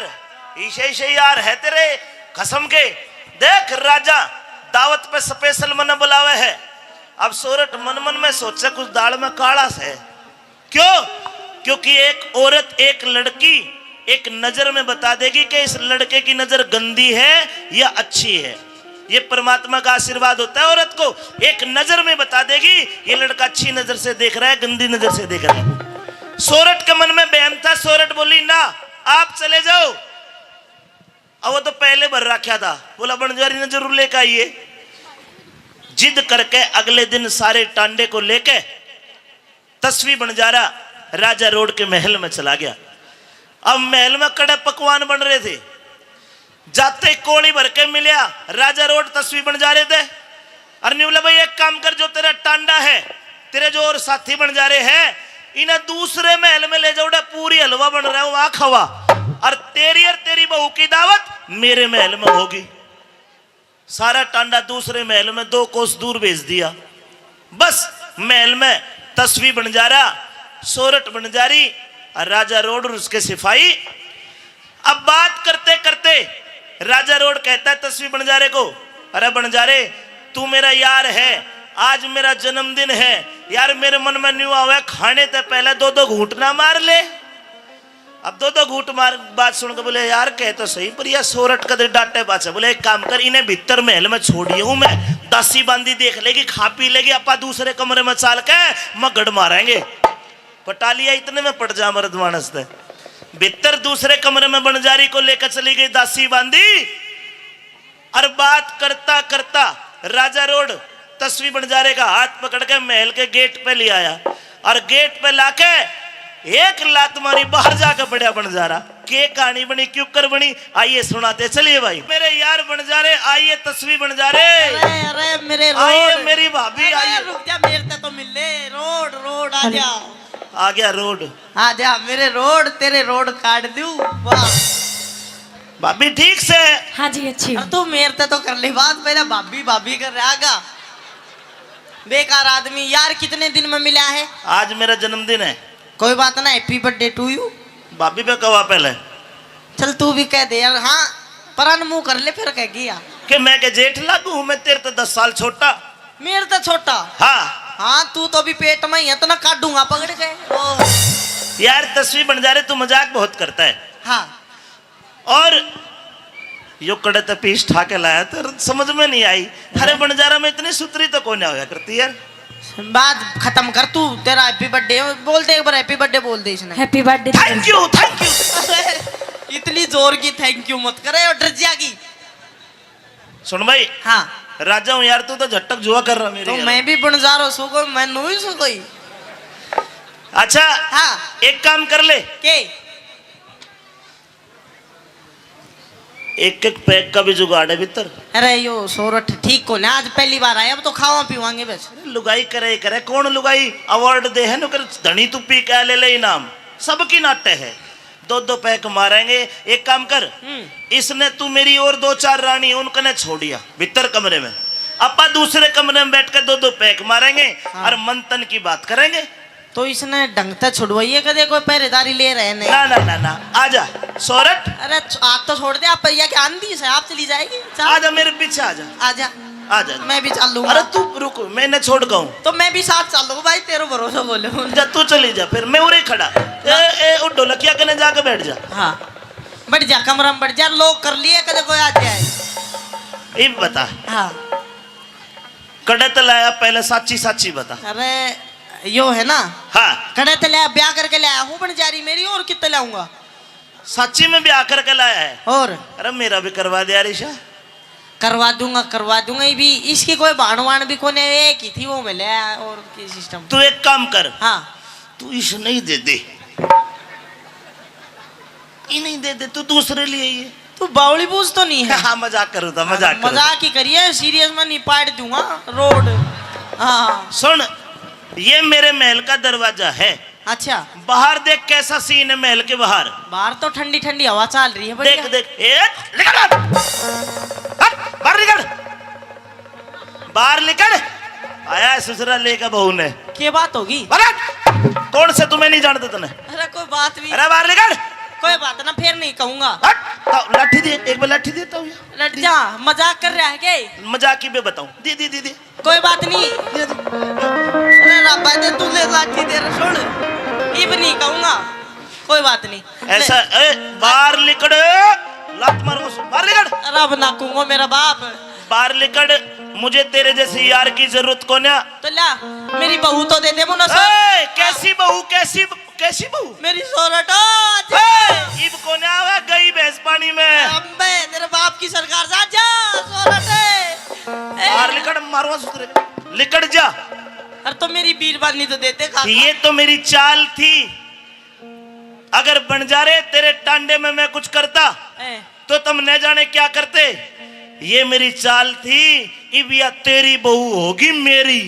इसे इसे यार है तेरे कसम के। देख राजा दावत पे स्पेशल मने बुलावे है। अब सोरठ मन मन में सोचे, कुछ दाल में काला से। क्यों? क्योंकि एक औरत, एक लड़की एक नजर में बता देगी कि इस लड़के की नजर गंदी है या अच्छी है। ये परमात्मा का आशीर्वाद होता है औरत को। एक नजर में बता देगी, ये लड़का अच्छी नजर से देख रहा है, गंदी नजर से देख रहा है। सोरठ के मन में बहम था, सोरठ बोली, ना, आप चले जाओ। अब वो तो पहले भर रखा था, बोला, बंजारी ने जरूर लेकर आइए। जिद करके अगले दिन सारे टांडे को लेके तस्वी बंजारा राजा रोड के महल में चला गया। अब महल में कड़े पकवान बन रहे थे, जाते कोली भर के मिलया। राजा रोड तस्वी बंजारे ते, अर न्यू बोला, भाई, एक काम कर, जो तेरा टांडा है, तेरे जो और साथी बंजारे हैं, इन्हें दूसरे महल में ले जाओ, उड़ा पूरी हलवा बन रहा है, वहां खवा, और तेरी और तेरी बहू की दावत मेरे महल में होगी। सारा टांडा दूसरे महल में दो कोस दूर भेज दिया। बस महल में तस्वी बंजारा, सोरठ बंजारी और राजा रोड और उसके सिपाही। अब बात करते करते राजा रोड कहता है तस्वी बंजारे को, अरे बंजारे, तू मेरा यार है, आज मेरा जन्मदिन है यार, मेरे मन में न्यू आवे, खाने ते पहले दो दो घूंट ना मार ले। अब दो दो घूंट मार, बात सुन के बोले, यार, कह तो सही, पर यह सोरठ कदे डांटे पाछे। बोले, एक काम कर, इन्हें भीतर महल में छोड़िए हूं मैं, दासी बांदी देख लेगी, खा पी लेगी, आपा दूसरे कमरे में चाल के मगड़ मारेंगे। पटा लिया, इतने में पट जा मर्द मानस ते। भीतर दूसरे कमरे में बंजारी को लेकर चली गई दासी बांदी। और बात करता करता राजा रोड तस्वी बंजारे का हाथ पकड़ के महल के गेट पे ले आया और गेट पे लाके एक लात मारी, बाहर जाके पड़ा बंजारा। के कहानी बनी, क्यों कर बनी, आइए सुनाते चलिए भाई। मेरे यार बंजारे, आइए तस्वी बंजारे। अरे, अरे, मेरे आइए रोड। मेरी भाभी, अरे, आइए। रुक जा, मेरे ते तो मिल ले। रोड, रोड, आ जा। आ गया रोड। आ जा मेरे रोड, तेरे रोड काट दूं। वाह। भाभी ठीक से? हाँ जी, अच्छी। अब तू मेरे ते तो कर ले बात, पहले भाभी, भाभी कर रहा आगा। बेकार आदमी यार, कितने दिन में मिला है? आज मेरा जन्मदिन है। कोई बात ना, happy birthday to you। भाभी पे कवा पहले। चल तू भी कह दे यार। हाँ, पर अनमुंह कर ले, फिर कह गया कि मैं के जेठ लागू हूँ, मैं तेरे तो दस साल छोटा। मेरे तो छोटा। हाँ। हाँ, तू तो अभी पेट में ही है, तो ना काटूंगा पकड़ के। ओ। यार तस्वी बंजारे, तू मजाक बहुत करता है। हाँ। और यो कड़े ते पीस ठा के लाया, तो समझ में नहीं आई। अरे बंजारा में इतनी सुतरी तो कोई ना होया करती यार। बात खत्म कर तू, तेरा happy birthday बोल दे एक बार, happy birthday बोल दे इसने। Happy birthday। Thank you, thank you। इतनी जोर की thank you मत करे, और डर जाएगी। सुन भाई। हाँ। राजा हूँ यार, तू तो झटक जुआ कर रहा मेरी तो यार। मैं भी बंजारो सो कोई, मैं नू ही सो कोई। अच्छा। हाँ। एक काम कर ले। के? एक एक पैक का भी जुगाड़ है भीतर। अरे यो सोरठ ठीक को ना, आज पहली बार आया, अब तो खावा पीवांगे बस। अरे लुगाई करे करे, कौन लुगाई award दे है, नु कर धनी तू पी के ले ले इनाम, सबकी नाटे है। दो दो पैक मारेंगे। एक काम कर, हम्म। इसने तू मेरी और दो चार रानी उनकने छोड़िया भीतर कमरे में, आपा दूसरे कमरे में बैठ के दो दो पैक मारेंगे हाँ। और मंथन की बात करेंगे। तो इसने ढंग से छुड़वाइए, कदे कोई पहरेदारी ले रहे नहीं। ना ना ना ना, आजा सोरठ। अरे छ-, आप तो छोड़ दे, आप, या क्या आंधी से आप चली जाएगी? चल। आजा मेरे पीछे आजा। आजा। आजा। मैं भी चल लूंगा। अरे तू रुक, मैं ना छोड़ कहूँ। तो मैं भी साथ चल लूंगा भाई, तेरे भरोसा बोले। जा तू चली जा, फिर मैं उरे खड़ा। ए ए, उठ ढोलकिया कने जाके बैठ जा। हाँ, बैठ जा, कमरा में बैठ जा, लोग कर लिए, कदे कोई आ जाए। ये बता। हाँ। कड़े ते लाया, पहले साची साची बता। अरे यो है ना। हाँ। कड़े ते लाया, ब्याह करके लाया हूँ बंजारी मेरी, और कितने लाऊंगा? साची में ब्याह करके लाया है? और? अरे मेरा भी करवा दे यार ईशा। करवा दूंगा, करवा दूंगा। ये भी, इसकी कोई भाण वाण भी कोने, एक ही थी, वो मिले। और की सिस्टम? तू एक काम कर। हाँ। तू इस नहीं दे दे। ये नहीं दे दे, तू दूसरे लिए ये। तू बावली बूझ तो नहीं है? हाँ, मजाक करूँ था, मजाक करूँ। मजाक ही करिए, सीरियस में नहीं, पाड़ दूंगा रोड। हाँ। सुन, ये मेरे महल का दरवाजा है। अच्छा। बाहर देख कैसा सीन है महल के बाहर। बाहर तो ठंडी ठंडी हवा चल रही है, बढ़िया। देख देख, ए, निकल बाहर। हट, बाहर निकल। बाहर निकल। आया है ससुरा लेकर बहू ने। के बात होगी? बाहर हट। कौन से तुम्हें नहीं जानते तने? अरे कोई बात भी। अरे बाहर निकल। कोई बात ना, फिर नहीं कहूंगा। हट। तो लाठी दे, एक बार लाठी दे तो। लट जा, मजाक कर रहा है के? मजाक ही पे बताऊं। दे दे दे दे। कोई बात नहीं। दे दे। अरे राबा दे, तू ले लाठी दे रे, सुन। इब नहीं कहूंगा। कोई बात नहीं। ऐसा, ए, बाहर निकल। लात मारूंगा, बाहर निकल। रब ना कहूंगा मेरा बाप। बाहर निकल, मुझे तेरे जैसे यार की जरूरत कोन्या। तो ला, मेरी बहू तो दे दे मुन्ना। ए, कैसी बहू, कैसी, कैसी बहू? मेरी सोरठ। ए, इब कोन्या आवे, गई भैंस पानी में। अबे, तेरे बाप की सरकार, जा, जा, सोरठ। ए। बाहर निकल, मारूंगा सुतरे। निकल जा। अरे तो मेरी बीरबानी तो देते का। ये तो मेरी चाल थी। अगर बंजारे तेरे टांडे में मैं कुछ करता, ए। तो तुम न जाने क्या करते। ये मेरी चाल थी, इब या तेरी बहू होगी मेरी।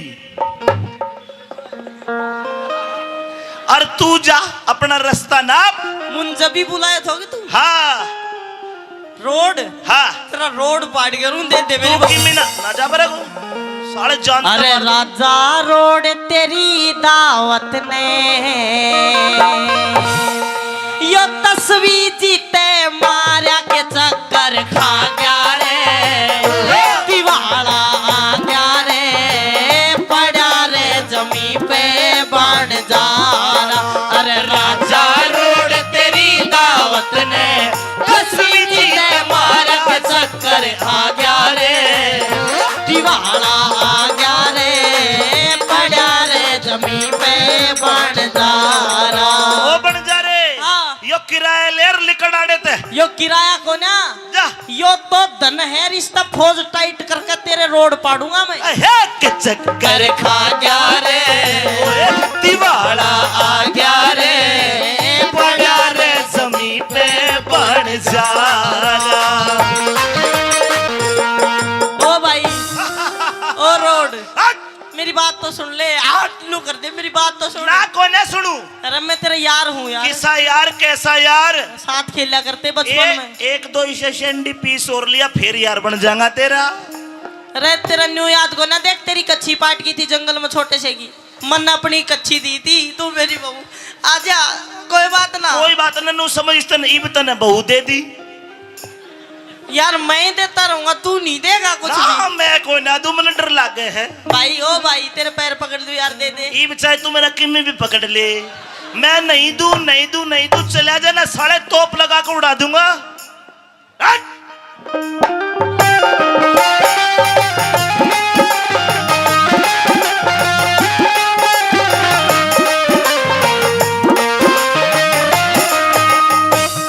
और तू जा अपना रास्ता नाप। मुन जब भी बुलाया था कि तू? हाँ। रोड? हाँ। तेरा रोड पाड़ के रूं दे दे मेरी तू बहू। किमी ना, ना जा बरे को। साले जान अरे मार दे। राजा रोड तेरी दावत ने यो तस्वीर जीते मारा के चक्कर खा गया रे। दिवाला आ गया रे, पड़ा रे जमी पे बन जा रहा। अरे राजा रोड तेरी दावत ने तस्वीर जीते मारा के चक्कर आ गया रे। दिवाला आ गया रे, पड़ा रे जमी पे बन जा रहा। ओ बन जा रे। हाँ। यो किराया ले लिकड़ आड़े ते। यो किराया को ना। जा। यो तो धन है, रिश्ता फौज टाइट करके तेरे रोड पाड़ूंगा मैं। हे के चक्कर खा गया रे, दिवाला आ गया रे, पड़ा रे जमी पे बन जा रहा। ओ भाई, ओ रोड। हट। मेरी बात तो सुन ले, हाथ लू कर दे, मेरी बात तो सुन। ना कोने सुनू। अरे मैं तेरा यार हूँ यार। किसा यार, कैसा यार? साथ खेला करते बचपन ए, में। एक दो इसे एनडीपीएस और लिया, फिर यार बन जाऊंगा तेरा। अरे तेरा न्यू याद को ना, देख तेरी कच्ची पाट की थी जंगल में छोटे से की, मन अपनी कच्ची दी थी, तू मेरी बहू। आजा, कोई बात ना। कोई बात ना, नू समझ तन इब तने बहू दे दी। यार मैं देता रहूंगा, तू नहीं देगा कुछ ना, भी। मैं कोई ना दूं, मने डर लागे है। भाई, ओ भाई, तेरे पैर पकड़ दूं यार, दे दे। इब चाहे तू मेरा किमी भी पकड़ ले, मैं नहीं दूं, नहीं दूं, नहीं दूं, चला जा ना साले, तोप लगा के उड़ा दूंगा। हट!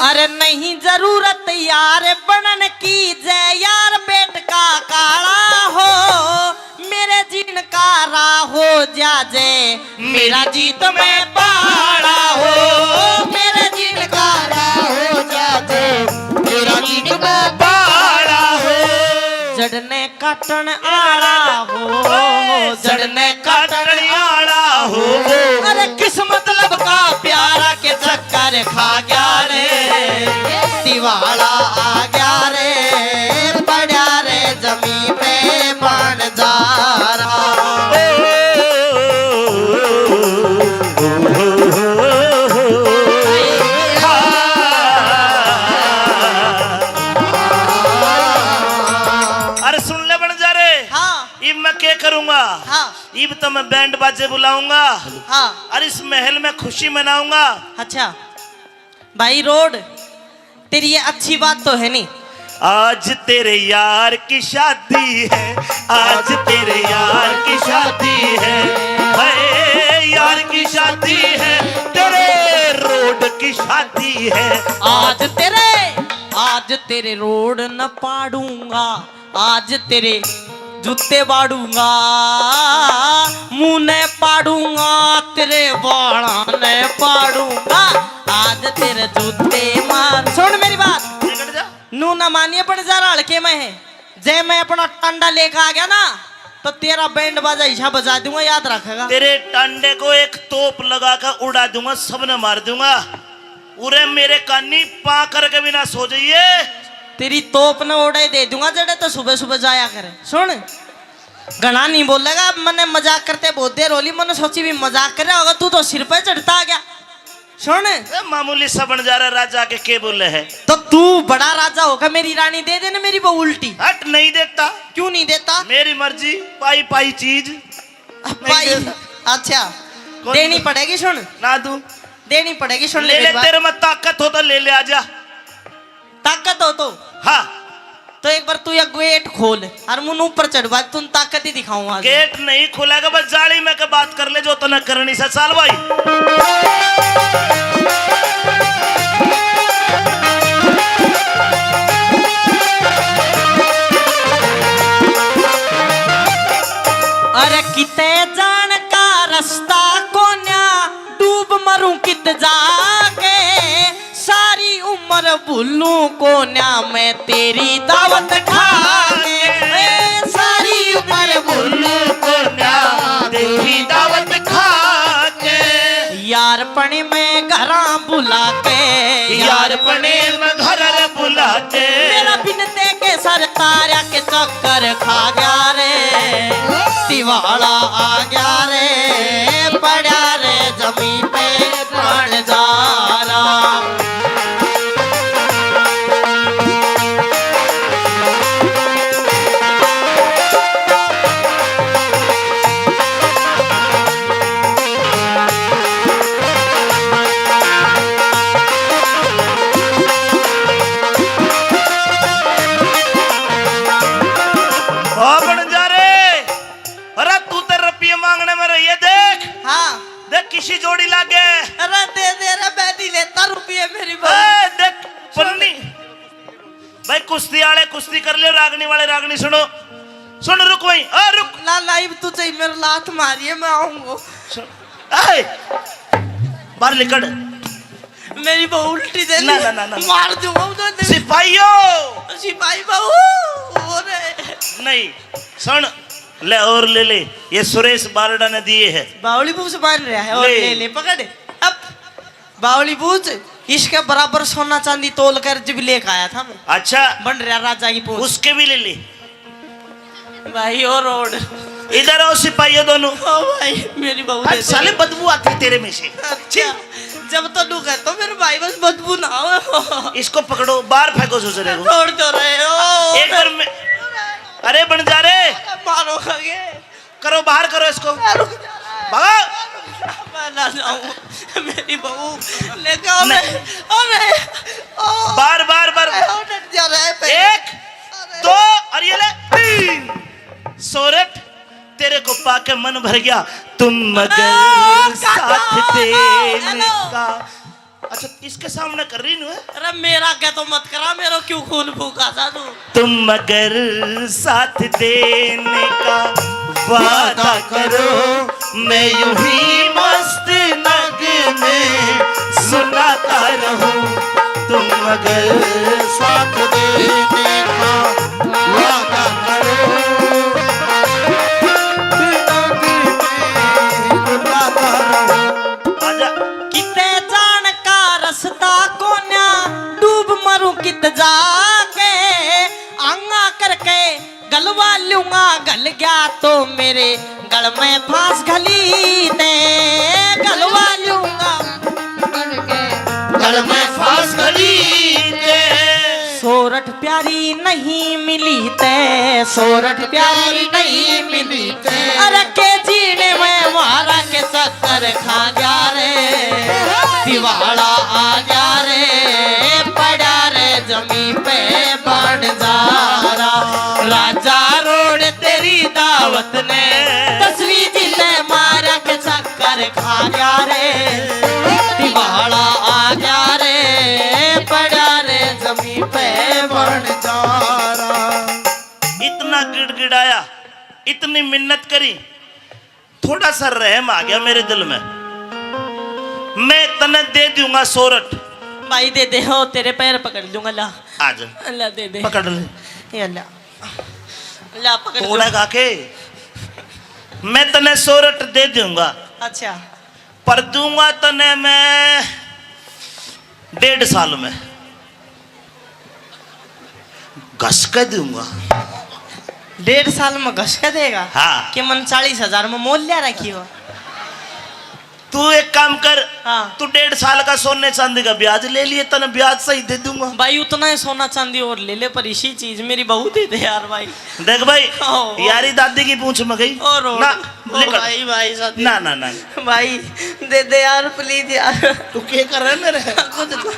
अरे नहीं जरूरत यार बनन की, जय यार पेट का काला हो, मेरे जीण का राह हो जाजे, मेरा जीत में पाला हो, मेरे जीण का राह हो जाजे, मेरा जीत में पाला हो। जड़ने काटण आला हो, जड़ने काटण आला हो। अरे किस मतलब का प्यारा के चक्कर खा गया रे, से बुलाऊंगा। हाँ। और इस महल में खुशी मनाऊंगा। अच्छा भाई रोड, तेरी ये अच्छी बात तो है नहीं। आज तेरे यार की शादी है, आज तेरे यार की शादी है, है यार की शादी है, तेरे रोड की शादी है। आज तेरे, आज तेरे रोड न पाड़ूंगा, आज तेरे जूते बाड़ूंगा, मुंह ने पाड़ूंगा, तेरे बाला ने पाड़ूंगा, आज तेरे जूते मार। सुन मेरी बात, निकल जा। नू ना मानिए, पण जा हल्के में है। जे मैं अपना टांडा लेकर आ गया ना, तो तेरा बैंड बाजा हिस्सा बजा दूंगा, याद रखेगा। तेरे टांडे को एक तोप लगा कर उड़ा दूंगा, सबने मार दूंगा। उरे मेरे कानी पा करके भी ना सो जाइए। तेरी तोप न ओड़े दे दूंगा, जड़े तो सुबह सुबह जाया करे। सुन, घणा नहीं बोलेगा। अब मने मजाक करते बहुत देर होली, मने सोची भी मजाक कर रहा होगा, तू तो सिर पे चढ़ता आ गया। सुन, ए, मामूली सा बन जा रहा, राजा के के बोले है? तो तू बड़ा राजा होगा, मेरी रानी दे देना, मेरी बहू उल्टी। हट, नहीं देता। क्यों नहीं देता? मेरी मर्जी, पाई पाई चीज। पाई। अच्छा, कौन देनी पड़ेगी। सुन ना, तू देनी पड़ेगी। सुन ले ले, मेरी बात। तेरे में ताकत हो तो ले ले, आजा। ताकत हो तो? हाँ। तो एक बार तू ये गेट खोल और मुन ऊपर चढ़वा, तुम ताकत ही दिखाऊं आज। गेट नहीं खुलेगा, बस जाली में के बात कर ले, जो तने करनी से। चल भाई। अरे किते जान का रास्ता कोन्या, डूब मरूं कित जाके, सारी उम्र भूलूं कोन्या मैं तेरी दावत खा के। ए, सारी उम्र भूलूं कोन्या तेरी दावत खा के। यार पणे में घरां बुला के, यार पणे में घर बुला के। मेरा बिनते के सर तारा के चक्कर खा गया रे, दिवाला आ गया रे, पड़ा रे जमीन पे प्राण जा रहा। ओ बन जा रे। अरे तू तो रुपये मांगने में रही है, देख। हाँ। देख किसी जोड़ी लागे। अरे दे दे रे, मैं नहीं लेता रुपये मेरी बहू। ए, देख पन्नी। भाई कुश्ती वाले कुश्ती कर ले, रागनी वाले रागनी। सुनो, सुन, रुक भाई, ओ रुक। ना लाइव तू चाहिए, मेरे लात मारिए, मैं आऊंगा। सुन, ए, बाहर निकल। मेरी बहू उल्टी दे ना, दी। ना, ना, ना। मार दूंगा उधर। सिपाहियों। सिपाही बहू। ओ रे। नहीं, सुन, ले और ले ले, ये सुरेश बारडा ने दिए है। बावली बूझ बांध रहा है और ले। ले ले, पकड़। अब बावली बूझ, इसके बराबर सोना चांदी तोल कर जब लेके आया था मैं। अच्छा। बन रहा राजा की पूंछ। उसके भी ले ले। भाई, ओ रोड। इधर आओ सिपाहियों दोनों। ओ भाई, मेरी बहू हट दे दे। साले, बदबू आती है तेरे में से। अच्छा, जब तो दुख है तो मेरे भाई बस बदबू ना हो। इसको पकड़ो, बाहर फेंको ससुरे को। छोड़ दो रहे हो। एक बार मैं, अरे बन जा रे। मारो आगे। करो, बाहर करो इसको। रुक जा। भगा। मैं ना जाऊं। मेरी बहू लेके आओ। नहीं। अरे, ओ। बार, बार, बार। अरे, ओ, डट जा रहा है पहले। एक, अरे। दो, और ये ले, तीन। सोरठ, तेरे को पाके मन भर गया। तुम मगर आ, काका, साथ आ, देने हेलो। का। अच्छा, इसके सामने कर रही नू है? अरे, मेरा क्या तो मत करा, मेरो क्यों खून फूका सा तू? तुम मगर साथ देने का वादा करो, मैं यूं ही मस्त नगमे सुनाता रहूं। तुम मगर साथ देने का वादा करो, नगमे सुनाता रहूं। आजा। किते जान का रास्ता कोन्या, डूब मरूं कित जाके। आंगा करके गलवा लूंगा, गल गया तो मेरे गल में फांस घली ने। गलवा लूंगा, गल में फांस घली ने। सोरा प्यारी नहीं मिली ते, सोरठ प्यारी नहीं मिली ते। अरे के जीने में मारा के चक्कर खा गया रे, दिवाला आ गया रे, पड़ा रे जमी पे बन जा रहा। राजा रोड तेरी दावत ने, तस्वीर जी ने मारा के चक्कर खा गया रे, दिवाला आ गया रे, पड़ा रे जमी पे बन जा रहा। इतना गिड़गिड़ाया, इतनी मिन्नत करी, थोड़ा सा रहम आ गया मेरे दिल में। मैं तने दे दूंगा सोरठ। भाई दे दे, हो तेरे पैर पकड़ लूंगा, ला। आज अल्लाह दे दे। पकड़ ले। ये अल्लाह, अल्लाह पकड़ थोड़ा लूं। गा के मैं तने सोरठ दे दूंगा। अच्छा। पर दूंगा तने मैं डेढ़ साल में। घस के दूंगा। डेढ़ साल में घस के देगा? हाँ। कि मन चालीस हजार में मोल लिया रखी हो? तू एक काम कर, हाँ। तू डेढ़ साल का सोने चांदी का ब्याज ले लिए, तने ब्याज सही दे दूंगा। भाई, उतना ही सोना चांदी और ले ले, पर इसी चीज मेरी बहू दे दे यार भाई। देख भाई, ओ, ओ। यारी दादी की पूंछ में गई। और, और। ना, ओ निकल। भाई, भाई, साथी। ना, ना, ना। भाई, दे दे यार, please यार। तू क्या कर रहा है मेरे? कुछ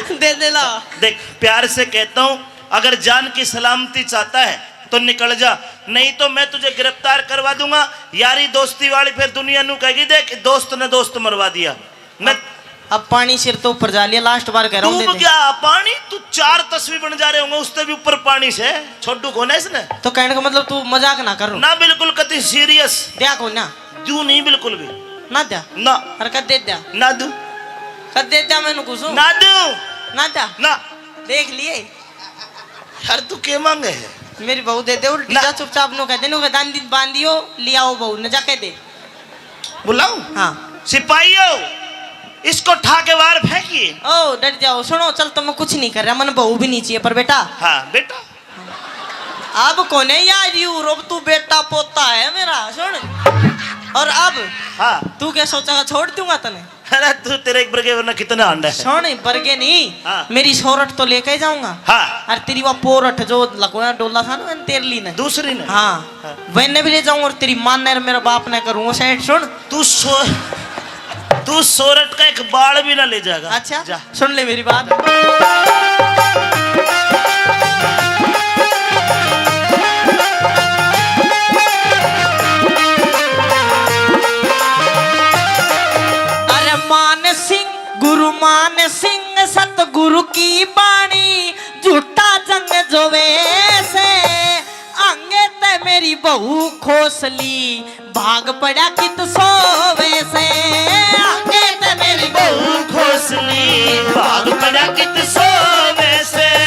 तो दे दे ला। देख, प्यार से कहता हूँ, अगर जान की सलामती चाहता है तो निकल जा, नहीं तो मैं तुझे गिरफ्तार करवा दूंगा। यारी दोस्ती वाली फिर दुनिया नू कहेगी, देख दोस्त ने दोस्त मरवा दिया। न अब, अब पानी सिर तो ऊपर जा लिया, last बार कह रहा हूँ, दे डूब दे। गया पानी, तू चार तस्वीर बन जा रहे होंगे, उससे भी ऊपर पानी से। छोटू कौन है इसने? तो कहने का मतलब तू मजाक ना कर। ना, बिल्कुल कति serious। द्या को ना? दू नहीं बिल्कुल भी। ना द्या? ना। अरे कद दे द्या? ना दू। कद दे द्या मैंने कुछ? ना दू। ना द्या? ना। देख लिए। यार, तू के मांगे है? मेरी बहू दे दे, उल्टी ना। जा, चुपचाप नो कह दे, नो कह, "दांदी बांधियो, लियाओ बहू ने, जा कह दे।" बुलाऊं? हाँ। सिपाहियों, इसको ठा के बाहर फेंकिए। ओ, डट जाओ, सुनो, चल, तो मैं कुछ नहीं कर रहा, मन बहू भी नहीं चाहिए, पर बेटा। हाँ, बेटा। अब कोने यार, यू, अब तू बेटा पोता है मेरा, सुन। और अब हाँ। तू क्या सोचा, छोड़ दूंगा तने? अरे तू तेरे एक बरगे वरना कितने हांडे हैं। सुन, बरगे नहीं, हाँ। मेरी सोरठ तो लेके जाऊंगा। हाँ। और तेरी वो पोरठ जो लकोया डोला था ना, मैंने तेरे ली ने। दूसरी ने? हाँ। हाँ। वैने भी ले जाऊंगा और तेरी माँ ने और मेरे बाप ने करूंगा सेट। सुन। तू सो-, तू सोरठ का एक बाल भी ना ले जाएगा। अच्छा। जा। सुन ले मेरी बात। अरे मान सिंह, गुरु मान सिंह, सतगुरु की बाणी, झूठा जंग जोवे से। आंगे ते मेरी बहू खोसली, भाग पड़ा कित सोवे से। आंगे ते मेरी बहू खोसली, भाग पड़ा कित सोवे से।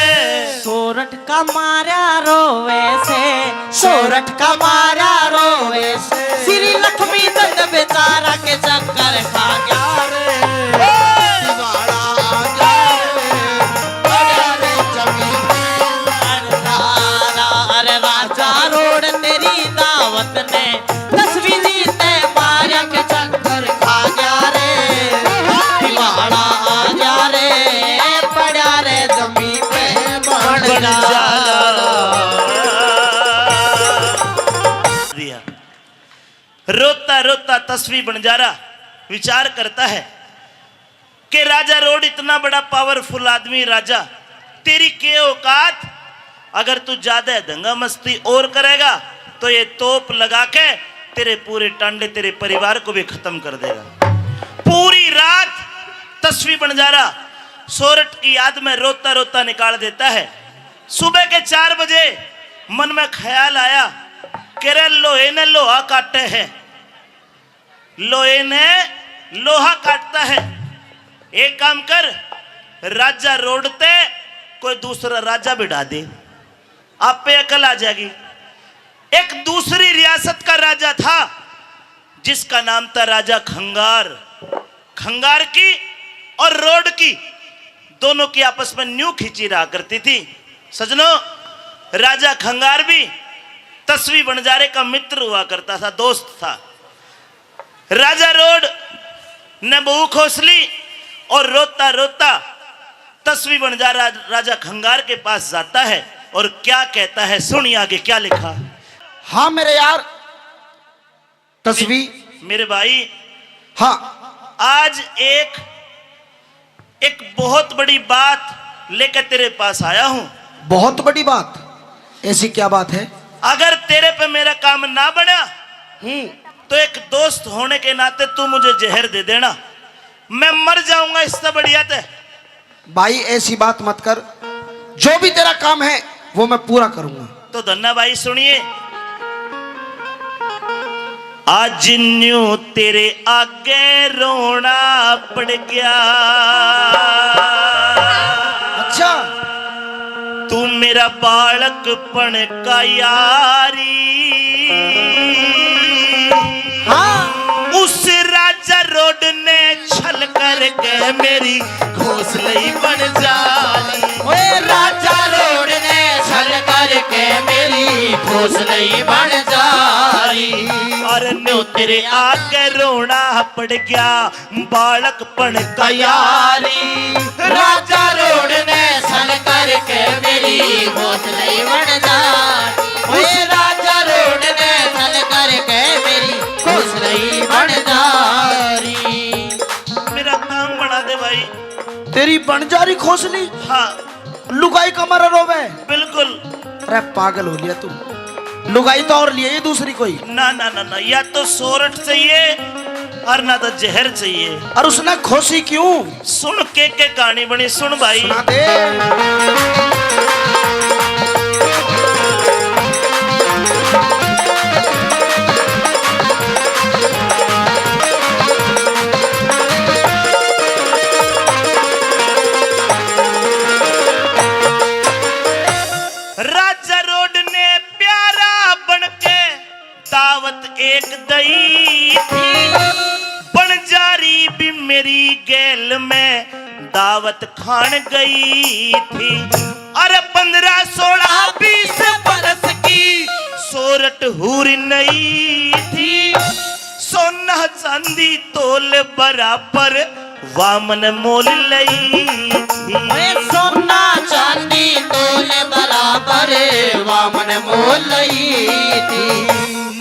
सोरठ का मारा रोवे से, सोरठ का मारा रोवे से। श्री लक्ष्मी चंद बेचारा के चक्कर खा गया रे। दिवाला आ गया रे, बड़ा रे जमीन। अरे राजा रोड तेरी दावत ने, तस्वीर ते मारक चक्कर खा गया रे। दिवाला आ गया रे, पड़ा रे जमीन पे बन जा। दिया। रोता रोता तस्वीर बंजारा विचार करता है कि राजा रोड इतना बड़ा powerful आदमी, राजा, तेरी के औकात? अगर तू ज्यादा दंगा मस्ती और करेगा तो ये तोप लगा के तेरे पूरे टांडे, तेरे परिवार को भी खत्म कर देगा। पूरी रात तस्वीर बंजारा सोरठ की याद में रोता रोता निकाल देता है। सुबह के चार बजे मन में ख्याल आया कि रे लोहे ने लोहा काटे है, लोहे ने लोहा काटता है। एक काम कर, राजा रोड ते कोई दूसरा राजा बिठा दे, आपे अकल आ जाएगी। एक दूसरी रियासत का राजा था जिसका नाम था राजा खंगार। खंगार की और रोड की दोनों की आपस में न्यू खींची रहा करती थी। सजनों, राजा खंगार भी तस्वी बंजारे का मित्र हुआ करता था, दोस्त था। राजा रोड ने बहू खोस ली और रोता रोता तस्वी बन जा राज-, राजा खंगार के पास जाता है और क्या कहता है, सुनिए आगे क्या लिखा। हाँ मेरे यार, तस्वी। मेरे भाई, हाँ। आज एक, एक बहुत बड़ी बात लेकर तेरे पास आया हूँ। बहुत बड़ी बात? ऐसी क्या बात है? अगर तेरे पे मेरा काम ना बना, हम्म। तो एक दोस्त होने के नाते तू मुझे जहर दे देना, मैं मर जाऊंगा, इससे बढ़िया ते। भाई, ऐसी बात मत कर, जो भी तेरा काम है, वो मैं पूरा करूंगा। तो धन्ना भाई, सुनिए, आज न्यू तेरे आगे रोना पड़ गया। अच्छा। तू मेरा बालकपन का यारी। हाँ। उस राजा रोड ने छल करके मेरी घोसलई बन जारी। ओए राजा रोड ने छल करके मेरी घोसलई बन जारी। और न्यू तेरे आगे रोना पड़ गया, बालकपन का यारी। राजा रोड ने छल करके मेरी घोसलई बन जारी। ओए राजा रोड ने छल करके मेरी घोसलई बन जारी। मेरा काम बना दे भाई। तेरी बन जारी खोसली? हाँ। लुगाई का मारा रोवे? बिल्कुल। अरे पागल हो लिया तू, लुगाई तो और लिए ये दूसरी कोई। ना, ना, ना, ना, या तो सोरठ चाहिए और ना तो जहर चाहिए। और उसने खोसी क्यों? सुन के, के कहानी बनी, सुन भाई। सुना दे। राजा रोड ने प्यारा बन के दावत एक दई थी, बन जारी भी मेरी गैल में दावत खान गई थी। अरे पन्द्रह, सोलह, बीस बरस की सोरठ हूर नई थी, सोना चांदी तोल बराबर वामन मोल लई थी। ए सोना चांदी तोल बराबर वामन मोल लई थी।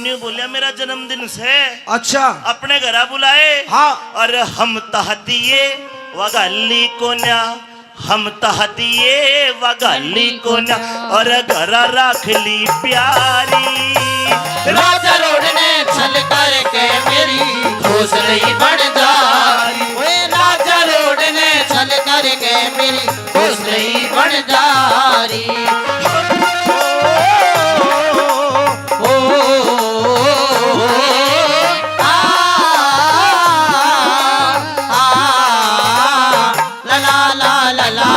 न्यू बोलिया, मेरा जन्मदिन से। अच्छा। अपने घरा बुलाए। हाँ। और हम तह दिए वगाली कोन्या, हम तह दिए वगाली कोन्या, और घरा राख ली प्यारी। राजा रोड ने छल करके मेरी घोसलई बन जारी। ओए राजा रोड ने छल करके मेरी घोसलई बन जारी। ओ, ओ, ओ, ओ, ओ, आ, आ, आ, ला, ला, ला।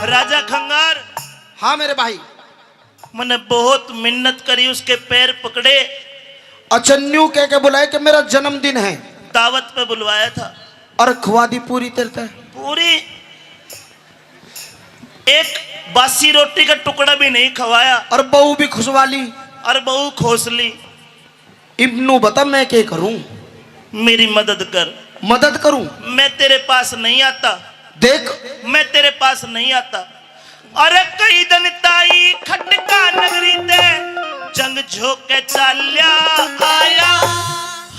राजा खंगार। हाँ मेरे भाई। मैंने बहुत मिन्नत करी, उसके पैर पकड़े। अच्छा, न्यू कह के बुलाए कि मेरा जन्मदिन है। दावत पे बुलवाया था। और खुआ दी पूरी तेरे ते? पूरी। एक बासी रोटी का टुकड़ा भी नहीं खवाया। और बहू भी खुशवा ली। और बहू खोस ली। इब न्यू बता, मैं के करूं? मेरी मदद कर। मदद करूं? मैं तेरे पास नहीं आता। देख। मैं तेरे पास नहीं आता। अरे कई दिन ताई खटका नगरी ते जंग झोके चाल्या आया।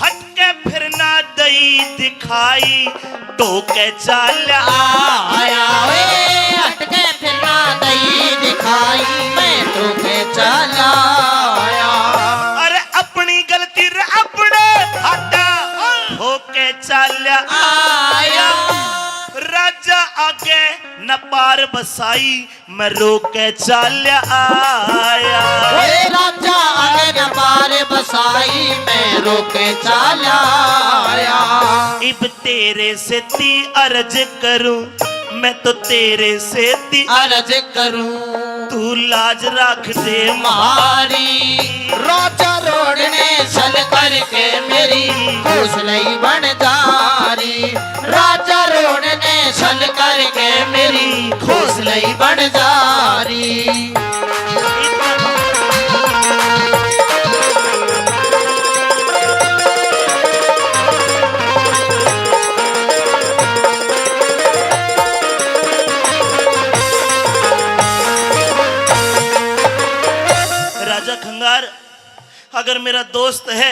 हटके फिर ना दई दिखाई, टोके चाल्या आया। ओए, हटके फिर ना दई दिखाई, मैं टोके चाल्या आया। अरे अपनी गलती रे अपने हाथा होके चाल्या आया। राजा आगे न पार बसाई, मैं रोके चाल्या आया। ओए राजा आगे न पार बसाई, मैं रोके चाल्या आया। इब तेरे सेती अर्ज करूं, मैं तो तेरे सेती अर्ज करूं। तू लाज रख दे म्हारी। राजा रोड ने छल करके मेरी घोसलई बन जारी। राजा रोड ने छल करके मेरी घोसलई बन जारी। अगर मेरा दोस्त है,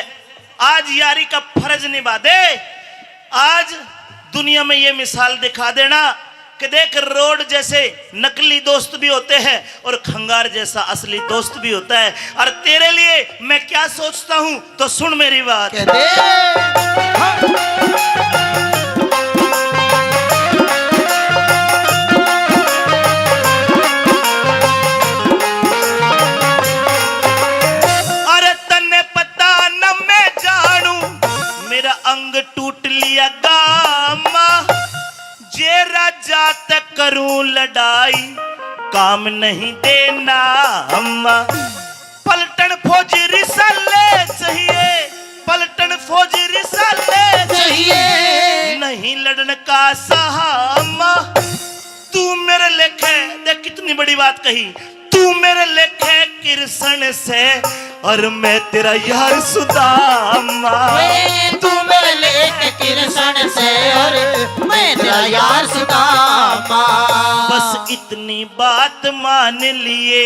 आज यारी का फर्ज निभा दे। आज दुनिया में ये मिसाल दिखा देना कि देख, रोड जैसे नकली दोस्त भी होते हैं और खंगार जैसा असली दोस्त भी होता है। और तेरे लिए मैं क्या सोचता हूँ, तो सुन मेरी बात। कह दे। अरे तन्ने पता न मैं जानू, मेरा अंग टूट लिया गामा। जे राजा ते करूं लड़ाई, काम नहीं देना अम्मा। पलटन फौजी रिसाले चाहिए, पलटन फौजी रिसाले चाहिए। चाहिए। नहीं लड़न का साहा अम्मा। तू मेरे लेखे, देख कितनी बड़ी बात कही, तू मेरे लेखे कृष्ण से और मैं तेरा यार सुदामा। ओए, तू मेरे लेखे कृष्ण से और मैं तेरा यार सुदामा। बस इतनी बात मान लिए,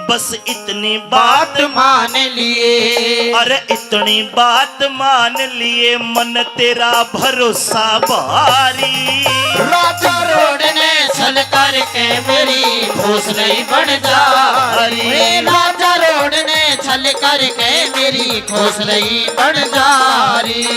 बस इतनी बात बात मान लिए। अरे इतनी बात मान लिए, मन तेरा भरोसा भारी। राजा रोड ने छल करके मेरी खोस नहीं बन जा रही। राजा रोड ने छल करके मेरी खोस नहीं बन जा रही।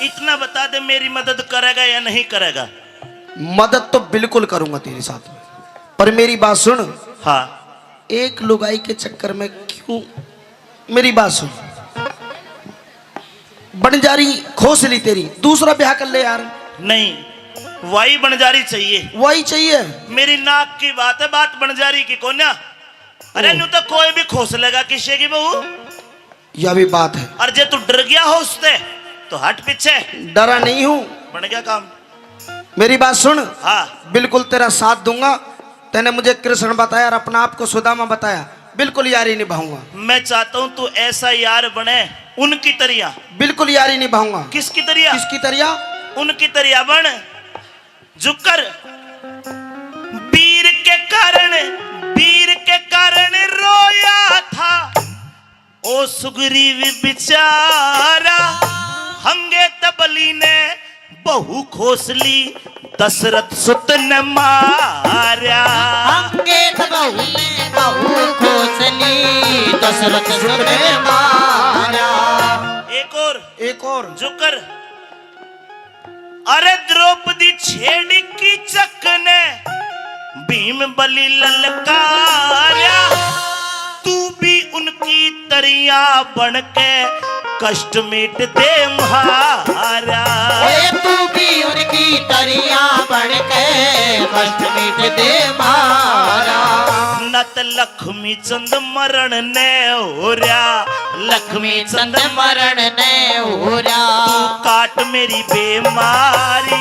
इतना बता दे, मेरी मदद करेगा या नहीं करेगा? मदद तो बिल्कुल करूंगा तेरे साथ में, पर मेरी बात सुन। हाँ। एक लुगाई के चक्कर में क्यों, मेरी बात सुन। बंजारी खोस ली तेरी, दूसरा ब्याह कर ले यार। नहीं, वही बंजारी चाहिए। वही चाहिए। मेरी नाक की बात है, बात बंजारी की कोन्या। अरे ओ। न्यू तो कोई भी खोस लेगा किसी की बहू। यह भी बात है। और जे तू डर गया हो उससे, तो हट पीछे। डरा नहीं हूँ। बन गया काम। मेरी बात सुन। हाँ। बिल्कुल तेरा साथ दूंगा। तैने मुझे कृष्ण बताया और अपना आप को सुदामा बताया। बिल्कुल यारी निभाऊंगा। मैं चाहता हूँ तू ऐसा यार बने उनकी तरिया। बिल्कुल यारी निभाऊंगा। किसकी तरिया? किसकी तरिया? उनकी तरिया बन। जुकर वीर के कारण, वीर के कारण रोया था। ओ सुग्रीव बिचारा, हंगे तबली ने बहू खोस ली, दशरथ सुत ने मारा। हंगे तबली ने बहू खोस ली, दशरथ सुत ने मारा। एक और, एक और। जुकर अरे द्रौपदी छेड़ी कीचक ने भीम बलि ललकारा, तू भी उनकी तरिया बन के कष्ट मिट दे म्हारा। ओए तू भी उनकी तरिया बन के कष्ट मिट दे म्हारा। नत लख लक्ष्मी चंद मरण ने हो रहा, लक्ष्मी चंद मरण ने हो रहा। तू काट मेरी बेमारी।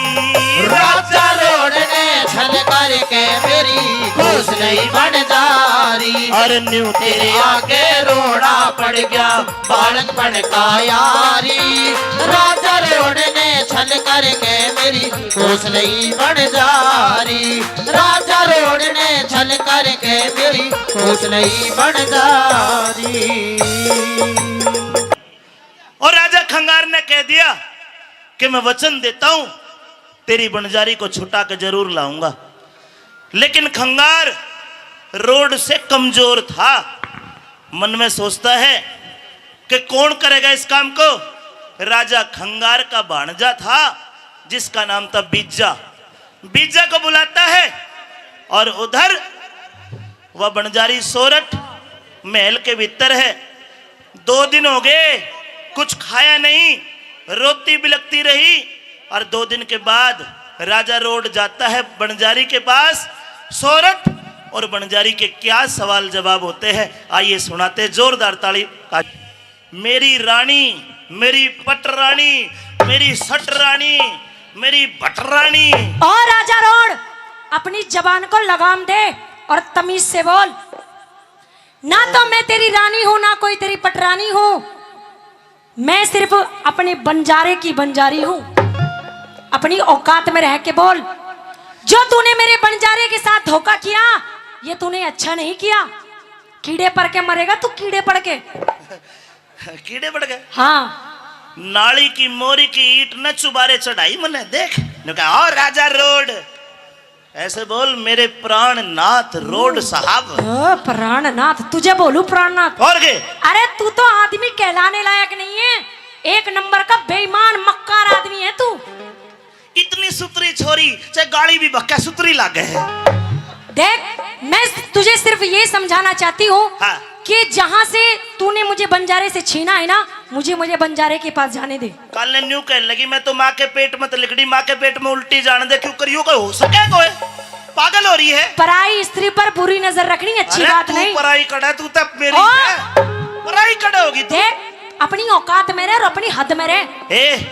राजा रोड ने छल करके मेरी खोस नहीं बन जा रही। अरे न्यू तेरे आगे रोड़ा पड़ गया। बालकपन का यारी, राजा रोड ने छल करके मेरी खोस नहीं बन जा रही। राजा रोड ने छल करके मेरी खोस नहीं बन जा रही। और राजा खंगार ने कह दिया कि मैं वचन देता हूं, तेरी बनजारी को छुटा के जरूर लाऊंगा। लेकिन खंगार रोड से कमजोर था। मन में सोचता है कि कौन करेगा इस काम को। राजा खंगार का भाणजा था, जिसका नाम था बीजा। बीजा को बुलाता है और उधर वह बनजारी सोरठ महल के भीतर है। दो दिन हो गए, कुछ खाया नहीं, रोती बिलकती रही। और दो दिन के बाद राजा रोड जाता है बनजारी के पास। सोरठ और बनजारी के क्या सवाल जवाब होते हैं, आइए सुनाते हैं जोरदार ताली। मेरी रानी, मेरी पटरानी, मेरी सटरानी, मेरी भटरानी। ओ राजा रोड, अपनी जबान को लगाम दे और तमीज से बोल। ना तो मैं तेरी रानी हूँ, ना कोई तेरी पटरानी हूँ। मैं सिर्फ अपने बंजारे की बंजारी हूँ। अपनी औकात में रह के बोल। जो तूने मेरे बंजारे के साथ धोखा किया, ये तूने अच्छा नहीं किया। कीड़े पड़ के मरेगा तू, कीड़े पड़ के। कीड़े पड़ गए। हाँ। नाली की मोरी की ईंट न चुबारे चढ़ाई मने देख। नु कहा, "ओ राजा रोड।" ऐसे बोल, "मेरे प्राणनाथ रोड साहब।" ओ, प्राणनाथ, तुझे बोलूं प्राणनाथ? और के? अरे, तू तो आदमी कहलाने लायक नहीं है, एक नंबर का बेईमान, मक्कार आदमी है तू। इतनी सुथरी छोरी, चाहे गाली भी बक्का, सुथरी लागे है। देख, मैं तुझे सिर्फ ये समझाना चाहती हूँ हाँ। कि जहाँ से तूने मुझे बंजारे से छीना है ना, मुझे, मुझे बंजारे के पास जाने दे। कल ने न्यू कहने लगी, "मैं तो माँ के पेट में तो लिकड़ी, माँ के पेट में उल्टी जाने दे, क्यों करियो, कोई हो सके कोई?" पागल हो रही है। पराई स्त्री पर बुरी नजर रखनी अच्छी अरे बात तू नहीं। पराई कड़ा, तू तब मेरी ओ! है। पराई कड़ा होगी तू। देख, अपनी औकात में रह और अपनी हद में रह। ए,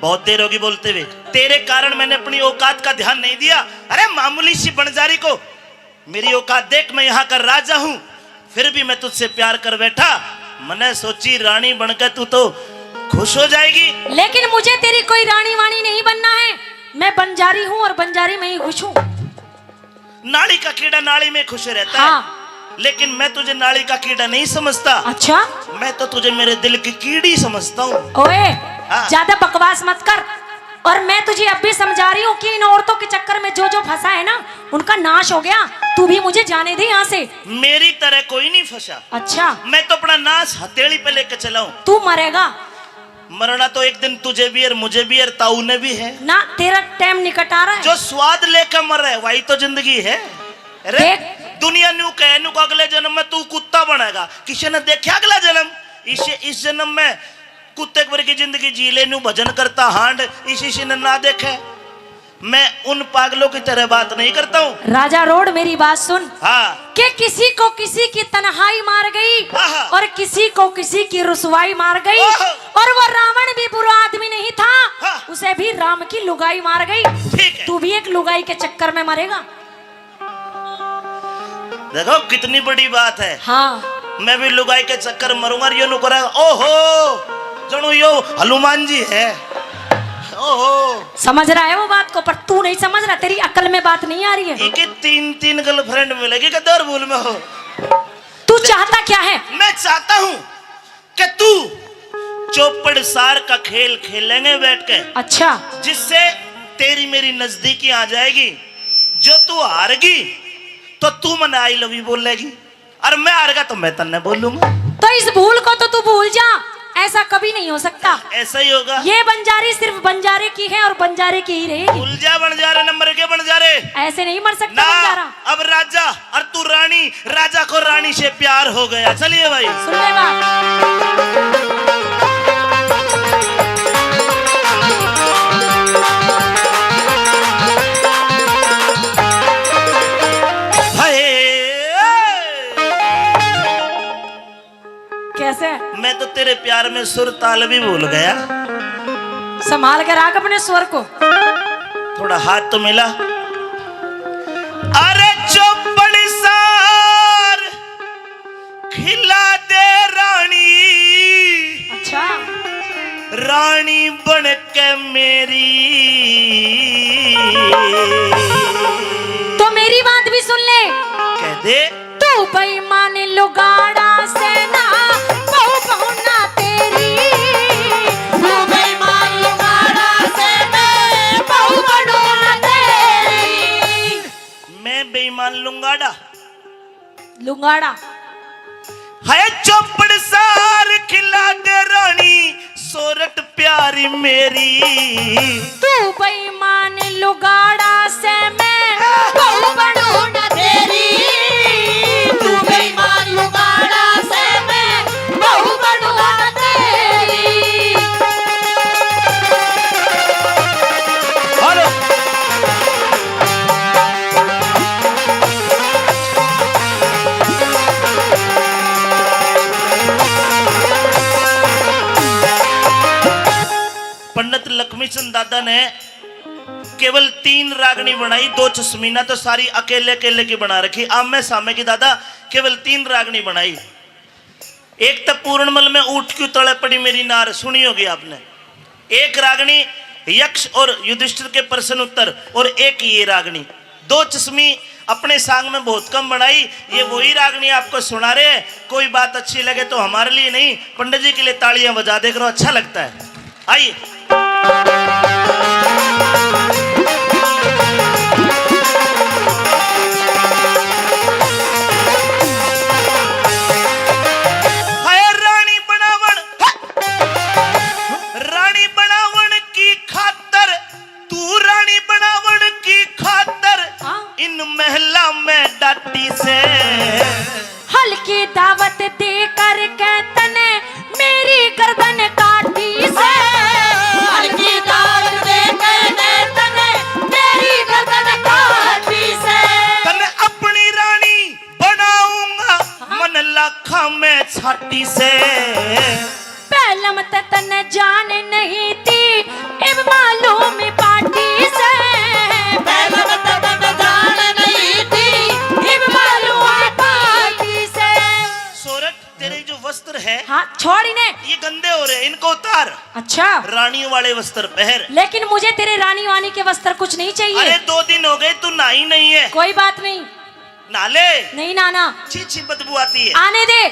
बहुत देर होगी बोलते हुए। तेरे कारण मैंने अपनी औकात का ध्यान नहीं दिया। अरे मामूली सी बंजारी को, मेरी औकात देख, मैं यहाँ का राजा हूँ, फिर भी मैं तुझसे प्यार कर बैठा। मने सोची रानी बनकर तू तो खुश हो जाएगी। लेकिन मुझे तेरी कोई रानी वाणी नहीं बनना है। मैं बंजारी हूँ और बंजारी में ही खुश हूँ। नाली का कीड़ा नाली में खुश रहता हाँ। है, लेकिन मैं तुझे नाली का कीड़ा नहीं समझता। अच्छा? मैं तो तुझे मेरे दिल की कीड़ी समझता हूँ। ओए, हाँ। ज्यादा बकवास मत कर। और मैं तुझे अब भी समझा रही हूँ कि इन औरतों के चक्कर में जो जो फंसा है ना, उनका नाश हो गया। तू भी मुझे जाने दे यहाँ से। मेरी तरह कोई नहीं फंसा। अच्छा। मैं तो अपना नाश हथेली पे लेके चला हूँ। तू मरेगा। मरना तो एक दिन तुझे भी है, मुझे भी है, ताऊ ने भी है। ना, तेरा टाइम निकट आ रहा है। जो स्वाद लेकर मरे, वही तो जिंदगी है। अरे, देख। दुनिया न्यू कहे न्यू को अगले जन्म में तू कुत्ता बनेगा। किसी ने देखा अगला जन्म? इस, इस जन्म में कुत्ते की जिंदगी जी ले, न्यू भजन करता हांड, इस, इसी ने ना देखे। मैं उन पागलों की तरह बात नहीं करता हूँ। राजा रोड, मेरी बात सुन। हाँ। कि किसी को किसी की तन्हाई मार गई आहा। और किसी को किसी की रुसवाई मार गई। ओहो। और वो रावण भी बुरा आदमी नहीं था, हाँ। उसे भी राम की लुगाई मार गई। ठीक है। तू भी एक लुगाई के चक्कर में मरेगा। देखो कितनी बड़ी बात है। हाँ। मैं भी लुगाई के चक्कर मरूंगा, यो नु करा, ओहो, जणु यो हनुमान जी है। ओहो। समझ रहा है वो बात को, पर तू नहीं समझ रहा, तेरी अकल में बात नहीं आ रही है। इके तीन तीन गर्लफ्रेंड मिलेगी, के दौर भूल में हो। तू चाहता क्या है? मैं चाहता हूँ कि तू चौपड़ सार का खेल खेलेंगे बैठ के। अच्छा। जिससे तेरी मेरी नजदीकी आ जाएगी। जो तू हारगी तो तू मने आई लव यू बोलेगी, और मैं हारगा तो मैं तन्ने बोलूंगा। तो इस भूल को तो तू भूल जा, ऐसा कभी नहीं हो सकता। ऐसा ही होगा। ये बंजारी सिर्फ बंजारे की है और बंजारे की ही रहेगी। भूल जा बंजारे, नंबर के बंजारे। ऐसे नहीं मर सकता ना, बंजारा। अब राजा और तू रानी, राजा को रानी से प्यार हो गया। चलिए भाई। सुन ले बात। हाय। कैसे? मैं तो तेरे प्यार में सुर ताल भी भूल गया। संभाल के रख अपने स्वर को। थोड़ा हाथ तो मिला। अरे चौपड़ सार खिला दे रानी। अच्छा। रानी बन के मेरी। तो मेरी बात भी सुन ले। कह दे। तू बेईमान लुगाड़ा से ना, बहू, बहू ना तेरी। तू बेईमान लुगाड़ा से मैं, बहू बनू ना तेरी। मैं बेईमान लुंगाड़ा। लुंगाड़ा। है चौपड़ सार खिला दे रानी, सोरठ प्यारी मेरी। तू बेईमान लुगाड़ा से मैं बहू बनू ना तेरी। तू बेईमान लुगाड़ा से मैं बहू बनू ना तेरी। हेलो। पंडित लक्ष्मी चंद दादा ने केवल तीन रागनी बनाई, दो चश्मी ना तो सारी अकेले अकेले की बना रखी, आमे सामे की दादा केवल तीन रागनी बनाई। एक तो पूरणमल में ऊँट क्यों तले पड़ी मेरी नार, सुनी होगी आपने। एक रागनी यक्ष और युधिष्ठिर के प्रश्न उत्तर, और एक ये रागनी। दो चश्मी अपने सांग में बहुत कम बनाई। ये वही रागनी आपको सुना रहे हैं। कोई बात अच्छी लगे तो हमारे लिए नहीं, पंडित जी के लिए तालियां बजा दे करो, अच्छा लगता है। आइए। हाय रानी बनावण, रानी बनावण की खातर, तू रानी बनावण की खातर हाँ। इन महला में डाटी से। हल्की दावत दे करके तने मेरी गर्दन काटी से। हल्की दावत दे करके तने मेरी गर्दन काटी से। तने अपनी रानी बनाऊंगा हाँ। मन लाखा में छाटी से। पहलम त तन्ने जान नहीं थी, इब मालूम पार्टी से। पहलम त तन्ने जान नहीं थी, इब मालूम पार्टी से। सोरठ, तेरे जो वस्त्र है, हाँ, छोड़ इन्हें। ये गंदे हो रहे हैं, इनको उतार। अच्छा। रानियों वाले वस्त्र पहन। लेकिन मुझे तेरे रानी वानी के वस्त्र कुछ नहीं चाहिए। अरे, दो दिन हो गए, तू नहाई नहीं है। कोई बात नहीं। नहा ले। नहीं नहाना। छी, छी, बदबू आती है। आने दे।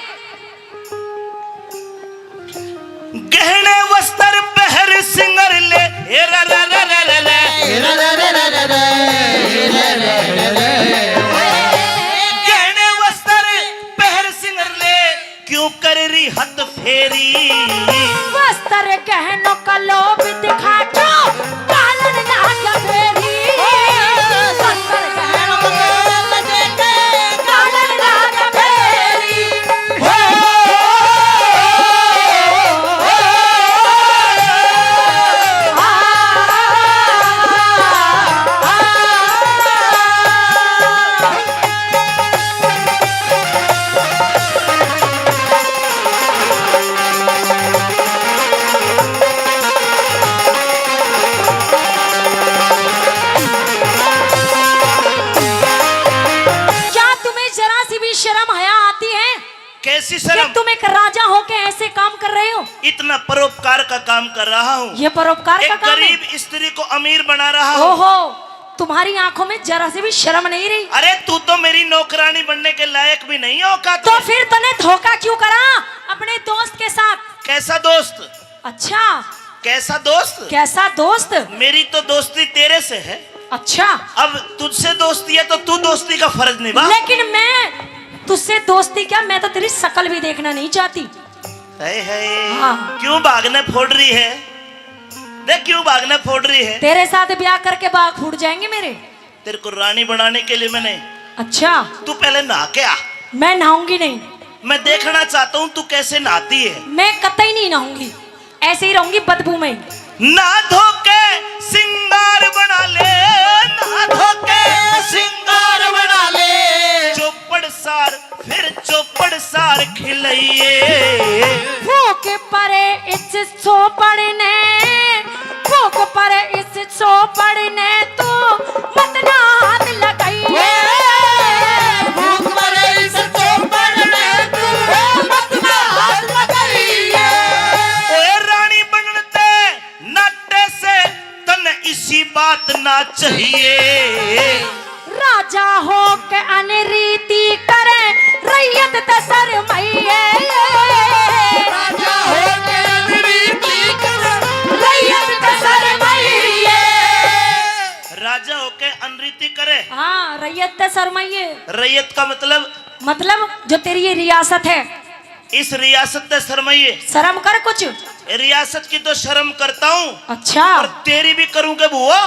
गहने वस्त्र पहर सिंगर ले, ए रा रा रा रा रा रा। गहने वस्त्र पहर सिंगर ले, क्यों कर रही हथ फेरी। वस्त्र गहनों का लोभ दिखा जो, कालन नाग फेरी। वस्त्र गहनों का लोभ दिखा, कालन नाग फेरी। क्या तुम्हें जरा सी भी शर्म हया आती है? कैसी कि शर्म? तुम एक राजा होके ऐसे काम कर रहे हो? इतना परोपकार का काम कर रहा हूँ। ये परोपकार का एक काम है? गरीब स्त्री को अमीर बना रहा हूँ। ओहो, तुम्हारी आंखों में जरा सी भी शर्म नहीं रही? अरे, तू तो मेरी नौकरानी बनने के लायक भी नहीं है औकात तो में। फिर तने धोखा क्यों करा अपने दोस्त के साथ? कैसा दोस्त? अच्छा। कैसा दोस्त? कैसा दोस्त? मेरी तो दोस्ती तेरे से है। अच्छा। अब तुझसे दोस्ती है तो तू दोस्ती का फर्ज निभा। लेकिन मैं तुझसे दोस्ती क्या, मैं तो तेरी शकल भी देखना नहीं चाहती। हाय हाय। हाँ। क्यों भागने फोड़ रही है? देख, क्यों भागने फोड़ रही है? तेरे साथ ब्याह करके भाग फूट जाएंगे मेरे। तेरे को रानी बनाने के लिए मैंने। अच्छा। तू पहले नहा के आ। मैं नहाऊंगी नहीं। मैं देखना चाहता हूँ तू कैसे नहाती है। मैं कतई नहीं नहाऊंगी, ऐसे ही रहूंगी बदबू में। नहा धो के सिंगार बना ले, नहा धो के सिंगार बना ले। चौपड़ सार, फिर चौपड़ सार खिलइए। फूक परे इस चौपड़ ने, फूक परे इस चौपड़ ने तू मत ना हाथ लगाइए। फूक परे इस चौपड़ ने तू मत ना हाथ लगाइए। ओए रानी बनते नाटे से तन इसी बात ना चाहिए। राजा होके अनरीति करे, रैयत ते शरमाइए। राजा होके अनरीति करे, रैयत ते शरमाइए। राजा होके अनरीति करे। हाँ, रैयत ते शरमाइए। रैयत का मतलब? मतलब जो तेरी ये रियासत है। इस रियासत ते शरमाइए। शर्म कर कुछ। रियासत की तो शर्म करता हूँ। अच्छा। पर तेरी भी करूँ के बुआ?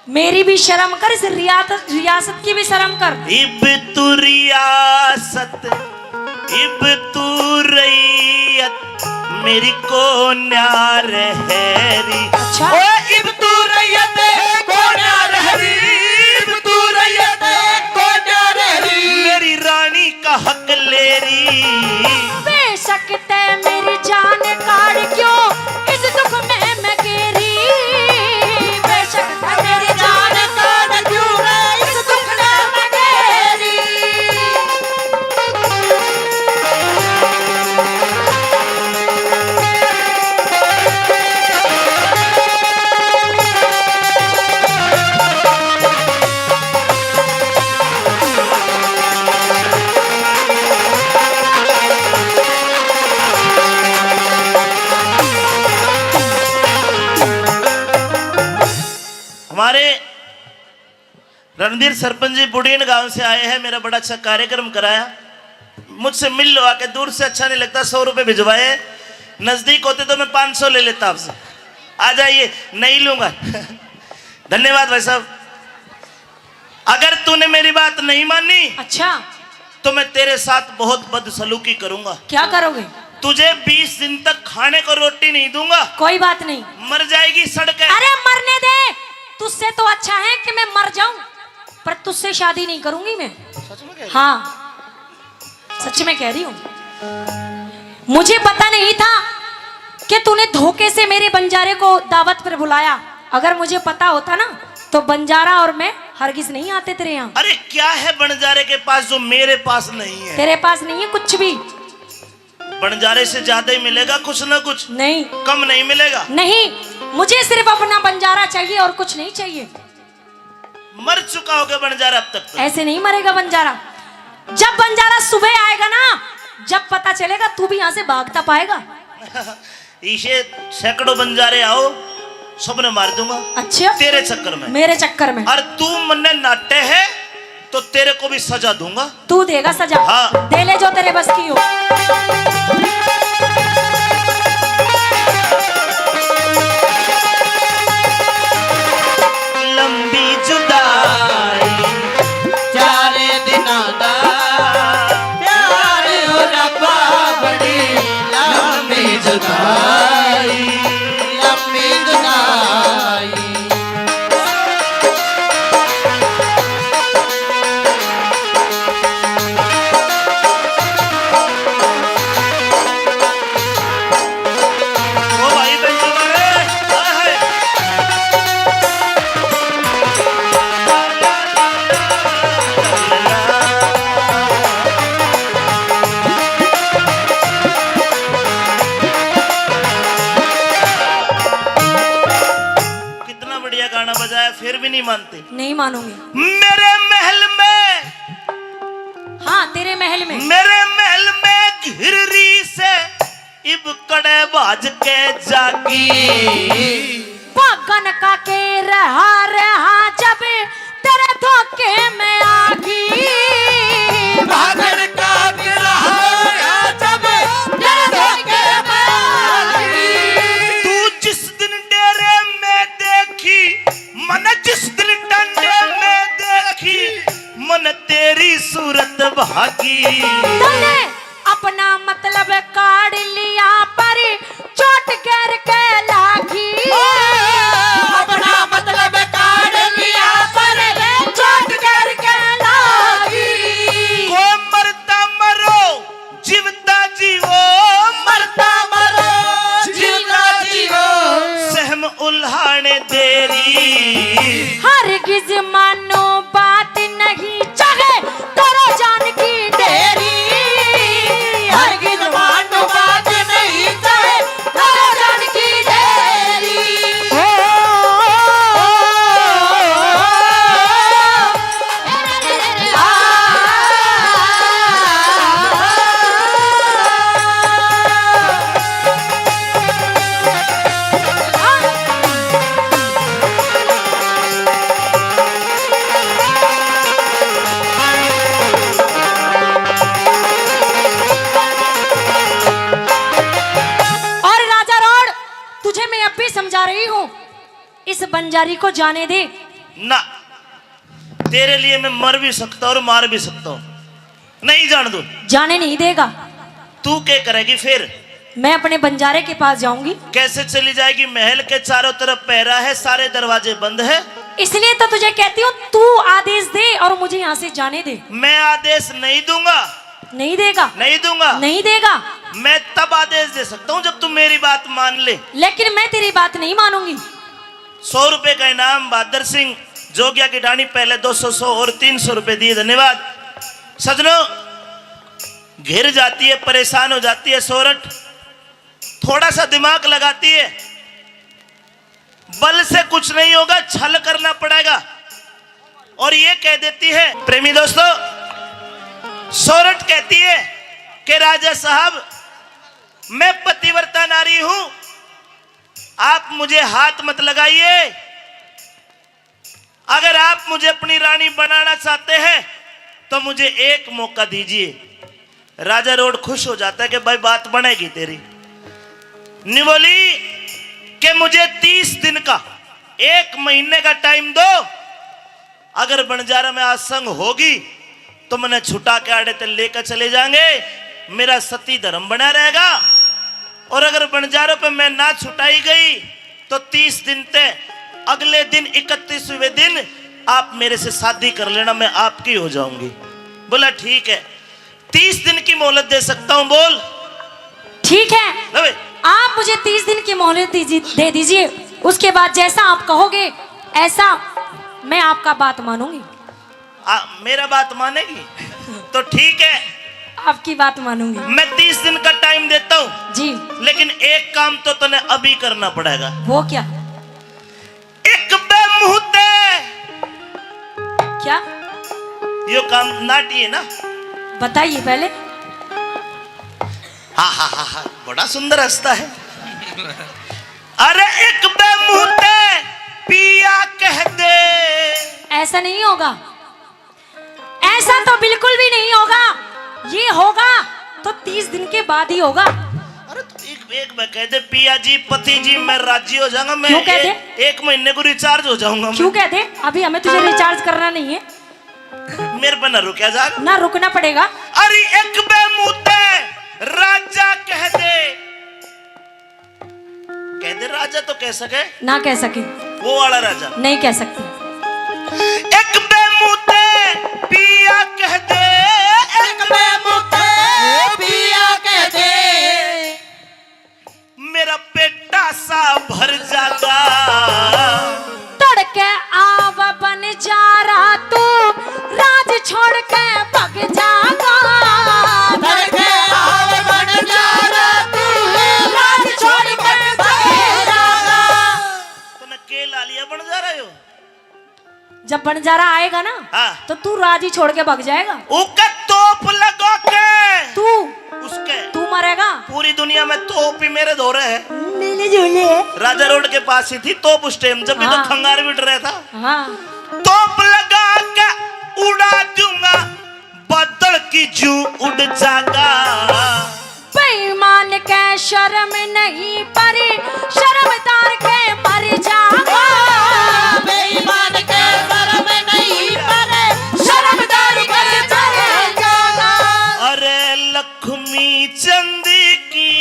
मेरी भी शर्म कर, इस रियासत, रियासत की भी शर्म कर। इब तू रियासत, इब तू रैयत, मेरी को न्यार हैरी। अच्छा। ओ इब तू रैयत, को न्यार हैरी, इब तू रैयत, को न्यार हैरी। मेरी रानी का हक ले री। बेशक तै मेरी जान काढ़ क्यों इस दुख में मैं गेरी। बेशक तै मेरी हमारे रणधीर सरपंच जी बुढ़ीन गांव से आए हैं, मेरा बड़ा अच्छा कार्यक्रम कराया। मुझसे मिल लो आके, दूर से अच्छा नहीं लगता। सौ रुपए भिजवाए, नजदीक होते तो मैं पाँच सौ ले लेता आपसे। आ जाइए, नहीं लूंगा। धन्यवाद भाई साहब। अगर तूने मेरी बात नहीं मानी, अच्छा। तो मैं तेरे साथ बहुत बदसलूकी करूंगा। क्या करोगे? तुझे बीस दिन तक खाने को रोटी नहीं दूंगा। कोई बात नहीं। मर जाएगी सड़क। अरे मरने दे, तुझसे तो अच्छा है कि मैं मर जाऊं, पर तुझसे शादी नहीं करूंगी मैं। सच में कह रही? हाँ, सच में कह रही हूँ। मुझे पता नहीं था कि तूने धोखे से मेरे बंजारे को दावत पर बुलाया। अगर मुझे पता होता ना, तो बंजारा और मैं हरगिज नहीं आते तेरे यहाँ। अरे, क्या है बंजारे के पास जो मेरे पास नहीं है? तेरे पास नहीं है कुछ भी। बंजारे से ज्यादा ही मिलेगा कुछ ना कुछ। नहीं। कम नहीं मिलेगा। नहीं, मुझे सिर्फ अपना बंजारा चाहिए और कुछ नहीं चाहिए। मर चुका होगा बंजारा अब तक तो। ऐसे नहीं मरेगा बंजारा। जब बंजारा सुबह आएगा ना, जब पता चलेगा, तू भी यहाँ से भागता पाएगा। इसे सैकड़ों बंजारे आओ, सबने मार दूंगा। अच्छा? तेरे चक्कर में। मेरे चक्कर में। और तू मन्ने नाटे है, तो तेरे को भी सजा दूंगा। तू देगा सजा। हाँ। दे ले जो तेरे बस की हो। लंबी जुदाई, चार दिना दा प्यार, ओ रब्बा, बड़ी लंबी जुदाई, लंबी जुदाई। ओ भाई, बंजू वाले, हाय, हाय। कितना बढ़िया गाना बजाया, फिर भी नहीं मानते। नहीं मानूंगी। मेरे महल में, हाँ, तेरे महल में। मेरे महल में घिररी से इब कड़े भाज के जागी। भागन का के रहा, रहा जब तेरे धोखे में आगी। भागन का के रहा, रहा जब तेरे धोखे में आगी। तू जिस दिन डेरे में देखी, मन जिस दिन डंडे में देखी, मन तेरी सूरत भागी। तूने अपना मतलब काढ़ लिया, पर चोट गैर के लागी। ओ, अपना मतलब काढ़ लिया, पर चोट गैर के लागी। को मरता मरो, जीवता जीवो, मरता मरो, जीवता जीवो, सहम उल्हाने देरी। हरगिज मानो बात नहीं, चाहे करो जान की देरी। हरगिज मानो बात नहीं, चाहे करो जान की देरी। ओ, और राजा रोड, तुझे मैं अब भी समझा रही हूँ, इस बंजारी को जाने दे। ना, तेरे लिए मैं मर भी सकता हूँ और मार भी सकता हूँ। नहीं जान दूं। जाने नहीं देगा। तू क्या करेगी फिर? मैं अपने बंजारे के पास जाऊंगी। कैसे चली जाएगी? महल के चारों तरफ पहरा है, सारे दरवाजे बंद है। इसलिए तो तुझे कहती हूँ, तू आदेश दे और मुझे यहाँ से जाने दे। मैं आदेश नहीं दूंगा। नहीं देगा। नहीं दूंगा। नहीं देगा। मैं तब आदेश दे सकता हूँ जब तू मेरी बात मान ले। लेकिन मैं तेरी बात नहीं मानूंगी। सौ रुपए का इनाम, बहादुर सिंह जोगिया की डाणी, पहले दो सौ, सौ और तीन सौ रुपए दिए। धन्यवाद। सजनों, घिर जाती है, परेशान हो जाती है सोरठ, थोड़ा सा दिमाग लगाती है, बल से कुछ नहीं होगा, छल करना पड़ेगा। और ये कह देती है, प्रेमी दोस्तों, सोरठ कहती है कि राजा साहब, मैं पतिव्रता नारी हूं, आप मुझे हाथ मत लगाइए। अगर आप मुझे अपनी रानी बनाना चाहते हैं तो मुझे एक मौका दीजिए। राजा रोड खुश हो जाता है कि भाई, बात बनेगी तेरी। निवोली कि मुझे तीस दिन का, एक महीने का टाइम दो। अगर बंजारा में आज संग होगी तो मन्ने छुटा के आड़े ते लेकर चले जाएंगे, मेरा सती धर्म बना रहेगा। और अगर बंजारों पे मैं ना छुटाई गई तो तीस दिन ते अगले दिन, इकतीसवें दिन, आप मेरे से शादी कर लेना, मैं आपकी हो जाऊंगी। बोला, ठीक है, तीस दिन की मोहलत दे सकता हूं। बोल। ठीक है, ले बे। आप मुझे तीस दिन की मोहलत दीजिए, दे दीजिए। उसके बाद जैसा आप कहोगे, ऐसा मैं आपका बात मानूंगी। आ, मेरा बात मानेगी तो ठीक है, आपकी बात मानूंगी। मैं तीस दिन का टाइम देता हूँ जी। लेकिन एक काम तो तने अभी करना पड़ेगा। वो क्या? एक बे मुंह ते। क्या? यो काम नाटी है ना? बताइए पहले। हा हा हा हा, बड़ा सुंदर हंसता है। अरे एक बे मुंह ते पिया कह दे। ऐसा नहीं होगा, ऐसा तो बिल्कुल भी नहीं होगा। ये होगा तो तीस दिन के बाद ही होगा। अरे तो एक, एक बार कह दे, पिया जी, पति जी, मैं राजी हो जाऊंगा, मैं क्यों कह ए-, दे? एक महीने को रिचार्ज हो जाऊंगा मैं। क्यों कह दे? अभी हमें तुझे रिचार्ज करना नहीं है। मेरे पे ना रुका जा। ना रुकना पड़ेगा। अरे एक बे मुंह ते राजा कह दे। कह दे राजा तो कह सके। ना कह सके। वो वाला राजा। नहीं कह सकते। एक बे मुंह ते पिया कह दे। एक बे मुंह ते पिया कह दे। मेरा पेटा सा भर जागा। तड़के आव बंजारा तू, राज छोड़ के भग जागा। तड़के आव बंजारा तू, राज छोड़ के भग जागा। तूने के ला लिया बंजारा यो? जब बंजारा आएगा ना, हाँ। तो तू राज ही छोड़ के भग जाएगा। उके तोप लगा के। तू। उसके। तू मरेगा। पूरी दुनिया में तोप ही मेरे धोरे है। मेरे झोले है। राजा रोड के पास ही थी तोप उस टाइम, जब भी तो हाँ। खंगार भी डर रहा था। हाँ। तोप लगा के उड़ा दूंगा, बादल की जू उड़ जागा। बेईमान के शर्म नहीं, पर शर्मदार के मर जागा। बेईमान के शर्म नहीं, पर शर्मदार के मर जागा। अरे लक्ष्मी चंद की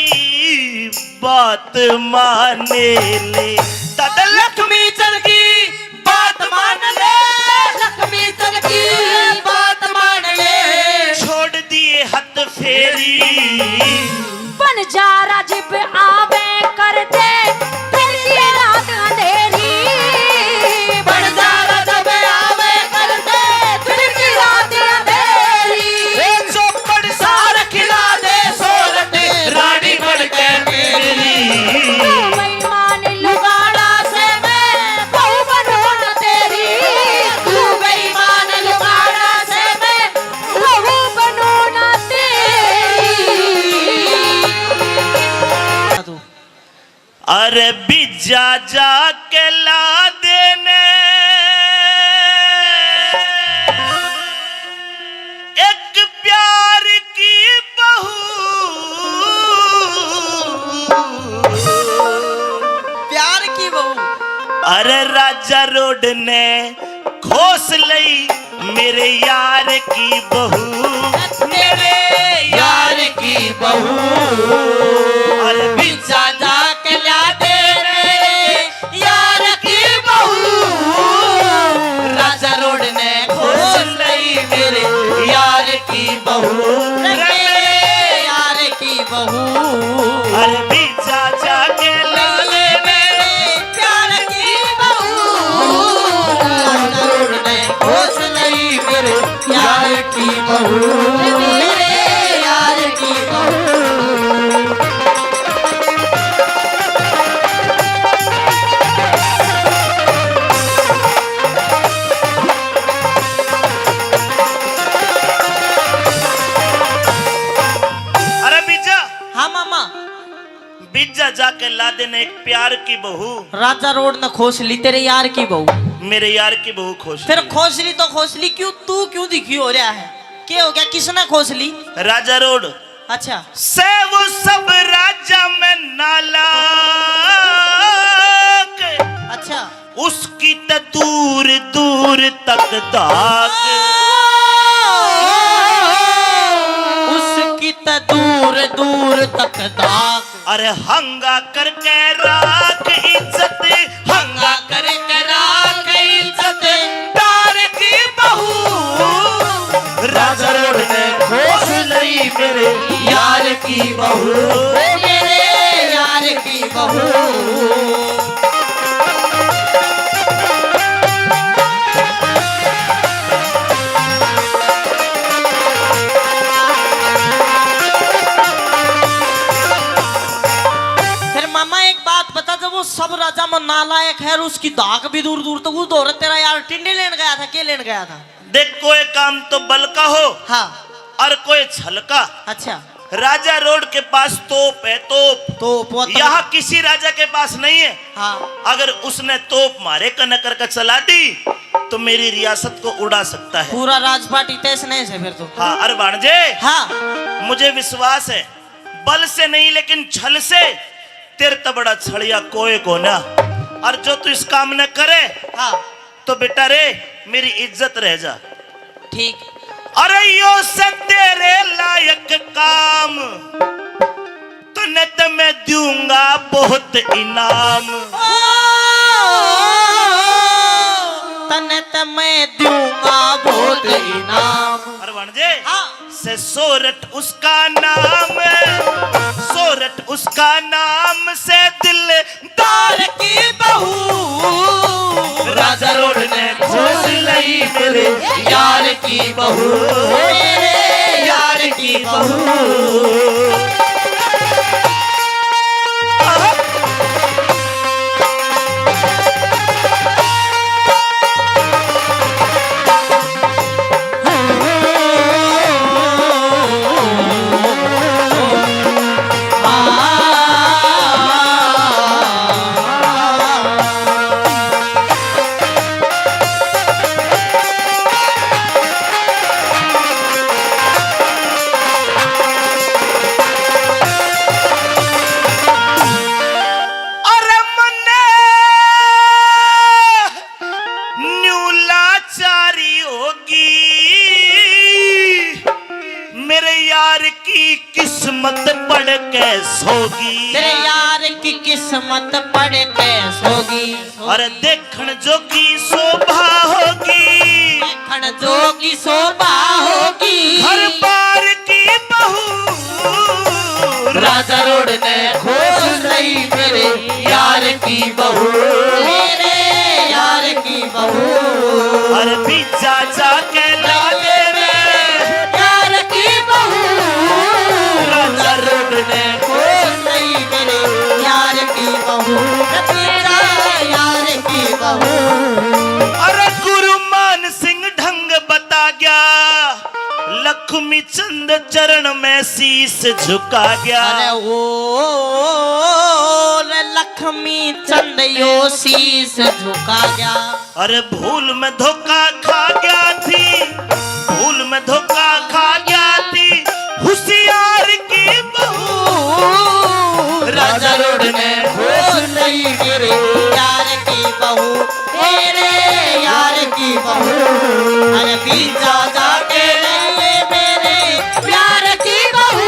बात माने ले, दादा लक्ष्मी चंद की बात मान ले, लक्ष्मी चंद की बात मान ले। छोड़ दिए हाथ फेरी। बंजारा जब आवे करते दिन की रात अंधेरी। बंजारा जब आवे करते दिन की रात अंधेरी। ए चौपड़ सार खिला दे सोरठ रानी बन के मेरी। तू बेईमान लुगाड़ा से मैं बहू बनूं ना तेरी। तू बेईमान लुगाड़ा से मैं बहू बनूं ना तेरी। अरे बीजा जाके ला देने एक प्यार की बहू। प्यार की बहू। अरे राजा रोड ने खोस लई मेरे यार की बहू। मेरे यार की बहू। अरे बीजा जाके ला दे मेरे यार की बहू। राजा रोड ने खोस लई मेरे यार की बहू। मेरे यार की बहू। अरे बीजा जाके ला ले मेरे प्यार की बहू। राजा रोड ने खोस लई मेरे यार की बहू। मेरे यार की बहू। अरे बीजा। हाँ मामा। बीजा जाके ला देने एक प्यार की बहू। राजा रोड ने खोस ली तेरे यार की बहू। मेरे यार की बहू खोसली। फिर खोसली तो खोसली, क्यों, तू क्यों दुखी हो रहा है? क्या हो गया, किसने खोसली? राजा रोड। अच्छा। से वो सब राजा में नालायक। अच्छा। उसकी त दूर दूर तक धाक। उसकी त दूर दूर तक धाक। अरे हंगा करके राख इज्जत, हंगा करके राख इज्जत, तार की बहू। राजा रोड ने खोस लई मेरे यार की बहू। ओ मेरे यार की बहू। फिर मामा, एक बात बता, जब वो सब राजा में नालायक है और उसकी धाक भी दूर दूर तक, उस दौर तेरा यार टिंडे लेन गया था, के लेन गया था? देख, कोई काम तो बल का हो, हाँ। और कोई छल का। अच्छा। राजा रोड के पास तोप है, तोप। तोप, वो तो यहाँ किसी राजा के पास नहीं है। हाँ। अगर उसने तोप मारे कने करके चला दी, तो मेरी रियासत को उड़ा सकता है। पूरा राजपाट इतने से फिर तो। हाँ, अरे भाणजे, हाँ। मुझे विश्वास है, बल से नहीं, लेकिन छल से। तेरे ते बड़ा छलिया कोई कोना। और जो तू इस काम ने करे, हाँ। तो बेटा रे, मेरी इज्जत रह जा। ठीक। अरे यो से तेरे लायक काम, तने ते मैं दूंगा बहुत इनाम। ओ, तने ते मैं दूंगा बहुत इनाम। अरे भाणजे, हाँ। से सोरठ उसका नाम, सोरठ उसका नाम से दिलदार की बहू। राजा रोड ने खोस लई मेरे यार की बहू, मेरे यार की बहू। अरे मन्ने न्यू लाचारी होगी, मेरे यार की किस्मत पड़ के सोगी। तेरे यार की किस्मत पड़ के सोगी। अरे देखण जोगी शोभा होगी, देखण जोगी शोभा होगी। घर बार की बहू। राजा रोड ने खोस लई मेरे यार की बहू, मेरे यार की बहू। अरे पीछा जाके लागे में प्यार की बहू। राजा रोड ने खोस लई मेरे यार की बहू, मेरा यार की बहू। अरे गुरु मान सिंह ढंग बता गया, लक्ष्मी चंद चरण में शीश झुका गया। अरे ओ, रे लक्ष्मी चंद यो शीश झुका गया। अरे भूल में धोखा खा गया थी, भूल में धोखा खा गया थी, होशियार की बहू। राजा रोड ने खोस लई मेरे यार की बहू, मेरे यार की बहू। अरे पीछा जाके ले मेरे प्यार की बहू।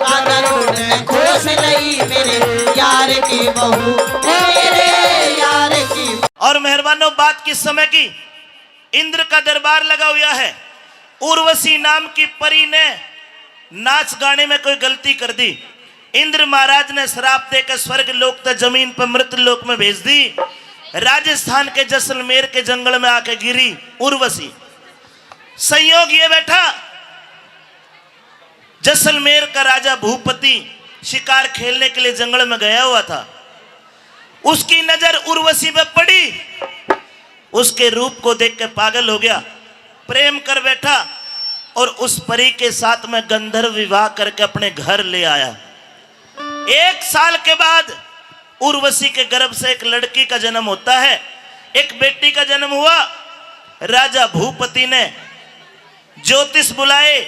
राजा रोड ने खोस लई मेरे यार की बहू, मेरे यार की। और मेहरबानों, बात किस समय की, इंद्र का दरबार लगा हुआ है। उर्वशी नाम की परी ने नाच गाने में कोई गलती कर दी। इंद्र महाराज ने श्राप देकर स्वर्ग लोक तक जमीन पर मृत लोक में भेज दी। राजस्थान के जैसलमेर के जंगल में आके गिरी उर्वशी। संयोग ये बैठा, जैसलमेर का राजा भूपति शिकार खेलने के लिए जंगल में गया हुआ था। उसकी नजर उर्वशी पे पड़ी, उसके रूप को देख के पागल हो गया, प्रेम कर बैठा और उस परी के साथ में गंधर्व विवाह करके अपने घर ले आया। एक साल के बाद उर्वशी के गर्भ से एक लड़की का जन्म होता है। एक बेटी का जन्म हुआ। राजा भूपति ने ज्योतिष बुलाए,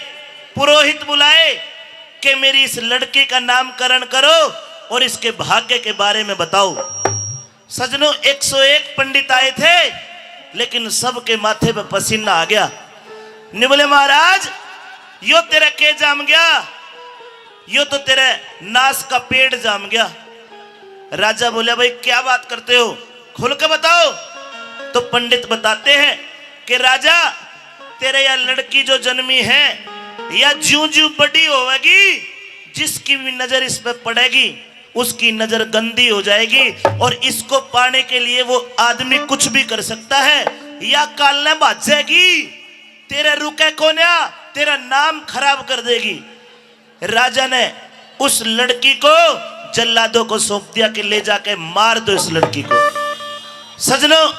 पुरोहित बुलाए कि मेरी इस लड़की का नामकरण करो और इसके भाग्य के बारे में बताओ। सजनों, एक सौ एक पंडित आए थे, लेकिन सबके माथे पे पसीना आ गया। न्यू बोले, महाराज, यो तेरा के जाम गया, यो तो तेरे नाश का पेड़ जाम गया। राजा बोले, भाई, क्या बात करते हो, खुल के बताओ। तो पंडित बताते हैं कि राजा, तेरे या लड़की जो जन्मी है, या ज्यूं ज्यूं बड़ी होवेगी, जिसकी भी नजर इस पे पड़ेगी, उसकी नजर गंदी हो जाएगी, और इसको पाने के लिए वो आदमी कुछ भी कर सकता है। या काल ने भाजेगी, तेरे रुके कोन्या, तेरा नाम खराब कर देगी। राजा ने उस लड़की को जल्लादों को सौंप दिया कि ले जाके मार दो इस लड़की को। सजनों,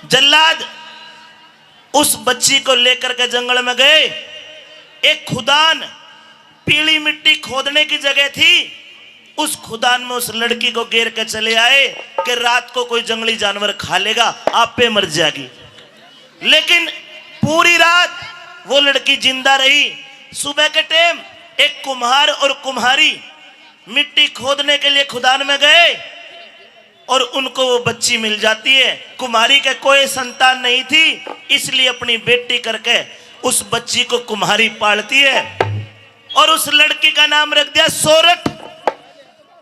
जल्लाद उस बच्ची को लेकर के जंगल में गए। एक खुदान, पीली मिट्टी खोदने की जगह थी, उस खुदान में उस लड़की को गेर के चले आए कि रात को कोई जंगली जानवर खा लेगा, आपे मर जाएगी। लेकिन पूरी रात वो लड़की जिंदा रही। सुबह के टाइम एक कुम्हार और कुम्हारी मिट्टी खोदने के लिए खुदान में गए और उनको वो बच्ची मिल जाती है। कुम्हारी के कोई संतान नहीं थी, इसलिए अपनी बेटी करके उस बच्ची को कुम्हारी पालती है और उस लड़की का नाम रख दिया सोरठ।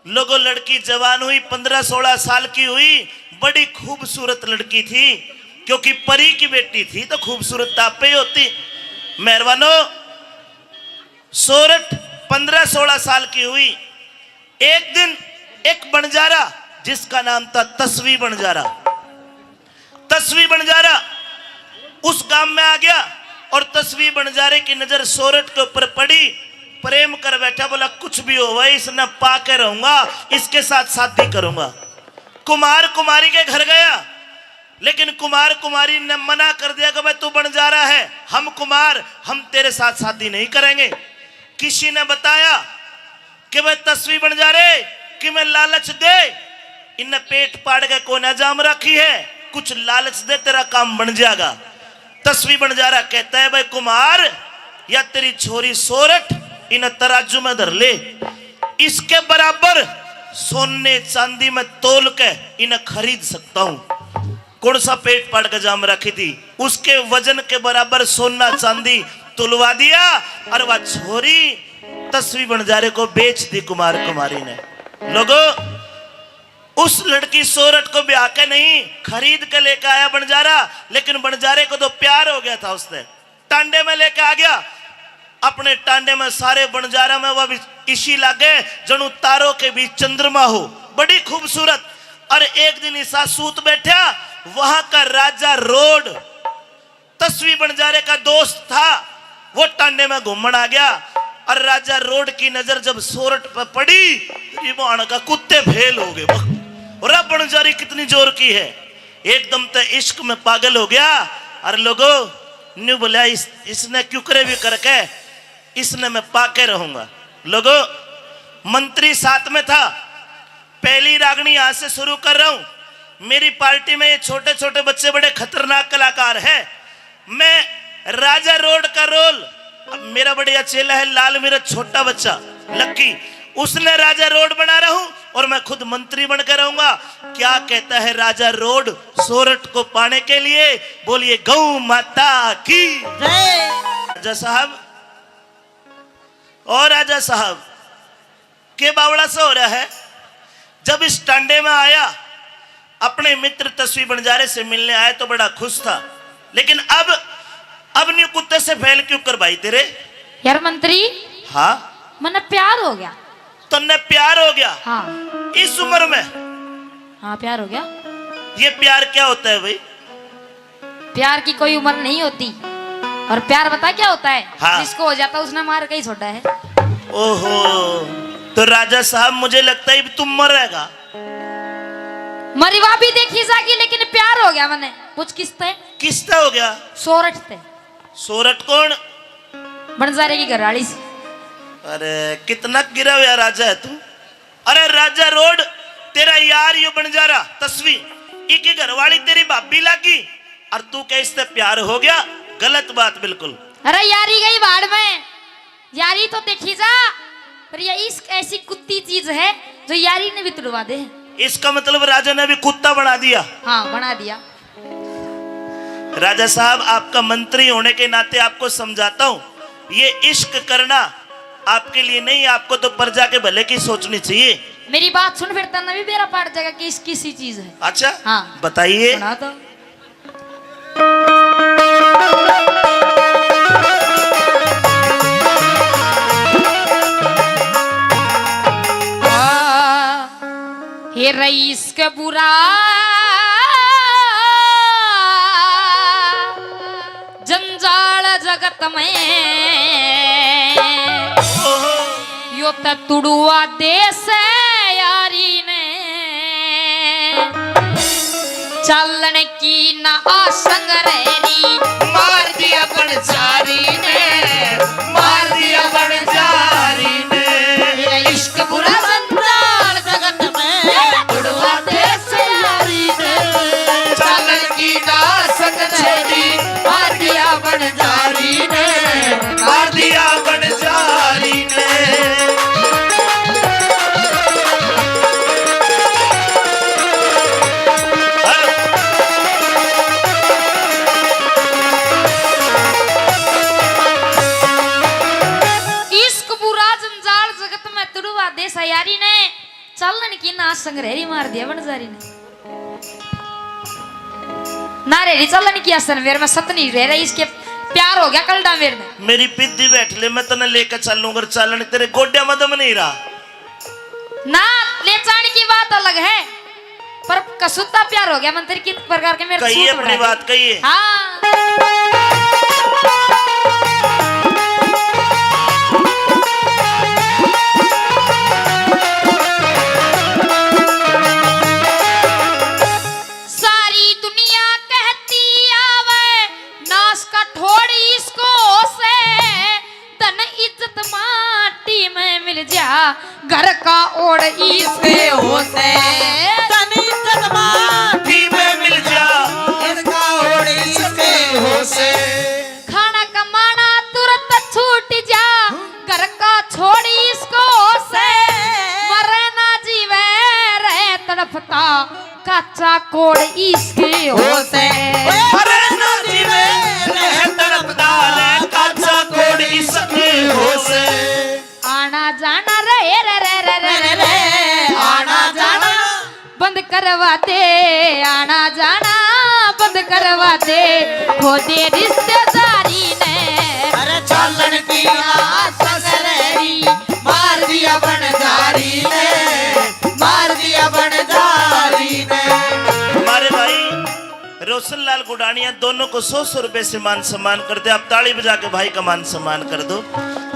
लोगों, लड़की जवान हुई, पन्द्रह सोलह साल की हुई, बड़ी खूबसूरत लड़की थी, क्योंकि परी की बेटी थी तो खूबसूरत तो आपे ही होती। मेहरबानो, सोरठ पन्द्रह सोलह साल की हुई। एक दिन एक बंजारा, जिसका नाम था तस्वी बंजारा, तस्वी बंजारा उस गांव में आ गया और तस्वी बंजारे की नजर सोरठ के ऊपर पड़ी। प्रेम कर बैठा, बोला, कुछ भी हो भाई, इसने पा के रहूंगा, इसके साथ शादी करूंगा। कुमार कुमारी के घर गया, लेकिन कुमार कुमारी ने मना कर दिया कि भाई, तू बंजारा है, हम कुमार, हम तेरे साथ शादी नहीं करेंगे। किसी ने बताया कि भाई, तस्वी बंजारे, कि मैं लालच दे, इन्हें पेट पाड़ के कोन्या जाम रखी है, कुछ लालच दे, तेरा काम बन जाएगा। तस्वी बंजारा कहता है, भाई कुमार, या तेरी छोरी सोरठ, इन्हें तराजू में धर ले, इसके बराबर सोने चांदी में तोल के इन्हें खरीद सकता हूं। कौन सा पेट पाड़ के जाम रखी थी, उसके वजन के बराबर सोना चांदी तुलवा दिया और वह छोरी तस्वी बंजारे को बेच दी कुमार कुमारी ने। लोगो, उस लड़की सोरठ को ब्याह के नहीं, खरीद के लेके आया बंजारा, लेकिन बंजारे को तो प्यार हो गया था उससे। टांडे में लेके आ गया, अपने टांडे में सारे बंजारा में वह भी इसी लागे, जणु तारों के बीच चंद्रमा हो, बड़ी खूबसूरत। और एक दिन ईसा सूत बैठा, वहां का राजा रोड तस्वी बंजारे का दोस्त था, वो टांडे में घूमण आ गया। और राजा रोड की नजर जब सोरठ पे पड़ी, ईमान का कुत्ते फेल हो गए। और अब बंजारी कितनी जोर की है, एकदम ते इश्क में पागल हो गया। और लोगो, न्यू बोला, इस, इसने क्यों करे भी करके, इसने मैं पाके रहूंगा। लोगो, मंत्री साथ में था। पहली रागनी आज से शुरू कर रहा हूं। मेरी पार्टी में ये छोटे छोटे बच्चे बड़े खतरनाक कलाकार हैं। मैं राजा रोड का रोल, अब मेरा बढ़िया चेला है लाल, मेरा छोटा बच्चा लक्की, उसने राजा रोड बना रहा हूं और मैं खुद मंत्री बनकर रहूंगा। क्या कहता है राजा रोड सोरठ को पाने के लिए? बोलिए, गौ माता की जय। राजा साहब, और राजा साहब, के बावड़ा सा हो रहा है? जब इस टांडे में आया, अपने मित्र तस्वी बंजारे से मिलने आया तो बड़ा खुश था, लेकिन अब, अब न्यू कुत्ते से फैल क्यों कर भाई तेरे? यार मंत्री, हाँ? मन्ने प्यार हो गया। तन्ने प्यार हो गया? हाँ। इस उम्र में? हाँ, प्यार हो गया। ये प्यार क्या होता है भाई? प्यार की कोई उम्र नहीं होती। और प्यार बता क्या होता है? हाँ। जिसको हो जाता उसने मार के ही छोड़ा है। ओहो, तो राजा साहब, मुझे लगता है अब तुम मरेगा। मरवा भी देखी जागी, लेकिन प्यार हो गया मन्ने। पूछ किसते? किसते हो गया? सोरठ ते। सोरठ कौन? बंजारे की घरवाली से। अरे, कितना गिरा हुआ राजा है तू। अरे राजा रोड, तेरा यार यो बंजारा तस्वी, इकी घरवाली तेरी भाभी लागी और तू कह इससे प्यार हो गया, गलत बात बिल्कुल। अरे यारी गई भाड़ में, यारी तो देखी जा, पर ये इश्क ऐसी कुत्ती चीज है जो यारी ने भी तुड़वा दे। इसका मतलब राजा ने भी कुत्ता बना दिया। हाँ, बना दिया। राजा साहब, आपका मंत्री होने के नाते आपको समझाता हूँ, ये इश्क करना आपके लिए नहीं, आपको तो प्रजा के भले की सोचनी चाहिए। मेरी बात सुन, फिर तन्ने भी बेरा पाट जाएगा कि इश्क किसी चीज है। अच्छा, हाँ। बताइए। सुना तो। हे रईस के बुरा जंजाल जगत में, यो त तुड़ुआ देश है यारी ने। चालन की ना आसंग रहरी, मार दिया बनजारी ने, मार दिया बनजारी ने। इश्क बुरा जंजाल जगत में, तुड़वा देश यारी ने। चालन की ना आसंग रहरी, मार दिया बनजारी ने, मार दिया बनजारी ने। इश्क बुरा जंजाल जगत में, तुड़वा देश यारी ने। चालन की ना आसंग रहरी, मार दिया बनजारी ने। ना रहरी चालन की आसंग मेरे में, सत नहीं रह रही इसके, प्यार हो गया कलडा मेरे में। मेरी पिद्दी बैठ ले, मैं तने लेके चलूं, अगर चालन तेरे गोड्या में दम नहीं रहा। ना, ले जाने की बात अलग है, पर कसूता प्यार हो गया, मंत्री किस प्रकार के मेरे कहिए सूट अपनी बनाए। बात कहिए। हाँ। सारी दुनिया कहती आवे, नाश का ठोड़ इसको से। धन इज्जत माटी में मिल जा, घर का ओड़ इसके हो से। धन इज्जत माटी में मिल जा, घर का ओड़ इसके हो से। खाना कमाना तुरंत छूट जा, घर का छोड़ इसको से। मरे ना जीवे रहे तड़पता, काचा कोड़ इसके हो से। मरे ना जीवे रहे तड़पता, काचा कोड़ इसके हो से। आना जाना रे, रे, रे, आना जाना बंद करवा दे, आना जाना बंद करवा दे, खो दे रिश्तेदारी ने। अरे चालन की आस रहरी, मार दिया बनजारी ने, मार दिया बनजारी ने। हमारे भाई रोशनलाल गुडानिया दोनों को सौ सौ रुपए से मान सम्मान कर दे। आप ताली बजा के भाई का मान सम्मान कर दो।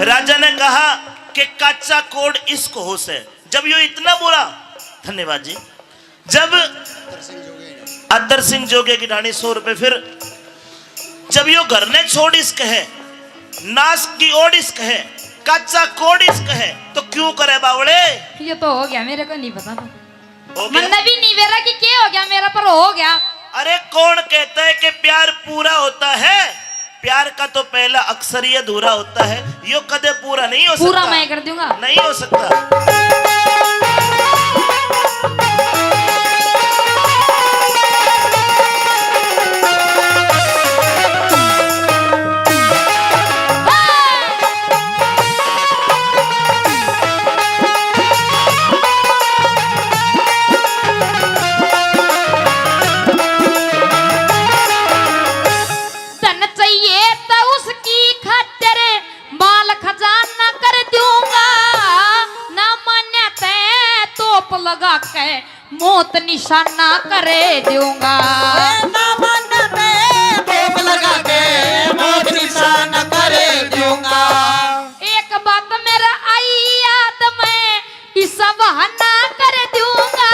राजा ने कहा कि काचा कोड़ इसको हो से। जब यो इतना बुरा, धन्यवाद जी, जब आदर सिंह जोगे की ढाणी सौ रुपए, फिर जब यो घर ने छोड़ इसके है, नाश की ओड़ इसके है, काचा कोड़ इसके है, तो क्यों करे बावड़े? ये तो हो गया, मेरे को नहीं पता था। हो गया? मन्ने भी नहीं बेरा कि के हो गया मेरा, पर हो गया। अरे कौन कहता है कि प्यार पूरा होता है? प्यार का तो पहला अक्षर ही अधूरा होता है, यो कदे पूरा नहीं हो सकता। पूरा मैं कर दूंगा। नहीं हो सकता। धन चाहिए तो उसकी खातिर माल खजाना कर दूंगा, ना मान्या तै तोप लगा के मौत निशाना कर दूंगा। ना मान्या तै तोप लगा के मौत निशाना कर दूंगा। एक बात मेरा आई याद में, इसा बहाना कर दूंगा,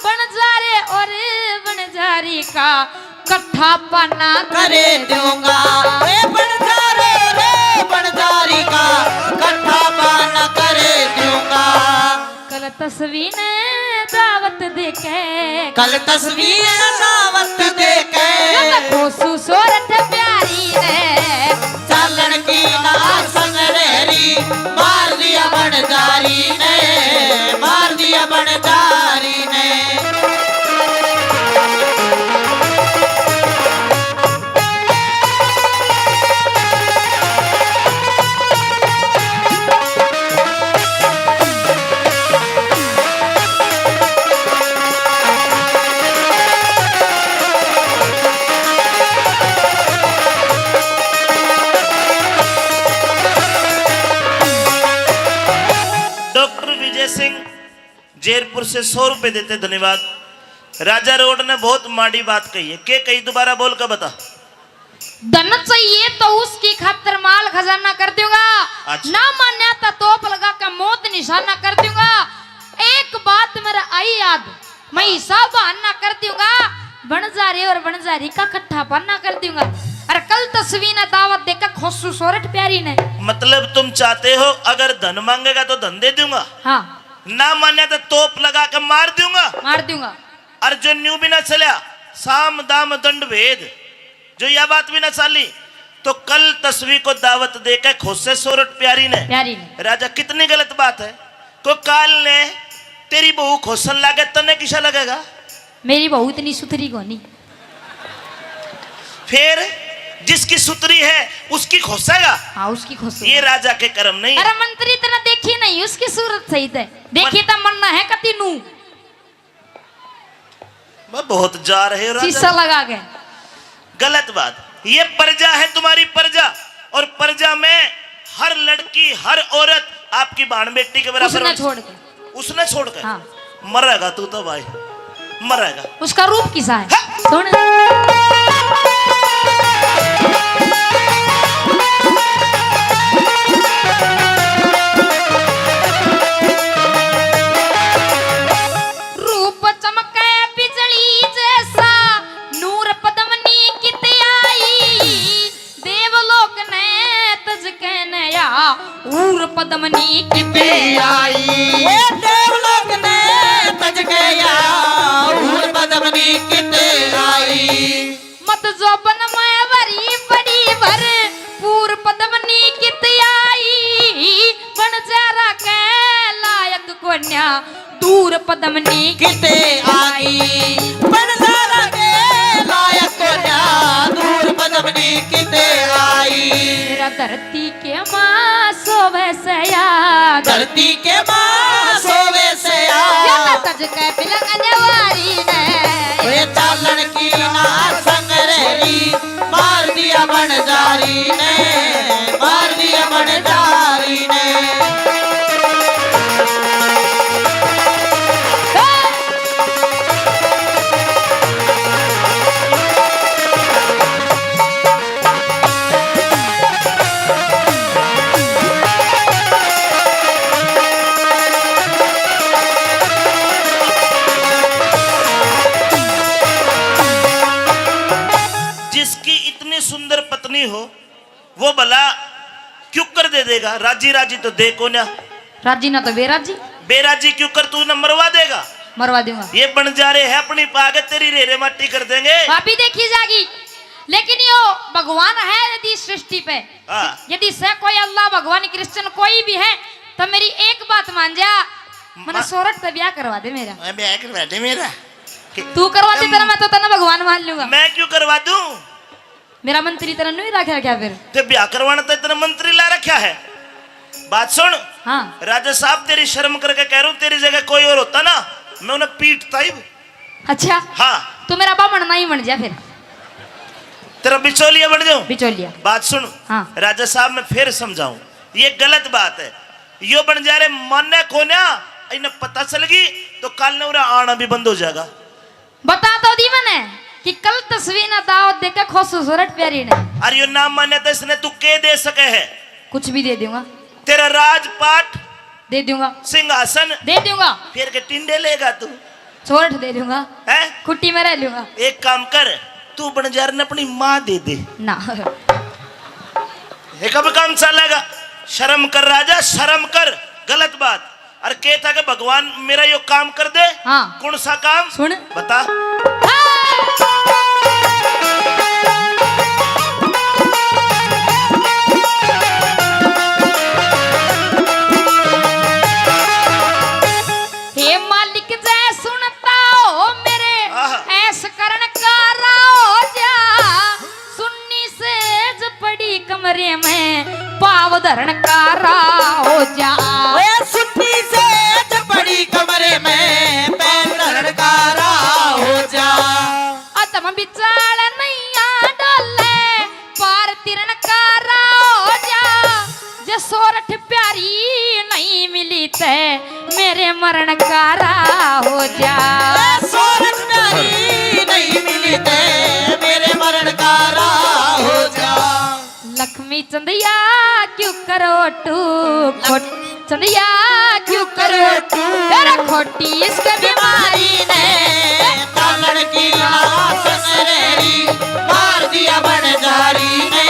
बनजारे और बनजारी का कट्ठा पाना कर दूंगा। ए बनजारे रे बनजारी का कट्ठा पाना कर दूंगा। कल तस्वीर ने दावत देके। कल तस्वीर दावत देके। यो तो खोसू सोरठ प्यारी ने। चालन की ना संगरेरी, मार दिया भंडारी ने, मार दिया भंडारी ने। डॉक्टर विजय सिंह जैरपुर से सौ रुपए देते, धन्यवाद। राजा रोड ने बहुत माड़ी बात कही है। के कही, दोबारा बोल के बता। धन चाहिए तो उसकी खातर माल खजाना कर दूंगा। अच्छा। ना मान्या तो तोप लगा के मौत निशाना कर दूंगा। एक बात मेरा आई याद, मैं हिसाब बहाना कर दूंगा। बन जा रे और बन जा री का कट्ठा पाना कर दूंगा। अरे कल तस्वीर ने दावत देकर खोसू सोरठ प्यारी ने। मतलब तुम चाहते हो अगर धन मांगेगा तो धन दे दूंगा? हाँ। ना मान्या तो तोप लगा के मार दूंगा। मार दूंगा। और जो न्यू भी ना चला, साम दाम दंड भेद, जो यह बात भी ना चाली, तो कल तस्वीर को दावत देकर खोसे सोरठ प्यारी ने। प्यारी ने। राजा, कितनी गलत बात है। को काल ने तेरी बहू खोसन लागे, तने किसा लगेगा? मेरी बहू इतनी सुथरी कोनी। फिर जिसकी सुथरी है उसकी खोसेगा? हाँ, उसकी खोसेगा। ये राजा के कर्म नहीं है। अरे मंत्री, इतना देखी नहीं उसकी सूरत सही थे, देखी मन- तो मन्ना है कति नू। मैं बहुत जा रहे हो राजा। शीशा लगा के। गलत बात। ये प्रजा है तुम्हारी प्रजा, और प्रजा में हर लड़की, हर औरत आपकी भाण बेटी के बराबर उसने होनी छोड़ चाहिए। के। उसने छोड़ के? हाँ। मरेगा तू तो भाई, मरेगा। उसका रूप किसा है? हाँ। सुन। रूप चमके बिजली जैसा, नूर पद्मनी कित आई। देवलोक ने तज के नया, हूर पद्मनी कित आई। ए देवलोक ने तज के या, हूर पद्मनी कित आई। मत जोबन में भरी पड़ी भर, पूर पद्मनी कित आई। बन जरा के लायक कोन्या, दूर पद्मनी किते आई। बन जरा के लायक कोन्या, दूर पद्मनी किते आई। मेरा धरती के माँ सोवे सया, धरती के माँ सोवे सया। या तो तज के बिलंग जवारी ने। वे चालन की ना संगरेरी, मार दिया भंडारी ने, मार दिया भंडारी ने। जिसकी इतनी सुंदर पत्नी हो, वो भला क्यूकर दे देगा, राजी राजी तो दे कोन्या। राजी ना तो बेराजी। बेराजी क्यूकर तू ना मरवा देगा। मरवा दूंगा। ये बन जा रहे हैं अपनी पागत, तेरी रेरे माटी कर देंगे। भाभी देखी जागी, लेकिन यो भगवान है यदि सृष्टि पे, हाँ। यदि से कोई अल्लाह भगवान क्रिश्चियन कोई भी है, तो मेरी एक बात मान जा, मने मा- सोरठ पे ब्याह करवा दे मेरा। मैं ब्याह करवा दे मेरा। कि- तू करवा दे तेरा, मैं तो तेरा भगवान मान लूंगा। मैं क्यों करवा दूं? मेरा मंत्री तेरा नहीं रख रखा फिर? ते ब्याह करवाना तो तेरा मंत्री ला रखा है। बात सुन। हाँ। राजा साहब, तेरी शर्म करके कह रहा हूँ, तेरी जगह कोई और होता ना, मैं उन्हें पीटता ही। अच्छा। हाँ। तू मेरा बामण नहीं बन जा फिर। तेरा बिचौलिया बन जाऊं? बिचौलिया। बात सुन। हाँ। राजा साहब, मैं फिर समझाऊं, ये गलत बात है। यो बन जा रे मान्या कोन्या, इन्हें पता चल गई तो कल ने उरा आना भी बंद हो जाएगा। बता तो दी मैंने कि कल तस्वीर ना दावत देके खुश हो सोरठ प्यारी ने। अरे यो ना माने तो इसने तू के दे सके है? कुछ भी दे दूंगा। तेरा राजपाट दे दूंगा। सिंहासन दे दूंगा। फिर के टिंडे लेगा तू? सोरठ दे दूंगा। हैं? खुट्टी में रह लूंगा। एक काम कर, तू बन जा रे ना अपनी माँ दे दे। ना। ये कब काम चलेगा? शर्म कर राजा, शर्म कर। गलत बात। अरे कहता कि भगवान मेरा यो काम कर दे। हाँ। कौन सा काम? सुन। बता। हे मालिक जय सुनता हो मेरे, आह। ऐस करण का राजा। सुन्नी सेज पड़ी कमरे में, पाव धरण का राह हो जा। ओए सुन्नी सेज पड़ी कमरे में, पाव धरण का राह हो जा। अधम बिचाल नैया डोले, पार तिरण का राह हो जा। जे सोरठ प्यारी नहीं मिली ते, मेरे मरण का राह हो जा। ए, सोरठ प्यारी नहीं मिली ते, मेरे मरण का राह हो जा। लक्ष्मी चंदिया क्यों करो टू खोट, चंदिया क्यों करो टू, तेरा खोटी इसके बीमारी ने। तालड़ की लाश मेरी मार दिया बंजारी ने,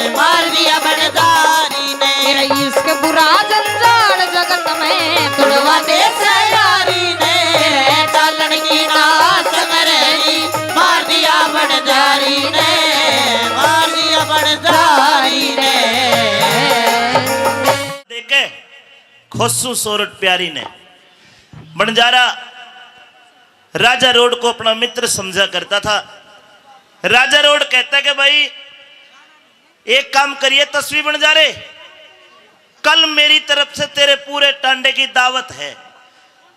मार दिया बंजारी ने। तेरा इश्क बुरा जंजाल जगत में तुड़वा दे से यारी ने। तेरे चालन की नास मेरी मार दिया बंजारी ने, मार दिया बंजारी ने। देखे खुश हूँ सोरठ प्यारी ने। बंजारा राजा रोड को अपना मित्र समझा करता था। राजा रोड कहता कि भाई, एक काम करिए तस्वी बंजारे, कल मेरी तरफ से तेरे पूरे टांडे की दावत है।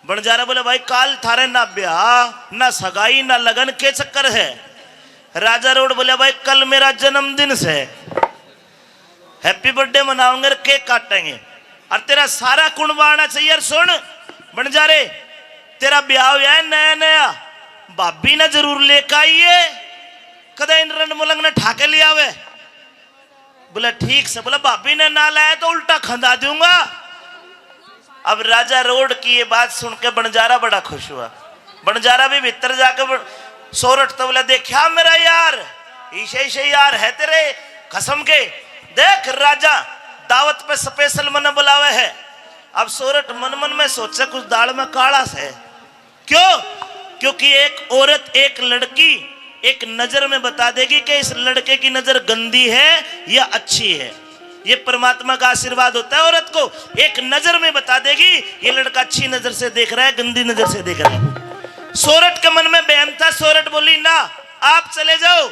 बंजारा बोले, भाई, काल थारे ना ब्याह, ना सगाई, ना लगन, के चक्कर है? राजा रोड बोले, भाई, कल मेरा जन्मदिन से, हैप्पी बर्थडे मनाओगे और केक काटेंगे, और तेरा सारा कुणबा आना चाहिए। और सुन बंजारे, तेरा ब्याह हुआ है नया नया, भाभी ने जरूर लेकर आइए, कदे इन रण मलंग ने ठाके ले आवे। बोला, ठीक से। बोला, भाभी ने ना लाया तो उल्टा खंदा दूंगा। अब राजा रोड की ये बात सुन के बंजारा बड़ा खुश हुआ। बंजारा भी भीतर जाके ब-, सोरठ तो बोला, देखा मेरा यार, इसे इसे यार है तेरे कसम के। देख राजा दावत पे स्पेशल मने बुलावे है। अब सोरठ मन मन में सोचे, कुछ दाल में काला से। क्यों? क्योंकि एक औरत, एक लड़की एक नजर में बता देगी कि इस लड़के की नजर गंदी है या अच्छी है। ये परमात्मा का आशीर्वाद होता है। औरत को एक नजर में बता देगी, ये लड़का अच्छी नजर से देख रहा है, गंदी नजर से देख रहा है। सोरठ के मन में बहम था, सोरठ बोली, ना, आप चले जाओ।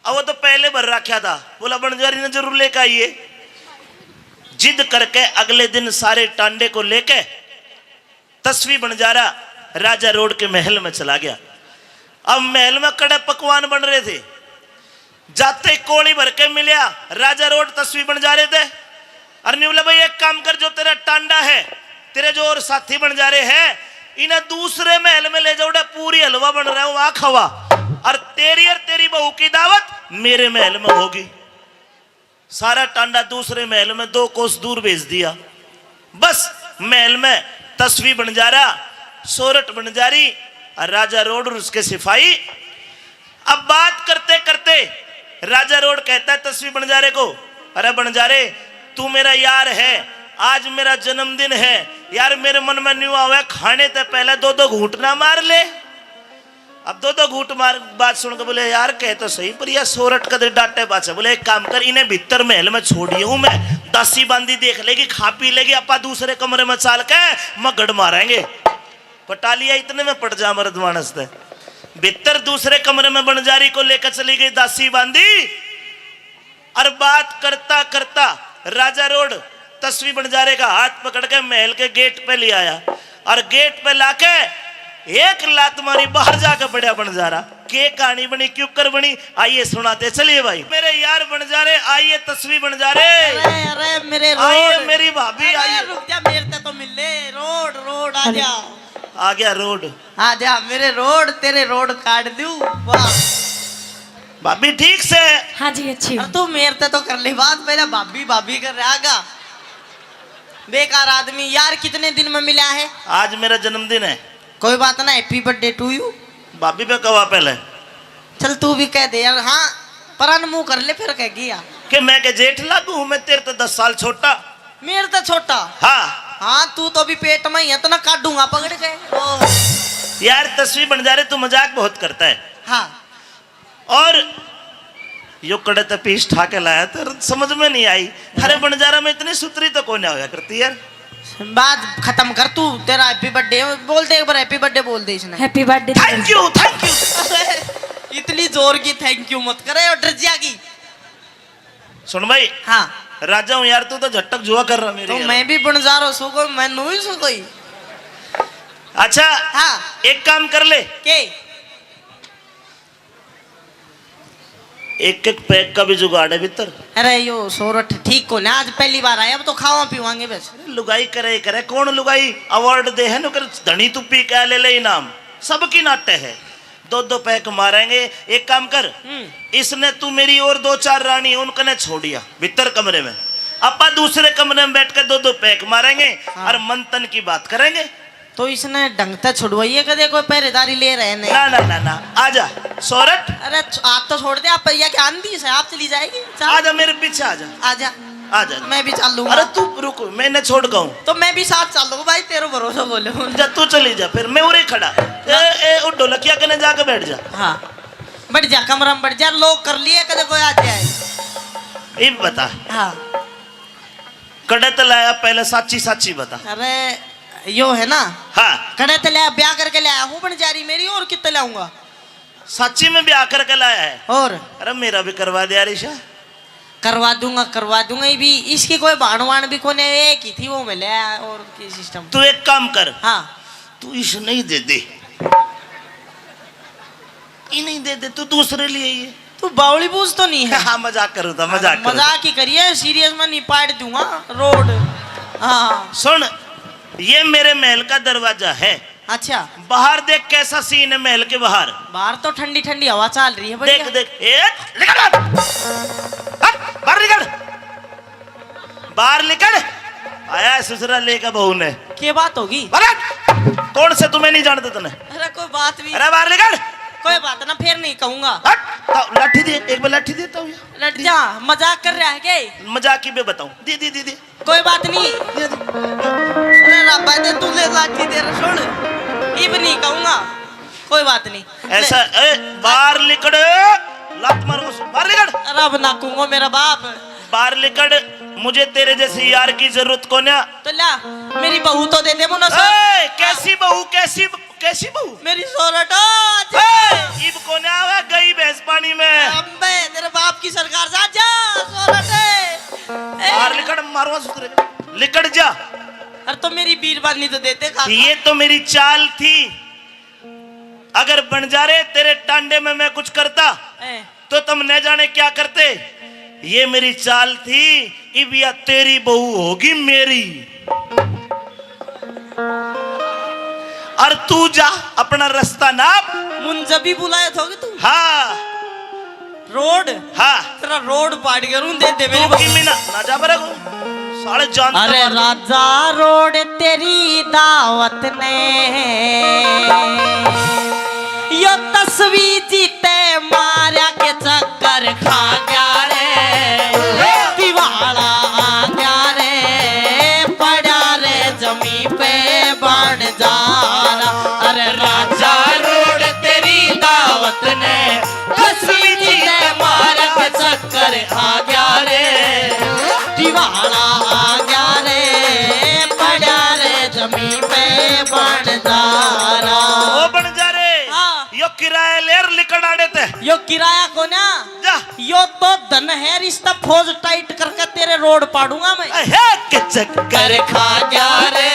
अब वो तो पहले भर रखा था, बोला, बंजारी ने जरूर लेकर आइए। जिद करके अगले दिन सारे टांडे को लेके तस्वी बंजारा राजा रोड के महल में चला गया। अब महल में कड़े पकवान बन रहे थे। जाते ही कोली भर के मिलया, राजा रोड तस्वी बंजारे ते। अर न्यू बोला, भाई, एक काम कर, जो तेरा टांडा है, तेरे जो और साथी बंजारे हैं, इन्हें दूसरे महल में ले जाओ, उड़े पूरी हलवा बन रहा है, वहां खवा। और तेरी और तेरी बहू की दावत मेरे महल में होगी। सारा टांडा दूसरे महल में दो कोस दूर भेज दिया। बस महल में तस्वी बंजारा, सोरठ बंजारी और राजा रोड और उसके सिपाही। अब बात करते करते राजा रोड कहता है तस्वी बंजारे को, अरे बंजारे, तू मेरा यार है, आज मेरा जन्मदिन है यार, मेरे मन में न्यू आवे, खाने ते पहले दो दो घूंट ना मार ले। अब दो दो घूंट मार, बात सुन के बोले, यार, कह तो सही, पर यह सोरठ कदे डांटे पाछे। बोले, एक काम कर, इन्हें भीतर महल में छोड़िए हूं मैं, दासी बांदी देख लेगी, खा पी लेगी, आपा दूसरे कमरे में चाल के मगड़ मारेंगे। पटा लिया, इतने में पट जा मर्द मानस ते। भीतर दूसरे कमरे में बंजारी को लेकर चली गई दासी बांदी। और बात करता करता राजा रोड तस्वी बंजारे का हाथ पकड़ के महल के गेट पे ले आया और गेट पे लाके एक लात मारी, बाहर जाके पड़ा बंजारा। के कहानी बनी, क्यों कर बनी, आइए सुनाते चलिए भाई। मेरे यार बंजारे, आइए तस्वी बंजारे। अरे, अरे, मेरे आइए रोड। मेरी भाभी, अरे, आइए। रुक जा, मेरे ते तो मिल ले, रोड, रोड, आ अरे। जा। आ गया रोड। आ जा मेरे रोड, तेरे रोड काट दूं। वाह। भाभी ठीक से? हाँ जी, अच्छी हूँ। और तू मेरे ते तो कर ले बात, पहले भाभी भाभी कर रहा गा। बेकार आदमी यार, कितने दिन में मिला है? आज मेरा जन्मदिन है। कोई बात ना, happy birthday to you। भाभी पे कवा पहले। चल तू भी कह दे यार। हाँ, परान मुंह कर ले, फिर कह गया कि मैं के जेठ लागू हूँ, मैं तेरे तो दस साल छोटा। मेरे तो छोटा? हाँ। हाँ, तू तो अभी पेट में ही है, इतना काटूंगा पकड़ के। ओ। यार तस्वीर बन जा रहे, तू मजाक बहुत करता है। हाँ। और यो कड़े ते पीस ठा के लाया, तो समझ में नहीं आई। थारे बंजारा में इतनी सुतरी तो कोई ना होया करती यार। बात खत्म कर तू, तेरा हैप्पी बर्थडे बोल दे एक बार, हैप्पी बर्थडे बोल दे इसने। Happy birthday। Thank you, thank you। इतनी जोर की thank you मत करे और डर जाएगी। सुन भाई। हाँ। राजा हूँ यार, तू तो झटक जुआ कर रहा मेरी तो यार। मैं भी बंजारो सू कोई, मैं नू ही सू कोई। अच्छा। हाँ। एक काम कर ले। के? एक एक पैक का भी जुगाड़ है भीतर। अरे यो सोरठ ठीक को ना, आज पहली बार आया, अब तो खावा पीवांगे बस। अरे लुगाई करे करे, कौन लुगाई अवार्ड दे है, नु कर धनी तू पी के ले ले इनाम, सबकी नाटे है। दो दो पैक मारेंगे। एक काम कर, हम्म। इसने तू मेरी और दो चार रानी उनकने छोड़िया भीतर कमरे में, आपा दूसरे कमरे में बैठ के दो दो पैक मारेंगे हाँ। और मंथन की बात करेंगे। तो इसने ढंग से छुड़वाइए, कदे कोई पहरेदारी ले रहे नहीं। ना ना ना ना, आजा सोरठ। अरे छ-, आप तो छोड़ दे, आप या क्या आंधी से आप चली जाएगी। चल। आजा मेरे पीछे आजा। आजा। आजा। मैं भी चल लूंगा। अरे तू रुक, मैं ना छोड़ कहूँ। तो मैं भी साथ चल लूंगा भाई, तेरे भरोसा बोले। जा तू चली जा, फिर मैं उरे खड़ा। ए ए उठ ढोलकिया कने जाके बैठ जा। हाँ, बैठ जा, कमरा में बैठ जा, लोग कर लिए, कदे कोई आ जाए। ये बता। हाँ। कड़े ते लाया, पहले साची साची बता। अरे यो है ना। हाँ। कड़े ते लाया, ब्याह करके लाया हूँ बंजारी मेरी, और कितने लाऊंगा? साची में ब्याह करके लाया है। और? अरे मेरा भी करवा दे यार ईशा। करवा दूंगा, करवा दूंगा। ये भी इसकी कोई भाण वाण भी कोने, एक ही थी वो मिले। और की सिस्टम? तू एक काम कर। हाँ। तू इस नहीं दे दे। ये नहीं दे दे, तू दूसरे लिए ये। तू बावली बूझ तो नहीं है? हाँ, मजाक करूँ था, मजाक करूँ था। मजाक ही करिए, सीरियस में नहीं, पाट दूंगा रोड। हाँ। सुन, ये मेरे महल का दरवाजा है। अच्छा। बाहर देख कैसा सीन है महल के बाहर। बाहर तो ठंडी ठंडी हवा चल रही है, बढ़िया। देख देख, ए, निकल बाहर। हट, बाहर निकल। बाहर निकल। आया है ससुरा लेकर बहू ने। के बात होगी? अरे, कौन से तुम्हें नहीं जानते तने? अरे कोई बात नहीं। अरे बाहर निकल। कोई बात ना, फिर नहीं कहूंगा। हट, तो लाठी दे, एक बार लाठी देता हूँ। लट जा, मजाक कर रहा है के? मजाक ही पे बताऊं। दे दे दे दे। कोई बात नहीं। दे दे। अरे रब्बा दे, तू ले लाठी दे रे, सुन। इब नहीं कहूंगा। कोई बात नहीं। ऐसा, ए, बाहर निकल। लात मारूंगा, बाहर निकल। अरे अब नाकूंगा मेरा बाप। बाहर निकल, मुझे तेरे जैसे यार की जरूरत कोन्या। तो ला, मेरी बहू तो दे दे मुन्ना। ए, कैसी बहू, कैसी, कैसी बहू? मेरी सोरठ, ओ, आजा। ए, इब कोन्या आवे, गई भैंस पानी में। अबे, तेरे बाप की सरकार से, आजा, सोरठ। ए। बाहर निकल, मारूंगा सुतरे। निकल जा। अरे तो मेरी बीरबानी तो देते काका। ये तो मेरी चाल थी। अगर बंजारे तेरे टांडे में मैं कुछ करता, ए। तो तुम न जाने क्या करते। ये मेरी चाल थी, इब या तेरी बहू होगी मेरी। और तू जा अपना रास्ता नाप। मुन जब भी बुलाया था कि तू? हाँ। रोड? हाँ। तेरा रोड पाड़ के रूं दे दे तू मेरी बहू। किमी ना, ना जा बरे को। साले जान अरे मार दे। राजा रोड तेरी दावत ने यो तस्वीर जीते मारा के चक्कर खा गया रे, दिवाला आ गया रे, पड़ा रे जमी पे बन जा रहा। अरे राजा रोड तेरी दावत ने तस्वीर जीते मारा के चक्कर आ गया रे, दिवाला आ गया रे, पड़ा रे जमी पे बन जा रहा। ओ बन जा रे। हाँ। यो किराया ले लिकड़ आड़े ते। यो किराया को ना। जा। यो तो धन है, रिश्ता फौज टाइट करके तेरे रोड पाड़ूंगा मैं। हे के चक्कर खा गया रे,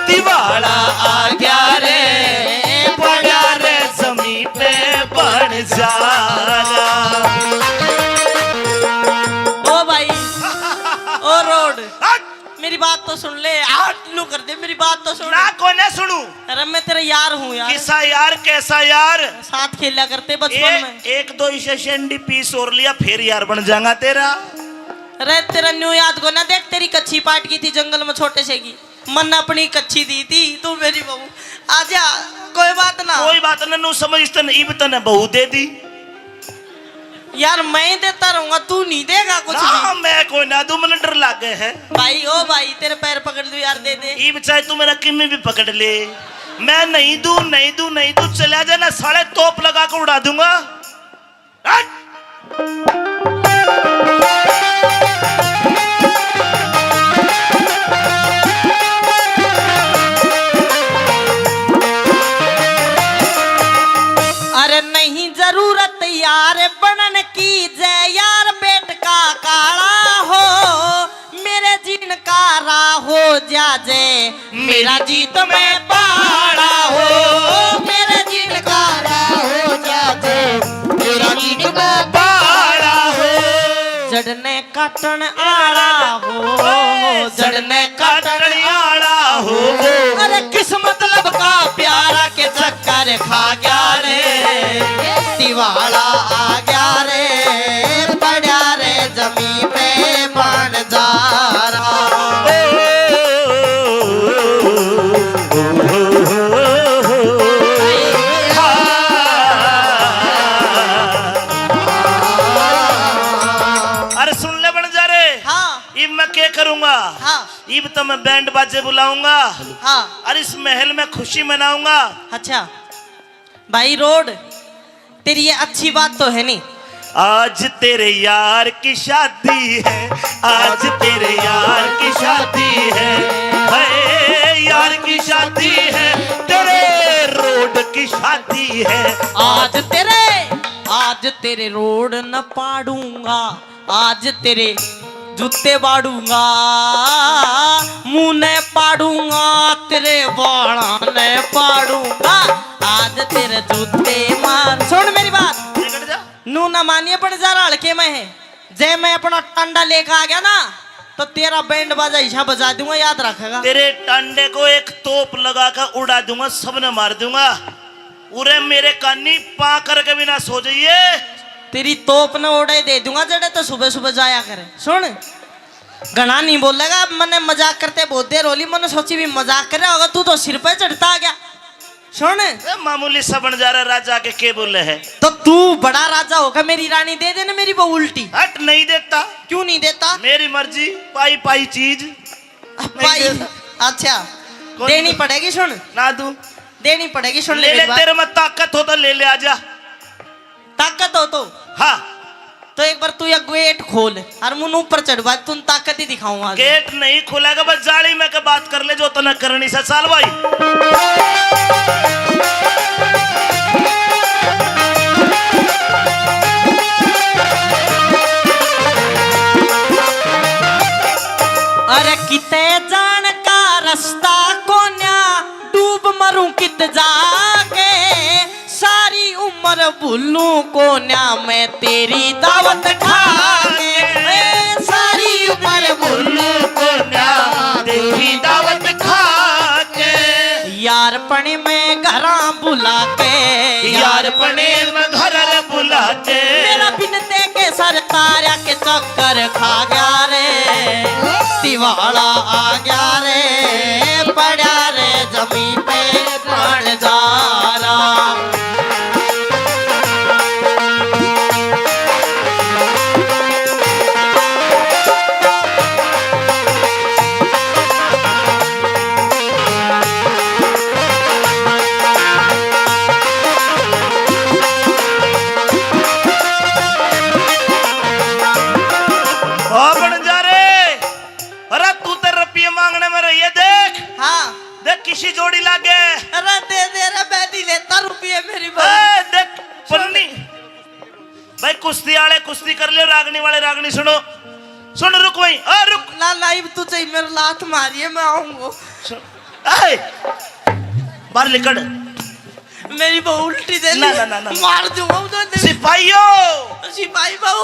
दिवाला आ गया रे, पड़ा रे जमी पे बन जा रहा। ओ भाई, ओ रोड। हट। मेरी बात तो सुन ले, आठ लू कर दे, मेरी बात तो सुन। ना कोने सुनू। अरे मैं तेरा यार हूँ यार। किसा यार, कैसा यार? साथ खेला करते बचपन ए, में। एक दो इसे एनडीपीएस और लिया, फिर यार बन जाऊंगा तेरा। अरे तेरा न्यू याद को ना, देख तेरी कच्ची पाट की थी जंगल में छोटे से की, मन अपनी कच्ची दी थी, तू मेरी बहू। आजा, कोई बात ना। कोई बात ना, नू समझ तन इब तने बहू दे दी। यार मैं ही देता रहूंगा, तू नहीं देगा कुछ ना, भी। मैं कोई ना दूं, मैंने डर लग गए है। भाई, ओ भाई, तेरे पैर पकड़ लूं यार, दे दे। ईब चाहे तू मेरा किमी भी पकड़ ले, मैं नहीं दूं, नहीं दूं, नहीं दूं। चला जा ना साले, तोप लगा के उड़ा दूंगा। हट! अरे नहीं जरूरत यार बनन की, जय यार पेट का काला हो, मेरे जीन का राह हो जा जय, मेरा जीत में पाला हो, मेरे जीन का राह हो जा जय, मेरा जीत में पाला हो। जड़ने काटण आला हो, जड़ने काटण आला हो। अरे किस मतलब का प्यारा के चक्कर खा गया रे, दिवाला आ गया रे, पड़ा रे जमीन पे बंजारा। अरे सुन ले बंजारे, हाँ। इब मैं के करूंगा? हाँ। इब तो मैं बैंड बाजे बुलाऊंगा। हाँ। अरे इस महल में खुशी मनाऊंगा। अच्छा भाई रोड, तेरी ये अच्छी बात तो है नहीं। आज तेरे यार की शादी है, आज तेरे यार की शादी है, है यार की शादी है, तेरे रोड की शादी है। आज तेरे, आज तेरे रोड न पाड़ूंगा, आज तेरे जूते बाड़ूंगा, मुंह ने पाड़ूंगा, तेरे बाला ने पाड़ूंगा, आज तेरे जूते मार। सुन मेरी बात, निकल जा। नू ना मानिए, बंजारा हल्के में है। जै मैं अपना टांडा लेके आ गया ना, तो तेरा बैंड बाजा हिस्सा बजा दूंगा, याद रखेगा। तेरे टांडे को एक तोप लगा कर उड़ा दूंगा, सबने मार दूंगा। उरे मेरे कानी पा करके भी ना सो जाइए। तेरी तोप न ओड़े दे दूंगा, जड़े तो सुबह सुबह जाया करे। सुन, घणा नहीं बोलेगा। मने मजाक करते बहुत देर होली, मने सोची भी मजाक कर रहा होगा, तू तो सिर पे चढ़ता आ गया। सुन, ए, मामूली सा बंजारा राजा के के बोले है? तो तू बड़ा राजा होकर मेरी रानी दे देना, मेरी बहू उल्टी। हट, नहीं देता। क्यों नहीं देता? मेरी मर्जी, पाई पाई चीज। नहीं पाई? दे। अच्छा, कौन देनी दे? पड़ेगी। सुन, ना दूं। देनी पड़ेगी। सुन ले ले, मेरी बात। तेरे में ताकत हो तो ले ले, आजा। ताकत हो तो? हाँ। तो एक बार तू ये गेट खोल और मुन ऊपर चढ़वा, तुम ताकत ही दिखाऊंगा आज। गेट नहीं खुलेगा, बस जाली में के बात कर ले, जो तने करनी से। चल भाई। अरे किते जान का रास्ता कोन्या, डूब मरूं कित जाके, सारी उम्र भूलूं कोन्या मैं तेरी दावत खा के। ए, सारी उम्र भूलूं कोन्या तेरी दावत खा के। यार पने में घरा बुला के, यार पने में घर बुला के। मेरा बिनते के सर तारा के चक्कर खा गया रे, दिवाला आ गया रे, पड़ा रे जमीन पे बंजारा। ओ बंजारे, अरे तू तो रुपये मांगने में रही है, देख। हाँ। देख किसी जोड़ी लागे। अरे दे दे रे, मैं नहीं लेता रुपये, मेरी बात। ए, देख पन्नी। भाई कुश्ती वाले कुश्ती कर ले, रागनी वाले रागनी। सुनो, सुन, रुक भाई, ओ रुक। ना, ना, इब तू चाहिए मेरे लात मारिए, मैं आऊंगा। सुन, ए, बाहर निकल। मेरी बहू उल्टी दे ना, ली। ना, ना, ना। मार दूंगा उधर दे। सिपाहियों। सिपाही बहू,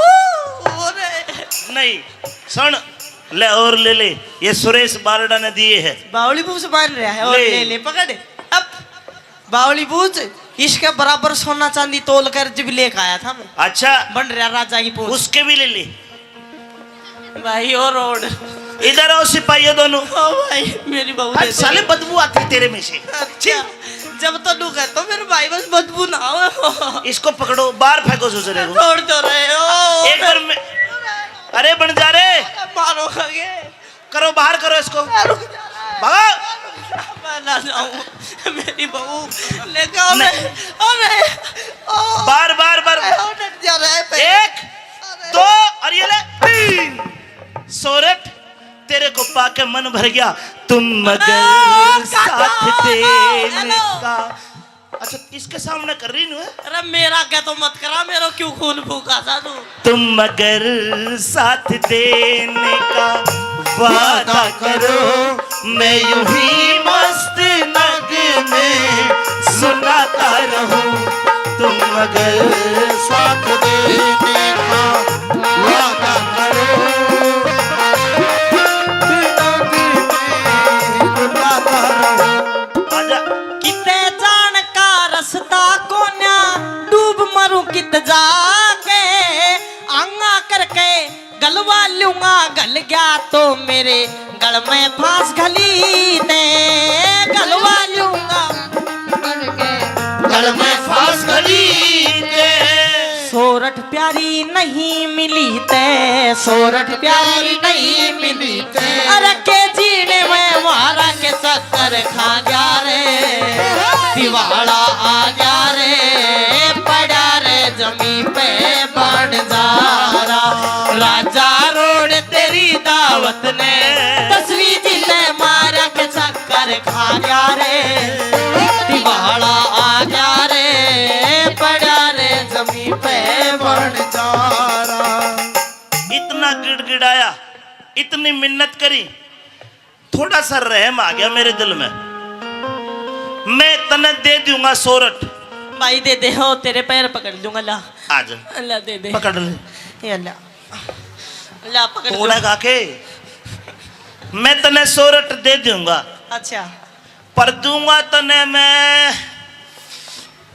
ओ रे। नहीं, सुन, ले और ले ले, ये सुरेश बारडा ने दिए है। बावली बूझ बांध रहा है, और ले। ले ले, पकड़। अब बावली बूझ, इसके बराबर सोना चांदी तोल कर जब लेके आया था मैं। अच्छा। बन रहा राजा की पूंछ। उसके भी ले ले। भाई, ओ रोड। इधर आओ सिपाहियों दोनों। ओ भाई, मेरी बहू हट दे दे। साले, बदबू आती है तेरे में से। अच्छा, जब तो दुख है तो मेरे भाई बस बदबू ना हो। इसको पकड़ो, बाहर फेंको ससुरे को। छोड़ दो रहे हो। एक बार मैं, अरे बंजारे। मारो आगे। करो, बाहर करो इसको। भगाओ। मैं ना जाऊं, मेरी बहू लेके आओ। नहीं। मैं, ओ नहीं, ओ, बार, बार, बार। ओ डट जा रहा है पहले। एक, अरे। दो, और ये ले, तीन। सोरठ, तेरे को पाके मन भर गया, तुम मगर अरे, साथ काका, देने हेलो। का। अच्छा, इसके सामने कर रही हूँ। अरे, मेरा क्या तो मत करा, मेरो क्यों खून फूका सा तू? तुम मगर साथ देने का वादा करो, मैं यूं ही मस्त नगमे सुनाता रहूं। तुम मगर साथ देने का वादा करो, नगमे सुनाता रहूं। आजा। किते जान का रास्ता कोन्या, डूब मरूं कित जाके। आंगा करके गलवा लूंगा, गल गया तो मेरे गल में फांस घली ते। गलवा लूंगा, गल में फांस घली ते। सोरठ प्यारी नहीं मिली ते, सोरठ प्यारी नहीं मिली ते। अरे के जीने में मारा के चक्कर खा गया रे, दिवाला आ गया रे, पड़ा रे जमी पे बन जा रहा। राजा रोड तेरी दावत ने, तस्वीर जी ने मारा के चक्कर खा गया रे, दिवाला आ गया रे, पड़ा रे जमी पे बन जा रहा। इतना गिड़गिड़ाया, इतनी मिन्नत करी, थोड़ा सा रहम आ गया मेरे दिल में। मैं तने दे दूंगा सोरठ। भाई दे दे, हो तेरे पैर पकड़ लूंगा, ला। आज अल्लाह दे दे। पकड़ ले। ये अल्लाह, अल्लाह पकड़ कोड़ा लूं। गा के मैं तने सोरठ दे दूंगा। अच्छा। पर दूंगा तने मैं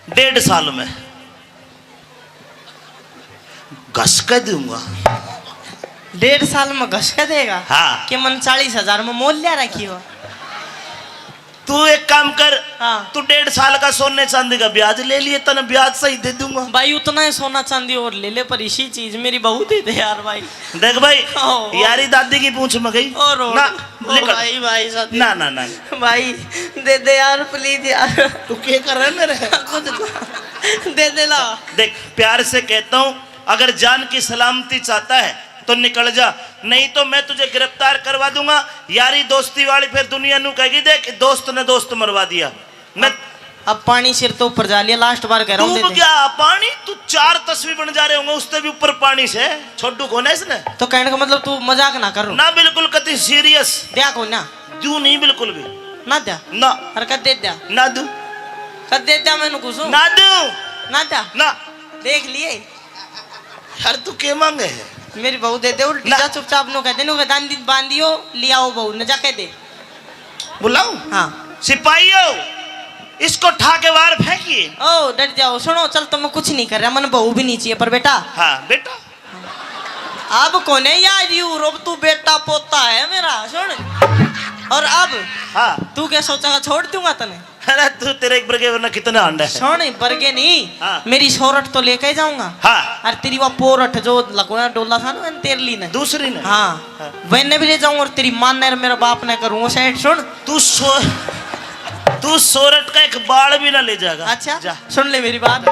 डेढ़ साल में। घस के दूंगा। डेढ़ साल में घस के देगा? हाँ। कि मन चालीस हजार में मोल लिया रखी हो? तू एक काम कर, हाँ। तू डेढ़ साल का सोने चांदी का ब्याज ले लिए, तने ब्याज सही दे दूंगा। भाई, उतना ही सोना चांदी और ले ले, पर इसी चीज मेरी बहू दे दे यार भाई। देख भाई, ओ, ओ। यारी दादी की पूंछ में गई। और, और, ना, और निकल। भाई, भाई, साथी। ना, ना, ना, ना। भाई, दे दे यार, please यार। तू क्या कर रहा है मेरे? कुछ तो दे दे ला। देख, प्यार से कहता हूँ, अगर जान की सलामती चाहता है तो निकल जा, नहीं तो मैं तुझे गिरफ्तार करवा दूंगा। यारी दोस्ती वाली फिर दुनिया नू कहेगी, देख, दोस्त ने दोस्त मरवा दिया। मैं अब पानी सिर तो ऊपर जा लिया, last बार कह रहा हूँ, दे डूब दे। गया पानी, तू चार तस्वीर बन जा रहे होंगे, उससे भी ऊपर पानी से। छोड़ू कौन है इसने? तो कहने का मतलब तू मजाक ना कर। ना, बिल्कुल कति serious। द्या को ना? दू नहीं, बिल्कुल भी। ना द्या? ना। अरे कद दे द्या? ना दू। कद दे द्या मैंने कुछ? ना दू। ना द्या? ना। देख लिए। यार, तू के मांगे है? मेरी बहू दे दे, उल्टी ना। जा, चुपचाप नो कह दे, नो कह, दांदी बांधियो, लियाओ बहू, न जा कह दे। बुलाऊं? हाँ। सिपाहियों, इसको ठा के बाहर फेंकिए। ओ, डट जाओ, सुनो, चल, तुम्हें कुछ नहीं कर रहा, मन बहू भी नहीं चाहिए, पर बेटा। हाँ, बेटा। अब कोने यार, यू रूप तू बेटा पोता है मेरा, सुन। और अब हाँ। तू क्या सोचा, छोड़ दूंगा तने? अरे तू तेरे एक बरगे वरना कितने हांडे हैं। सुन, बरगे नहीं, हाँ। मेरी सोरठ तो लेके जाऊंगा। हाँ। और तेरी वो पोरठ जो लगवा डोला था ना मैंने तेरली ने। दूसरी ने? हाँ। हाँ। वैने भी ले जाऊंगा और तेरी माँ ने और मेरे बाप ने करूंगा सेट। सुन। तू सो-, तू सोरठ का एक बाल भी ना ले जाएगा। अच्छा। जा। सुन ले मेरी बात।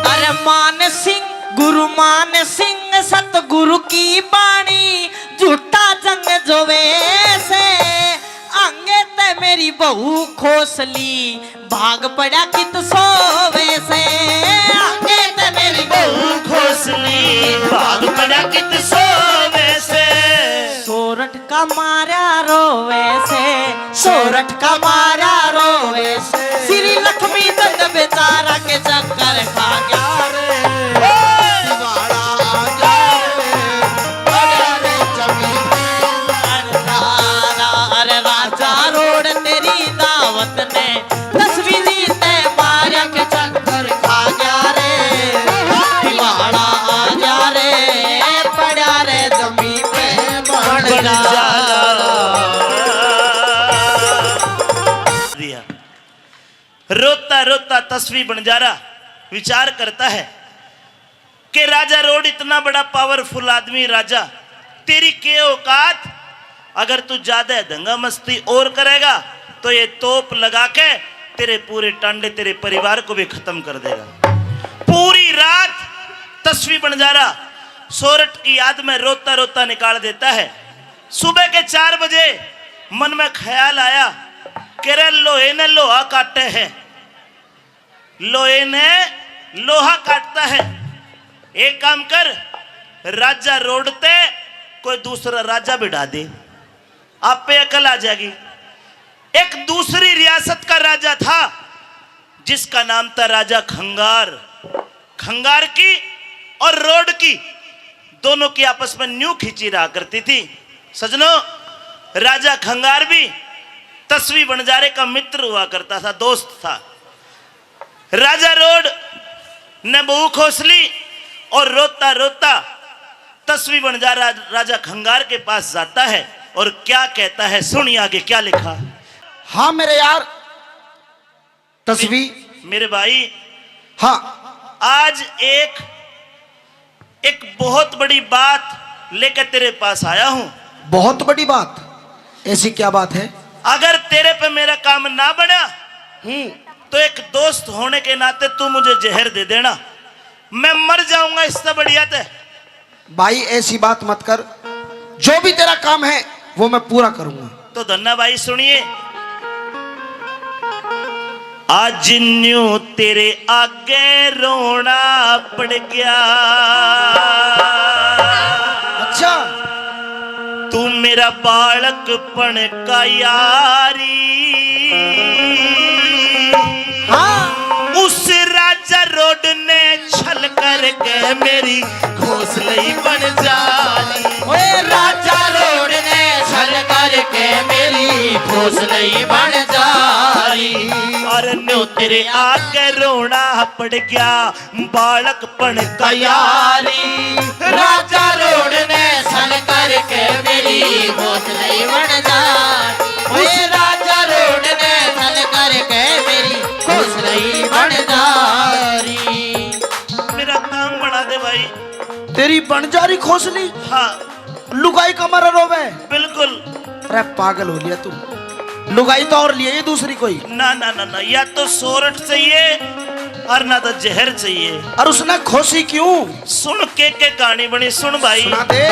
अरे मान सिंह, गुरु मान सिंह, सतगुरु की बाणी, झूठा जंग जोवे से। आंगे ते मेरी बहू खोसली, भाग पड़ा कित सोवे से। आंगे ते मेरी बहू खोसली, भाग पड़ा कित सोवे से। सोरठ का मारा रोवे से, सोरठ का मारा रोवे से। श्री लक्ष्मी चंद बेचारा के चक्कर खा गया रे। दिवाला आ गया रे, बड़ा रे जमीन पे। अरे राजा रोड तेरी दावत ने, तस्वीरी ते मारक चक्कर खा गया रे। दिवाला आ गया रे, पड़ा रे जमीन पे बन बन जा। जा। दिया। रोता रोता तस्वी बंजारा विचार करता है कि राजा रोड इतना बड़ा पावरफुल आदमी, राजा, तेरी के औकात? अगर तू ज्यादा दंगा मस्ती और करेगा तो ये तोप लगा के तेरे पूरे टांडे, तेरे परिवार को भी खत्म कर देगा। पूरी रात तस्वी बंजारा सोरठ की याद में रोता रोता निकाल देता है। सुबह के चार बजे मन में ख्याल आया कि रे, लोहे ने लोहा काटे है, लोहे ने लोहा काटता है। एक काम कर, राजा रोड ते कोई दूसरा राजा बिठा दे, आपे अकल आ जाएगी। एक दूसरी रियासत का राजा था जिसका नाम था राजा खंगार। खंगार की और रोड की, दोनों की आपस में न्यू खींची रहा करती थी। सजनों, राजा खंगार भी तस्वी बंजारे का मित्र हुआ करता था, दोस्त था। राजा रोड ने बहू खोस ली और रोता रोता तस्वी बंजारा राजा खंगार के पास जाता है और क्या कहता है, सुनिए आगे क्या लिखा। हाँ मेरे यार, तस्वी। मेरे भाई, हाँ। आज एक, एक बहुत बड़ी बात लेकर तेरे पास आया हूँ। बहुत बड़ी बात? ऐसी क्या बात है? अगर तेरे पे मेरा काम ना बना, हम्म। तो एक दोस्त होने के नाते तू मुझे जहर दे देना, मैं मर जाऊंगा इससे बढ़िया ते। भाई, ऐसी बात मत कर, जो भी तेरा काम है वो मैं पूरा करूंगा। तो धन्ना भाई सुनिए, आज न्यू तेरे आगे रोना पड़ गया। अच्छा। तू मेरा बालकपन का यारी। हाँ। उस राजा रोड ने छल करके मेरी खोसलई बन जाली। ओए राजा रोड ने छल करके मेरी खोसलई बन जाली। और न्यू तेरे आगे रोना पड़ गया, बालकपन का यारी। राजा रोड ने छल करके मेरी खोसलई बन जाली। ओए राजा रोड ने छल करके मेरी खोसलई बन जाली। मेरा काम बना दे भाई। तेरी बन जा रही खोसली? हाँ। लुगाई का मारा रोवे? बिल्कुल। अरे पागल हो लिया तू, लुगाई तो और लिए ये दूसरी कोई। ना, ना, ना, ना, या तो सोरठ चाहिए और ना तो जहर चाहिए। और उसने खोसी क्यों? सुन के, के कहानी बनी, सुन भाई। सुना दे।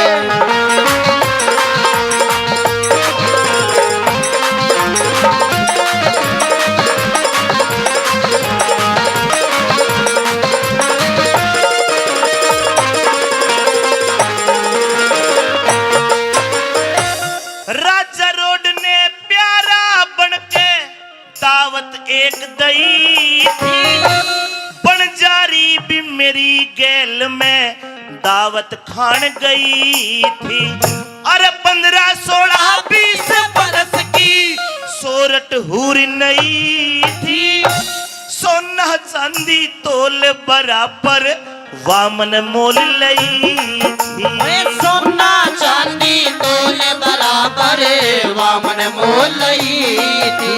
राजा रोड ने प्यारा बन के दावत एक दई थी, बन जा रही भी मेरी गैल में दावत खान गई थी। अरे पन्द्रह, सोलह, बीस बरस की सोरठ हूर नई थी, सोना चांदी तोल बराबर वामन मोल लई थी। ए सोना चांदी तोल बराबर वामन मोल लई थी।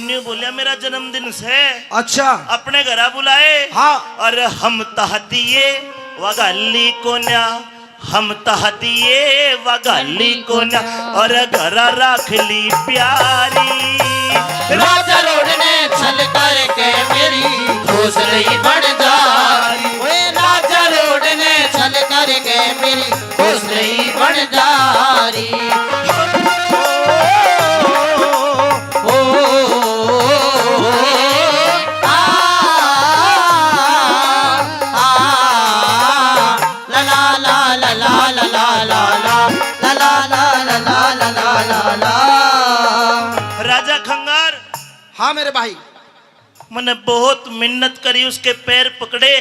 न्यू बोलिया, मेरा जन्मदिन से। अच्छा। अपने घरा बुलाए। हाँ। और हम तह दिए वगाली कोन्या, हम तह दिए वगाली कोन्या, और घरा राख ली प्यारी। राजा रोड ने छल करके मेरी खोसलई बन जारी। ओए राजा रोड ने छल करके मेरी खोसलई बन जारी। ओ, ओ, ओ, ओ, आ, आ, आ, ला, ला, ला। राजा खंगार। हाँ मेरे भाई। मैंने बहुत मिन्नत करी, उसके पैर पकड़े।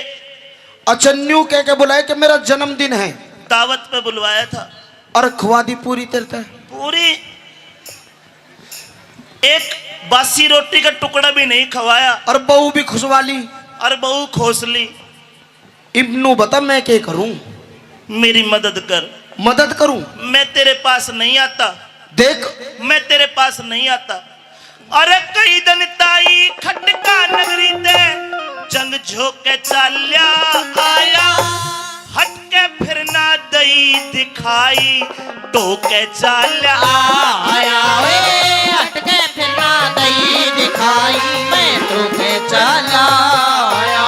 अच्छा, न्यू कह के बुलाया कि मेरा जन्मदिन है। दावत पे बुलवाया था। और खुआ दी पूरी तेरे ते? पूरी। एक बासी रोटी का टुकड़ा भी नहीं खवाया। और बहू भी खुशवा ली। और बहू खोस ली। इब नू बता मैं के करूं? मेरी मदद कर। मदद करूं? मैं तेरे पास नहीं आता। देख। मैं तेरे पास नहीं आता। अरे कई दिन ताई खटका झोके चाल्या आया, हटके फिर ना दई दिखाई, टोके चाल्या आया। ओए, हटके फिर ना दई दिखाई, मैं टोके चाल्या आया।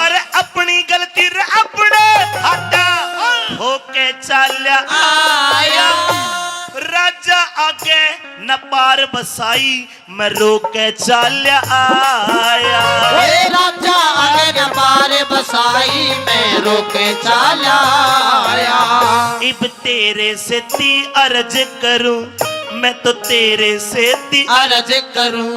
अरे अपनी गलती रे अपने हाथा होके चाल्या आया। राजा आगे न पार बसाई, मैं रोके चाल्या आया। ओए राजा आगे न पार बसाई, मैं रोके चाल्या आया। इब तेरे सेती अर्ज करूं, मैं तो तेरे सेती अर्ज करूं,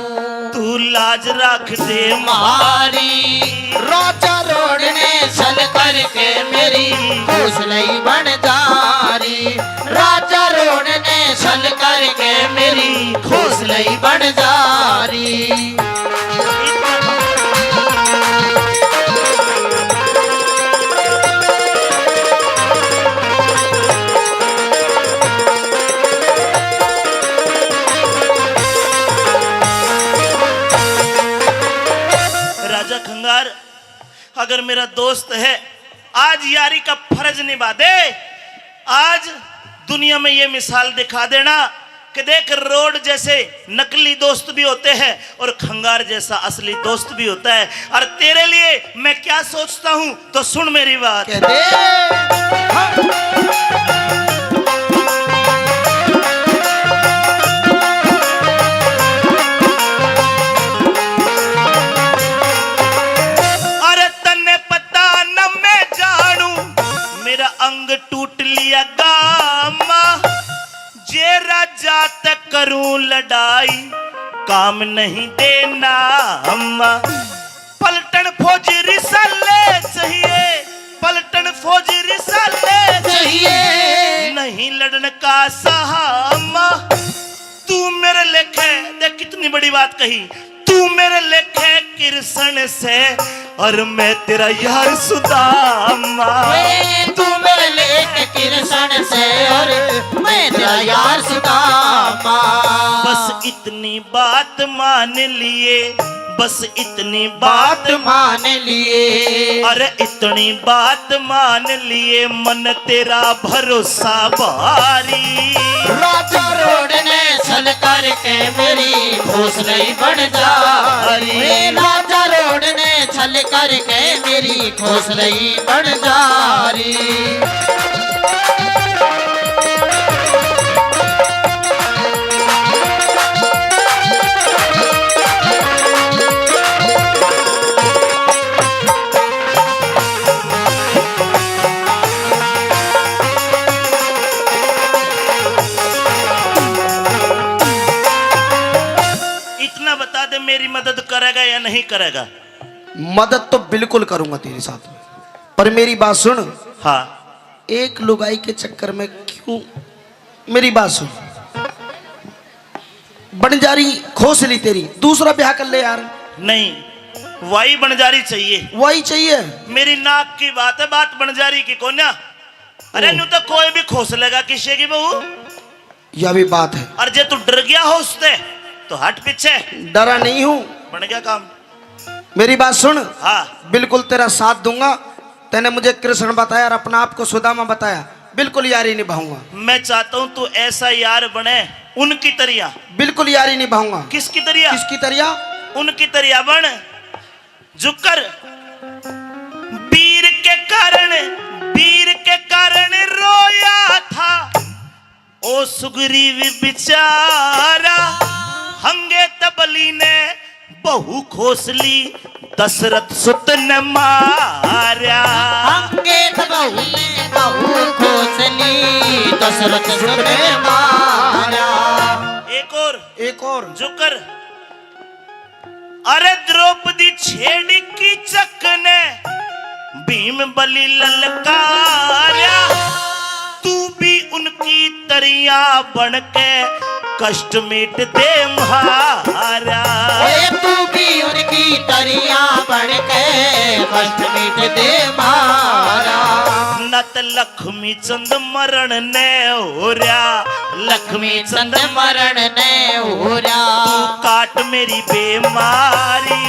तू लाज रख दे म्हारी। राजा रोड ने छल करके मेरी हौसला ही बन जा रही। राजा रोड ने छल करके मेरी हौसला ही बन जा रही। राजा खंगार, अगर मेरा दोस्त है, आज यारी का फर्ज निभा दे। आज दुनिया में ये मिसाल दिखा देना कि देख, रोड जैसे नकली दोस्त भी होते हैं और खंगार जैसा असली दोस्त भी होता है। और तेरे लिए मैं क्या सोचता हूँ, तो सुन मेरी बात। कह दे। हाँ। अरे तन्ने पता न मैं जानू, मेरा अंग टूट लिया गामा। जे राजा तक करूं लड़ाई, काम नहीं देना अम्मा। पलटन फौज रिसाले चाहिए, पलटन फौज रिसाले चाहिए। चाहिए। नहीं लड़न का साहा अम्मा। तू मेरे लेखे, देख कितनी बड़ी बात कही, तू मेरे लेखे कृष्ण से और मैं तेरा यार सुदामा। ओए, तू मेरे लेखे कृष्ण से और मैं तेरा यार सुदामा। बस इतनी बात मान लिए, बस इतनी बात बात मान लिए। अरे इतनी बात मान लिए, मन तेरा भरोसा भारी। राजा रोड ने छल करके मेरी हौसला ही बन जा रही। राजा रोड ने छल करके मेरी हौसला ही बन जा रही। इतना बता दे, मेरी मदद करेगा या नहीं करेगा? मदद तो बिल्कुल करूंगा तेरे साथ में, पर मेरी बात सुन। हाँ। एक लुगाई के चक्कर में क्यों, मेरी बात सुन, बंजारी खोस ली तेरी, दूसरा ब्याह कर ले यार। नहीं, वाई बंजारी चाहिए। वाई चाहिए? मेरी नाक की बात है, बात बंजारी की कोन्या। अरे ओ। न्यू तो कोई भी खोस लेगा किसे की बहू। यह भी बात है। और जे तू डर गया हो उससे, तो हट पीछे। डरा नहीं हूँ। बन गया काम। मेरी बात सुन। हाँ। बिल्कुल तेरा साथ दूंगा। तैने मुझे कृष्ण बताया और अपना आप को सुदामा बताया, बिल्कुल यारी निभाऊंगा। मैं चाहता हूँ तू ऐसा यार बने उनकी तरिया। बिल्कुल यारी निभाऊंगा। किसकी तरिया? किसकी तरिया? उनकी तरिया बन। जुकर वीर के कारण, वीर के कारण रोया था। ओ सुग्रीव बिचारा, हंगे तबली ने बहू खोसली, दशरथ सुत ने मारया। हंगे तबली ने बहू खोसली, दशरथ सुत ने मारया। एक और, एक और। जुकर अरे द्रौपदी छेड़ी कीचक ने भीम बलि ललकारा, तू भी उनकी तरिया बन के कष्ट मिट दे म्हारा। ओए तू भी उनकी तरिया बन के कष्ट मिट दे म्हारा। न त लक्ष्मी चंद मरण ने हो रहा, लक्ष्मी चंद मरण ने हो रहा। तू काट मेरी बेमारी।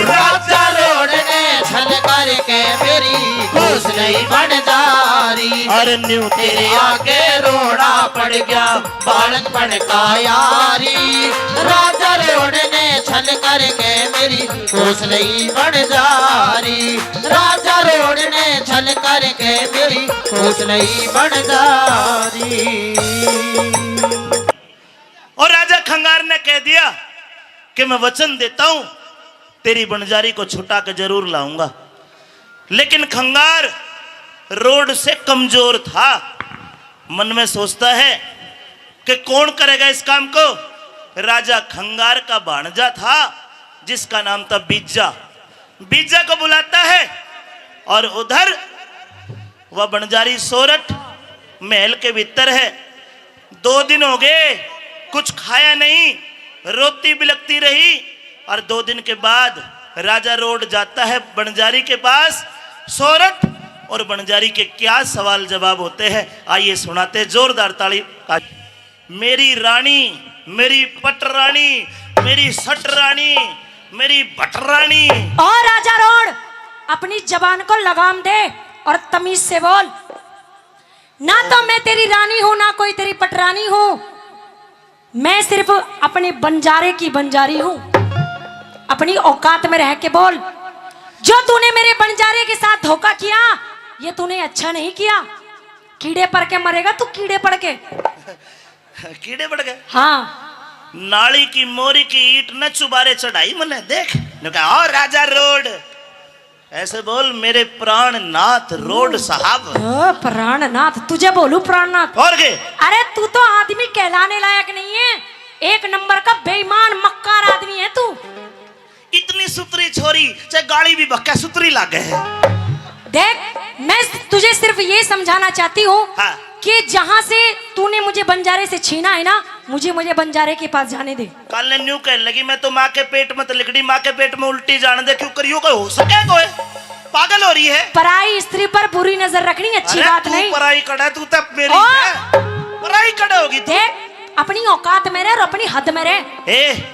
राजा रोड ने छल करके मेरी खुश नहीं बन जा रही। अरे न्यू तेरे आगे रोड़ा पड़ गया बालकपन का यारी। राजा रोड ने छल करके मेरी खुश नहीं बन जा रही। राजा रोड ने छल करके मेरी खुश नहीं बन जा रही। और राजा खंगार ने कह दिया कि मैं वचन देता हूं, तेरी बंजारी को छुटा के जरूर लाऊंगा। लेकिन खंगार रोड से कमजोर था। मन में सोचता है कि कौन करेगा इस काम को। राजा खंगार का भाणजा था, जिसका नाम था बीजा। बीजा को बुलाता है और उधर वह बंजारी सोरठ महल के भीतर है। दो दिन हो गए, कुछ खाया नहीं, रोती बिलखती रही। और दो दिन के बाद राजा रोड जाता है बंजारी के पास। सोरठ और बंजारी के क्या सवाल जवाब होते हैं, आइए सुनाते हैं जोरदार ताली का। मेरी रानी, मेरी पटरानी, मेरी सटरानी, मेरी भटरानी। और राजा रोड, अपनी जबान को लगाम दे और तमीज से बोल। ना तो मैं तेरी रानी हूँ, ना कोई तेरी पटरानी हूँ। मैं सिर्फ अपने बंजारे की बंजारी हूँ। अपनी औकात में रह के बोल। जो तूने मेरे बंजारे के साथ धोखा किया, ये तूने अच्छा नहीं किया। कीड़े पड़ के मरेगा तू, कीड़े पड़ के। कीड़े पड़ गए। हाँ। नाली की मोरी की ईंट न चुबारे चढ़ाई मने देख। ने कहा, "ओ राजा रोड, ऐसे बोल मेरे प्राणनाथ रोड साहब।" ओ प्राणनाथ, तुझे बोलूं प्राणनाथ? और के? अरे तू तो आदमी कहलाने लायक नहीं है, एक नंबर का बेईमान मक्कार आदमी है तू। इतनी सुतरी छोरी, चाहे गाली भी बक्का सुतरी लागे है। देख, मैं तुझे सिर्फ ये समझाना चाहती हूँ हाँ। कि जहाँ से तूने मुझे बंजारे से छीना है ना, मुझे, मुझे बंजारे के पास जाने दे। कल ने न्यू कहने लगी, "मैं तो माँ के पेट में तो लिकड़ी, माँ के पेट में उल्टी जाने दे, क्यों करियो, कोई हो सके कोई? पागल हो रही है।" पराई स्त्री पर बुरी नजर रखनी अच्छी अरे बात तू नहीं। पराई कड़ा, तू तब मेरी ओ! है। पराई कड़ा होगी तू। देख, अपनी औकात में रह और अपनी हद में रह। ए,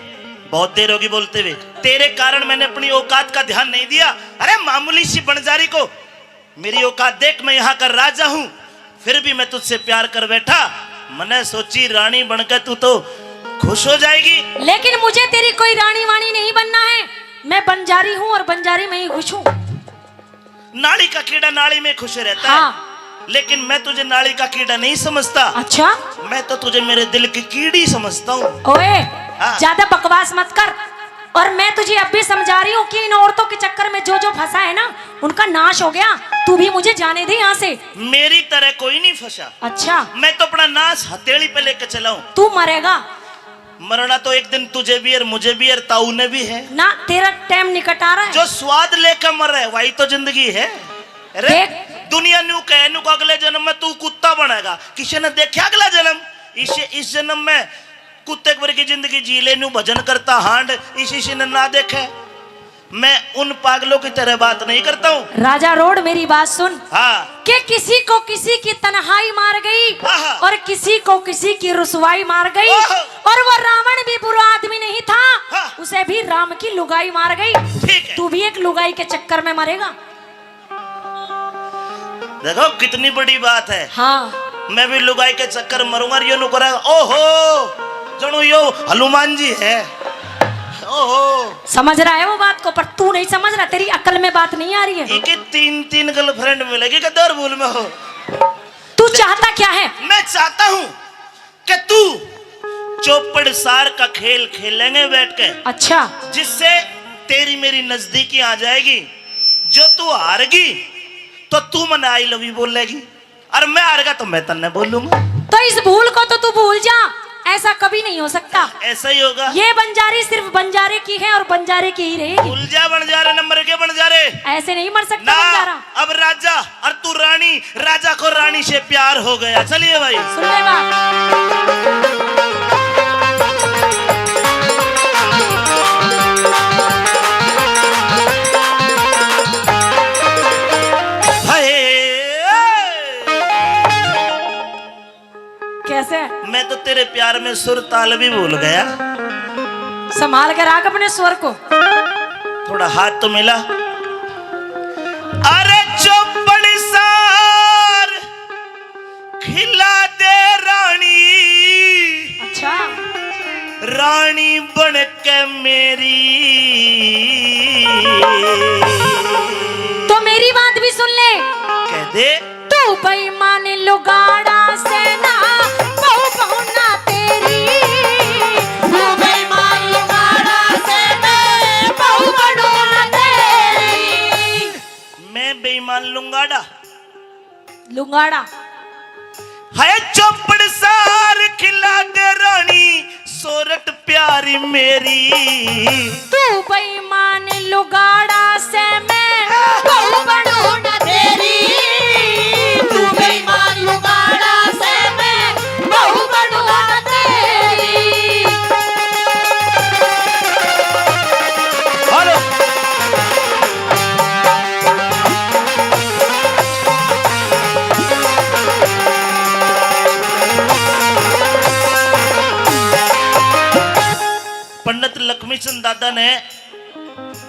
बहुत देर होगी बोलते हुए। तेरे कारण मैंने अपनी औकात का ध्यान नहीं दिया। अरे मामूली सी बंजारी को, मेरी औकात देख, मैं यहाँ का राजा हूँ, फिर भी मैं तुझसे प्यार कर बैठा। मने सोची रानी बनकर तू तो खुश हो जाएगी। लेकिन मुझे तेरी कोई रानी वाणी नहीं बनना है। मैं बंजारी हूँ और बंजारी में ही खुश हूँ। नाली का कीड़ा नाली में खुश रहता हाँ। है, लेकिन मैं तुझे नाली का कीड़ा नहीं समझता। अच्छा? मैं तो तुझे मेरे दिल की कीड़ी समझता हूँ। ओए, हाँ। ज्यादा बकवास मत कर। और मैं तुझे अब भी समझा रही हूँ कि इन औरतों के चक्कर में जो जो फंसा है ना, उनका नाश हो गया। तू भी मुझे जाने दे यहाँ से। मेरी तरह कोई नहीं फंसा। अच्छा। मैं तो अपना नाश हथेली पे लेके चला हूँ। तू मरेगा। मरना तो एक दिन तुझे भी है, मुझे भी है, ताऊ ने भी है। ना, तेरा टाइम निकट आ रहा है। जो स्वाद लेकर मरे, वही तो जिंदगी है। अरे, देख। दुनिया न्यू कहे, न्यू को अगले जन्म में तू कुत्ता बनेगा। किसी ने देखा अगला जन्म? इस, इस जन्म में कुत्ते की जिंदगी जी ले, न्यू भजन करता हांड, इसी ने ना देखे। मैं उन पागलों की तरह बात नहीं करता हूँ। राजा रोड, मेरी बात सुन। हाँ। कि किसी को किसी की तन्हाई मार गई आहा। और किसी को किसी की रुसवाई मार गई। ओहो। और वो रावण भी बुरा आदमी नहीं था, हाँ। उसे भी राम की लुगाई मार गई। ठीक है। तू भी एक लुगाई के चक्कर में मरेगा। देखो कितनी बड़ी बात है। हाँ। मैं भी लुगाई के चक्कर मरूंगा, यो नु करेगा, ओहो, जणु यो हनुमान जी है। ओहो। समझ रहा है वो बात को, पर तू नहीं समझ रहा, तेरी अकल में बात नहीं आ रही है। इके तीन तीन गर्लफ्रेंड मिलेगी, कदर भूल में हो। तू चाहता क्या है? मैं चाहता हूँ कि तू चौपड़ सार का खेल खेलेंगे बैठ के। अच्छा। जिससे तेरी मेरी नजदीकी आ जाएगी। जो तू हारगी तो तू मने आई लव यू बोलेगी, और मैं हारगा तो मैं तन्ने बोलूंगा। तो इस भूल को तो तू भूल जा, ऐसा कभी नहीं हो सकता। ऐसा ही होगा। ये बंजारी सिर्फ बंजारे की है और बंजारे की ही रहेगी। भूल जा बंजारे, नंबर के बंजारे। ऐसे नहीं मर सकता ना, बंजारा। अब राजा और तू रानी, राजा को रानी से प्यार हो गया। चलिए भाई। सुन ले बात। हाय। कैसे? मैं तो तेरे प्यार में सुर ताल भी भूल गया। संभाल के रख अपने स्वर को। थोड़ा हाथ तो मिला। अरे चौपड़ सार खिला दे रानी, अच्छा। रानी बन के मेरी। तो मेरी बात भी सुन ले। कह दे। तू बेईमान लुगाड़ा से ना, बहू बनूं ना तेरी। तू बेईमान लुगाड़ा से मैं बहू बनूं ना तेरी। मैं बेईमान लुंगाड़ा। लुंगाड़ा। है चौपड़ सार खिला दे रानी, सोरठ प्यारी मेरी। तू बेईमान लुगाड़ा से मैं बहू बनूं ना तेरी। तू बेईमान लुगाड़ा से मैं बहू बनूं ना तेरी। हेलो। पंडित लक्ष्मी चंद दादा ने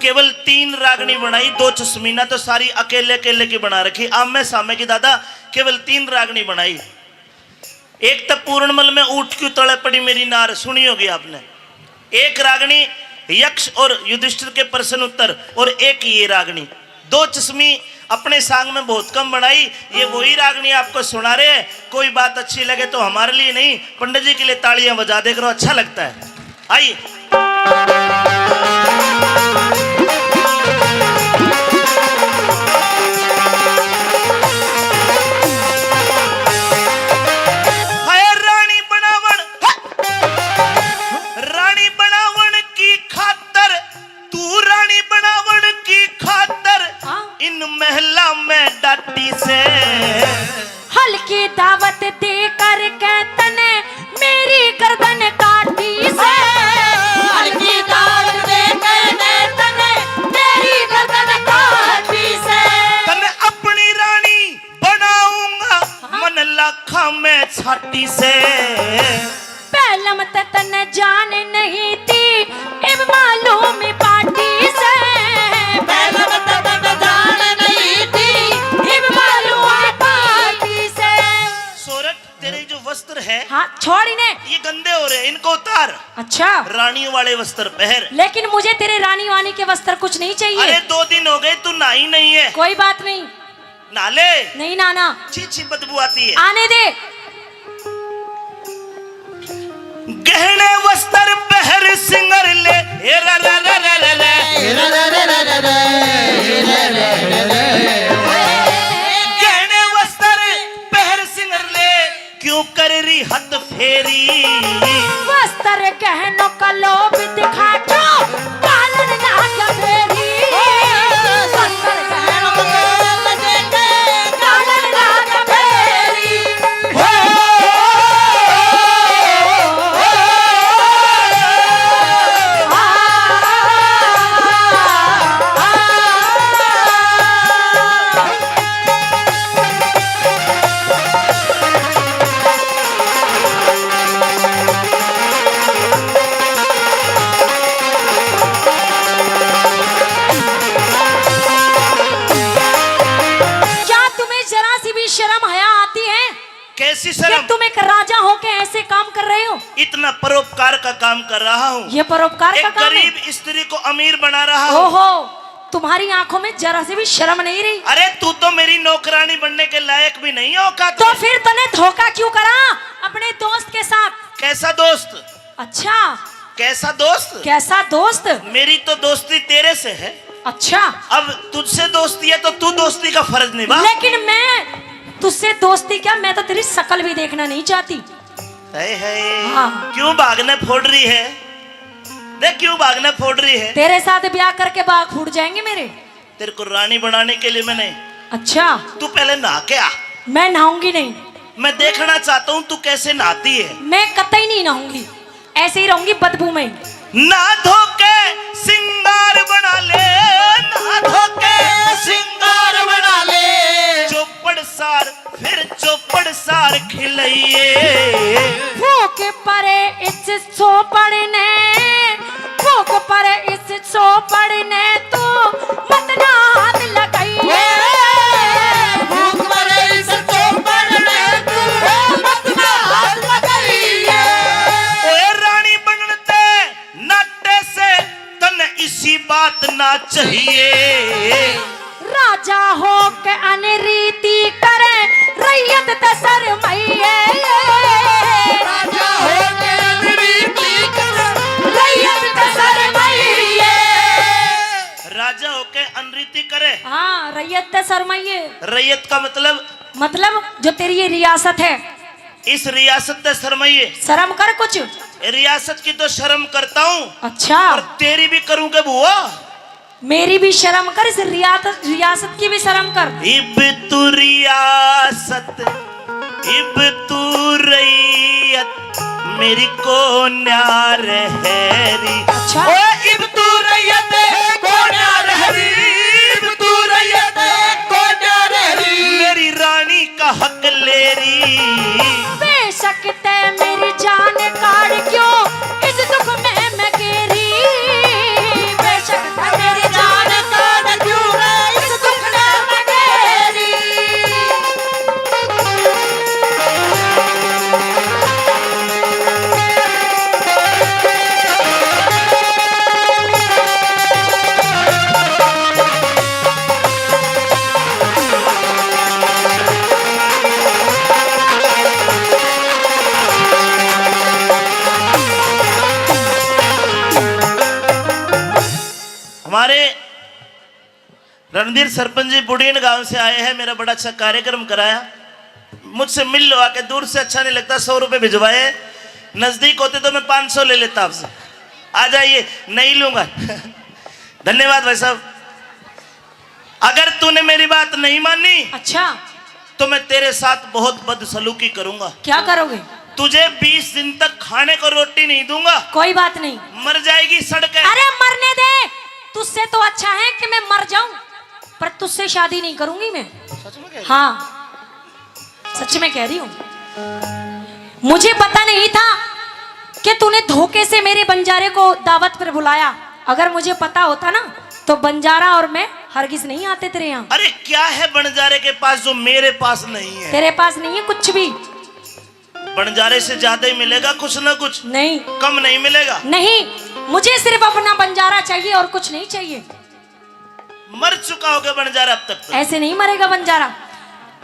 केवल तीन रागनी बनाई, दो चश्मी ना तो सारी अकेले अकेले की बना रखी। आमे सामे की दादा केवल तीन रागनी बनाई। एक तो पूरणमल में ऊठ क्यों तले पड़ी मेरी नार, सुनी होगी आपने। एक रागनी यक्ष और युधिष्ठिर के प्रश्न उत्तर, और एक ये रागनी। दो चश्मी अपने सांग में बहुत कम बनाई। ये वही रागनी आपको सुना रहे हैं। कोई बात अच्छी लगे तो हमारे लिए नहीं, पंडित जी के लिए तालियां बजा दे करो, अच्छा लगता है। आइए। हाय रानी बनावण, रानी बनावण की खातर, तू रानी बनावण की खातर, हाँ। इन महला में डाटी से। हल्की दावत दे करके तने मेरी गर्दन काटी से। हल्की दावत दे करके तने मेरी गर्दन काटी से। तने अपनी रानी बनाऊंगा, हाँ। मन लाखा में छाटी से। पहलम त तन्ने जान नहीं थी, इब मालूम पार्टी से। पहलम त तन्ने जान नहीं थी, इब मालूम पार्टी से। सोरठ, तेरे जो वस्त्र है, हाँ, छोड़ इन्हें। ये गंदे हो रहे हैं, इनको उतार। अच्छा। रानियों वाले वस्त्र पहन। लेकिन मुझे तेरे रानी वानी के वस्त्र कुछ नहीं चाहिए। अरे, दो दिन हो गए तू नहाई नहीं है। कोई बात नहीं। नहा ले। नहीं नहाना। छी छी बदबू आती है। आने दे। गहने वस्त्र पहर सिंगर ले, ए रा रा रा रा रा रा। गहने वस्त्र पहर सिंगर ले, क्यों कर रही हद फेरी? वस्त्र गहनों का लोभ दिखा जो पालन ना कर फेरी। वस्त्र गहनों का लोभ दिखा जो पालन ना कर फेरी। क्या तुम्हें जरा सी भी शर्म हया आती है? कैसी कि शर्म? तुम एक राजा होके ऐसे काम कर रहे हो? इतना परोपकार का काम कर रहा हूँ। ये परोपकार का एक काम है? गरीब स्त्री को अमीर बना रहा हूँ। ओहो, तुम्हारी आंखों में जरा सी भी शर्म नहीं रही। अरे, तू तो मेरी नौकरानी बनने के लायक भी नहीं है औकात तो में। फिर तने धोखा क्यों करा अपने दोस्त के साथ? कैसा दोस्त? अच्छा। कैसा दोस्त? कैसा दोस्त? मेरी तो दोस्ती तेरे से है। अच्छा। अब तुझसे दोस्ती है तो तू दोस्ती का फर्ज निभा। लेकिन मैं तुझसे दोस्ती क्या, मैं तो तेरी शकल भी देखना नहीं चाहती। तय है। हाँ। क्यों भागने फोड़ रही है? देख क्यों भागने फोड़ रही है। तेरे साथ ब्याह करके बाग फूट जाएंगे मेरे। तेरे को रानी बनाने के लिए मैंने। अच्छा। तू पहले नहा के आ। मैं नहाऊंगी नहीं। मैं देखना चाहता हूँ तू कैसे नहाती है। मैं कतई नहीं नहाऊंगी, ऐसे ही रहूंगी बदबू में। नहा धो के सिंगार बना ले, नहा धो के सिंगार बना ले। चौपड़ सार, फिर चौपड़ सार खिलइए। फूक परे इस चौपड़ ने, फूक परे इस चौपड़ ने, तू मत ना हाथ लगाइए। की बात ना चाहिए। राजा हो के अनरीति करे, रैयत ते शरमाइए। राजा हो के अनरीति करे, रैयत ते शरमाइए। राजा हो के अनरीति करे। हाँ, रैयत ते शरमाइए। रैयत का मतलब? मतलब जो तेरी ये रियासत है। इस रियासत ते शरमाइए। शर्म कर कुछ। रियासत की तो शर्म करता हूँ। अच्छा। पर तेरी भी करूँ के बुआ? मेरी भी शर्म कर, इस रियासत, रियासत की भी शर्म कर। इब तू रियासत, इब तू रैयत, मेरी को न्यार हैरी। अच्छा। ओ इब तू रैयत, को न्यार हैरी, इब तू रैयत, को न्यार हैरी। मेरी रानी का हक ले री। बेशक तै मेरी जान काढ़ क्यों इस दुख में मैं घेरी। बेशक तै मेरी जान काढ़ क्यों इस दुख में मैं घेरी। हमारे रणधीर सरपंच जी बुढ़ीन गांव से आए हैं, मेरा बड़ा अच्छा कार्यक्रम कराया। मुझसे मिल लो आके, दूर से अच्छा नहीं लगता, सौ रुपए भिजवाए, नजदीक होते तो मैं पाँच सौ ले लेता आपसे। आ जाइए, नहीं लूंगा। धन्यवाद भाई साहब। अगर तूने मेरी बात नहीं मानी, अच्छा। तो मैं तेरे साथ बहुत बदसलूकी करूंगा। क्या करोगे? तुझे बीस दिन तक खाने को रोटी नहीं दूंगा। कोई बात नहीं। मर जाएगी सड़क। अरे मरने दे, तुझसे तो अच्छा है कि मैं मर जाऊं, पर तुझसे शादी नहीं करूंगी मैं। सच में कह रही? हाँ, सच में कह रही हूँ। मुझे पता नहीं था कि तूने धोखे से मेरे बंजारे को दावत पर बुलाया। अगर मुझे पता होता ना, तो बंजारा और मैं हरगिज नहीं आते तेरे यहाँ। अरे क्या है बंजारे के पास जो मेरे पास नहीं है? तेरे पास नहीं है कुछ भी। बंजारे से ज्यादा ही मिलेगा कुछ ना कुछ। नहीं। कम नहीं मिलेगा। नहीं, मुझे सिर्फ अपना बंजारा चाहिए और कुछ नहीं चाहिए। मर चुका होगा बंजारा अब तक तो। ऐसे नहीं मरेगा बंजारा।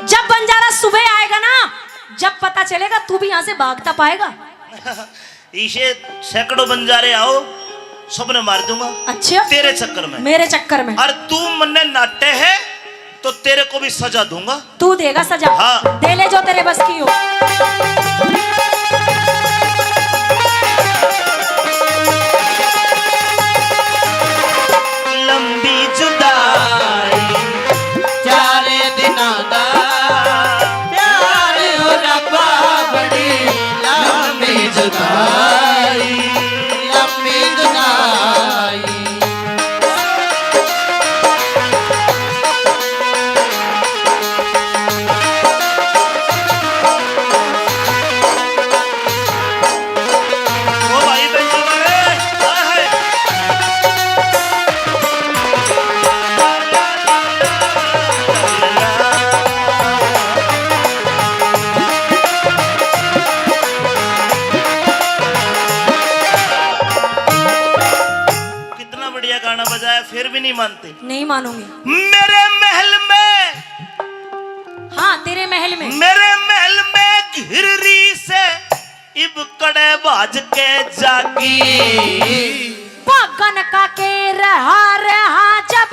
जब बंजारा सुबह आएगा ना, जब पता चलेगा, तू भी यहाँ से भागता पाएगा। इसे सैकड़ों बंजारे आओ, सबने मार दूंगा। अच्छा? तेरे चक्कर में। मेरे चक्कर में। और तू मन्ने नाटे है, तो तेरे को भी सजा दूंगा। तू देगा सजा? हाँ। दे ले जो तेरे बस की हो। लंबी जुदाई, चार दिना दा प्यार हो रब्बा, बड़ी लंबी जुदाई, लंबी जुदाई। ओ भाई, बेंजो मारे, हाय, हाय। कितना बढ़िया गाना बजाया, फिर भी नहीं मानते। नहीं मानूंगी। मेरे महल में, हाँ, तेरे महल में। मेरे महल में घिररी से इब कड़े भाज के जागी। भागन का के रहा, रहा जब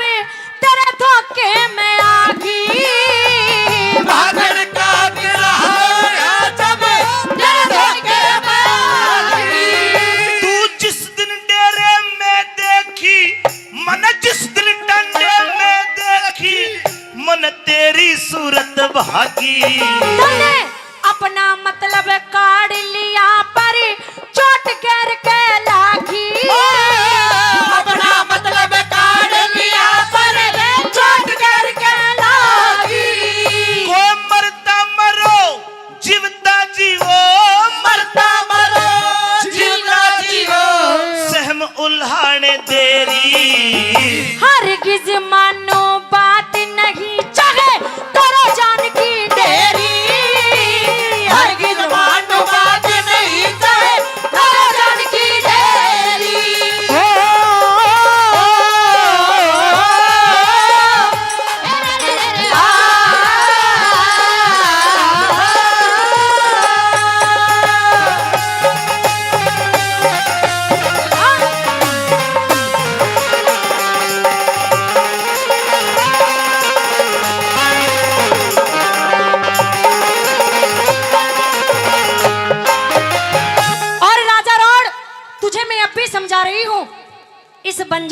तेरे धोखे में आगी। भागन का के रहा, रहा जब तेरे धोखे में आगी। तू जिस दिन डेरे में देखी, मन जिस दिन डंडे में देखी, मन तेरी सूरत भागी। तूने अपना मतलब काढ़ लिया, पर चोट गैर के लागी। ओ, अपना मतलब काढ़ लिया, पर चोट गैर के लागी। को मरता मरो, जीवता जीवो, मरता मरो, जीवता जीवो, सहम उल्हाने देरी। हरगिज मानो बात नहीं, चाहे करो जान की देरी। हरगिज मानो बात नहीं, चाहे करो जान की देरी। ओ,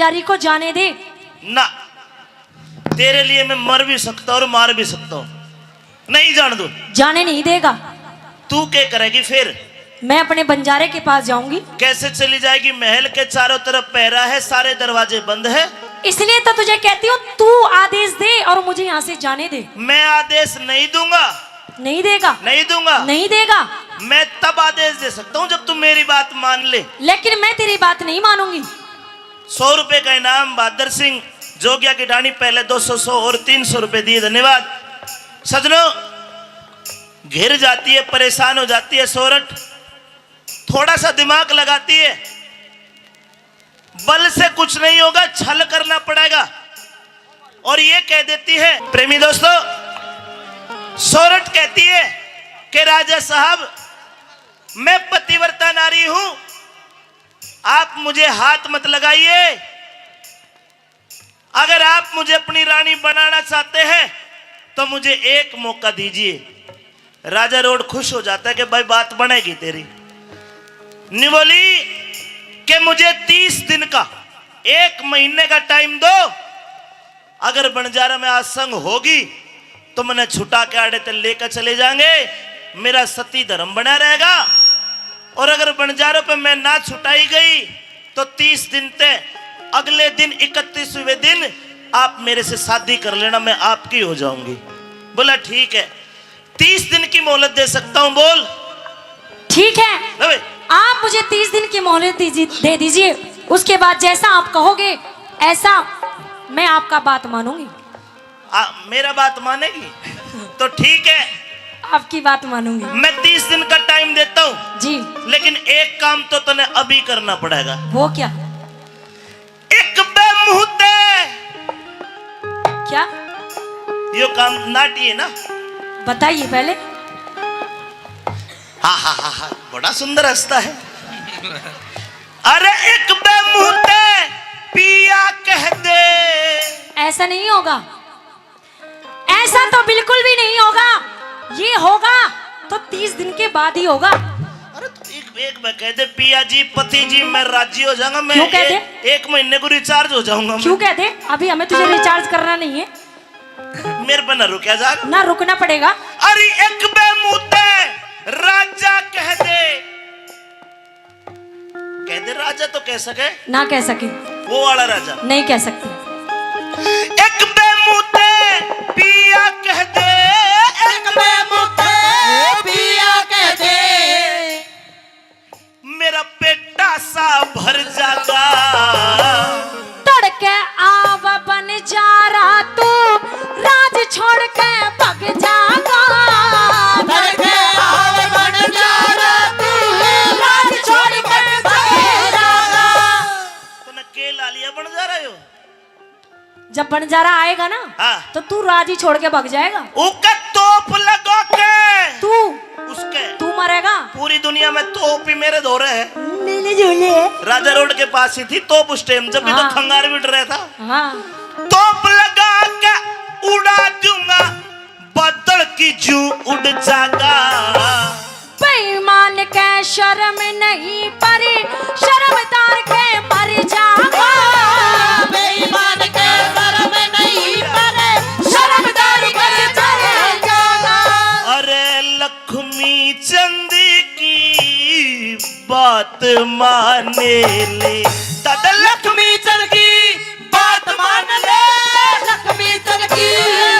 प्यारी को जाने दे। ना, तेरे लिए मैं मर भी सकता हूँ और मार भी सकता हूँ। नहीं जान दूँ। जाने नहीं देगा। तू क्या करेगी फिर? मैं अपने बंजारे के पास जाऊंगी। कैसे चली जाएगी? महल के चारों तरफ पहरा है, सारे दरवाजे बंद है। इसलिए तो तुझे कहती हूँ, तू आदेश दे और मुझे यहाँ से जाने दे। मैं आदेश नहीं दूंगा। नहीं देगा। नहीं दूंगा। नहीं देगा। मैं तब आदेश दे सकता हूँ जब तू मेरी बात मान ले। लेकिन मैं तेरी बात नहीं मानूंगी। सौ रुपए का इनाम, बहादुर सिंह जोगिया की ढाणी, पहले दो सौ, सौ और तीन सौ रुपए दिए। धन्यवाद। सजनों, घिर जाती है, परेशान हो जाती है सोरठ, थोड़ा सा दिमाग लगाती है, बल से कुछ नहीं होगा, छल करना पड़ेगा। और ये कह देती है, प्रेमी दोस्तों, सोरठ कहती है कि राजा साहब, मैं पतिव्रता नारी हूं, आप मुझे हाथ मत लगाइए। अगर आप मुझे अपनी रानी बनाना चाहते हैं तो मुझे एक मौका दीजिए। राजा रोड खुश हो जाता है कि भाई, बात बनेगी तेरी। निवोली कि मुझे तीस दिन का, एक महीने का टाइम दो, अगर बंजारा में आज संग होगी तो मन्ने छुटा के आड़े ते लेकर चले जाएंगे, मेरा सती धर्म बना रहेगा। और अगर बंजारों पे मैं ना छुटाई गई तो तीस दिन ते अगले दिन, इकतीसवें दिन, आप मेरे से शादी कर लेना, मैं आपकी हो जाऊंगी। बोला, ठीक है, तीस दिन की मोहलत दे सकता हूं। बोल। ठीक है, ले भाई। आप मुझे तीस दिन की मोहलत दीजिए, दे दीजिए। उसके बाद जैसा आप कहोगे, ऐसा मैं आपका बात मानूंगी। आ, मेरा बात मानेगी तो ठीक है, आपकी बात मानूंगी। मैं तीस दिन का टाइम देता हूँ जी। लेकिन एक काम तो तने अभी करना पड़ेगा। वो क्या? एक बे मुंह ते। क्या? यो काम नाटी है ना? बताइए पहले। हा हा हा हा, बड़ा सुंदर हंसता है। अरे एक बे मुंह ते पिया कह दे। ऐसा नहीं होगा, ऐसा तो बिल्कुल भी नहीं होगा। ये होगा तो तीस दिन के बाद ही होगा। अरे तो एक, एक बार कह दे, पिया जी, पति जी, मैं राजी हो जाऊंगा, मैं क्यों कह ए-, दे? एक महीने को रिचार्ज हो जाऊंगा मैं। क्यों कह दे? अभी हमें तुझे रिचार्ज करना नहीं है। मेरे पे ना रुका जा। ना रुकना पड़ेगा। अरे एक बे मुंह ते राजा कह दे। कह दे, राजा तो कह सके। ना कह सके। वो वाला राजा। नहीं कह सकते। एक बे मुंह ते पिया कह दे। एक बे मुंह ते पिया कह दे। मेरा पेटा सा भर जागा। तड़के आव बंजारा तू, राज छोड़ के भग जागा। तड़के आव बंजारा तू, राज छोड़ के भग जागा। तूने के ला लिया बंजारा यो? जब बंजारा आएगा ना, हाँ। तो तू राज ही छोड़ के भग जाएगा। ओके तोप लगा के। तू। उसके। तू मरेगा। पूरी दुनिया में तोप ही मेरे धोरे है। मेरे झोले है। राजा रोड के पास ही थी तोप उस टाइम, जब भी तो हाँ। खंगार भी उड़ रहा था। हाँ। तोप लगा के उड़ा दूंगा, बादल की जू उड़ जागा। बेईमान के शर्म नहीं पर शर्मदार के मर जागा। बेईमान के शर्म नहीं पर शर्मदार के मर जागा। अरे लक्ष्मी चंद की बात माने ले, दादा लक्ष्मी चंद की बात मान ले, लक्ष्मी चंद की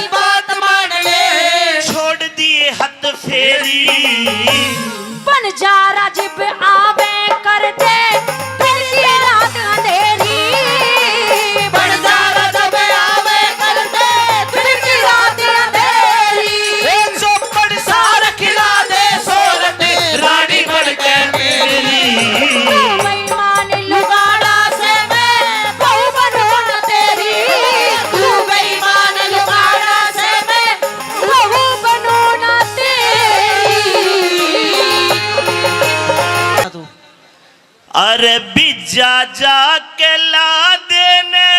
बात मान ले। छोड़ दिए हाथ फेरी। बंजारा जब आवे करते दिन की रात अंधेरी। बंजारा जब आवे करते दिन की रात अंधेरी। ए चौपड़ सार खिला दे सोरठ रानी बन के मेरी। तू बेईमान लुगाड़ा से मैं बहू बनूं ना तेरी। तू बेईमान लुगाड़ा से मैं बहू बनूं ना तेरी। अरे बिज्जा जाके ला देने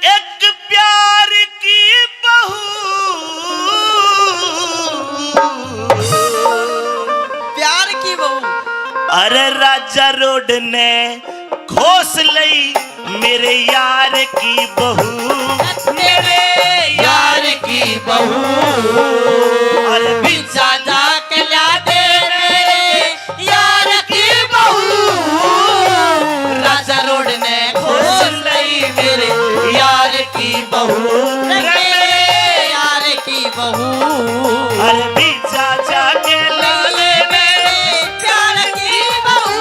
एक प्यार की बहू। प्यार की बहू। अरे राज राजा रोड ने खोस लई मेरे यार की बहू, मेरे यार की बहू। और बीजा जाके ला दे मेरे यार की बहू। राजा रोड ने खोस लई मेरे यार की बहू, मेरे यार की बहू। अरे बीजा जाके ला ले मेरे प्यार की बहू।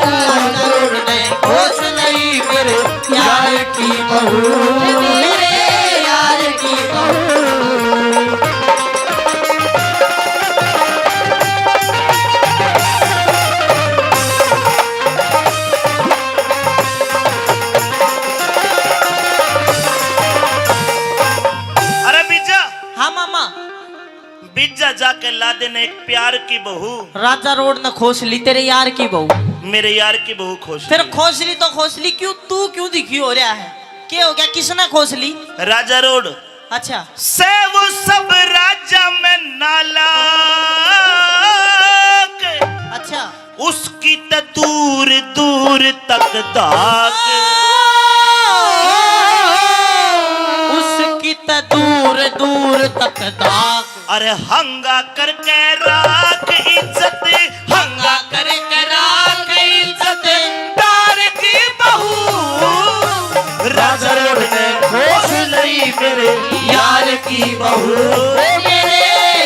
राजा रोड ने खोस लई मेरे यार की बहू, मेरे यार की बहू। अरे बीजा। हाँ मामा। बीजा जाके ला देने एक प्यार की बहू। राजा रोड ने खोस ली तेरे यार की बहू। मेरे यार की बहू खोस फिर ली। खोस ली तो खोस ली, क्यों, तू क्यों दुखी हो रहा है? क्या हो गया, किसने खोस ली? राजा रोड। अच्छा। से वो सब राजा में नालायक। अच्छा। उसकी त दूर दूर तक धाक। उसकी त दूर दूर तक धाक। अरे हंगा करके राख इज्जत, हंगा करके राख इज्जत, प्यार की बहू। राजा रोड ने खोस लई मेरे यार की बहू, ओ मेरे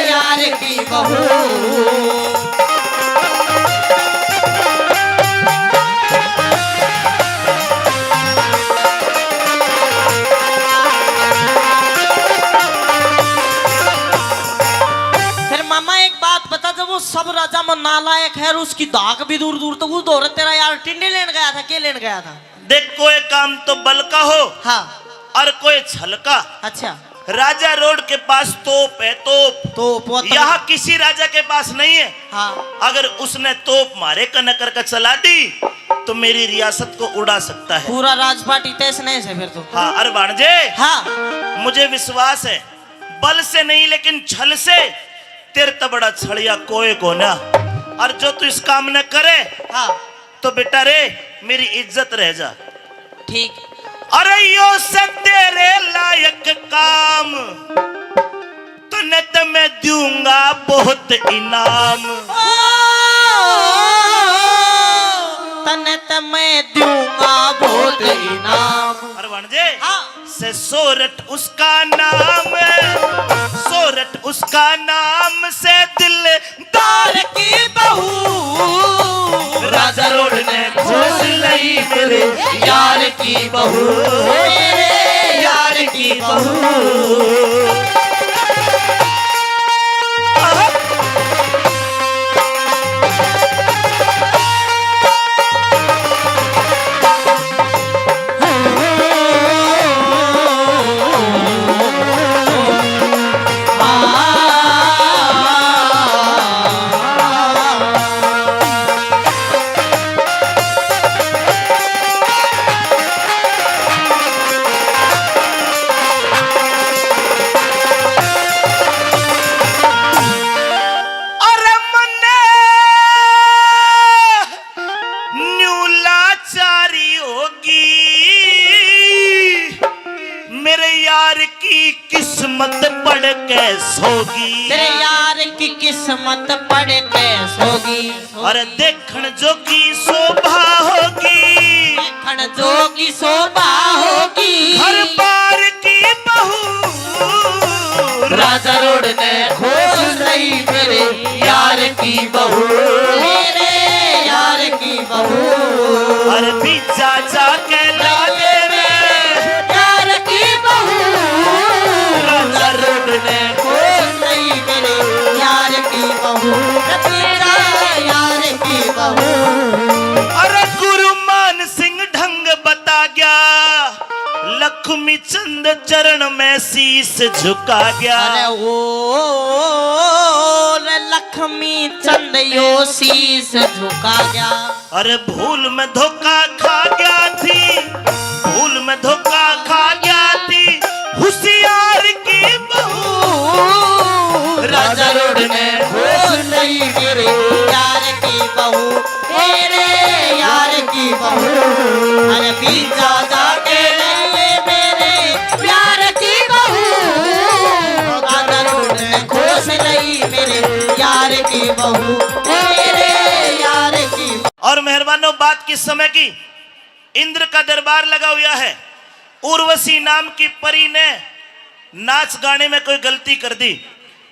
यार की बहू। फिर मामा एक बात बता, जब वो सब राजा में नालायक है और उसकी धाक भी दूर दूर, तो वो दौर तेरा यार टिंडे लेन गया था, के लेन गया था? देख, कोई काम तो बल का हो, हाँ। और कोई छल का। अच्छा। राजा रोड के पास तोप है, तोप। तोप, वो तो यहाँ किसी राजा के पास नहीं है। हाँ। अगर उसने तोप मारे कने करके चला दी, तो मेरी रियासत को उड़ा सकता है। पूरा राजपाट ही तहस नहस है फिर तो। हाँ, अरे भाणजे, हाँ। मुझे विश्वास है, बल से नहीं, लेकिन छल से। तेरे ते बड़ा छलिया कोई कोना। और जो तू इस काम न करे, हाँ। तो बेटा रे, मेरी इज्जत रह जा। ठीक। अरे यो से तेरे लायक काम, तने ते मैं दूंगा बहुत इनाम। ओ, तने ते मैं दूंगा बहुत इनाम। अरे भाणजे, हाँ। से सोरठ उसका नाम, सोरठ उसका नाम से दिलदार की बहू। राजा रोड ने खोस लई मेरे यार की बहू, मेरे यार की बहू। अरे मन्ने न्यू लाचारी होगी, मेरे यार की किस्मत पड़ के सोगी। तेरे यार की किस्मत पड़ के सोगी। अरे देखण जोगी शोभा होगी, देखण जोगी शोभा होगी। हर बार की बहू। राजा रोड ने खोस लई मेरे यार की बहू, मेरे यार की बहू। अरे बीजा जाके ला दे मेरे यार की बहू। राजा रोड ने खोस लई मेरे यार की बहू, मेरे यार की बहू। अरे गुरु मान सिंह ढंग बता गया, लक्ष्मी चंद चरण में शीश झुका गया। अरे ओ, रे लक्ष्मी चंद यो शीश झुका गया। अरे भूल में धोखा खा गया थी, भूल में धोखा खा गया थी, होशियार की बहू। राजा रोड ने खोस लई मेरे यार की बहू। अरे पीछा जाके ले मेरे प्यार की बहू, अगर तूने खोस नहीं मेरे यार की बहू, मेरे यार की। और मेहरबानों, बात किस समय की? इंद्र का दरबार लगा हुआ है। उर्वशी नाम की परी ने नाच गाने में कोई गलती कर दी।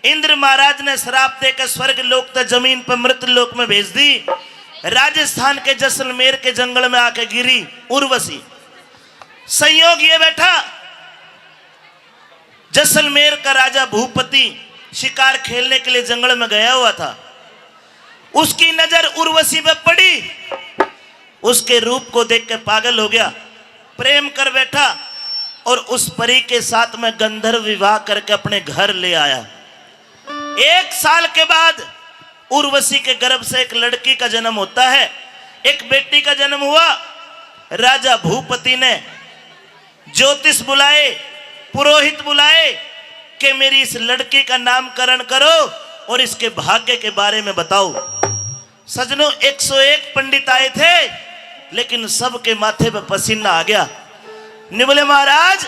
इंद्र महाराज ने श्राप देकर स्वर्ग लोक तक जमीन पर मृत लोक में भेज दी। राजस्थान के जैसलमेर के जंगल में आके गिरी उर्वशी। संयोग ये बैठा, जैसलमेर का राजा भूपति शिकार खेलने के लिए जंगल में गया हुआ था। उसकी नजर उर्वशी पे पड़ी। उसके रूप को देख के पागल हो गया, प्रेम कर बैठा और उस परी के साथ में गंधर्व विवाह करके अपने घर ले आया। एक साल के बाद उर्वशी के गर्भ से एक लड़की का जन्म होता है, एक बेटी का जन्म हुआ। राजा भूपति ने ज्योतिष बुलाए, पुरोहित बुलाए कि मेरी इस लड़की का नामकरण करो और इसके भाग्य के बारे में बताओ। सजनों, एक सौ एक पंडित आए थे, लेकिन सबके माथे पे पसीना आ गया। न्यू बोले, महाराज,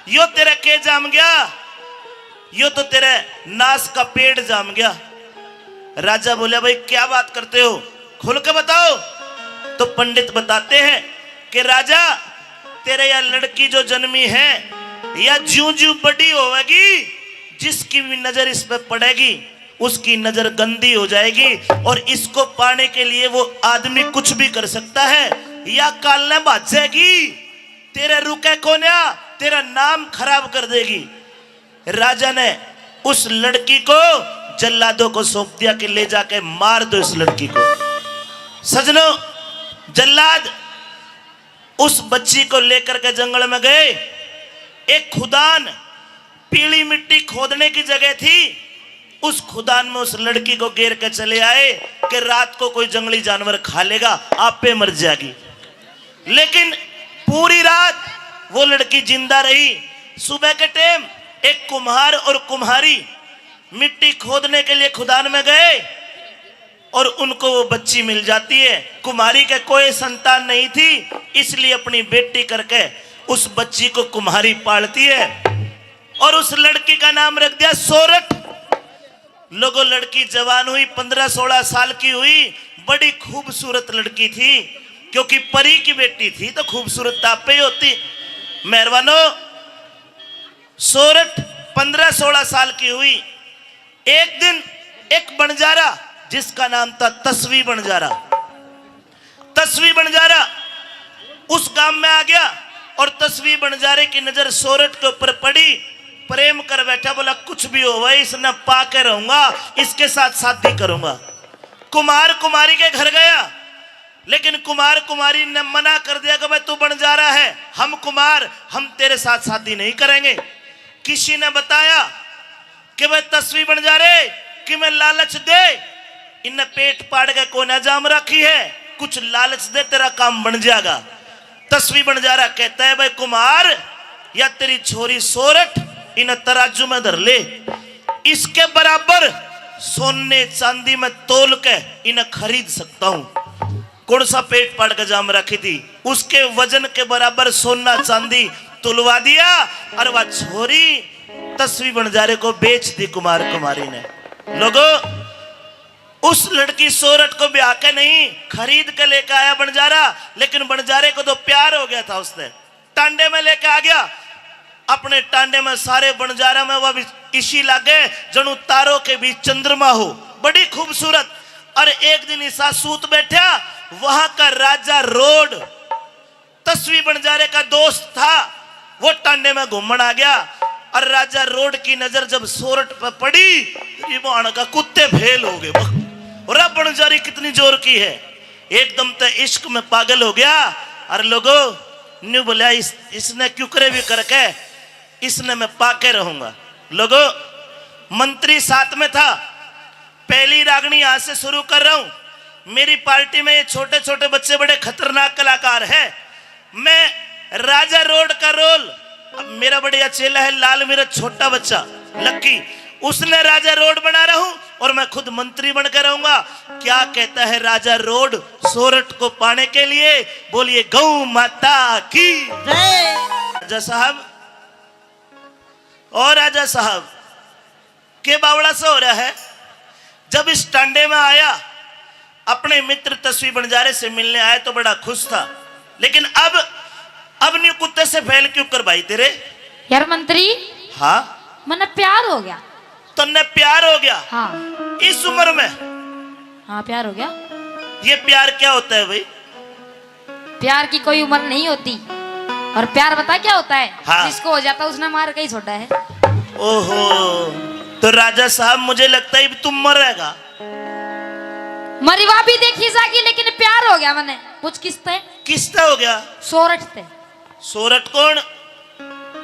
यो तेरा के जाम गया, यो तो तेरे नाश का पेड़ जाम गया। राजा बोले, भाई, क्या बात करते हो, खुल के बताओ। तो पंडित बताते हैं कि राजा, तेरे या लड़की जो जन्मी है, या ज्यूं ज्यूं बड़ी होवेगी, जिसकी भी नजर इस पे पड़ेगी, उसकी नजर गंदी हो जाएगी और इसको पाने के लिए वो आदमी कुछ भी कर सकता है। या काल न भाजेगी, तेरे रुके कोन्या, तेरा नाम खराब कर देगी। राजा ने उस लड़की को जल्लादों को सौंप दिया कि ले जाके मार दो इस लड़की को। सजनों, जल्लाद उस बच्ची को लेकर के जंगल में गए। एक खुदान, पीली मिट्टी खोदने की जगह थी, उस खुदान में उस लड़की को गेर के चले आए कि रात को कोई जंगली जानवर खा लेगा, आपे मर जाएगी। लेकिन पूरी रात वो लड़की जिंदा रही। सुबह के टाइम एक कुम्हार और कुम्हारी मिट्टी खोदने के लिए खुदान में गए और उनको वो बच्ची मिल जाती है। कुम्हारी के कोई संतान नहीं थी, इसलिए अपनी बेटी करके उस बच्ची को कुम्हारी पालती है और उस लड़की का नाम रख दिया सोरठ। लोगों, लड़की जवान हुई, पन्द्रह सोलह साल की हुई, बड़ी खूबसूरत लड़की थी, क्योंकि परी की बेटी थी तो खूबसूरत तो आपे ही होती। मेहरबानो, सोरठ पन्द्रह सोलह साल की हुई। एक दिन एक बणजारा, जिसका नाम था तसवी बणजारा, तसवी बणजारा उस गांव में आ गया और तसवी बणजारे की नजर सोरठ के ऊपर पड़ी। प्रेम कर बैठा, बोला, कुछ भी हो भाई, इसने पा के रहूंगा, इसके साथ शादी करूंगा। कुमार कुमारी के घर गया, लेकिन कुमार कुमारी ने मना कर दिया कि भाई, तू बणजारा है, हम कुमार, हम तेरे साथ शादी नहीं करेंगे। किसी ने बताया कि भाई, तसवी बणजारे, कि मैं लालच दे, इन्हें पेट पाड़ के कोन्या जाम रखी है, कुछ लालच दे, तेरा काम बन जाएगा। तसवी बणजारा कहता है, भाई कुमार, या तेरी छोरी सोरठ, इन्हें तराजू में धर ले, इसके बराबर सोने चांदी में तोल के इन्हें खरीद सकता हूँ। कौन सा पेट पाड़ के जाम रखी थी, उसके वजन के बराबर सोना चांदी तुलवा दिया। और वह छोरी तसवी बणजारे को बेच दी कुमार कुमारी ने। लोगो, उस लड़की सोरठ को ब्याह के नहीं, खरीद के लेके आया बणजारा, लेकिन बणजारे को तो प्यार हो गया था उससे। टांडे में लेके आ गया। अपने टांडे में सारे बणजारा में वह भी इसी लागे, जणु तारों के बीच चंद्रमा हो, बड़ी खूबसूरत। और एक दिन ईसा सूत बैठा, वहां का राजा रोड तसवी बणजारे का दोस्त था, वो टांडे में घूमण आ गया। और राजा रोड की नजर जब सोरठ पे पड़ी, रिबाण का कुत्ते फेल हो गए। और बणजारी कितनी जोर की है, एकदम ते इश्क में पागल हो गया। और लोगो, न्यू बोला, इस, इसने क्यों करे भी करके, इसने मैं पाके रहूंगा। लोगो, मंत्री साथ में था। पहली रागनी आज से शुरू कर रहा हूं। मेरी पार्टी में ये छोटे छोटे बच्चे बड़े खतरनाक कलाकार हैं। मैं राजा रोड का रोल, अब मेरा बढ़िया चेला है लाल, मेरा छोटा बच्चा लक्की, उसने राजा रोड बना रहा हूं। और मैं खुद मंत्री बन के रहूंगा। क्या कहता है राजा रोड सोरठ को पाने के लिए? बोलिए गौ माता की। जय। राजा साहब, और राजा साहब, के बावड़ा सा हो रहा है? जब इस टांडे में आया, अपने मित्र तस्वी बंजारे से मिलने आया तो बड़ा खुश था, लेकिन अब, अब न्यू कुत्ते से फैल क्यों कर भाई तेरे? यार मंत्री, हाँ? मन्ने प्यार हो गया। तन्ने प्यार हो गया? हाँ। इस उम्र में? हाँ, प्यार हो गया। ये प्यार क्या होता है भाई? प्यार की कोई उम्र नहीं होती। और प्यार बता क्या होता है? हाँ। जिसको हो जाता उसने मार के ही छोड़ा है। ओहो, तो राजा साहब, मुझे लगता है अब तुम मरेगा। मरवा भी देखी जागी, लेकिन प्यार हो गया मने। कुछ किस्ते? किस्ते हो गया? सोरठ ते। सोरठ कौन?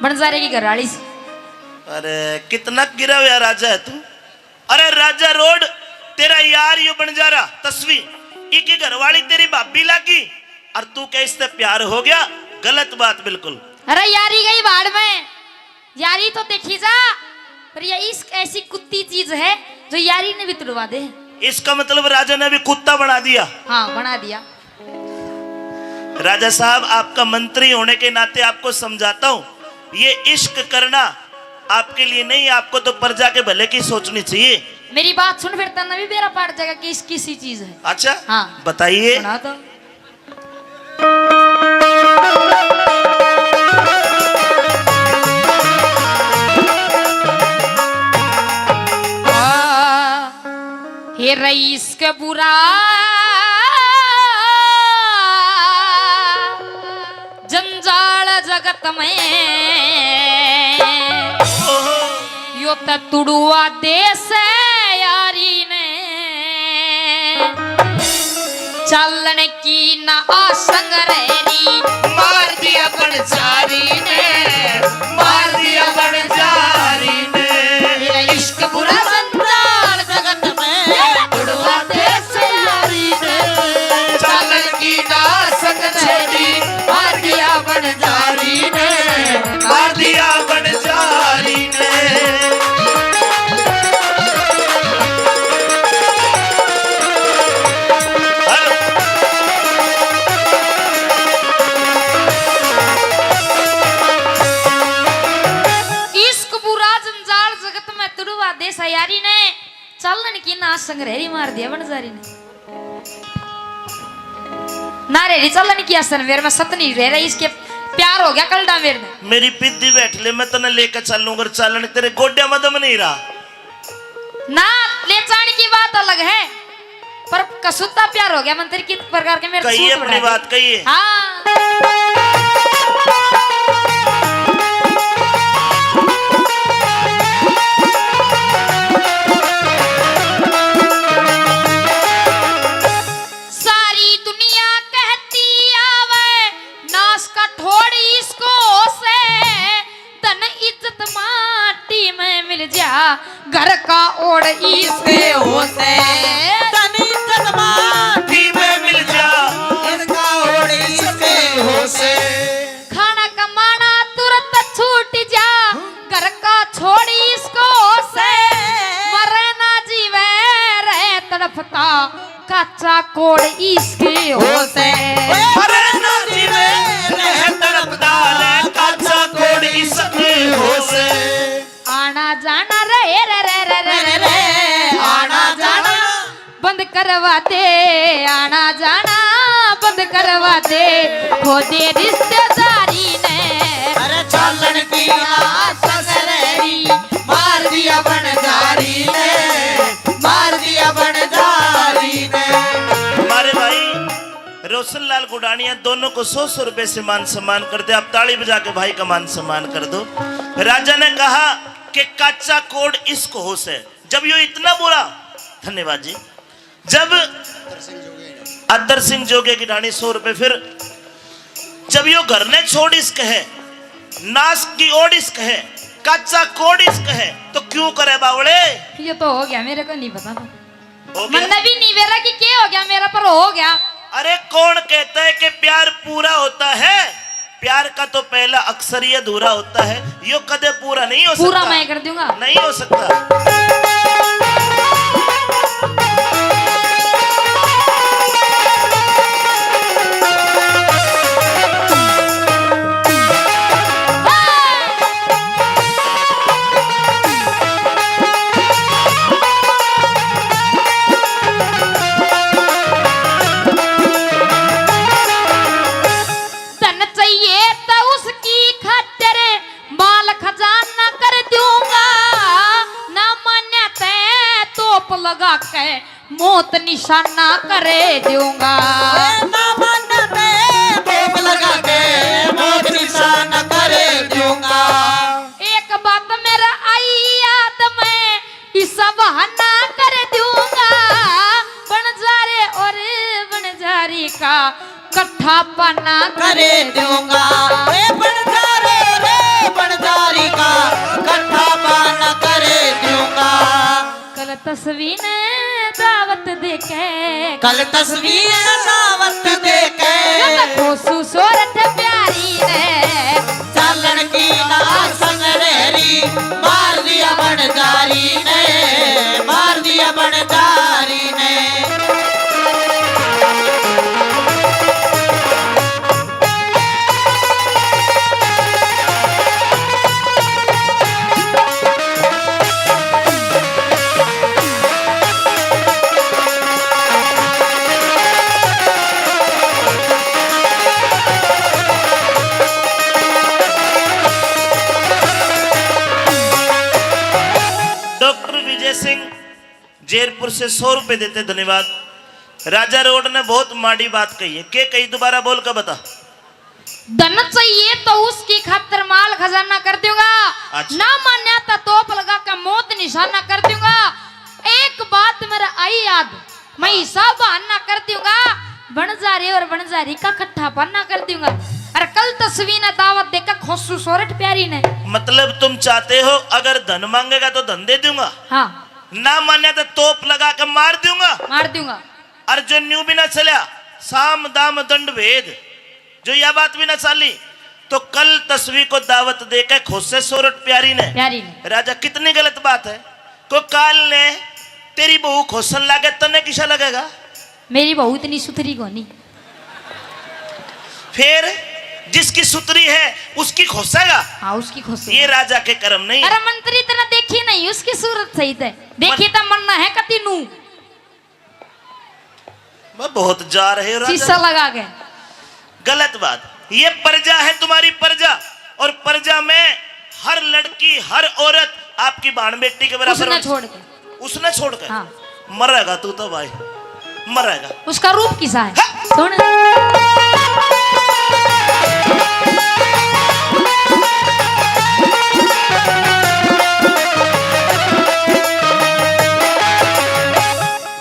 बंजारे की घरवाली सी। अरे, कितना गिरा हुआ राजा है तू। अरे राजा रोड, तेरा यार यो बंजारा तस्वी, इकी घरवाली तेरी भाभी लागी, और तू कह इससे प्यार हो गया? गलत बात बिल्कुल। अरे यारी गई भाड़ में, यारी तो देखी जा, पर ये इश्क ऐसी कुत्ती चीज है जो यारी ने भी तुड़वा दे। इसका मतलब राजा ने भी कुत्ता बना दिया। हाँ, बना दिया। राजा साहब, आपका मंत्री होने के नाते आपको समझाता हूँ, ये इश्क करना आपके लिए नहीं, आपको तो प्रजा के भले की सोचनी चाहिए। मेरी बात सुन, फिर तन्ने भी बेरा पाट जाएगा कि इश्क किसी चीज है। अच्छा, हाँ। बताइए। सुना तो। हे रईस के बुरा जंजाल जगत में, यो त तुड़ुआ देश है यारी ने। चालन की ना आसंग रहरी, मार दिया बंजारी ने, मार दिया बंजारी ने। मेरा इश्क बुरा जंजाल जगत में, तुड़वा देश यारी ने। चालन की ना आसंग रहरी, मार दिया बंजारी ने, मार दिया बंजारी ने। इश्क बुरा जंजाल जगत में, तुड़वा देश यारी ने। चालन की ना आसंग रहरी, मार दिया बंजारी ने। ना रहरी चालन की आसंग मेरे में, सत नहीं रह रही, इसके प्यार हो गया कलडा मेरे में। मेरी पिद्दी बैठ ले, मैं तने लेके चलूं, अगर चालन तेरे गोड्या में दम नहीं रहा। ना, ले जाने की बात अलग है, पर कसूता प्यार हो गया मंत्री की प्रकार के मेरे कहिए सूट अपनी बनाए। बात कहिए। हाँ। सारी दुनिया कहती आवे, नाश का ठोड़ इसको से, धन इज्जत माटी में मिल जा, घर का ओड़ इसके होश है। धन इज्जत माटी में मिल जा, घर का ओड़ इसके होश है। खाना कमाना तुरंत छूट जा, घर का छोड़ इसको होश है। मरे ना जीवे रहे तड़पता, काचा कोड़ इसके होश है। मरे ना जीवे रहे तड़पता, काचा कोड़ इसके होश है। आना जाना रे, रे, रे, आना जाना बंद करवा दे, आना जाना बंद करवा दे, खो दे रिश्तेदारी ने। अरे चालन की आस रहरी, मार दिया बंजारी ने, मार दिया बंजारी ने। हमारे भाई रोशनलाल गुडानिया दोनों को सौ सौ रुपए से मान सम्मान कर दे। आप ताली बजा के भाई का मान सम्मान कर दो। राजा ने कहा कि काचा कोड़ इश्क होश है। जब यो इतना बुरा, धन्यवाद जी, जब अदर सिंह जोगे की ढाणी सौ रुपए, फिर जब यो घर ने छोड़ इश्क है, नाश की ओड़ इश्क है, काचा कोड़ इश्क है, तो क्यों करे बावड़े? ये तो हो गया, मेरे को नहीं पता था। हो गया? मन्ने भी नहीं बेरा कि के हो गया मेरा, पर हो गया। अरे कौन कहता है कि प्यार पूरा होता है? प्यार का तो पहला अक्षर ही अधूरा होता है, यो कदे पूरा नहीं हो पूरा सकता। मैं कर दूंगा। नहीं हो सकता। कर दूंगा। ना माने तो तोप लगा के मौत निशाना कर दूंगा। एक बात मेरा आई याद, मैं इसा बहाना कर दूंगा। बंजारे और बंजारी का कट्ठा पाना कर दूंगा। ए बंजारे रे बंजारी का कट्ठा पाना कर दूंगा। कल तस्वीर ने दावत देके, कल तस्वीर ने दावत देके, खुशू सोरठ प्यारी ने चालन की ना संगरेरी, मार दिया बंजारी ने, मार दिया बंजारी ने। डॉक्टर विजय सिंह जैतपुर से सौ रुपए देते, धन्यवाद। राजा रोड ने बहुत माड़ी बात कही है। के कही, दोबारा बोल के बता। धन चाहिए तो उसकी खातर माल खजाना कर दूंगा। अच्छा। ना मान्या तो तोप लगा के मौत निशाना कर दूंगा। एक बात मेरा आई याद, मैं हिसाब बहाना कर दूंगा। बंजारे और बंजारी का कट्ठा पाना कर दूंगा। अरे कल तस्वीर ने दावत देकर खुशू सोरठ प्यारी ने। मतलब तुम चाहते हो अगर धन मांगेगा तो धन दे दूंगा, हाँ। ना मान्या तो तोप लगा के मार दूंगा। मार दूंगा। और जो न्यू भी ना चला, साम दाम दंड भेद, जो यह बात भी ना चाली, तो कल तस्वीर को दावत देके खोसे सोरठ प्यारी ने। प्यारी ने। राजा, कितनी गलत बात है। को काल ने तेरी बहू खोसन लागे, तने किसा लगेगा? मेरी बहू इतनी सुथरी कोनी। फिर जिसकी सुथरी है उसकी खोसेगा? हाँ, उसकी खोसेगा। ये राजा के कर्म नहीं है। अरे मंत्री, तने देखी नहीं उसकी सूरत सही ते, देखी मन- तो मन ना है कति नू। मैं बहुत जा रहे हो राजा। शीशा लगा के। गलत बात। ये प्रजा है तुम्हारी प्रजा, और प्रजा में हर लड़की, हर औरत आपकी बहन बेटी के बराबर उसने होनी छोड़ चाहिए। के। उसने छोड़ के? हाँ। मरेगा तू तो भाई, मरेगा। उसका रूप किसा है? हाँ। सुन।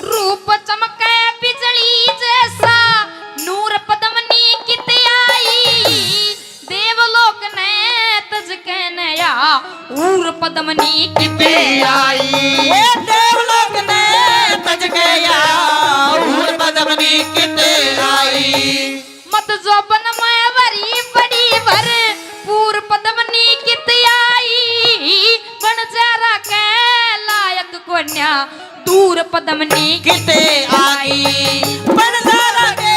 रूप चमके बिजली जैसा, नूर पद्मनी कित आई। देवलोक ने तज के नया, हूर पद्मनी कित आई। ए देवलोक ने तज के या, हूर पद्मनी कित आई। मत जोबन में भरी बड़ी भरपूर पद्मनी कित आई। बंजारा के लायक कोन्या, दूर पद्मनी किते आई। बंजारा के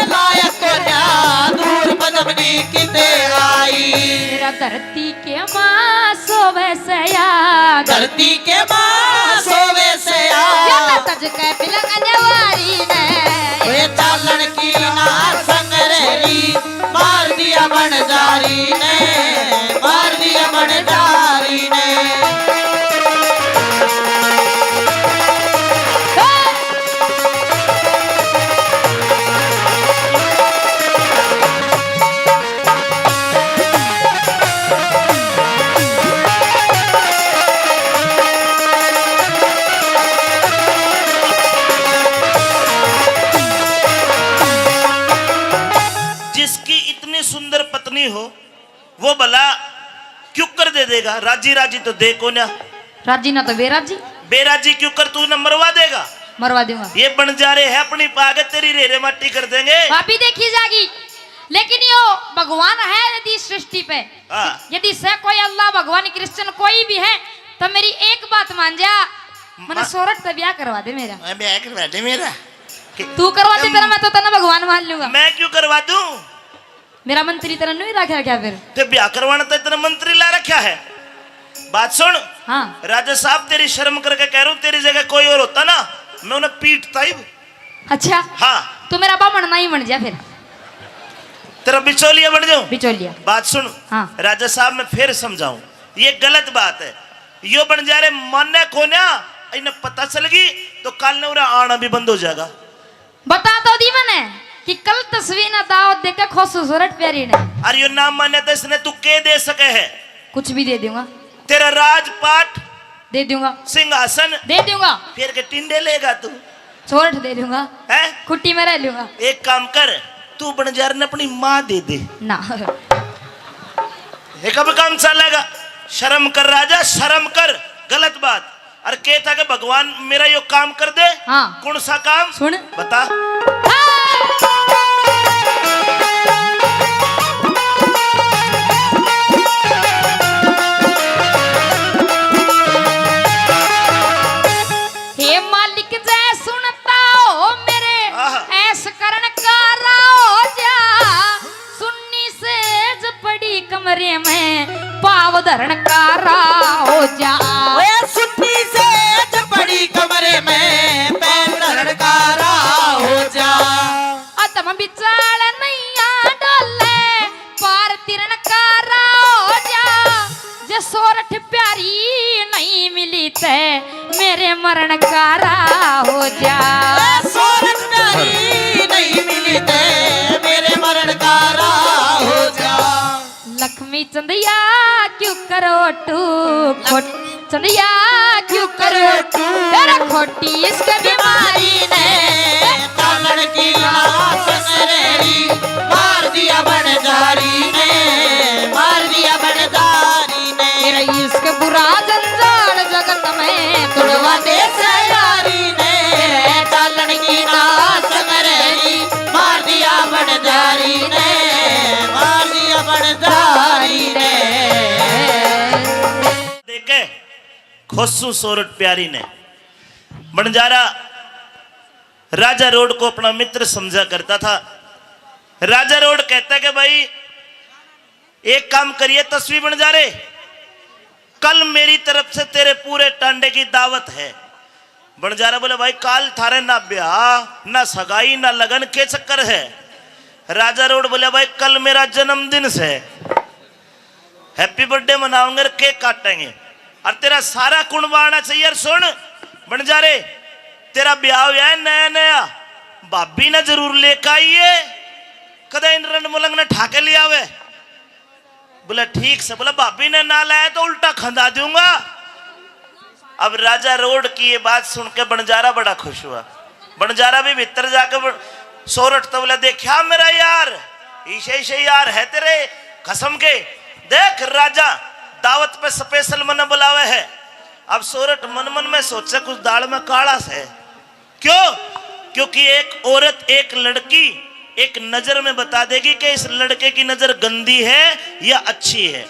लायक कोन्या, दूर पद्मनी किते आई। मेरा धरती के माँ सोवे सया, धरती के माँ सोवे सया। या तो तज के बिलंग जवारी ने। वे चालन की ना संगरेली, मार दिया बंजारी ने, मार दिया बंजारी ने। जिसकी इतनी सुंदर पत्नी हो, वो भला क्यूकर दे देगा? राजी राजी तो दे कोन्या। राजी ना तो बेराजी। बेराजी क्यूकर तू न मरवा देगा? मरवा दूंगा। ये बंजारे है अपनी पागत, तेरी रेरे माटी कर देंगे। भाभी देखी जागी, लेकिन यो भगवान है यदि सृष्टि पे, हाँ। यदि से कोई अल्लाह भगवान क्रिश्चियन कोई भी है, तो मेरी एक बात मान जा, मने मा- सोरठ से ब्याह करवा दे मेरा। मैं ब्याह करवा दे मेरा। कि- तू करवा दे तेरा, मैं तो तने भगवान मान लूंगा। मैं क्यों करवा दूं? मेरा मंत्री तेरा नहीं रख रखा फिर? ते ब्याह करवाना तो इतना मंत्री ला रखा है। बात सुन। हाँ। राजा साहब, तेरी शर्म करके कह रहा हूँ, तेरी जगह कोई और होता ना, मैं उन्हें पीटता ही। अच्छा। हाँ। तो मेरा बामण ना ही बन जा फिर। तेरा बिचौलिया बन जाऊं। बिचौलिया। बात सुन। हाँ। राजा साहब, मैं फिर समझाऊं, ये गलत बात है। यो बंजारे माने कोन्या, इन्हें पता चल गई तो कल ने उरा आना भी बंद हो जाएगा। बता तो दी मैंने कि कल तस्वीर ना दावत देके खुश हूँ सोरठ प्यारी ने। अरे यो ना माने तो इसने तू के दे सके है? कुछ भी दे दूंगा। तेरा राजपाट दे दूंगा। सिंहासन दे दूंगा। फिर के टिंडे लेगा तू? सोरठ दे दूंगा। हैं? खुट्टी में रह लूंगा। एक काम कर, तू बंजारे ने अपनी माँ दे दे। ना। ये कब काम चलेगा? शर्म कर राजा, शर्म कर। गलत बात। और कहता कि भगवान मेरा यो काम कर दे। हाँ। कौन सा काम? सुन। बता। हाँ। हे मालिक जय सुनता हो मेरे, आहा। ऐश करण का राजा। सुन्नी सेज पड़ी कमरे में, पाव धरण का राह हो जा। ओए सुन्नी सेज पड़ी कमरे में, पाव धरण का राह हो जा। अधम बिचाल नैया डोले, पार तिरण का राह हो जा। जे सोरठ प्यारी नहीं मिली ते, मेरे मरण का राह हो जा। ए, सोरठ प्यारी नहीं मिली ते, मेरे मरण का राह हो जा। लक्ष्मी चंदिया क्यों करो टू, खोट चंदिया क्यों करो टू, तेरा खोटी इसके बीमारी ने। तालन की लाश मेरी, मार दिया बंजारी ने, मार दिया बंजारी ने। तेरा इश्क बुरा जंजाल जगत में, तुड़वा दे से यारी ने। तेरे तालन की लाश मेरी, मार दिया बंजारी ने, मार दिया बंजारी ने। देखे खुश हूँ सोरठ प्यारी ने। बंजारा राजा रोड को अपना मित्र समझा करता था। राजा रोड कहता कि भाई, एक काम करिए तस्वीर बंजारे, कल मेरी तरफ से तेरे पूरे टांडे की दावत है। बंजारा बोले, भाई, काल थारे ना ब्याह, ना सगाई, ना लगन, के चक्कर है? राजा रोड बोले, भाई, कल मेरा जन्मदिन से, हैप्पी बर्थडे मनाओगे और केक काटेंगे, और तेरा सारा कुणबा आना चाहिए। और सुन बंजारे, तेरा ब्याह हुआ है नया नया, भाभी ने जरूर लेकर आइए, कदे इन रण मलंग ने ठाके ले आवे। बोला, ठीक से। बोला, भाभी ने ना लाया तो उल्टा खंदा दूंगा। अब राजा रोड की ये बात सुन के बंजारा बड़ा खुश हुआ। बंजारा भी भीतर जाके ब-, सोरठ तो बोला, देखा मेरा यार, इसे इसे यार है तेरे कसम के। देख राजा दावत पे स्पेशल मने बुलावे है। अब सोरठ मन मन में सोचे, कुछ दाल में काला से। क्यों? क्योंकि एक औरत, एक लड़की एक नजर में बता देगी कि इस लड़के की नजर गंदी है या अच्छी है।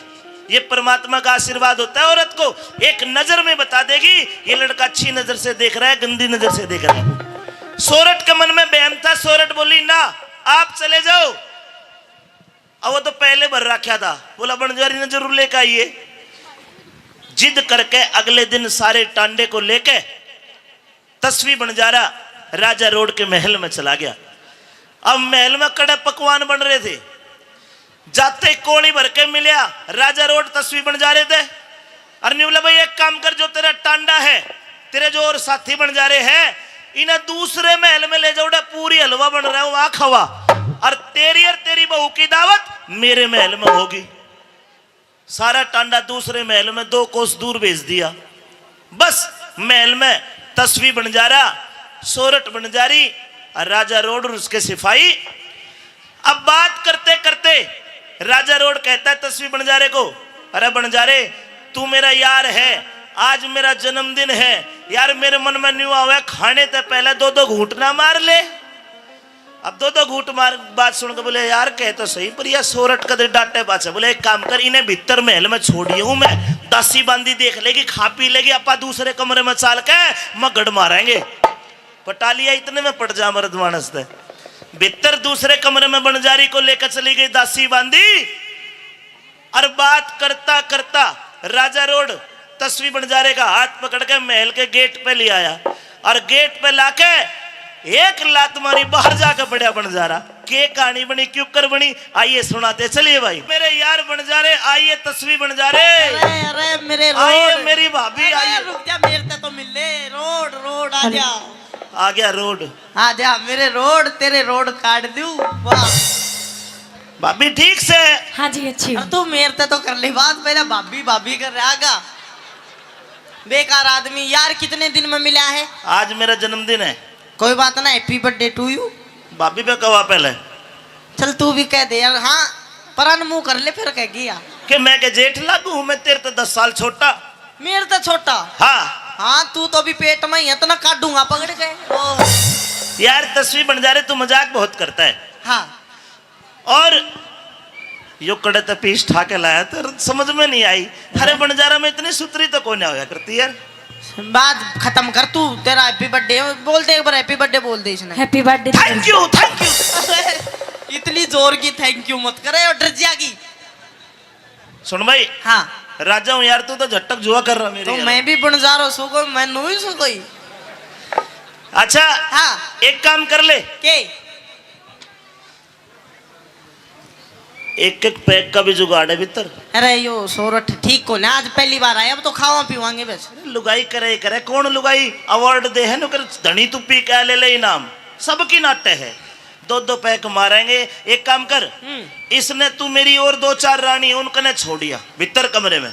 ये परमात्मा का आशीर्वाद होता है औरत को, एक नजर में बता देगी, ये लड़का अच्छी नजर से देख रहा है, गंदी नजर से देख रहा है। सोरठ के मन में बहम था, सोरठ बोली, ना, आप चले जाओ। अब वो तो पहले भर रखा था, बोला, बंजारी ने जरूर लेकर आइए। जिद करके अगले दिन सारे टांडे को लेके तस्वी बंजारा राजा रोड के महल में चला गया। अब महल में कड़े पकवान बन रहे थे, जाते ही कोली भर के मिलया राजा रोड तस्वी बंजारे ते। अर न्यू बोला, भाई, एक काम कर, जो तेरा टांडा है, तेरे जो और साथी बंजारे हैं, इन्हें दूसरे महल में ले जाओ, उड़ा पूरी हलवा बन रहा है, वहां खवा। और तेरी और तेरी बहू की दावत मेरे महल में होगी। सारा टांडा दूसरे महल में दो कोस दूर भेज दिया। बस महल में तस्वी बंजारा, सोरठ बंजारी और राजा रोड और उसके सिपाही। अब बात करते करते राजा रोड कहता है तस्वी बंजारे को, अरे बंजारे, तू मेरा यार है, आज मेरा जन्मदिन है यार, मेरे मन में न्यू आवे, खाने ते पहले दो दो घूंट ना मार ले। अब दो दो घूंट मार, बात सुन के बोले, यार, कह तो सही, पर यह सोरठ कदे डांटे पाछे। बोले, एक काम कर, इन्हें भीतर महल में छोड़िए हूं मैं, दासी बांदी देख लेगी, खा पी लेगी, आपा दूसरे कमरे में चाल के मगड़ मारेंगे। पटा लिया, इतने में पट जा मर्द मानस ते। भीतर दूसरे कमरे में बंजारी को लेकर चली गई दासी बांदी। और बात करता करता राजा रोड तस्वी बंजारे का हाथ पकड़ के महल के गेट पे ले आया और गेट पे लाके एक लात मारी, बाहर जाके पड़ा बंजारा। के कहानी बनी, क्यों कर बनी, आइए सुनाते चलिए भाई। मेरे यार बंजारे, आइए तस्वी बंजारे। अरे, अरे, मेरे आइए रोड। मेरी भाभी, अरे, आइए। रुक जा, मेरे ते तो मिल ले, रोड, रोड, आ अरे। जा। आ गया रोड। आ जा मेरे रोड, तेरे रोड काट दूं। वाह। भाभी ठीक से? हाँ जी, अच्छी हूँ। अब तू मेरे ते तो कर ले बात, पहले भाभी भाभी कर रहा आगा। बेकार आदमी यार, कितने दिन में मिला है? आज मेरा जन्मदिन है। कोई बात ना, happy birthday to you। भाभी पे कहा पहले। चल तू भी कह दे यार। हाँ, परान मुंह कर ले, फिर कह गया कि मैं के जेठ लागू हूँ, मैं तेरे तो दस साल छोटा। मेरे तो छोटा? हाँ। हाँ, तू तो अभी पेट में ही है, इतना काटूंगा पकड़ के। ओ। यार तस्वीर बन जा रहे, तू मजाक बहुत करता है। हाँ। और यो कड़े ते पीस ठा के लाया, तेरे समझ में नहीं आई। अरे बंजारा में इतनी सुतरी तो कोई ना होया करती यार। बात खत्म कर तू, तेरा happy birthday बोल दे, एक बार happy birthday बोल दे इसने। Happy birthday। Thank you, thank you। इतनी जोर की thank you मत करे और डर जाएगी। सुन भाई। हाँ। राजा हूँ यार, तू तो झटक जुआ कर रहा मेरे तो यार। मैं भी बंजारो सू कोई, मैं नू ही सू कोई। अच्छा। हाँ। एक काम कर ले। के? एक एक पैक का भी जुगाड़ है भीतर। अरे यो सोरठ ठीक को ना, आज पहली बार आया, अब तो खावा पीवांगे बस। अरे लुगाई करे करे, कौन लुगाई award दे है, नु कर धनी तू पी के ले ले इनाम, सबकी नाटे है। दो दो पैक मारेंगे। एक काम कर, हम्म। इसने तू मेरी और दो चार रानी उनकने छोड़िया भीतर कमरे में,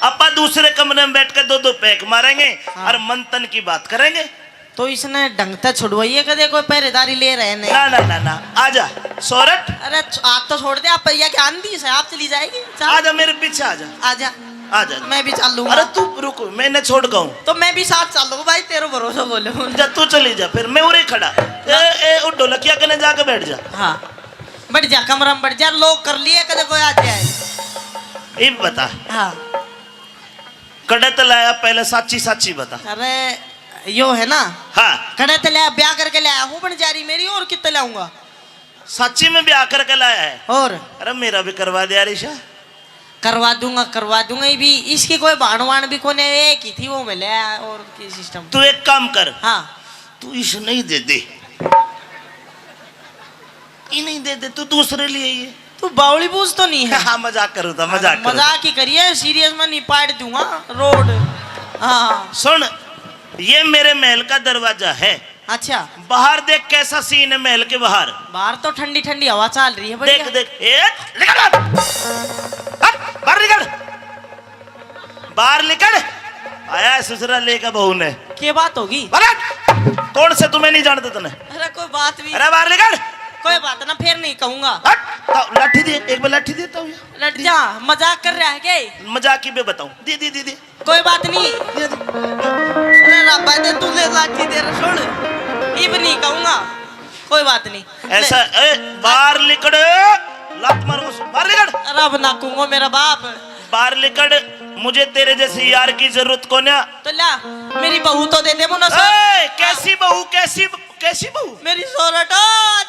आपा दूसरे कमरे में बैठ के दो दो पैक मारेंगे हाँ। और मंथन की बात करेंगे। तो इसने ढंग तै छुड़वाइए, कदे कोई पहरेदारी ले रहे नहीं। ना, ना, ना, ना, आजा, सोरठ। अरे, छ-, आप तो छोड़ दे, आप, या क्या आंधी से, आप चली जाएगी, चल। आजा, मेरे पीछे आजा। आजा। आजा, आजा। मैं भी चालूंगा। अरे, तू रुक, मैं इन्हें छोड़ के आऊं। तो मैं भी साथ चालूंगा भाई, तेरे भरोसे बोले। जा, तू चली जा, फिर मैं उरे खड़ा। ए, ए, उठ, ढोलकिया कने जाके बैठ जा। हाँ, बैठ जा, कमरा में बैठ जा, lock कर लिए, कदे कोई आ जाए। इब बता। हाँ। कड़े ते लाया, पहले साची साची बता। अरे यो है ना। हाँ। कड़े ते लाया, ब्याह करके लाया हूँ बंजारी मेरी, और कितने लाऊंगा? साची में ब्याह करके लाया है? और? अरे मेरा भी करवा दे यार ईशा। करवा दूंगा, करवा दूंगा। ये भी इसकी कोई भाण वाण भी कोने, एक ही थी वो मिले। और की system? तू एक काम कर। हाँ। तू इस नहीं दे दे। ये नहीं दे दे, तू दूसरे लिए ये। तू बावली बूझ तो नहीं है? हाँ, मजाक करूँ था, मजाक करूँ था। मजाक ही करिए, serious में नहीं, पाट दूंगा रोड। हाँ। सुन, ये मेरे महल का दरवाजा है। अच्छा। बाहर देख कैसा scene है महल के बाहर। बाहर तो ठंडी ठंडी हवा चल रही है, बढ़िया। देख, देख, ए, निकल बाहर। हट, बाहर निकल। बाहर निकल। आया है ससुरा लेकर बहू ने। के बात होगी? बाहर हट। कौन से तुम्हें नहीं जानते तने? अरे कोई बात नहीं। अरे बाहर निकल। कोई बात ना, फिर नहीं कहूंगा। हट। तो लाठी दे, एक बार लाठी देता हूँ। लट जा, मजाक कर रहा है के? मजाक की बे बताऊं। दे, दे, दे, दे। कोई बात नहीं। दे, दे। अरे रब्बा दे, तू ले लाठी दे रे, सुन। इब नहीं कहूंगा। कोई बात नहीं। ऐसा, ए, बाहर निकल। लात मारूंगा, बाहर निकल। रब ना कहूंगा मेरा बाप। बाहर निकल, मुझे तेरे जैसे यार की जरूरत कोन्या। तो ला, मेरी बहू तो दे दे मुन्ना। ए, कैसी बहू, कैसी, कैसी बहू? मेरी सोरठ।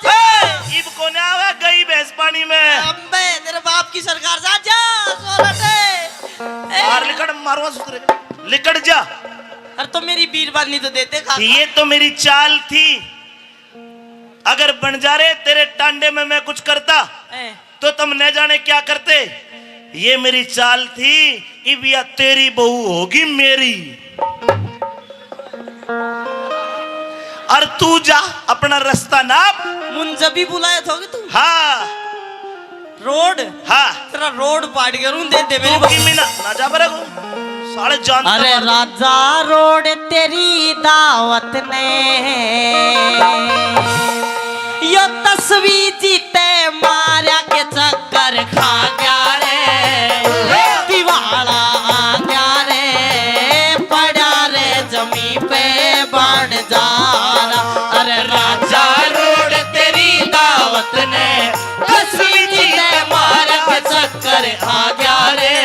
ए, इब कोन्या आवे, गई भैंस पानी में। अबे, तेरे बाप की सरकार, जा, जा, सोरठ। ए। बाहर निकल, मारूंगा सुतरे। निकल जा। अरे तो मेरी बीरबानी तो देते काका। ये तो मेरी चाल थी। अगर बंजारे तेरे टांडे में मैं कुछ करता, ए। तो तुम न जाने क्या करते। ये मेरी चाल थी, इब या तेरी बहू होगी मेरी। और तू जा अपना रास्ता नाप। मुझे भी बुलाया था कि तू? हाँ। रोड? हाँ। तेरा रोड पाट के रूं दे दे मेरे तू को। किमी ना, ना जा बरे को। साले जान अरे मार दे। राजा रोड तेरी दावत ने यो तस्वीर जीते मारा के चक्कर खा गया रे। दिवाला आ गया रे, पड़ा रे जमी पे बंजारा। अरे राजा रोड तेरी दावत ने तस्वीर जीते मारा के चक्कर आ गया रे,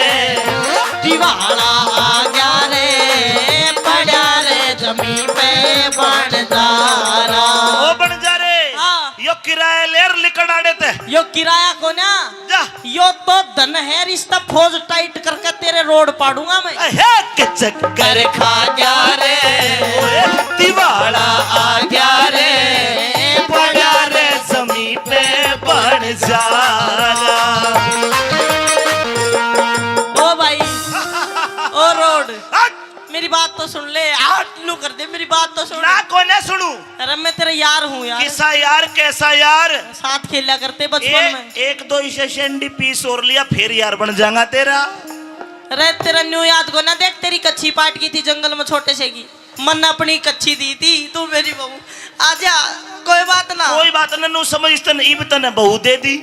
दिवाला आ गया रे, पड़ा रे जमी पे बंजारा। ओ बंजारे, हाँ। यो किराया ले लिकड़ आड़े ते। यो किराया कोन्या? जा। यो तो धन है, रिश्ता फौज टाइट करके तेरे रोड पाड़ूंगा मैं। हे के चक्कर खा गया रे, ओए। दिवाला आ गया रे, पड़ा रे जमी पे बंजारा। ओ भाई, ओ रोड, हट। मेरी बात तो सुन ले, आठ नू कर दे, मेरी बात तो सुन। ना, कोई ना सुनू। अरे, मैं तेरा यार हूँ यार। किसा यार, कैसा यार? साथ खेला करते बचपन ए, में। एक दो इसे एनडीपीएस और लिया, फिर यार बन जाऊंगा तेरा। अरे, तेरा न्यू याद को ना, देख, तेरी कच्ची पाट की थी जंगल में छोटे से की, मन अपनी कच्ची दी थी, तू मेरी बहू। आजा, कोई बात ना। कोई बात ना, नू समझ, तन इब तने बहू दे दी।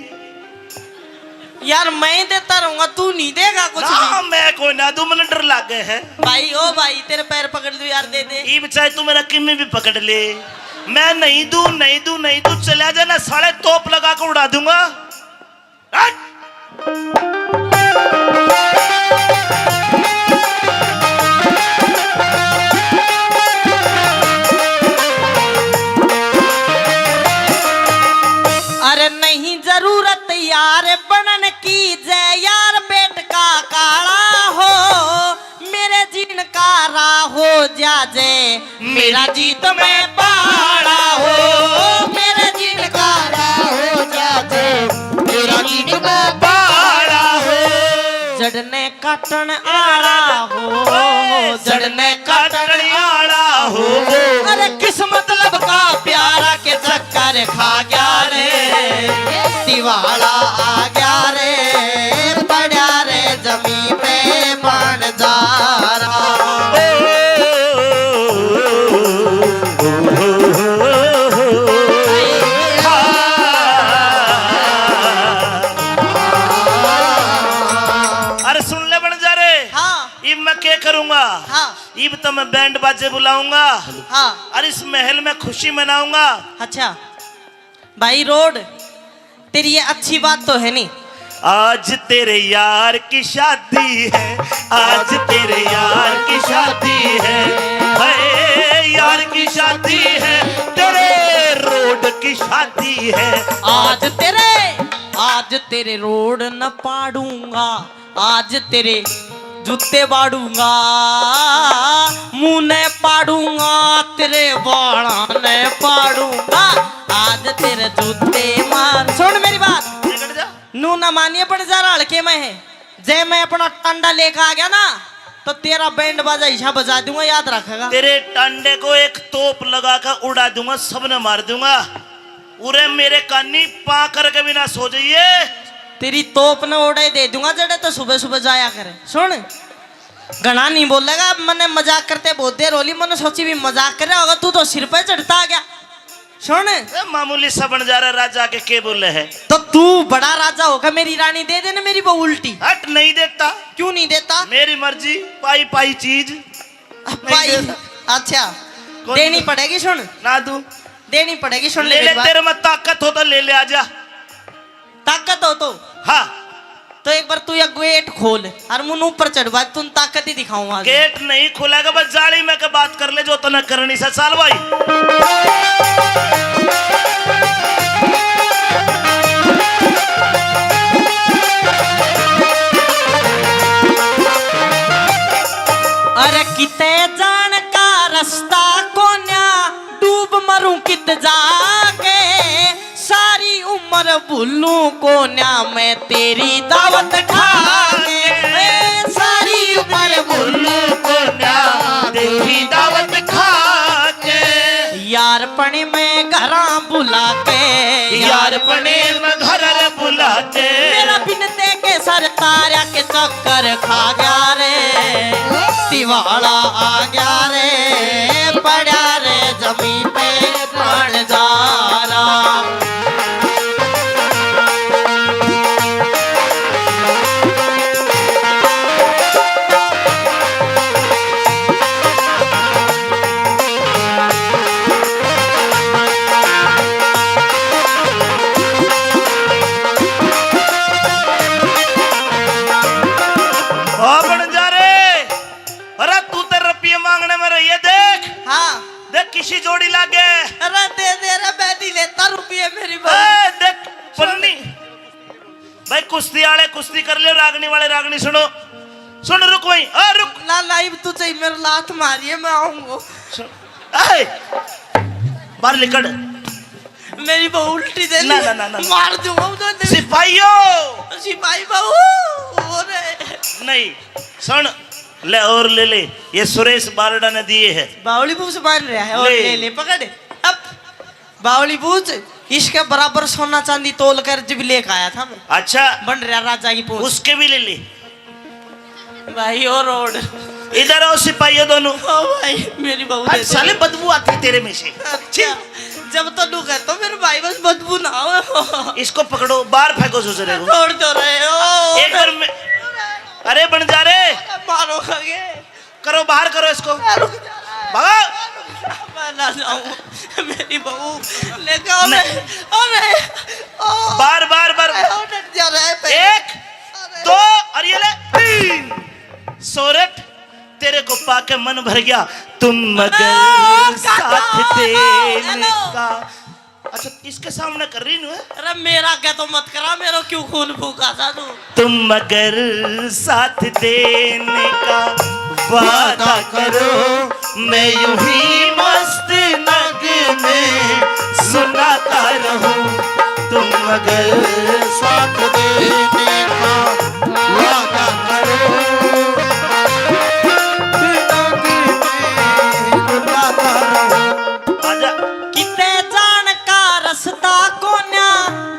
यार, मैं ही देता रहूंगा, तू नहीं देगा कुछ ना, भी। मैं कोई ना दूं, मने डर लागे है। भाई, ओ भाई, तेरे पैर पकड़ दूं यार, दे दे। इब चाहे तू मेरा किमी भी पकड़ ले, मैं नहीं दूं, नहीं दूं, नहीं दूं। चला जा ना साले, तोप लगा के उड़ा दूंगा। हट! अरे नहीं जरूरत यार बनन की, जय यार पेट का काला हो, मेरे जीन का राह हो जा जय, मेरा जीत में पाला हो, मेरे जीन का राह हो जा जय, मेरा जीत में पाला हो। जड़ने काटण आला हो, जड़ने काटण आला हो। अरे किस मतलब का प्यारा के चक्कर खा गया रे, दिवाला आ गया रे, पड़ा रे जमीन पे बन जा रहा। अरे सुन ले बन जा रे। हाँ। इब मैं क्या करूंगा? हाँ। इब तो मैं बैंड बाजे बुलाऊंगा। हाँ। और इस महल में खुशी मनाऊंगा। अच्छा भाई रोड, तेरी ये अच्छी बात तो है नहीं। आज तेरे यार की शादी है, आज तेरे यार की शादी है, हाय यार की शादी है, तेरे रोड की शादी है। आज तेरे, आज तेरे रोड न पाड़ूंगा, आज तेरे जूते बाड़ूंगा, मुंह ने पाड़ूंगा, तेरे बाला ने पाड़ूंगा, आज तेरे जूते मार। सुन मेरी बात, निकल जा। नू ना मानिए, बन जा रहा हल्के में है। जय मैं अपना टांडा लेकर आ गया ना, तो तेरा बैंड बाजा हिस्सा बजा दूंगा, याद रखेगा। तेरे टांडे को एक तोप लगा कर उड़ा दूंगा, सबने मार दूंगा। उरे मेरे कानी पा करके भी ना सो जाइए। तेरी तोप ने ओड़े दे दूंगा, जड़े तो सुबह सुबह जाया करे। सुन, घणा नहीं बोलेगा। मने मजाक करते बहुत देर होली, मने सोची भी मजाक कर रहा होगा, तू तो सिर पे चढ़ता आ गया। सुन। ए, मामूली सा बन जा रहा, राजा के के बोले है? तो तू बड़ा राजा होकर मेरी रानी दे देना, मेरी बहू उल्टी। हट, नहीं देता। क्यों नहीं देता? मेरी मर्जी, पाई पाई चीज। पाई। अच्छा। कौन देनी पड़ेगी, सुन। ना दूं। देनी पड़ेगी, सुन ले ले, मेरी बात। तेरे में ताकत हो तो ले ले, आजा। ताकत हो तो? हाँ। तो एक बार तू ये गेट खोल और मुन ऊपर चढ़वा, तुम ताकत ही दिखाऊं आज। गेट नहीं खुलेगा, बस जाली में के बात कर ले, जो तने करनी से। चल भाई। अरे किते जान का रास्ता कोन्या, डूब मरूं कित जाके, सारी उम्र भूलूं कोन्या मैं तेरी दावत खा के। ए, सारी उम्र भूलूं कोन्या तेरी दावत खा के। यार पने में घरा बुला के, यार पने में घर बुला के। मेरा बिनते के सर तारा के चक्कर खा गया रे, दिवाला आ गया रे, पड़ा रे जमीन पे बन जा रहा। ओ बन जा रे। अरे तू तो रुपये मांगने में रही है, देख। हाँ। देख किसी जोड़ी लागे। अरे दे दे रे, मैं नहीं लेता रुपये, मेरी बहू। ए, देख पन्नी। भाई कुश्ती आले कुश्ती कर ले, रागनी वाले रागनी सुनो। सुन रुक भाई, आ रुक। ना ना, इब तू चाहिए मेरे लात मारिए, मैं आऊंगा। सुन, ए, बाहर निकल। मेरी बहू उल्टी दे ना, ली। ना, ना, ना। मार दूंगा उधर। सिपाहियों। सिपाही बहू। अरे। नहीं, सुन। ले और ले ले, ये सुरेश बारड़ा ने दिए है। बावली बूझ बांध रहा है और ले। ले ले, पकड़। अब बावली बूझ, इसके बराबर सोना चांदी तोल कर जब लेके आया था मैं। अच्छा। बन रहा राजा की पूंछ। उसके भी ले ले। भाई, ओ रोड। इधर आओ सिपाहियों दोनों। ओ भाई, मेरी बहू अरे दे दे। साले, बदबू आती है तेरे में से। अच्छा, जब तो नू कहता हूँ मेरे भाई, बस बदबू ना हो। इसको पकड़ो, बाहर फेंको ससुरे को। छोड़ दो रहे हो। एक बार मैं, अरे बन जा रे। मारो खागे। करो, बाहर करो इसको। रुक जा रे। भगाओ। मैं ना जाऊं, मेरी बहू लेके आओ। नहीं। अरे, ओ, बार, बार, बार। ओ, डट जा रहा है पहले। एक, अरे। दो, और ये ले, तीन। सोरठ, तेरे को पाके मन भर गया, तुम मगर अरे, साथ काका, देने हेलो। का। अच्छा, इसके सामने कर रही हूँ। अरे, मेरा क्या तो मत करा, मेरो क्यों खून फूका था तू? तुम मगर साथ देने का वादा करो, मैं यूं ही मस्त नगमे सुनाता रहूं। तुम मगर साथ देने का वादा करो, नगमे सुनाता रहूं। आजा। किते जान का रास्ता कोन्या,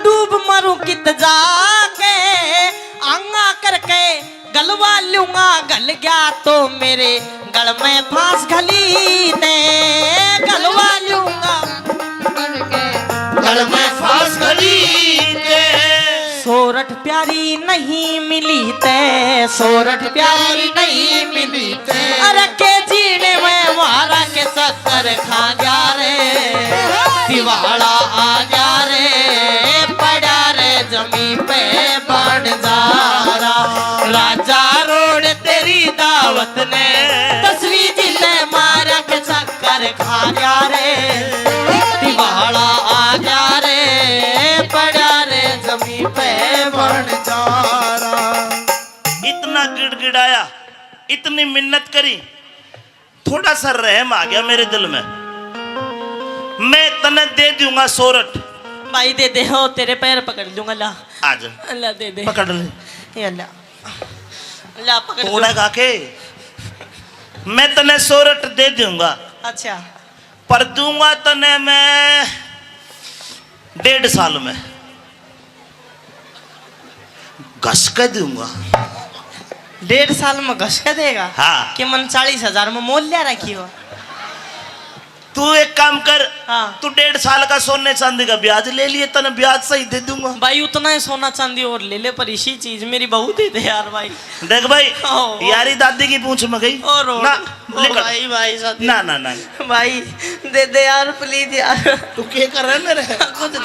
डूब मरूं कित जाके। आंगा करके गलवा लूंगा, गल गया तो मेरे गल में फांस घली दे। गलवा लूंगा। गल में फांस घली दे। सोरठ प्यारी नहीं मिली ते, सोरठ प्यारी नहीं मिली ते। अरे के जीने में मारा के चक्कर खा गया रे, दिवाला आ गया रे, पड़ा रे जमी पे बन जा रहा। राजा रोड तेरी दावत ने, तस्वीर ने मारा के चक्कर खा गया रे, दिवाला आ गया रे, पड़ा रे जमी पे बन जा रहा। इतना गिड़गिड़ाया, इतनी मिन्नत करी, थोड़ा सा रहम आ गया मेरे दिल में। मैं तने दे दूंगा सोरठ। भाई दे दे, हो तेरे पैर पकड़ लूंगा, ला। आ जा। अल्लाह दे दे। पकड़ ले। ये अल्लाह। अल्लाह पकड़ तोड़ा लूं। गा के। मैं तने सोरठ दे दूंगा। अच्छा। पर दूंगा तने मैं डेढ़ साल में। घस के दूंगा। डेढ़ साल में घस के देगा? हाँ। कि मन चालीस हजार में मोल लिया रखी हो? तू एक काम कर, हाँ। तू डेढ़ साल का सोने चांदी का ब्याज ले लिए, तने ब्याज सही दे दूंगा। भाई, उतना ही सोना चांदी और ले ले, पर इसी चीज मेरी बहू दे दे यार भाई। देख भाई, ओ, ओ। यारी दादी की पूंछ में गई। ओ रो, ना, ओ निकल। भाई, भाई, साथी। ना, ना, ना। भाई, दे दे यार, please यार। तू क्या कर रहा है मेरे? कुछ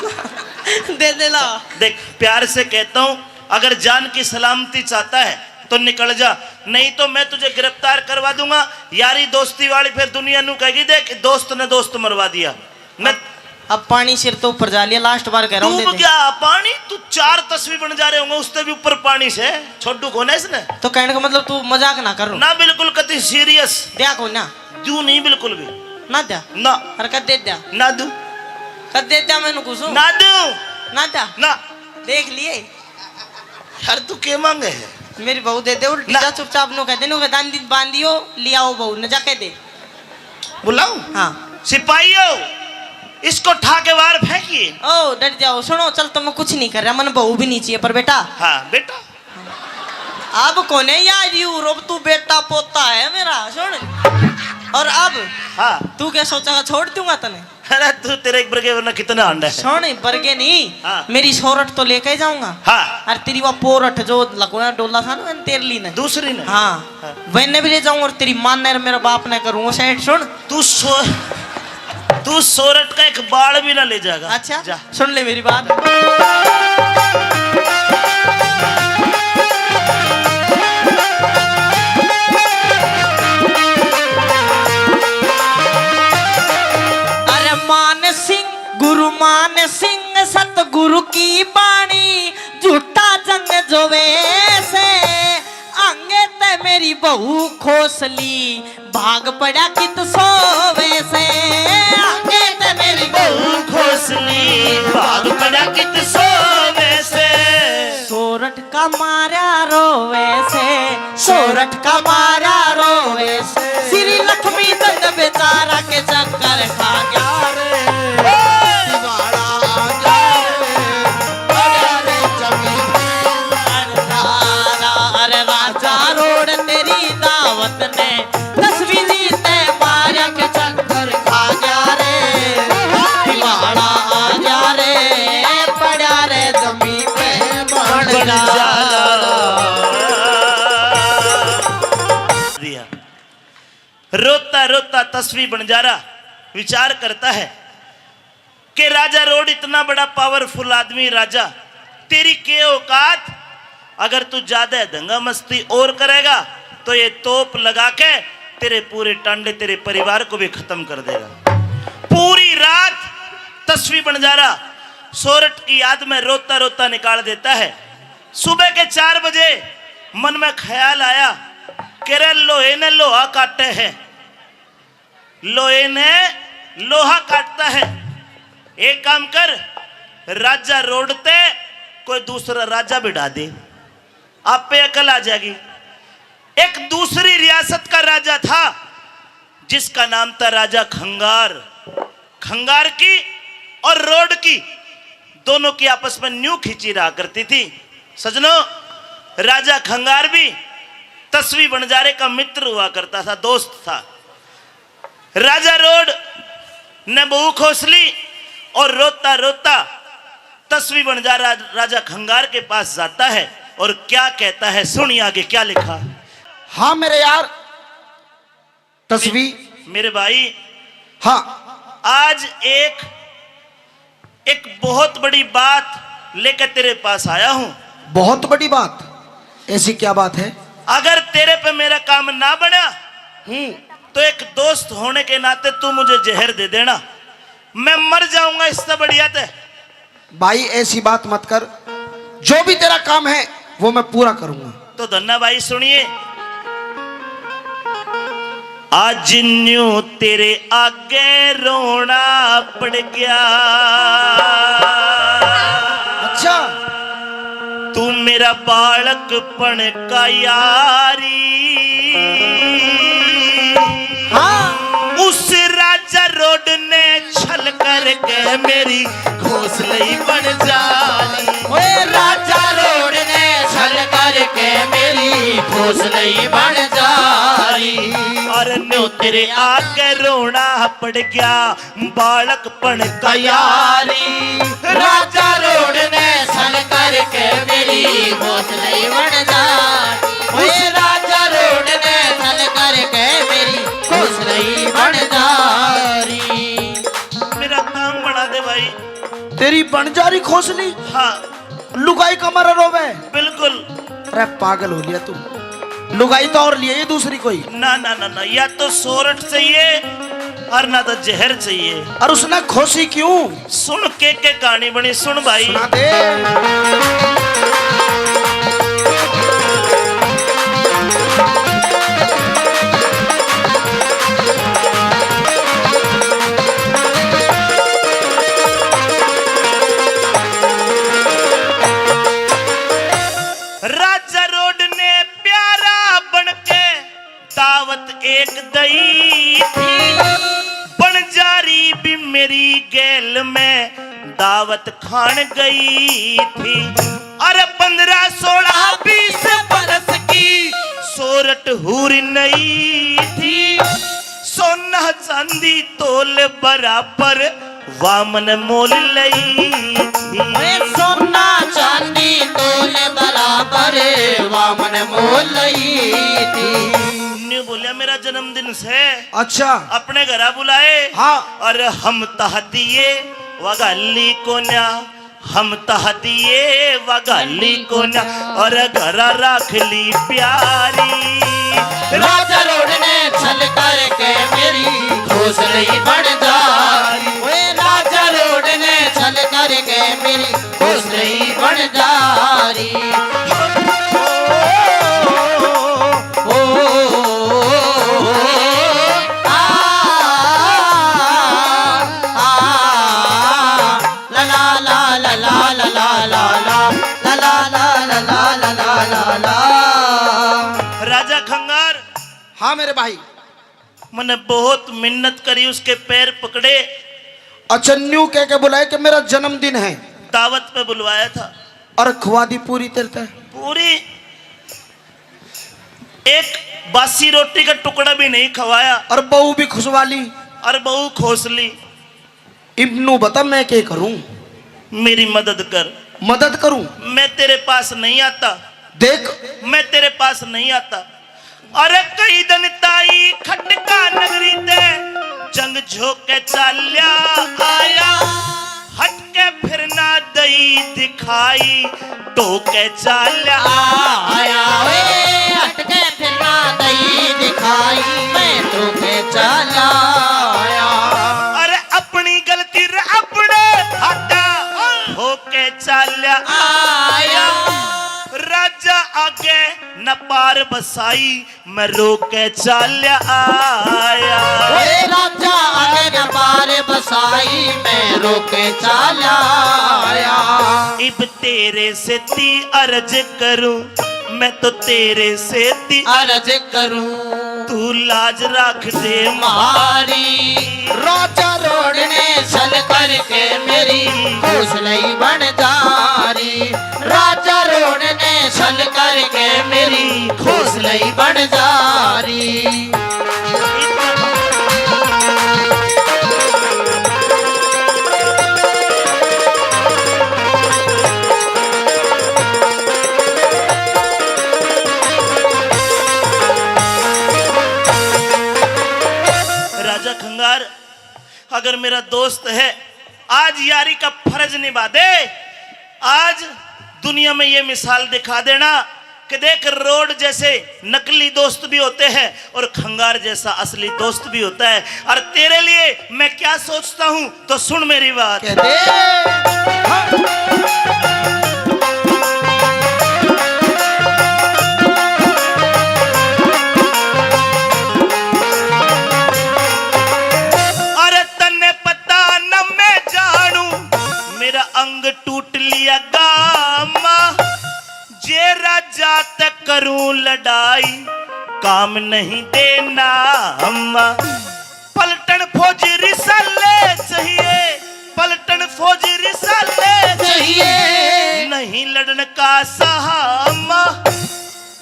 तो दे दे ला। देख, प्यार से कहता हूँ, अगर जान की सलामती चाहता है तो निकल जा, नहीं तो मैं तुझे गिरफ्तार करवा दूंगा। यारी दोस्ती वाली फिर दुनिया नू कहेगी, देख, दोस्त ने दोस्त मरवा दिया। मैं अब पानी सिर तो ऊपर जा लिया, last बार कह रहा हूँ, तू दे दे। क्या पानी, तू चार तस्वीर बन जा रहे होंगे, उससे भी ऊपर पानी से। छोड़ू कौन है इसने? तो कहने का मतलब तू मजाक ना कर रहा। ना, बिल्कुल कति serious। द्या को ना? दू नहीं बिल्कुल भी। ना द्या? ना। अरे कद दे द्या? ना दू। कद दे द्या मैंने कुछ? ना दू। ना द्या? ना। देख लिए। यार तू के मांगे है? मेरी बहू दे दे, उल्टी ना। जा चुपचाप, नो कह दे, नो कह दांदी बांधियो, लियाओ बहू ने, जा कह दे। बुलाऊं? हाँ। सिपाहियों, इसको ठा के बाहर फेंकिए। ओ, डट जाओ, सुनो, चल, तुम्हें कुछ नहीं कर रहा, मन बहू भी नहीं चाहिए, पर बेटा। हाँ, बेटा। अब कोने यार, यू रोब तू बेटा पोता है मेरा, सुन। और अब हाँ। तू क्या सोचा, छोड़ दूंगा तने? अरे तू तेरे एक बरगे वरना कितने आंडे हैं? सुन, बरगे नहीं, हाँ। मेरी सोरठ तो लेके जाऊंगा। हाँ। और तेरी वो पोरठ जो लगवा डोला था ना मैंने तेरली ने। दूसरी ने? हाँ। हाँ। वैने भी ले जाऊंगा और तेरी माँ ने और मेरे बाप ने करूंगा सेट। सुन। तू सो-, तू सोरठ का एक बाल भी ना ले जाएगा। अच्छा। जा। सुन ले मेरी बात। अरे मान सिंह, गुरु मान सिंह, सतगुरु की बाणी, झूठा जंग जोवे से। आंगे ते मेरी बहू खोसली, भाग पड़ा कित सोवे से। आंगे ते मेरी बहू खोसली, भाग पड़ा कित सोवे से। सोर सोरठ का मारा रोवे से, सोरठ का मारा रोवे से। श्री लक्ष्मी चंद बेचारा के चक्कर खा गया रे। दिवाला आ गया रे, बड़ा रे जमीन। अरे राजा रोड तेरी दावत ने तस्वीर ते मारक चक्कर खा गया रे, दिवाला आ गया रे, पड़ा रे जमीन पे बन जा। दिया। रोता रोता तस्वी बंजारा विचार करता है कि राजा रोड इतना बड़ा पावरफुल आदमी, राजा, तेरी के औकात? अगर तू ज्यादा दंगा मस्ती और करेगा तो ये तोप लगा के तेरे पूरे टांडे, तेरे परिवार को भी खत्म कर देगा। पूरी रात तस्वी बंजारा सोरठ की याद में रोता रोता निकाल देता है। सुबह के चार बजे मन में ख्याल आया कि रे लोहे ने लोहा काटे है, लोहे ने लोहा काटता है। एक काम कर, राजा रोड ते कोई दूसरा राजा बिठा दे, आप पे अकल आ जाएगी। एक दूसरी रियासत का राजा था जिसका नाम था राजा खंगार। खंगार की और रोड की, दोनों की आपस में न्यू खींची रहा करती थी। सजनों, राजा खंगार भी तस्वी बंजारे का मित्र हुआ करता था, दोस्त था। राजा रोड ने बहू खोस ली और रोता रोता तस्वी बंजारा राजा खंगार के पास जाता है और क्या कहता है, सुनिए आगे क्या लिखा। हाँ मेरे यार, तस्वी। मेरे भाई, हाँ। आज एक, एक बहुत बड़ी बात लेकर तेरे पास आया हूँ। बहुत बड़ी बात? ऐसी क्या बात है? अगर तेरे पे मेरा काम ना बना, हम्म। तो एक दोस्त होने के नाते तू मुझे जहर दे देना, मैं मर जाऊंगा इससे बढ़िया ते। भाई, ऐसी बात मत कर, जो भी तेरा काम है वो मैं पूरा करूंगा। तो धन्ना भाई, सुनिए। आज न्यू तेरे आगे रोना पड़ गया। अच्छा। तू मेरा बालकपन का यारी। हाँ। उस राजा रोड ने छल करके मेरी खोसलई बन जारी। ओए राजा रोड ने छल करके मेरी खोसलई बन जारी। और न्यू तेरे आगे रोना पड़ गया बालकपन का यारी। राजा रोड ने छल करके मेरी खोसलई बन जारी। ओए राजा रोड ने छल करके मेरी खोसलई बन जारी। मेरा काम बना दे भाई। तेरी बन जा रही खोसली? हाँ। लुगाई का मारा रोवे? बिल्कुल। अरे पागल हो लिया तू। लुगाई तो और लिए ये दूसरी कोई? ना, ना, ना, ना, या तो सोरठ चाहिए और ना तो जहर चाहिए। और उसने खोसी क्यों? सुन के, के कहानी बनी, सुन भाई। सुना दे। राजा रोड ने प्यारा बन के दावत एक दई थी, बंजारी भी मेरी गैल में दावत खान गई थी। अरे पन्द्रह, सोलह, बीस बरस की सोरठ हूर नई थी, सोना चांदी तोल बराबर वामन मोल लई थी। ए सोना चांदी तोल बराबर वामन मोल लई थी। न्यू बोलिया, मेरा जन्मदिन से अच्छा। अपने घरा बुलाए। हाँ। और हम तह दिए वगाली कोन्या, हम तह दिए वगाली कोन्या, और घरा राख ली प्यारी। राजा रोड ने छल करके मेरी खोसलई बन जारी। ओए राजा रोड ने छल करके मेरी खोसलई बन जारी। ओ, ओ, ओ, आ, आ, आ, ला ला ला ला ला ला ला ला ला ला ला ला ला ला। मेरे भाई। मैंने बहुत मिन्नत करी, उसके पैर पकड़े। अच्छा, न्यू कह के बुलाए कि मेरा जन्मदिन है। दावत पे बुलवाया था। और खुआ दी पूरी तेरे ते? पूरी। एक बासी रोटी का टुकड़ा भी नहीं खवाया। और बहू भी खुशवा ली। और बहू खोस ली। इब नू बता, मैं के करूं? मेरी मदद कर। मदद करूं? मैं तेरे पास नहीं आता। देख। मैं तेरे पास नहीं आता। अरे कई दिन ताई खटका नगरी ते जंग झोंके चाल्या आया। हट के फिर ना दई दिखाई, टोके चाल्या आया। ओए, हट के फिर ना दई दिखाई, मैं टोके चाल्या आया। अरे अपनी गलती रे अपने हाथा होके चाल्या आया। राजा आगे न पार बसाई, मैं रोके चाल्या आया। ओए राजा आगे न पार बसाई, मैं रोके चाल्या आया। इब तेरे सेती अर्ज करूं, मैं तो तेरे सेती अर्ज करूं। तू लाज रख दे म्हारी। राजा रोड ने छल करके मेरी हौसला ही बन जा रही। राजा रोड ने छल करके मेरी हौसला ही बन जा रही। राजा खंगार अगर मेरा दोस्त है, आज यारी का फर्ज निभा दे। आज दुनिया में ये मिसाल दिखा देना कि देख, रोड जैसे नकली दोस्त भी होते हैं और खंगार जैसा असली दोस्त भी होता है। और तेरे लिए मैं क्या सोचता हूँ, तो सुन मेरी बात। कह दे। हाँ। अरे तन्ने पता न मैं जानू, मेरा अंग टूट लिया गामा। जे राजा ते करूं लड़ाई, काम नहीं देना अम्मा। पलटन फौजी रिसाले चाहिए, पलटन फौजी रिसाले चाहिए। नहीं लड़न का साहा अम्मा।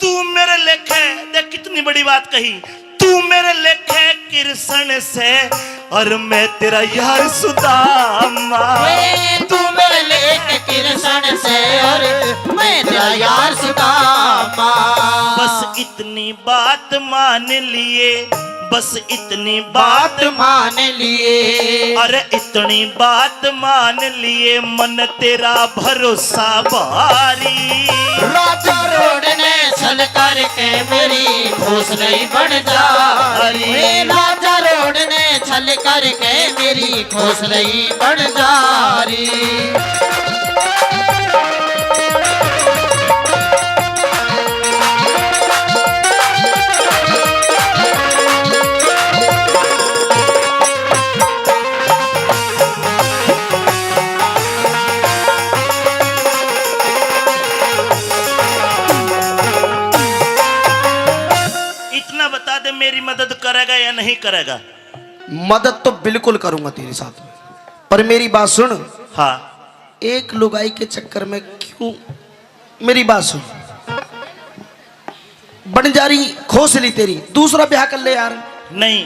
तू मेरे लेखे, देख कितनी बड़ी बात कही, तू मेरे लेखे कृष्ण से और मैं तेरा यार सुदामा। ओए, तू मेरे लेखे कृष्ण से और मैं तेरा यार सुदामा। बस इतनी बात मान लिए, बस इतनी बात बात मान लिए। अरे इतनी बात मान लिए, मन तेरा भरोसा भारी। राजा रोड ने छल करके मेरी हौसला ही बन जा रही। ए राजा रोड ने छल करके मेरी हौसला ही बन जा रही। इतना बता दे, मेरी मदद करेगा या नहीं करेगा? मदद तो बिल्कुल करूंगा तेरे साथ में, पर मेरी बात सुन। हाँ। एक लुगाई के चक्कर में क्यों, मेरी बात सुन। बंजारी खोस ली तेरी, दूसरा ब्याह कर ले यार। नहीं,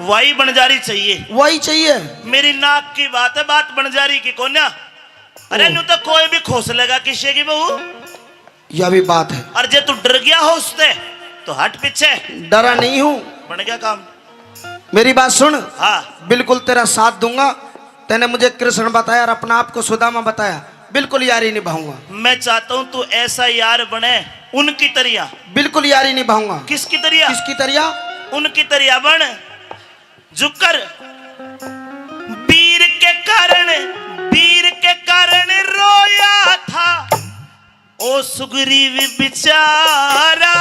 वाई बंजारी चाहिए। वाई चाहिए? मेरी नाक की बात है, बात बंजारी की कोन्या। अरे ओ। न्यू तो कोई भी खोस लेगा किसी की बहू। यह भी बात है। और जे तू डर गया हो उससे, तो हट पीछे। डरा नहीं हूँ। बन गया काम। मेरी बात सुन। हाँ। बिल्कुल तेरा साथ दूंगा। तैने मुझे कृष्ण बताया और अपना आप को सुदामा बताया, बिल्कुल यारी निभाऊंगा। मैं चाहता हूँ तू ऐसा यार बने उनकी तरिया। बिल्कुल यारी निभाऊंगा। किसकी तरिया? किसकी तरिया? उनकी तरिया बन। जुकर वीर के कारण, वीर के कारण रोया था ओ सुग्रीव बेचारा।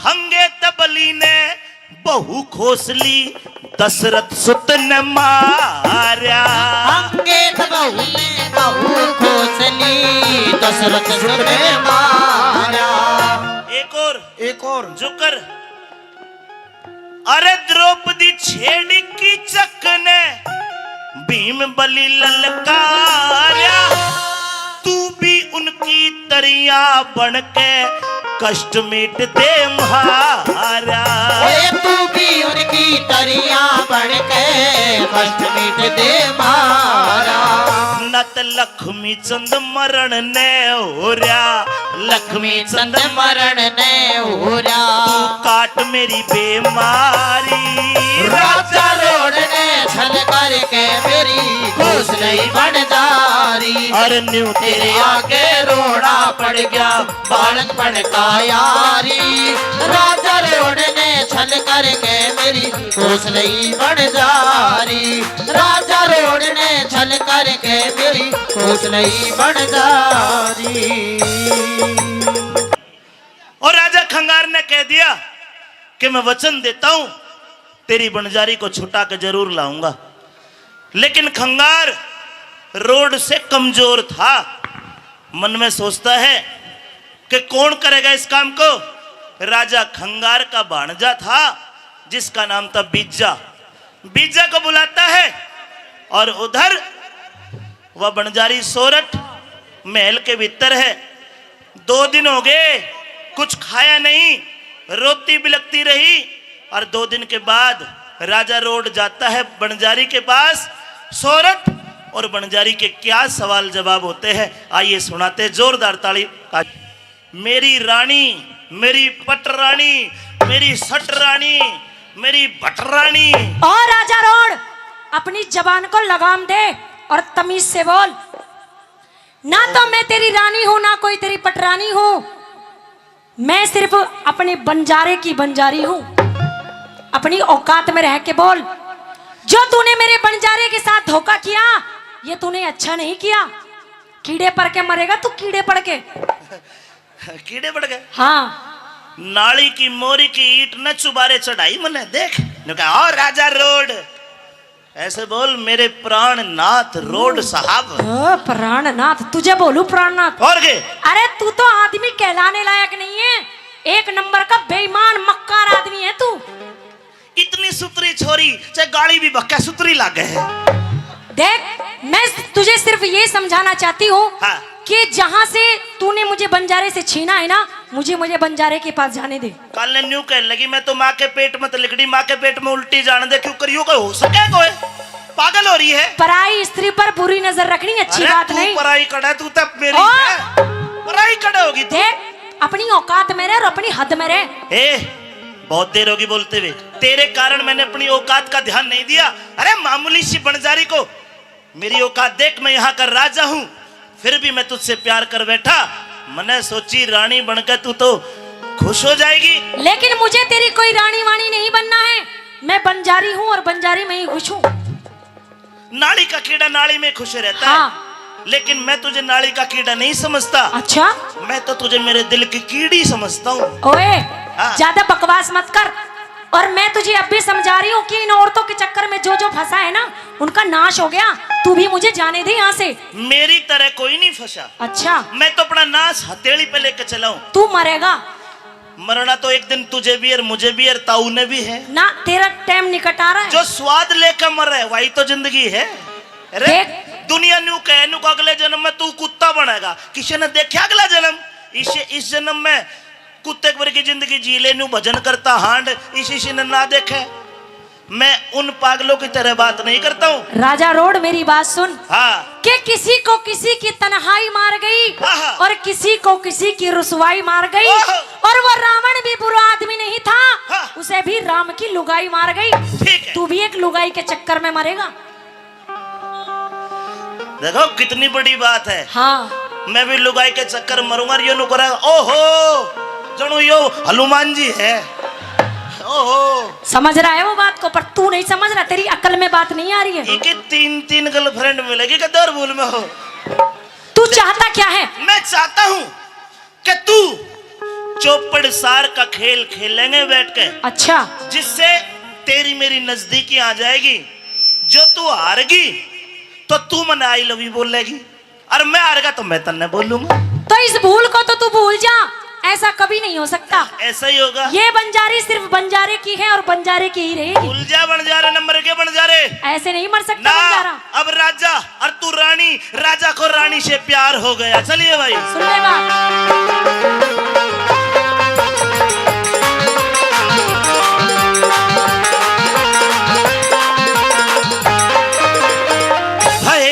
हंगे तबली ने बहू खोसली, दशरथ सुत ने मारा। हंगे तबली ने बहू खोसली, दशरथ सुत ने मारा। एक और। एक और। जुकर अरे द्रौपदी छेड़ी कीचक ने भीम बलि ललकारा, तू भी उनकी तरिया बन के कष्ट मिट दे म्हारा। ओए तू भी उनकी तरिया बन के कष्ट मिट दे म्हारा। नत लक्ष्मी चंद मरण ने हो रहा, लक्ष्मी चंद मरण ने हो रहा। तू काट मेरी बीमारी। राजा रोड ने छल करके मेरी खुश नहीं बन जा रही। अरे न्यू तेरे आगे रोना पड़ गया बालकपन का यारी। राजा रोड ने छल करके मेरी खुश नहीं बन जा रही। राजा रोड ने छल करके मेरी खुश नहीं बन जा रही। और राजा खंगार ने कह दिया कि मैं वचन देता हूं, तेरी बंजारी को छुटा के जरूर लाऊंगा। लेकिन खंगार रोड से कमजोर था। मन में सोचता है कि कौन करेगा इस काम को। राजा खंगार का भाणजा था जिसका नाम था बीजा। बीजा को बुलाता है और उधर वह बंजारी सोरठ महल के भीतर है। दो दिन हो गए, कुछ खाया नहीं, रोती बिलकती रही। और दो दिन के बाद राजा रोड जाता है बंजारी के पास। सोरठ और बंजारी के क्या सवाल जवाब होते हैं, आइए सुनाते हैं जोरदार ताली। मेरी रानी, मेरी पटरानी, मेरी सटरानी, मेरी भटरानी। और राजा रोड, अपनी जबान को लगाम दे और तमीज से बोल। ना तो मैं तेरी रानी हूँ, ना कोई तेरी पटरानी हूँ। मैं सिर्फ अपने बंजारे की बंजारी हूँ। अपनी औकात में रह के बोल। जो तूने मेरे बंजारे के साथ धोखा किया, ये तूने अच्छा नहीं किया। कीड़े पड़ के मरेगा तू, कीड़े पड़ के। कीड़े पड़ गए। हाँ। नाली की मोरी की ईंट न चुबारे चढ़ाई मने देख। न्यू कहा, "ओ राजा रोड, ऐसे बोल, मेरे प्राणनाथ रोड साहब।" ओ, प्राणनाथ, तुझे बोलूं प्राणनाथ? और के? अरे, तू तो आदमी कहलाने लायक नहीं है। एक नंबर का बेईमान, मक्कार आदमी है तू। इतनी सुथरी छोरी, चाहे गाली भी बक्का, सुथरी लागे है। देख, मैं तुझे सिर्फ ये समझाना चाहती हूँ हाँ। कि जहाँ से तूने मुझे बंजारे से छीना है ना, मुझे, मुझे बंजारे के पास जाने दे। कल ने न्यू कहने लगी, "मैं तो माँ के पेट में तो लिकड़ी, माँ के पेट में उल्टी जाने दे, क्यों करियो, कोई हो सके कोई? पागल हो रही है।" पराई स्त्री पर बुरी नजर रखनी अच्छी अरे बात तू नहीं। पराई कड़ा, तू तब मेरी ओ! है। पराई कड़ा होगी तू। देख, अपनी औकात में रह और अपनी हद में रह। ए, बहुत देर होगी बोलते हुए। तेरे कारण मैंने अपनी औकात का ध्यान नहीं दिया। अरे मामूली सी बंजारी को, मेरी औकात देख, मैं यहाँ का राजा हूँ, फिर भी मैं तुझसे प्यार कर बैठा। मने सोची रानी बनकर तू तो खुश हो जाएगी। लेकिन मुझे तेरी कोई रानी वाणी नहीं बनना है। मैं बंजारी हूँ और बंजारी में ही खुश हूँ। नाली का कीड़ा नाली में खुश रहता हाँ। है, लेकिन मैं तुझे नाली का कीड़ा नहीं समझता। अच्छा? मैं तो तुझे मेरे दिल की कीड़ी समझता हूँ। ओए, हाँ। ज्यादा बकवास मत कर। और मैं तुझे अब भी समझा रही हूँ कि इन औरतों के चक्कर में जो जो फंसा है ना, उनका नाश हो गया। तू भी मुझे जाने दे यहाँ से। मेरी तरह कोई नहीं फंसा। अच्छा। मैं तो अपना नाश हथेली पे लेके चला हूँ। तू मरेगा। मरना तो एक दिन तुझे भी है, मुझे भी है, ताऊ ने भी है। ना, तेरा टाइम निकट आ रहा है। जो स्वाद लेकर मरे, वही तो जिंदगी है। अरे, देख। दुनिया न्यू कहे, न्यू को अगले जन्म में तू कुत्ता बनेगा। किसी ने देखा अगला जन्म? इस, इस जन्म में कुत्ते के वर्गी जिंदगी जी ले, न्यू भजन करता हांड, इस, इसी ने ना देखे। मैं उन पागलों की तरह बात नहीं करता हूँ। राजा रोड, मेरी बात सुन। हाँ। कि किसी को किसी की तन्हाई मार गई हाँ, हाँ। और किसी को किसी की रुसवाई मार गई। ओहो। और वो रावण भी बुरा आदमी नहीं था, हाँ। उसे भी राम की लुगाई मार गई। ठीक है। तू भी एक लुगाई के चक्कर में मरेगा। देखो कितनी बड़ी बात है। हाँ। मैं भी लुगाई के चक्कर मरूंगा, यो नुकरा, ओहो, जणु यो हनुमान जी है। ओहो। समझ रहा है वो बात को, पर तू नहीं समझ रहा, तेरी अकल में बात नहीं आ रही है। इनके तीन तीन गर्लफ्रेंड मिलेगी क्या दौर भूल में हो? तू चाहता क्या है? मैं चाहता हूँ कि तू चौपड़ सार का खेल खेलेंगे बैठ के। अच्छा। जिससे तेरी मेरी नजदीकी आ जाएगी। जो तू हारगी तो तू मने आई लव यू बोलेगी, और मैं हारगा तो मैं तन्ने बोलूंगा। तो इस भूल को तो तू भूल जा, ऐसा कभी नहीं हो सकता। ऐसा ही होगा। ये बंजारी सिर्फ बंजारे की है और बंजारे की ही रहेगी। भूल जा बंजारे, नंबर के बंजारे। ऐसे नहीं मर सकता ना। बंजारा। अब राजा और तू रानी, राजा को रानी से प्यार हो गया। चलिए भाई। सुन ले बात। हाय।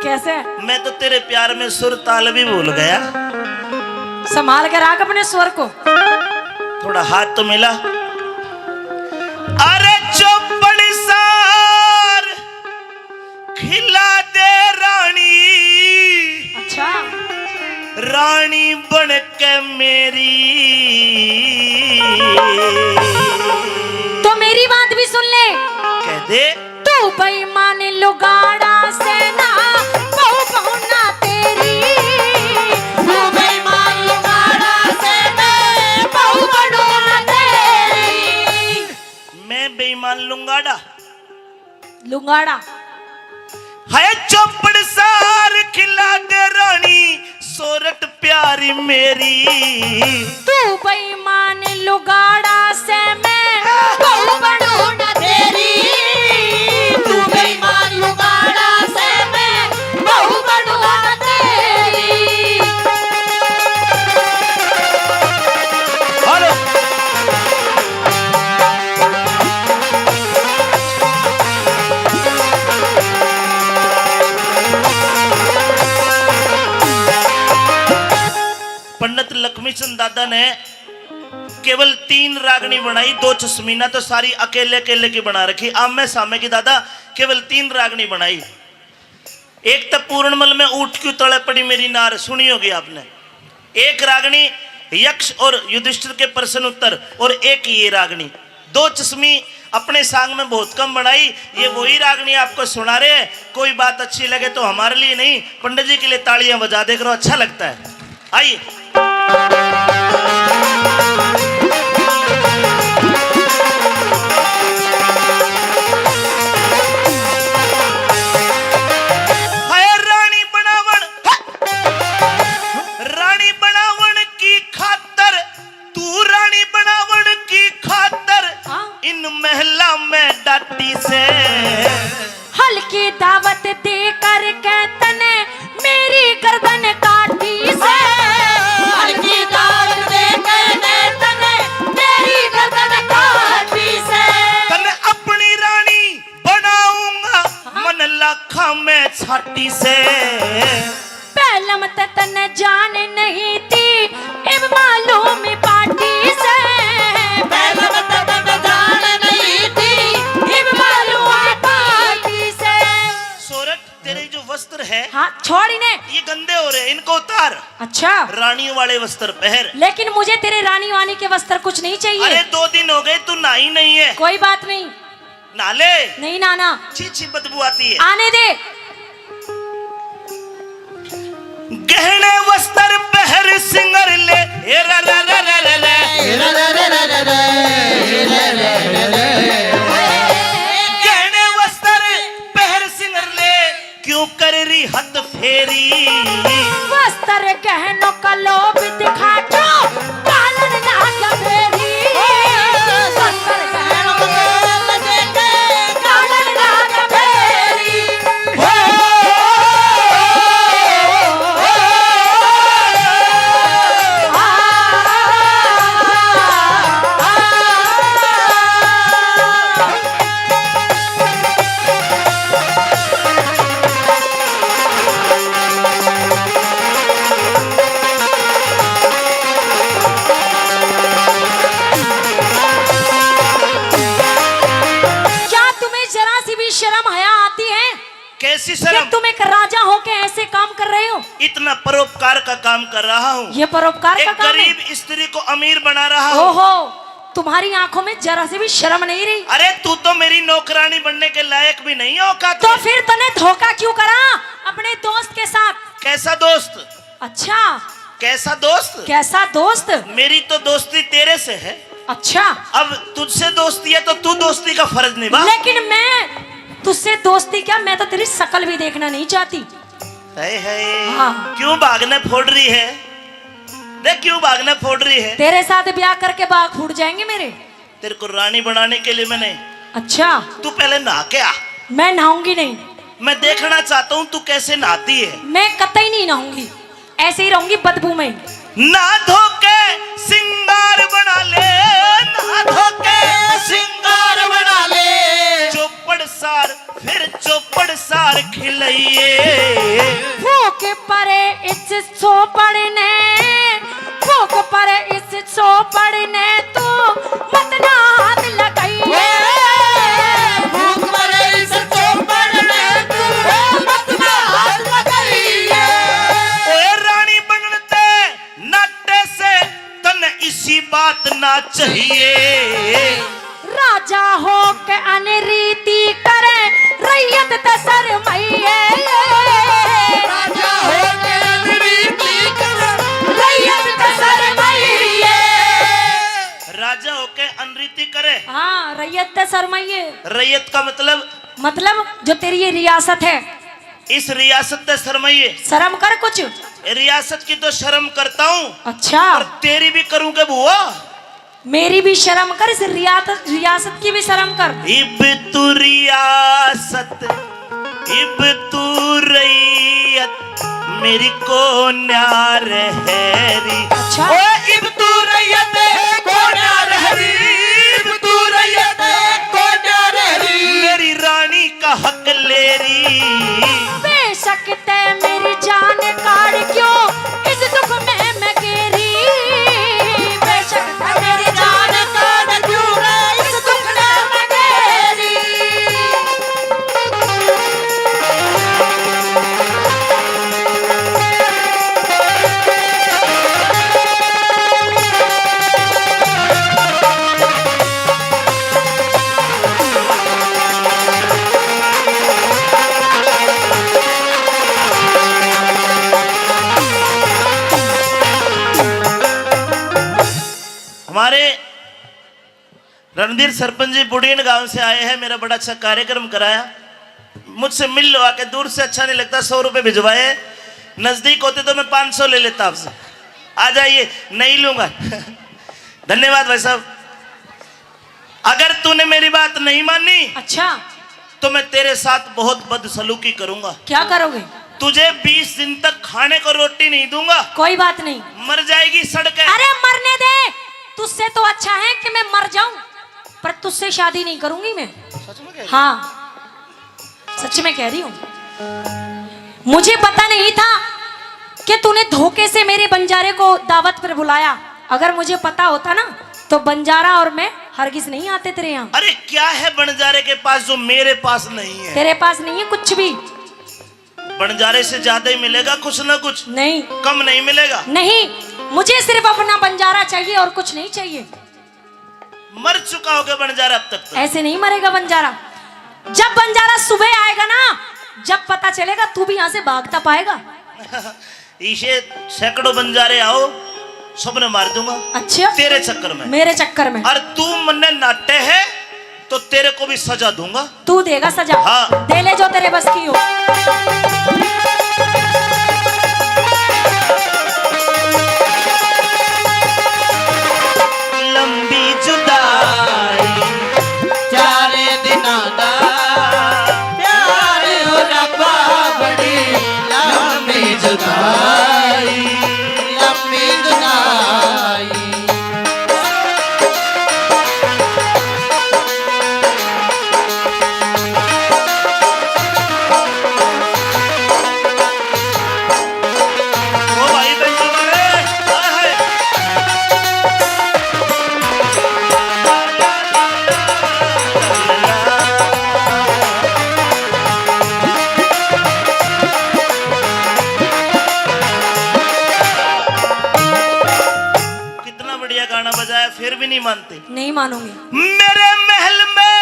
कैसे? मैं तो तेरे प्यार में सुर ताल भी भूल गया। संभाल के रख अपने स्वर को। थोड़ा हाथ तो मिला। अरे चौपड़ सार खिला दे रानी। अच्छा। रानी बन के मेरी। तो मेरी बात भी सुन ले। कह दे। तू बेईमान लुगाड़ा से ना, बहू बहू ना तेरी। तू बेईमान लुगाड़ा से ना, बहू बहू ना तेरी। मैं बेईमान लुंगाड़ा। लुंगाड़ा। है चौपड़ सार खिला दे रानी, सोरठ प्यारी मेरी। तू बेईमान लुगाड़ा से मैं बहू बनूं ना तेरी। तू बेईमान लुगाड़ा से मैं बहू बनूं ना तेरी। हेलो। पंडित लक्ष्मीचंद दादा ने केवल तीन रागनी बनाई, दो चश्मीना तो सारी अकेले अकेले की बना रखी, आमे सामे की दादा केवल तीन रागनी बनाई। एक तो पूरणमल में ऊँट क्यों तले पड़ी मेरी नार, सुनी होगी आपने। एक रागनी यक्ष और युधिष्ठिर के प्रश्न उत्तर, और एक ये रागनी। दो चश्मी अपने सांग में बहुत कम बनाई। ये वही रागनी आपको सुना रहे हैं। कोई बात अच्छी लगे तो हमारे लिए नहीं, पंडित जी के लिए तालियां बजा दे करो, अच्छा लगता है। आइए। हाय रानी बनावन, रानी बनावन की खातर, तू रानी बनावन की खातर हाँ। इन महला में डाटी से। हल्की दावत दे करके तने मेरी गर्दन काटी से। हल्की दावत दे करके तने मेरी गर्दन काटी से। तने अपनी रानी बनाऊंगा हाँ। मन लाखा में छाटी से। पहलम त तन्ने जान नहीं थी, इब मालूम पार्टी से। पहलम त तन्ने जान नहीं थी, इब मालूम पार्टी से। सोरठ, तेरे जो वस्त्र है, हाँ, छोड़ इन्हें। ये गंदे हो रहे हैं, इनको उतार। अच्छा। रानियों वाले वस्त्र पहन। लेकिन मुझे तेरे रानी वानी के वस्त्र कुछ नहीं चाहिए। अरे, दो दिन हो गए, तू नहाई नहीं है। कोई बात नहीं। नहा ले। नहीं नहाना। छी, छी, बदबू आती है। आने दे। गहने वस्त्र पहर सिंगर ले, ए रा रा रा रा रा रा। गहने वस्त्र पहर सिंगर ले, क्यों कर रही हद फेरी। वस्त्र गहनों का लोभ दिखा जो, कालन ना क्या फेरी। वस्त्र गहनों का लोभ देखे, कालन ना क्या फेरी। क्या तुम्हें जरा सी भी शर्म हया आती है? कैसी कि शर्म? तुम एक राजा होके ऐसे काम कर रहे हो? इतना परोपकार का काम कर रहा हूँ। ये परोपकार का एक काम है? गरीब स्त्री को अमीर बना रहा हूँ। ओहो, तुम्हारी आंखों में जरा सी भी शर्म नहीं रही? अरे, तू तो मेरी नौकरानी बनने के लायक भी नहीं है औकात तो में। फिर तने धोखा क्यों करा अपने दोस्त के साथ? कैसा दोस्त? अच्छा। कैसा दोस्त? कैसा दोस्त? मेरी तो दोस्ती तेरे से है। अच्छा। अब तुझसे दोस्ती है तो तू दोस्ती का फर्ज निभा। लेकिन मैं तुझसे दोस्ती क्या, मैं तो तेरी शकल भी देखना नहीं चाहती। हाय हाय। हाँ। क्यों भाग ने फोड़ रही है? देख, क्यों भाग ने फोड़ रही है? तेरे साथ ब्याह करके भाग फूट जाएंगे मेरे। तेरे को रानी बनाने के लिए मैंने। अच्छा। तू पहले नहा के आ। मैं नहाऊंगी नहीं। मैं देखना चाहता हूँ तू कैसे नहाती है। मैं कतई नहीं नहाऊंगी, ऐसे ही रहूंगी बदबू में। ना धो के सिंगार बना ले, ना धो के सिंगार बना ले। चौपड़ सार, फिर चौपड़ सार खिलइए। फूक परे इस चौपड़ ने, फूक परे इस चौपड़ ने तू मत ना हाथ लगाइए। फूक परे इस चौपड़ ने तू मत ना हाथ लगाइए। ओए रानी बनते नाटे से तन्ने इसी बात ना चाहिए। राजा हो के अनरीति करे, रैयत ते शरमाइए। राजा हो के अनरीति करे, रैयत ते शरमाइए। राजा हो के अनरीति करे। हाँ, रैयत ते शरमाइए। रैयत का मतलब? मतलब जो तेरी ये रियासत है। इस रियासत ते शरमाइए। शर्म कर कुछ। रियासत की तो शर्म करता हूँ। अच्छा। पर तेरी भी करूँ के बुआ? मेरी भी शर्म कर, इस रियात-, रियासत की भी शर्म कर। इब तू रियासत, इब तू रैयत, मेरी को न्यार हैरी। अच्छा। ओ इब तू रैयत, को न्यार हैरी, इब तू रैयत, को न्यार हैरी। मेरी रानी का हक ले री। बेशक तै मेरी जान काढ़ क्यों इस दुख में मैं गेरी। बेशक तै मेरी जान काढ़ क्यों इस दुख में मैं गेरी। हमारे रणधीर सरपंच जी बुढ़ीन गांव से आए हैं, मेरा बड़ा अच्छा कार्यक्रम कराया। मुझसे मिल लो आके, दूर से अच्छा नहीं लगता। सौ रुपए भिजवाए, नजदीक होते तो मैं पाँच सौ ले लेता आपसे। आ जाइए, नहीं लूंगा। धन्यवाद भाई साहब। अगर तूने मेरी बात नहीं मानी, अच्छा। तो मैं तेरे साथ बहुत बदसलूकी करूंगा। क्या करोगे? तुझे बीस दिन तक खाने को रोटी नहीं दूंगा। कोई बात नहीं। मर जाएगी सड़ के। अरे मरने दे, तुझसे तो अच्छा है कि मैं मर जाऊं, पर तुझसे शादी नहीं करूंगी मैं। सच में कह रही? हाँ, सच में कह रही हूँ। मुझे पता नहीं था कि तूने धोखे से मेरे बंजारे को दावत पर बुलाया। अगर मुझे पता होता ना, तो बंजारा और मैं हरगिज नहीं आते तेरे यहाँ। अरे क्या है बंजारे के पास जो मेरे पास नहीं है? तेरे पास नहीं है कुछ भी। बंजारे से ज्यादा ही मिलेगा कुछ ना कुछ। नहीं। कम नहीं मिलेगा। नहीं, मुझे सिर्फ अपना बंजारा चाहिए और कुछ नहीं चाहिए। मर चुका होगा बंजारा अब तक तो। ऐसे नहीं मरेगा बंजारा। जब बंजारा सुबह आएगा ना, जब पता चलेगा तू भी यहाँ से भागता पाएगा। इसे सैकड़ों बंजारे आओ, सबने मार दूंगा। अच्छा? तेरे चक्कर में। मेरे चक्कर में। और तू मन्ने नाटे है तो तेरे को भी सजा दूंगा। तू देगा सजा? हाँ। दे ले जो तेरे बस की हो। लंबी जुदाई, चार दिना दा प्यार, ओ रब्बा, बड़ी लंबी जुदाई, लंबी जुदाई। ओ भाई, बेंजो मारे, हाय, हाय। कितना बढ़िया गाना बजाया, फिर भी नहीं मानते। नहीं मानूंगी। मेरे महल में,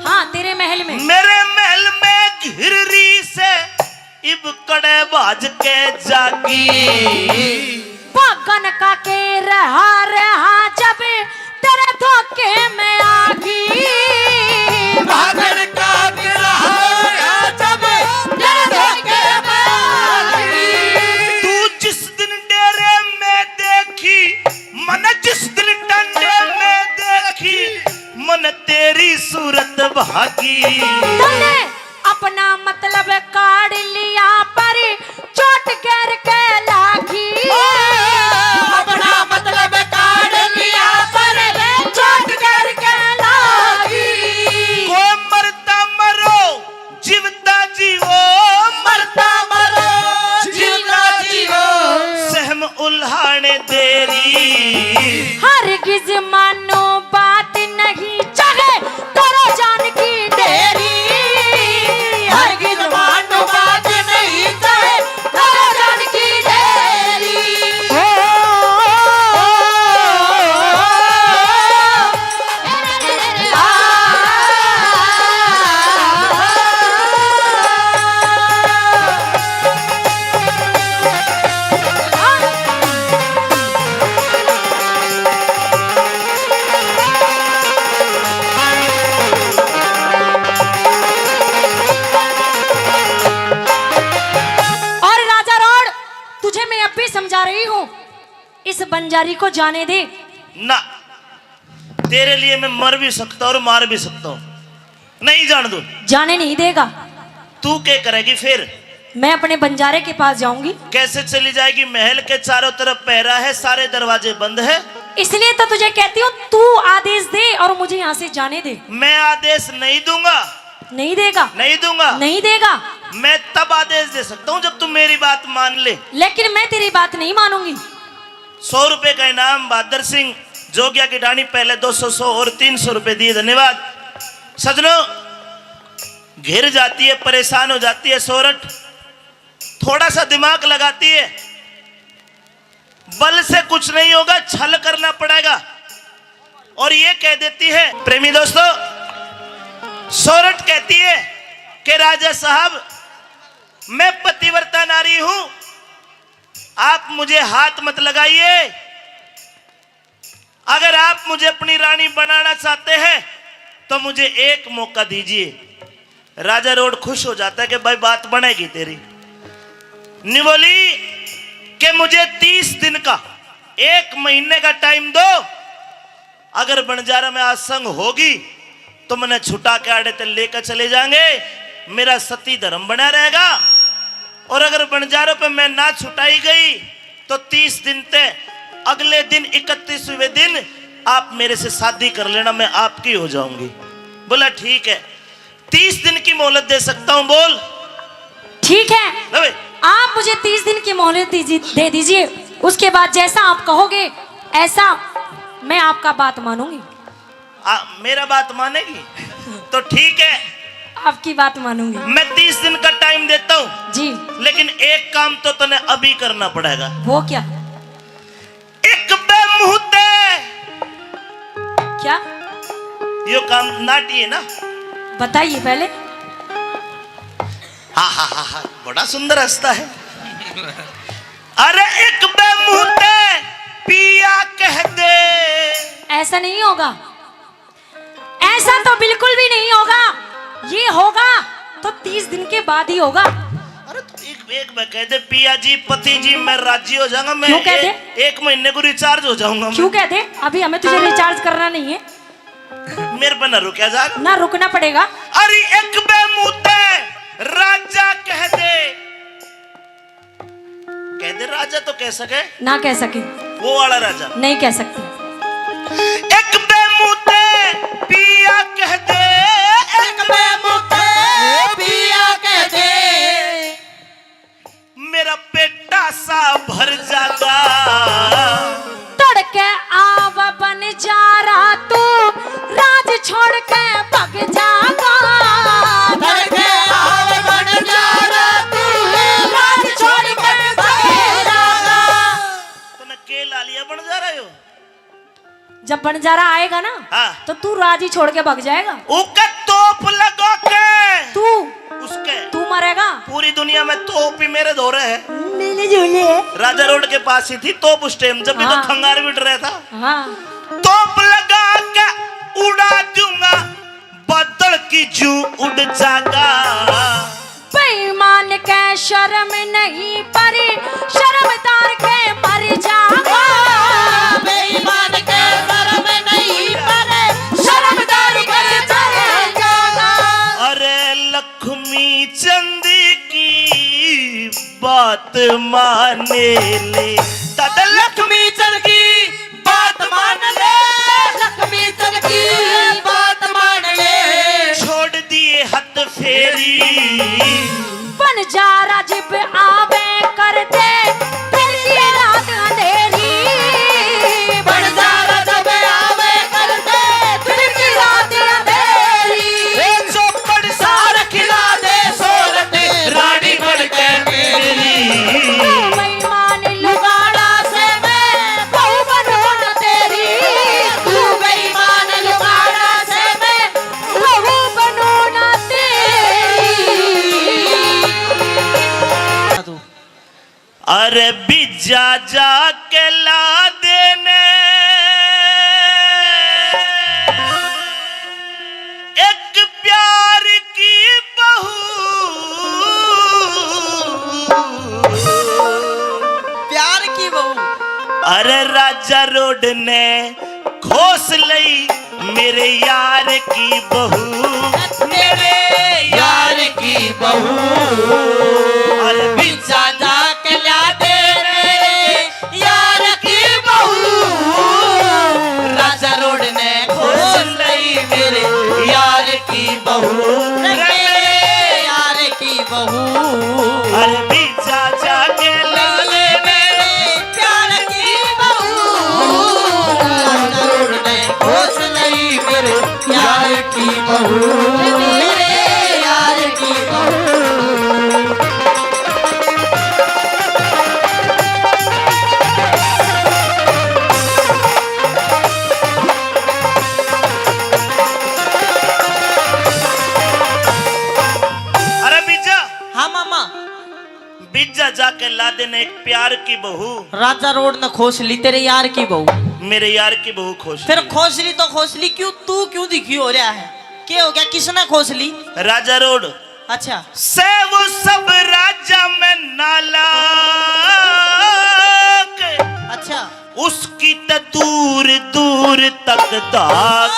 हाँ, तेरे महल में। मेरे महल में घिररी से इब कड़े भाज के जागी। भागन का के रहा, रहा जब तेरे धोखे में आगी। भागन का के रहा, रहा जब तेरे धोखे तन्ने अपना मतलब काढ़ लिया, पर चोट गैर के लागी। ओ, अपना मतलब काढ़ लिया, पर चोट गैर के लागी। को मरता मरो, जीवता जीवो, मरता मरो, जीवता जीवो। सहम उल्हाने देरी। हरगिज मानो बात नहीं, चाहे करो जान की देरी। हरगिज मानो बात नहीं, चाहे करो जान की देरी। ओ, और राजा रोड, तुझे मैं अब भी समझा रही हूँ, इस बंजारी को जाने दे। ना, तेरे लिए मैं मर भी सकता हूँ और मार भी सकता हूँ। नहीं जान दूं। जाने नहीं देगा। तू क्या करेगी फिर? मैं अपने बंजारे के पास जाऊंगी। कैसे चली जाएगी? महल के चारों तरफ पहरा है, सारे दरवाजे बंद है। इसलिए तो तुझे कहती हूँ, तू आदेश दे और मुझे यहाँ से जाने दे। मैं आदेश नहीं दूंगा। नहीं देगा। नहीं दूंगा। नहीं देगा। मैं तब आदेश दे सकता हूँ जब तू मेरी बात मान ले। लेकिन मैं तेरी बात नहीं मानूंगी। सौ रुपए का इनाम, बहादुर सिंह जोगिया की डाणी, पहले दो सौ, सौ और तीन सौ रुपए दिए। धन्यवाद। सजनों, घिर जाती है, परेशान हो जाती है सोरठ, थोड़ा सा दिमाग लगाती है, बल से कुछ नहीं होगा, छल करना पड़ेगा। और ये कह देती है, प्रेमी दोस्तों, सोरठ कहती है कि राजा साहब, मैं पतिव्रता नारी हूं, आप मुझे हाथ मत लगाइए। अगर आप मुझे अपनी रानी बनाना चाहते हैं तो मुझे एक मौका दीजिए। राजा रोड खुश हो जाता है कि भाई, बात बनेगी तेरी। निवोली कि मुझे तीस दिन का, एक महीने का टाइम दो, अगर बंजारा में आज संग होगी तो मन्ने छुटा के आड़े ते लेकर चले जाएंगे, मेरा सती धर्म बना रहेगा। और अगर बंजारों पे मैं ना छुटाई गई तो तीस दिन ते अगले दिन, इकतीसवें दिन आप मेरे से शादी कर लेना, मैं आपकी हो जाऊंगी। बोला, ठीक है, तीस दिन की मोहलत दे सकता हूं। बोल, ठीक है, ले भाई। आप मुझे तीस दिन की मोहलत दीजिए, दे दीजिए। उसके बाद जैसा आप कहोगे, ऐसा मैं आपका बात मानूंगी। आ, मेरा बात मानेगी तो ठीक है, आपकी बात मानूंगी। मैं तीस दिन का टाइम देता हूँ जी। लेकिन एक काम तो तने अभी करना पड़ेगा। वो क्या? एक बे मुंह ते। क्या? यो काम नाटी है ना? बताइए पहले। हा हा हा हा, बड़ा सुंदर हंसता है। अरे एक बे मुंह ते पिया कह दे। ऐसा नहीं होगा, ऐसा तो बिल्कुल भी नहीं होगा। ये होगा तो तीस दिन के बाद ही होगा। अरे तो एक, एक बे कह दे, पिया जी, पति जी, मैं राजी हो जाऊंगा, मैं क्यों कह ए-, दे? एक महीने को रिचार्ज हो जाऊंगा मैं। क्यों कह दे? अभी हमें तुझे रिचार्ज करना नहीं है। मेरे पे ना रुका जा। ना रुकना पड़ेगा। अरे एक बे मुंह ते राजा कह दे। कह दे, राजा तो कह सके। ना कह सके। वो वाला राजा। नहीं कह सकते। एक बे मुंह ते पिया कह दे। एक बे मुंह ते पिया कह दे। मेरा पेटा सा भर जागा। तड़के आव बंजारा तू, राज छोड़ के भग जागा। तड़के आव बंजारा तू, राज छोड़ के भग जागा। तूने के ला लिया बंजारा यो? जब बंजारा आएगा ना, हाँ। तो तू राज ही छोड़ के भग जाएगा। ओके तोप लगा के। तू। उसके। तू मरेगा। पूरी दुनिया में तोप ही मेरे धोरे है। मेरे झोले है। राजा रोड के पास ही थी तोप उस टाइम, जब भी तो हाँ। खंगार भी डर रहा था। हाँ। तोप लगा के उड़ा दूंगा, बादल की जू उड़ जागा। बेईमान के शर्म नहीं, पर शर्मदार के मर जागा। बेईमान के शर्म नहीं, पर शर्मदार के मर जागा। बात मान ले, दादा लक्ष्मी चंद की बात मान ले, लक्ष्मी चंद की बात मान ले। छोड़ दिए हद फेरी। बन जा राजीव आवे करते, फिर की रात अंधेरी। बन जा राजीव आवे करते, फिर की रात अंधेरी। ए चौपड़ सार खिला दे सोरठ, रानी बन के मेरी। तू बेईमान लुगाड़ा से मैं बहू बनूं ना तेरी। तू बेईमान लुगाड़ा से मैं बहू बनूं ना तेरी। अरे बीजा जाके ला देने एक प्यार की बहू। प्यार की बहू। अरे राजा रोड ने खोस लई मेरे यार की बहू। मेरे यार की बहू। अरे बीजा जाके ला दे मेरे यार की बहू। राजा रोड ने खोस लई मेरे यार की बहू। मेरे यार की बहू। अरे बीजा जाके ला ले मेरे प्यार की बहू। राजा रोड ने खोस लई मेरे यार की बहू। मेरे यार की बहू। अरे बीजा। हाँ मामा। बीजा जाके ला देने एक प्यार की बहू। राजा रोड ने खोस ली तेरे यार की बहू। मेरे यार की बहू खोस फिर ली। खोस ली तो खोस ली, क्यों, तू क्यों दुखी हो रहा है? के हो गया, किसने खोस ली? राजा रोड। अच्छा। से वो सब राजा में नालायक। अच्छा। उसकी त दूर दूर तक धाक।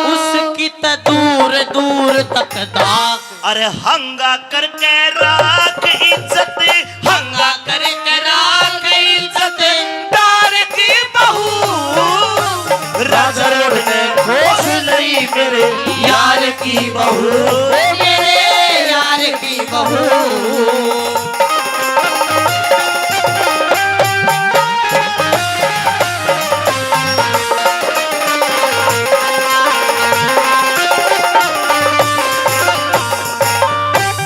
उसकी त दूर दूर तक धाक। अरे हंगा करके राख इज्जत, हंगा करके राख इज्जत, प्यार की बहू। राजा रोड ने खोस लई मेरे यार की बहू। मेरे यार की बहू।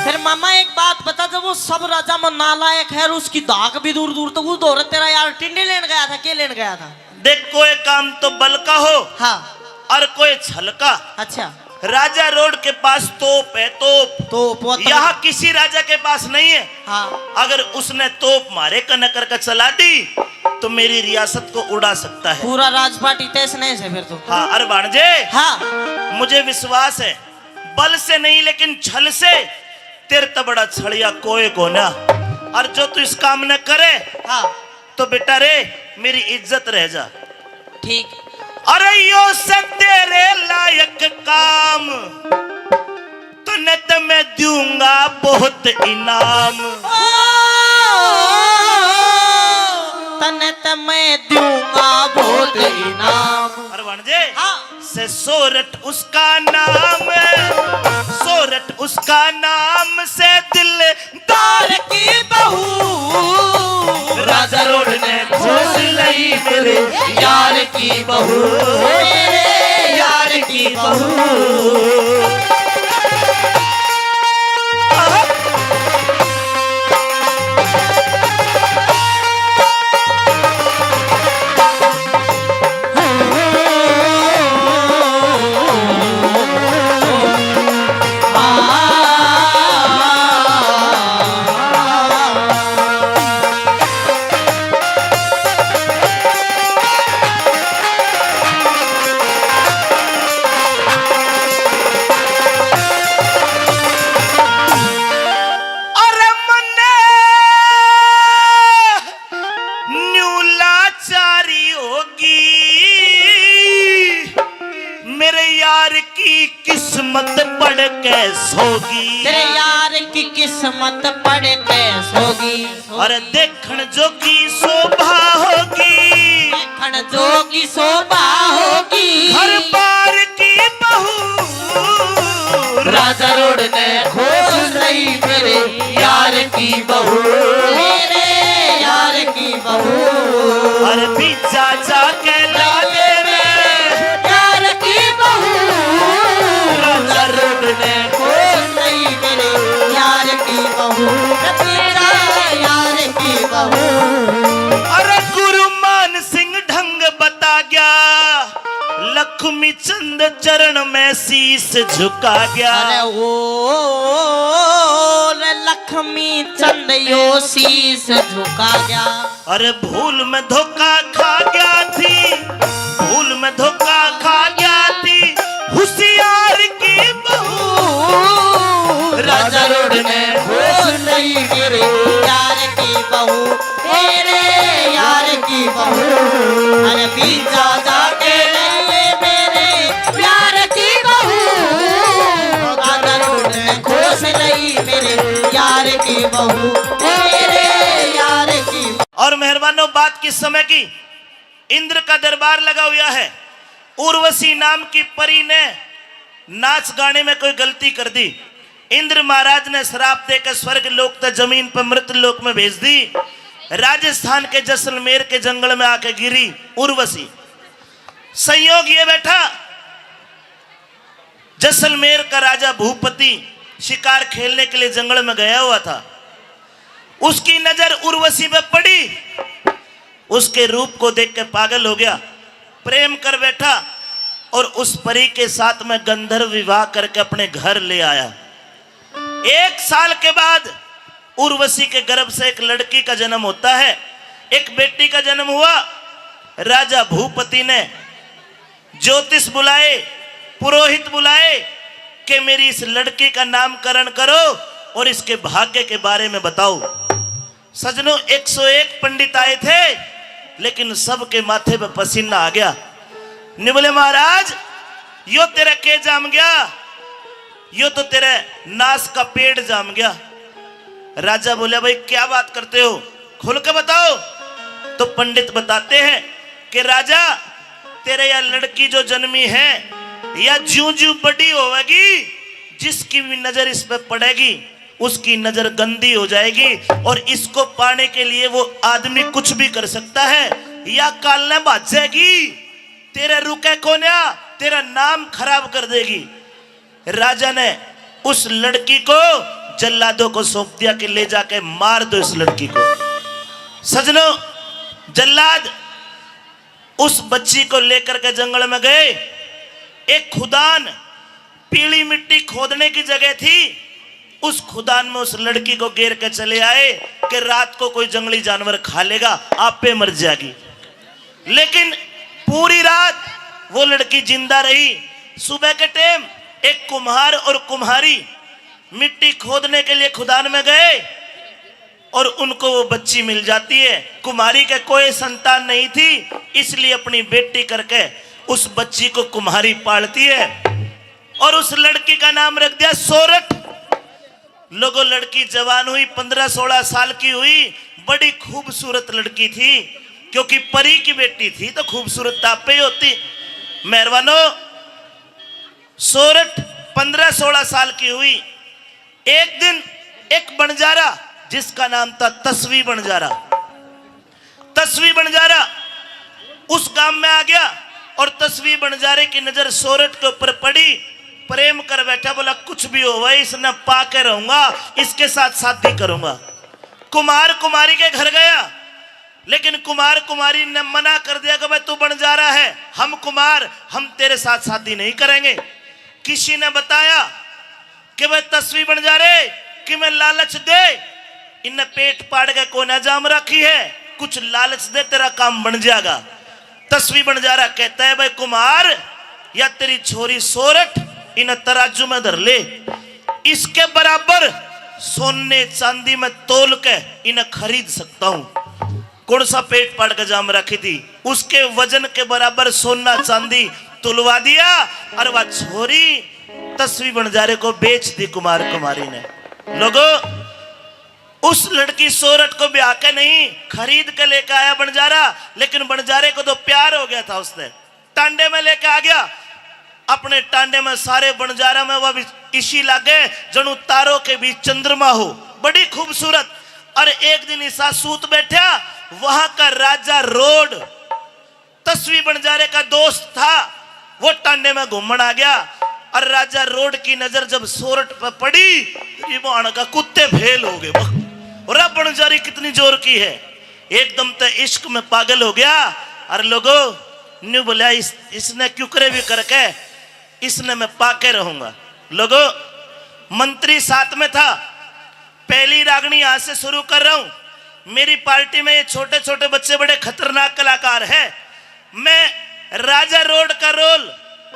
फिर मामा एक बात बता, जब वो सब राजा में नालायक है और उसकी धाक भी दूर दूर तक, उस दौरे तेरा यार टिंडे लेन गया था, के लेन गया था? देख, कोई काम तो बल का हो, हाँ। और कोई छल का। अच्छा। राजा रोड के पास तोप है, तोप। तोप, वो तो यहाँ किसी राजा के पास नहीं है। हाँ। अगर उसने तोप मारे कने करके चला दी, तो मेरी रियासत को उड़ा सकता है। पूरा राजपाट ही तहस नहस है फिर तो। हाँ, अरे भाणजे, हाँ। मुझे विश्वास है, बल से नहीं लेकिन छल से तेरे ते बड़ा छलिया कोई कोना। और जो तू इस काम ने करे, हाँ। तो बेटा रे, मेरी इज्जत रह जा। ठीक। अरे यो से तेरे लायक काम, तने तो मैं दूंगा बहुत इनाम। ओ, तने तो मैं दूंगा बहुत इनाम। अरे भाणजे, हाँ। से सोरठ उसका नाम, सोरठ उसका नाम से दिलदार की बहू। राजा रोड ने खोस लई मेरे यार की बहू, मेरे यार की बहू। किस्मत पड़े पैस होगी। अरे देखण जोगी शोभा होगी। देखण जोगी शोभा होगी। घर बार की बहू। राजा रोड ने खुश नहीं मेरे यार की बहू। मेरे यार की बहू। अरे बीजा जाके लाले में यार की बहू। राजा रोड ने खुश नहीं मेरे यार की बहू। मेरा यार की बहू। अरे गुरु मान सिंह ढंग बता गया, लक्ष्मी चंद चरण में शीश झुका गया। अरे ओ, ओ, ओ, रे लक्ष्मी चंद यो शीश झुका गया। अरे भूल में धोखा खा गया थी, भूल में धोखा खा गया थी, होशियार की बहू। राजा रोड ने खुश नहीं मेरे यार की बहू, मेरे यार की बहू। अरे बीजा जाके ले मेरे प्यार की बहू। राजा रोड ने खुश नहीं मेरे यार की बहू, मेरे यार की। और मेहरबानों, बात किस समय की? इंद्र का दरबार लगा हुआ है। उर्वशी नाम की परी ने नाच गाने में कोई गलती कर दी। इंद्र महाराज ने श्राप देकर स्वर्ग लोक तक जमीन पर मृत लोक में भेज दी। राजस्थान के जैसलमेर के जंगल में आके गिरी उर्वशी। संयोग ये बैठा, जैसलमेर का राजा भूपति शिकार खेलने के लिए जंगल में गया हुआ था। उसकी नजर उर्वशी पे पड़ी। उसके रूप को देख के पागल हो गया, प्रेम कर बैठा और उस परी के साथ में गंधर्व विवाह करके अपने घर ले आया। एक साल के बाद उर्वशी के गर्भ से एक लड़की का जन्म होता है, एक बेटी का जन्म हुआ। राजा भूपति ने ज्योतिष बुलाए, पुरोहित बुलाए कि मेरी इस लड़की का नामकरण करो और इसके भाग्य के बारे में बताओ। सजनों, एक सौ एक पंडित आए थे, लेकिन सबके माथे पे पसीना आ गया। न्यू बोले, महाराज, यो तेरा के जाम गया, यो तो तेरे नाश का पेड़ जाम गया। राजा बोले, भाई, क्या बात करते हो, खुल के बताओ। तो पंडित बताते हैं कि राजा, तेरे या लड़की जो जन्मी है, या ज्यूं ज्यूं बड़ी होवेगी, जिसकी भी नजर इस पे पड़ेगी, उसकी नजर गंदी हो जाएगी और इसको पाने के लिए वो आदमी कुछ भी कर सकता है। या काल न भाजेगी, तेरे रुके कोन्या, तेरा नाम खराब कर देगी। राजा ने उस लड़की को जल्लादों को सौंप दिया कि ले जाके मार दो इस लड़की को। सजनों, जल्लाद उस बच्ची को लेकर के जंगल में गए। एक खुदान, पीली मिट्टी खोदने की जगह थी, उस खुदान में उस लड़की को गेर के चले आए कि रात को कोई जंगली जानवर खा लेगा, आपे मर जाएगी। लेकिन पूरी रात वो लड़की जिंदा रही। सुबह के टाइम एक कुम्हार और कुम्हारी मिट्टी खोदने के लिए खुदान में गए और उनको वो बच्ची मिल जाती है। कुम्हारी के कोई संतान नहीं थी, इसलिए अपनी बेटी करके उस बच्ची को कुम्हारी पालती है और उस लड़की का नाम रख दिया सोरठ। लोगों, लड़की जवान हुई, पन्द्रह सोलह साल की हुई, बड़ी खूबसूरत लड़की थी, क्योंकि परी की बेटी थी तो खूबसूरत तो आपे ही होती। मेहरबानो, सोरठ पन्द्रह सोलह साल की हुई। एक दिन एक बणजारा, जिसका नाम था तसवी बणजारा, तसवी बणजारा उस गांव में आ गया और तसवी बणजारे की नजर सोरठ के ऊपर पड़ी। प्रेम कर बैठा, बोला, कुछ भी हो भाई, इसने पा के रहूंगा, इसके साथ शादी करूंगा। कुमार कुमारी के घर गया, लेकिन कुमार कुमारी ने मना कर दिया कि भाई, तू बणजारा है, हम कुमार, हम तेरे साथ शादी नहीं करेंगे। किसी ने बताया कि भाई, तसवी बणजारे, कि मैं लालच दे, इन्हें पेट पाड़ के कोना जाम रखी है, कुछ लालच दे, तेरा काम बन जाएगा। तसवी बणजारा कहता है, भाई कुमार, या तेरी छोरी सोरठ, इन्हें तराजू में धर ले, इसके बराबर सोने चांदी में तोल के इन्हें खरीद सकता हूं। कौन सा पेट पाड़ के जाम रखी थी, उसके वजन के बराबर सोना चांदी तुलवा दिया और वह छोरी तसवी बणजारे को बेच दी कुमार कुमारी ने। लोगो, उस लड़की सोरठ को ब्याह के नहीं, खरीद के लेके आया बंजारा, लेकिन बंजारे को तो प्यार हो गया था उससे। टांडे में लेके आ गया, अपने टांडे में सारे बंजारा में वह भी इसी लागे, जणु तारों के बीच चंद्रमा हो, बड़ी खूबसूरत। और एक दिन ईसा सूत बैठा, वहां का राजा रोड तस्वी बंजारे का दोस्त था, वो टांडे में घूमण आ गया। और राजा रोड की नजर जब सोरठ पे पड़ी, रिबोहाण का कुत्ते फेल हो गए। और अब बंजारी कितनी जोर की है, एकदम तो इश्क में पागल हो गया। और लोगो, न्यू बोला, इस, इसने क्यों करे भी करके, इसने मैं पाके रहूंगा। लोगो, मंत्री साथ में था। पहली रागनी यहां से शुरू कर रहा हूं। मेरी पार्टी में ये छोटे छोटे बच्चे बड़े खतरनाक कलाकार हैं। मैं राजा रोड का रोल,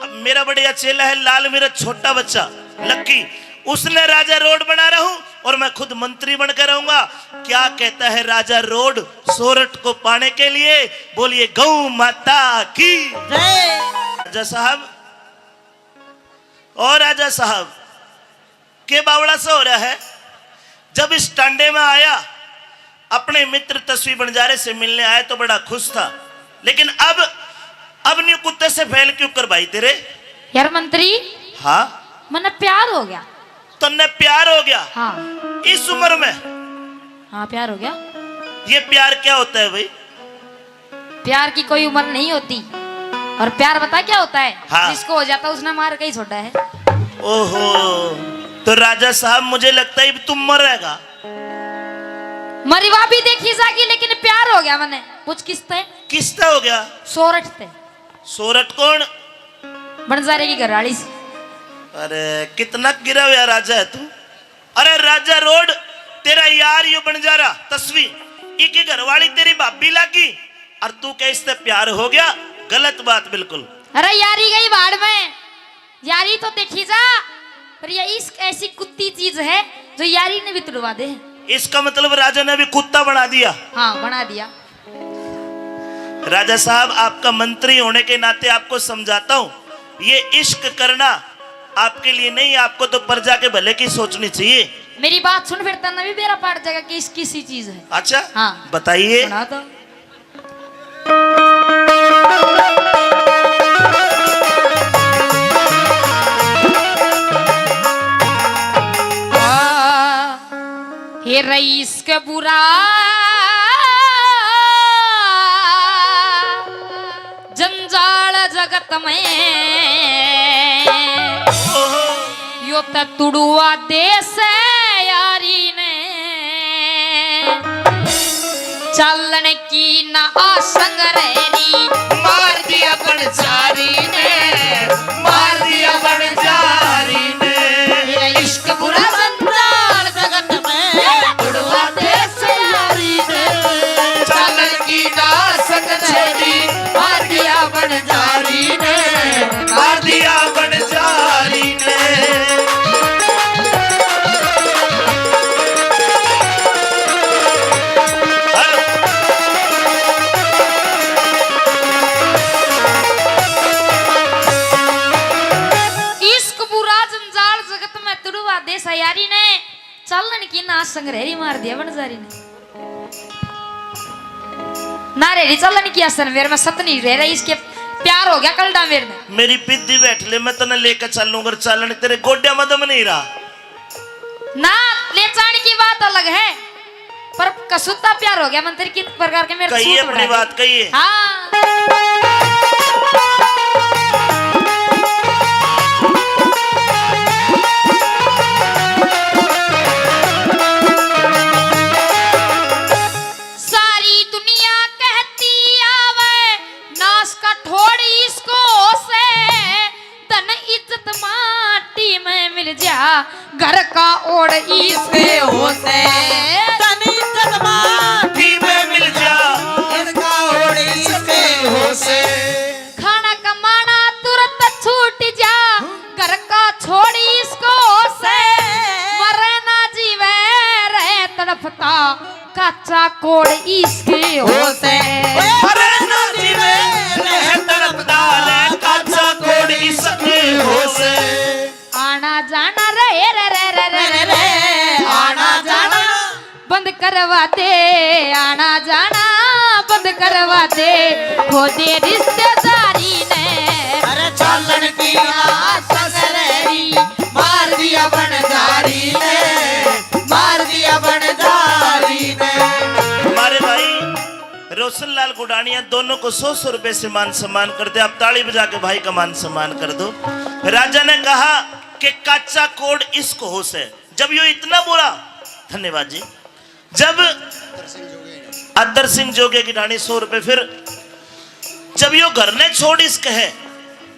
अब मेरा बढ़िया चेला है लाल, मेरा छोटा बच्चा लक्की, उसने राजा रोड बना रहा हूं और मैं खुद मंत्री बन के रहूंगा। क्या कहता है राजा रोड सोरठ को पाने के लिए? बोलिए, गौ माता की जय। राजा साहब, और राजा साहब, के बावला सा हो रहा है? जब इस टांडे में आया, अपने मित्र तस्वी बंजारे से मिलने आया तो बड़ा खुश था, लेकिन अब, अब न्यू कुत्ते से फेल क्यों कर भाई तेरे? यार मंत्री, हाँ? मन्ने प्यार हो गया। तन्ने प्यार हो गया? हाँ। इस उम्र में? हाँ, प्यार हो गया। ये प्यार क्या होता है भाई? प्यार की कोई उम्र नहीं होती। और प्यार बता क्या होता है? हाँ। जिसको हो जाता उसने मार के ही छोड़ा है। ओहो, तो राजा साहब, मुझे लगता है अब तुम मरेगा। मरवा भी देखी जागी, लेकिन प्यार हो गया मन्ने। कुछ किस्ते? किस्ते हो गया? सोरठ ते। सोरठ कौन? बंजारे की घरवाली सी। अरे, कितना गिरा हुआ राजा है तू। अरे राजा रोड, तेरा यार यो बंजारा तस्वी, इकी घरवाली तेरी भाभी लागी, और तू कह इससे प्यार हो गया? गलत बात बिल्कुल। अरे यारी गई भाड़ में, यारी तो देखी जा, पर ये इश्क ऐसी कुत्ती चीज है जो यारी ने भी तुड़वा दे। इसका मतलब राजा ने भी कुत्ता बना दिया। हाँ, बना दिया। राजा साहब, आपका मंत्री होने के नाते आपको समझाता हूँ, ये इश्क करना आपके लिए नहीं, आपको तो प्रजा के भले की सोचनी चाहिए। मेरी बात सुन, फिर तन्ने भी बेरा पाट जाएगा कि इश्क किसी चीज है। अच्छा, हाँ। बताइए। सुना तो। हे रईस के बुरा जंजाल जगत में, यो त तुड़ुआ देश है यारी ने। चालन की ना आसंग रहरी, मार दिया बंजारी ने, मार दिया बंजारी ने। मेरा इश्क बुरा जंजाल जगत में, तुड़वा देश यारी ने। चालन की ना आसंग रहरी, मार दिया बंजारी ने, मार दिया बंजारी ने। इश्क बुरा जंजाल जगत में, तुड़वा देश यारी ने। चालन की ना आसंग रहरी, मार दिया बंजारी ने। ना रहरी चालन की आसंग मेरे में, सत नहीं रह रही, इसके प्यार हो गया कलडा मेरे में। मेरी पिद्दी बैठ ले, मैं तने लेके चलूं, अगर चालन तेरे गोड्या में दम नहीं रहा। ना, ले जाने की बात अलग है, पर कसूता प्यार हो गया मंत्री की प्रकार के मेरे कहिए सूट अपनी उड़ा दे। बात कहिए। हाँ। सारी दुनिया कहती आवे, नाश का ठोड़ इसको से, धन इज्जत माटी में मिल जा, घर का ओड़ इसके होश है। धन इज्जत माटी में मिल जा, घर का ओड़ इसके होश है। खाना कमाना तुरंत छूट जा, घर का छोड़ इसको होश है। मरे ना जीवे रहे तड़पता, काचा कोड़ इसके होश है। मरे ना जीवे रहे तड़पता, काचा कोड़ इसके होश है। आना जाना रे, रे, रे, आना जाना। करवा दे, आना जाना बंद करवा दे, खो दे रिश्तेदारी ने। अरे चालन की ना ससुरेरी, मार दिया बंजारी ने, मार दिया बंजारी ने। हमारे भाई रोशनलाल गुडानिया दोनों को सौ सौ रुपए से मान सम्मान करते। आप ताली बजा के भाई का मान सम्मान कर दो। राजा ने कहा कि काचा कोड इश्क हो से, जब यो इतना बुरा, धन्यवाद जी, जब अदर सिंह जोगे की ढाणी सौ रुपए, फिर जब यो घर ने छोड़ इश्क है,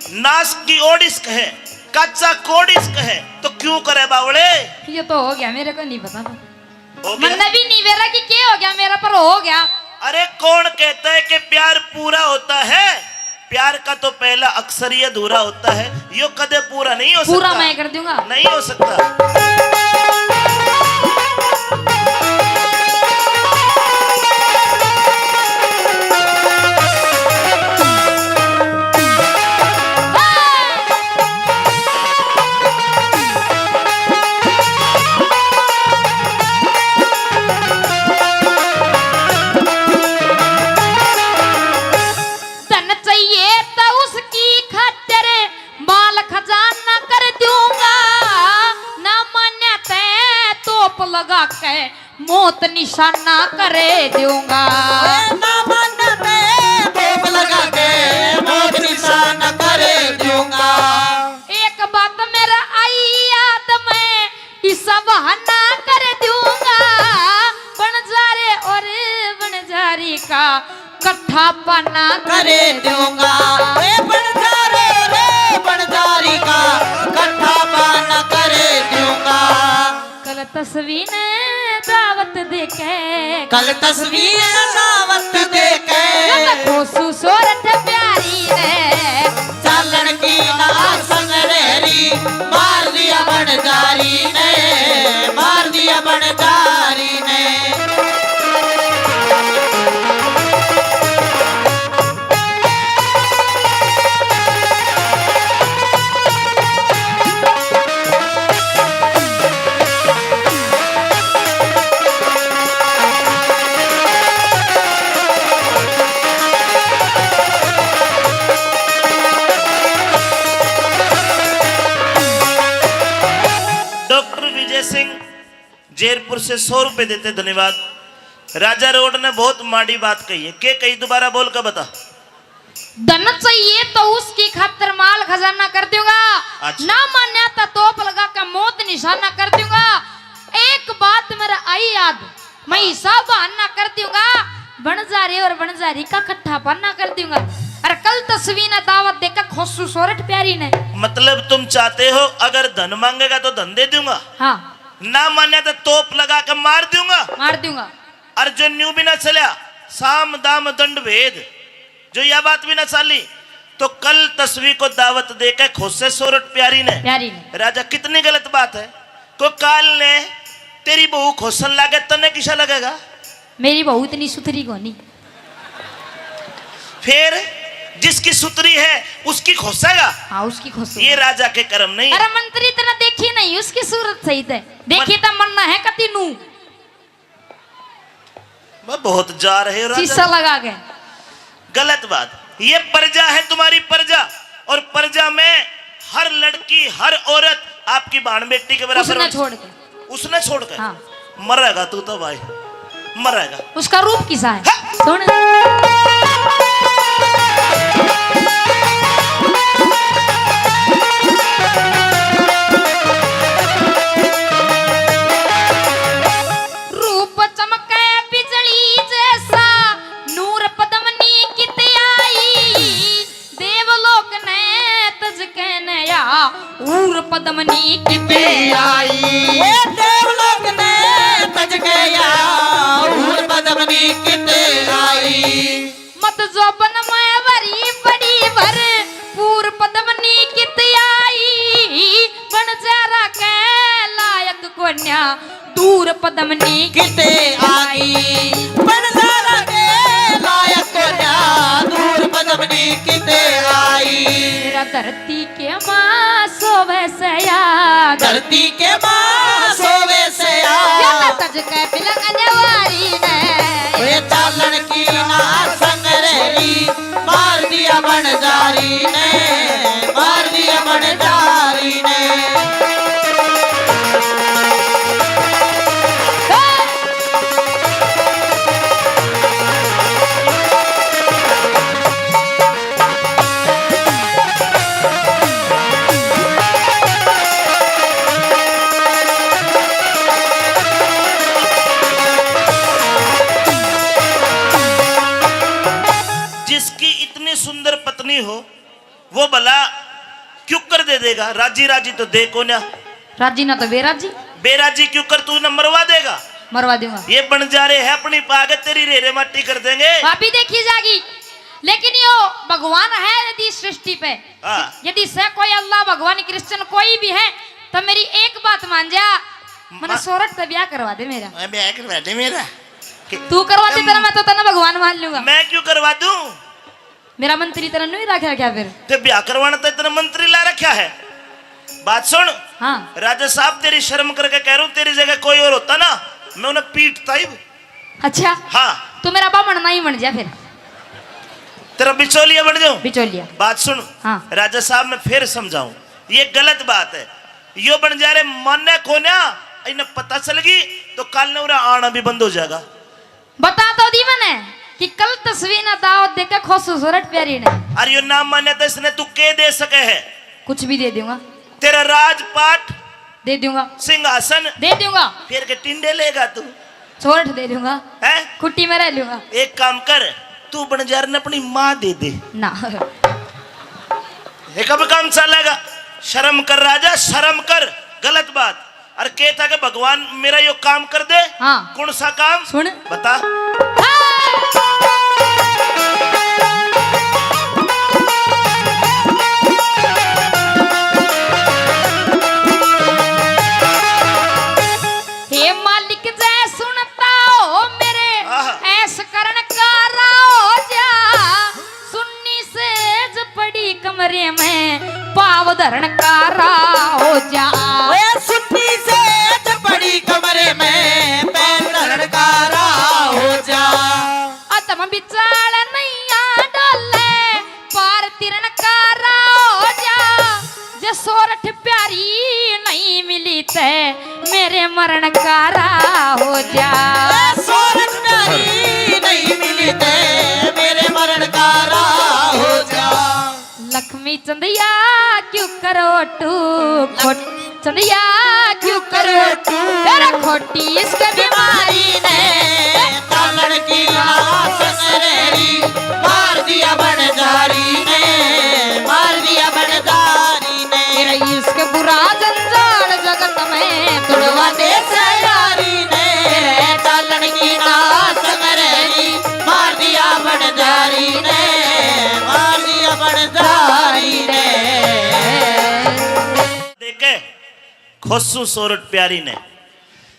नाश की ओड़ इश्क है, काचा कोड इश्क है, तो क्यों करे बावड़े? ये तो हो गया, मेरे को नहीं पता था। हो गया? मन्ने भी नहीं बेरा कि के हो गया मेरा, पर हो गया। अरे कौन कहता है कि प्यार पूरा होता है? प्यार का तो पहला अक्षर ही अधूरा होता है, यो कदे पूरा नहीं हो पूरा सकता। मैं कर दूंगा। नहीं हो सकता। धन चाहिए तो उसकी खातिर माल खजाना कर दूंगा, ना मान्या तै तोप लगा के मौत निशाना कर दूंगा। ए, ना मान्या तै तोप लगा के मौत निशाना कर दूंगा। एक बात मेरा आई याद, मैं इसा बहाना कर दूंगा, बंजारे और बंजारी का कट्ठा पाना कर दूंगा। ए बंजारे रे बंजारी का कट्ठा पाना कर दूंगा। कल तस्वीर ने दावत देके, कल तस्वीर ने दावत देके, खुशू सोरठ प्यारी ने। चालन की ना संगरेरी, मार दिया बंजारी ने, मार दिया बंजारी ने। डॉक्टर विजय सिंह जैरपुर से सौ रुपए देते, धन्यवाद। राजा रोड ने बहुत माड़ी बात कही है। के कही, दोबारा बोल के बता। धन चाहिए तो उसकी खातिर माल खजाना कर दूंगा। अच्छा। ना मान्या तो तोप लगा के मौत निशाना कर दूंगा। एक बात मेरा आई याद, मैं हाँ। हिसाब बहाना कर दूंगा। बंजारे और बंजारी का कट्ठा पाना कर दूंगा। अरे कल तस्वीर ने दावत देकर खुशू सोरठ प्यारी ने। मतलब तुम चाहते हो अगर धन मांगेगा तो धन दे दूंगा? हाँ। ना मान्या तो तोप लगा के मार दूंगा। मार दूंगा। और जो न्यू भी ना चला, साम दाम दंड भेद, जो यह बात भी ना चाली, तो कल तस्वीर को दावत देके खोसे सोरठ प्यारी ने। प्यारी ने। राजा, कितनी गलत बात है। को काल ने तेरी बहू खोसन लागे, तने किसा लगेगा? मेरी बहू इतनी सुथरी कोनी। फिर जिसकी सुथरी है, उसकी खोसेगा? हाँ, उसकी खोसेगा। ये राजा के कर्म नहीं है। अरे मंत्री, इतना देखी नहीं, उसकी सूरत सही थे। देखी मत- तो मन्ना है कति नू। मैं बहुत जा रहे हो राजा। शीशा लगा के। गलत बात। ये प्रजा है, तुम्हारी प्रजा, और प्रजा में हर लड़की, हर औरत आपकी भाण बेटी के बराबर उसने होनी छोड़ चाहिए। के। उसने छोड़ के? हाँ। मरेगा तू तो भाई, मरेगा। उसका रूप किसा है? हाँ। सुन। रूप चमके बिजली जैसा, नूर पद्मनी कित आई। देवलोक ने तज के नया, हूर पद्मनी कित आई। ए देवलोक ने तज के या, हूर पद्मनी कित आई। मत जोबन में भरी पड़ी भरपूर पद्मनी कित आई। बंजारा के लायक कोन्या, दूर पद्मनी किते आई। बंजारा के लायक कोन्या, दूर पद्मनी किते आई। मेरा धरती के माँ सोवे से याद। धरती के माँ सोवे से याद। या तज के पिलंग न्यारी ने। ए चालन की ना संगरेरी, मार दिया बंजारी ने, मार दिया बंजारी ने। जिसकी इतनी सुंदर पत्नी हो, वो भला क्यूकर दे देगा? राजी राजी तो दे कोन्या। राजी ना तो बेराजी। बेराजी क्यूकर तू न मरवा देगा? मरवा दूंगा। ये बंजारे है अपनी पागत, तेरी रेरे माटी कर देंगे। भाभी देखी जागी, लेकिन यो भगवान है यदि सृष्टि पे, हाँ। यदि से कोई अल्लाह भगवान क्रिश्चियन कोई भी है, तो मेरी एक बात मान जा, मने मा- सोरठ से ब्याह करवा दे मेरा। मैं ब्याह करवा दे मेरा। तू करवा दे तेरा, मैं तो तने भगवान मान लूंगा। मैं क्यों करवा दूं? मेरा मंत्री तेरा नहीं रखा क्या फिर? ते ब्याह करवाना तो इतना मंत्री ला रखा है। बात सुन। हाँ। राजा साहब, तेरी शर्म करके कह रहा हूँ, तेरी जगह कोई और होता ना, मैं उन्हें पीटता ही। अच्छा। हाँ। तो मेरा बामण ना ही बन जा फिर। तेरा बिचौलिया बन जाऊं? बिचौलिया। बात सुन। हाँ। राजा साहब, मैं फिर समझाऊं, ये गलत बात है। यो बंजारे माने कोन्या, इन्हें पता चल गई तो कल ने उरा आना भी बंद हो जाएगा। बता तो दी मैंने कि कल तस्वीर ना दावत देके खुश हो सोरठ प्यारी ने। अरे यो ना माने तो इसने तू के दे सके है? कुछ भी दे दूंगा। तेरा राजपाट दे दूंगा। सिंहासन दे दूंगा। फिर के टिंडे लेगा तू? सोरठ दे दूंगा। हैं? खुट्टी में रह लूंगा। एक काम कर, तू बंजार ने अपनी माँ दे दे। ना। ये कब काम चलेगा? शर्म कर राजा, शर्म कर। गलत बात। और कहता कि भगवान मेरा यो काम कर दे। हाँ। कौन सा काम? सुन। बता। हाँ। हे मालिक जय सुनता हो मेरे, आहा। ऐस करण का राजा। सुन्नी सेज पड़ी कमरे में, पाव धरण का राह हो जा। ओए सुन्नी सेज पड़ी कमरे में, पाव धरण का राह हो जा। अधम बिचाल नैया डोले, पार तिरण का राह हो जा। जे सोरठ प्यारी नहीं मिली ते, मेरे मरण का राह हो जा। ए, सोरठ प्यारी नहीं मिली ते, मेरे मरण का राह हो जा। लक्ष्मी चंदिया क्यों करो टू खोट, चंदिया क्यों करो टू, तेरा खोटी इसके बीमारी ने। तालड़ की लाश मेरी मार दिया बंजारी ने, मार दिया बंजारी ने। तेरा इश्क बुरा जंजाल जगत में तुड़वा दे से यारी ने। तेरे चालन की ना संगरेली, मार दिया बंजारी ने, मार दिया बंजारी ने। देखे खुश हूँ सोरठ प्यारी ने।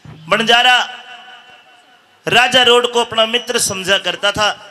बंजारा राजा रोड को अपना मित्र समझा करता था।